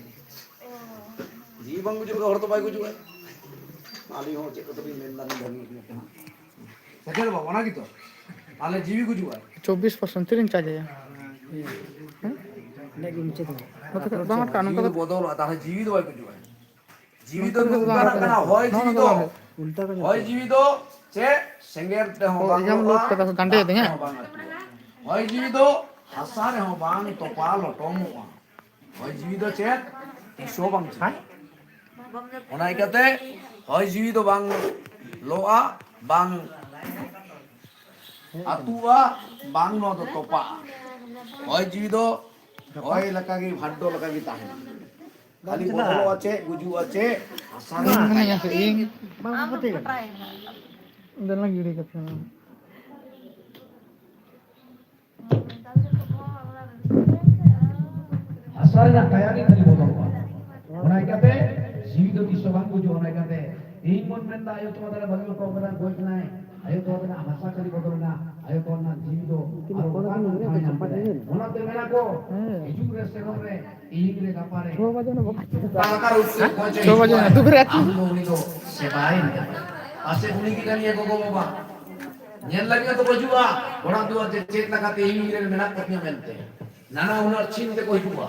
ᱡᱤᱣᱤ ᱵᱟᱝ ᱜᱩᱡᱩᱜ ᱠᱟᱱᱟ, ᱦᱚᱲ ᱫᱚ ᱵᱟᱭ ᱜᱩᱡᱩᱜᱼᱟ᱾ ᱟᱹᱞᱤᱧ ᱦᱚᱸ ᱪᱮᱫ ᱠᱚᱛᱮ ᱞᱤᱧ ᱢᱮᱱ ᱫᱟ, ᱵᱷᱟᱹᱜᱤ ᱧᱚᱜ ᱠᱟᱱᱟ᱾ ᱥᱮ ᱪᱮᱫ ᱵᱟᱵᱟ, ᱚᱱᱟ ᱜᱮᱛᱚ? ᱛᱟᱦᱞᱮ ᱡᱤᱣᱤ ᱜᱩᱡᱩᱜᱼᱟ᱾ ᱪᱚᱵᱵᱤᱥ ᱯᱟᱨᱥᱮᱱᱴ ᱛᱤᱱᱟᱹᱧ ᱪᱟᱨᱡᱽ ᱟᱭᱟ? ᱦᱮᱸ? ᱱᱚᱝᱠᱟ ᱫᱚ ᱵᱟᱝ ᱟᱴᱠᱟᱜᱼᱟ, ᱱᱚᱝᱠᱟ ᱡᱤᱣᱤ ᱠᱟᱛᱮ ᱵᱚᱫᱚᱞᱚᱜᱼᱟ, ᱛᱟᱦᱞᱮ ᱡᱤᱣᱤ ᱫᱚ ᱵᱟᱭ ᱜᱩᱡᱩᱜᱼᱟ᱾ ᱡᱤᱣᱤ ᱫᱚ ᱱᱚᱝᱠᱟ ᱫᱚ ᱵᱟᱝ ᱱᱚᱝᱠᱟᱱᱟᱜ ᱠᱟᱱᱟ, ᱟᱴᱠᱟᱜᱼᱟ᱾ ᱦᱚᱭ ᱱᱚᱜᱼᱚ ᱡᱤᱣᱤ ᱱᱚᱝᱠᱟ ᱫᱚ, ᱵᱟᱝ ᱦᱩᱭᱩᱜᱼᱟ᱾ ᱩᱞᱴᱟ ᱠᱟᱱᱟ ᱦᱚᱭ ᱛᱚ᱾ ᱡᱤᱣᱤ ᱫᱚ ᱪᱮᱫ? ᱥᱮᱸᱜᱮᱞ ᱛᱮᱦᱚᱸ ᱚ, ᱵᱟᱝ ᱤᱭᱟᱹᱢ ᱞᱚᱦᱚᱫ ᱞᱚᱜᱼᱟ, ᱠᱟᱫᱟ, ᱜᱟᱱᱰᱮ ᱫᱟᱜ ᱫᱟᱹᱧ, ᱦᱮᱸ? ᱛᱮᱦᱚᱸ ᱵᱟᱝ ᱟᱹᱛᱩᱜᱼᱟ᱾ ᱦᱚᱭ ᱡᱤᱣᱤ ᱫᱚ ᱦᱟᱥᱟ ᱨᱮᱦᱚᱸ ᱵᱟᱝ ᱛᱚᱯᱟ ᱞᱚᱴᱚᱢᱚᱜᱼᱟ᱾ ᱦᱚᱭ ᱡᱤᱣᱤ ᱫᱚ ᱪᱮᱫ? ᱛᱤᱥ ᱦᱚᱸ ᱵᱟᱝ ᱪᱤᱠᱟᱹᱜᱼᱟ᱾ ᱚᱱᱟ ᱤᱠᱟᱹᱛᱮ ᱦᱚᱭ ᱡᱤᱣᱤ ᱫᱚ ᱵᱟᱝ ᱞᱚᱜᱼᱟ, ᱵᱟᱝ ᱟᱹᱛᱩᱜᱼᱟ, ᱵᱟᱝ ᱱᱚᱣᱟ ᱫᱚ ᱛᱚᱯᱟᱜᱼᱟ᱾ ᱦᱚᱭ ᱡᱤᱣᱤ ᱫᱚ ᱦᱚᱭ ᱞᱮᱠᱟᱜᱮ, ᱵᱷᱟᱰᱰᱚ ᱞᱮᱠᱟᱜᱮ ᱛᱟᱦᱮᱱᱟ᱾ ᱠᱷᱟᱹᱞᱤ ᱵᱚᱫᱚᱞᱚᱜᱼᱟ ᱪᱮᱫ, ᱜᱩᱡᱩᱜᱼᱟ ᱪᱮᱫ, ᱦᱟᱥᱟ ᱨᱮ ᱤᱧ ᱢᱮᱱᱟᱹᱧᱟ ᱥᱮ ᱤᱧ? ᱵᱟᱝ ᱠᱟᱛᱮ ᱠᱟᱱᱟ᱾ ᱫᱮᱞᱟ ᱜᱤᱰᱤ ᱠᱟᱛᱮ᱾ ᱦᱟᱥᱟ ᱨᱮᱱᱟᱜ ᱠᱟᱭᱟ ᱜᱮ ᱠᱷᱟᱹᱞᱤ ᱵᱚᱫᱚᱞᱚᱜᱼᱟ᱾ ᱚᱱᱟ ᱤᱠᱟᱹᱛᱮ ᱡᱤᱣᱤ ᱫᱚ ᱛᱤᱥ ᱦᱚᱸ ᱵᱟᱝ ᱜᱩᱡᱩᱜᱼᱟ᱾ ᱚᱱᱟ ᱤᱠᱟᱹᱛᱮ ᱛᱮᱦᱤᱧ ᱵᱚᱱ ᱢᱮᱱᱫᱟ, ᱟᱭᱳ ᱛᱚᱣᱟ ᱫᱟᱨᱮ ᱵᱟᱹᱜᱤ ᱦᱚᱴᱚ ᱠᱟᱫᱟ, ᱜᱚᱡ ᱮᱱᱟᱭ᱾ ᱟᱭᱳ ᱛᱚᱣᱟ ᱨᱮᱱᱟᱜ ᱦᱟᱥᱟ ᱠᱷᱟᱹᱞᱤ ᱵᱚᱫᱚᱞ ᱮᱱᱟ, ᱟᱭᱳ ᱛᱚᱣᱟ ᱨᱮᱱᱟᱜ ᱡᱤᱣᱤ ᱫᱚ ᱟᱨ ᱚᱠᱟ ᱠᱷᱚᱱ ᱛᱟᱦᱮᱸ ᱮᱱ ᱛᱟᱭᱟ? ᱚᱱᱟᱛᱮ ᱢᱮᱱᱟ ᱠᱚ, ᱦᱮᱸ᱾ ᱦᱤᱡᱩᱜ ᱨᱮ ᱥᱮᱱᱚᱜ ᱨᱮ, ᱛᱮᱦᱤᱧ ᱨᱮ ᱜᱟᱯᱟ ᱨᱮ᱾ ᱪᱷᱚ ᱵᱟᱡᱮ ᱚᱱᱟ ᱵᱟᱠᱚ ᱚᱠᱟ ᱞᱮᱠᱟ ᱨᱩᱯ ᱛᱮ ᱦᱮᱸ? ᱪᱷᱚ ᱵᱟᱡᱮ ᱚᱱᱟ ᱫᱩᱵᱩᱨ ᱟᱹᱛᱩ᱾ ᱟᱢ ᱫᱚ ᱩᱱᱤ ᱫᱚ ᱥᱮᱵᱟᱭ ᱢᱮ᱾ ᱯᱟᱥᱮ ᱩᱱᱤ ᱜᱮ ᱠᱟᱱ ᱜᱮᱭᱟ ᱜᱚᱜᱚ ᱵᱟᱵᱟ᱾ ᱧᱮᱞ ᱞᱟᱹᱜᱤᱫ ᱦᱚᱸᱛᱚ ᱠᱚ ᱦᱤᱡᱩᱜᱼᱟ᱾ ᱚᱲᱟᱜ ᱫᱩᱣᱟᱹᱨ ᱛᱮ ᱪᱮᱫ ᱞᱮᱠᱟᱛᱮ ᱤᱧ ᱨᱮᱱ ᱢᱮᱱᱟᱜ ᱠᱚᱛᱤᱧᱟ ᱢᱮᱱᱛᱮ᱾ ᱱᱟᱱᱟ ᱦᱩᱱᱟᱹᱨ ᱪᱤᱱ ᱛᱮᱠᱚ ᱦᱤᱡᱩᱜᱼᱟ᱾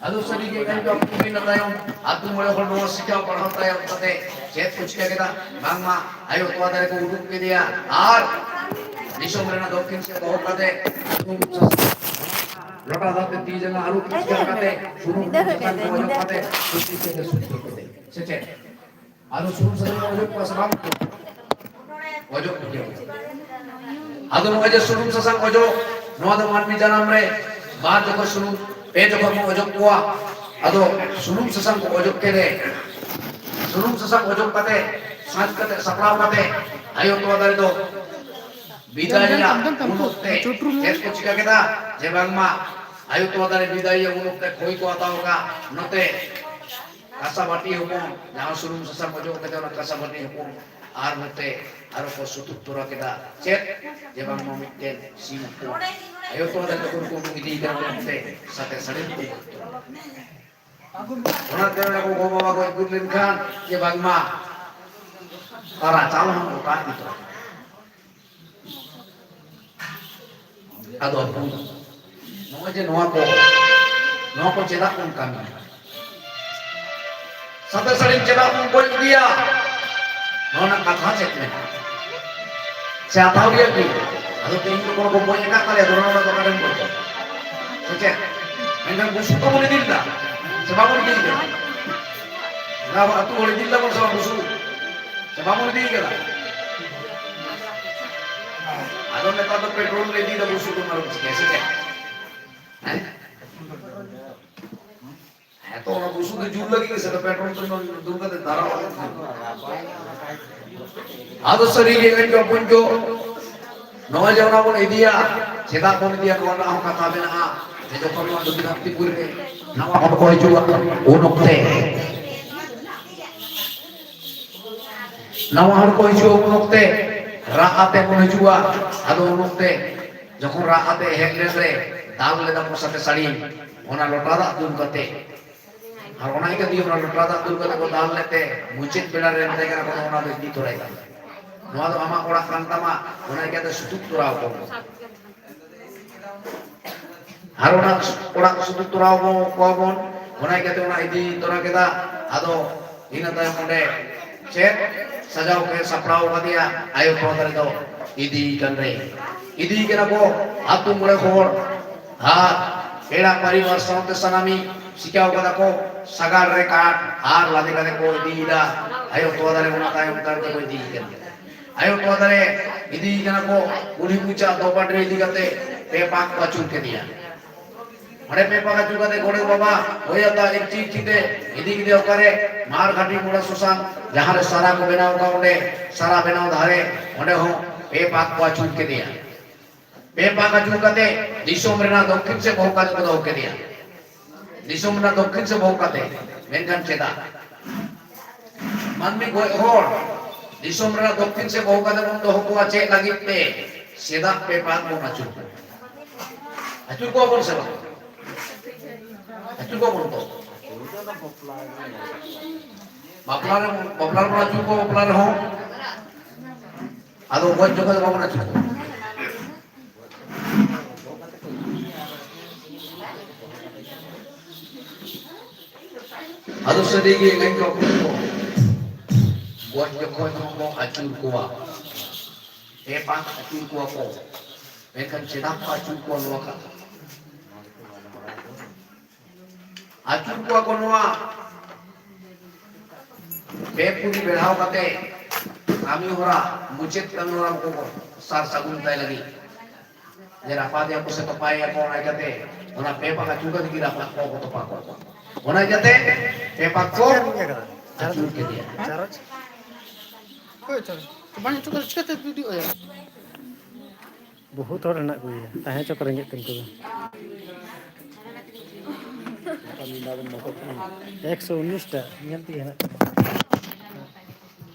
ᱟᱫᱚ ᱥᱟᱹᱨᱤ ᱜᱮ ᱠᱟᱹᱢᱤ ᱠᱚ ᱦᱩᱭᱱᱟ ᱛᱟᱭᱚᱢ, ᱟᱹᱛᱩ ᱢᱚᱬᱮ ᱦᱚᱲ ᱱᱚᱣᱟ ᱥᱤᱠᱷᱟᱣ ᱯᱟᱲᱦᱟᱣ ᱛᱟᱭᱚᱢ ᱠᱟᱛᱮ ᱪᱮᱫ ᱠᱚ ᱪᱤᱠᱟᱹ ᱠᱮᱫᱟ? ᱵᱟᱝᱢᱟ ᱟᱭᱳ ᱛᱚᱣᱟ ᱫᱟᱨᱮ ᱠᱚ ᱩᱰᱩᱠ ᱠᱮᱫᱮᱭᱟ ᱟᱨ ᱫᱤᱥᱚᱢ ᱨᱮᱱᱟᱜ ᱫᱚᱠᱠᱷᱤᱱ ᱥᱮᱫ ᱫᱚᱦᱚ ᱠᱟᱛᱮ ᱞᱚᱴᱟ ᱫᱟᱜ ᱛᱮ ᱛᱤ ᱡᱟᱸᱜᱟ ᱟᱹᱨᱩᱵ ᱯᱷᱟᱨᱪᱟ ᱠᱟᱛᱮ ᱥᱩᱱᱩᱢ ᱥᱟᱥᱟᱝ ᱠᱚ ᱚᱡᱚᱜ ᱠᱟᱛᱮ ᱥᱩᱪᱤ ᱥᱮᱫ ᱮ ᱥᱩᱫᱽᱫᱷᱚ ᱠᱮᱫᱮ᱾ ᱥᱮ ᱪᱮᱫ? ᱟᱫᱚ ᱥᱩᱱᱩᱢ ᱥᱟᱥᱟᱝ ᱠᱚ ᱚᱡᱚᱜ ᱠᱚᱣᱟ ᱥᱮ ᱵᱟᱝ? ᱚᱡᱚᱜ ᱠᱚᱜᱮᱭᱟ᱾ ᱟᱫᱚ ᱱᱚᱜᱼᱚᱭ ᱡᱮ ᱥᱩᱱᱩᱢ ᱥᱟᱥᱟᱝ ᱚᱡᱚᱜ, ᱱᱚᱣᱟ ᱫᱚ ᱢᱟᱹᱱᱢᱤ ᱡᱟᱱᱟᱢ ᱨᱮ ᱵᱟᱨ ᱡᱚᱠᱷᱚᱱ ᱥᱩᱱᱩᱢ, ᱯᱮ ᱡᱚᱠᱷᱚᱱ ᱵᱚᱱ ᱚᱡᱚᱜ ᱠᱚᱣᱟ᱾ ᱟᱫᱚ ᱥᱩᱱᱩᱢ ᱥᱟᱥᱟᱝ ᱠᱚ ᱚᱡᱚᱜ ᱠᱮᱫᱮ, ᱥᱩᱱᱩᱢ ᱥᱟᱥᱟᱝ ᱚᱡᱚᱜ ᱠᱟᱛᱮ, ᱥᱟᱡ ᱠᱟᱛᱮ, ᱥᱟᱯᱲᱟᱣ ᱠᱟᱛᱮ ᱟᱭᱳ ᱛᱚᱣᱟ ᱫᱟᱨᱮ ᱫᱚ ᱵᱤᱫᱟᱹᱭᱮᱭᱟ᱾ ᱩᱱ ᱚᱠᱛᱮ ᱪᱮᱫ ᱠᱚ ᱪᱤᱠᱟ ᱠᱮᱫᱟ? ᱡᱮ ᱵᱟᱝᱢᱟ ᱟᱭᱳ ᱛᱚᱣᱟ ᱫᱟᱨᱮ ᱵᱤᱫᱟᱹᱭᱮᱭᱟ, ᱩᱱ ᱚᱠᱛᱮ ᱠᱷᱚᱭ ᱠᱚ ᱦᱟᱛᱟᱣ ᱠᱟᱜ, ᱱᱚᱛᱮ ᱠᱟᱸᱥᱟ ᱵᱟᱹᱴᱤ ᱦᱚᱯᱚᱱ, ᱡᱟᱦᱟᱸ ᱥᱩᱱᱩᱢ ᱥᱟᱥᱟᱝ ᱚᱡᱚᱜ ᱠᱟᱛᱮ ᱚᱱᱟ ᱠᱟᱸᱥᱟ ᱵᱟᱹᱴᱤ ᱦᱚᱯᱚᱱ, ᱟᱨ ᱱᱚᱛᱮ ᱟᱨᱚ ᱠᱚ ᱥᱩᱛᱩᱜ ᱛᱚᱨᱟ ᱠᱮᱫᱟ᱾ ᱪᱮᱫ? ᱡᱮ ᱵᱟᱝᱢᱟ ᱢᱤᱫᱴᱮᱱ ᱥᱤᱢ ᱦᱚᱯᱚᱱ᱾ ᱟᱭᱳ ᱛᱚᱣᱟ ᱫᱟᱨᱮ ᱛᱚᱠᱷᱚᱱ ᱠᱚ ᱩᱰᱩᱠ ᱤᱫᱤᱭᱮ ᱠᱟᱱ ᱛᱟᱦᱮᱸ ᱛᱮ ᱥᱟᱛᱮ ᱥᱟᱹᱲᱤᱢ ᱠᱚ ᱩᱰᱩᱠ ᱛᱚᱨᱟ᱾ ᱚᱱᱟᱛᱮ ᱚᱱᱟ ᱠᱚ ᱜᱚ ᱵᱟᱵᱟ ᱜᱚᱡ ᱜᱩᱨ ᱞᱮᱱᱠᱷᱟᱱ ᱡᱮ ᱵᱟᱝᱢᱟ ᱟᱨ ᱨᱟᱪᱟᱞ ᱦᱚᱸ ᱜᱚᱴᱟ ᱤᱫᱤ ᱛᱚᱨᱟ᱾ ᱟᱫᱚ ᱱᱚᱜᱼᱚᱭ ᱡᱮ ᱱᱚᱣᱟ ᱠᱚ, ᱱᱚᱣᱟ ᱠᱚ ᱪᱮᱫᱟᱜ ᱵᱚᱱ ᱠᱟᱹᱢᱤᱭᱟ? ᱥᱟᱛᱮ ᱥᱟᱹᱲᱤᱢ ᱪᱮᱫᱟᱜ ᱵᱚᱱ ᱜᱚᱡ ᱤᱫᱤᱭᱟ? ᱱᱚᱣᱟ ᱨᱮᱱᱟᱜ ᱠᱟᱛᱷᱟ ᱪᱮᱫ ᱢᱮᱱᱟᱜᱼᱟ? ᱥᱮ ᱦᱟᱛᱟᱣ ᱜᱮᱭᱟ ᱠᱤ? ᱟᱫᱚ ᱛᱮᱦᱮᱧ ᱫᱚ ᱠᱚᱱᱚ ᱠᱚ ᱜᱚᱡ ᱟᱠᱟᱫ ᱛᱟᱞᱮᱭᱟ, ᱫᱷᱚᱨᱚᱱ ᱨᱮ ᱫᱚ ᱚᱠᱟᱨᱮᱢ ᱜᱚᱡᱟ? ᱥᱮ ᱪᱮᱫ? ᱢᱮᱱᱠᱷᱟᱱ ᱵᱩᱥᱩᱵ ᱫᱚᱵᱚᱱ ᱤᱫᱤ ᱞᱮᱫᱟ ᱥᱮ ᱵᱟᱵᱚᱱ ᱤᱫᱤ ᱞᱮᱫᱟ? ᱚᱱᱟ ᱟᱵᱚ ᱟᱹᱛᱩ ᱦᱚᱲ ᱤᱫᱤ ᱞᱮᱫᱟ ᱵᱚᱱ ᱥᱮ ᱵᱟᱝ ᱵᱩᱥᱩᱵ? ᱥᱮ ᱵᱟᱵᱚᱱ ᱤᱫᱤ ᱠᱟᱫᱟ? ᱟᱫᱚ ᱱᱮᱛᱟᱨ ᱫᱚ ᱯᱮᱴᱨᱳᱞ ᱞᱮ ᱤᱫᱤᱭᱮᱫᱟ, ᱵᱩᱥᱩᱵ ᱫᱚ ᱟᱨᱚ ᱪᱤᱠᱟᱹᱭᱟ ᱥᱮ ᱪᱮᱫ? ᱦᱮᱸ? ᱦᱮᱸ ᱛᱚ, ᱚᱱᱟ ᱵᱩᱥᱩᱵ ᱫᱚ ᱡᱩᱞ ᱞᱟᱹᱜᱤᱫ ᱜᱮ ᱥᱮ, ᱯᱮᱴᱨᱳᱞ ᱛᱮ ᱫᱩᱞ ᱠᱟᱛᱮ ᱫᱷᱟᱨᱟᱣ ᱞᱟᱹᱜᱤᱫ ᱫᱚ᱾ ᱟᱫᱚ ᱥᱟᱹᱨᱤ ᱜᱮ ᱮᱱ ᱡᱚ ᱵᱚᱱ ᱡᱚ, ᱱᱚᱜᱼᱚᱭ ᱡᱮ ᱚᱱᱟ ᱵᱚᱱ ᱤᱫᱤᱭᱟ, ᱪᱮᱫᱟᱜ ᱵᱚᱱ ᱤᱫᱤᱭᱟ, ᱱᱚᱣᱟ ᱨᱮᱱᱟᱜ ᱦᱚᱸ ᱠᱟᱛᱷᱟ ᱢᱮᱱᱟᱜᱼᱟ᱾ ᱡᱮ ᱡᱚᱠᱷᱚᱱ ᱱᱚᱣᱟ ᱫᱩᱠᱷᱤᱱᱟᱛᱤᱯᱩᱨ ᱨᱮ ᱱᱟᱣᱟ ᱦᱚᱲ ᱠᱚ ᱦᱤᱡᱩᱜᱼᱟ, ᱩᱱ ᱚᱠᱛᱮ ᱱᱟᱣᱟ ᱦᱚᱲ ᱠᱚ ᱦᱤᱡᱩᱜᱼᱟ, ᱩᱱ ᱚᱠᱛᱮ ᱨᱟᱜ ᱟᱛᱮ ᱵᱚᱱ ᱦᱤᱡᱩᱜᱼᱟ᱾ ᱟᱫᱚ ᱩᱱ ᱚᱠᱛᱮ ᱡᱚᱠᱷᱚᱱ ᱨᱟᱜ ᱟᱛᱮ ᱦᱮᱡ ᱞᱮᱱ ᱨᱮ ᱫᱟᱞ ᱞᱮᱫᱟ ᱠᱚ ᱥᱟᱛᱮ ᱥᱟᱹᱲᱤᱢ, ᱚᱱᱟ ᱞᱚᱴᱟ ᱫᱟᱜ ᱫᱩᱞ ᱠᱟᱛᱮ, ᱟᱨ ᱚᱱᱟ ᱤᱭᱠᱟᱹ ᱛᱮ ᱚᱱᱟ ᱞᱚᱴᱟ ᱫᱟᱜ ᱫᱩᱞ ᱠᱟᱛᱮ ᱠᱚ ᱫᱟᱞ ᱞᱮᱫ ᱛᱮ ᱢᱩᱪᱟᱹᱫ ᱵᱮᱲᱟ ᱨᱮ ᱢᱮᱛᱟᱭ ᱠᱟᱱᱟ ᱠᱚ, ᱚᱱᱟ ᱫᱚ ᱤᱫᱤ ᱛᱚᱨᱟᱭ ᱛᱟᱢ, ᱱᱚᱣᱟ ᱫᱚ ᱟᱢᱟᱜ ᱚᱲᱟᱜ ᱠᱟᱱ ᱛᱟᱢᱟ, ᱚᱱᱟ ᱤᱭᱠᱟᱹ ᱛᱮ ᱥᱩᱛᱩᱜ ᱛᱚᱨᱟᱣ ᱠᱚᱢ᱾ ᱟᱨ ᱚᱱᱟ ᱚᱲᱟᱜ ᱥᱩᱫᱷᱩ ᱛᱚᱨᱟᱣ ᱵᱚ-, ᱠᱚᱣᱟ ᱵᱚᱱ, ᱚᱱᱟ ᱤᱭᱠᱟᱹᱛᱮ ᱚᱱᱟ ᱤᱫᱤ ᱛᱚᱨᱟ ᱠᱮᱫᱟ᱾ ᱟᱫᱚ ᱤᱱᱟᱹ ᱛᱟᱭᱚᱢ ᱚᱸᱰᱮ ᱪᱮᱫ ᱥᱟᱡᱟᱣ ᱠᱮ ᱥᱟᱯᱲᱟᱣ ᱠᱟᱫᱮᱭᱟ, ᱟᱭᱳ ᱛᱚᱣᱟ ᱫᱟᱨᱮ ᱫᱚ ᱤᱫᱤ ᱠᱟᱱ ᱨᱮ, ᱤᱫᱤ ᱠᱟᱱᱟ ᱠᱚ ᱟᱹᱛᱩ ᱢᱚᱬᱮ ᱦᱚᱲ ᱟᱨ ᱯᱮᱲᱟ ᱯᱟᱨᱤᱵᱟᱨ ᱥᱟᱶᱛᱮ ᱥᱟᱱᱟᱢᱤ ᱥᱤᱠᱟᱣ ᱠᱟᱫᱟ ᱠᱚ, ᱥᱟᱜᱟᱲ ᱨᱮ ᱠᱟᱴ ᱟᱨ ᱞᱟᱫᱮ ᱠᱟᱛᱮ ᱠᱚ ᱤᱫᱤᱭᱮᱫᱟ᱾ ᱟᱭᱳ ᱛᱚᱣᱟ ᱫᱟᱨᱮ ᱚᱱᱟ ᱛᱟᱭᱚᱢ ᱛᱟᱭᱚᱢ ᱛᱮᱠᱚ ᱤᱫᱤᱭᱮ ᱠᱟᱱᱟ᱾ ᱟᱭᱳ ᱛᱚᱣᱟ ᱫᱟᱨᱮ ᱤᱫᱤᱭᱮ ᱠᱟᱱᱟ ᱠᱚ, ᱠᱩᱞᱦᱤ ᱢᱩᱪᱟᱹᱫ ᱫᱚᱯᱟᱴ ᱨᱮ ᱤᱫᱤ ᱠᱟᱛᱮ ᱯᱮ ᱯᱟᱠ ᱠᱚ ᱟᱹᱪᱩᱨ ᱠᱮᱫᱮᱭᱟ᱾ ᱚᱸᱰᱮ ᱯᱮ ᱯᱟᱠ ᱟᱹᱪᱩᱨ ᱠᱟᱛᱮ ᱜᱚᱰᱮᱛ ᱵᱟᱵᱟ ᱦᱳᱭ ᱟᱛᱟ ᱤᱨᱪᱤ ᱤᱨᱪᱤ ᱛᱮ ᱤᱫᱤ ᱠᱮᱫᱮᱭᱟ ᱚᱠᱟᱨᱮ? ᱢᱟᱨ ᱜᱷᱟᱴᱤ ᱢᱚᱲᱟ ᱥᱚᱥᱟᱱ, ᱡᱟᱦᱟᱸ ᱨᱮ ᱥᱟᱨᱟ ᱠᱚ ᱵᱮᱱᱟᱣ ᱠᱟᱜ, ᱚᱸᱰᱮ ᱥᱟᱨᱟ ᱵᱮᱱᱟᱣ ᱫᱷᱟᱨᱮ ᱚᱸᱰᱮ ᱦᱚᱸ ᱯᱮ ᱯᱟᱠ ᱠᱚ ᱟᱹᱪᱩᱨ ᱠᱮᱫᱮᱭᱟ᱾ ᱯᱮ ᱯᱟᱠ ᱟᱹᱪᱩᱨ ᱠᱟᱛᱮ ᱫᱤᱥᱚᱢ ᱨᱮᱱᱟᱜ ᱫᱚᱠᱠᱷᱤᱱ ᱥᱮᱫ ᱵᱚᱦᱚᱜ ᱠᱟᱛᱮ ᱠᱚ ᱫᱚᱦᱚ ᱠᱮᱫᱮᱭᱟ᱾ ᱫᱤᱥᱚᱢ ᱨᱮᱱᱟᱜ ᱫᱚᱠᱠᱷᱤᱱ ᱥᱮᱫ ᱵᱚᱦᱚᱜ ᱠᱟᱛᱮ, ᱢᱮᱱᱠᱷᱟᱱ ᱪᱮᱫᱟᱜ? ᱢᱟᱹᱱᱢᱤ ᱜᱚᱡ ᱦᱚᱲ ᱫᱤᱥᱚᱢ ᱨᱮᱱᱟᱜ ᱫᱚᱠᱠᱷᱤᱱ ᱥᱮᱫ ᱵᱚᱦᱚᱜ ᱠᱟᱛᱮ ᱵᱚᱱ ᱫᱚᱦᱚ ᱠᱚᱣᱟ ᱪᱮᱫ ᱞᱟᱹᱜᱤᱫ ᱛᱮ? ᱥᱮᱫᱟᱜ ᱯᱮ ᱯᱟᱠ ᱵᱚᱱ ᱟᱹᱪᱩᱨ ᱠᱚᱣᱟ᱾ ᱟᱹᱪᱩᱨ ᱠᱚᱣᱟ ᱵᱚᱱ ᱥᱮ ᱵᱟᱝ? ᱟᱹᱪᱩᱨ ᱠᱚᱣᱟ ᱵᱚᱱ ᱛᱚ᱾ ᱵᱟᱯᱞᱟ ᱨᱮ, ᱵᱟᱯᱞᱟ ᱨᱮᱵᱚᱱ ᱟᱹᱪᱩᱨ ᱠᱚᱣᱟ, ᱵᱟᱯᱞᱟ ᱨᱮᱦᱚᱸ᱾ ᱟᱫᱚ ᱜᱚᱡ ᱡᱚᱠᱷᱚᱱ ᱫᱚ ᱵᱟᱵᱚᱱ ᱟᱹᱪᱩᱨ ᱠᱚᱣᱟ᱾ ᱟᱫᱚ ᱥᱟᱹᱨᱤ ᱜᱮ ᱮᱱᱮᱡ ᱠᱚ ᱠᱚ ᱜᱚᱡ ᱡᱚᱠᱷᱚᱱ ᱦᱚᱸ ᱠᱚ ᱟᱹᱪᱩᱨ ᱠᱚᱣᱟ᱾ ᱯᱮ ᱯᱟᱠ ᱟᱹᱪᱩᱨ ᱠᱚᱣᱟ ᱠᱚ᱾ ᱢᱮᱱᱠᱷᱟᱱ ᱪᱮᱫᱟᱜ ᱠᱚ ᱟᱹᱪᱩᱨ ᱠᱚᱣᱟ ᱱᱚᱣᱟ ᱠᱟᱛᱷᱟ? ᱟᱹᱪᱩᱨ ᱠᱚᱣᱟ ᱠᱚ ᱱᱚᱣᱟ ᱯᱮ ᱯᱩᱨᱤ ᱵᱮᱲᱦᱟᱣ ᱠᱟᱛᱮ ᱠᱟᱹᱢᱤ ᱦᱚᱨᱟ, ᱢᱩᱪᱟᱹᱫ ᱠᱟᱹᱢᱤ ᱦᱚᱨᱟ ᱠᱚ ᱥᱟᱨ ᱥᱟᱹᱜᱩᱱ ᱛᱟᱭ ᱞᱟᱹᱜᱤᱫ᱾ ᱡᱮ ᱨᱟᱯᱟᱜ ᱮᱭᱟ ᱠᱚ ᱥᱮ ᱛᱚᱯᱟᱭ ᱮᱭᱟ ᱠᱚ, ᱚᱱᱟ ᱠᱟᱛᱮ ᱚᱱᱟ ᱯᱮ ᱯᱟᱠ ᱟᱹᱪᱩᱨ ᱠᱟᱛᱮ ᱜᱮ ᱨᱟᱯᱟᱜ ᱠᱚ ᱛᱚᱯᱟ ᱠᱚ᱾ ᱚᱱᱟ ᱠᱟᱛᱮ ᱯᱮ ᱯᱟᱠ ᱠᱚ ᱟᱹᱪᱩᱨ ᱠᱮᱫᱮᱭᱟ᱾ ᱪᱟᱨᱚᱡ? ᱚᱠᱚᱭ ᱪᱟᱨᱚᱡ? ᱵᱟᱝ ᱟᱹᱪᱩᱨ ᱠᱟᱛᱮ ᱪᱤᱠᱟᱹᱛᱮ ᱵᱷᱤᱰᱤᱭᱳ ᱟᱭᱟ? ᱵᱚᱦᱩᱛ ᱦᱚᱲ ᱦᱮᱱᱟᱜ ᱠᱚᱜᱮᱭᱟ, ᱛᱟᱦᱮᱸ ᱪᱚᱠᱚ ᱨᱮᱸᱜᱮᱡ ᱛᱮ ᱩᱱᱠᱩ ᱫᱚ᱾ ᱮᱠᱥᱚ ᱩᱱᱤᱥ ᱴᱟ ᱧᱮᱞ ᱛᱮᱜᱮ ᱦᱮᱱᱟᱜ ᱠᱚᱣᱟ᱾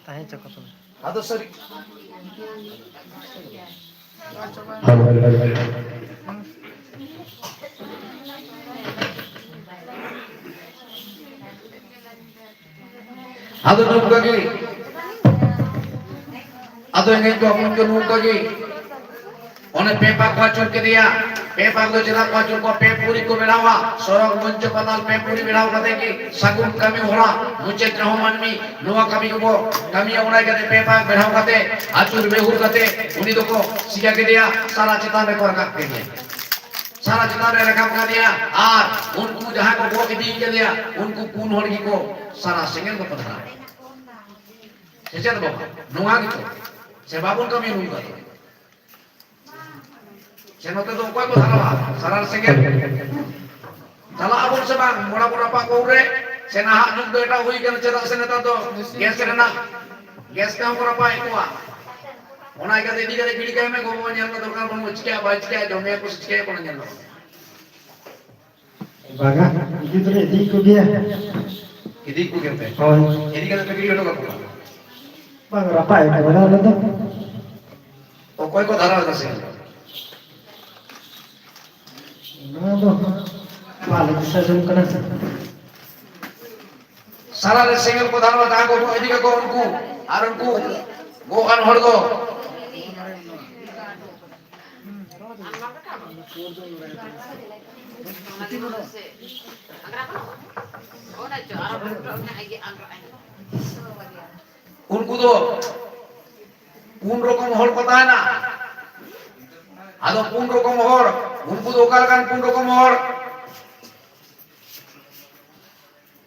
ᱛᱟᱦᱮᱸ ᱪᱚᱠᱚ ᱛᱚᱵᱮ᱾ ᱟᱫᱚ ᱥᱟᱹᱨᱤ᱾ ᱟᱫᱚ ᱱᱚᱝᱠᱟ ᱜᱮ, ᱟᱫᱚ ᱮᱱᱮᱡ ᱠᱚ ᱦᱚᱯᱚᱱ ᱠᱚ ᱱᱚᱝᱠᱟ ᱜᱮ, ᱚᱱᱮ ᱯᱮ ᱯᱟᱠ ᱠᱚ ᱟᱹᱪᱩᱨ ᱠᱮᱫᱮᱭᱟ᱾ ᱯᱮ ᱯᱟᱠ ᱫᱚ ᱪᱮᱫᱟᱜ ᱠᱚ ᱟᱹᱪᱩᱨ ᱠᱚᱣᱟ? ᱯᱮ ᱯᱩᱨᱤ ᱠᱚ ᱵᱮᱱᱟᱣᱟ᱾ ᱥᱚᱨᱚᱜᱽ ᱢᱚᱧᱪᱚ ᱯᱟᱛᱟᱞ ᱯᱮ ᱯᱩᱨᱤ ᱵᱮᱱᱟᱣ ᱠᱟᱛᱮ ᱜᱮ ᱥᱟᱹᱜᱩᱱ ᱠᱟᱹᱢᱤ ᱦᱚᱨᱟ ᱢᱩᱪᱟᱹᱫ ᱨᱮᱦᱚᱸ ᱢᱟᱹᱱᱢᱤ ᱱᱚᱣᱟ ᱠᱟᱹᱢᱤ ᱠᱚᱠᱚ ᱠᱟᱹᱢᱤᱭᱟ᱾ ᱚᱱᱟ ᱠᱟᱛᱮ ᱯᱮ ᱯᱟᱠ ᱵᱮᱱᱟᱣ ᱠᱟᱛᱮ ᱟᱹᱪᱩᱨ ᱵᱮᱦᱩᱨ ᱠᱟᱛᱮ ᱩᱱᱤ ᱫᱚᱠᱚ ᱪᱤᱠᱟ ᱠᱮᱫᱮᱭᱟ? ᱥᱟᱨᱟ ᱪᱮᱛᱟᱱ ᱨᱮᱠᱚ ᱨᱟᱠᱟᱵ ᱠᱮᱫᱮᱭᱟ᱾ ᱥᱟᱨᱟ ᱪᱮᱛᱟᱱ ᱨᱮ ᱨᱟᱠᱟᱵ ᱠᱟᱫᱮᱭᱟ ᱟᱨ ᱩᱱᱠᱩ ᱡᱟᱦᱟᱸᱭ ᱠᱚ ᱜᱚᱜ ᱤᱫᱤ ᱠᱟᱫᱮᱭᱟ, ᱩᱱᱠᱩ ᱯᱩᱱ ᱦᱚᱲ ᱜᱮᱠᱚ ᱥᱟᱨᱟ ᱥᱮᱸᱜᱮᱞ ᱠᱚᱠᱚ ᱫᱷᱚᱨᱟᱣ᱾ ᱥᱮ ᱪᱮᱫ ᱵᱟᱵᱟ? ᱱᱚᱣᱟ ᱜᱮᱛᱚ᱾ ᱥᱮ ᱵᱟᱵᱚᱱ ᱠᱟᱹᱢᱤ ᱱᱚᱝᱠᱟ ᱫᱚ? ᱥᱮ ᱱᱚᱛᱮ ᱫᱚ ᱚᱠᱚᱭ ᱠᱚ ᱫᱷᱚᱨᱟᱣᱟ? ᱥᱟᱨᱟ ᱥᱮᱸᱜᱮᱞ᱾ ᱪᱟᱞᱟᱜ ᱟᱵᱚᱱ ᱥᱮ ᱵᱟᱝ? ᱢᱚᱲᱟ ᱵᱚᱱ ᱨᱟᱯᱟᱜ ᱠᱚ ᱨᱮ? ᱥᱮ ᱱᱟᱦᱟᱜ ᱡᱩᱜᱽ ᱫᱚ ᱮᱴᱟᱜ ᱦᱩᱭ ᱠᱟᱱᱟ? ᱪᱮᱫᱟᱜ ᱥᱮ ᱱᱮᱛᱟᱨ ᱫᱚ ᱜᱮᱥ ᱨᱮᱱᱟᱜ, ᱜᱮᱥ ᱛᱮᱦᱚᱸ ᱠᱚ ᱨᱟᱯᱟᱜᱮᱫ ᱠᱚᱣᱟ᱾ ᱚᱱᱟ ᱤᱠᱟᱹᱛᱮ ᱤᱫᱤ ᱠᱟᱛᱮ ᱜᱤᱰᱤ ᱠᱟᱭ ᱢᱮ, ᱜᱚᱜᱚ ᱧᱮᱞ ᱢᱮ, ᱫᱚᱨᱠᱟᱨ ᱵᱟᱹᱱᱩᱜᱼᱟ, ᱪᱤᱠᱟᱹᱭᱟ ᱵᱟᱭ ᱪᱤᱠᱟᱹᱭᱟ, ᱡᱚᱢᱮᱭᱟ ᱠᱚ ᱥᱮ ᱪᱤᱠᱟᱹᱭᱟ ᱠᱚ, ᱚᱱᱟ ᱧᱮᱞ ᱢᱮ᱾ ᱵᱟᱝᱟ, ᱤᱫᱤ ᱫᱚᱞᱮ ᱤᱫᱤᱭᱮᱫ ᱠᱚᱜᱮᱭᱟ᱾ ᱤᱫᱤᱭᱮᱫ ᱠᱚᱜᱮᱭᱟ ᱯᱮ? ᱦᱳᱭ᱾ ᱤᱫᱤ ᱠᱟᱛᱮ ᱯᱮ ᱜᱤᱰᱤ ᱦᱚᱴᱚ ᱠᱟᱠᱚᱣᱟ? ᱵᱟᱝ, ᱨᱟᱯᱟᱜ ᱮᱫ ᱠᱚᱣᱟ ᱟᱞᱮ ᱫᱚ᱾ ᱚᱠᱚᱭ ᱠᱚ ᱫᱷᱟᱨᱟᱣ ᱮᱫᱟ ᱥᱮᱸᱜᱮᱞ? ᱚᱱᱟ ᱫᱚ ᱵᱟᱞᱮ ᱫᱤᱥᱟᱹ ᱡᱚᱝ ᱠᱟᱱᱟ ᱥᱮ᱾ ᱥᱟᱞᱟ ᱨᱮ ᱥᱮᱸᱜᱮᱞ ᱠᱚ ᱫᱷᱚᱨᱟᱣᱟ, ᱡᱟᱦᱟᱸ ᱠᱚ ᱤᱫᱤ ᱠᱟᱠᱚ ᱩᱱᱠᱩ, ᱟᱨ ᱩᱱᱠᱩ ᱜᱚᱜ ᱟᱱ ᱦᱚᱲ ᱫᱚ ᱩᱱᱠᱩ ᱫᱚ ᱯᱩᱱ ᱨᱚᱠᱚᱢ ᱦᱚᱲ ᱠᱚ ᱛᱟᱦᱮᱱᱟ᱾ ᱟᱫᱚ ᱯᱩᱱ ᱨᱚᱠᱚᱢ ᱦᱚᱲ, ᱩᱱᱠᱩ ᱫᱚ ᱚᱠᱟ ᱞᱮᱠᱟᱱ ᱯᱩᱱ ᱨᱚᱠᱚᱢ ᱦᱚᱲ?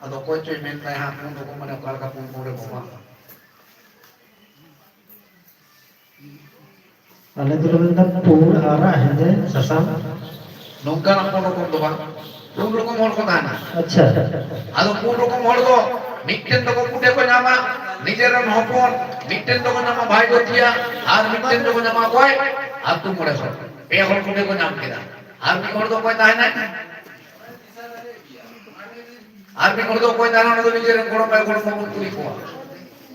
ᱟᱫᱚ ᱚᱠᱚᱭ ᱪᱚᱭ ᱢᱮᱱ ᱛᱟᱭ ᱦᱟᱸᱜ, ᱯᱩᱱ ᱨᱚᱠᱚᱢ ᱢᱟᱱᱮ ᱚᱠᱟ ᱞᱮᱠᱟ ᱯᱩᱱ ᱨᱚᱠᱚᱢ ᱨᱮ ᱵᱟᱵᱟ? ᱟᱞᱮ ᱫᱚᱞᱮ ᱢᱮᱱᱫᱟ ᱯᱩᱸᱰ, ᱟᱨᱟᱜ, ᱦᱮᱸᱫᱮ, ᱥᱟᱥᱟᱝ᱾ ᱱᱚᱝᱠᱟᱱᱟᱜ ᱯᱩᱱ ᱨᱚᱠᱚᱢ ᱫᱚ ᱵᱟᱝ, ᱯᱩᱱ ᱨᱚᱠᱚᱢ ᱦᱚᱲ ᱠᱚ ᱛᱟᱦᱮᱱᱟ᱾ ᱟᱪᱪᱷᱟ᱾ ᱟᱫᱚ ᱯᱩᱱ ᱨᱚᱠᱚᱢ ᱦᱚᱲ ᱫᱚ ᱢᱤᱫᱴᱮᱱ ᱫᱚᱠᱚ ᱯᱩᱸᱰᱮ ᱠᱚ ᱧᱟᱢᱟ, ᱱᱤᱡᱮᱨ ᱨᱮᱱ ᱦᱚᱯᱚᱱ, ᱢᱤᱫᱴᱮᱱ ᱫᱚᱠᱚ ᱧᱟᱢᱟ ᱵᱷᱟᱭ ᱜᱚᱛᱤᱭᱟ, ᱟᱨ ᱢᱤᱫᱴᱮᱱ ᱫᱚᱠᱚ ᱧᱟᱢᱟ ᱚᱠᱚᱭ? ᱟᱹᱛᱩ ᱢᱚᱬᱮ ᱦᱚᱲ᱾ ᱯᱮ ᱦᱚᱲ ᱯᱩᱸᱰᱮ ᱠᱚ ᱧᱟᱢ ᱠᱮᱫᱟ᱾ ᱟᱨ ᱢᱤᱫ ᱦᱚᱲ ᱫᱚ ᱚᱠᱚᱭ ᱛᱟᱦᱮᱱᱟᱭ? ᱟᱨ ᱢᱤᱫ ᱦᱚᱲ ᱫᱚ ᱚᱠᱚᱭ ᱛᱟᱦᱮᱱᱟ? ᱚᱱᱟ ᱫᱚ ᱱᱤᱡᱮᱨ ᱨᱮᱱ ᱜᱚᱲᱚᱢ ᱵᱷᱟᱭ ᱜᱚᱲᱚᱢ ᱵᱟᱵᱚᱱ ᱠᱩᱞᱤ ᱠᱚᱣᱟ᱾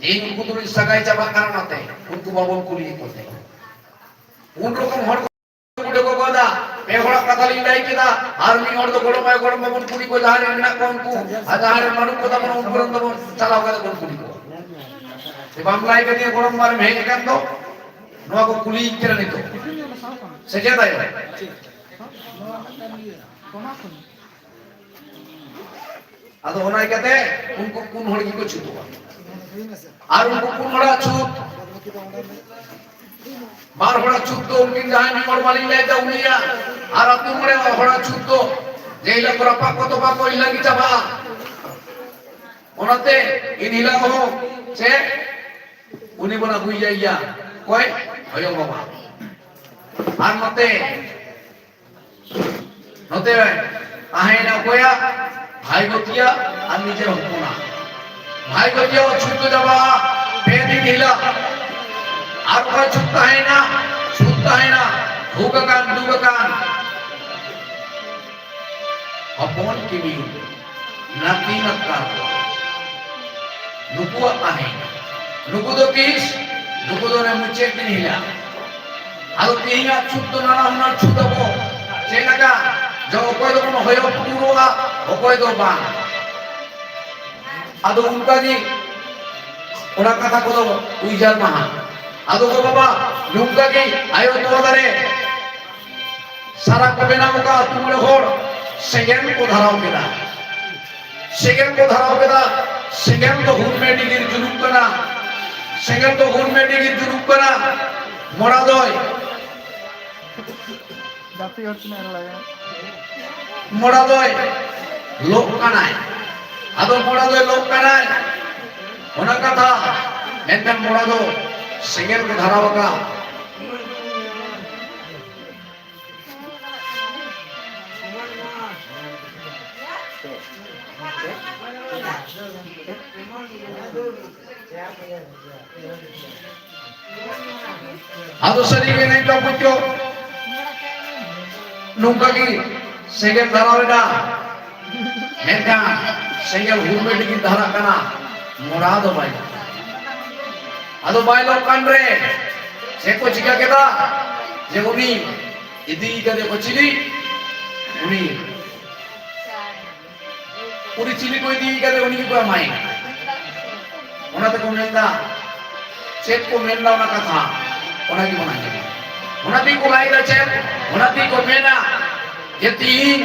ᱤᱧ ᱩᱱᱠᱩ ᱛᱩᱞᱩᱡ ᱥᱟᱹᱜᱟᱹᱭ ᱪᱟᱵᱟᱜ ᱠᱟᱱᱟ, ᱚᱱᱟᱛᱮ ᱩᱱᱠᱩ ᱵᱟᱵᱚᱱ ᱠᱩᱞᱤᱭᱮᱫ ᱠᱚᱛᱮ᱾ ᱯᱩᱱ ᱨᱚᱠᱚᱢ ᱦᱚᱲ ᱠᱚ ᱚᱸᱰᱮ ᱠᱚ ᱜᱚᱫᱟ᱾ ᱯᱮ ᱦᱚᱲᱟᱜ ᱠᱟᱛᱷᱟ ᱞᱤᱧ ᱞᱟᱹᱭ ᱠᱮᱫᱟ, ᱟᱨ ᱢᱤᱫ ᱦᱚᱲ ᱫᱚ ᱜᱚᱲᱚᱢ ᱵᱷᱟᱭ ᱜᱚᱲᱚᱢ ᱵᱟᱵᱚᱱ ᱠᱩᱞᱤ ᱠᱚᱣᱟ, ᱡᱟᱦᱟᱸ ᱨᱮ ᱢᱮᱱᱟᱜ ᱠᱚᱣᱟ ᱩᱱᱠᱩ, ᱟᱨ ᱡᱟᱦᱟᱸ ᱨᱮ ᱵᱟᱹᱱᱩᱜ ᱠᱚ ᱛᱟᱵᱚᱱᱟ ᱩᱱᱠᱩ ᱨᱮᱱ ᱫᱚᱵᱚᱱ ᱪᱟᱞᱟᱣ ᱠᱟᱛᱮ ᱵᱚᱱ ᱠᱩᱞᱤ ᱠᱚᱣᱟ᱾ ᱡᱮ ᱵᱟᱢ ᱞᱟᱹᱭ ᱠᱟᱫᱤᱧᱟ ᱜᱚᱲᱚᱢ ᱵᱟᱢ ᱦᱮᱡ ᱟᱠᱟᱱ ᱫᱚ, ᱱᱚᱣᱟ ᱠᱚ ᱠᱩᱞᱤᱭᱤᱧ ᱠᱟᱱᱟ ᱱᱤᱛᱚᱜ᱾ ᱥᱮ ᱪᱮᱫ ᱟᱭᱳ? ᱟᱫᱚ ᱚᱱᱟ ᱤᱭᱠᱟᱹᱛᱮ ᱩᱱᱠᱩ ᱯᱩᱱ ᱦᱚᱲ ᱜᱮᱠᱚ ᱪᱷᱩᱛᱩᱜᱼᱟ᱾ ᱟᱨ ᱩᱱᱠᱩ ᱯᱩᱱ ᱦᱚᱲᱟᱜ ᱪᱷᱩᱛ, ᱵᱟᱨ ᱦᱚᱲᱟᱜ ᱪᱷᱩᱛ ᱫᱚ ᱩᱱᱠᱤᱱ ᱡᱟᱦᱟᱸᱭ ᱢᱤᱫ ᱦᱚᱲ ᱵᱟᱹᱞᱤᱧ ᱞᱟᱹᱭ ᱫᱟ ᱩᱱᱤᱭᱟᱜ, ᱟᱨ ᱟᱹᱛᱩ ᱢᱚᱬᱮ ᱦᱚᱲᱟᱜ ᱪᱷᱩᱛ ᱫᱚ ᱡᱮ ᱦᱤᱞᱳᱜ ᱠᱚ ᱨᱟᱯᱟᱜ ᱠᱚ ᱛᱚᱯᱟ ᱠᱚ, ᱤᱱᱟᱹᱜ ᱜᱮ ᱪᱟᱵᱟᱜᱼᱟ᱾ ᱚᱱᱟᱛᱮ ᱤᱱ ᱦᱤᱞᱳᱜ ᱦᱚᱸ ᱪᱮᱫ ᱩᱱᱤ ᱵᱚᱱ ᱟᱹᱜᱩᱭᱮᱭᱟ, ᱤᱭᱟᱹ ᱚᱠᱚᱭ? ᱦᱚᱭᱚ ᱵᱟᱵᱟ᱾ ᱟᱨ ᱱᱚᱛᱮ ᱱᱚᱛᱮ ᱛᱟᱦᱮᱸᱭᱮᱱᱟ ᱚᱠᱚᱭᱟᱜ? ᱵᱷᱟᱭ ᱜᱚᱛᱤᱭᱟ ᱟᱨ ᱱᱤᱡᱮᱨ ᱦᱚᱯᱚᱱᱟ᱾ ᱵᱷᱟᱭ ᱜᱚᱛᱤᱭᱟ ᱪᱷᱩᱛ ᱫᱚ ᱪᱟᱵᱟᱜᱼᱟ ᱯᱮ ᱫᱤᱱ ᱦᱤᱞᱳᱜ᱾ ᱟᱨ ᱚᱠᱟ ᱪᱷᱩᱛ ᱛᱟᱦᱮᱸᱭᱮᱱᱟ? ᱪᱷᱩᱛ ᱛᱟᱦᱮᱸᱭᱮᱱᱟ ᱫᱩᱠ ᱟᱠᱟᱱ, ᱫᱩᱠ ᱟᱠᱟᱱ ᱦᱚᱯᱚᱱ ᱠᱤᱢᱤᱱ, ᱱᱟᱹᱛᱤ ᱱᱟᱛᱱᱟ ᱠᱚ᱾ ᱱᱩᱠᱩᱣᱟᱜ ᱛᱟᱦᱮᱸᱭᱮᱱᱟ᱾ ᱱᱩᱠᱩ ᱫᱚ ᱛᱤᱥ? ᱱᱩᱠᱩ ᱫᱚ ᱚᱱᱮ ᱢᱩᱪᱟᱹᱫ ᱫᱤᱱ ᱦᱤᱞᱳᱜ᱾ ᱟᱫᱚ ᱛᱮᱦᱮᱧᱟᱜ ᱪᱷᱩᱛ ᱫᱚ ᱱᱟᱱᱟ ᱦᱩᱱᱟᱹᱨ ᱪᱷᱩᱛ ᱟᱵᱚ᱾ ᱪᱮᱫ ᱞᱮᱠᱟ? ᱡᱮ ᱚᱠᱚᱭ ᱫᱚᱵᱚᱱ ᱦᱚᱭᱚ ᱯᱩᱴᱩᱨᱚᱜᱼᱟ, ᱚᱠᱚᱭ ᱫᱚ ᱵᱟᱝ᱾ ᱟᱫᱚ ᱚᱱᱠᱟ ᱜᱮ ᱚᱱᱟ ᱠᱟᱛᱷᱟ ᱠᱚᱫᱚ ᱩᱭᱦᱟᱹᱨ ᱢᱟᱦᱟ᱾ ᱟᱫᱚ ᱜᱚ ᱵᱟᱵᱟ, ᱱᱚᱝᱠᱟ ᱜᱮ ᱟᱭᱳ ᱛᱚᱣᱟ ᱫᱟᱨᱮ ᱥᱟᱨᱟ ᱠᱚ ᱵᱮᱱᱟᱣ ᱟᱠᱟᱫ ᱟᱹᱛᱩ ᱢᱚᱬᱮ ᱦᱚᱲ ᱥᱮᱸᱜᱮᱞ ᱠᱚ ᱫᱷᱟᱨᱟᱣ ᱠᱮᱫᱟ᱾ ᱥᱮᱸᱜᱮᱞ ᱠᱚ ᱫᱷᱟᱨᱟᱣ ᱠᱮᱫᱟ᱾ ᱥᱮᱸᱜᱮᱞ ᱫᱚ ᱦᱩᱨᱢᱮ ᱰᱤᱜᱤᱨ ᱡᱩᱞᱩᱜ ᱠᱟᱱᱟ᱾ ᱥᱮᱸᱜᱮᱞ ᱫᱚ ᱦᱩᱨᱢᱮ ᱰᱤᱜᱤᱨ ᱡᱩᱞᱩᱜ ᱠᱟᱱᱟ᱾ ᱢᱚᱲᱟ ᱫᱚᱭ ᱡᱟᱹᱛᱤ ᱦᱚᱲ ᱛᱤᱱᱟᱹᱜ ᱮ ᱨᱚᱲᱟᱭᱟ? ᱢᱚᱲᱟ ᱫᱚᱭ ᱞᱚᱜ ᱠᱟᱱᱟᱭ᱾ ᱟᱫᱚ ᱢᱚᱲᱟ ᱫᱚᱭ ᱞᱚᱜ ᱠᱟᱱᱟᱭ, ᱚᱱᱟ ᱠᱟᱛᱷᱟ᱾ ᱢᱮᱱᱠᱷᱟᱱ ᱢᱚᱲᱟ ᱫᱚ ᱥᱮᱸᱜᱮᱞ ᱠᱚ ᱫᱷᱟᱨᱟᱣ ᱟᱠᱟᱫ᱾ ᱟᱫᱚ ᱥᱟᱹᱨᱤ ᱜᱮ ᱱᱤᱛᱚᱜ ᱵᱩᱡᱽ ᱪᱚ, ᱱᱚᱝᱠᱟ ᱜᱮ ᱥᱮᱸᱜᱮᱞ ᱫᱷᱟᱨᱟᱣ ᱮᱱᱟ, ᱢᱮᱱᱠᱷᱟᱱ ᱥᱮᱸᱜᱮᱞ ᱦᱩᱨᱢᱮ ᱰᱤᱜᱤᱨ ᱫᱷᱟᱨᱟᱜ ᱠᱟᱱᱟ, ᱢᱚᱲᱟ ᱫᱚ ᱵᱟᱭ ᱞᱚᱜ ᱠᱟᱱ᱾ ᱟᱫᱚ ᱵᱟᱭ ᱞᱚᱜ ᱠᱟᱱ ᱨᱮ ᱪᱮᱫ ᱠᱚ ᱪᱤᱠᱟ ᱠᱮᱫᱟ? ᱡᱮ ᱩᱱᱤ ᱤᱫᱤ ᱠᱟᱫᱮ ᱠᱚ ᱪᱤᱞᱤ? ᱩᱱᱤ ᱩᱱᱤ ᱪᱤᱞᱤ ᱠᱚ ᱤᱫᱤ ᱠᱟᱫᱮ, ᱩᱱᱤ ᱜᱮᱠᱚ ᱮᱢᱟᱭ ᱠᱟᱱᱟ᱾ ᱚᱱᱟ ᱛᱮᱠᱚ ᱢᱮᱱᱫᱟ, ᱪᱮᱫ ᱠᱚ ᱢᱮᱱᱫᱟ ᱚᱱᱟ ᱠᱟᱛᱷᱟ, ᱚᱱᱟ ᱜᱮᱵᱚᱱ ᱟᱸᱡᱚᱢᱟ᱾ ᱚᱱᱟ ᱛᱮᱜᱮ ᱠᱚ ᱞᱟᱹᱭᱫᱟ ᱪᱮᱫ? ᱚᱱᱟ ᱛᱮᱜᱮ ᱠᱚ ᱢᱮᱱᱟ ᱡᱮ ᱛᱤᱦᱤᱧ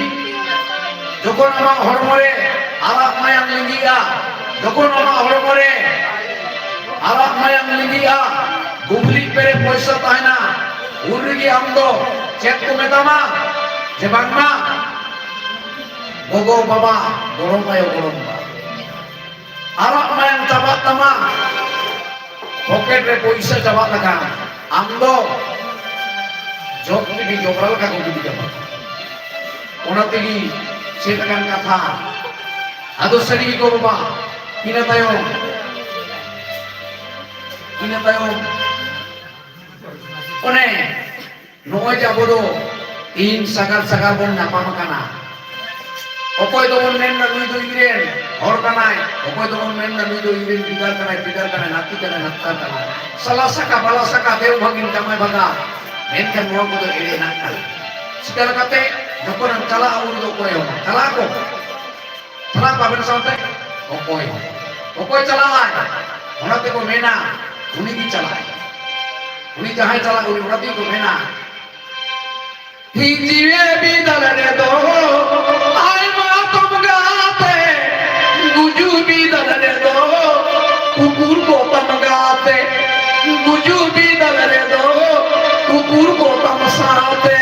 ᱡᱚᱠᱷᱚᱱ ᱟᱢᱟᱜ ᱦᱚᱲᱢᱚ ᱨᱮ ᱟᱨᱟᱜ ᱢᱟᱭᱟᱢ ᱞᱤᱸᱜᱤᱜᱼᱟ, ᱡᱚᱠᱷᱚᱱ ᱟᱢᱟᱜ ᱦᱚᱲᱢᱚ ᱨᱮ ᱟᱨᱟᱜ ᱢᱟᱭᱟᱢ ᱞᱤᱸᱜᱤᱜᱼᱟ, ᱜᱩᱵᱞᱤ ᱯᱮᱨᱮ ᱯᱚᱭᱥᱟ ᱛᱟᱦᱮᱱᱟ, ᱩᱱ ᱨᱮᱜᱮ ᱟᱢ ᱫᱚ ᱪᱮᱫ ᱠᱚ ᱢᱮᱛᱟᱢᱟ? ᱡᱮ ᱵᱟᱝᱢᱟ ᱜᱚᱜᱚ ᱵᱟᱵᱟ, ᱜᱚᱲᱚᱢ ᱟᱭᱳ, ᱜᱚᱲᱚᱢ ᱵᱟ, ᱟᱨᱟᱜ ᱢᱟᱭᱟᱢ ᱪᱟᱵᱟᱜ ᱛᱟᱢᱟ, ᱯᱚᱠᱮᱴ ᱨᱮ ᱯᱚᱭᱥᱟ ᱪᱟᱵᱟᱜ ᱞᱮᱠᱟ, ᱟᱢ ᱫᱚ ᱡᱚᱜ ᱛᱮᱜᱮ ᱡᱚᱵᱽᱨᱟ ᱞᱮᱠᱟ ᱠᱚ ᱜᱤᱰᱤ ᱠᱟᱢᱟ᱾ ᱚᱱᱟ ᱛᱮᱜᱮ ᱪᱮᱫ ᱞᱮᱠᱟᱱ ᱠᱟᱛᱷᱟ᱾ ᱟᱫᱚ ᱥᱟᱹᱨᱤ ᱜᱮ ᱜᱚ ᱵᱟᱵᱟ, ᱤᱱᱟᱹ ᱛᱟᱭᱚᱢ, ᱤᱱᱟᱹ ᱛᱟᱭᱚᱢ ᱚᱱᱮ ᱱᱚᱜᱼᱚᱭ ᱡᱮ ᱟᱵᱚ ᱫᱚ ᱛᱤᱦᱤᱧ ᱥᱟᱜᱟᱲ ᱥᱟᱜᱟᱲ ᱵᱚᱱ ᱧᱟᱯᱟᱢ ᱟᱠᱟᱱᱟ᱾ ᱚᱠᱚᱭ ᱫᱚᱵᱚᱱ ᱢᱮᱱᱫᱟ ᱱᱩᱭ ᱫᱚ ᱤᱧᱨᱮᱱ ᱦᱚᱲ ᱠᱟᱱᱟᱭ, ᱚᱠᱚᱭ ᱫᱚᱵᱚᱱ ᱢᱮᱱᱫᱟ ᱱᱩᱭ ᱫᱚ ᱤᱧᱨᱮᱱ ᱜᱤᱫᱟᱹᱨ ᱠᱟᱱᱟᱭ, ᱯᱤᱫᱟᱹᱨ ᱠᱟᱱᱟᱭ, ᱱᱟᱛᱤ ᱠᱟᱱᱟᱭ, ᱱᱟᱛᱠᱟᱨ ᱠᱟᱱᱟᱭ᱾ ᱥᱟᱞᱟ ᱥᱟᱠᱟ ᱵᱟᱞᱟ ᱥᱟᱠᱟ ᱫᱮᱣ ᱵᱷᱟᱹᱜᱤᱱ ᱡᱟᱢᱟᱭ ᱵᱷᱟᱜᱟ, ᱢᱮᱱᱠᱷᱟᱱ ᱱᱚᱣᱟ ᱠᱚᱫᱚ ᱮᱲᱮ ᱦᱮᱱᱟᱜ ᱠᱟᱱᱟ᱾ ᱪᱤᱠᱟ ᱞᱮᱠᱟᱛᱮ? ᱡᱚᱠᱷᱚᱱᱮᱢ ᱪᱟᱞᱟᱜᱼᱟ ᱩᱱ ᱫᱚ ᱚᱠᱚᱭ ᱦᱚᱸ ᱵᱟᱝ᱾ ᱪᱟᱞᱟᱜ ᱟᱠᱚ, ᱪᱟᱞᱟᱜ ᱟᱠᱚ ᱟᱵᱮᱱ ᱥᱟᱶᱛᱮ᱾ ᱚᱠᱚᱭ, ᱚᱠᱚᱭ ᱪᱟᱞᱟᱜᱼᱟᱭ? ᱚᱱᱟ ᱛᱮᱠᱚ ᱢᱮᱱᱟ, ᱩᱱᱤ ᱜᱮ ᱪᱟᱞᱟᱜᱼᱟᱭ᱾ ᱩᱱᱤ ᱡᱟᱦᱟᱸᱭ ᱪᱟᱞᱟᱜ, ᱩᱱᱤ ᱚᱱᱟ ᱛᱮᱜᱮ ᱠᱚ ᱢᱮᱱᱟ, ᱦᱤᱡᱩᱜ ᱵᱤᱫᱟᱹᱞ ᱨᱮᱫᱚ ᱟᱭᱢᱟ ᱛᱚᱢ ᱜᱟᱛᱮ, ᱜᱩᱡᱩᱜ ᱵᱤᱫᱟᱹᱞ ᱨᱮᱫᱚ ᱠᱩᱠᱩᱨ ᱠᱚ ᱛᱟᱢ ᱜᱟᱛᱮ, ᱜᱩᱡᱩᱜ ᱵᱤᱫᱟᱹᱞ ᱨᱮᱫᱚ ᱠᱩᱠᱩᱨ ᱠᱚ ᱛᱟᱢ ᱥᱟᱶᱛᱮ᱾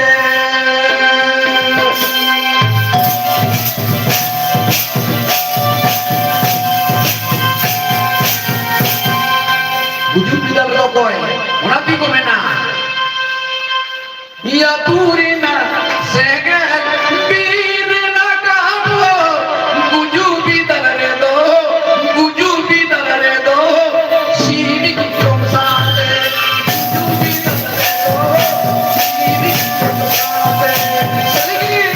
ᱜᱩᱡᱩᱜ ᱵᱤᱫᱟᱹᱞ ᱨᱮᱫᱚ ᱚᱠᱚᱭ? ᱚᱱᱟ ᱛᱮᱜᱮ ᱠᱚ ᱢᱮᱱᱟ, ᱟᱹᱛᱩ ᱨᱮᱱᱟᱜ ᱥᱮᱸᱜᱮᱞ ᱵᱤᱨ ᱨᱮᱱᱟᱜ ᱠᱟᱴ ᱫᱚ ᱜᱩᱡᱩᱜ ᱵᱤᱫᱟᱹᱞ ᱨᱮᱫᱚ, ᱜᱩᱡᱩᱜ ᱵᱤᱫᱟᱹᱞ ᱨᱮᱫᱚ ᱥᱤᱢ ᱡᱚᱢ ᱥᱟᱶᱛᱮ, ᱜᱩᱡᱩᱜ ᱵᱤᱫᱟᱹᱞ ᱨᱮᱫᱚ ᱥᱤᱢ ᱡᱚᱢ ᱥᱟᱶᱛᱮ᱾ ᱥᱟᱹᱨᱤ ᱜᱮ᱾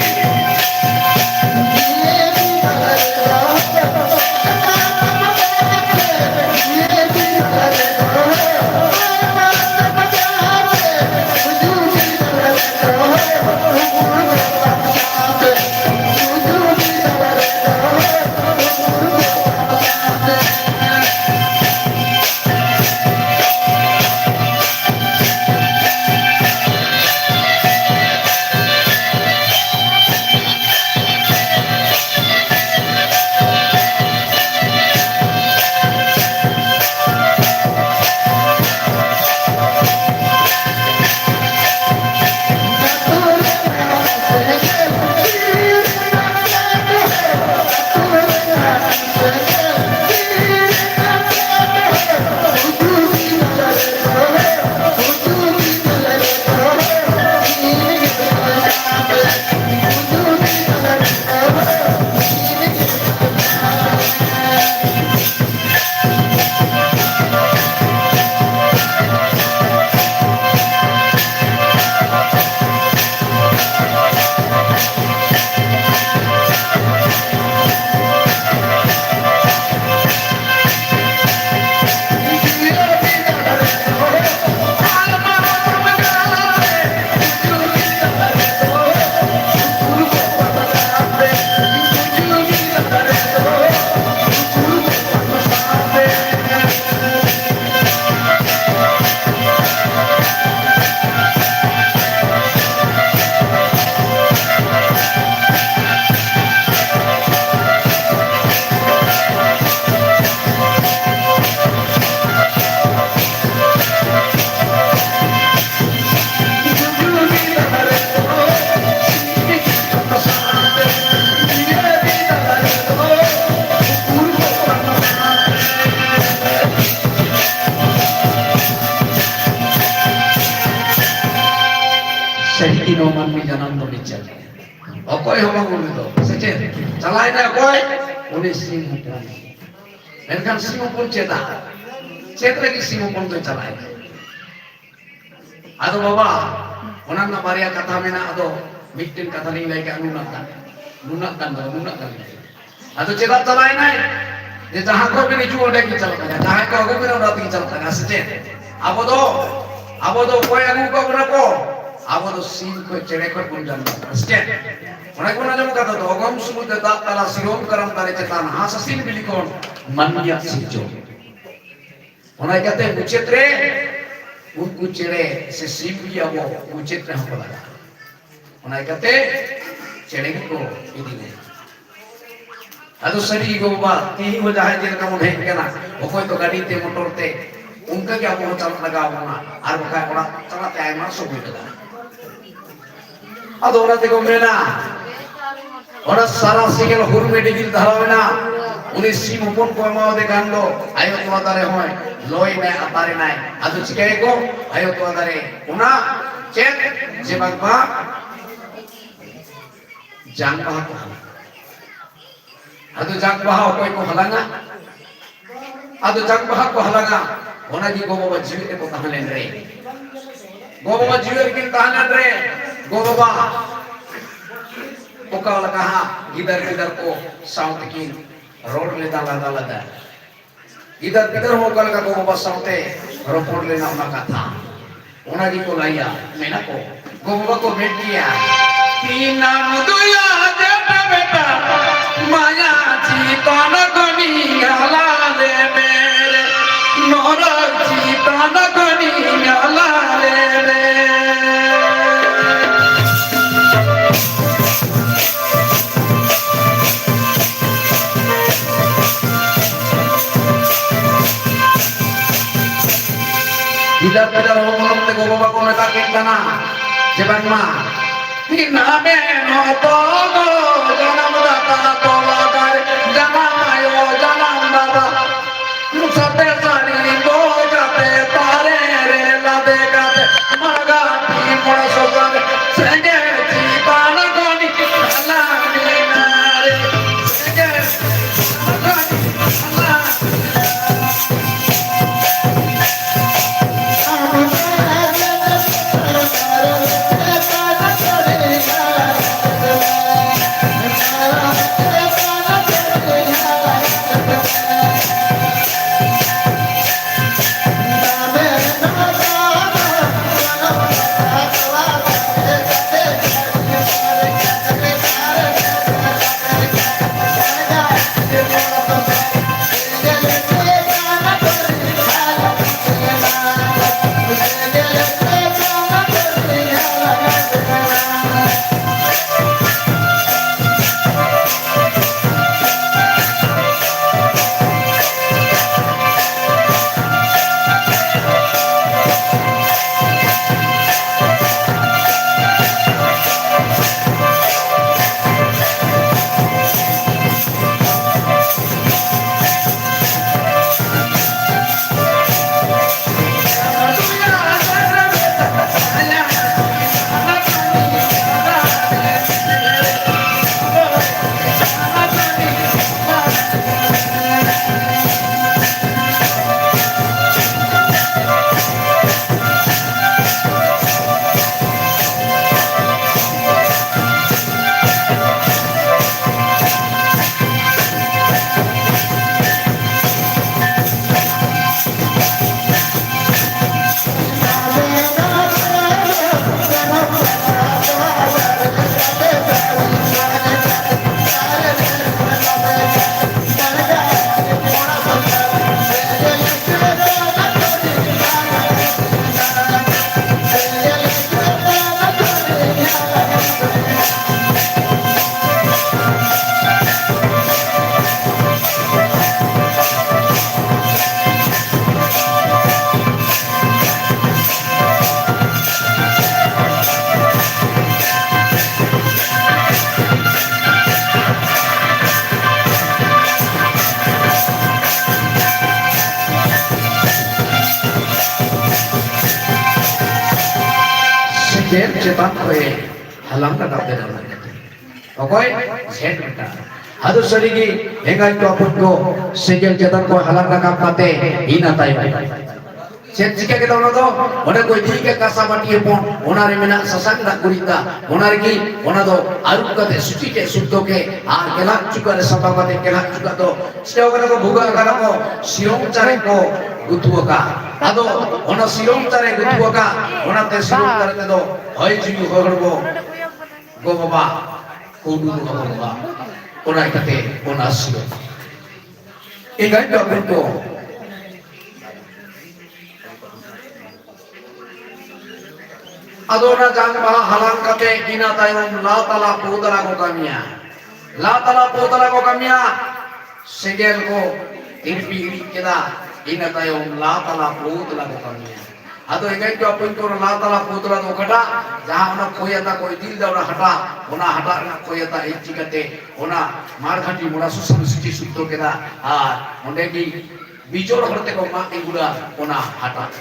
ᱥᱟᱹᱨᱤ ᱜᱮ ᱱᱚᱣᱟ ᱢᱟᱹᱱᱢᱤ ᱡᱟᱱᱟᱢ ᱫᱚ ᱢᱤᱫ ᱪᱟᱞᱟᱜ᱾ ᱚᱠᱚᱭ ᱦᱚᱸ ᱵᱟᱝ ᱩᱱᱤ ᱫᱚ᱾ ᱥᱮ ᱪᱮᱫ? ᱪᱟᱞᱟᱣᱮᱱᱟᱭ ᱚᱠᱚᱭ? ᱩᱱᱤ ᱥᱤᱢ ᱦᱚᱯᱚᱱ᱾ ᱢᱮᱱᱠᱷᱟᱱ ᱥᱤᱢ ᱦᱚᱯᱚᱱ ᱪᱮᱫᱟᱜ? ᱪᱮᱫ ᱞᱟᱹᱜᱤᱫ ᱥᱤᱢ ᱦᱚᱯᱚᱱ ᱫᱚᱭ ᱪᱟᱞᱟᱣᱮᱱᱟ? ᱟᱫᱚ ᱵᱟᱵᱟ, ᱚᱱᱟ ᱨᱮᱱᱟᱜ ᱵᱟᱨᱭᱟ ᱠᱟᱛᱷᱟ ᱢᱮᱱᱟᱜᱼᱟ᱾ ᱟᱫᱚ ᱢᱤᱫᱴᱮᱱ ᱠᱟᱛᱷᱟ ᱞᱤᱧ ᱞᱟᱹᱭ ᱠᱟᱜᱼᱟ, ᱱᱩᱱᱟᱹᱜ ᱜᱟᱱ, ᱱᱩᱱᱟᱹᱜ ᱜᱟᱱ ᱫᱚ, ᱱᱩᱱᱟᱹᱜ ᱜᱟᱱ ᱞᱤᱧ ᱞᱟᱹᱭᱟ᱾ ᱟᱫᱚ ᱪᱮᱫᱟᱜ ᱪᱟᱞᱟᱣᱮᱱᱟᱭ? ᱡᱮ ᱡᱟᱦᱟᱸ ᱠᱷᱚᱱ ᱵᱤᱱ ᱦᱤᱡᱩᱜᱼᱟ, ᱚᱸᱰᱮ ᱜᱮ ᱪᱟᱞᱟᱜ ᱠᱟᱱᱟ, ᱡᱟᱦᱟᱸᱭ ᱠᱚ ᱟᱹᱜᱩ ᱵᱤᱱᱟ, ᱚᱸᱰᱮ ᱛᱮᱜᱮ ᱪᱟᱞᱟᱜ ᱠᱟᱱᱟ, ᱥᱮ ᱪᱮᱫ? ᱟᱵᱚ ᱫᱚ, ᱟᱵᱚ ᱫᱚ ᱚᱠᱚᱭ ᱟᱹᱜᱩ ᱠᱟᱜ ᱵᱚᱱᱟ ᱠᱚ? ᱟᱵᱚ ᱫᱚ ᱥᱤᱢ ᱠᱷᱚᱱ, ᱪᱮᱬᱮ ᱠᱷᱚᱱ ᱵᱚᱱ ᱡᱟᱱᱟᱢ ᱠᱟᱱᱟ, ᱥᱮ ᱪᱮᱫ? ᱚᱱᱟ ᱜᱮᱵᱚᱱ ᱟᱸᱡᱚᱢ ᱠᱟᱫᱟ ᱛᱚ, ᱚᱜᱚᱢ ᱥᱩᱢᱩᱫᱨᱚ ᱫᱟᱜ ᱛᱟᱞᱟ, ᱥᱤᱨᱚᱢ ᱠᱟᱨᱟᱢ ᱫᱟᱨᱮ ᱪᱮᱛᱟᱱ, ᱦᱟᱸᱥ ᱦᱟᱹᱥᱤᱞ ᱵᱤᱞᱤ ᱠᱷᱚᱱ ᱢᱟᱹᱱᱢᱤᱭᱟᱜ ᱥᱤᱨᱡᱚᱱ᱾ ᱚᱱᱟ ᱤᱠᱟᱹᱛᱮ ᱢᱩᱪᱟᱹᱫ ᱨᱮ ᱩᱱᱠᱩ ᱪᱮᱬᱮ ᱥᱮ ᱥᱤᱢ ᱜᱮ ᱟᱵᱚ ᱢᱩᱪᱟᱹᱫ ᱨᱮᱦᱚᱸ ᱠᱚ ᱞᱟᱜᱟᱜᱼᱟ᱾ ᱚᱱᱟ ᱤᱠᱟᱹᱛᱮ ᱪᱮᱬᱮ ᱜᱮᱠᱚ ᱤᱫᱤ ᱞᱮᱭᱟ᱾ ᱟᱫᱚ ᱥᱟᱹᱨᱤ ᱜᱮ ᱜᱚ ᱵᱟᱵᱟ, ᱛᱤᱦᱤᱧ ᱦᱚᱸ ᱡᱟᱦᱟᱸᱭ ᱡᱮ ᱞᱮᱠᱟ ᱵᱚᱱ ᱦᱮᱡ ᱠᱟᱱᱟ, ᱚᱠᱚᱭ ᱫᱚ ᱜᱟᱹᱰᱤ ᱛᱮ, ᱢᱚᱴᱚᱨ ᱛᱮ, ᱚᱱᱠᱟ ᱜᱮ ᱟᱵᱚ ᱦᱚᱸ ᱪᱟᱞᱟᱜ ᱞᱟᱜᱟᱣ ᱵᱚᱱᱟ, ᱟᱨ ᱵᱟᱠᱷᱟᱡ ᱚᱲᱟᱜ ᱪᱟᱞᱟᱜ ᱛᱮ ᱟᱭᱢᱟ ᱥᱚᱢᱚᱭ ᱞᱟᱜᱟᱜᱼᱟ᱾ ᱟᱫᱚ ᱚᱱᱟ ᱛᱮᱠᱚ ᱢᱮᱱᱟ, ᱚᱱᱟ ᱥᱟᱨᱟ ᱥᱮᱸᱜᱮᱞ ᱦᱩᱨᱢᱮ ᱰᱤᱜᱤᱞ ᱫᱷᱟᱨᱟᱣ ᱮᱱᱟ᱾ ᱩᱱᱤ ᱥᱤᱢ ᱦᱚᱯᱚᱱ ᱠᱚ ᱮᱢᱟᱣᱟᱫᱮ ᱠᱷᱟᱱ ᱫᱚ ᱟᱭᱳ ᱛᱚᱣᱟ ᱫᱟᱨᱮ ᱦᱚᱸᱭ ᱞᱚᱭ ᱮᱱᱟᱭ, ᱟᱛᱟᱨ ᱮᱱᱟᱭ᱾ ᱟᱫᱚ ᱪᱤᱠᱟᱹᱭᱟᱠᱚ? ᱟᱭᱳ ᱛᱚᱣᱟ ᱫᱟᱨᱮ ᱚᱱᱟ ᱪᱮᱫ ᱡᱮ ᱵᱟᱝᱢᱟ ᱡᱟᱝ ᱵᱟᱦᱟ ᱠᱚ ᱦᱟᱞᱟᱝ᱾ ᱟᱫᱚ ᱡᱟᱝ ᱵᱟᱦᱟ ᱚᱠᱚᱭ ᱠᱚ ᱦᱟᱞᱟᱝᱟ? ᱟᱫᱚ ᱡᱟᱝ ᱵᱟᱦᱟ ᱠᱚ ᱦᱟᱞᱟᱝᱟ, ᱚᱱᱟ ᱜᱮ ᱜᱚ ᱵᱟᱵᱟ ᱡᱤᱣᱮᱫ ᱨᱮᱠᱚ ᱛᱟᱦᱮᱸ ᱞᱮᱱ ᱨᱮ, ᱜᱚ ᱵᱟᱵᱟ ᱡᱤᱣᱮᱫ ᱨᱮᱠᱤᱱ ᱛᱟᱦᱮᱸ ᱞᱮᱱ ᱨᱮ, ᱜᱚ ᱵᱟᱵᱟ ᱚᱠᱟ ᱞᱮᱠᱟ ᱦᱟᱸᱜ ᱜᱤᱫᱟᱹᱨ ᱯᱤᱫᱟᱹᱨ ᱠᱚ ᱥᱟᱶ ᱛᱮᱠᱤᱱ ᱨᱚᱲ ᱞᱮᱫᱟ, ᱞᱟᱸᱫᱟ ᱞᱮᱫᱟ᱾ ᱜᱤᱫᱟᱹᱨ ᱯᱤᱫᱟᱹᱨ ᱦᱚᱸ ᱚᱠᱟ ᱞᱮᱠᱟ ᱜᱚ ᱵᱟᱵᱟ ᱥᱟᱶᱛᱮ ᱨᱚᱯᱚᱲ ᱞᱮᱱᱟ, ᱚᱱᱟ ᱠᱟᱛᱷᱟ, ᱚᱱᱟ ᱜᱮᱠᱚ ᱞᱟᱹᱭᱟ, ᱢᱮᱱᱟ ᱠᱚ, ᱜᱚ ᱵᱟᱵᱟ ᱠᱚ ᱢᱮᱱ ᱜᱮᱭᱟ, ᱛᱤᱱᱟᱢ ᱫᱩᱞᱟ ᱡᱮᱴᱟ ᱵᱮᱴᱟ, ᱢᱟᱭᱟ ᱪᱤᱛᱟᱱ ᱠᱷᱚᱱᱤᱧ ᱦᱟᱞᱟ ᱞᱮᱢᱮ ᱨᱮ, ᱱᱚᱨᱚᱠ ᱪᱤᱛᱟᱱ ᱠᱷᱚᱱᱤᱧ ᱦᱟᱞᱟ ᱞᱮᱢᱮ᱾ ᱜᱤᱫᱟᱹᱨ ᱯᱤᱫᱟᱹᱨ ᱦᱚᱯᱚᱱ ᱛᱮ ᱜᱚ ᱵᱟᱵᱟ ᱠᱚ ᱢᱮᱛᱟ ᱠᱤᱱ ᱠᱟᱱᱟ ᱡᱮ ᱵᱟᱝᱢᱟ ᱤᱱᱟ ᱢᱮᱱ ᱦᱚᱛᱚ ᱫᱚ ᱡᱟᱱᱟᱢ ᱫᱟᱛᱟ ᱛᱚᱞᱟ ᱫᱟᱨᱮ, ᱡᱟᱱᱟᱢ ᱟᱭᱳ ᱡᱟᱱᱟᱢ ᱵᱟᱵᱟ ᱥᱟᱛᱮ ᱥᱟᱹᱲᱤ ᱫᱚ ᱠᱟᱛᱮ ᱛᱟᱨᱮ ᱨᱮ ᱞᱟᱫᱮ ᱠᱟᱛᱮ ᱢᱟᱲᱜᱟ ᱛᱤ ᱢᱚᱬᱮ ᱥᱚ ᱥᱟᱞ ᱥᱮᱸᱜᱮᱞ ᱪᱮᱛᱟᱱ ᱠᱷᱚᱱ ᱦᱟᱞᱟᱝ ᱨᱟᱠᱟᱵ ᱞᱮᱫᱟ᱾ ᱚᱠᱚᱭ? ᱡᱷᱮᱸᱴ ᱵᱮᱴᱟ᱾ ᱟᱫᱚ ᱥᱟᱹᱨᱤᱜᱮ ᱮᱸᱜᱟᱭ ᱠᱚ ᱟᱯᱚᱛ ᱠᱚ ᱥᱮᱸᱜᱮᱞ ᱪᱮᱛᱟᱱ ᱠᱷᱚᱱ ᱦᱟᱞᱟᱝ ᱨᱟᱠᱟᱵ ᱠᱟᱛᱮ ᱤᱱᱟᱹ ᱛᱟᱭᱚᱢ ᱪᱮᱫ ᱪᱤᱠᱟᱹ ᱠᱮᱫᱟ ᱚᱱᱟ ᱫᱚ? ᱚᱸᱰᱮ ᱠᱚ ᱤᱫᱤ ᱠᱮᱫ ᱠᱟᱸᱥᱟ ᱵᱟᱹᱴᱤ ᱦᱚᱯᱚᱱ, ᱚᱱᱟ ᱨᱮ ᱢᱮᱱᱟᱜ ᱥᱟᱥᱟᱝ ᱫᱟᱜ ᱜᱩᱨᱤᱡ ᱫᱟᱜ, ᱚᱱᱟ ᱨᱮᱜᱮ ᱚᱱᱟ ᱫᱚ ᱟᱹᱨᱩᱵ ᱠᱟᱛᱮ ᱥᱩᱪᱤ ᱠᱮᱫ ᱥᱩᱫᱽᱫᱷᱚ ᱠᱮᱫ ᱟᱨ ᱠᱮᱞᱟᱜ ᱪᱩᱠᱟᱹᱜ ᱨᱮ ᱥᱟᱯᱷᱟ ᱠᱟᱛᱮ ᱠᱮᱞᱟᱜ ᱪᱩᱠᱟᱹᱜ ᱫᱚ ᱪᱤᱠᱟᱹ ᱠᱟᱫᱟ ᱠᱚ? ᱵᱷᱩᱜᱟᱹᱜ ᱠᱟᱫᱟ ᱠᱚ, ᱥᱤᱨᱚᱢ ᱪᱟᱨᱮ ᱠᱚ ᱜᱩᱛᱩ ᱟᱠᱟᱫ᱾ ᱟᱫᱚ ᱚᱱᱟ ᱥᱤᱨᱚᱢ ᱪᱟᱨᱮ ᱜᱩᱛᱩ ᱟᱠᱟᱫ, ᱚᱱᱟᱛᱮ ᱥᱤᱨᱚᱢ ᱪᱟᱨᱮ ᱛᱮᱫᱚ ᱦᱚᱭ ᱡᱤᱣᱤ ᱦᱚᱲᱢᱚ ᱜᱚ ᱵᱟᱵᱟ ᱠᱚ ᱩᱰᱩᱠᱚᱜᱼᱟ ᱵᱟᱵᱟ᱾ ᱚᱱᱟ ᱤᱭᱠᱟᱹᱛᱮ ᱚᱱᱟ ᱥᱤᱨᱚᱢ ᱮᱸᱜᱟᱭ ᱵᱟᱹᱵᱩ ᱠᱚ᱾ ᱟᱫᱚ ᱚᱱᱟ ᱡᱟᱝ ᱵᱟᱦᱟ ᱦᱟᱞᱟᱝ ᱠᱟᱛᱮ ᱤᱱᱟᱹ ᱛᱟᱭᱚᱢ ᱞᱟ ᱛᱟᱞᱟ ᱯᱩ ᱛᱟᱞᱟ ᱠᱚ ᱠᱟᱹᱢᱤᱭᱟ᱾ ᱞᱟ ᱛᱟᱞᱟ ᱯᱩ ᱛᱟᱞᱟ ᱠᱚ ᱠᱟᱹᱢᱤᱭᱟ᱾ ᱥᱮᱸᱜᱮᱞ ᱠᱚ ᱛᱤᱨᱯᱤ ᱤᱲᱤᱡ ᱠᱮᱫᱟ᱾ ᱤᱱᱟᱹ ᱛᱟᱭᱚᱢ ᱞᱟ ᱛᱟᱞᱟ ᱯᱩ ᱛᱟᱞᱟ ᱠᱚ ᱠᱟᱹᱢᱤᱭᱟ᱾ ᱟᱫᱚ ᱮᱸᱜᱟᱭ ᱠᱚ ᱟᱯᱚᱧ ᱠᱚ ᱞᱟ ᱛᱟᱞᱟ ᱯᱩ ᱛᱟᱞᱟ ᱫᱚ ᱚᱠᱟᱴᱟᱜ? ᱡᱟᱦᱟᱸ ᱚᱱᱟ ᱠᱷᱚᱭ ᱟᱛᱟ ᱠᱚ ᱤᱫᱤ ᱞᱮᱫᱟ, ᱚᱱᱟ ᱦᱟᱴᱟᱜ, ᱚᱱᱟ ᱦᱟᱴᱟᱜ ᱨᱮᱱᱟᱜ ᱠᱷᱚᱭ ᱟᱛᱟ ᱦᱮᱡ ᱪᱤᱠᱟᱹᱛᱮ ᱚᱱᱟ ᱢᱟᱲᱜᱷᱟᱴᱤ ᱢᱚᱲᱟ ᱥᱩᱥᱟᱹᱱ ᱥᱤᱴᱤ ᱥᱩᱫᱽᱫᱷᱚ ᱠᱮᱫᱟ᱾ ᱟᱨ ᱚᱸᱰᱮ ᱜᱮ ᱵᱤᱡᱚᱲ ᱦᱚᱲ ᱛᱮᱠᱚ ᱢᱟᱜ ᱤᱸᱜᱩᱲᱟ ᱚᱱᱟ ᱦᱟᱴᱟᱜ᱾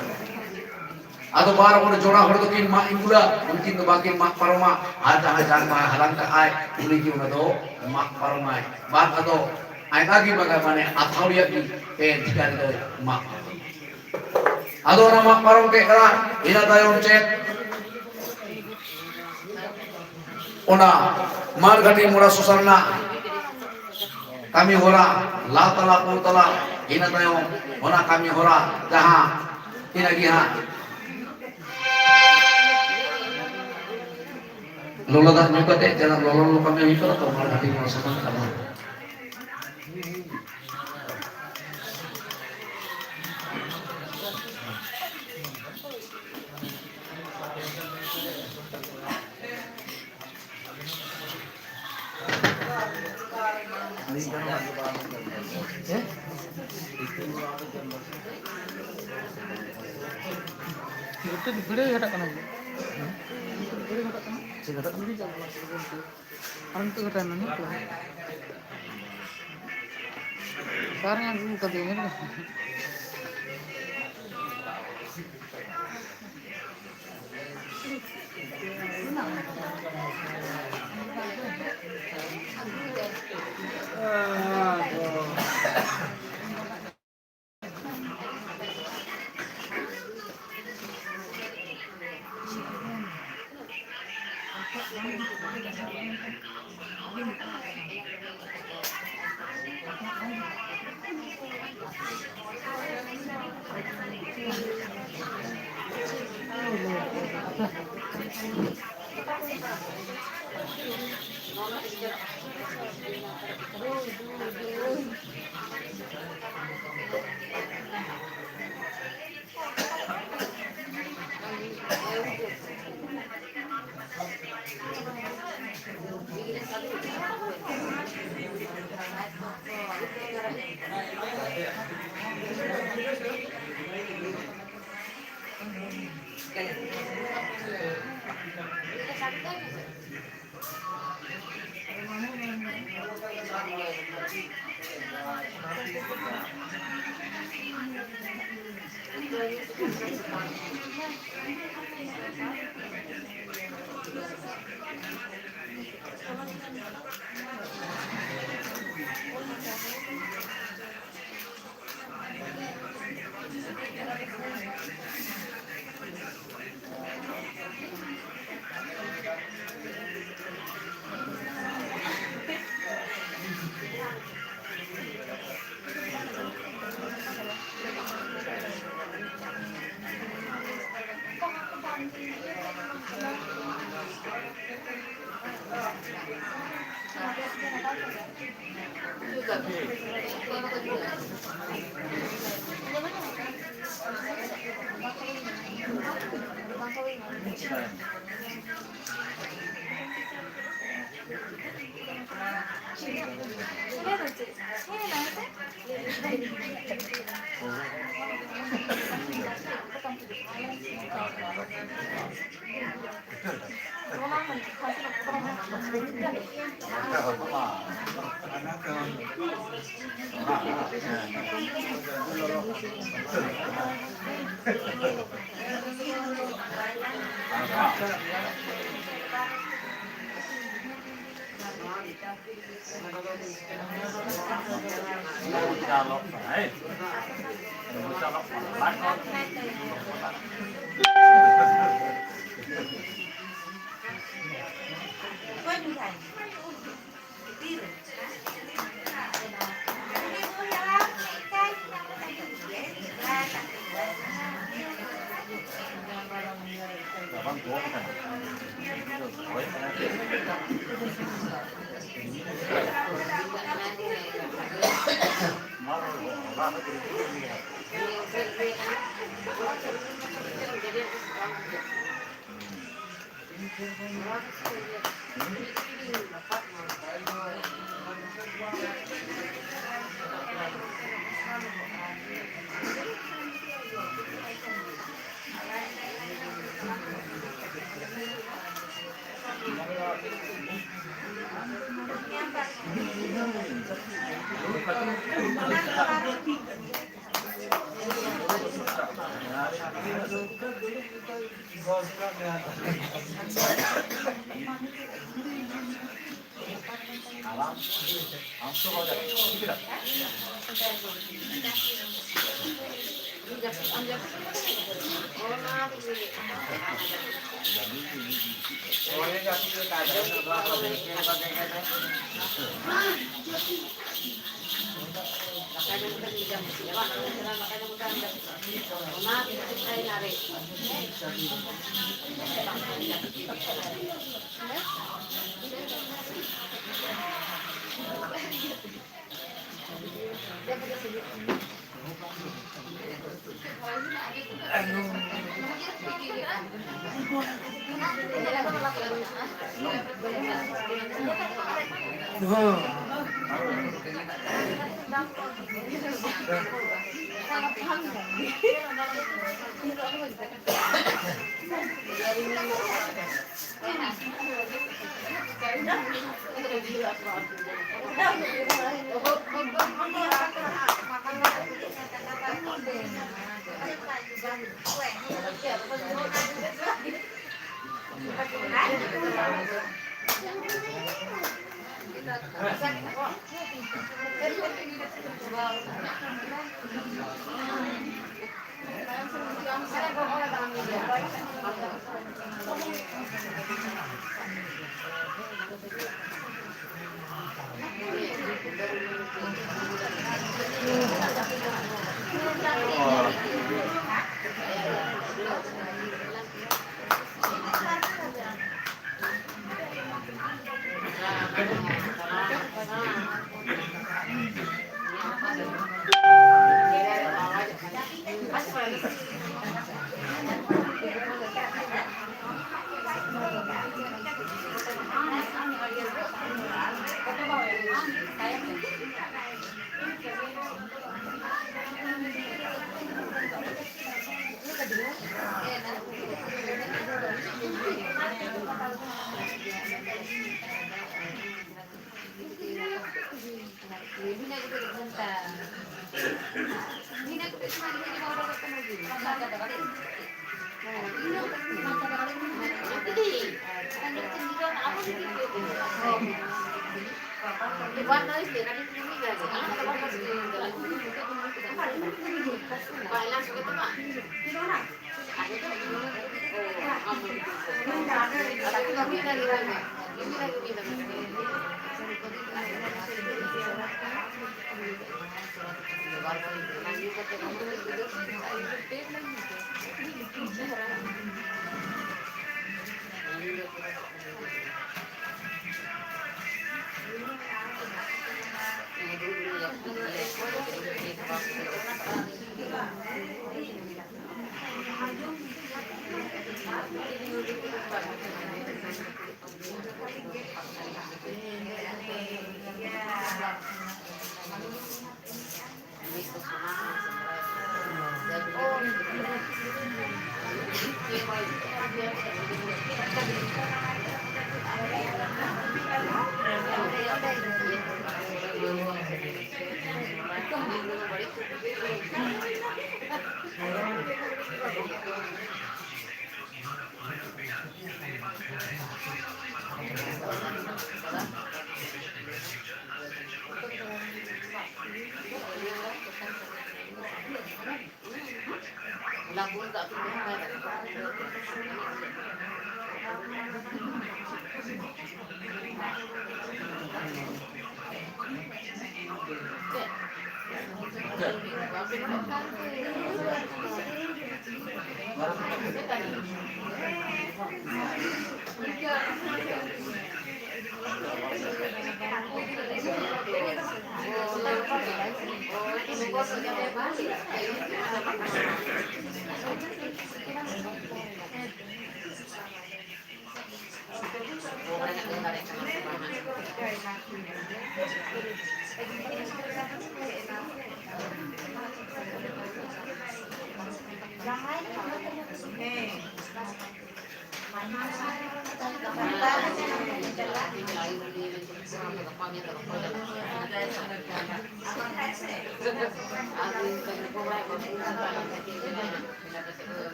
ᱟᱫᱚ ᱵᱟᱨ ᱦᱚᱲ ᱡᱚᱲᱟ ᱦᱚᱲ ᱫᱚᱠᱤᱱ ᱢᱟᱜ ᱤᱸᱜᱩᱲᱟ, ᱩᱱᱠᱤᱱ ᱫᱚ ᱵᱟᱠᱤᱱ ᱢᱟᱜ ᱯᱟᱨᱚᱢᱟ᱾ ᱟᱨ ᱡᱟᱦᱟᱸ ᱡᱟᱝ ᱵᱟᱦᱟ ᱦᱟᱞᱟᱝ ᱠᱟᱜᱼᱟᱭ, ᱩᱱᱤ ᱜᱮ ᱚᱱᱟ ᱫᱚ ᱢᱟᱜ ᱯᱟᱨᱚᱢᱟᱭ᱾ ᱵᱟᱨ ᱟᱫᱚ ᱟᱭᱢᱟ ᱜᱮ ᱵᱟᱜᱟ, ᱢᱟᱱᱮ ᱟᱛᱷᱟᱣᱲᱤᱭᱟᱹ ᱜᱮ ᱯᱮ ᱴᱷᱤᱠᱟ ᱨᱮᱫᱚᱭ ᱢᱟᱜ ᱯᱟᱨᱚᱢᱟ᱾ ᱟᱫᱚ ᱚᱱᱟ ᱢᱟᱜ ᱯᱟᱨᱚᱢ ᱠᱮᱫ ᱠᱟᱱᱟ᱾ ᱤᱱᱟᱹ ᱛᱟᱭᱚᱢ ᱪᱮᱫ? ᱚᱱᱟ ᱢᱟᱲᱜᱷᱟᱴᱤ ᱢᱚᱲᱟ ᱥᱚᱥᱟ ᱨᱮᱱᱟᱜ ᱠᱟᱹᱢᱤ ᱦᱚᱨᱟ, ᱞᱟ ᱛᱟᱞᱟ, ᱯᱩ ᱛᱟᱞᱟ, ᱤᱱᱟᱹ ᱛᱟᱭᱚᱢ ᱚᱱᱟ ᱠᱟᱹᱢᱤ ᱦᱚᱨᱟ ᱡᱟᱦᱟᱸ ᱤᱱᱟᱹ ᱜᱮ ᱦᱟᱸᱜ ᱞᱚᱞᱚ ᱫᱟᱜ ᱧᱩ ᱠᱟᱛᱮ ᱡᱟᱦᱟᱸ ᱞᱚᱞᱚ ᱞᱚᱞᱚ ᱠᱟᱹᱢᱤ ᱦᱩᱭᱩᱜ ᱠᱟᱱᱟ ᱛᱚ, ᱢᱟᱲᱜᱷᱟᱴᱤ ᱢᱚᱲᱟ ᱥᱚᱥᱟ ᱨᱮᱱᱟᱜ ᱠᱟᱹᱢᱤ ᱦᱚᱨᱟ᱾ ᱵᱷᱤᱲᱟᱹᱣ ᱜᱷᱟᱴᱟᱜ ᱠᱟᱱᱟ᱾ ᱵᱷᱤᱲᱟᱹᱣ ᱜᱷᱟᱴᱟᱜ ᱠᱟᱱᱟ᱾ ᱟᱨ ᱱᱤᱛᱚᱜ ᱜᱷᱟᱴᱟᱭ ᱢᱮ, ᱦᱮᱸ ᱛᱚ᱾ ᱚᱠᱟᱨᱮ ᱟᱹᱜᱩ ᱠᱟᱫᱮᱭᱟ, ᱧᱮᱞ ᱢᱮ᱾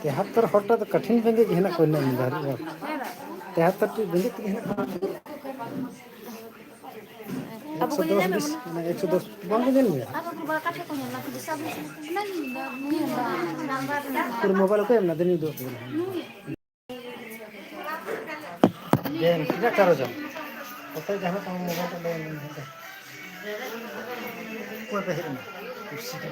ᱛᱮᱦᱟᱛᱛᱚᱨ ᱦᱚᱲ ᱴᱟᱜ ᱫᱚ ᱠᱟᱴᱷᱤᱱ ᱵᱮᱸᱜᱮᱫ ᱜᱮ ᱦᱮᱱᱟᱜ ᱠᱚᱣᱟ ᱤᱱᱟᱹᱜ ᱧᱤᱫᱟᱹ ᱦᱟᱹᱵᱤᱡ ᱫᱚ᱾ ᱛᱮᱦᱟᱛᱛᱚᱨ ᱴᱤ ᱵᱮᱸᱜᱮᱫ ᱛᱮᱜᱮ ᱦᱮᱱᱟᱜ ᱠᱚᱣᱟ᱾ ᱮᱠᱥᱚ ᱫᱚᱥ ᱵᱤᱥ, ᱢᱟᱱᱮ ᱮᱠᱥᱚ ᱫᱚᱥ ᱵᱟᱝ ᱠᱚ ᱧᱮᱞ ᱢᱮᱭᱟ? ᱯᱩᱨᱟᱹ ᱢᱳᱵᱟᱭᱤᱞ ᱚᱠᱚᱭ ᱮᱢ ᱞᱮᱫᱟ? ᱫᱮᱱᱤ ᱫᱚ ᱧᱮᱞ ᱢᱮ᱾ ᱛᱤᱱᱟᱹᱜ ᱪᱟᱨ ᱦᱟᱡᱟᱨ? ᱚᱠᱚᱭ ᱡᱟᱦᱟᱸ ᱛᱟᱢ ᱢᱳᱵᱟᱭᱤᱞ ᱛᱮ ᱞᱟᱹᱭ ᱢᱮ᱾ ᱚᱠᱚᱭ ᱯᱮ ᱦᱮᱡ ᱮᱱᱟ? ᱠᱩᱨᱥᱤ ᱫᱚ᱾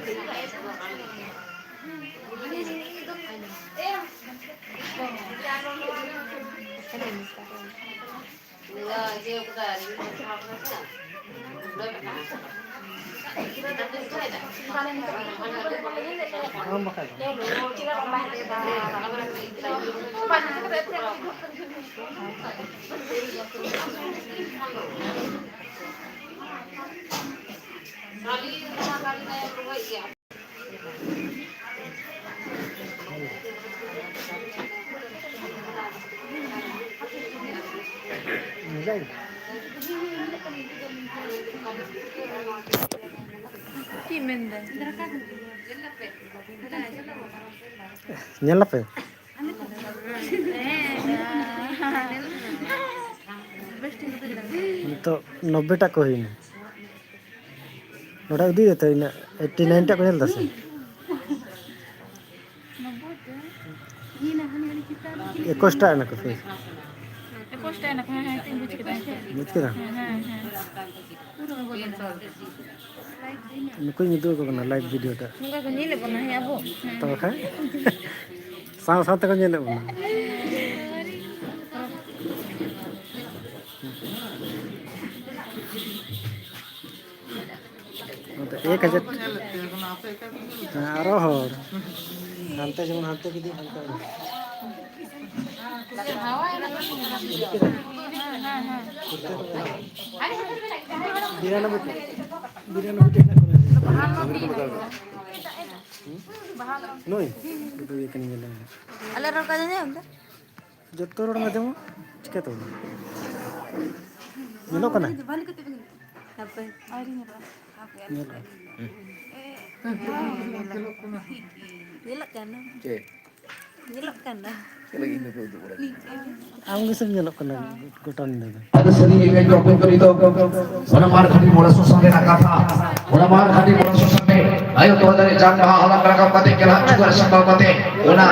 ᱟᱢ ᱵᱟᱠᱷᱟᱡ ᱫᱚ᱾ ᱪᱮᱫ ᱢᱮᱱᱫᱟᱭ? ᱧᱮᱞ ᱟᱯᱮ? ᱱᱤᱛᱚᱜ ᱱᱚᱵᱵᱳᱭ ᱴᱟᱜ ᱠᱚ ᱦᱩᱭᱱᱟ᱾ ᱱᱚᱰᱮ ᱩᱫᱩᱜ ᱮᱫᱟ ᱛᱚ, ᱤᱱᱟᱹ ᱮᱭᱤᱴᱴᱤ ᱱᱟᱭᱤᱱ ᱴᱟᱜ ᱠᱚ ᱧᱮᱞ ᱮᱫᱟ ᱥᱮ? ᱮᱠᱩᱥ ᱴᱟᱜ ᱮᱱᱟ ᱠᱚ ᱯᱷᱤᱨ᱾ ᱮᱠᱩᱥ ᱴᱟᱜ ᱮᱱᱟ ᱠᱚ, ᱦᱮᱸ, ᱦᱮᱸ, ᱤᱧ ᱵᱩᱡᱽ ᱠᱮᱫᱟ᱾ ᱵᱩᱡᱽ ᱠᱮᱫᱟ? ᱦᱮᱸ, ᱦᱮᱸ, ᱦᱮᱸ᱾ ᱱᱩᱠᱩᱧ ᱩᱫᱩᱜ ᱟᱠᱚ ᱠᱟᱱᱟ ᱞᱟᱭᱤᱵᱷ ᱵᱷᱤᱰᱤᱭᱳ ᱴᱟᱜ᱾ ᱱᱚᱝᱠᱟ ᱠᱚ ᱧᱮᱞᱮᱫ ᱵᱚᱱᱟ, ᱦᱮᱸ, ᱟᱵᱚ᱾ ᱦᱮᱸ᱾ ᱛᱚ ᱵᱟᱠᱷᱟᱱ ᱥᱟᱶ ᱥᱟᱶ ᱛᱮᱠᱚ ᱧᱮᱞᱮᱫ ᱵᱚᱱᱟ᱾ ᱱᱚᱛᱮ ᱮᱠ ᱦᱟᱡᱟᱨ᱾ ᱦᱮᱸ, ᱟᱨᱚ ᱦᱚᱲ᱾ ᱦᱟᱱᱛᱮ ᱡᱮᱢᱚᱱ ᱦᱟᱱᱛᱮ ᱡᱩᱫᱤ ᱦᱟᱱᱛᱮ᱾ ᱵᱤᱨᱟᱱᱚᱵᱵᱳᱭ ᱴᱤ, ᱵᱤᱨᱟᱱᱚᱵᱵᱳᱭ ᱴᱤ ᱦᱮᱱᱟᱜ ᱠᱚᱣᱟ᱾ ᱱᱩᱭ? ᱱᱩᱭ ᱠᱟᱱ ᱜᱮᱭᱟ᱾ ᱟᱞᱮ ᱨᱚᱲ ᱠᱚ ᱟᱸᱡᱚᱢ ᱧᱟᱢ ᱮᱫᱟ? ᱡᱚᱛᱚ ᱨᱚᱲ ᱟᱸᱡᱚᱢᱚᱜ, ᱪᱤᱠᱟᱹ ᱛᱮ ᱵᱟᱝ? ᱧᱮᱞᱚᱜ ᱠᱟᱱᱟ? ᱦᱟᱯᱮ᱾ ᱟᱹᱣᱨᱤ ᱧᱮᱞᱚᱜᱼᱟ᱾ ᱦᱟᱯᱮ, ᱟᱹᱣᱨᱤ ᱧᱮᱞᱚᱜᱼᱟ᱾ ᱧᱮᱞᱚᱜ ᱠᱟᱱᱟ᱾ ᱪᱮᱫ? ᱧᱮᱞᱚᱜ ᱠᱟᱱᱟ᱾ ᱪᱮᱫ ᱞᱟᱹᱜᱤᱫ ᱱᱩᱠᱩ ᱩᱫᱩᱜ ᱵᱟᱲᱟᱭ? ᱟᱢ ᱜᱮᱥᱮᱢ ᱧᱮᱞᱚᱜ ᱠᱟᱱᱟ ᱜᱚᱴᱟ ᱧᱤᱫᱟᱹ ᱫᱚ᱾ ᱟᱫᱚ ᱥᱟᱹᱨᱤ ᱜᱮ ᱤᱧ ᱫᱚ ᱚᱠᱚᱭ ᱠᱚ ᱱᱤᱛᱚᱜ ᱚᱱᱟ ᱢᱟᱲ ᱜᱷᱟᱴᱤ ᱢᱚᱬᱮ ᱥᱚᱥᱟᱱ ᱨᱮᱱᱟᱜ ᱠᱟᱛᱷᱟ, ᱚᱱᱟ ᱢᱟᱲ ᱜᱷᱟᱴᱤ ᱢᱚᱬᱮ ᱥᱚᱥᱟᱱ ᱨᱮ ᱟᱭᱳ ᱛᱚᱣᱟ ᱫᱟᱨᱮ ᱡᱟᱝ ᱵᱟᱦᱟ ᱦᱟᱞᱟᱝ ᱨᱟᱠᱟᱵ ᱠᱟᱛᱮ ᱜᱮᱞᱦᱟᱜ ᱪᱩᱠᱟᱹᱜ ᱥᱟᱢᱵᱟᱣ ᱠᱟᱛᱮ ᱚᱱᱟ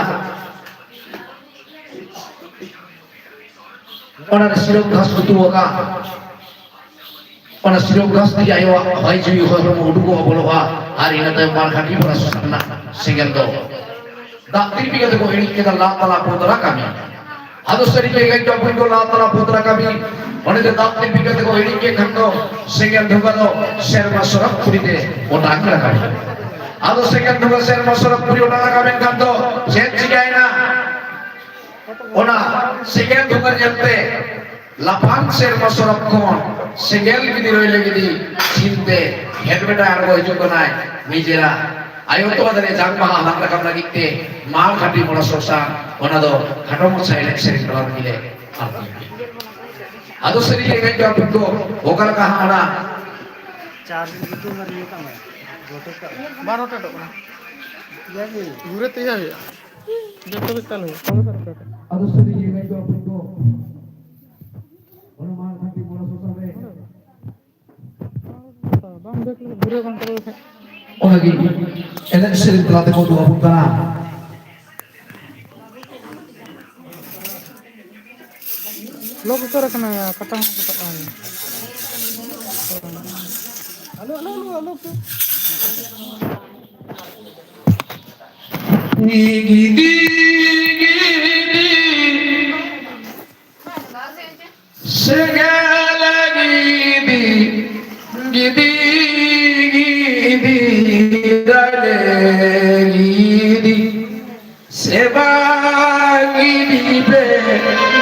ᱚᱱᱟ ᱨᱮ ᱥᱤᱨᱚᱢ ᱜᱷᱟᱥ ᱩᱛᱩ ᱟᱠᱟᱱ, ᱚᱱᱟ ᱥᱤᱨᱚᱢ ᱜᱷᱟᱥ ᱛᱮᱜᱮ ᱟᱭᱳᱣᱟᱜ ᱦᱚᱭ ᱡᱤᱣᱤ ᱦᱚᱭ ᱦᱚᱲᱢᱚ ᱩᱰᱩᱠᱚᱜᱼᱟ, ᱵᱚᱞᱚᱜᱼᱟ᱾ ᱟᱨ ᱤᱱᱟᱹ ᱛᱟᱭᱚᱢ ᱢᱟᱲ ᱜᱷᱟᱴᱤ ᱯᱟᱲᱟ ᱥᱚᱥᱟᱱ ᱨᱮᱱᱟᱜ ᱥᱮᱸᱜᱮᱞ ᱫᱚ ᱫᱟᱜ ᱛᱤᱨᱯᱤ ᱠᱟᱛᱮ ᱠᱚ ᱤᱬᱤᱡ ᱠᱮᱫᱟ ᱞᱟ ᱛᱟᱞᱟ ᱯᱚᱫᱽᱨᱟ ᱠᱟᱹᱢᱤ᱾ ᱟᱫᱚ ᱥᱟᱹᱨᱤ ᱜᱮ ᱜᱟᱹᱭ ᱰᱟᱹᱵᱩᱭ ᱠᱚ ᱞᱟ ᱛᱟᱞᱟ ᱯᱚᱫᱽᱨᱟ ᱠᱟᱹᱢᱤ᱾ ᱚᱸᱰᱮ ᱫᱚ ᱫᱟᱜ ᱛᱤᱨᱯᱤ ᱠᱟᱛᱮ ᱠᱚ ᱤᱬᱤᱡ ᱠᱮᱫ ᱠᱷᱟᱱ ᱫᱚ ᱥᱮᱸᱜᱮᱞ ᱫᱷᱩᱣᱟᱹ ᱫᱚ ᱥᱮᱨᱢᱟ ᱥᱚᱨᱚᱜ ᱯᱩᱨᱤ ᱛᱮ ᱚᱴᱟᱝ ᱨᱟᱠᱟᱵ ᱮᱱᱟ᱾ ᱟᱫᱚ ᱥᱮᱸᱜᱮᱞ ᱫᱷᱩᱣᱟᱹ ᱥᱮᱨᱢᱟ ᱥᱚᱨᱚᱜ ᱯᱩᱨᱤ ᱚᱴᱟᱝ ᱨᱟᱠᱟᱵ ᱮᱱ ᱠᱷᱟᱱ ᱫᱚ ᱪᱮᱫ ᱪᱤᱠᱟᱭᱮᱱᱟ? ᱚᱱᱟ ᱥᱮᱸᱜᱮᱞ ᱫᱷᱩᱣᱟᱹ ᱧᱮᱞᱛᱮ ᱞᱟᱯᱷᱟᱝ ᱥᱮᱨᱢᱟ ᱥᱚᱨᱚᱜ ᱠᱷᱚᱱ ᱥᱮᱸᱜᱮᱞ ᱜᱤᱫᱤ ᱨᱚᱭ ᱞᱟᱹᱜᱤᱫ ᱪᱤᱱᱛᱮ ᱦᱮᱰᱢᱮᱰᱟ ᱟᱬᱜᱚ ᱦᱤᱡᱩᱜ ᱠᱟᱱᱟᱭ᱾ ᱱᱤᱡᱮᱨᱟᱜ ᱟᱭᱳ ᱛᱚᱣᱟ ᱫᱟᱨᱮ ᱡᱟᱝ ᱵᱟᱦᱟ ᱦᱟᱞᱟᱝ ᱨᱟᱠᱟᱵ ᱞᱟᱹᱜᱤᱫ ᱛᱮ ᱢᱟᱲ ᱜᱷᱟᱴᱤ ᱢᱚᱬᱮ ᱥᱚᱥᱟᱱ, ᱚᱱᱟ ᱫᱚ ᱠᱷᱟᱴᱚ ᱢᱟᱪᱷᱟ ᱮᱱᱮᱡ ᱥᱮᱨᱮᱧ ᱛᱟᱞᱟ ᱛᱮᱜᱮ ᱞᱮ ᱟᱬᱜᱚᱭᱟ᱾ ᱟᱫᱚ ᱥᱟᱹᱨᱤ ᱜᱮ ᱮᱱᱮᱡ ᱫᱚ ᱟᱯᱮ ᱠᱚ ᱚᱠᱟ ᱞᱮᱠᱟ ᱦᱟᱸᱜ ᱚᱱᱟ ᱪᱟᱨ ᱫᱤᱱ ᱜᱮ ᱛᱚ ᱚᱱᱟ ᱨᱤᱭᱟᱹ ᱠᱟᱜ ᱢᱮ᱾ ᱵᱟᱨᱚᱴᱟ ᱚᱰᱚᱠ ᱠᱟᱱᱟ᱾ ᱤᱭᱟᱹ ᱜᱮ᱾ ᱜᱷᱩᱨᱮ ᱛᱮ ᱤᱭᱟᱹ ᱦᱩᱭᱩᱜᱼᱟ᱾ ᱡᱚᱛᱚ ᱜᱮ ᱪᱟᱞ ᱦᱩᱭᱩᱜᱼᱟ᱾ ᱟᱫᱚ ᱥᱟᱹᱨᱤ ᱜᱮ ᱮᱱᱮᱡ ᱫᱚ ᱟᱯᱮ ᱠᱚ ᱚᱱᱟ ᱢᱟᱲᱟᱝ ᱠᱷᱟᱱᱴᱤ ᱢᱚᱬᱮ ᱥᱚ ᱥᱟᱞ ᱨᱮ ᱵᱟᱝ ᱵᱮᱠ ᱞᱮᱠᱷᱟᱱ ᱜᱷᱩᱨᱮ ᱵᱟᱝ ᱪᱟᱞᱟᱣ ᱞᱮᱠᱷᱟᱱ᱾ ᱚᱱᱟᱜᱮ ᱮᱱᱮᱡ ᱥᱮᱨᱮᱧ ᱛᱟᱞᱟ ᱛᱮᱠᱚ ᱩᱫᱩᱜ ᱟᱵᱚᱱ ᱠᱟᱱᱟ᱾ ᱞᱚᱠ ᱩᱛᱟᱹᱨ ᱟᱠᱟᱱᱟ, ᱠᱟᱴᱟ ᱦᱚᱸ ᱠᱟᱴᱟᱜ ᱠᱟᱱᱟ᱾ ᱟᱞᱚ, ᱟᱞᱚ, ᱟᱞᱚ, ᱟᱞᱚ ᱯᱮ᱾ ᱜᱤᱫᱤ, ᱜᱤᱫᱤ, ᱥᱮᱸᱜᱮᱞ ᱜᱤᱫᱤ, ᱜᱤᱫᱤ, ᱜᱤᱫᱤ, ᱫᱟᱨᱮ ᱜᱤᱫᱤ᱾ ᱥᱮᱵᱟ ᱜᱤᱫᱤ ᱯᱮ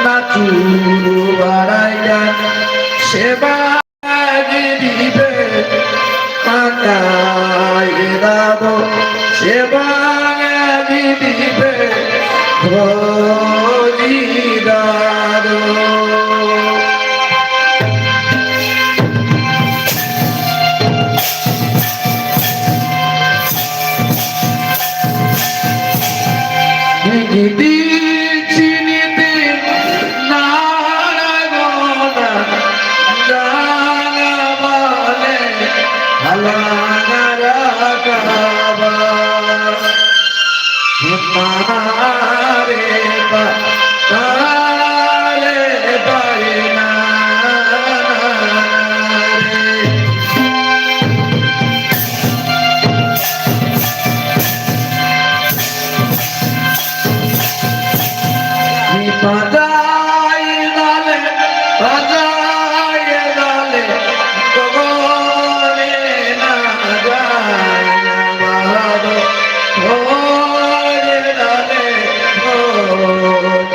ᱱᱟᱪᱩᱨ ᱵᱟᱲᱟᱭ ᱠᱟᱱ, ᱥᱮᱵᱟ ᱜᱤᱫᱤ ᱯᱮ ᱯᱟᱸᱡᱟᱭ ᱫᱟᱫᱚ, ᱥᱮᱵᱟ ᱜᱤᱫᱤ ᱯᱮ ᱠᱷᱚᱡᱤ ᱫᱟᱫᱚ᱾ ᱜᱤᱫᱤ ᱪᱤᱱᱤ ᱛᱮ ᱱᱟᱲᱜᱚᱱᱟ, ᱡᱟᱝ ᱵᱟᱞᱮ ᱦᱟᱞᱟᱝ ᱨᱟᱠᱟᱵᱟ᱾ ᱢᱟᱨᱮ ᱵᱟ-, ᱢᱟᱨᱮ ᱵᱟᱭᱱᱟ ᱨᱮ᱾ ᱯᱟᱸᱡᱟᱭ ᱫᱟᱞᱮ, ᱯᱟᱸᱡᱟᱭ ᱫᱟᱞᱮ, ᱜᱚᱜᱚ ᱨᱮᱱᱟᱜ ᱡᱟᱭᱜᱟ ᱫᱚ ᱠᱷᱚᱡ ᱫᱟᱞᱮ, ᱠᱷᱚᱡ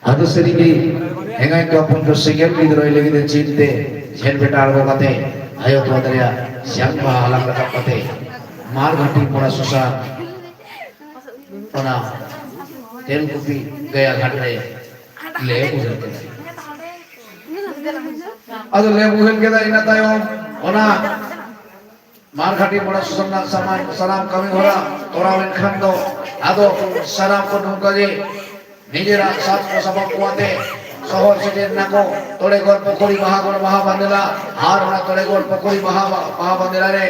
ᱟᱫᱚ ᱥᱟᱹᱨᱤᱜᱮ ᱮᱸᱜᱟᱭ ᱠᱚ ᱦᱚᱯᱚᱱ ᱠᱚ ᱥᱮᱸᱜᱮᱞ ᱜᱤᱫᱽᱨᱟᱹᱭ ᱞᱟᱹᱜᱤᱫ ᱮ ᱪᱮᱫ ᱛᱮ ᱡᱷᱮᱸᱴ ᱵᱮᱴᱟ ᱟᱬᱜᱚ ᱠᱟᱛᱮ ᱟᱭᱳ ᱛᱚᱣᱟ ᱫᱟᱨᱮᱭᱟ ᱥᱤᱭᱟᱝ ᱵᱟᱦᱟ ᱦᱟᱞᱟᱝ ᱨᱟᱠᱟᱵ ᱠᱟᱛᱮ ᱢᱟᱨ ᱜᱷᱟᱴᱤ ᱢᱚᱲᱟ ᱥᱚᱥᱟᱱ ᱚᱱᱟ ᱛᱮᱞᱠᱩᱯᱤ ᱜᱟᱭᱟ ᱜᱷᱟᱴ ᱨᱮ ᱞᱮ ᱩᱰᱷᱟᱹᱣ ᱠᱮᱫᱟ᱾ ᱟᱫᱚ ᱞᱮ ᱩᱰᱷᱟᱹᱣ ᱠᱮᱫᱟ, ᱤᱱᱟᱹ ᱛᱟᱭᱚᱢ ᱚᱱᱟ ᱢᱟᱨᱜᱷᱟᱴᱤ ᱢᱚᱬᱮ ᱥᱩᱥᱚᱱ ᱨᱮᱱᱟᱜ ᱥᱟᱢᱟᱱ ᱥᱟᱱᱟᱢ ᱠᱟᱹᱢᱤ ᱦᱚᱨᱟ ᱛᱚᱨᱟᱣ ᱞᱮᱱᱠᱷᱟᱱ ᱫᱚ ᱟᱫᱚ ᱥᱟᱱᱟᱢ ᱠᱚ ᱱᱚᱝᱠᱟ ᱜᱮ ᱱᱤᱡᱮᱨᱟᱜ ᱥᱟᱡᱽ ᱯᱳᱥᱟᱠ ᱠᱚ ᱟᱛᱮ ᱥᱚᱦᱚᱨ ᱥᱮᱴᱮᱨ ᱱᱟᱠᱚ᱾ ᱛᱚᱲᱮᱜᱚᱲ ᱯᱩᱠᱷᱩᱨᱤ ᱵᱟᱦᱟ ᱜᱚᱲ ᱵᱟᱦᱟ ᱵᱟᱸᱫᱮᱞᱟ ᱟᱨ ᱚᱱᱟ ᱛᱚᱲᱮᱜᱚᱲ ᱯᱩᱠᱷᱩᱨᱤ ᱵᱟᱦᱟ ᱵᱟᱦᱟ ᱵᱟᱸᱫᱮᱞᱟ ᱨᱮ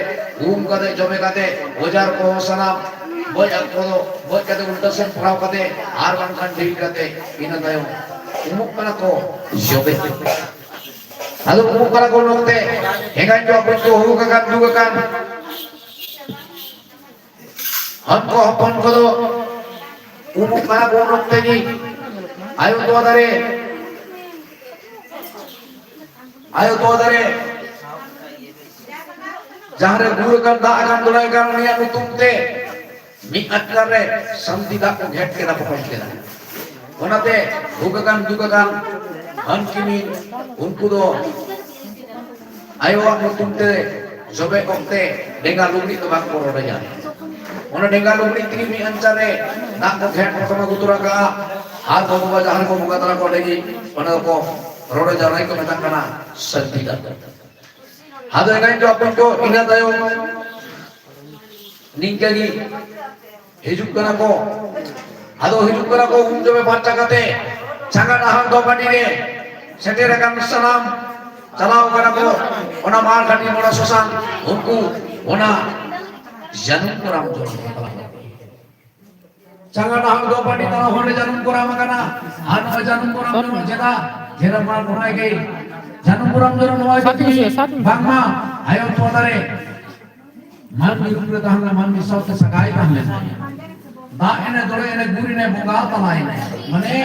ᱩᱢ ᱠᱟᱛᱮ ᱡᱚᱵᱮ ᱠᱟᱛᱮ ᱚᱡᱟᱨ ᱠᱚᱦᱚᱸ ᱥᱟᱱᱟᱢ ᱵᱚᱡ ᱟᱠᱚ ᱫᱚ ᱵᱚᱡ ᱠᱟᱛᱮ ᱩᱞᱴᱟᱹ ᱥᱮᱱ ᱯᱷᱮᱨᱟᱣ ᱠᱟᱛᱮ ᱟᱨ ᱵᱟᱝᱠᱷᱟᱱ ᱰᱷᱤᱞ ᱠᱟᱛᱮ ᱤᱱᱟᱹ ᱛᱟᱭᱚᱢ ᱩᱢᱩᱜ ᱠᱟᱱᱟ ᱠᱚ ᱡᱚᱵᱮ᱾ ᱟᱫᱚ ᱩᱢᱩᱜ ᱠᱟᱱᱟ ᱠᱚ ᱱᱚᱛᱮ ᱮᱸᱜᱟᱭ ᱠᱚ ᱟᱯᱚᱱ ᱠᱚ ᱦᱩᱲᱩ ᱠᱟᱠᱟᱱ ᱫᱩᱠ ᱟᱠᱟᱱ ᱦᱚᱱ ᱠᱚ ᱦᱚᱯᱚᱱ ᱠᱚᱫᱚ ᱩᱢᱩᱜ ᱠᱟᱱᱟ ᱠᱚ ᱱᱚᱛᱮ ᱜᱮ ᱟᱭᱳ ᱛᱚᱣᱟ ᱫᱟᱨᱮ ᱟᱭᱳ ᱛᱚᱣᱟ ᱫᱟᱨᱮ ᱡᱟᱦᱟᱸ ᱨᱮ ᱜᱩᱲ ᱟᱠᱟᱱ ᱫᱟᱜ ᱟᱠᱟᱱ ᱫᱚᱲᱟᱭ ᱟᱠᱟᱱ ᱩᱱᱤᱭᱟᱜ ᱧᱩᱛᱩᱢ ᱛᱮ ᱢᱤᱫ ᱟᱴᱠᱟᱨ ᱨᱮ ᱥᱟᱱᱛᱤ ᱫᱟᱜ ᱠᱚ ᱜᱷᱮᱴ ᱠᱮᱫᱟ, ᱯᱚᱴᱚᱢ ᱠᱮᱫᱟ᱾ ᱚᱱᱟᱛᱮ ᱵᱷᱩᱜᱽ ᱟᱠᱟᱱ ᱫᱩᱠ ᱟᱠᱟᱱ ᱦᱟᱹᱱᱠᱤᱱᱤ ᱩᱱᱠᱩ ᱫᱚ ᱟᱭᱳᱣᱟᱜ ᱧᱩᱛᱩᱢ ᱛᱮ ᱡᱚᱵᱮ ᱚᱠᱛᱮ ᱰᱮᱸᱜᱟ ᱞᱩᱜᱽᱲᱤ ᱫᱚ ᱵᱟᱝ ᱠᱚ ᱨᱚᱰᱚᱡᱟ᱾ ᱚᱱᱟ ᱰᱮᱸᱜᱟ ᱞᱩᱜᱽᱲᱤ ᱛᱮᱜᱮ ᱢᱤᱫ ᱟᱧᱪᱟᱨ ᱨᱮ ᱫᱟᱜ ᱠᱚ ᱜᱷᱮᱴ ᱯᱚᱴᱚᱢ ᱟᱹᱜᱩ ᱛᱚᱨᱟ ᱠᱟᱜᱼᱟ᱾ ᱟᱨ ᱵᱟᱵᱟ ᱡᱟᱦᱟᱸ ᱨᱮᱠᱚ ᱵᱚᱸᱜᱟ ᱛᱟᱞᱟ ᱠᱚ ᱚᱸᱰᱮ ᱜᱮ ᱚᱱᱟ ᱫᱚᱠᱚ ᱨᱚᱰᱚᱡᱟ, ᱚᱱᱟ ᱜᱮᱠᱚ ᱢᱮᱛᱟᱜ ᱠᱟᱱᱟ ᱥᱟᱹᱱᱛᱤ ᱫᱟᱜ᱾ ᱟᱫᱚ ᱮᱱᱟᱝ ᱫᱚ ᱟᱯᱚᱱ ᱠᱚ ᱤᱱᱟᱹ ᱛᱟᱭᱚᱢ ᱱᱤᱝᱠᱟᱹ ᱜᱮ ᱦᱤᱡᱩᱜ ᱠᱟᱱᱟ ᱠᱚ᱾ ᱟᱫᱚ ᱦᱤᱡᱩᱜ ᱠᱟᱱᱟ ᱠᱚ ᱩᱢ ᱡᱚᱢᱮ ᱯᱷᱟᱨᱪᱟ ᱠᱟᱛᱮ ᱪᱟᱸᱜᱟ ᱰᱟᱦᱟᱨ ᱫᱚ ᱵᱟᱹᱴᱤ ᱨᱮ ᱥᱮᱴᱮᱨ ᱟᱠᱟᱱ ᱥᱟᱱᱟᱢ ᱪᱟᱞᱟᱣ ᱠᱟᱱᱟ ᱠᱚ᱾ ᱚᱱᱟ ᱢᱟᱨ ᱠᱟᱹᱴᱤ ᱢᱚᱲᱟ ᱥᱚᱥᱟᱱ ᱩᱱᱠᱩ ᱚᱱᱟ ᱡᱟᱹᱱᱩᱢ ᱠᱚᱨᱟᱢ ᱡᱚᱢ ᱠᱚ ᱪᱟᱞᱟᱣ ᱠᱟᱱᱟ᱾ ᱪᱟᱸᱜᱟ ᱰᱟᱦᱟᱨ ᱫᱚ ᱵᱟᱹᱴᱤ ᱛᱟᱞᱟ ᱦᱚᱲ ᱡᱟᱹᱱᱩᱢ ᱠᱚᱨᱟᱢ ᱟᱠᱟᱱᱟ᱾ ᱟᱨ ᱱᱚᱣᱟ ᱡᱟᱹᱱᱩᱢ ᱠᱚᱨᱟᱢ ᱡᱚᱢ ᱪᱮᱫᱟ ᱡᱷᱮᱨᱟ ᱢᱟᱨ ᱠᱚᱲᱟᱭ ᱜᱮ ᱡᱟᱹᱱᱩᱢ ᱠᱚᱨᱟᱢ ᱡᱚᱢ ᱱᱚᱣᱟ ᱥᱟᱛ ᱢᱤᱱᱤᱴ, ᱥᱟᱛ ᱢᱤᱱᱤᱴ᱾ ᱵᱟᱝᱢᱟ ᱟᱭᱳ ᱛᱚᱣᱟ ᱫᱟᱨᱮ ᱢᱟᱹᱱᱢᱤ ᱨᱩᱯ ᱨᱮ ᱛᱟᱦᱮᱸ ᱞᱮᱱᱟ, ᱢᱟᱹᱱᱢᱤ ᱥᱟᱶᱛᱮ ᱥᱟᱹᱜᱟᱭ ᱛᱟᱦᱮᱸ ᱞᱮᱱᱟ᱾ ᱫᱟᱜ ᱮᱱᱮ, ᱫᱚᱲᱮ ᱮᱱᱮ, ᱜᱩᱨ ᱮᱱᱮ, ᱵᱚᱸᱜᱟ ᱛᱟᱞᱟᱭᱮᱱᱟᱭ᱾ ᱢᱟᱱᱮ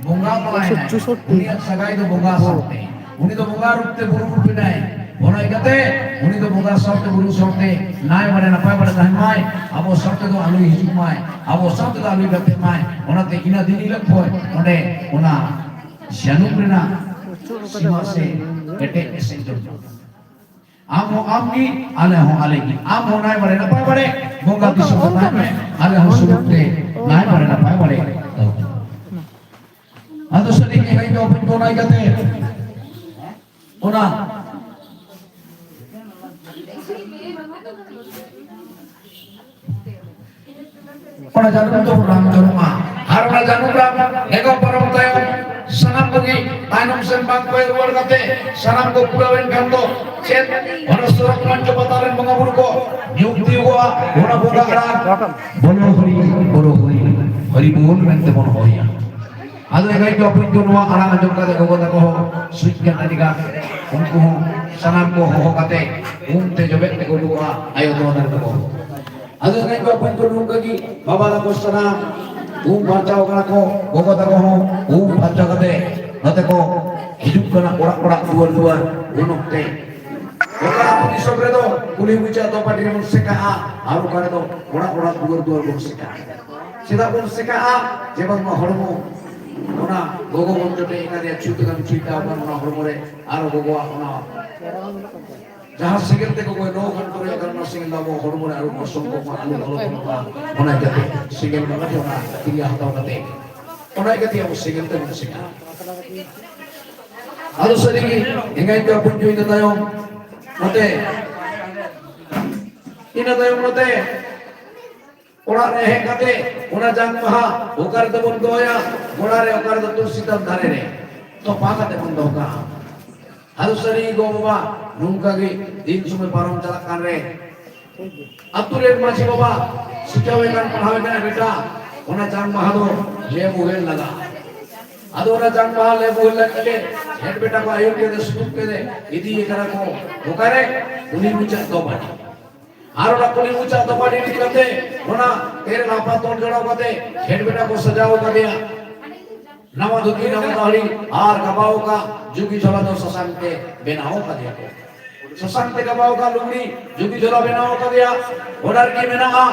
ᱵᱚᱸᱜᱟ ᱛᱟᱞᱟᱭᱮᱱᱟᱭ᱾ ᱪᱩᱥᱚᱴᱴᱤ᱾ ᱩᱱᱤᱭᱟᱜ ᱥᱟᱹᱜᱟᱭ ᱫᱚ ᱵᱚᱸᱜᱟ ᱥᱟᱶᱛᱮ᱾ ᱩᱱᱤ ᱫᱚ ᱵᱚᱸᱜᱟ ᱨᱩᱯ ᱛᱮ ᱵᱩᱨᱩ ᱨᱩᱯ ᱮᱱᱟᱭ᱾ ᱚᱱᱟ ᱤᱭᱠᱟᱹᱛᱮ ᱩᱱᱤ ᱫᱚ ᱵᱚᱸᱜᱟ ᱥᱟᱶᱛᱮ, ᱵᱩᱨᱩ ᱥᱟᱶᱛᱮ ᱱᱟᱭ ᱵᱟᱲᱮ ᱱᱟᱯᱟᱭ ᱵᱟᱲᱮ ᱛᱟᱦᱮᱱ ᱢᱟᱭ, ᱟᱵᱚ ᱥᱟᱶᱛᱮ ᱫᱚ ᱟᱞᱚᱭ ᱦᱤᱡᱩᱜ ᱢᱟᱭ, ᱟᱵᱚ ᱥᱟᱶᱛᱮ ᱫᱚ ᱟᱞᱚᱭ ᱜᱟᱛᱮᱜ ᱢᱟᱭ᱾ ᱚᱱᱟᱛᱮ ᱤᱱᱟᱹ ᱫᱤᱱ ᱦᱤᱞᱳᱜ ᱠᱷᱚᱱ ᱚᱸᱰᱮ ᱚᱱᱟ ᱡᱟᱹᱱᱩᱢ ᱨᱮᱱᱟᱜ ᱥᱤᱢᱟ ᱥᱮ ᱮᱴᱮᱡ ᱮᱥᱮᱫ ᱫᱚ ᱟᱢ ᱦᱚᱸ ᱟᱢ ᱜᱮ, ᱟᱞᱮ ᱦᱚᱸ ᱟᱞᱮ ᱜᱮ᱾ ᱟᱢ ᱦᱚᱸ ᱱᱟᱭ ᱵᱟᱲᱮ ᱱᱟᱯᱟᱭ ᱵᱟᱲᱮ, ᱵᱚᱸᱜᱟ ᱫᱤᱥᱚᱢ ᱨᱮ ᱛᱟᱦᱮᱱ ᱢᱮ, ᱟᱞᱮ ᱦᱚᱸ ᱥᱩᱞᱩᱠ ᱛᱮ ᱱᱟᱭ ᱵᱟᱲᱮ ᱱᱟᱯᱟᱭ ᱵᱟᱲᱮ᱾ ᱟᱫᱚ ᱥᱟᱹᱨᱤ ᱜᱮ ᱤᱧ ᱫᱚ ᱚᱱᱟ ᱤᱭᱠᱟᱹᱛᱮ ᱚᱱᱟ ᱚᱱᱟ ᱡᱟᱹᱱᱩᱢ ᱫᱚ ᱵᱟᱝ ᱡᱚᱨᱚᱜᱼᱟ᱾ ᱟᱨ ᱚᱱᱟ ᱡᱟᱹᱱᱩᱢ ᱨᱟᱱ ᱮᱜᱚ ᱯᱟᱨᱚᱢ ᱛᱟᱭᱚᱢ ᱥᱟᱱᱟᱢ ᱠᱚᱜᱮ ᱛᱟᱭᱱᱚᱢ ᱥᱮᱱ ᱵᱟᱝ ᱠᱚᱭᱚᱜ ᱨᱩᱣᱟᱹᱲ ᱠᱟᱛᱮ ᱥᱟᱱᱟᱢ ᱠᱚ ᱯᱩᱨᱟᱹᱣ ᱮᱱ ᱠᱷᱟᱱ ᱫᱚ ᱪᱮᱫ ᱚᱱᱟ ᱥᱚᱨᱚᱜ ᱢᱚᱧᱪᱚ ᱯᱟᱛᱟ ᱨᱮᱱ ᱵᱚᱸᱜᱟ ᱵᱩᱨᱩ ᱠᱚ ᱧᱩᱢ ᱛᱤᱭᱳᱜᱚᱜᱼᱟ᱾ ᱚᱱᱟ ᱵᱚᱸᱜᱟ ᱟᱲᱟᱝ ᱵᱚᱞᱚ ᱦᱚᱨᱤ, ᱵᱚᱞᱚ ᱦᱚᱨᱤ, ᱦᱚᱨᱤ ᱵᱳᱞ ᱢᱮᱱᱛᱮ ᱵᱚᱱ ᱦᱚᱦᱚᱭᱟ᱾ ᱟᱫᱚ ᱮᱸᱜᱟᱭ ᱠᱚ ᱵᱚᱭᱦᱟ ᱠᱚ ᱱᱚᱣᱟ ᱟᱲᱟᱝ ᱟᱸᱡᱚᱢ ᱠᱟᱛᱮ ᱜᱚᱜᱚ ᱛᱟᱠᱚ ᱦᱚᱸ ᱥᱩᱡ ᱠᱟᱱᱟ ᱟᱹᱰᱤ ᱜᱟᱱ᱾ ᱩᱱᱠᱩ ᱦᱚᱸ ᱥᱟᱱᱟᱢ ᱠᱚ ᱦᱚᱦᱚ ᱠᱟᱛᱮ ᱩᱢ ᱛᱮ ᱡᱚᱵᱮᱜ ᱛᱮᱠᱚ ᱩᱰᱩᱠᱚᱜᱼᱟ ᱟᱭᱳ ᱛᱚᱣᱟ ᱫᱟᱨᱮ ᱛᱟᱠᱚ᱾ ᱟᱫᱚ ᱮᱸᱜᱟᱭ ᱠᱚ ᱵᱚᱭᱦᱟ ᱠᱚ ᱱᱚᱝᱠᱟ ᱜᱮ ᱵᱟᱵᱟ ᱛᱟᱠᱚ ᱥᱟᱱᱟᱢ ᱩᱢ ᱯᱷᱟᱨᱪᱟᱣ ᱠᱟᱱᱟ ᱠᱚ, ᱜᱚᱜᱚ ᱛᱟᱠᱚ ᱦᱚᱸ ᱩᱢ ᱯᱷᱟᱨᱪᱟ ᱠᱟᱛᱮ ᱱᱚᱛᱮ ᱠᱚ ᱦᱤᱡᱩᱜ ᱠᱟᱱᱟ ᱚᱲᱟᱜ ᱚᱲᱟᱜ ᱫᱩᱣᱟᱹᱨ ᱫᱩᱣᱟᱹᱨ᱾ ᱩᱱ ᱚᱠᱛᱮ ᱜᱚᱴᱟ ᱟᱹᱛᱩ ᱫᱤᱥᱚᱢ ᱨᱮᱫᱚ ᱠᱩᱞᱦᱤ ᱢᱩᱪᱟᱹᱫ ᱫᱚ ᱯᱟᱹᱴᱤ ᱨᱮᱵᱚᱱ ᱥᱮᱠᱟᱜᱼᱟ ᱟᱨ ᱚᱠᱟ ᱨᱮᱫᱚ ᱚᱲᱟᱜ ᱚᱲᱟᱜ ᱫᱩᱣᱟᱹᱨ ᱫᱩᱣᱟᱹᱨ ᱵᱚᱱ ᱥᱮᱠᱟᱜᱼᱟ᱾ ᱪᱮᱫᱟᱜ ᱵᱚᱱ ᱥᱮᱠᱟᱜᱼᱟ? ᱡᱮ ᱵᱟᱝᱢᱟ ᱦᱚᱲᱢᱚ ᱚᱱᱟ ᱜᱚᱜᱚ ᱵᱚᱱ ᱡᱚᱴᱮᱫ ᱟᱠᱟᱫᱮᱭᱟ, ᱪᱷᱩᱛ ᱜᱟᱱ ᱪᱷᱩᱛ ᱟᱠᱟᱱ ᱚᱱᱟ ᱦᱚᱲᱢᱚ ᱨᱮ, ᱟᱨ ᱜᱚᱜᱚᱣᱟᱜ ᱚᱱᱟ ᱡᱟᱦᱟᱸ ᱥᱮᱸᱜᱮᱞ ᱛᱮ ᱜᱚᱜᱚᱭ ᱞᱚ ᱠᱷᱟᱱ ᱯᱚᱨᱮ ᱟᱠᱟᱱ ᱚᱱᱟ ᱥᱮᱸᱜᱮᱞ ᱫᱚ ᱟᱵᱚ ᱦᱚᱲᱢᱚ ᱨᱮ ᱟᱞᱚ ᱯᱟᱥᱚᱱ ᱠᱚᱜ ᱢᱟ, ᱟᱞᱚ ᱵᱚᱞᱚ ᱠᱚᱜ ᱢᱟ, ᱚᱱᱟ ᱤᱭᱠᱟᱹᱛᱮ ᱥᱮᱸᱜᱮᱞ ᱵᱚᱸᱜᱟ ᱴᱷᱮᱱ ᱚᱱᱟ ᱠᱤᱨᱤᱭᱟ ᱦᱟᱛᱟᱣ ᱠᱟᱛᱮ ᱚᱱᱟ ᱤᱭᱠᱟᱹᱛᱮ ᱟᱵᱚ ᱥᱮᱸᱜᱮᱞ ᱛᱮᱵᱚᱱ ᱥᱮᱠᱟᱜᱼᱟ᱾ ᱟᱫᱚ ᱥᱟᱹᱨᱤ ᱜᱮ ᱮᱸᱜᱟᱭ ᱛᱮ ᱦᱚᱯᱚᱱ ᱠᱚ ᱤᱱᱟᱹ ᱛᱟᱭᱚᱢ ᱱᱚᱛᱮ, ᱤᱱᱟᱹ ᱛᱟᱭᱚᱢ ᱱᱚᱛᱮ ᱚᱲᱟᱜ ᱨᱮ ᱦᱮᱡ ᱠᱟᱛᱮ ᱚᱱᱟ ᱡᱟᱝ ᱵᱟᱦᱟ ᱚᱠᱟ ᱨᱮᱫᱚ ᱵᱚᱱ ᱫᱚᱦᱚᱭᱟ? ᱜᱚᱲᱟ ᱨᱮ, ᱚᱠᱟ ᱨᱮᱫᱚ ᱛᱩᱞᱥᱤ ᱫᱟᱨᱮ ᱨᱮ ᱛᱚᱯᱟ ᱠᱟᱛᱮ ᱵᱚᱱ ᱫᱚᱦᱚ ᱠᱟᱜᱼᱟ᱾ ᱟᱫᱚ ᱥᱟᱹᱨᱤ ᱜᱚ ᱵᱟᱵᱟ ᱱᱚᱝᱠᱟ ᱜᱮ ᱫᱤᱱ ᱥᱚᱢᱚᱭ ᱯᱟᱨᱚᱢ ᱪᱟᱞᱟᱜ ᱠᱟᱱ ᱨᱮ ᱟᱛᱳ ᱨᱮ ᱢᱟᱹᱡᱷᱤ ᱵᱟᱵᱟ ᱥᱤᱠᱷᱟᱹᱣᱮ ᱠᱟᱱ ᱯᱟᱲᱦᱟᱣᱮ ᱠᱟᱱᱟ, ᱵᱮᱴᱟ ᱚᱱᱟ ᱡᱟᱝ ᱵᱟᱦᱟ ᱫᱚ ᱞᱮ ᱵᱩᱦᱮᱞ ᱞᱟᱜᱟᱜᱼᱟ᱾ ᱟᱫᱚ ᱚᱱᱟ ᱡᱟᱝ ᱵᱟᱦᱟ ᱞᱮ ᱵᱩᱦᱮᱞ ᱞᱟᱹᱜᱤᱫ ᱛᱮ ᱦᱮᱰ ᱵᱮᱴᱟ ᱠᱚ ᱟᱹᱭᱩᱨ ᱠᱮᱫᱮ, ᱥᱩᱛᱩᱜ ᱠᱮᱫᱮ, ᱤᱫᱤᱭᱮ ᱠᱟᱱᱟ ᱠᱚ ᱚᱠᱟᱨᱮ? ᱠᱩᱞᱦᱤ ᱢᱩᱪᱟᱹᱫ ᱫᱚ ᱵᱟᱹᱲᱤ᱾ ᱟᱨ ᱚᱱᱟ ᱠᱩᱞᱦᱤ ᱢᱩᱪᱟᱹᱫ ᱫᱚ ᱵᱟᱹᱲᱤ ᱤᱫᱤ ᱠᱟᱛᱮ ᱚᱱᱟ ᱛᱮᱨᱮᱞ ᱦᱟᱯᱟ ᱛᱚᱞ ᱡᱚᱲᱟᱣ ᱠᱟᱛᱮ ᱦᱮᱰ ᱵᱮᱴᱟ ᱠᱚ ᱥᱟᱡᱟᱣ ᱠᱟᱫᱮᱭᱟ᱾ ᱱᱟᱣᱟ ᱫᱷᱩᱛᱤ, ᱱᱟᱣᱟ ᱫᱟᱹᱦᱲᱤ ᱟᱨ ᱜᱟᱵᱟᱣ ᱟᱠᱟᱫ ᱡᱩᱜᱤ ᱡᱷᱚᱞᱟ ᱫᱚ ᱥᱟᱥᱟᱝ ᱛᱮ ᱵᱮᱱᱟᱣ ᱠᱟᱫᱮᱭᱟ ᱠᱚ᱾ ᱥᱟᱥᱟᱝ ᱛᱮ ᱜᱟᱵᱟᱣ ᱟᱠᱟᱫ ᱞᱩᱜᱽᱲᱤ, ᱡᱩᱫᱤ ᱡᱚᱞᱟ ᱵᱮᱱᱟᱣ ᱟᱠᱟᱫᱮᱭᱟ, ᱚᱱᱟ ᱨᱮᱜᱮ ᱢᱮᱱᱟᱜᱼᱟ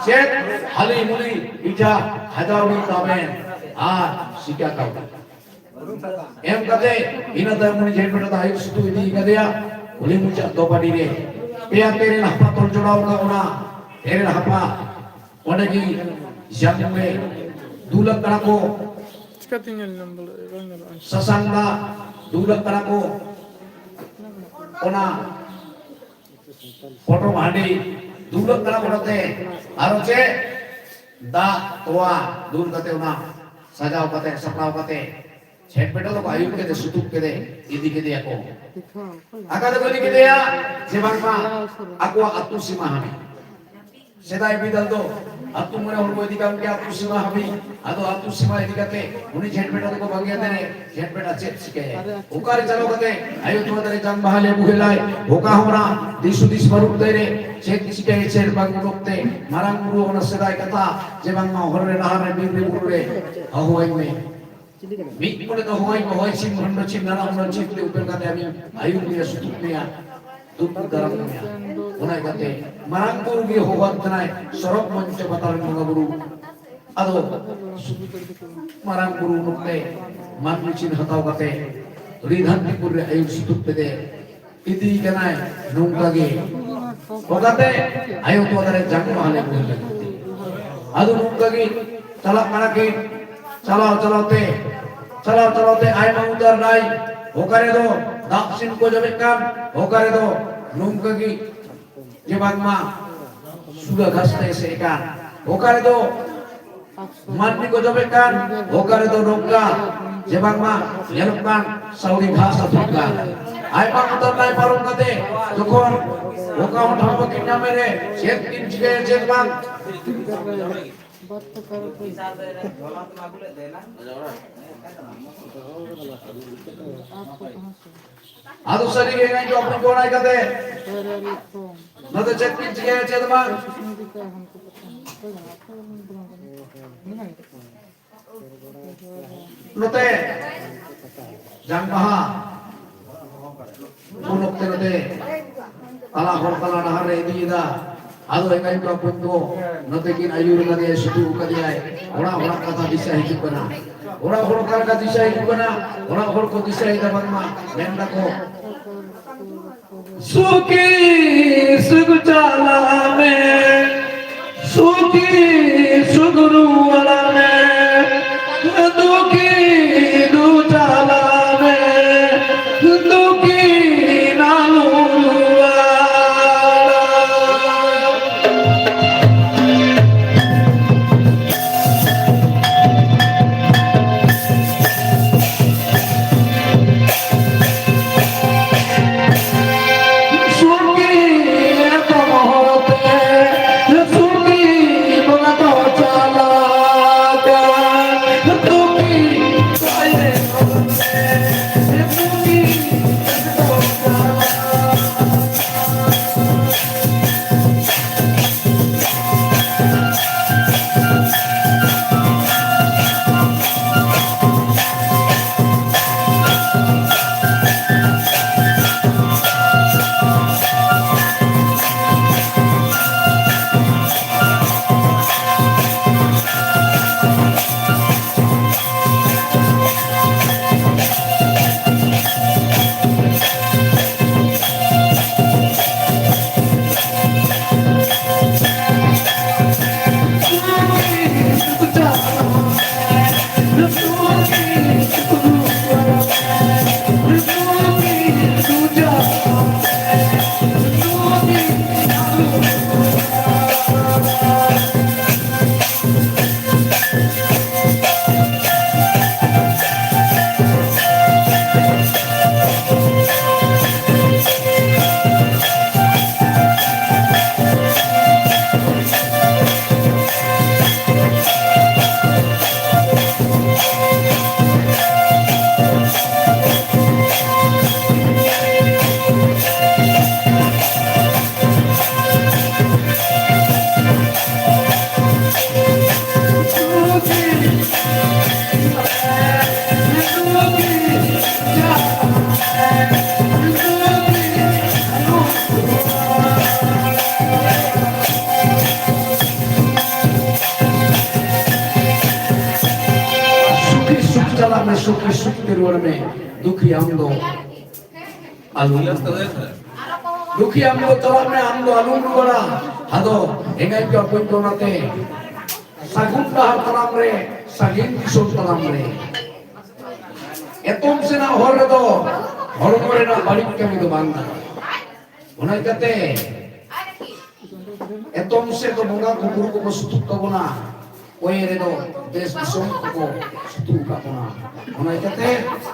ᱪᱮᱫ? ᱦᱟᱹᱞᱤ ᱢᱩᱞᱤ, ᱯᱤᱴᱷᱟ, ᱠᱷᱟᱡᱟᱣᱲᱤ, ᱛᱟᱵᱮᱱ ᱟᱨ ᱥᱤᱠᱟ ᱠᱟᱹᱣᱰᱤ᱾ ᱮᱢ ᱠᱟᱛᱮ ᱤᱱᱟᱹ ᱛᱟᱭᱚᱢ ᱩᱱᱤ ᱡᱷᱮᱸᱴ ᱵᱮᱴᱟ ᱫᱚ ᱟᱭᱩᱨ ᱥᱩᱛᱩᱜ ᱤᱫᱤ ᱠᱟᱫᱮᱭᱟ ᱠᱩᱞᱦᱤ ᱢᱩᱪᱟᱹᱫ ᱫᱚᱯᱟᱰᱤ ᱨᱮ᱾ ᱯᱮᱭᱟ ᱛᱮᱨᱮᱞ ᱦᱟᱯᱟ ᱛᱚᱞ ᱡᱚᱲᱟᱣ ᱟᱠᱟᱫ, ᱚᱱᱟ ᱛᱮᱨᱮᱞ ᱦᱟᱯᱟ ᱚᱸᱰᱮ ᱜᱮ ᱡᱟᱝ ᱨᱮ ᱫᱩᱞ ᱟᱠᱟᱫ ᱠᱚ᱾ ᱪᱤᱠᱟᱹᱛᱮ ᱧᱮᱞ ᱧᱟᱢ ᱫᱟᱲᱮᱭᱟᱜᱼᱟ? ᱵᱟᱝ ᱧᱮᱞᱚᱜᱼᱟ᱾ ᱥᱟᱥᱟᱝ ᱫᱟᱜ ᱫᱩᱞ ᱟᱠᱟᱫ ᱠᱚ᱾ ᱚᱱᱟ ᱯᱚᱴᱚᱢ ᱦᱟᱺᱰᱤ ᱫᱩᱞᱟᱹᱜ ᱠᱟᱱᱟ ᱵᱚᱱ ᱱᱚᱛᱮ᱾ ᱟᱨᱚ ᱪᱮᱫ? ᱫᱟᱜ ᱛᱚᱣᱟ ᱫᱩᱞ ᱠᱟᱛᱮ, ᱚᱱᱟ ᱥᱟᱡᱟᱣ ᱠᱟᱛᱮ, ᱥᱟᱯᱲᱟᱣ ᱠᱟᱛᱮ, ᱪᱷᱮᱴ ᱯᱮᱴᱟ ᱫᱚᱠᱚ ᱟᱹᱭᱩᱨ ᱠᱮᱫᱮ, ᱥᱩᱛᱩᱜ ᱠᱮᱫᱮ, ᱤᱫᱤ ᱠᱮᱫᱮᱭᱟᱠᱚ᱾ ᱟᱠᱟ ᱫᱚᱠᱚ ᱤᱫᱤ ᱠᱮᱫᱮᱭᱟ? ᱡᱮ ᱵᱟᱝᱢᱟ ᱟᱠᱚᱣᱟᱜ ᱟᱹᱛᱩ ᱥᱤᱢᱟ ᱦᱟᱹᱵᱤᱡ᱾ ᱥᱮᱫᱟᱭ ᱵᱤᱫᱟᱹᱞ ᱫᱚ ᱟᱹᱛᱩ ᱢᱚᱬᱮ ᱦᱚᱲ ᱠᱚ ᱤᱫᱤ ᱠᱟᱜ ᱜᱮᱭᱟ ᱟᱹᱛᱩ ᱥᱤᱢᱟ ᱦᱟᱹᱵᱤᱡ᱾ ᱟᱫᱚ ᱟᱹᱛᱩ ᱥᱤᱢᱟ ᱤᱫᱤ ᱠᱟᱛᱮ ᱩᱱᱤ ᱡᱷᱮᱸᱴ ᱵᱮᱴᱟ ᱫᱚᱠᱚ ᱵᱟᱹᱜᱤᱭᱟᱫᱮ ᱨᱮ, ᱡᱷᱮᱸᱴ ᱵᱮᱴᱟ ᱪᱮᱫ ᱪᱤᱠᱟᱹᱭᱟ? ᱚᱠᱟᱨᱮ ᱪᱟᱞᱟᱣ ᱠᱟᱛᱮ ᱟᱭᱳ ᱛᱚᱣᱟ ᱫᱟᱨᱮ ᱡᱟᱝ ᱵᱟᱦᱟ ᱞᱮ ᱵᱩᱦᱮᱞᱟᱭ, ᱚᱠᱟ ᱦᱚᱸ ᱚᱱᱟ ᱫᱤᱥ ᱦᱩᱫᱤᱥ ᱵᱟᱹᱱᱩᱜ ᱛᱟᱭ ᱨᱮ, ᱪᱮᱫ ᱪᱤᱠᱟᱹᱭᱟ ᱪᱮᱫ ᱵᱟᱝ? ᱩᱱ ᱚᱠᱛᱮ ᱢᱟᱨᱟᱝ ᱵᱩᱨᱩ ᱚᱱᱟ ᱥᱮᱫᱟᱭ ᱠᱟᱛᱷᱟ ᱡᱮ ᱵᱟᱝᱢᱟ ᱦᱚᱨ ᱨᱮ ᱰᱟᱦᱟᱨ ᱨᱮ ᱵᱤᱨ ᱨᱮ ᱵᱩᱨᱩ ᱨᱮ ᱦᱚᱦᱚᱣᱟᱹᱧ ᱢᱮ᱾ ᱢᱤᱫ ᱠᱚᱲᱟ ᱫᱚ ᱦᱚᱦᱚᱭ ᱢᱮ, ᱦᱚᱭ ᱥᱤᱢ, ᱵᱷᱟᱱᱰᱚ ᱥᱤᱢ, ᱱᱟᱱᱟ ᱦᱩᱱᱟᱹᱨ ᱥᱤᱢ ᱛᱮ ᱩᱯᱮᱞ ᱠᱟᱛᱮ ᱟᱹᱢᱤᱱ ᱟᱹᱭᱩᱨ ᱢᱮᱭᱟ, ᱥᱩᱛᱩᱜ ᱢᱮᱭᱟ, ᱫᱩᱜ ᱫᱟᱨᱟᱢ ᱢᱮᱭᱟ᱾ ᱚᱱᱟ ᱤᱭᱠᱟᱹᱛᱮ ᱢᱟᱨᱟᱝ ᱵᱩᱨᱩ ᱜᱮ ᱦᱚᱦᱚᱣᱟᱫ ᱠᱟᱱᱟᱭ, ᱥᱚᱨᱚᱜ ᱢᱚᱧᱪᱚ ᱯᱟᱛᱟᱞ ᱨᱮᱱ ᱵᱚᱸᱜᱟ ᱵᱩᱨᱩ᱾ ᱟᱫᱚ ᱢᱟᱨᱟᱝ ᱵᱩᱨᱩ ᱱᱚᱛᱮ ᱢᱟᱹᱱᱢᱤ ᱪᱤᱱ ᱦᱟᱛᱟᱣ ᱠᱟᱛᱮ ᱨᱤᱫᱷᱟᱱᱛᱤᱯᱩᱨ ᱨᱮ ᱟᱹᱭᱩᱨ ᱥᱩᱛᱩᱜ ᱠᱮᱫᱮ᱾ ᱤᱫᱤ ᱠᱟᱱᱟᱭ ᱱᱚᱝᱠᱟ ᱜᱮ᱾ ᱚᱱᱠᱟᱛᱮ ᱟᱭᱳ ᱛᱚᱣᱟ ᱫᱟᱨᱮ ᱡᱟᱝ ᱵᱟᱦᱟ ᱞᱮ ᱵᱩᱦᱮᱞ ᱞᱟᱹᱜᱤᱫ ᱛᱮ᱾ ᱟᱫᱚ ᱱᱚᱝᱠᱟ ᱜᱮ ᱪᱟᱞᱟᱜ ᱠᱟᱱᱟ ᱠᱤᱱ, ᱪᱟᱞᱟᱣ ᱪᱟᱞᱟᱣ ᱛᱮ, ᱪᱟᱞᱟᱣ ᱪᱟᱞᱟᱣ ᱛᱮ ᱟᱭᱢᱟ ᱩᱛᱟᱹᱨ ᱱᱟᱭ, ᱚᱠᱟ ᱨᱮᱫᱚ ᱫᱟᱜ ᱥᱤᱢ ᱠᱚ ᱡᱚᱢᱮᱫ ᱠᱟᱱ, ᱚᱠᱟ ᱨᱮᱫᱚ ᱱᱚᱝᱠᱟ ᱜᱮ ᱡᱮ ᱵᱟᱝᱢᱟ ᱥᱩᱜᱟᱹ ᱜᱷᱟᱥ ᱛᱮ ᱮᱥᱮᱫ ᱟᱠᱟᱱ, ᱚᱠᱟ ᱨᱮᱫᱚ ᱢᱟᱹᱱᱢᱤ ᱠᱚ ᱡᱚᱢᱮᱫ ᱠᱟᱱ, ᱚᱠᱟ ᱨᱮᱫᱚ ᱱᱚᱝᱠᱟ ᱡᱮ ᱵᱟᱝᱢᱟ ᱧᱮᱞᱚᱜ ᱠᱟᱱ ᱥᱟᱹᱣᱲᱤ ᱜᱷᱟᱥ ᱟᱹᱛᱩᱜ ᱠᱟᱱ᱾ ᱟᱭᱢᱟ ᱩᱛᱟᱹᱨ ᱱᱟᱭ ᱯᱟᱨᱚᱢ ᱠᱟᱛᱮ ᱡᱚᱠᱷᱚᱱ ᱚᱠᱟ ᱦᱚᱸ ᱴᱷᱟᱶ ᱵᱟᱹᱠᱤᱱ ᱧᱟᱢᱮᱫ ᱨᱮ, ᱪᱮᱫ ᱠᱤᱱ ᱪᱤᱠᱟᱹᱭᱟ ᱪᱮᱫ ᱵᱟᱝ? ᱟᱫᱚ ᱥᱟᱹᱨᱤ ᱜᱮ ᱮᱱᱮᱡ ᱫᱚ ᱟᱯᱮ ᱠᱚ ᱚᱱᱟᱭ ᱠᱟᱛᱮ ᱱᱚᱛᱮ ᱪᱮᱫ ᱠᱤᱱ ᱪᱤᱠᱟᱹᱭᱟ ᱪᱮᱫ ᱵᱟᱝ? ᱱᱚᱛᱮ ᱡᱟᱝ ᱵᱟᱦᱟ ᱩᱱ ᱚᱠᱛᱮ ᱱᱚᱛᱮ ᱛᱟᱞᱟ ᱦᱚᱲ ᱛᱟᱞᱟ ᱰᱟᱦᱟᱨ ᱨᱮ ᱤᱫᱤᱭᱮᱫᱟ᱾ ᱟᱫᱚ ᱮᱸᱜᱟᱭ ᱠᱚ ᱵᱟᱯᱩ ᱠᱚ ᱱᱚᱛᱮ ᱠᱤᱱ ᱟᱹᱭᱩᱨ ᱠᱟᱫᱮᱭᱟ, ᱥᱩᱛᱩᱜ ᱠᱟᱫᱮᱭᱟᱭ᱾ ᱚᱲᱟᱜ ᱦᱚᱲᱟᱜ ᱠᱟᱛᱷᱟ ᱫᱤᱥᱟᱹ ᱦᱤᱡᱩᱜ ᱠᱟᱱᱟ᱾ ᱚᱲᱟᱜ ᱦᱚᱲ ᱚᱠᱟ ᱞᱮᱠᱟ ᱫᱤᱥᱟᱹ ᱦᱤᱡᱩᱜ ᱠᱟᱱᱟ? ᱚᱲᱟᱜ ᱦᱚᱲ ᱠᱚ ᱫᱤᱥᱟᱹᱭᱮᱫᱟ ᱵᱟᱝᱢᱟ ᱢᱮᱱ ᱫᱟᱠᱚ, ᱥᱩᱠᱤ ᱥᱩᱠ ᱪᱟᱞᱟᱜ ᱢᱮ, ᱥᱩᱠᱤ ᱥᱩᱠ ᱨᱩᱣᱟᱹᱲ ᱢᱮ, ᱫᱩᱠᱤ ᱫᱩ ᱪᱟᱞᱟᱜ ᱢᱮ, ᱫᱩᱠᱤ ᱱᱟᱞᱩ ᱨᱩᱣᱟᱹᱲ᱾ ᱥᱩᱠᱷᱤ ᱥᱩᱠᱷ ᱛᱮ ᱨᱩᱣᱟᱹᱲ ᱢᱮ, ᱫᱩᱠᱷᱤ ᱟᱢ ᱫᱚ ᱟᱞᱚᱢ ᱨᱩᱣᱟᱹᱲᱟ᱾ ᱫᱩᱠᱷᱤ ᱟᱢ ᱫᱚ ᱪᱟᱞᱟᱜ ᱢᱮ, ᱟᱢ ᱫᱚ ᱟᱞᱚᱢ ᱨᱩᱣᱟᱹᱲᱟ᱾ ᱟᱫᱚ ᱮᱸᱜᱟᱧ ᱠᱚ ᱟᱯᱚᱧ ᱠᱚ ᱚᱱᱟᱛᱮ ᱥᱟᱹᱜᱩᱱ ᱰᱟᱦᱟᱨ ᱛᱟᱲᱟᱢ ᱨᱮ, ᱥᱟᱹᱜᱤᱧ ᱫᱤᱥᱚᱢ ᱛᱟᱲᱟᱢ ᱨᱮ᱾ ᱮᱛᱚᱢ ᱥᱮᱱᱟᱜ ᱦᱚᱨ ᱨᱮᱫᱚ ᱦᱚᱲᱢᱚ ᱨᱮᱱᱟᱜ ᱵᱟᱹᱲᱤᱡ ᱠᱟᱹᱢᱤ ᱫᱚ ᱵᱟᱝ ᱜᱟᱱᱚᱜᱼᱟ᱾ ᱚᱱᱟ ᱞᱮᱠᱟᱛᱮ ᱮᱛᱚᱢ ᱥᱮᱫ ᱫᱚ ᱵᱚᱸᱜᱟ ᱠᱚ ᱵᱩᱨᱩ ᱠᱚᱠᱚ ᱥᱩᱛᱩᱜ ᱛᱟᱵᱚᱱᱟ, ᱚᱭᱮ ᱨᱮᱫᱚ ᱫᱮᱥ ᱫᱤᱥᱚᱢ ᱠᱚᱠᱚ ᱥᱩᱛᱩᱜ ᱟᱠᱟᱫ ᱵᱚᱱᱟ᱾ ᱚᱱᱟ ᱞᱮᱠᱟᱛᱮ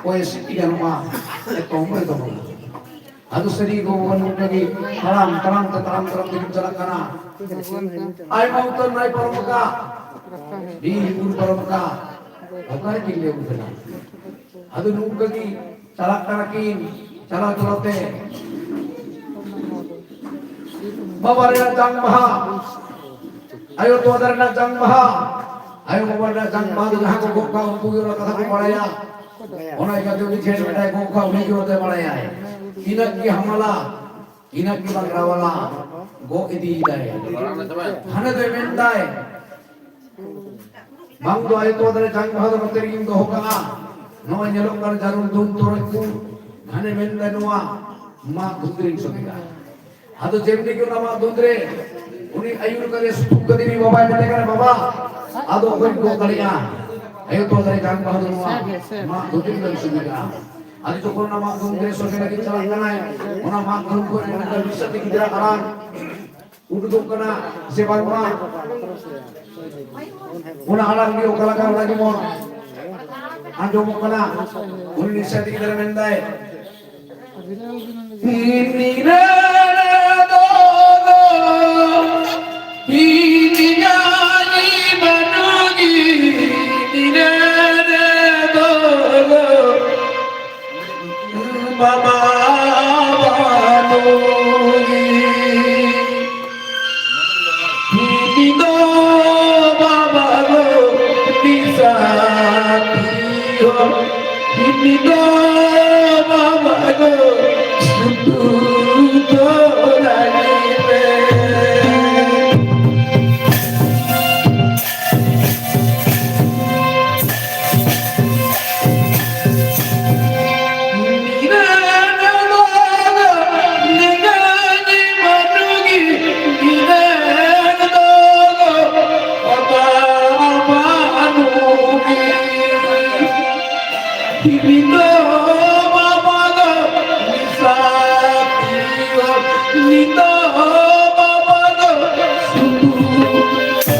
ᱚᱭᱮ ᱥᱤᱴᱤ ᱜᱟᱱᱚᱜᱼᱟ ᱮᱛᱚᱢ ᱨᱮᱫᱚ ᱵᱚᱱ᱾ ᱟᱫᱚ ᱥᱟᱹᱨᱤ ᱜᱚ ᱵᱟᱵᱟ ᱱᱚᱝᱠᱟ ᱜᱮ ᱛᱟᱲᱟᱢ, ᱛᱟᱲᱟᱢ ᱛᱮ, ᱛᱟᱲᱟᱢ, ᱛᱟᱲᱟᱢ ᱛᱮᱵᱚᱱ ᱪᱟᱞᱟᱜ ᱠᱟᱱᱟ᱾ ᱟᱭᱢᱟ ᱩᱛᱟᱹᱨ ᱱᱟᱭ ᱯᱟᱨᱚᱢ ᱟᱠᱟᱫ, ᱵᱤᱨ ᱵᱩᱨᱩ ᱯᱟᱨᱚᱢ ᱟᱠᱟᱫ, ᱚᱠᱟᱨᱮ ᱠᱤᱱ ᱞᱟᱹᱭ ᱟᱵᱚᱱ ᱠᱟᱱᱟ? ᱟᱫᱚ ᱱᱚᱝᱠᱟ ᱜᱮ ᱪᱟᱞᱟᱜ ᱠᱟᱱᱟ ᱠᱤᱱ, ᱪᱟᱞᱟᱣ ᱪᱟᱞᱟᱣ ᱛᱮ ᱵᱟᱵᱟ ᱨᱮᱱᱟᱜ ᱡᱟᱝ ᱵᱟᱦᱟ, ᱟᱭᱳ ᱛᱚᱣᱟ ᱫᱟᱨᱮ ᱨᱮᱱᱟᱜ ᱡᱟᱝ ᱵᱟᱦᱟ, ᱟᱭᱳ ᱵᱟᱵᱟ ᱨᱮᱱᱟᱜ ᱡᱟᱝ ᱵᱟᱦᱟ ᱫᱚ ᱡᱟᱦᱟᱸ ᱠᱚ ᱜᱚᱜ ᱠᱟᱜᱼᱟ, ᱩᱱᱠᱩ ᱜᱮ ᱚᱱᱟ ᱠᱟᱛᱷᱟ ᱠᱚ ᱵᱟᱲᱟᱭᱟ᱾ ᱚᱱᱟ ᱤᱠᱟᱹᱛᱮ ᱩᱱᱤ ᱡᱷᱮᱲ ᱢᱮᱴᱟᱭ ᱜᱚᱜ ᱠᱟᱜᱼᱟ, ᱩᱱᱤ ᱜᱮ ᱚᱱᱟᱛᱮ ᱵᱟᱲᱟᱭᱟᱭ᱾ ᱤᱱᱟᱹᱜ ᱜᱮ ᱦᱟᱢᱟᱞᱟ, ᱤᱱᱟᱹᱜ ᱜᱮ ᱵᱟᱝ ᱨᱟᱣᱟᱞᱟ, ᱜᱚᱜ ᱤᱫᱤᱭᱮᱫᱟᱭ᱾ ᱦᱟᱱᱮ ᱫᱚᱭ ᱢᱮᱱᱫᱟᱭ, ᱵᱟᱝ ᱫᱚ ᱟᱭᱳ ᱛᱚᱣᱟ ᱫᱟᱨᱮ ᱡᱟᱝ ᱵᱟᱦᱟ ᱫᱚ ᱱᱚᱛᱮ ᱨᱮᱜᱤᱧ ᱫᱚᱦᱚ ᱠᱟᱜᱼᱟ᱾ ᱱᱚᱜᱼᱚᱭ ᱧᱮᱞᱚᱜ ᱠᱟᱱ ᱡᱟᱹᱱᱩᱢ ᱫᱩᱢ ᱛᱚᱨᱚᱡ ᱠᱚ, ᱦᱟᱱᱮ ᱢᱮᱱᱫᱟᱭ ᱱᱚᱣᱟ ᱢᱟᱜ ᱫᱷᱩᱸᱫᱽᱨᱤᱧ ᱥᱚᱸᱜᱮ ᱠᱟᱜᱼᱟ᱾ ᱟᱫᱚ ᱡᱮᱢᱱᱤ ᱜᱮ ᱚᱱᱟ ᱢᱟᱜ ᱫᱷᱩᱸᱫᱽᱨᱤ ᱩᱱᱤ ᱟᱹᱭᱩᱨ ᱠᱟᱫᱮ, ᱥᱩᱛᱩᱜ ᱠᱟᱫᱮ, ᱩᱱᱤ ᱵᱟᱵᱟᱭ ᱢᱮᱛᱟᱭ ᱠᱟᱱᱟ, "ᱵᱟᱵᱟ, ᱟᱫᱚ ᱚᱠᱚᱭ ᱠᱚ ᱫᱟᱲᱮᱭᱟᱜᱼᱟ? ᱟᱭᱳ ᱛᱚᱣᱟ ᱫᱟᱨᱮ ᱡᱟᱝ ᱵᱟᱦᱟ ᱫᱚ ᱱᱚᱣᱟ ᱢᱟᱜ ᱫᱷᱩᱸᱫᱽᱨᱤ ᱫᱚᱧ ᱥᱚᱸᱜᱮ ᱠᱟᱜᱼᱟ᱾" ᱟᱫᱚ ᱡᱚᱠᱷᱚᱱ ᱚᱱᱟ ᱢᱟᱜ ᱫᱷᱩᱸᱫᱽᱨᱤ ᱥᱚᱸᱜᱮ ᱞᱟᱹᱜᱤᱫ ᱪᱟᱞᱟᱜ ᱠᱟᱱᱟᱭ, ᱚᱱᱟ ᱢᱟᱜ ᱫᱷᱩᱸᱫᱽᱨᱤ ᱠᱷᱚᱱ ᱢᱤᱫᱴᱟᱝ ᱢᱤᱫ ᱥᱟᱛᱮ ᱜᱤᱫᱽᱨᱟᱹ ᱟᱲᱟᱝ ᱩᱰᱩᱠᱚᱜ ᱠᱟᱱᱟ ᱥᱮ ᱵᱟᱝᱢᱟ ᱚᱱᱟ ᱟᱲᱟᱝ ᱜᱮ ᱚᱠᱟ ᱞᱮᱠᱟ ᱚᱱᱟ ᱡᱮᱢᱚᱱ ᱟᱸᱡᱚᱢᱚᱜ ᱠᱟᱱᱟ᱾ ᱩᱱᱤ ᱱᱤᱥᱟᱹ ᱤᱫᱤ ᱠᱟᱛᱮ ᱢᱮᱱᱫᱟᱭ, "ᱤᱱᱤᱨᱮ ᱫᱚ ᱤᱧ ᱡᱟᱱᱤ ᱵᱟᱹᱱᱩᱜᱤ, ᱤᱱᱤᱨᱮ ᱫᱚ ᱵᱟᱵᱟ ᱵᱟᱹᱱᱩᱭ, ᱩᱱᱤ ᱫᱚ ᱵᱟᱵᱟ ᱜᱚ ᱱᱤᱥᱟᱹᱛᱤ ᱦᱚᱲ, ᱩᱱᱤ ᱫᱚ ᱵᱟᱵᱟ ᱜᱚ ᱥᱩᱫᱷᱩ ᱛᱚᱨᱟᱭ ᱢᱮ᱾" ᱱᱤᱛᱚᱜ ᱵᱟᱵᱟ ᱫᱚ ᱱᱤᱥᱟᱹ ᱯᱤᱭᱳ, ᱱᱤᱛᱚᱜ ᱵᱟᱵᱟ ᱫᱚ ᱥᱩᱫᱷᱩ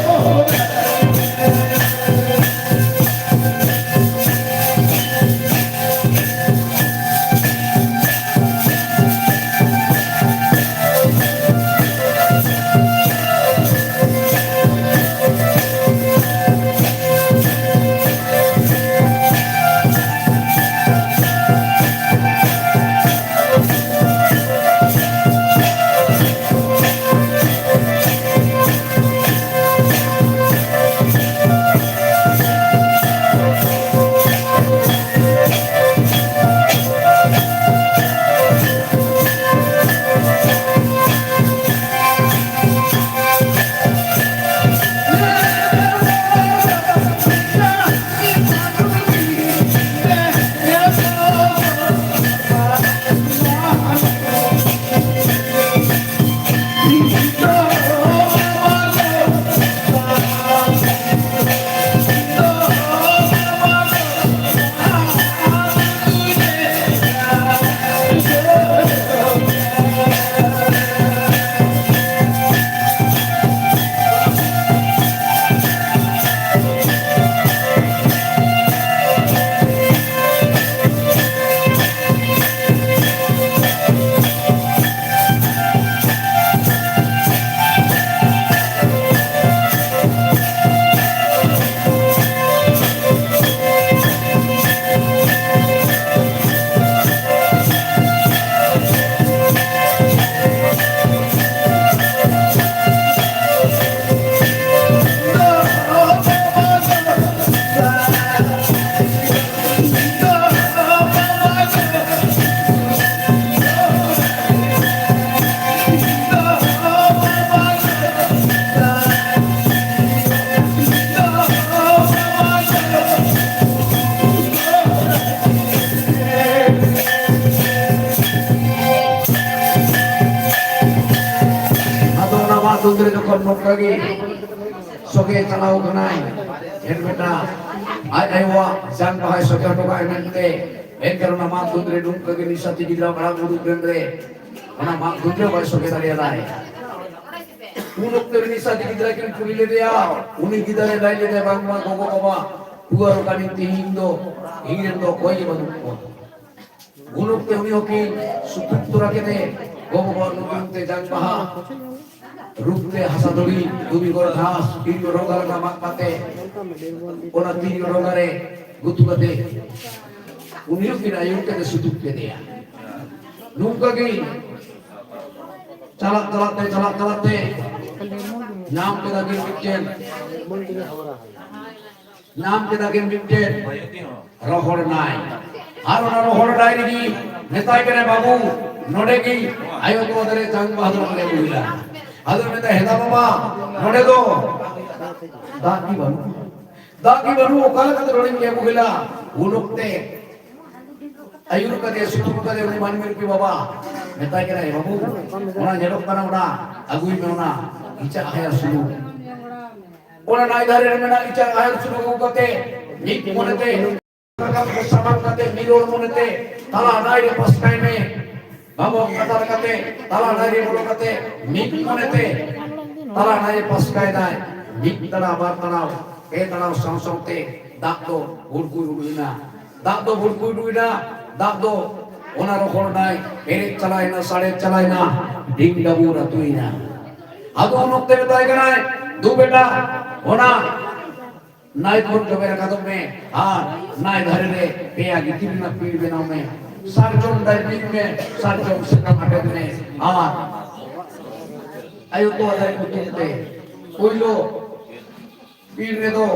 ᱟᱫᱚ ᱚᱱᱟ ᱢᱟ ᱛᱩᱫ ᱨᱮ ᱡᱚᱠᱷᱚᱱ ᱱᱚᱝᱠᱟ ᱜᱮ ᱥᱚᱜᱮ ᱪᱟᱞᱟᱣ ᱠᱟᱱᱟᱭ, ᱮᱱ ᱵᱮᱴᱟ, ᱟᱡ ᱟᱭᱳᱣᱟᱜ ᱡᱟᱝ ᱵᱟᱦᱟᱭ ᱥᱚᱡᱷᱮ ᱦᱚᱴᱚ ᱠᱟᱜ ᱢᱮᱱᱛᱮ, ᱮᱱᱠᱷᱟᱱ ᱚᱱᱟ ᱢᱟᱜᱽ ᱫᱷᱩᱱ ᱨᱮ ᱰᱩᱢ ᱠᱟᱜᱮ ᱱᱤᱥᱟ ᱛᱮ ᱜᱤᱫᱽᱨᱟᱹ ᱟᱲᱟᱜ ᱩᱰᱩᱠ ᱞᱮᱱ ᱨᱮ, ᱚᱱᱟ ᱢᱟᱜᱽ ᱫᱷᱩᱱ ᱨᱮ ᱵᱟᱭ ᱥᱚᱡᱷᱮ ᱫᱟᱲᱮᱭᱟᱫᱟᱭ᱾ ᱩᱱ ᱚᱠᱛᱮ ᱨᱮ ᱱᱤᱥᱟ ᱛᱮ ᱜᱤᱫᱽᱨᱟᱹ ᱠᱤᱱ ᱠᱩᱞᱤ ᱞᱮᱫᱮᱭᱟ, ᱩᱱᱤ ᱜᱤᱫᱽᱨᱟᱹ ᱞᱟᱹᱭ ᱞᱮᱫᱟᱭ, "ᱵᱟᱝᱢᱟ ᱜᱚᱜᱚ ᱵᱟᱵᱟ ᱯᱩᱣᱟᱹ ᱨᱚᱠᱟᱱᱤᱧ ᱛᱮᱦᱮᱧ ᱫᱚ, ᱤᱧ ᱨᱮᱱ ᱫᱚ ᱚᱠᱚᱭ ᱜᱮ ᱵᱟᱹᱱᱩᱜ ᱠᱚᱣᱟ᱾" ᱩᱱ ᱚᱠᱛᱮ ᱩᱱᱤ ᱦᱚᱸᱠᱤᱱ ᱥᱩᱛᱩᱜ ᱛᱚᱨᱟ ᱠᱮᱫᱮ, ᱜᱚ ᱵᱟᱵᱟ ᱧᱩᱛᱩᱢ ᱛᱮ ᱡᱟᱝ ᱵᱟᱦᱟ, ᱨᱩᱯ ᱛᱮ ᱦᱟᱥᱟ ᱫᱷᱩᱲᱤ, ᱫᱷᱩᱵᱤ ᱜᱚᱲ ᱜᱷᱟᱥ, ᱛᱤᱨᱭᱳ ᱨᱚᱜᱟ ᱨᱮᱱᱟᱜ ᱢᱟᱜ ᱠᱟᱛᱮ, ᱚᱱᱟ ᱛᱤᱨᱭᱳ ᱨᱚᱜᱟ ᱨᱮ ᱜᱩᱛᱩ ᱠᱟᱛᱮ, ᱩᱱᱤ ᱦᱚᱸᱠᱤᱱ ᱟᱹᱭᱩᱨ ᱠᱟᱛᱮ ᱥᱩᱛᱩᱜ ᱠᱮᱫᱮᱭᱟ᱾ ᱱᱚᱝᱠᱟ ᱜᱮ ᱪᱟᱞᱟᱜ ᱪᱟᱞᱟᱜ ᱛᱮ, ᱪᱟᱞᱟᱜ ᱪᱟᱞᱟᱜ ᱛᱮ, ᱧᱟᱢ ᱠᱮᱫᱟ ᱠᱤᱱ ᱢᱤᱫᱴᱮᱱ ᱧᱟᱢ ᱠᱮᱫᱟ ᱠᱤᱱ ᱢᱤᱫᱴᱮᱱ ᱨᱚᱦᱚᱲ ᱱᱟᱭ᱾ ᱟᱨ ᱚᱱᱟ ᱨᱚᱦᱚᱲ ᱱᱟᱭ ᱨᱮᱜᱮ ᱢᱮᱛᱟᱭ ᱠᱟᱱᱟᱭ, "ᱵᱟᱹᱵᱩ, ᱱᱚᱰᱮ ᱜᱮ ᱟᱭᱳ ᱛᱚᱣᱟ ᱫᱟᱨᱮ ᱡᱟᱝ ᱵᱟᱦᱟ ᱫᱚ ᱱᱚᱰᱮ ᱵᱚ ᱦᱩᱭᱟ᱾" ᱟᱫᱚ ᱢᱮᱱᱫᱟ, "ᱦᱮᱸᱫᱟ ᱵᱟᱵᱟ, ᱱᱚᱰᱮ ᱫᱚ ᱫᱟᱜ ᱜᱮ ᱵᱟᱹᱱᱩᱜ, ᱫᱟᱜ ᱜᱮ ᱵᱟᱹᱱᱩᱜ, ᱚᱠᱟ ᱞᱮᱠᱟᱛᱮ ᱱᱚᱰᱮᱧ ᱟᱹᱜᱩ ᱦᱩᱭᱟ?" ᱩᱱ ᱚᱠᱛᱮ ᱟᱹᱭᱩᱨ ᱠᱟᱫᱮ, ᱥᱩᱛᱩᱜ ᱠᱟᱫᱮ ᱩᱱᱤ ᱢᱟᱹᱱᱢᱤ ᱨᱩᱯᱤ ᱵᱟᱵᱟ ᱢᱮᱛᱟᱭ ᱠᱟᱱᱟᱭ, "ᱵᱟᱹᱵᱩ, ᱚᱱᱟ ᱧᱮᱞᱚᱜ ᱠᱟᱱᱟ, ᱚᱱᱟ ᱟᱹᱜᱩᱭ ᱢᱮ, ᱚᱱᱟ ᱤᱪᱟᱜ ᱦᱟᱭᱟᱨ ᱥᱩᱱᱩᱢ᱾ ᱚᱱᱟ ᱱᱟᱭ ᱫᱷᱟᱨᱮ ᱨᱮ ᱢᱮᱱᱟᱜ ᱤᱪᱟᱜ ᱦᱟᱭᱟᱨ ᱥᱩᱱᱩᱢ ᱟᱹᱜᱩ ᱠᱟᱛᱮ ᱢᱤᱫ ᱢᱚᱱᱮᱛᱮ ᱥᱟᱢᱟᱝ ᱠᱟᱛᱮ ᱢᱤᱫ ᱨᱚᱲ ᱢᱚᱱᱮᱛᱮ ᱛᱟᱞᱟ ᱱᱟᱭ ᱨᱮ ᱯᱟᱥᱠᱟᱭ ᱢᱮ᱾" ᱵᱟᱵᱚ ᱠᱟᱛᱷᱟ ᱞᱮᱠᱟᱛᱮ ᱛᱟᱞᱟ ᱱᱟᱭ ᱨᱮ ᱵᱚᱞᱚ ᱠᱟᱛᱮ ᱢᱤᱫ ᱢᱚᱱᱮᱛᱮ ᱛᱟᱞᱟ ᱱᱟᱭ ᱨᱮ ᱯᱟᱥᱠᱟᱭ ᱫᱟᱭ᱾ ᱢᱤᱫ ᱛᱟᱲᱟᱣ, ᱵᱟᱨ ᱛᱟᱲᱟᱣ, ᱯᱮ ᱛᱟᱲᱟᱣ ᱥᱟᱶ ᱥᱟᱶᱛᱮ ᱫᱟᱜ ᱫᱚ ᱵᱷᱩᱲᱠᱩᱭ ᱩᱰᱩᱠ ᱮᱱᱟ᱾ ᱫᱟᱜ ᱫᱚ ᱵᱷᱩᱲᱠᱩᱭ ᱩᱰᱩᱠ ᱮᱱᱟ᱾ ᱫᱟᱜ ᱫᱚ ᱚᱱᱟ ᱨᱚᱦᱚᱲ ᱱᱟᱭ ᱯᱮᱨᱮᱡ ᱪᱟᱞᱟᱣᱮᱱᱟ, ᱥᱟᱲᱮ ᱪᱟᱞᱟᱣᱮᱱᱟ, ᱰᱤᱝ ᱰᱟᱹᱵᱩᱨ ᱟᱹᱛᱩᱭᱮᱱᱟ᱾ ᱟᱫᱚ ᱩᱱ ᱚᱠᱛᱮ ᱢᱮᱛᱟᱭ ᱠᱟᱱᱟᱭ, "ᱫᱩ ᱵᱮᱴᱟ, ᱚᱱᱟ ᱱᱟᱭ ᱠᱷᱚᱱ ᱡᱚᱵᱮ ᱨᱟᱠᱟᱵᱚᱜ ᱢᱮ ᱟᱨ ᱱᱟᱭ ᱫᱷᱟᱨᱮ ᱨᱮ ᱯᱮᱭᱟ ᱜᱤᱛᱤᱞ ᱨᱮᱱᱟᱜ ᱯᱤᱲ ᱵᱮᱱᱟᱣ ᱢᱮ᱾ ᱥᱟᱨᱡᱚᱢ ᱫᱟᱨᱮ ᱵᱤᱫ ᱢᱮ, ᱥᱟᱨᱡᱚᱢ ᱥᱟᱠᱟᱢ ᱟᱴᱮᱫ ᱢᱮ ᱟᱨ ᱟᱭᱳ ᱛᱚᱣᱟ ᱫᱟᱨᱮ ᱧᱩᱛᱩᱢ ᱛᱮ ᱯᱳᱭᱞᱳ ᱯᱤᱲ ᱨᱮᱫᱚ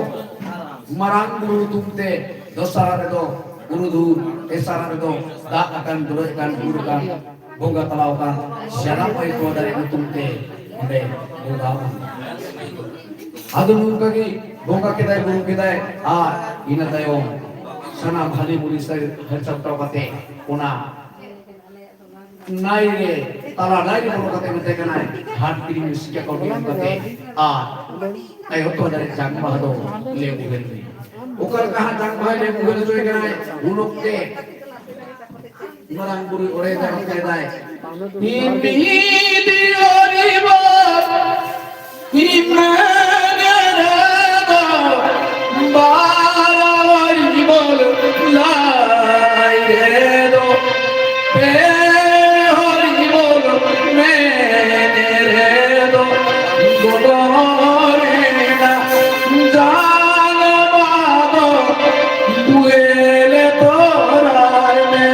ᱢᱟᱨᱟᱝ ᱵᱩᱨᱩ ᱧᱩᱛᱩᱢ ᱛᱮ, ᱫᱚᱥᱟᱨ ᱨᱮᱫᱚ ᱵᱩᱨᱩ ᱫᱷᱩᱨ, ᱛᱮᱥᱟᱨ ᱨᱮᱫᱚ ᱫᱟᱜ ᱟᱠᱟᱱ, ᱫᱩᱞᱟᱹᱜ ᱟᱠᱟᱱ, ᱵᱩᱨᱩ ᱟᱠᱟᱱ, ᱵᱚᱸᱜᱟ ᱛᱟᱞᱟᱣ ᱟᱠᱟᱱ, ᱥᱟᱱᱟᱢ ᱟᱭᱳ ᱛᱚᱣᱟ ᱫᱟᱨᱮ ᱧᱩᱛᱩᱢ ᱛᱮ ᱚᱸᱰᱮ ᱵᱚᱸᱜᱟ ᱟᱠᱟᱱᱟ᱾ ᱟᱫᱚ ᱱᱚᱝᱠᱟ ᱜᱮ ᱵᱚᱸᱜᱟ ᱠᱮᱫᱟᱭ, ᱵᱩᱨᱩ ᱠᱮᱫᱟᱭ, ᱟᱨ ᱤᱱᱟᱹ ᱛᱟᱭᱚᱢ ᱥᱟᱱᱟᱢ ᱦᱟᱹᱞᱤ ᱢᱩᱞᱤ ᱥᱟᱹᱨᱤ ᱦᱟᱹᱨ ᱥᱟᱢᱴᱟᱣ ᱠᱟᱛᱮ ᱚᱱᱟ ᱱᱟᱭ ᱨᱮ, ᱛᱟᱞᱟ ᱱᱟᱭ ᱨᱮ ᱵᱚᱞᱚ ᱠᱟᱛᱮ ᱢᱮᱛᱟᱭ ᱠᱟᱱᱟᱭ, "ᱦᱟᱴ ᱠᱤᱨᱤᱧ ᱢᱮ, ᱥᱤᱠᱟ ᱠᱚ ᱠᱤᱨᱤᱧ ᱠᱟᱛᱮ, ᱟᱨ ᱟᱭᱳ ᱛᱚᱣᱟ ᱫᱟᱨᱮ ᱡᱟᱝ ᱵᱟᱦᱟ ᱫᱚ ᱞᱮ ᱩᱰᱩᱠ ᱢᱮ᱾" ᱚᱠᱟ ᱞᱮᱠᱟ ᱦᱟᱸᱜ ᱰᱟᱝ ᱵᱟᱦᱟᱭ ᱞᱮ ᱩᱭᱦᱟᱹᱨ ᱦᱚᱪᱚᱭ ᱠᱟᱱᱟᱭ, ᱩᱱ ᱚᱠᱛᱮ ᱢᱟᱨᱟᱝ ᱵᱩᱨᱩ ᱚᱲᱮ ᱫᱟᱨᱟᱢ ᱠᱮᱫᱟᱭ᱾ ᱢᱤᱫ ᱦᱚᱨᱤ ᱵᱚᱞ, ᱤᱱᱟᱹ ᱨᱮᱫᱚ ᱵᱟᱨ ᱦᱚᱨᱤ ᱵᱚᱞ, ᱞᱟᱭ ᱨᱮᱫᱚ ᱯᱮ ᱦᱚᱨᱤ ᱵᱚᱞ, ᱢᱮᱱ ᱨᱮᱫᱚ ᱜᱚᱫᱚᱨ ᱮᱱᱟ ᱡᱟᱱᱣᱟ ᱫᱚ᱾ ᱵᱩᱦᱮᱞ ᱛᱚᱨᱟᱭ ᱢᱮ᱾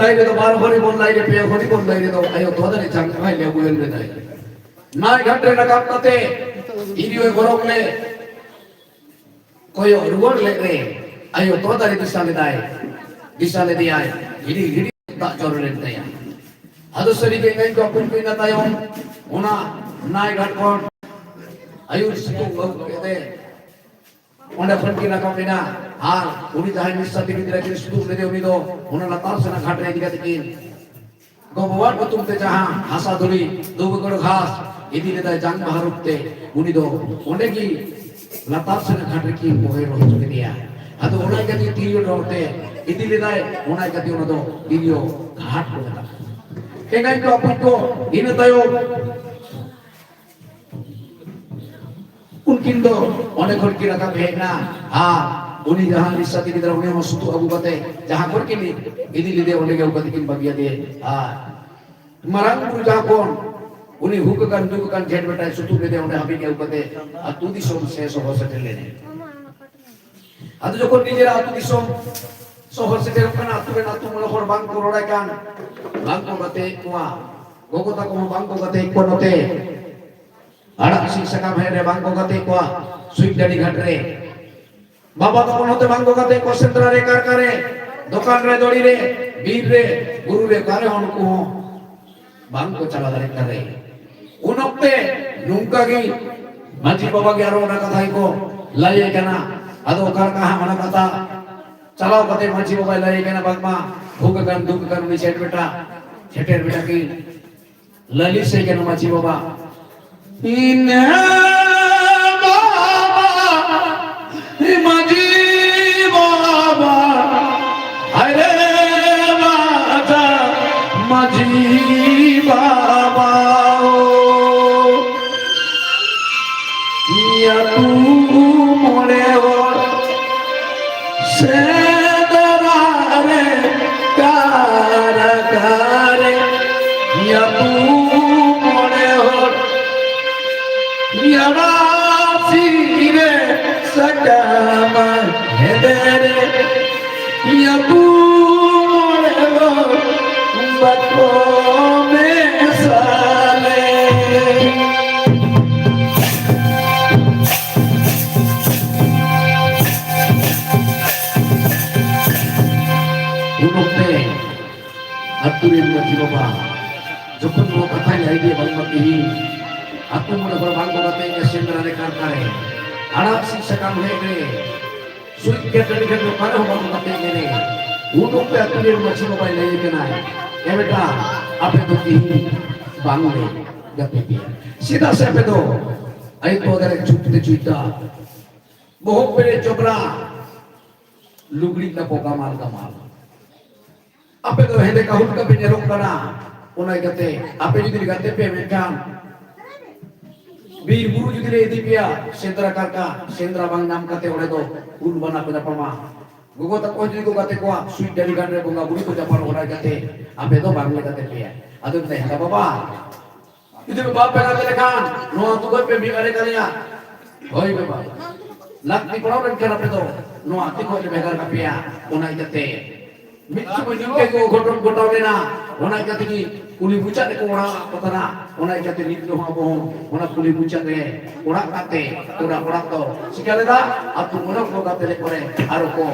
ᱞᱟᱭ ᱨᱮᱫᱚ ᱵᱟᱨ ᱦᱚᱨᱤ ᱵᱚᱞ ᱞᱟᱭ ᱨᱮ ᱯᱮ ᱦᱚᱨᱤ ᱵᱚᱞ ᱞᱟᱭ ᱨᱮᱫᱚ ᱟᱭᱳ ᱛᱚᱫᱟ ᱨᱮ ᱪᱟᱝ ᱠᱷᱟᱭ ᱞᱮ ᱵᱩᱭᱟᱹᱞ ᱞᱮᱫᱟᱭ᱾ ᱱᱟᱭ ᱜᱷᱟᱴ ᱨᱮ ᱨᱟᱠᱟᱵ ᱠᱟᱛᱮ ᱤᱨᱤᱭᱳ ᱜᱚᱨᱚᱢ ᱞᱮ ᱠᱚᱭᱚᱜ ᱨᱩᱣᱟᱹᱲ ᱞᱮᱫ ᱨᱮ ᱟᱭᱳ ᱛᱚᱫᱟ ᱨᱮ ᱫᱤᱥᱟ ᱞᱮᱫᱟᱭ, ᱫᱤᱥᱟ ᱞᱮᱫᱮᱭᱟᱭ᱾ ᱦᱤᱰᱤ ᱦᱤᱰᱤ ᱫᱟᱜ ᱡᱚᱨᱚ ᱞᱮᱱ ᱛᱟᱭᱟ᱾ ᱟᱫᱚ ᱥᱟᱹᱨᱤ ᱜᱮ ᱮᱸᱜᱟᱭ ᱠᱚ ᱟᱹᱯᱩᱱ ᱠᱚ ᱤᱱᱟᱹ ᱛᱟᱭᱚᱢ ᱚᱱᱟ ᱱᱟᱭ ᱜᱷᱟᱴ ᱠᱷᱚᱱ ᱟᱭᱩᱨ ᱥᱤᱛᱩᱝ ᱟᱹᱜᱩ ᱠᱮᱫ ᱛᱮ ᱚᱸᱰᱮ ᱠᱷᱚᱱ ᱠᱤᱱ ᱨᱟᱠᱟᱵ ᱮᱱᱟ᱾ ᱟᱨ ᱩᱱᱤ ᱡᱟᱦᱟᱸᱭ ᱱᱤᱥᱥᱟᱛᱤ ᱜᱤᱫᱽᱨᱟᱹ ᱠᱤᱱ ᱥᱩᱛᱩᱜ ᱞᱮᱫᱮ, ᱩᱱᱤ ᱫᱚ ᱚᱱᱟ ᱞᱟᱛᱟᱨ ᱥᱮᱱᱟᱜ ᱜᱷᱟᱴ ᱨᱮ ᱤᱫᱤ ᱠᱟᱛᱮ ᱠᱤᱱ ᱜᱚ ᱵᱟᱵᱟ ᱧᱩᱛᱩᱢ ᱛᱮ ᱡᱟᱦᱟᱸ ᱦᱟᱥᱟ ᱫᱷᱩᱲᱤ ᱫᱩᱵᱟᱹᱜᱟᱹᱲ ᱜᱷᱟᱥ ᱤᱫᱤ ᱞᱮᱫᱟᱭ ᱡᱟᱝ ᱵᱟᱦᱟ ᱨᱩᱯ ᱛᱮ, ᱩᱱᱤ ᱫᱚ ᱚᱸᱰᱮ ᱜᱮ ᱞᱟᱛᱟᱨ ᱥᱮᱱᱟᱜ ᱜᱷᱟᱴ ᱨᱮ ᱠᱤᱱ ᱵᱚᱦᱮ ᱨᱚᱦᱚ ᱦᱚᱪᱚ ᱠᱮᱫᱮᱭᱟ᱾ ᱟᱫᱚ ᱚᱱᱟ ᱤᱠᱟᱹᱛᱮ ᱛᱤᱨᱭᱳ ᱨᱚᱲ ᱛᱮ ᱤᱫᱤ ᱞᱮᱫᱟᱭ, ᱚᱱᱟ ᱤᱠᱟᱹᱛᱮ ᱚᱱᱟ ᱫᱚ ᱛᱤᱨᱭᱳ ᱜᱷᱟᱴ ᱠᱚ ᱢᱮᱛᱟᱜᱼᱟ᱾ ᱮᱸᱜᱟᱭ ᱠᱚ ᱟᱯᱩᱡ ᱠᱚ ᱤᱱᱟᱹ ᱛᱟᱭᱚᱢ ᱩᱱᱠᱤᱱ ᱫᱚ ᱚᱸᱰᱮ ᱠᱷᱚᱱ ᱠᱤᱱ ᱨᱟᱠᱟᱵ ᱦᱮᱡ ᱮᱱᱟ᱾ ᱟᱨ ᱩᱱᱤ ᱡᱟᱦᱟᱸ ᱱᱤᱥᱥᱟᱛᱤ ᱜᱤᱫᱽᱨᱟᱹ, ᱩᱱᱤ ᱦᱚᱸ ᱥᱩᱛᱩᱜ ᱟᱹᱜᱩ ᱠᱟᱛᱮ ᱡᱟᱦᱟᱸ ᱠᱷᱚᱱ ᱠᱤᱱ ᱤᱫᱤ ᱞᱮᱫᱮ, ᱚᱸᱰᱮ ᱜᱮ ᱟᱹᱜᱩ ᱠᱟᱛᱮ ᱠᱤᱱ ᱵᱟᱹᱜᱤᱭᱟᱫᱮ᱾ ᱟᱨ ᱢᱟᱨᱟᱝ ᱵᱩᱨᱩ ᱡᱟᱦᱟᱸ ᱠᱷᱚᱱ ᱩᱱᱤ ᱦᱩᱠ ᱟᱠᱟᱱ ᱫᱩᱠ ᱟᱠᱟᱱ ᱡᱷᱮᱸᱴ ᱵᱮᱴᱟᱭ ᱥᱩᱛᱩᱜ ᱞᱮᱫᱮ, ᱚᱸᱰᱮ ᱦᱟᱹᱵᱤᱡ ᱟᱹᱜᱩ ᱠᱟᱛᱮ ᱟᱹᱛᱩ ᱫᱤᱥᱚᱢ ᱥᱮ ᱥᱚᱦᱚᱨ ᱥᱮᱴᱮᱨ ᱞᱮᱱᱟ᱾ ᱟᱫᱚ ᱡᱚᱠᱷᱚᱱ ᱱᱤᱡᱮᱨᱟᱜ ᱟᱹᱛᱩ ᱫᱤᱥᱚᱢ ᱥᱚᱦᱚᱨ ᱥᱮᱴᱮᱨᱚᱜ ᱠᱟᱱᱟ, ᱟᱹᱛᱩ ᱨᱮᱱ ᱟᱹᱛᱩ ᱢᱚᱬᱮ ᱦᱚᱲ ᱵᱟᱝ ᱠᱚ ᱨᱚᱲᱟᱭ ᱠᱟᱱ, ᱵᱟᱝ ᱠᱚ ᱜᱟᱛᱮᱭᱮᱫ ᱠᱚᱣᱟ, ᱜᱚᱜᱚ ᱛᱟᱠᱚ ᱦᱚᱸ ᱵᱟᱝ ᱠᱚ ᱜᱟᱛᱮᱭᱮᱫ ᱠᱚᱣᱟ᱾ ᱱᱚᱛᱮ ᱟᱲᱟᱜ ᱥᱤᱫ ᱥᱟᱠᱟᱢ ᱦᱮᱡ ᱨᱮ ᱵᱟᱝ ᱠᱚ ᱜᱟᱛᱮᱭᱮᱫ ᱠᱚᱣᱟ, ᱥᱩᱭ ᱰᱟᱹᱰᱤ ᱜᱷᱟᱴ ᱨᱮ ᱵᱟᱵᱟ ᱛᱟᱠᱚ ᱱᱚᱛᱮ ᱵᱟᱝ ᱠᱚ ᱜᱟᱛᱮᱭᱮᱫ ᱠᱚᱣᱟ, ᱥᱮᱸᱫᱽᱨᱟ ᱨᱮ, ᱠᱟᱨᱠᱟ ᱨᱮ, ᱫᱚᱠᱟᱱ ᱨᱮ, ᱫᱚᱲᱤ ᱨᱮ, ᱵᱤᱨ ᱨᱮ, ᱵᱩᱨᱩ ᱨᱮ, ᱚᱠᱟ ᱨᱮᱦᱚᱸ ᱱᱩᱠᱩ ᱦᱚᱸ ᱵᱟᱝ ᱠᱚ ᱪᱟᱞᱟᱣ ᱫᱟᱲᱮᱭᱟᱜ ᱠᱟᱱ ᱨᱮ, ᱩᱱ ᱚᱠᱛᱮ ᱱᱚᱝᱠᱟ ᱜᱮ ᱢᱟᱹᱡᱷᱤ ᱵᱟᱵᱟ ᱜᱮ ᱟᱨᱚ ᱚᱱᱟ ᱠᱟᱛᱷᱟ ᱜᱮᱠᱚ ᱞᱟᱹᱭ ᱟᱭ ᱠᱟᱱᱟ᱾ ᱟᱫᱚ ᱚᱠᱟ ᱞᱮᱠᱟ ᱦᱟᱸᱜ ᱚᱱᱟ ᱠᱟᱛᱷᱟ ᱪᱟᱞᱟᱣ ᱠᱟᱛᱮ ᱢᱟᱹᱡᱷᱤ ᱵᱟᱵᱟᱭ ᱞᱟᱹᱭ ᱟᱭ ᱠᱟᱱᱟ, ᱵᱟᱝᱢᱟ ᱦᱩᱠ ᱟᱠᱟᱱ ᱫᱩᱠ ᱟᱠᱟᱱ ᱩᱱᱤ ᱪᱷᱮᱴ ᱵᱮᱴᱟ, ᱪᱷᱮᱴᱮᱨ ᱵᱮᱴᱟ ᱠᱤᱱ ᱞᱟᱹᱞᱤᱥ ᱟᱭ ᱠᱟᱱᱟ ᱢᱟᱹᱡᱷᱤ ᱵᱟᱵᱟ᱾ ᱤᱱᱟᱹ ᱵᱟᱵᱟ, ᱢᱟᱹᱡᱷᱤ ᱵᱟᱵᱟ, ᱦᱟᱭ ᱨᱮ ᱵᱟᱵᱟ, ᱢᱟᱹᱡᱷᱤ ᱵᱟᱵᱟ ᱳ᱾ ᱟᱹᱛᱩ ᱢᱚᱬᱮ ᱦᱚᱲ ᱥᱮᱸᱫᱽᱨᱟ ᱨᱮ ᱠᱟᱨᱠᱟ ᱨᱮ, ᱟᱹᱛᱩ ᱢᱚᱬᱮ ᱦᱚᱲ ᱟᱨᱟᱥᱤ ᱨᱮ ᱥᱟᱠᱟᱢ ᱦᱮᱸᱫᱮ ᱨᱮ, ᱟᱹᱛᱩ ᱢᱚᱬᱮ ᱦᱚᱲ ᱵᱟᱠᱚ ᱢᱮᱥᱟᱞᱮ᱾ ᱩᱱ ᱚᱠᱛᱮ ᱟᱹᱛᱩ ᱨᱮᱱ ᱢᱟᱹᱡᱷᱤ ᱵᱟᱵᱟ ᱡᱚᱠᱷᱚᱱ ᱱᱚᱣᱟ ᱠᱟᱛᱷᱟᱭ ᱞᱟᱹᱭ ᱜᱮ ᱵᱟᱝᱢᱟ ᱛᱮᱦᱤᱧ ᱟᱹᱛᱩ ᱢᱚᱬᱮ ᱦᱚᱲ ᱵᱟᱝ ᱠᱚ ᱠᱟᱛᱮ ᱜᱮ ᱥᱮᱸᱫᱽᱨᱟ ᱨᱮ ᱠᱟᱨᱠᱟ ᱨᱮ ᱟᱲᱟᱜ ᱥᱤᱫ ᱥᱟᱠᱟᱢ ᱦᱮᱡ ᱨᱮ ᱥᱩᱡ ᱜᱮ ᱴᱟᱺᱰᱤ ᱠᱷᱟᱱ ᱫᱚ ᱚᱠᱟ ᱨᱮᱦᱚᱸ ᱵᱟᱝ ᱠᱟᱛᱮ ᱜᱮ ᱨᱮ᱾ ᱩᱱ ᱚᱠᱛᱮ ᱟᱹᱛᱩ ᱨᱮᱱ ᱢᱟᱹᱡᱷᱤ ᱵᱟᱵᱟᱭ ᱞᱟᱹᱭ ᱠᱟᱱᱟᱭ, "ᱮ ᱵᱮᱴᱟ, ᱟᱯᱮ ᱫᱚ ᱛᱮᱦᱤᱧ ᱵᱟᱝ ᱞᱮ ᱜᱟᱛᱮ ᱯᱮᱭᱟ᱾ ᱪᱮᱫᱟᱜ ᱥᱮ ᱟᱯᱮ ᱫᱚ ᱟᱭᱩᱵ ᱵᱮᱲᱟ ᱨᱮ ᱪᱷᱩᱴᱛᱮ ᱪᱷᱩᱴᱛᱟ ᱵᱚᱦᱚᱜ ᱯᱮᱨᱮᱡ ᱪᱚᱯᱨᱟ ᱞᱩᱜᱽᱲᱤ ᱛᱟᱯᱚ ᱜᱟᱢᱟᱞ ᱜᱟᱢᱟᱞ᱾ ᱟᱯᱮ ᱫᱚ ᱦᱮᱸᱫᱮ ᱠᱟᱹᱦᱩᱞ ᱞᱮᱠᱟ ᱯᱮ ᱧᱮᱞᱚᱜ ᱠᱟᱱᱟ᱾ ᱚᱱᱟ ᱤᱭᱠᱟᱹᱛᱮ ᱟᱯᱮ ᱡᱩᱫᱤ ᱜᱟᱛᱮ ᱯᱮ ᱢᱮᱱᱠᱷᱟᱱ ᱵᱤᱨ ᱵᱩᱨᱩ ᱡᱩᱫᱤ ᱞᱮ ᱤᱫᱤ ᱯᱮᱭᱟ, ᱥᱮᱸᱫᱽᱨᱟ ᱠᱟᱨᱠᱟ, ᱥᱮᱸᱫᱽᱨᱟ ᱵᱟᱝ ᱧᱟᱢ ᱠᱟᱛᱮ ᱚᱸᱰᱮ ᱫᱚ ᱦᱩᱞ ᱵᱟᱱᱟ ᱠᱚ ᱧᱟᱯᱟᱢᱟ᱾ ᱜᱚᱜᱚ ᱛᱟᱠᱚ ᱦᱚᱸ ᱡᱩᱫᱤ ᱠᱚ ᱜᱟᱛᱮ ᱠᱚᱣᱟ, ᱥᱩᱭ ᱰᱟᱹᱰᱤ ᱜᱟᱲ ᱨᱮ ᱵᱚᱸᱜᱟ ᱵᱩᱨᱩ ᱠᱚ ᱧᱟᱯᱟᱢ, ᱚᱱᱟ ᱤᱭᱠᱟᱹᱛᱮ ᱟᱯᱮ ᱫᱚ ᱵᱟᱝ ᱞᱮ ᱜᱟᱛᱮ ᱯᱮᱭᱟ᱾ ᱟᱫᱚ ᱢᱮᱱᱫᱟ, ᱦᱮᱸᱫᱟ ᱵᱟᱵᱟ, ᱡᱩᱫᱤ ᱯᱮ ᱵᱟᱯᱮ ᱜᱟᱛᱮ ᱞᱮᱠᱷᱟᱱ ᱱᱚᱣᱟ ᱟᱹᱛᱩ ᱠᱷᱚᱱ ᱯᱮ ᱵᱷᱮᱜᱟᱨ ᱫᱟᱲᱮᱭᱟᱜᱼᱟ᱾ ᱦᱳᱭ ᱵᱟᱵᱟ, ᱞᱟᱹᱠᱛᱤ ᱯᱟᱲᱟᱣ ᱞᱮᱱᱠᱷᱟᱱ ᱟᱯᱮ ᱫᱚ ᱱᱚᱣᱟ ᱟᱹᱛᱩ ᱠᱷᱚᱱ ᱞᱮ ᱵᱷᱮᱜᱟᱨ ᱠᱟᱯᱮᱭᱟ᱾ ᱚᱱᱟ ᱤᱭᱠᱟᱹᱛᱮ ᱢᱤᱫ ᱥᱚᱢᱚᱭ ᱱᱤᱝᱠᱟᱹ ᱜᱮ ᱚᱜᱷᱚᱴᱚᱱ ᱜᱷᱚᱴᱟᱣ ᱞᱮᱱᱟ᱾ ᱚᱱᱟ ᱤᱭᱠᱟᱹ ᱛᱮᱜᱮ ᱠᱩᱞᱦᱤ ᱢᱩᱪᱟᱹᱫ ᱨᱮᱠᱚ ᱚᱲᱟᱜ ᱠᱚ ᱛᱟᱦᱮᱱᱟ᱾ ᱚᱱᱟ ᱤᱭᱠᱟᱹᱛᱮ ᱱᱤᱛ ᱨᱮᱦᱚᱸ ᱟᱵᱚ ᱦᱚᱸ ᱚᱱᱟ ᱠᱩᱞᱦᱤ ᱢᱩᱪᱟᱹᱫ ᱨᱮ ᱚᱲᱟᱜ ᱠᱟᱛᱮ ᱚᱲᱟᱜ ᱚᱲᱟᱜ ᱫᱚ ᱪᱤᱠᱟ ᱞᱮᱫᱟ? ᱟᱹᱛᱩ ᱚᱲᱟᱜ ᱠᱚ ᱠᱟᱛᱮ ᱞᱮ ᱯᱚᱨᱮ ᱟᱨᱚ ᱠᱚ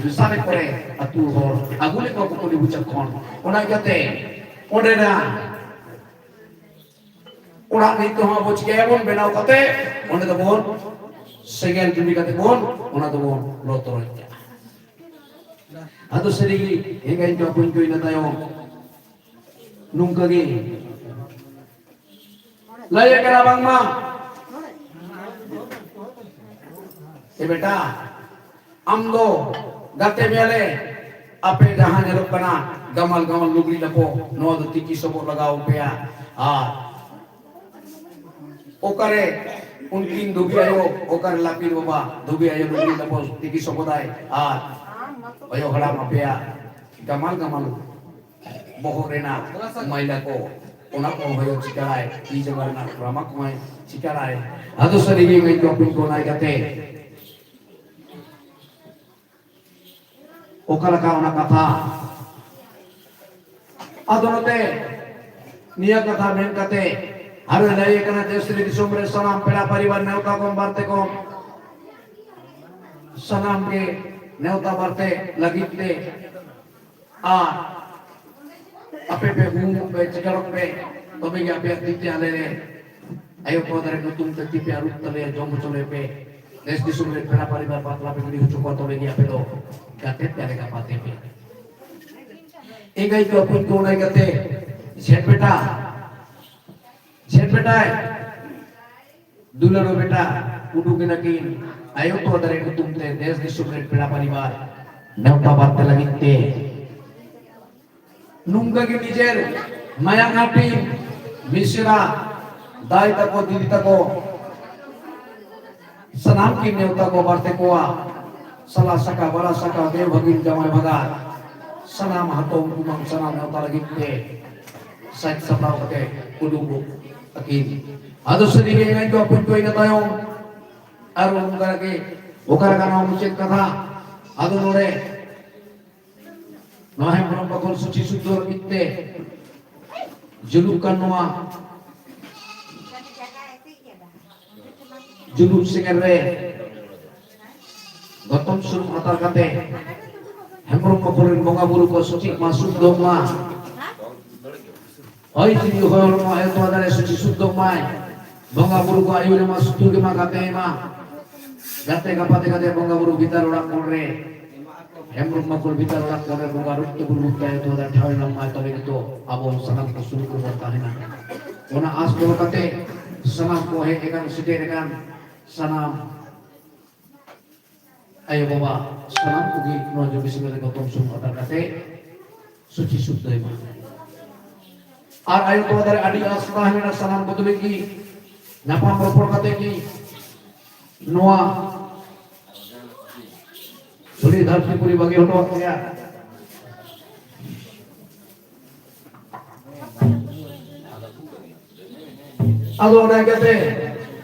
ᱢᱮᱥᱟ ᱞᱮ ᱯᱚᱨᱮ ᱟᱹᱛᱩ ᱦᱚᱲ ᱟᱹᱜᱩ ᱞᱮᱫ ᱠᱚᱣᱟ ᱠᱚ ᱠᱩᱞᱦᱤ ᱢᱩᱪᱟᱹᱫ ᱠᱷᱚᱱ᱾ ᱚᱱᱟ ᱤᱭᱠᱟᱹᱛᱮ ᱚᱸᱰᱮᱱᱟᱜ ᱚᱲᱟᱜ ᱱᱤᱛ ᱦᱚᱸ ᱟᱵᱚ ᱪᱤᱠᱟᱹᱭᱟᱵᱚᱱ? ᱵᱮᱱᱟᱣ ᱠᱟᱛᱮ ᱚᱸᱰᱮ ᱫᱚᱵᱚᱱ ᱥᱮᱸᱜᱮᱞ ᱡᱩᱞᱤ ᱠᱟᱛᱮ ᱵᱚᱱ ᱚᱱᱟ ᱫᱚᱵᱚᱱ ᱞᱚ ᱛᱚᱨᱚᱡ ᱠᱟᱜᱼᱟ᱾ ᱟᱫᱚ ᱥᱟᱹᱨᱤ ᱜᱮ ᱮᱸᱜᱟᱧ ᱠᱚ ᱵᱟᱹᱧ ᱠᱚ ᱤᱱᱟᱹ ᱛᱟᱭᱚᱢ ᱱᱚᱝᱠᱟ ᱜᱮ ᱞᱟᱹᱭ ᱠᱟᱱᱟ ᱵᱟᱝᱢᱟ, ᱮ ᱵᱮᱴᱟ, ᱟᱢ ᱫᱚ ᱜᱟᱛᱮ ᱢᱮᱭᱟᱞᱮ, ᱟᱯᱮ ᱡᱟᱦᱟᱸ ᱧᱮᱞᱚᱜ ᱠᱟᱱᱟ ᱜᱟᱢᱟᱞ ᱜᱟᱢᱟᱞ ᱞᱩᱜᱽᱲᱤ ᱞᱟᱯᱚ, ᱱᱚᱣᱟ ᱫᱚ ᱛᱤᱠᱤ ᱥᱚᱵᱚᱫ ᱞᱟᱜᱟᱣ ᱯᱮᱭᱟ᱾ ᱟᱨ ᱚᱠᱟᱨᱮ ᱩᱱᱠᱤᱱ ᱫᱷᱩᱵᱤ ᱟᱭᱳ, ᱚᱠᱟᱨᱮ ᱞᱟᱹᱯᱤᱛ ᱵᱟᱵᱟ? ᱫᱷᱩᱵᱤ ᱟᱭᱳ ᱞᱩᱜᱽᱲᱤ ᱞᱟᱯᱚ ᱛᱤᱠᱤ ᱥᱚᱵᱚᱫᱟᱭ, ᱟᱨ ᱟᱭᱳ ᱦᱟᱲᱟᱢ ᱟᱯᱮᱭᱟᱜ ᱜᱟᱢᱟᱞ ᱜᱟᱢᱟᱞ ᱵᱚᱦᱚᱜ ᱨᱮᱱᱟᱜ ᱢᱟᱭᱞᱟ ᱠᱚ, ᱚᱱᱟ ᱠᱚ ᱦᱚᱭᱚ ᱪᱤᱠᱟᱹᱲᱟᱭ, ᱛᱤ ᱡᱟᱸᱜᱟ ᱨᱮᱱᱟᱜ ᱨᱟᱢᱟ ᱠᱚᱦᱚᱸᱭ ᱪᱤᱠᱟᱹᱲᱟᱭ᱾ ᱟᱫᱚ ᱥᱟᱹᱨᱤ ᱜᱮ ᱢᱮᱱ ᱠᱚ ᱠᱩᱧ ᱠᱚ ᱱᱟᱭ ᱠᱟᱛᱮ ᱚᱠᱟ ᱞᱮᱠᱟ ᱚᱱᱟ ᱠᱟᱛᱷᱟ ᱟᱫᱚ ᱱᱚᱛᱮ ᱱᱤᱭᱟᱹ ᱠᱟᱛᱷᱟ ᱢᱮᱱ ᱠᱟᱛᱮ ᱟᱨᱚ ᱞᱟᱹᱭ ᱠᱟᱱᱟ, ᱫᱮᱥ ᱨᱮ ᱫᱤᱥᱚᱢ ᱨᱮ ᱥᱟᱱᱟᱢ ᱯᱮᱲᱟ ᱯᱟᱨᱤᱵᱟᱨ ᱱᱮᱣᱛᱟ ᱠᱚᱢ ᱵᱟᱨᱛᱮ ᱠᱚᱢ ᱥᱟᱱᱟᱢ ᱜᱮ ᱱᱮᱣᱛᱟ ᱵᱟᱨᱛᱮ ᱞᱟᱹᱜᱤᱫ ᱛᱮ ᱟᱨ ᱟᱯᱮ ᱯᱮ ᱩᱢᱩᱜ ᱯᱮ, ᱪᱤᱠᱟᱹᱲᱚᱜ ᱯᱮ, ᱛᱚᱵᱮ ᱜᱮ ᱟᱯᱮᱭᱟᱜ ᱛᱤ ᱛᱮ ᱟᱞᱮ ᱞᱮ ᱟᱭᱳ ᱵᱟᱵᱟ ᱫᱟᱨᱮ ᱧᱩᱛᱩᱢ ᱛᱮ ᱛᱤ ᱯᱮ ᱟᱹᱨᱩᱵ ᱛᱟᱞᱮᱭᱟ, ᱡᱚᱢ ᱦᱚᱪᱚ ᱞᱮ ᱯᱮ᱾ ᱫᱮᱥ ᱫᱤᱥᱚᱢ ᱨᱮ ᱯᱮᱲᱟ ᱯᱟᱨᱤᱵᱟᱨ ᱵᱟᱯᱞᱟ ᱯᱮ ᱜᱤᱰᱤ ᱦᱚᱪᱚ ᱠᱚᱣᱟ, ᱛᱚᱵᱮ ᱜᱮ ᱟᱯᱮ ᱫᱚ ᱜᱟᱛᱮ ᱯᱮ ᱞᱮᱠᱟ ᱯᱟᱛᱮ ᱯᱮ᱾ ᱮᱸᱜᱟᱭ ᱠᱚ ᱟᱹᱯᱩᱡ ᱠᱚ ᱚᱱᱟᱭ ᱠᱟᱛᱮ ᱡᱷᱮᱴ ᱵᱮᱴᱟ, ᱡᱷᱮᱴ ᱵᱮᱴᱟᱭ ᱫᱩᱞᱟᱹᱲ ᱵᱮᱴᱟ ᱩᱰᱩᱠ ᱮᱱᱟ ᱠᱤᱱ ᱟᱭᱳ ᱛᱚᱣᱟ ᱫᱟᱨᱮ ᱧᱩᱛᱩᱢ ᱛᱮ ᱫᱮᱥ ᱫᱤᱥᱚᱢ ᱨᱮ ᱯᱮᱲᱟ ᱯᱟᱨᱤᱵᱟᱨ ᱱᱮᱣᱛᱟ ᱵᱟᱨᱛᱮ ᱞᱟᱹᱜᱤᱫ ᱛᱮ᱾ ᱱᱚᱝᱠᱟ ᱜᱮ ᱱᱤᱡᱮᱨ ᱢᱟᱭᱟᱝ ᱦᱟᱹᱴᱤᱧ, ᱢᱤᱥᱨᱟ, ᱫᱟᱭ ᱛᱟᱠᱚ, ᱫᱤᱫᱤ ᱛᱟᱠᱚ, ᱥᱟᱱᱟᱢ ᱠᱤᱱ ᱱᱮᱣᱛᱟ ᱠᱚ ᱵᱟᱨᱛᱮ ᱠᱚᱣᱟ᱾ ᱥᱟᱞᱟ ᱥᱟᱠᱟ, ᱵᱟᱞᱟ ᱥᱟᱠᱟ, ᱫᱮᱣ ᱵᱷᱟᱹᱜᱤᱱ, ᱡᱟᱶᱟᱭ ᱵᱷᱟᱜᱟᱨ, ᱥᱟᱱᱟᱢ ᱦᱟᱛᱚᱢ ᱠᱩᱢᱟᱹᱝ, ᱥᱟᱱᱟᱢ ᱱᱮᱣᱛᱟ ᱞᱟᱹᱜᱤᱫ ᱛᱮ ᱥᱟᱡᱽ ᱥᱟᱯᱲᱟᱣ ᱠᱟᱛᱮ ᱩᱰᱩᱠᱚᱜ ᱟᱹᱠᱤᱱ᱾ ᱟᱫᱚ ᱥᱟᱹᱨᱤ ᱜᱮ ᱮᱱᱮᱡ ᱠᱚ ᱟᱹᱯᱩᱡ ᱠᱚ ᱤᱱᱟᱹ ᱛᱟᱭᱚᱢ ᱟᱨ ᱚᱱᱠᱟ ᱜᱮ ᱚᱠᱟ ᱞᱮᱠᱟ ᱱᱚᱣᱟ ᱢᱩᱪᱟᱹᱫ ᱠᱟᱛᱷᱟ᱾ ᱟᱫᱚ ᱱᱚᱰᱮ ᱱᱚᱣᱟ ᱦᱮᱢᱵᱨᱚᱢ ᱵᱟᱠᱷᱳᱞ ᱥᱩᱪᱤ ᱥᱩᱫᱽᱫᱷᱚ ᱞᱟᱹᱜᱤᱫ ᱛᱮ ᱡᱩᱞᱩᱜ ᱠᱟᱱ ᱱᱚᱣᱟ ᱡᱩᱞᱩᱜ ᱥᱮᱸᱜᱮᱞ ᱨᱮ ᱜᱚᱛᱚᱢ ᱥᱩᱱᱩᱢ ᱟᱛᱟᱨ ᱠᱟᱛᱮ ᱦᱮᱢᱵᱨᱚᱢ ᱵᱟᱠᱷᱳᱞ ᱨᱮᱱ ᱵᱚᱸᱜᱟ ᱵᱩᱨᱩ ᱠᱚ ᱥᱩᱪᱤᱜ ᱢᱟ, ᱥᱩᱫᱽᱫᱷᱚᱜ ᱢᱟ᱾ ᱦᱚᱭ ᱡᱤᱣᱤ ᱦᱚᱭ ᱦᱚᱲᱢᱚ ᱟᱭᱳ ᱛᱚᱣᱟ ᱫᱟᱨᱮ ᱥᱩᱪᱤ ᱥᱩᱫᱽᱫᱷᱚᱜ ᱢᱟᱭ᱾ ᱵᱚᱸᱜᱟ ᱵᱩᱨᱩ ᱠᱚ ᱟᱭᱩᱨ ᱮᱢᱟ, ᱥᱩᱛᱩᱜ ᱮᱢᱟ, ᱜᱟᱛᱮ ᱮᱢᱟ᱾ ᱜᱟᱛᱮ ᱜᱟᱯᱟᱛᱮ ᱜᱟᱛᱮ ᱵᱚᱸᱜᱟ ᱵᱩᱨᱩ ᱵᱷᱤᱛᱟᱨ ᱚᱲᱟᱜ ᱠᱚᱬ ᱨᱮ, ᱦᱮᱢᱵᱨᱚᱢ ᱵᱟᱠᱷᱳᱞ ᱵᱷᱤᱛᱟᱨ ᱚᱲᱟᱜ ᱠᱚᱬ ᱨᱮ ᱵᱚᱸᱜᱟ ᱨᱩᱯ ᱛᱮ ᱵᱩᱨᱩ ᱨᱩᱯ ᱛᱮ ᱟᱭᱳ ᱛᱚᱣᱟ ᱫᱟᱨᱮ ᱴᱷᱟᱶ ᱮ ᱧᱟᱢ ᱢᱟᱭ, ᱛᱚᱵᱮ ᱜᱮᱛᱚ ᱟᱵᱚ ᱥᱟᱱᱟᱢ ᱠᱚ ᱥᱩᱞᱩᱠ ᱨᱮᱵᱚᱱ ᱛᱟᱦᱮᱱᱟ᱾ ᱚᱱᱟ ᱟᱸᱥ ᱫᱚᱦᱚ ᱠᱟᱛᱮ ᱥᱟᱱᱟᱢ ᱠᱚ ᱦᱮᱡ ᱟᱠᱟᱱ ᱥᱮᱴᱮᱨ ᱟᱠᱟᱱ ᱥᱟᱱᱟᱢ ᱟᱭᱳ ᱵᱟᱵᱟ ᱥᱟᱱᱟᱢ ᱠᱚᱜᱮ ᱱᱚᱣᱟ ᱡᱚᱢᱤ ᱥᱤᱢᱟᱹ ᱨᱮ ᱜᱚᱛᱚᱢ ᱥᱩᱱᱩᱢ ᱟᱛᱟᱨ ᱠᱟᱛᱮ ᱥᱩᱪᱤ ᱥᱩᱫᱽᱫᱷᱚᱭ ᱢᱟ᱾ ᱟᱨ ᱟᱭᱳ ᱵᱟᱵᱟ ᱫᱟᱨᱮ ᱟᱹᱰᱤ ᱟᱥ ᱛᱟᱦᱮᱸ ᱞᱮᱱᱟ ᱥᱟᱱᱟᱢ ᱠᱚ ᱛᱩᱞᱩᱡ ᱜᱮ ᱧᱟᱯᱟᱢ ᱨᱚᱯᱚᱲ ᱠᱟᱛᱮ ᱜᱮ ᱱᱚᱣᱟ ᱫᱷᱩᱲᱤ ᱫᱷᱟᱹᱨᱛᱤ ᱯᱩᱨᱤ ᱵᱟᱹᱜᱤ ᱦᱚᱴᱚ ᱟᱫ ᱞᱮᱭᱟ᱾ ᱟᱫᱚ ᱚᱱᱟ ᱤᱭᱠᱟᱹᱛᱮ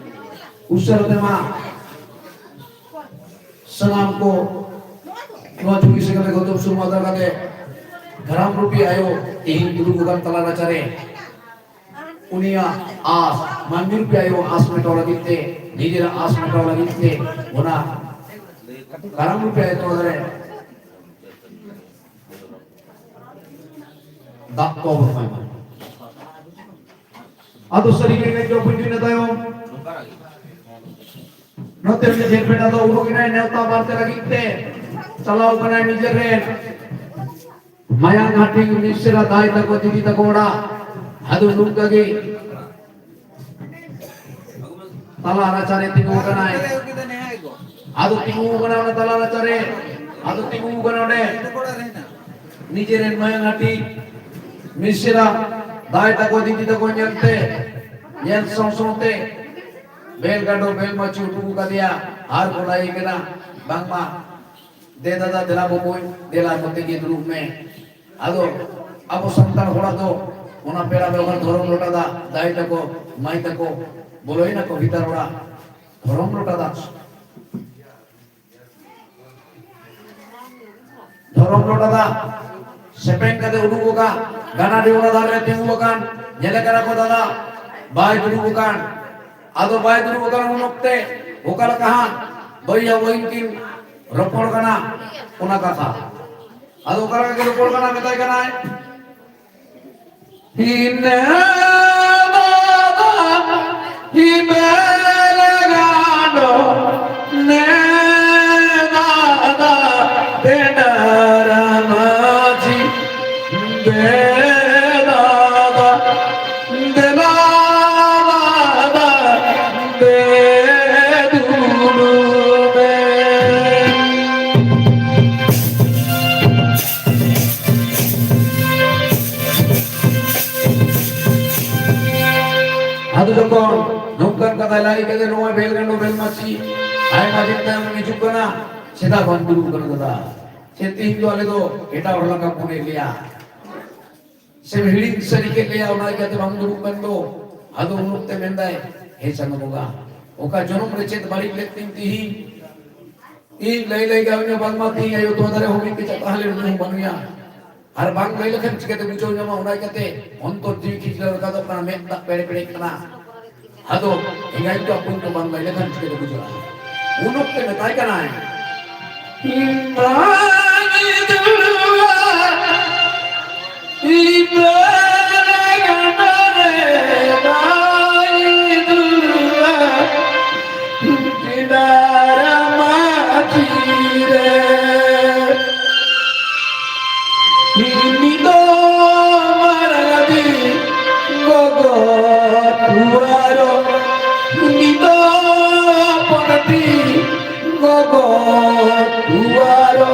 ᱩᱥᱟᱹᱨᱟ ᱛᱮᱢᱟ ᱥᱟᱱᱟᱢ ᱠᱚ ᱱᱚᱣᱟ ᱪᱩᱠᱤ ᱥᱮᱸᱜᱮᱞ ᱨᱮ ᱜᱚᱛᱚᱢ ᱥᱩᱱᱩᱢ ᱟᱛᱟᱨ ᱠᱟᱛᱮ ᱠᱟᱨᱟᱢ ᱨᱩᱯᱤ ᱟᱭᱳ ᱛᱮᱦᱮᱧ ᱫᱩᱲᱩᱵ ᱟᱠᱟᱱ ᱛᱟᱞᱟ ᱨᱟᱪᱟᱨᱮ, ᱩᱱᱤᱭᱟᱜ ᱟᱸᱥ, ᱢᱟᱹᱱᱢᱤ ᱨᱩᱯᱤ ᱟᱭᱳ ᱟᱸᱥ ᱢᱮᱴᱟᱣ ᱞᱟᱹᱜᱤᱫ ᱛᱮ, ᱱᱤᱡᱮᱨᱟᱜ ᱟᱸᱥ ᱢᱮᱴᱟᱣ ᱞᱟᱹᱜᱤᱫ ᱛᱮ, ᱚᱱᱟ ᱠᱟᱨᱟᱢ ᱨᱩᱯᱤ ᱟᱭᱳ ᱛᱚᱲᱟ ᱨᱮ ᱫᱟᱜ ᱠᱚ ᱵᱚᱱ ᱮᱢᱟᱭ ᱢᱟ᱾ ᱟᱫᱚ ᱥᱟᱹᱨᱤ ᱜᱮ ᱱᱤᱛ ᱫᱚ ᱵᱩᱡᱷᱟᱹᱣ ᱤᱱᱟᱹ ᱛᱟᱭᱚᱢ ᱱᱚᱛᱮ ᱨᱤᱱᱤᱡ ᱡᱷᱮᱸᱴ ᱵᱮᱴᱟ ᱫᱚ ᱩᱰᱩᱠ ᱮᱱᱟᱭ ᱱᱮᱣᱛᱟ ᱵᱟᱨᱛᱮ ᱞᱟᱹᱜᱤᱫ ᱛᱮ᱾ ᱪᱟᱞᱟᱣ ᱠᱟᱱᱟᱭ ᱱᱤᱡᱮᱨ ᱨᱮᱱ ᱢᱟᱭᱟᱝ ᱦᱟᱹᱴᱤᱧ ᱢᱤᱥᱨᱟ ᱫᱟᱹᱭ ᱛᱟᱠᱚ ᱫᱤᱫᱤ ᱛᱟᱠᱚ ᱚᱲᱟᱜ᱾ ᱟᱫᱚ ᱱᱚᱝᱠᱟ ᱜᱮ ᱛᱟᱞᱟ ᱨᱟᱪᱟᱨᱮ ᱛᱤᱸᱜᱩ ᱟᱠᱟᱱᱟᱭ᱾ ᱟᱫᱚ ᱛᱤᱸᱜᱩ ᱟᱠᱟᱱᱟ ᱚᱱᱟ ᱛᱟᱞᱟ ᱨᱟᱪᱟᱨᱮ᱾ ᱟᱫᱚ ᱛᱤᱸᱜᱩ ᱟᱠᱟᱱᱟ ᱚᱸᱰᱮ ᱱᱤᱡᱮᱨᱮᱱ ᱢᱟᱭᱟᱝ ᱦᱟᱹᱴᱤᱧ ᱢᱤᱥᱨᱟ ᱫᱟᱹᱭ ᱛᱟᱠᱚ ᱫᱤᱫᱤ ᱛᱟᱠᱚ ᱧᱮᱞᱛᱮ, ᱧᱮᱞ ᱥᱚᱝ ᱥᱚᱝᱛᱮ ᱵᱮᱞ ᱜᱟᱰᱚ ᱵᱮᱞ ᱢᱟᱹᱪᱤ ᱩᱰᱩᱠ ᱟᱠᱟᱫᱮᱭᱟ᱾ ᱟᱨ ᱠᱚ ᱞᱟᱹᱭ ᱠᱟᱱᱟ ᱵᱟᱝᱢᱟ, "ᱫᱮ ᱫᱟᱫᱟ, ᱫᱮᱞᱟ ᱵᱚᱠᱚᱧ, ᱫᱮᱞᱟ ᱱᱚᱛᱮ ᱜᱮ ᱫᱩᱲᱩᱵ ᱢᱮ᱾" ᱟᱫᱚ ᱟᱵᱚ ᱥᱟᱱᱛᱟᱲ ᱦᱚᱲᱟᱜ ᱫᱚ ᱚᱱᱟ ᱯᱮᱲᱟ ᱵᱮᱣᱦᱟᱨ ᱫᱷᱚᱨᱚᱢ ᱞᱚᱴᱟ ᱫᱟᱜ, ᱫᱟᱹᱭ ᱛᱟᱠᱚ ᱢᱟᱹᱭ ᱛᱟᱠᱚ ᱵᱚᱞᱚᱭᱮᱱᱟ ᱠᱚ ᱵᱷᱤᱛᱟᱨ ᱚᱲᱟᱜ, ᱫᱷᱚᱨᱚᱢ ᱞᱚᱴᱟ ᱫᱟᱜ, ᱫᱷᱚᱨᱚᱢ ᱞᱚᱴᱟ ᱫᱟᱜ ᱥᱮᱯᱮᱧ ᱠᱟᱛᱮ ᱩᱰᱩᱠ ᱟᱠᱟᱱ, ᱜᱟᱰᱟ ᱰᱷᱮᱣᱨᱟ ᱫᱷᱟᱨᱮ ᱨᱮ ᱛᱤᱸᱜᱩ ᱟᱠᱟᱱ, ᱧᱮᱞᱮ ᱠᱟᱱᱟ ᱠᱚ ᱫᱟᱫᱟ ᱵᱟᱭ ᱫᱩᱲᱩᱵ ᱟᱠᱟᱱ᱾ ᱟᱫᱚ ᱵᱟᱭ ᱫᱩᱲᱩᱵ ᱟᱠᱟᱱ ᱩᱱ ᱚᱠᱛᱮ ᱚᱠᱟ ᱞᱮᱠᱟ ᱦᱟᱸᱜ ᱵᱚᱭᱦᱟ ᱵᱚᱭᱦᱤᱱ ᱠᱤᱱ ᱨᱚᱯᱚᱲ ᱠᱟᱱᱟ ᱚᱱᱟ ᱠᱟᱛᱷᱟ᱾ ᱟᱫᱚ ᱚᱠᱟ ᱞᱮᱠᱟ ᱠᱤᱱ ᱨᱚᱯᱚᱲ ᱠᱟᱱᱟ, ᱢᱮᱛᱟᱭ ᱠᱟᱱᱟᱭ, "ᱦᱤᱱᱟᱹ ᱫᱟᱫᱟ, ᱦᱤᱱᱟᱹ ᱜᱟᱸᱰᱚ, ᱱᱮ ᱫᱟᱫᱟ, ᱵᱮᱰᱟᱨᱟ ᱢᱟᱹᱡᱷᱤ, ᱫᱮ ᱫᱟᱫᱟ, ᱫᱮᱞᱟ ᱫᱟᱫᱟ, ᱫᱮ ᱫᱩᱲᱩᱵ ᱢᱮ᱾" ᱟᱫᱚ ᱡᱚᱠᱷᱚᱱ ᱱᱚᱝᱠᱟᱱ ᱠᱟᱛᱷᱟ ᱞᱟᱹᱭ ᱠᱟᱛᱮ ᱱᱚᱣᱟ ᱵᱮᱞ ᱜᱟᱸᱰᱚ ᱵᱮᱞ ᱢᱟᱹᱪᱤ ᱟᱭᱢᱟ ᱫᱤᱱ ᱛᱟᱭᱚᱢ ᱦᱤᱡᱩᱜ ᱠᱟᱱᱟ, ᱪᱮᱫᱟᱜ ᱵᱟᱢ ᱫᱩᱲᱩᱵ ᱠᱟᱱᱟ ᱫᱟᱫᱟ? ᱪᱮᱫ ᱛᱮᱦᱮᱧ ᱫᱚ ᱟᱞᱮ ᱫᱚ ᱮᱴᱟᱜ ᱦᱚᱲ ᱞᱮᱠᱟ ᱢᱚᱱᱮ ᱞᱮᱭᱟ? ᱥᱮ ᱦᱤᱲᱤᱧ ᱥᱟᱹᱨᱤ ᱠᱮᱫ ᱞᱮᱭᱟ, ᱚᱱᱟ ᱤᱭᱠᱟᱹᱛᱮ ᱵᱟᱝ ᱫᱩᱲᱩᱵ ᱢᱮᱱ ᱫᱚ᱾ ᱟᱫᱚ ᱩᱱ ᱚᱠᱛᱮ ᱢᱮᱱᱫᱟᱭ, "ᱦᱮ ᱪᱟᱸᱫᱚ ᱵᱚᱸᱜᱟ, ᱚᱠᱟ ᱡᱚᱱᱚᱢ ᱨᱮ ᱪᱮᱫ ᱵᱟᱹᱲᱤᱡ ᱞᱮᱫ ᱛᱤᱧ ᱛᱤᱦᱤᱧ?" ᱤᱧ ᱞᱟᱹᱭ ᱞᱟᱹᱭ ᱜᱮ ᱟᱹᱣᱤᱧᱟ ᱵᱟᱝᱢᱟ ᱛᱤᱦᱤᱧ ᱟᱭᱳ ᱛᱚᱣᱟ ᱫᱟᱨᱮ ᱦᱚᱸ ᱢᱤᱫ ᱠᱮᱪᱟᱜ ᱛᱟᱦᱮᱸ ᱞᱮᱱ ᱩᱱᱤ ᱦᱚᱸ ᱵᱟᱹᱱᱩᱭᱟ᱾ ᱟᱨ ᱵᱟᱝ ᱞᱟᱹᱭ ᱞᱮᱠᱷᱟᱱ ᱪᱤᱠᱟᱹᱛᱮ ᱵᱩᱡᱷᱟᱹᱣ ᱧᱟᱢᱟ? ᱚᱱᱟ ᱤᱭᱠᱟᱹᱛᱮ ᱚᱱᱛᱚᱨ ᱡᱤᱣᱤ ᱠᱷᱤᱡᱞᱟᱹᱣ ᱨᱟᱠᱟᱵᱚᱜ ᱠᱟᱱᱟ, ᱢᱮᱫ ᱫᱟᱜ ᱯᱮᱲᱮ ᱯᱮᱲᱮᱜ ᱠᱟᱱᱟ᱾ ᱟᱫᱚ ᱮᱸᱜᱟᱭ ᱠᱚ ᱟᱯᱚᱱ ᱠᱚ ᱵᱟᱝ ᱞᱟᱹᱭ ᱞᱮᱠᱷᱟᱱ ᱪᱤᱠᱟᱹᱛᱮ ᱵᱩᱡᱷᱟᱹᱜᱼᱟ? ᱩᱱ ᱚᱠᱛᱮ ᱢᱮᱛᱟᱭ ᱠᱟᱱᱟᱭ, "ᱤᱧ ᱵᱟᱹᱧ ᱫᱩᱲᱩᱵᱼᱟ, ᱤᱧ ᱵᱟᱹᱧ ᱜᱟᱰᱟ ᱨᱮ ᱵᱟᱹᱧ ᱫᱩᱲᱩᱵᱼᱟ, ᱜᱮᱰᱟ ᱨᱟᱢᱟ ᱛᱤᱨᱮ᱾ ᱤᱧ ᱫᱚ ᱢᱟᱨᱟᱝ ᱜᱚᱜᱚ ᱫᱩᱣᱟᱨᱚ, ᱤᱧ ᱫᱚ ᱯᱚᱱᱰᱤ ᱜᱚᱜᱚ ᱫᱩᱣᱟᱨᱚ,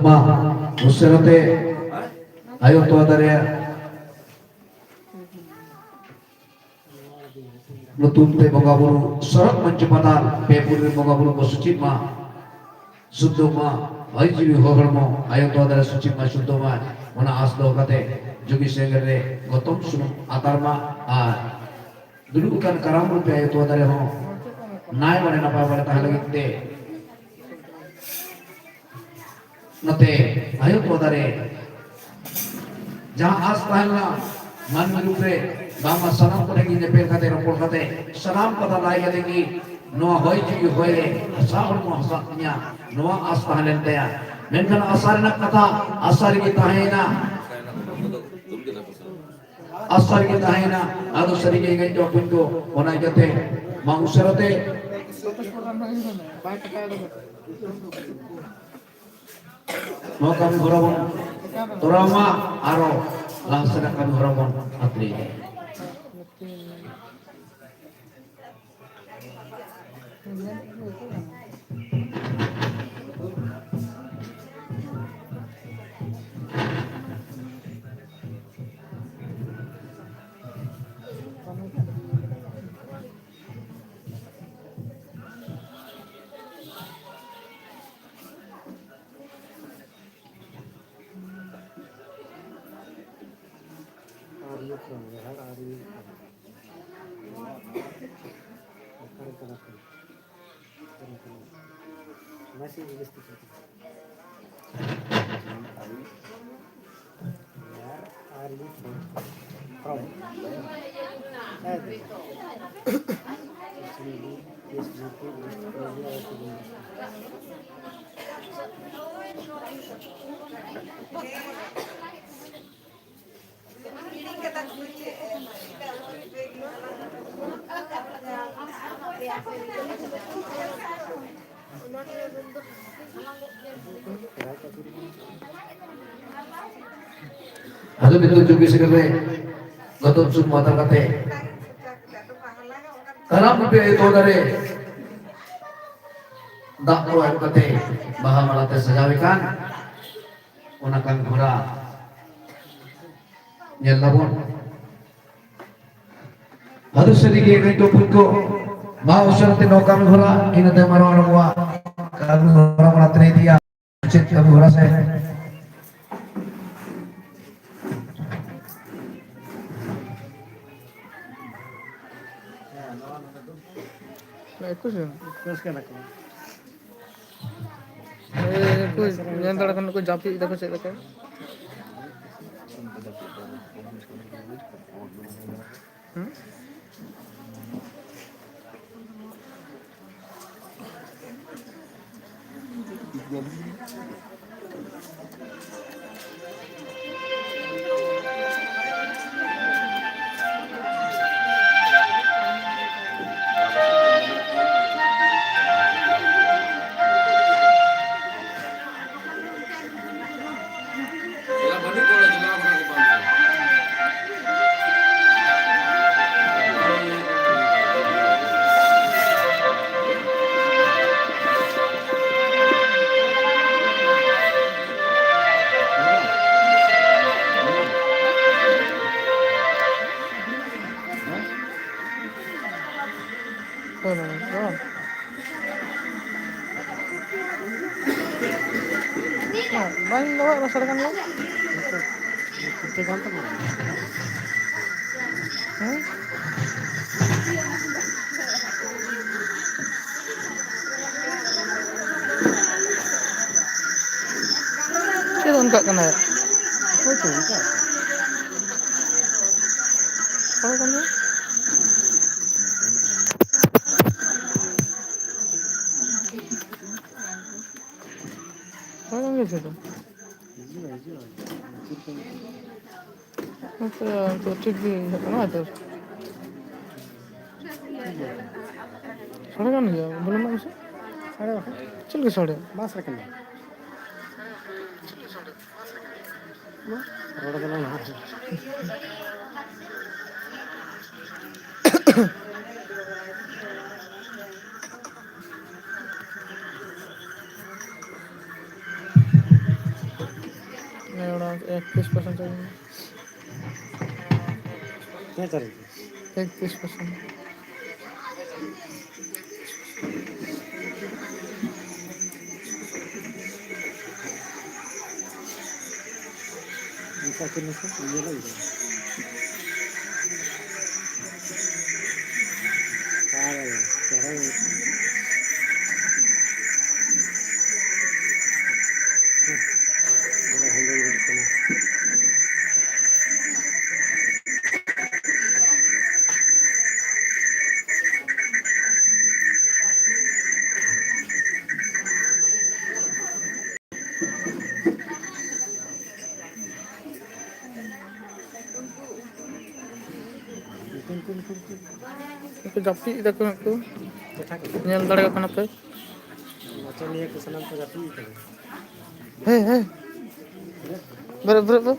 ᱢᱟ ᱩᱥᱟᱹᱨᱟ ᱛᱮ ᱟᱭᱳ ᱛᱚᱣᱟ ᱫᱟᱨᱮ ᱧᱩᱛᱩᱢ ᱛᱮ ᱵᱚᱸᱜᱟ ᱵᱩᱨᱩ ᱥᱚᱨᱚᱜ ᱢᱚᱧᱪᱚ ᱯᱟᱛᱟᱞ ᱯᱮ ᱯᱩᱨᱤ ᱨᱮ ᱵᱚᱸᱜᱟ ᱵᱩᱨᱩ ᱠᱚ ᱥᱩᱪᱤ ᱢᱟ, ᱥᱩᱫᱽᱫᱷᱚ ᱢᱟ, ᱦᱚᱭ ᱡᱤᱣᱤ ᱦᱚᱲ ᱦᱚᱲᱢᱚ ᱟᱭᱳ ᱛᱚᱣᱟ ᱫᱟᱨᱮ ᱥᱩᱪᱤ ᱢᱟ, ᱥᱩᱫᱽᱫᱷᱚ ᱢᱟ, ᱚᱱᱟ ᱟᱸᱥ ᱫᱚᱦᱚ ᱠᱟᱛᱮ ᱡᱩᱜᱤ ᱥᱮᱸᱜᱮᱞ ᱨᱮ ᱜᱚᱛᱚᱢ ᱥᱩᱱᱩᱢ ᱟᱛᱟᱨ ᱢᱟ ᱟᱨ ᱫᱩᱲᱩᱵ ᱟᱠᱟᱱ ᱠᱟᱨᱟᱢ ᱨᱩᱯᱮ ᱟᱭᱳ ᱛᱚᱣᱟ ᱫᱟᱨᱮ ᱦᱚᱸ ᱱᱟᱭ ᱵᱟᱲᱮ ᱱᱟᱯᱟᱭ ᱵᱟᱲᱮ ᱛᱟᱦᱮᱸ ᱞᱟᱹᱜᱤᱫ ᱛᱮ ᱱᱚᱛᱮ ᱟᱭᱳ ᱛᱚᱣᱟ ᱫᱟᱨᱮ ᱡᱟᱦᱟᱸ ᱟᱸᱥ ᱛᱟᱦᱮᱸ ᱞᱮᱱᱟ ᱢᱟᱹᱱᱢᱤ ᱨᱩᱯ ᱨᱮ, ᱵᱟᱝᱢᱟ ᱥᱟᱱᱟᱢ ᱠᱚᱴᱷᱮᱱ ᱜᱮ ᱧᱮᱯᱮᱞ ᱠᱟᱛᱮ, ᱨᱚᱯᱚᱲ ᱠᱟᱛᱮ, ᱥᱟᱱᱟᱢ ᱠᱟᱛᱷᱟ ᱞᱟᱭ ᱠᱟᱛᱮ ᱜᱮ ᱱᱚᱣᱟ ᱦᱚᱭ ᱡᱤᱣᱤ ᱦᱚᱭ ᱨᱮ ᱦᱟᱥᱟ ᱦᱚᱲᱢᱚ ᱦᱟᱥᱟ ᱛᱤᱧᱟ, ᱱᱚᱣᱟ ᱟᱸᱥ ᱛᱟᱦᱮᱸ ᱞᱮᱱ ᱛᱟᱭᱟ᱾ ᱢᱮᱱᱠᱷᱟᱱ ᱟᱥᱟ ᱨᱮᱱᱟᱜ ᱠᱟᱛᱷᱟ ᱟᱥᱟ ᱨᱮᱜᱮ ᱛᱟᱦᱮᱸᱭᱮᱱᱟ᱾ ᱟᱥᱟ ᱨᱮᱜᱮ ᱛᱟᱦᱮᱸᱭᱮᱱᱟ᱾ ᱟᱫᱚ ᱥᱟᱹᱨᱤᱜᱮ ᱮᱸᱜᱮᱡ ᱠᱚ ᱵᱚᱱ ᱠᱚ ᱚᱱᱟ ᱤᱭᱠᱟᱹᱛᱮ ᱢᱟ ᱩᱥᱟᱹᱨᱟ ᱛᱮ ᱱᱚᱣᱟ ᱠᱟᱹᱢᱤ ᱦᱚᱨᱟ ᱵᱚᱱ ᱛᱚᱨᱟᱣ ᱢᱟ, ᱟᱨᱚ ᱞᱟᱦᱟ ᱥᱮᱫᱟᱜ ᱠᱟᱹᱢᱤ ᱦᱚᱨᱟ ᱵᱚᱱ ᱦᱟᱛᱟᱣ ᱤᱫᱤᱭᱟ᱾ ᱟᱨ ᱤᱭᱟᱹ ᱠᱚ ᱨᱚᱦᱚᱲ ᱟᱨ ᱤᱭᱟᱹ ᱠᱚ ᱚᱠᱟᱨᱮ ᱪᱟᱞᱟᱜ ᱠᱟᱱᱟ? ᱚᱱᱟ ᱥᱮ ᱡᱤᱱᱤᱥ ᱛᱮ ᱪᱟᱞᱟᱜ ᱠᱟᱱᱟ᱾ ᱟᱨ ᱟᱨ ᱤᱭᱟᱹ ᱠᱚ ᱯᱷᱨᱚᱢ᱾ ᱦᱮᱸ᱾ ᱟᱫᱚ ᱱᱤᱛᱚᱜ ᱪᱚᱵᱵᱤᱥ ᱥᱮᱠᱮᱱᱰ ᱨᱮ ᱜᱚᱛᱚᱢ ᱥᱩᱱ ᱢᱟᱛᱟᱞ ᱠᱟᱛᱮ ᱠᱟᱨᱟᱢ ᱵᱩᱴᱟᱹ ᱮᱛᱚᱦᱚᱵ ᱫᱟᱨᱮ ᱫᱟᱜ ᱠᱚ ᱮᱢ ᱠᱟᱛᱮ ᱵᱟᱦᱟ ᱢᱟᱞᱟ ᱛᱮ ᱥᱟᱡᱟᱣ ᱮ ᱠᱟᱱ ᱚᱱᱟ ᱠᱟᱹᱢᱤ ᱦᱚᱨᱟ ᱧᱮᱞ ᱫᱟᱵᱚᱱ᱾ ᱟᱫᱚ ᱥᱟᱹᱨᱤᱜᱮ ᱱᱩᱭ ᱫᱚ ᱯᱩᱨᱠᱷᱚ ᱢᱟ ᱩᱥᱟᱹᱨᱟ ᱛᱮ ᱱᱚᱣᱟ ᱠᱟᱹᱢᱤ ᱦᱚᱨᱟ, ᱤᱱᱟᱹ ᱛᱟᱭᱚᱢ ᱟᱨᱚ ᱱᱚᱣᱟ ᱠᱟᱹᱢᱤ ᱦᱚᱨᱟ ᱵᱚᱱ ᱟᱛᱨᱮ ᱤᱫᱤᱭᱟ᱾ ᱪᱮᱫ ᱠᱟᱹᱢᱤ ᱦᱚᱨᱟ ᱥᱮ? ᱮᱠᱩᱥ ᱡᱚᱱ? ᱮᱠᱩᱥ ᱠᱟᱱᱟ ᱠᱚ᱾ ᱮ, ᱠᱚ ᱧᱮᱞ ᱫᱟᱲᱮ ᱠᱷᱟᱱ ᱠᱚ ᱡᱟᱹᱯᱤᱫ ᱫᱟᱠᱚ ᱪᱮᱫ ᱞᱮᱠᱟ? ᱦᱩᱸ? ᱦᱳᱭ, ᱵᱟᱝ, ᱵᱟᱝ᱾ ᱦᱮᱸ, ᱵᱟᱹᱧ ᱫᱚᱦᱚᱭᱮᱫ ᱨᱮ ᱥᱟᱲᱮ ᱠᱟᱱ ᱜᱮᱭᱟ᱾ ᱦᱮᱸ? ᱪᱮᱫ ᱚᱱᱠᱟᱜ ᱠᱟᱱᱟ? ᱦᱳᱭ ᱛᱚ, ᱚᱱᱠᱟ᱾ ᱥᱟᱲᱮ ᱠᱟᱱ ᱜᱮᱭᱟ᱾ ᱦᱳᱭ ᱜᱚᱝᱠᱮ, ᱪᱮᱫ? ᱦᱤᱡᱩᱜᱼᱟ, ᱦᱤᱡᱩᱜᱼᱟ᱾ ᱟᱪᱪᱷᱟ, ᱛᱚ ᱴᱷᱤᱠ ᱜᱮ ᱤᱭᱟᱹᱜ ᱠᱟᱱᱟ ᱛᱚ᱾ ᱥᱟᱲᱮ ᱠᱟᱱ ᱜᱮᱭᱟ, ᱵᱚᱞᱚᱱ ᱢᱮ ᱥᱮ᱾ ᱥᱟᱲᱮ ᱵᱟᱠᱷᱟᱱ᱾ ᱪᱮᱫ ᱞᱮᱠᱟ ᱥᱟᱲᱮ? ᱵᱟᱝ ᱥᱟᱲᱮ ᱠᱟᱱᱟ᱾ ᱨᱚᱲ ᱫᱚᱞᱟᱝ ᱞᱟᱦᱟ ᱨᱮ᱾ ᱮᱠᱛᱨᱤᱥ ᱯᱟᱨᱥᱮᱱᱴ ᱪᱟᱵᱤᱱ ᱢᱮ᱾ ᱛᱤᱱᱟᱹᱜ ᱪᱟᱵᱤᱱ? ᱮᱠᱛᱨᱤᱥ ᱯᱟᱨᱥᱮᱱᱴ᱾ ᱚᱱᱠᱟ ᱠᱚ ᱱᱟᱥᱮ ᱧᱮᱞᱚᱜ ᱜᱮᱭᱟ᱾ ᱟᱨ ᱪᱮᱦᱨᱟ ᱜᱮ ᱧᱮᱞᱚᱜ ᱠᱟᱱᱟ᱾ ᱯᱩᱨᱟᱹ ᱦᱮᱸᱫᱮ ᱜᱮ ᱧᱮᱞᱚᱜ ᱠᱟᱱᱟ᱾ ᱩᱱᱠᱩ ᱡᱟᱹᱯᱤᱫ ᱫᱟᱠᱚ ᱦᱟᱸᱜ ᱠᱚ᱾ ᱧᱮᱞ ᱫᱟᱲᱮᱭᱟᱜ ᱠᱟᱱᱟ ᱯᱮ᱾ ᱱᱚᱛᱮ ᱱᱤᱭᱟᱹ ᱠᱚ ᱥᱟᱱᱟᱢ ᱠᱚ ᱡᱟᱹᱯᱤᱫ ᱠᱟᱱᱟ᱾ ᱦᱮᱸ, ᱦᱮᱸ᱾ ᱵᱮᱨᱮᱫ, ᱵᱮᱨᱮᱫ, ᱵᱮᱨᱮᱫ᱾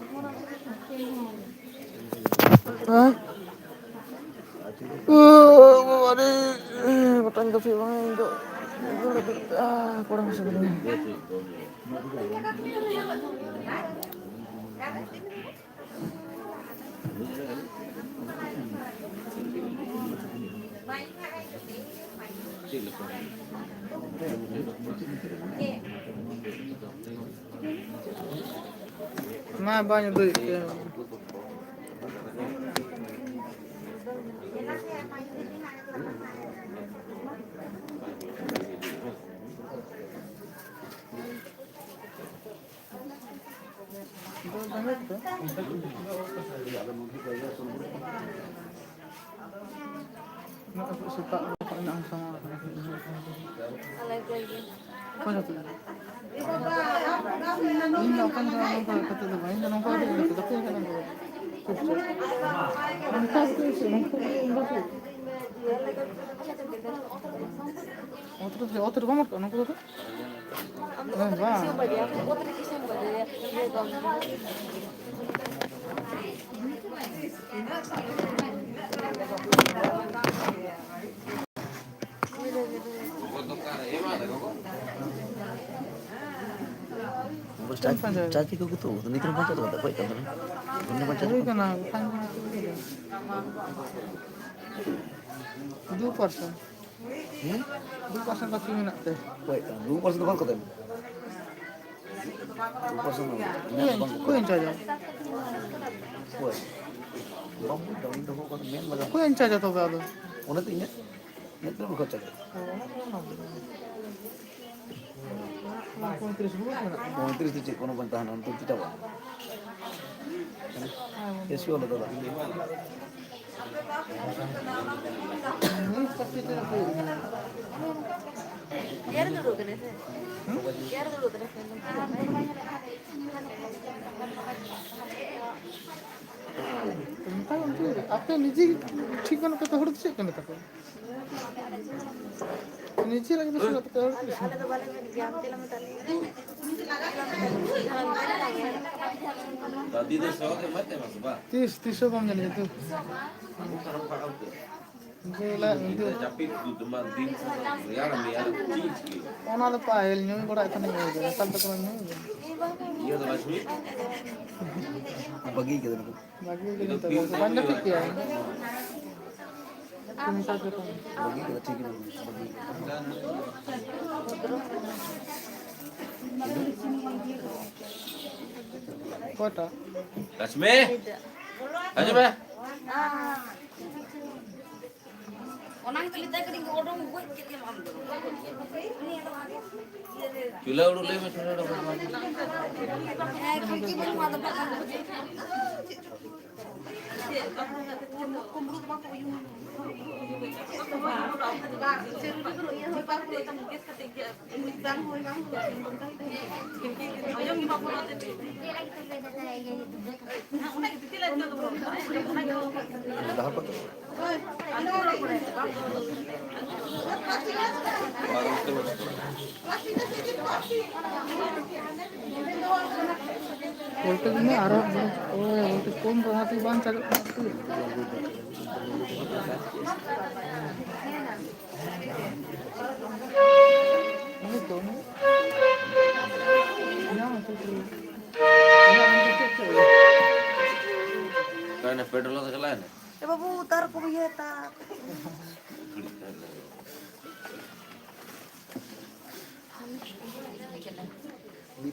ᱦᱮᱸ? ᱳ, ᱵᱟᱵᱟ ᱨᱮ, ᱜᱚᱴᱟᱧ ᱡᱟᱹᱯᱤᱫ ᱵᱟᱝ, ᱤᱧ ᱫᱚ᱾ ᱟᱦ, ᱠᱚᱲᱟ ᱦᱚᱸ ᱥᱟᱵᱮᱫᱤᱧᱟ᱾ ᱢᱟ ᱵᱟᱹᱧ ᱩᱫᱩᱜ ᱮᱫ ᱯᱮᱭᱟ᱾ ᱥᱮᱛᱟᱜ ᱨᱮ ᱚᱠᱟ ᱨᱮᱱᱟᱜ ᱮᱢ ᱥᱟᱢᱟᱝ ᱟᱠᱟᱱᱟ? ᱚᱠᱚᱭ ᱥᱟᱛᱮ? ᱤᱧ ᱫᱚ ᱚᱠᱚᱭ ᱫᱚ ᱱᱚᱝᱠᱟ ᱠᱟᱛᱮ ᱫᱚ ᱵᱟᱝ, ᱤᱧ ᱫᱚ ᱱᱚᱝᱠᱟ ᱠᱟᱛᱮ ᱜᱟᱛᱮ ᱜᱟᱛᱮ ᱱᱚᱝᱠᱟ ᱠᱟᱛᱮ᱾ ᱱᱚᱝᱠᱟ ᱠᱟᱛᱮ ᱥᱮ ᱱᱚᱝᱠᱟ ᱠᱟᱛᱮ ᱱᱚᱝᱠᱟ ᱠᱟᱛᱮ᱾ ᱚᱛ ᱨᱮ, ᱚᱛ ᱨᱮ ᱵᱟᱢ ᱚᱨ ᱠᱟᱜᱼᱟ ᱱᱚᱝᱠᱟ ᱠᱟᱛᱮ? ᱟᱢ ᱫᱚ ᱚᱛ ᱨᱮ ᱪᱮᱫ ᱮᱢ ᱵᱟᱡᱟᱭᱟ? ᱚᱛ ᱨᱮ ᱪᱮᱫ ᱮᱢ ᱵᱟᱡᱟᱭᱟ? ᱤᱭᱟᱹ ᱫᱚ᱾ ᱪᱟᱨᱡᱽ, ᱪᱟᱨᱡᱽ ᱠᱚ ᱜᱮ ᱛᱚ, ᱱᱤᱛ ᱨᱮ ᱵᱟᱧᱪᱟᱣ ᱫᱚ ᱜᱚᱡ ᱠᱟᱱ ᱛᱟᱵᱚᱱᱟ᱾ ᱦᱩᱭ ᱠᱟᱱᱟ, ᱫᱩ ᱯᱟᱨᱥᱮᱱᱴ᱾ ᱦᱮᱸ? ᱫᱩ ᱯᱟᱨᱥᱮᱱᱴ ᱵᱟᱹᱠᱤ ᱢᱮᱱᱟᱜ ᱛᱮ᱾ ᱜᱚᱡ ᱠᱟᱱᱟ, ᱫᱩ ᱯᱟᱨᱥᱮᱱᱴ ᱫᱚ ᱵᱟᱝ ᱠᱚ ᱛᱟᱦᱮᱱᱟ᱾ ᱫᱩ ᱯᱟᱨᱥᱮᱱᱴ ᱫᱚ ᱵᱟᱝ᱾ ᱚᱠᱚᱭ, ᱚᱠᱚᱭ ᱤᱱᱪᱟᱨᱡᱟ? ᱚᱠᱚᱭ? ᱵᱟᱢ ᱵᱩᱡᱽ ᱫᱟ, ᱩᱱᱤ ᱫᱚ ᱦᱚᱲ ᱠᱟᱱᱟ, ᱢᱮᱱ ᱞᱟᱜᱟᱣ᱾ ᱚᱠᱚᱭ ᱤᱱᱪᱟᱨᱡᱟ ᱛᱚᱵᱮ ᱟᱫᱚ? ᱚᱱᱟ ᱛᱚ ᱤᱧᱟᱹᱜ, ᱤᱧᱟᱹᱜ ᱛᱤᱱᱟᱹᱜ ᱠᱷᱚᱨᱪᱟ ᱠᱟᱱᱟ? ᱚ, ᱚᱱᱟ ᱠᱚ ᱚᱱᱟ ᱠᱚ ᱚᱱᱟ ᱠᱚ ᱯᱚᱸᱭᱛᱨᱤᱥ ᱵᱚᱦᱩᱛ ᱢᱮᱱᱟᱜᱼᱟ᱾ ᱯᱚᱸᱭᱛᱨᱤᱥ ᱫᱚ ᱪᱮᱫ ᱠᱳᱱᱳ ᱵᱟᱝ ᱛᱟᱦᱮᱱᱟ, ᱚᱱᱛᱮ ᱪᱟᱵᱟᱜᱼᱟ᱾ ᱮᱥᱤ ᱚᱸᱰᱮ ᱫᱚ ᱵᱟᱝ᱾ ᱮᱨ ᱫᱩᱲᱩᱵ ᱠᱟᱱᱟᱭ ᱥᱮ? ᱮᱨ ᱫᱩᱲᱩᱵ ᱠᱟᱱᱟᱭ ᱥᱮ? ᱚᱱᱠᱟ ᱩᱱᱠᱩ ᱟᱯᱮ ᱱᱤᱡᱮ ᱴᱷᱤᱠ ᱵᱟᱹᱱᱩᱜ ᱛᱟᱯᱮ, ᱦᱚᱲ ᱫᱚ ᱪᱮᱫ ᱠᱟᱱᱟ ᱛᱟᱠᱚ? ᱱᱤᱡᱮ ᱞᱟᱹᱜᱤᱫ ᱫᱚ ᱥᱩᱨ ᱛᱟᱯᱮ, ᱦᱚᱲ ᱫᱚ ᱪᱮᱫ? ᱫᱟᱫᱤ ᱫᱚ ᱥᱚᱦᱚ ᱜᱮ ᱢᱟᱛᱮ ᱢᱟᱥ ᱵᱟ᱾ ᱛᱤᱥ, ᱛᱤᱥ ᱦᱚᱸ ᱵᱟᱢ ᱧᱮᱞ ᱠᱮᱫᱟ ᱛᱚ? ᱟᱵᱚ ᱠᱟᱨᱚᱱ ᱯᱟᱲᱦᱟᱣ ᱛᱮ᱾ ᱩᱱᱠᱩ ᱞᱟ-, ᱩᱱᱠᱩ ᱡᱟᱹᱯᱤᱫ ᱫᱩ ᱫᱩᱢᱟ ᱫᱤᱱ ᱥᱮ ᱨᱮᱭᱟᱲ ᱢᱮᱭᱟ ᱪᱤᱡ ᱜᱮ᱾ ᱚᱱᱟ ᱫᱚ ᱯᱟᱹᱦᱤᱞ ᱧᱩ ᱵᱟᱲᱟᱭ ᱛᱟᱦᱮᱱ ᱜᱮ, ᱱᱮᱛᱟᱨ ᱫᱚ ᱠᱚ ᱧᱩᱭ ᱜᱮᱭᱟ᱾ ᱤᱭᱟᱹ ᱫᱚ ᱞᱟᱠᱥᱢᱤ᱾ ᱵᱟᱹᱜᱤ ᱠᱮᱫᱟ ᱠᱚ᱾ ᱵᱟᱹᱜᱤ ᱠᱮᱫᱟ ᱠᱚ, ᱵᱟᱝ ᱡᱟᱹᱯᱤᱫ ᱠᱮᱭᱟ᱾ ᱵᱟᱹᱜᱤ ᱠᱮᱫᱟ, ᱴᱷᱤᱠ ᱜᱮ ᱵᱟᱹᱜᱤ ᱠᱮᱫᱟ᱾ ᱚᱠᱚᱭᱴᱟᱜ? ᱞᱟᱠᱥᱢᱤ, ᱦᱤᱡᱩᱜ ᱢᱮ᱾ ᱚᱱᱟ ᱜᱮᱛᱚ ᱢᱮᱛᱟᱭ ᱠᱟᱹᱱᱟᱹᱧ, ᱚᱰᱚᱝ ᱜᱚᱡ ᱠᱮᱫ ᱜᱮᱢ ᱟᱢ ᱫᱚ᱾ ᱪᱩᱞᱦᱟᱹ ᱩᱰᱩᱠ ᱞᱟᱹᱭ ᱢᱮ, ᱪᱩᱞᱦᱟᱹ ᱩᱰᱩᱠ ᱢᱮ᱾ ᱦᱮᱸ, ᱠᱷᱤᱲᱠᱤ ᱵᱟᱹᱱᱩᱜᱼᱟ, ᱟᱫᱚ ᱵᱟᱝ ᱟᱹᱰᱤ ᱵᱚᱞᱛᱮ ᱜᱮᱞᱮ ᱟᱨᱚ ᱳᱭ ᱵᱚᱞᱛᱮ ᱠᱚᱢ ᱫᱚ ᱚᱱᱟᱛᱮ ᱵᱟᱝ ᱪᱟᱞᱟᱜ ᱠᱟᱱᱟ ᱛᱚ᱾ ᱦᱮᱸ ᱛᱚ᱾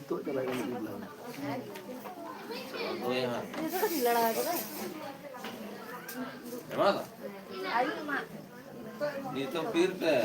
ᱱᱤᱛᱚᱜ ᱪᱟᱞᱟᱜ ᱠᱟᱱᱟ, ᱤᱫᱤ ᱞᱟᱦᱟ᱾ ᱦᱮᱸ ᱢᱟ᱾ ᱱᱤᱛᱚᱜ ᱯᱤᱨ ᱛᱮ᱾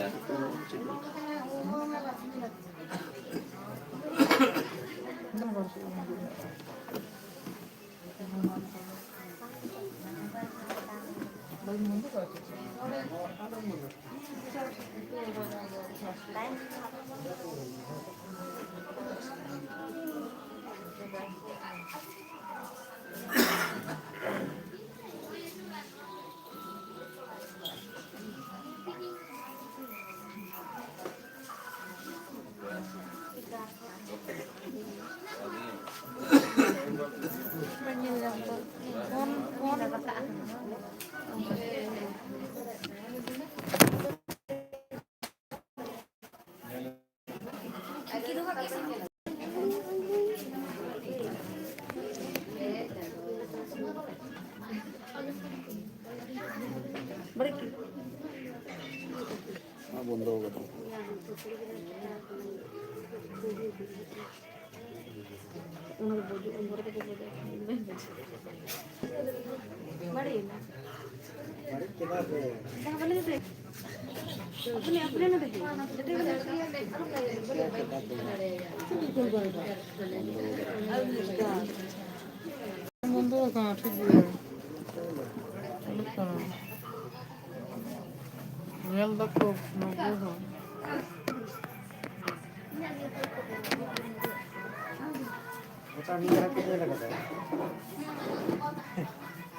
ᱵᱚᱱᱫᱚ ᱠᱟᱫᱟ᱾ ᱵᱚᱱᱫᱚ ᱟᱠᱟᱱᱟ, ᱴᱷᱤᱠ ᱜᱮᱭᱟ᱾ ᱪᱟᱞᱩᱜ ᱠᱟᱱᱟ᱾ ᱧᱮᱞ ᱫᱟᱠᱚ ᱱᱚᱵᱵᱳᱭ ᱦᱚᱲ᱾ ᱜᱚᱴᱟ ᱢᱤᱫ ᱫᱷᱟᱣ ᱠᱚ ᱧᱮᱞ ᱟᱠᱟᱫᱟ᱾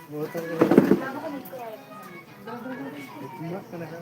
ᱵᱚᱦᱩᱛ ᱦᱚᱲ ᱠᱚ ᱧᱮᱞ ᱟᱠᱟᱫᱟ᱾ ᱛᱩᱢᱫᱟᱜ ᱠᱟᱱᱟ ᱠᱚ᱾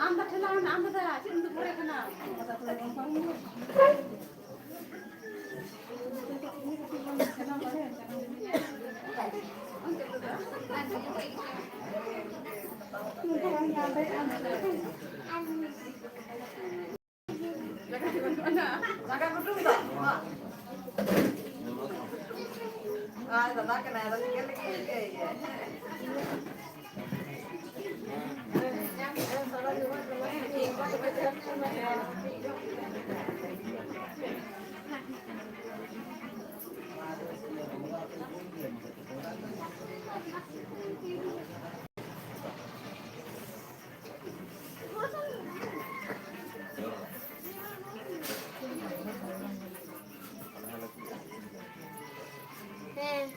ᱟᱢ ᱫᱚ ᱴᱷᱮᱞᱟᱣ ᱢᱮ, ᱟᱢ ᱫᱚ ᱪᱮᱫ ᱮᱢ ᱫᱩᱵᱩᱨᱮ ᱠᱟᱱᱟ? ᱞᱟᱜᱟ ᱠᱩᱴᱩᱢ ᱫᱚ, ᱢᱟ᱾ ᱟᱭ ᱫᱟᱫᱟ ᱠᱟᱱᱟᱭ, ᱟᱫᱚ ᱪᱤᱠᱟᱹ ᱞᱟᱹᱜᱤᱫ ᱤᱠᱟᱹᱭᱮᱭᱟ? ᱦᱮᱸ᱾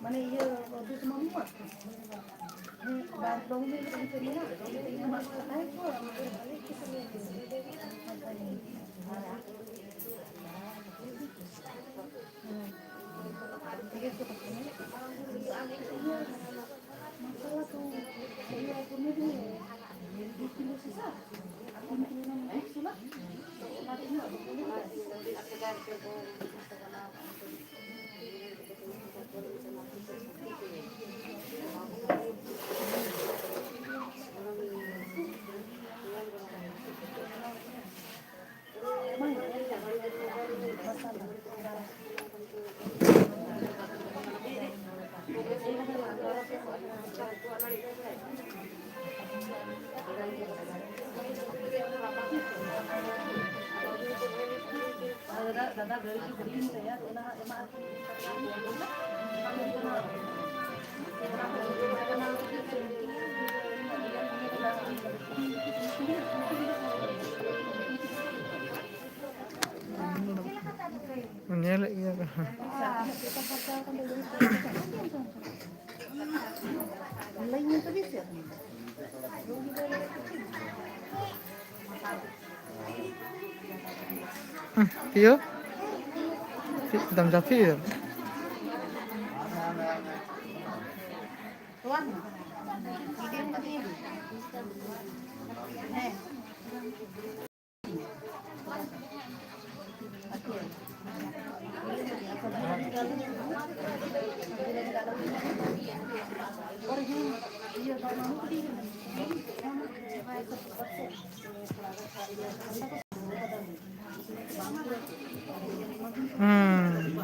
ᱢᱟᱱᱮ ᱤᱭᱟᱹ ᱫᱩᱫᱷ ᱢᱟᱢᱩᱣᱟᱜ? ᱦᱮᱸ, ᱵᱟᱨ ᱰᱚᱝ ᱢᱤᱞ ᱠᱟᱛᱮ ᱢᱮᱱᱟᱜ᱾ ᱧᱮᱞᱮᱫ ᱜᱮᱭᱟ ᱠᱚ᱾ ᱦᱩᱸ, ᱯᱤᱭᱳ? ᱪᱮᱫ ᱫᱟᱢ ᱡᱟᱹᱯᱤᱫ ᱮᱫᱟᱢ? ᱦᱩᱸ᱾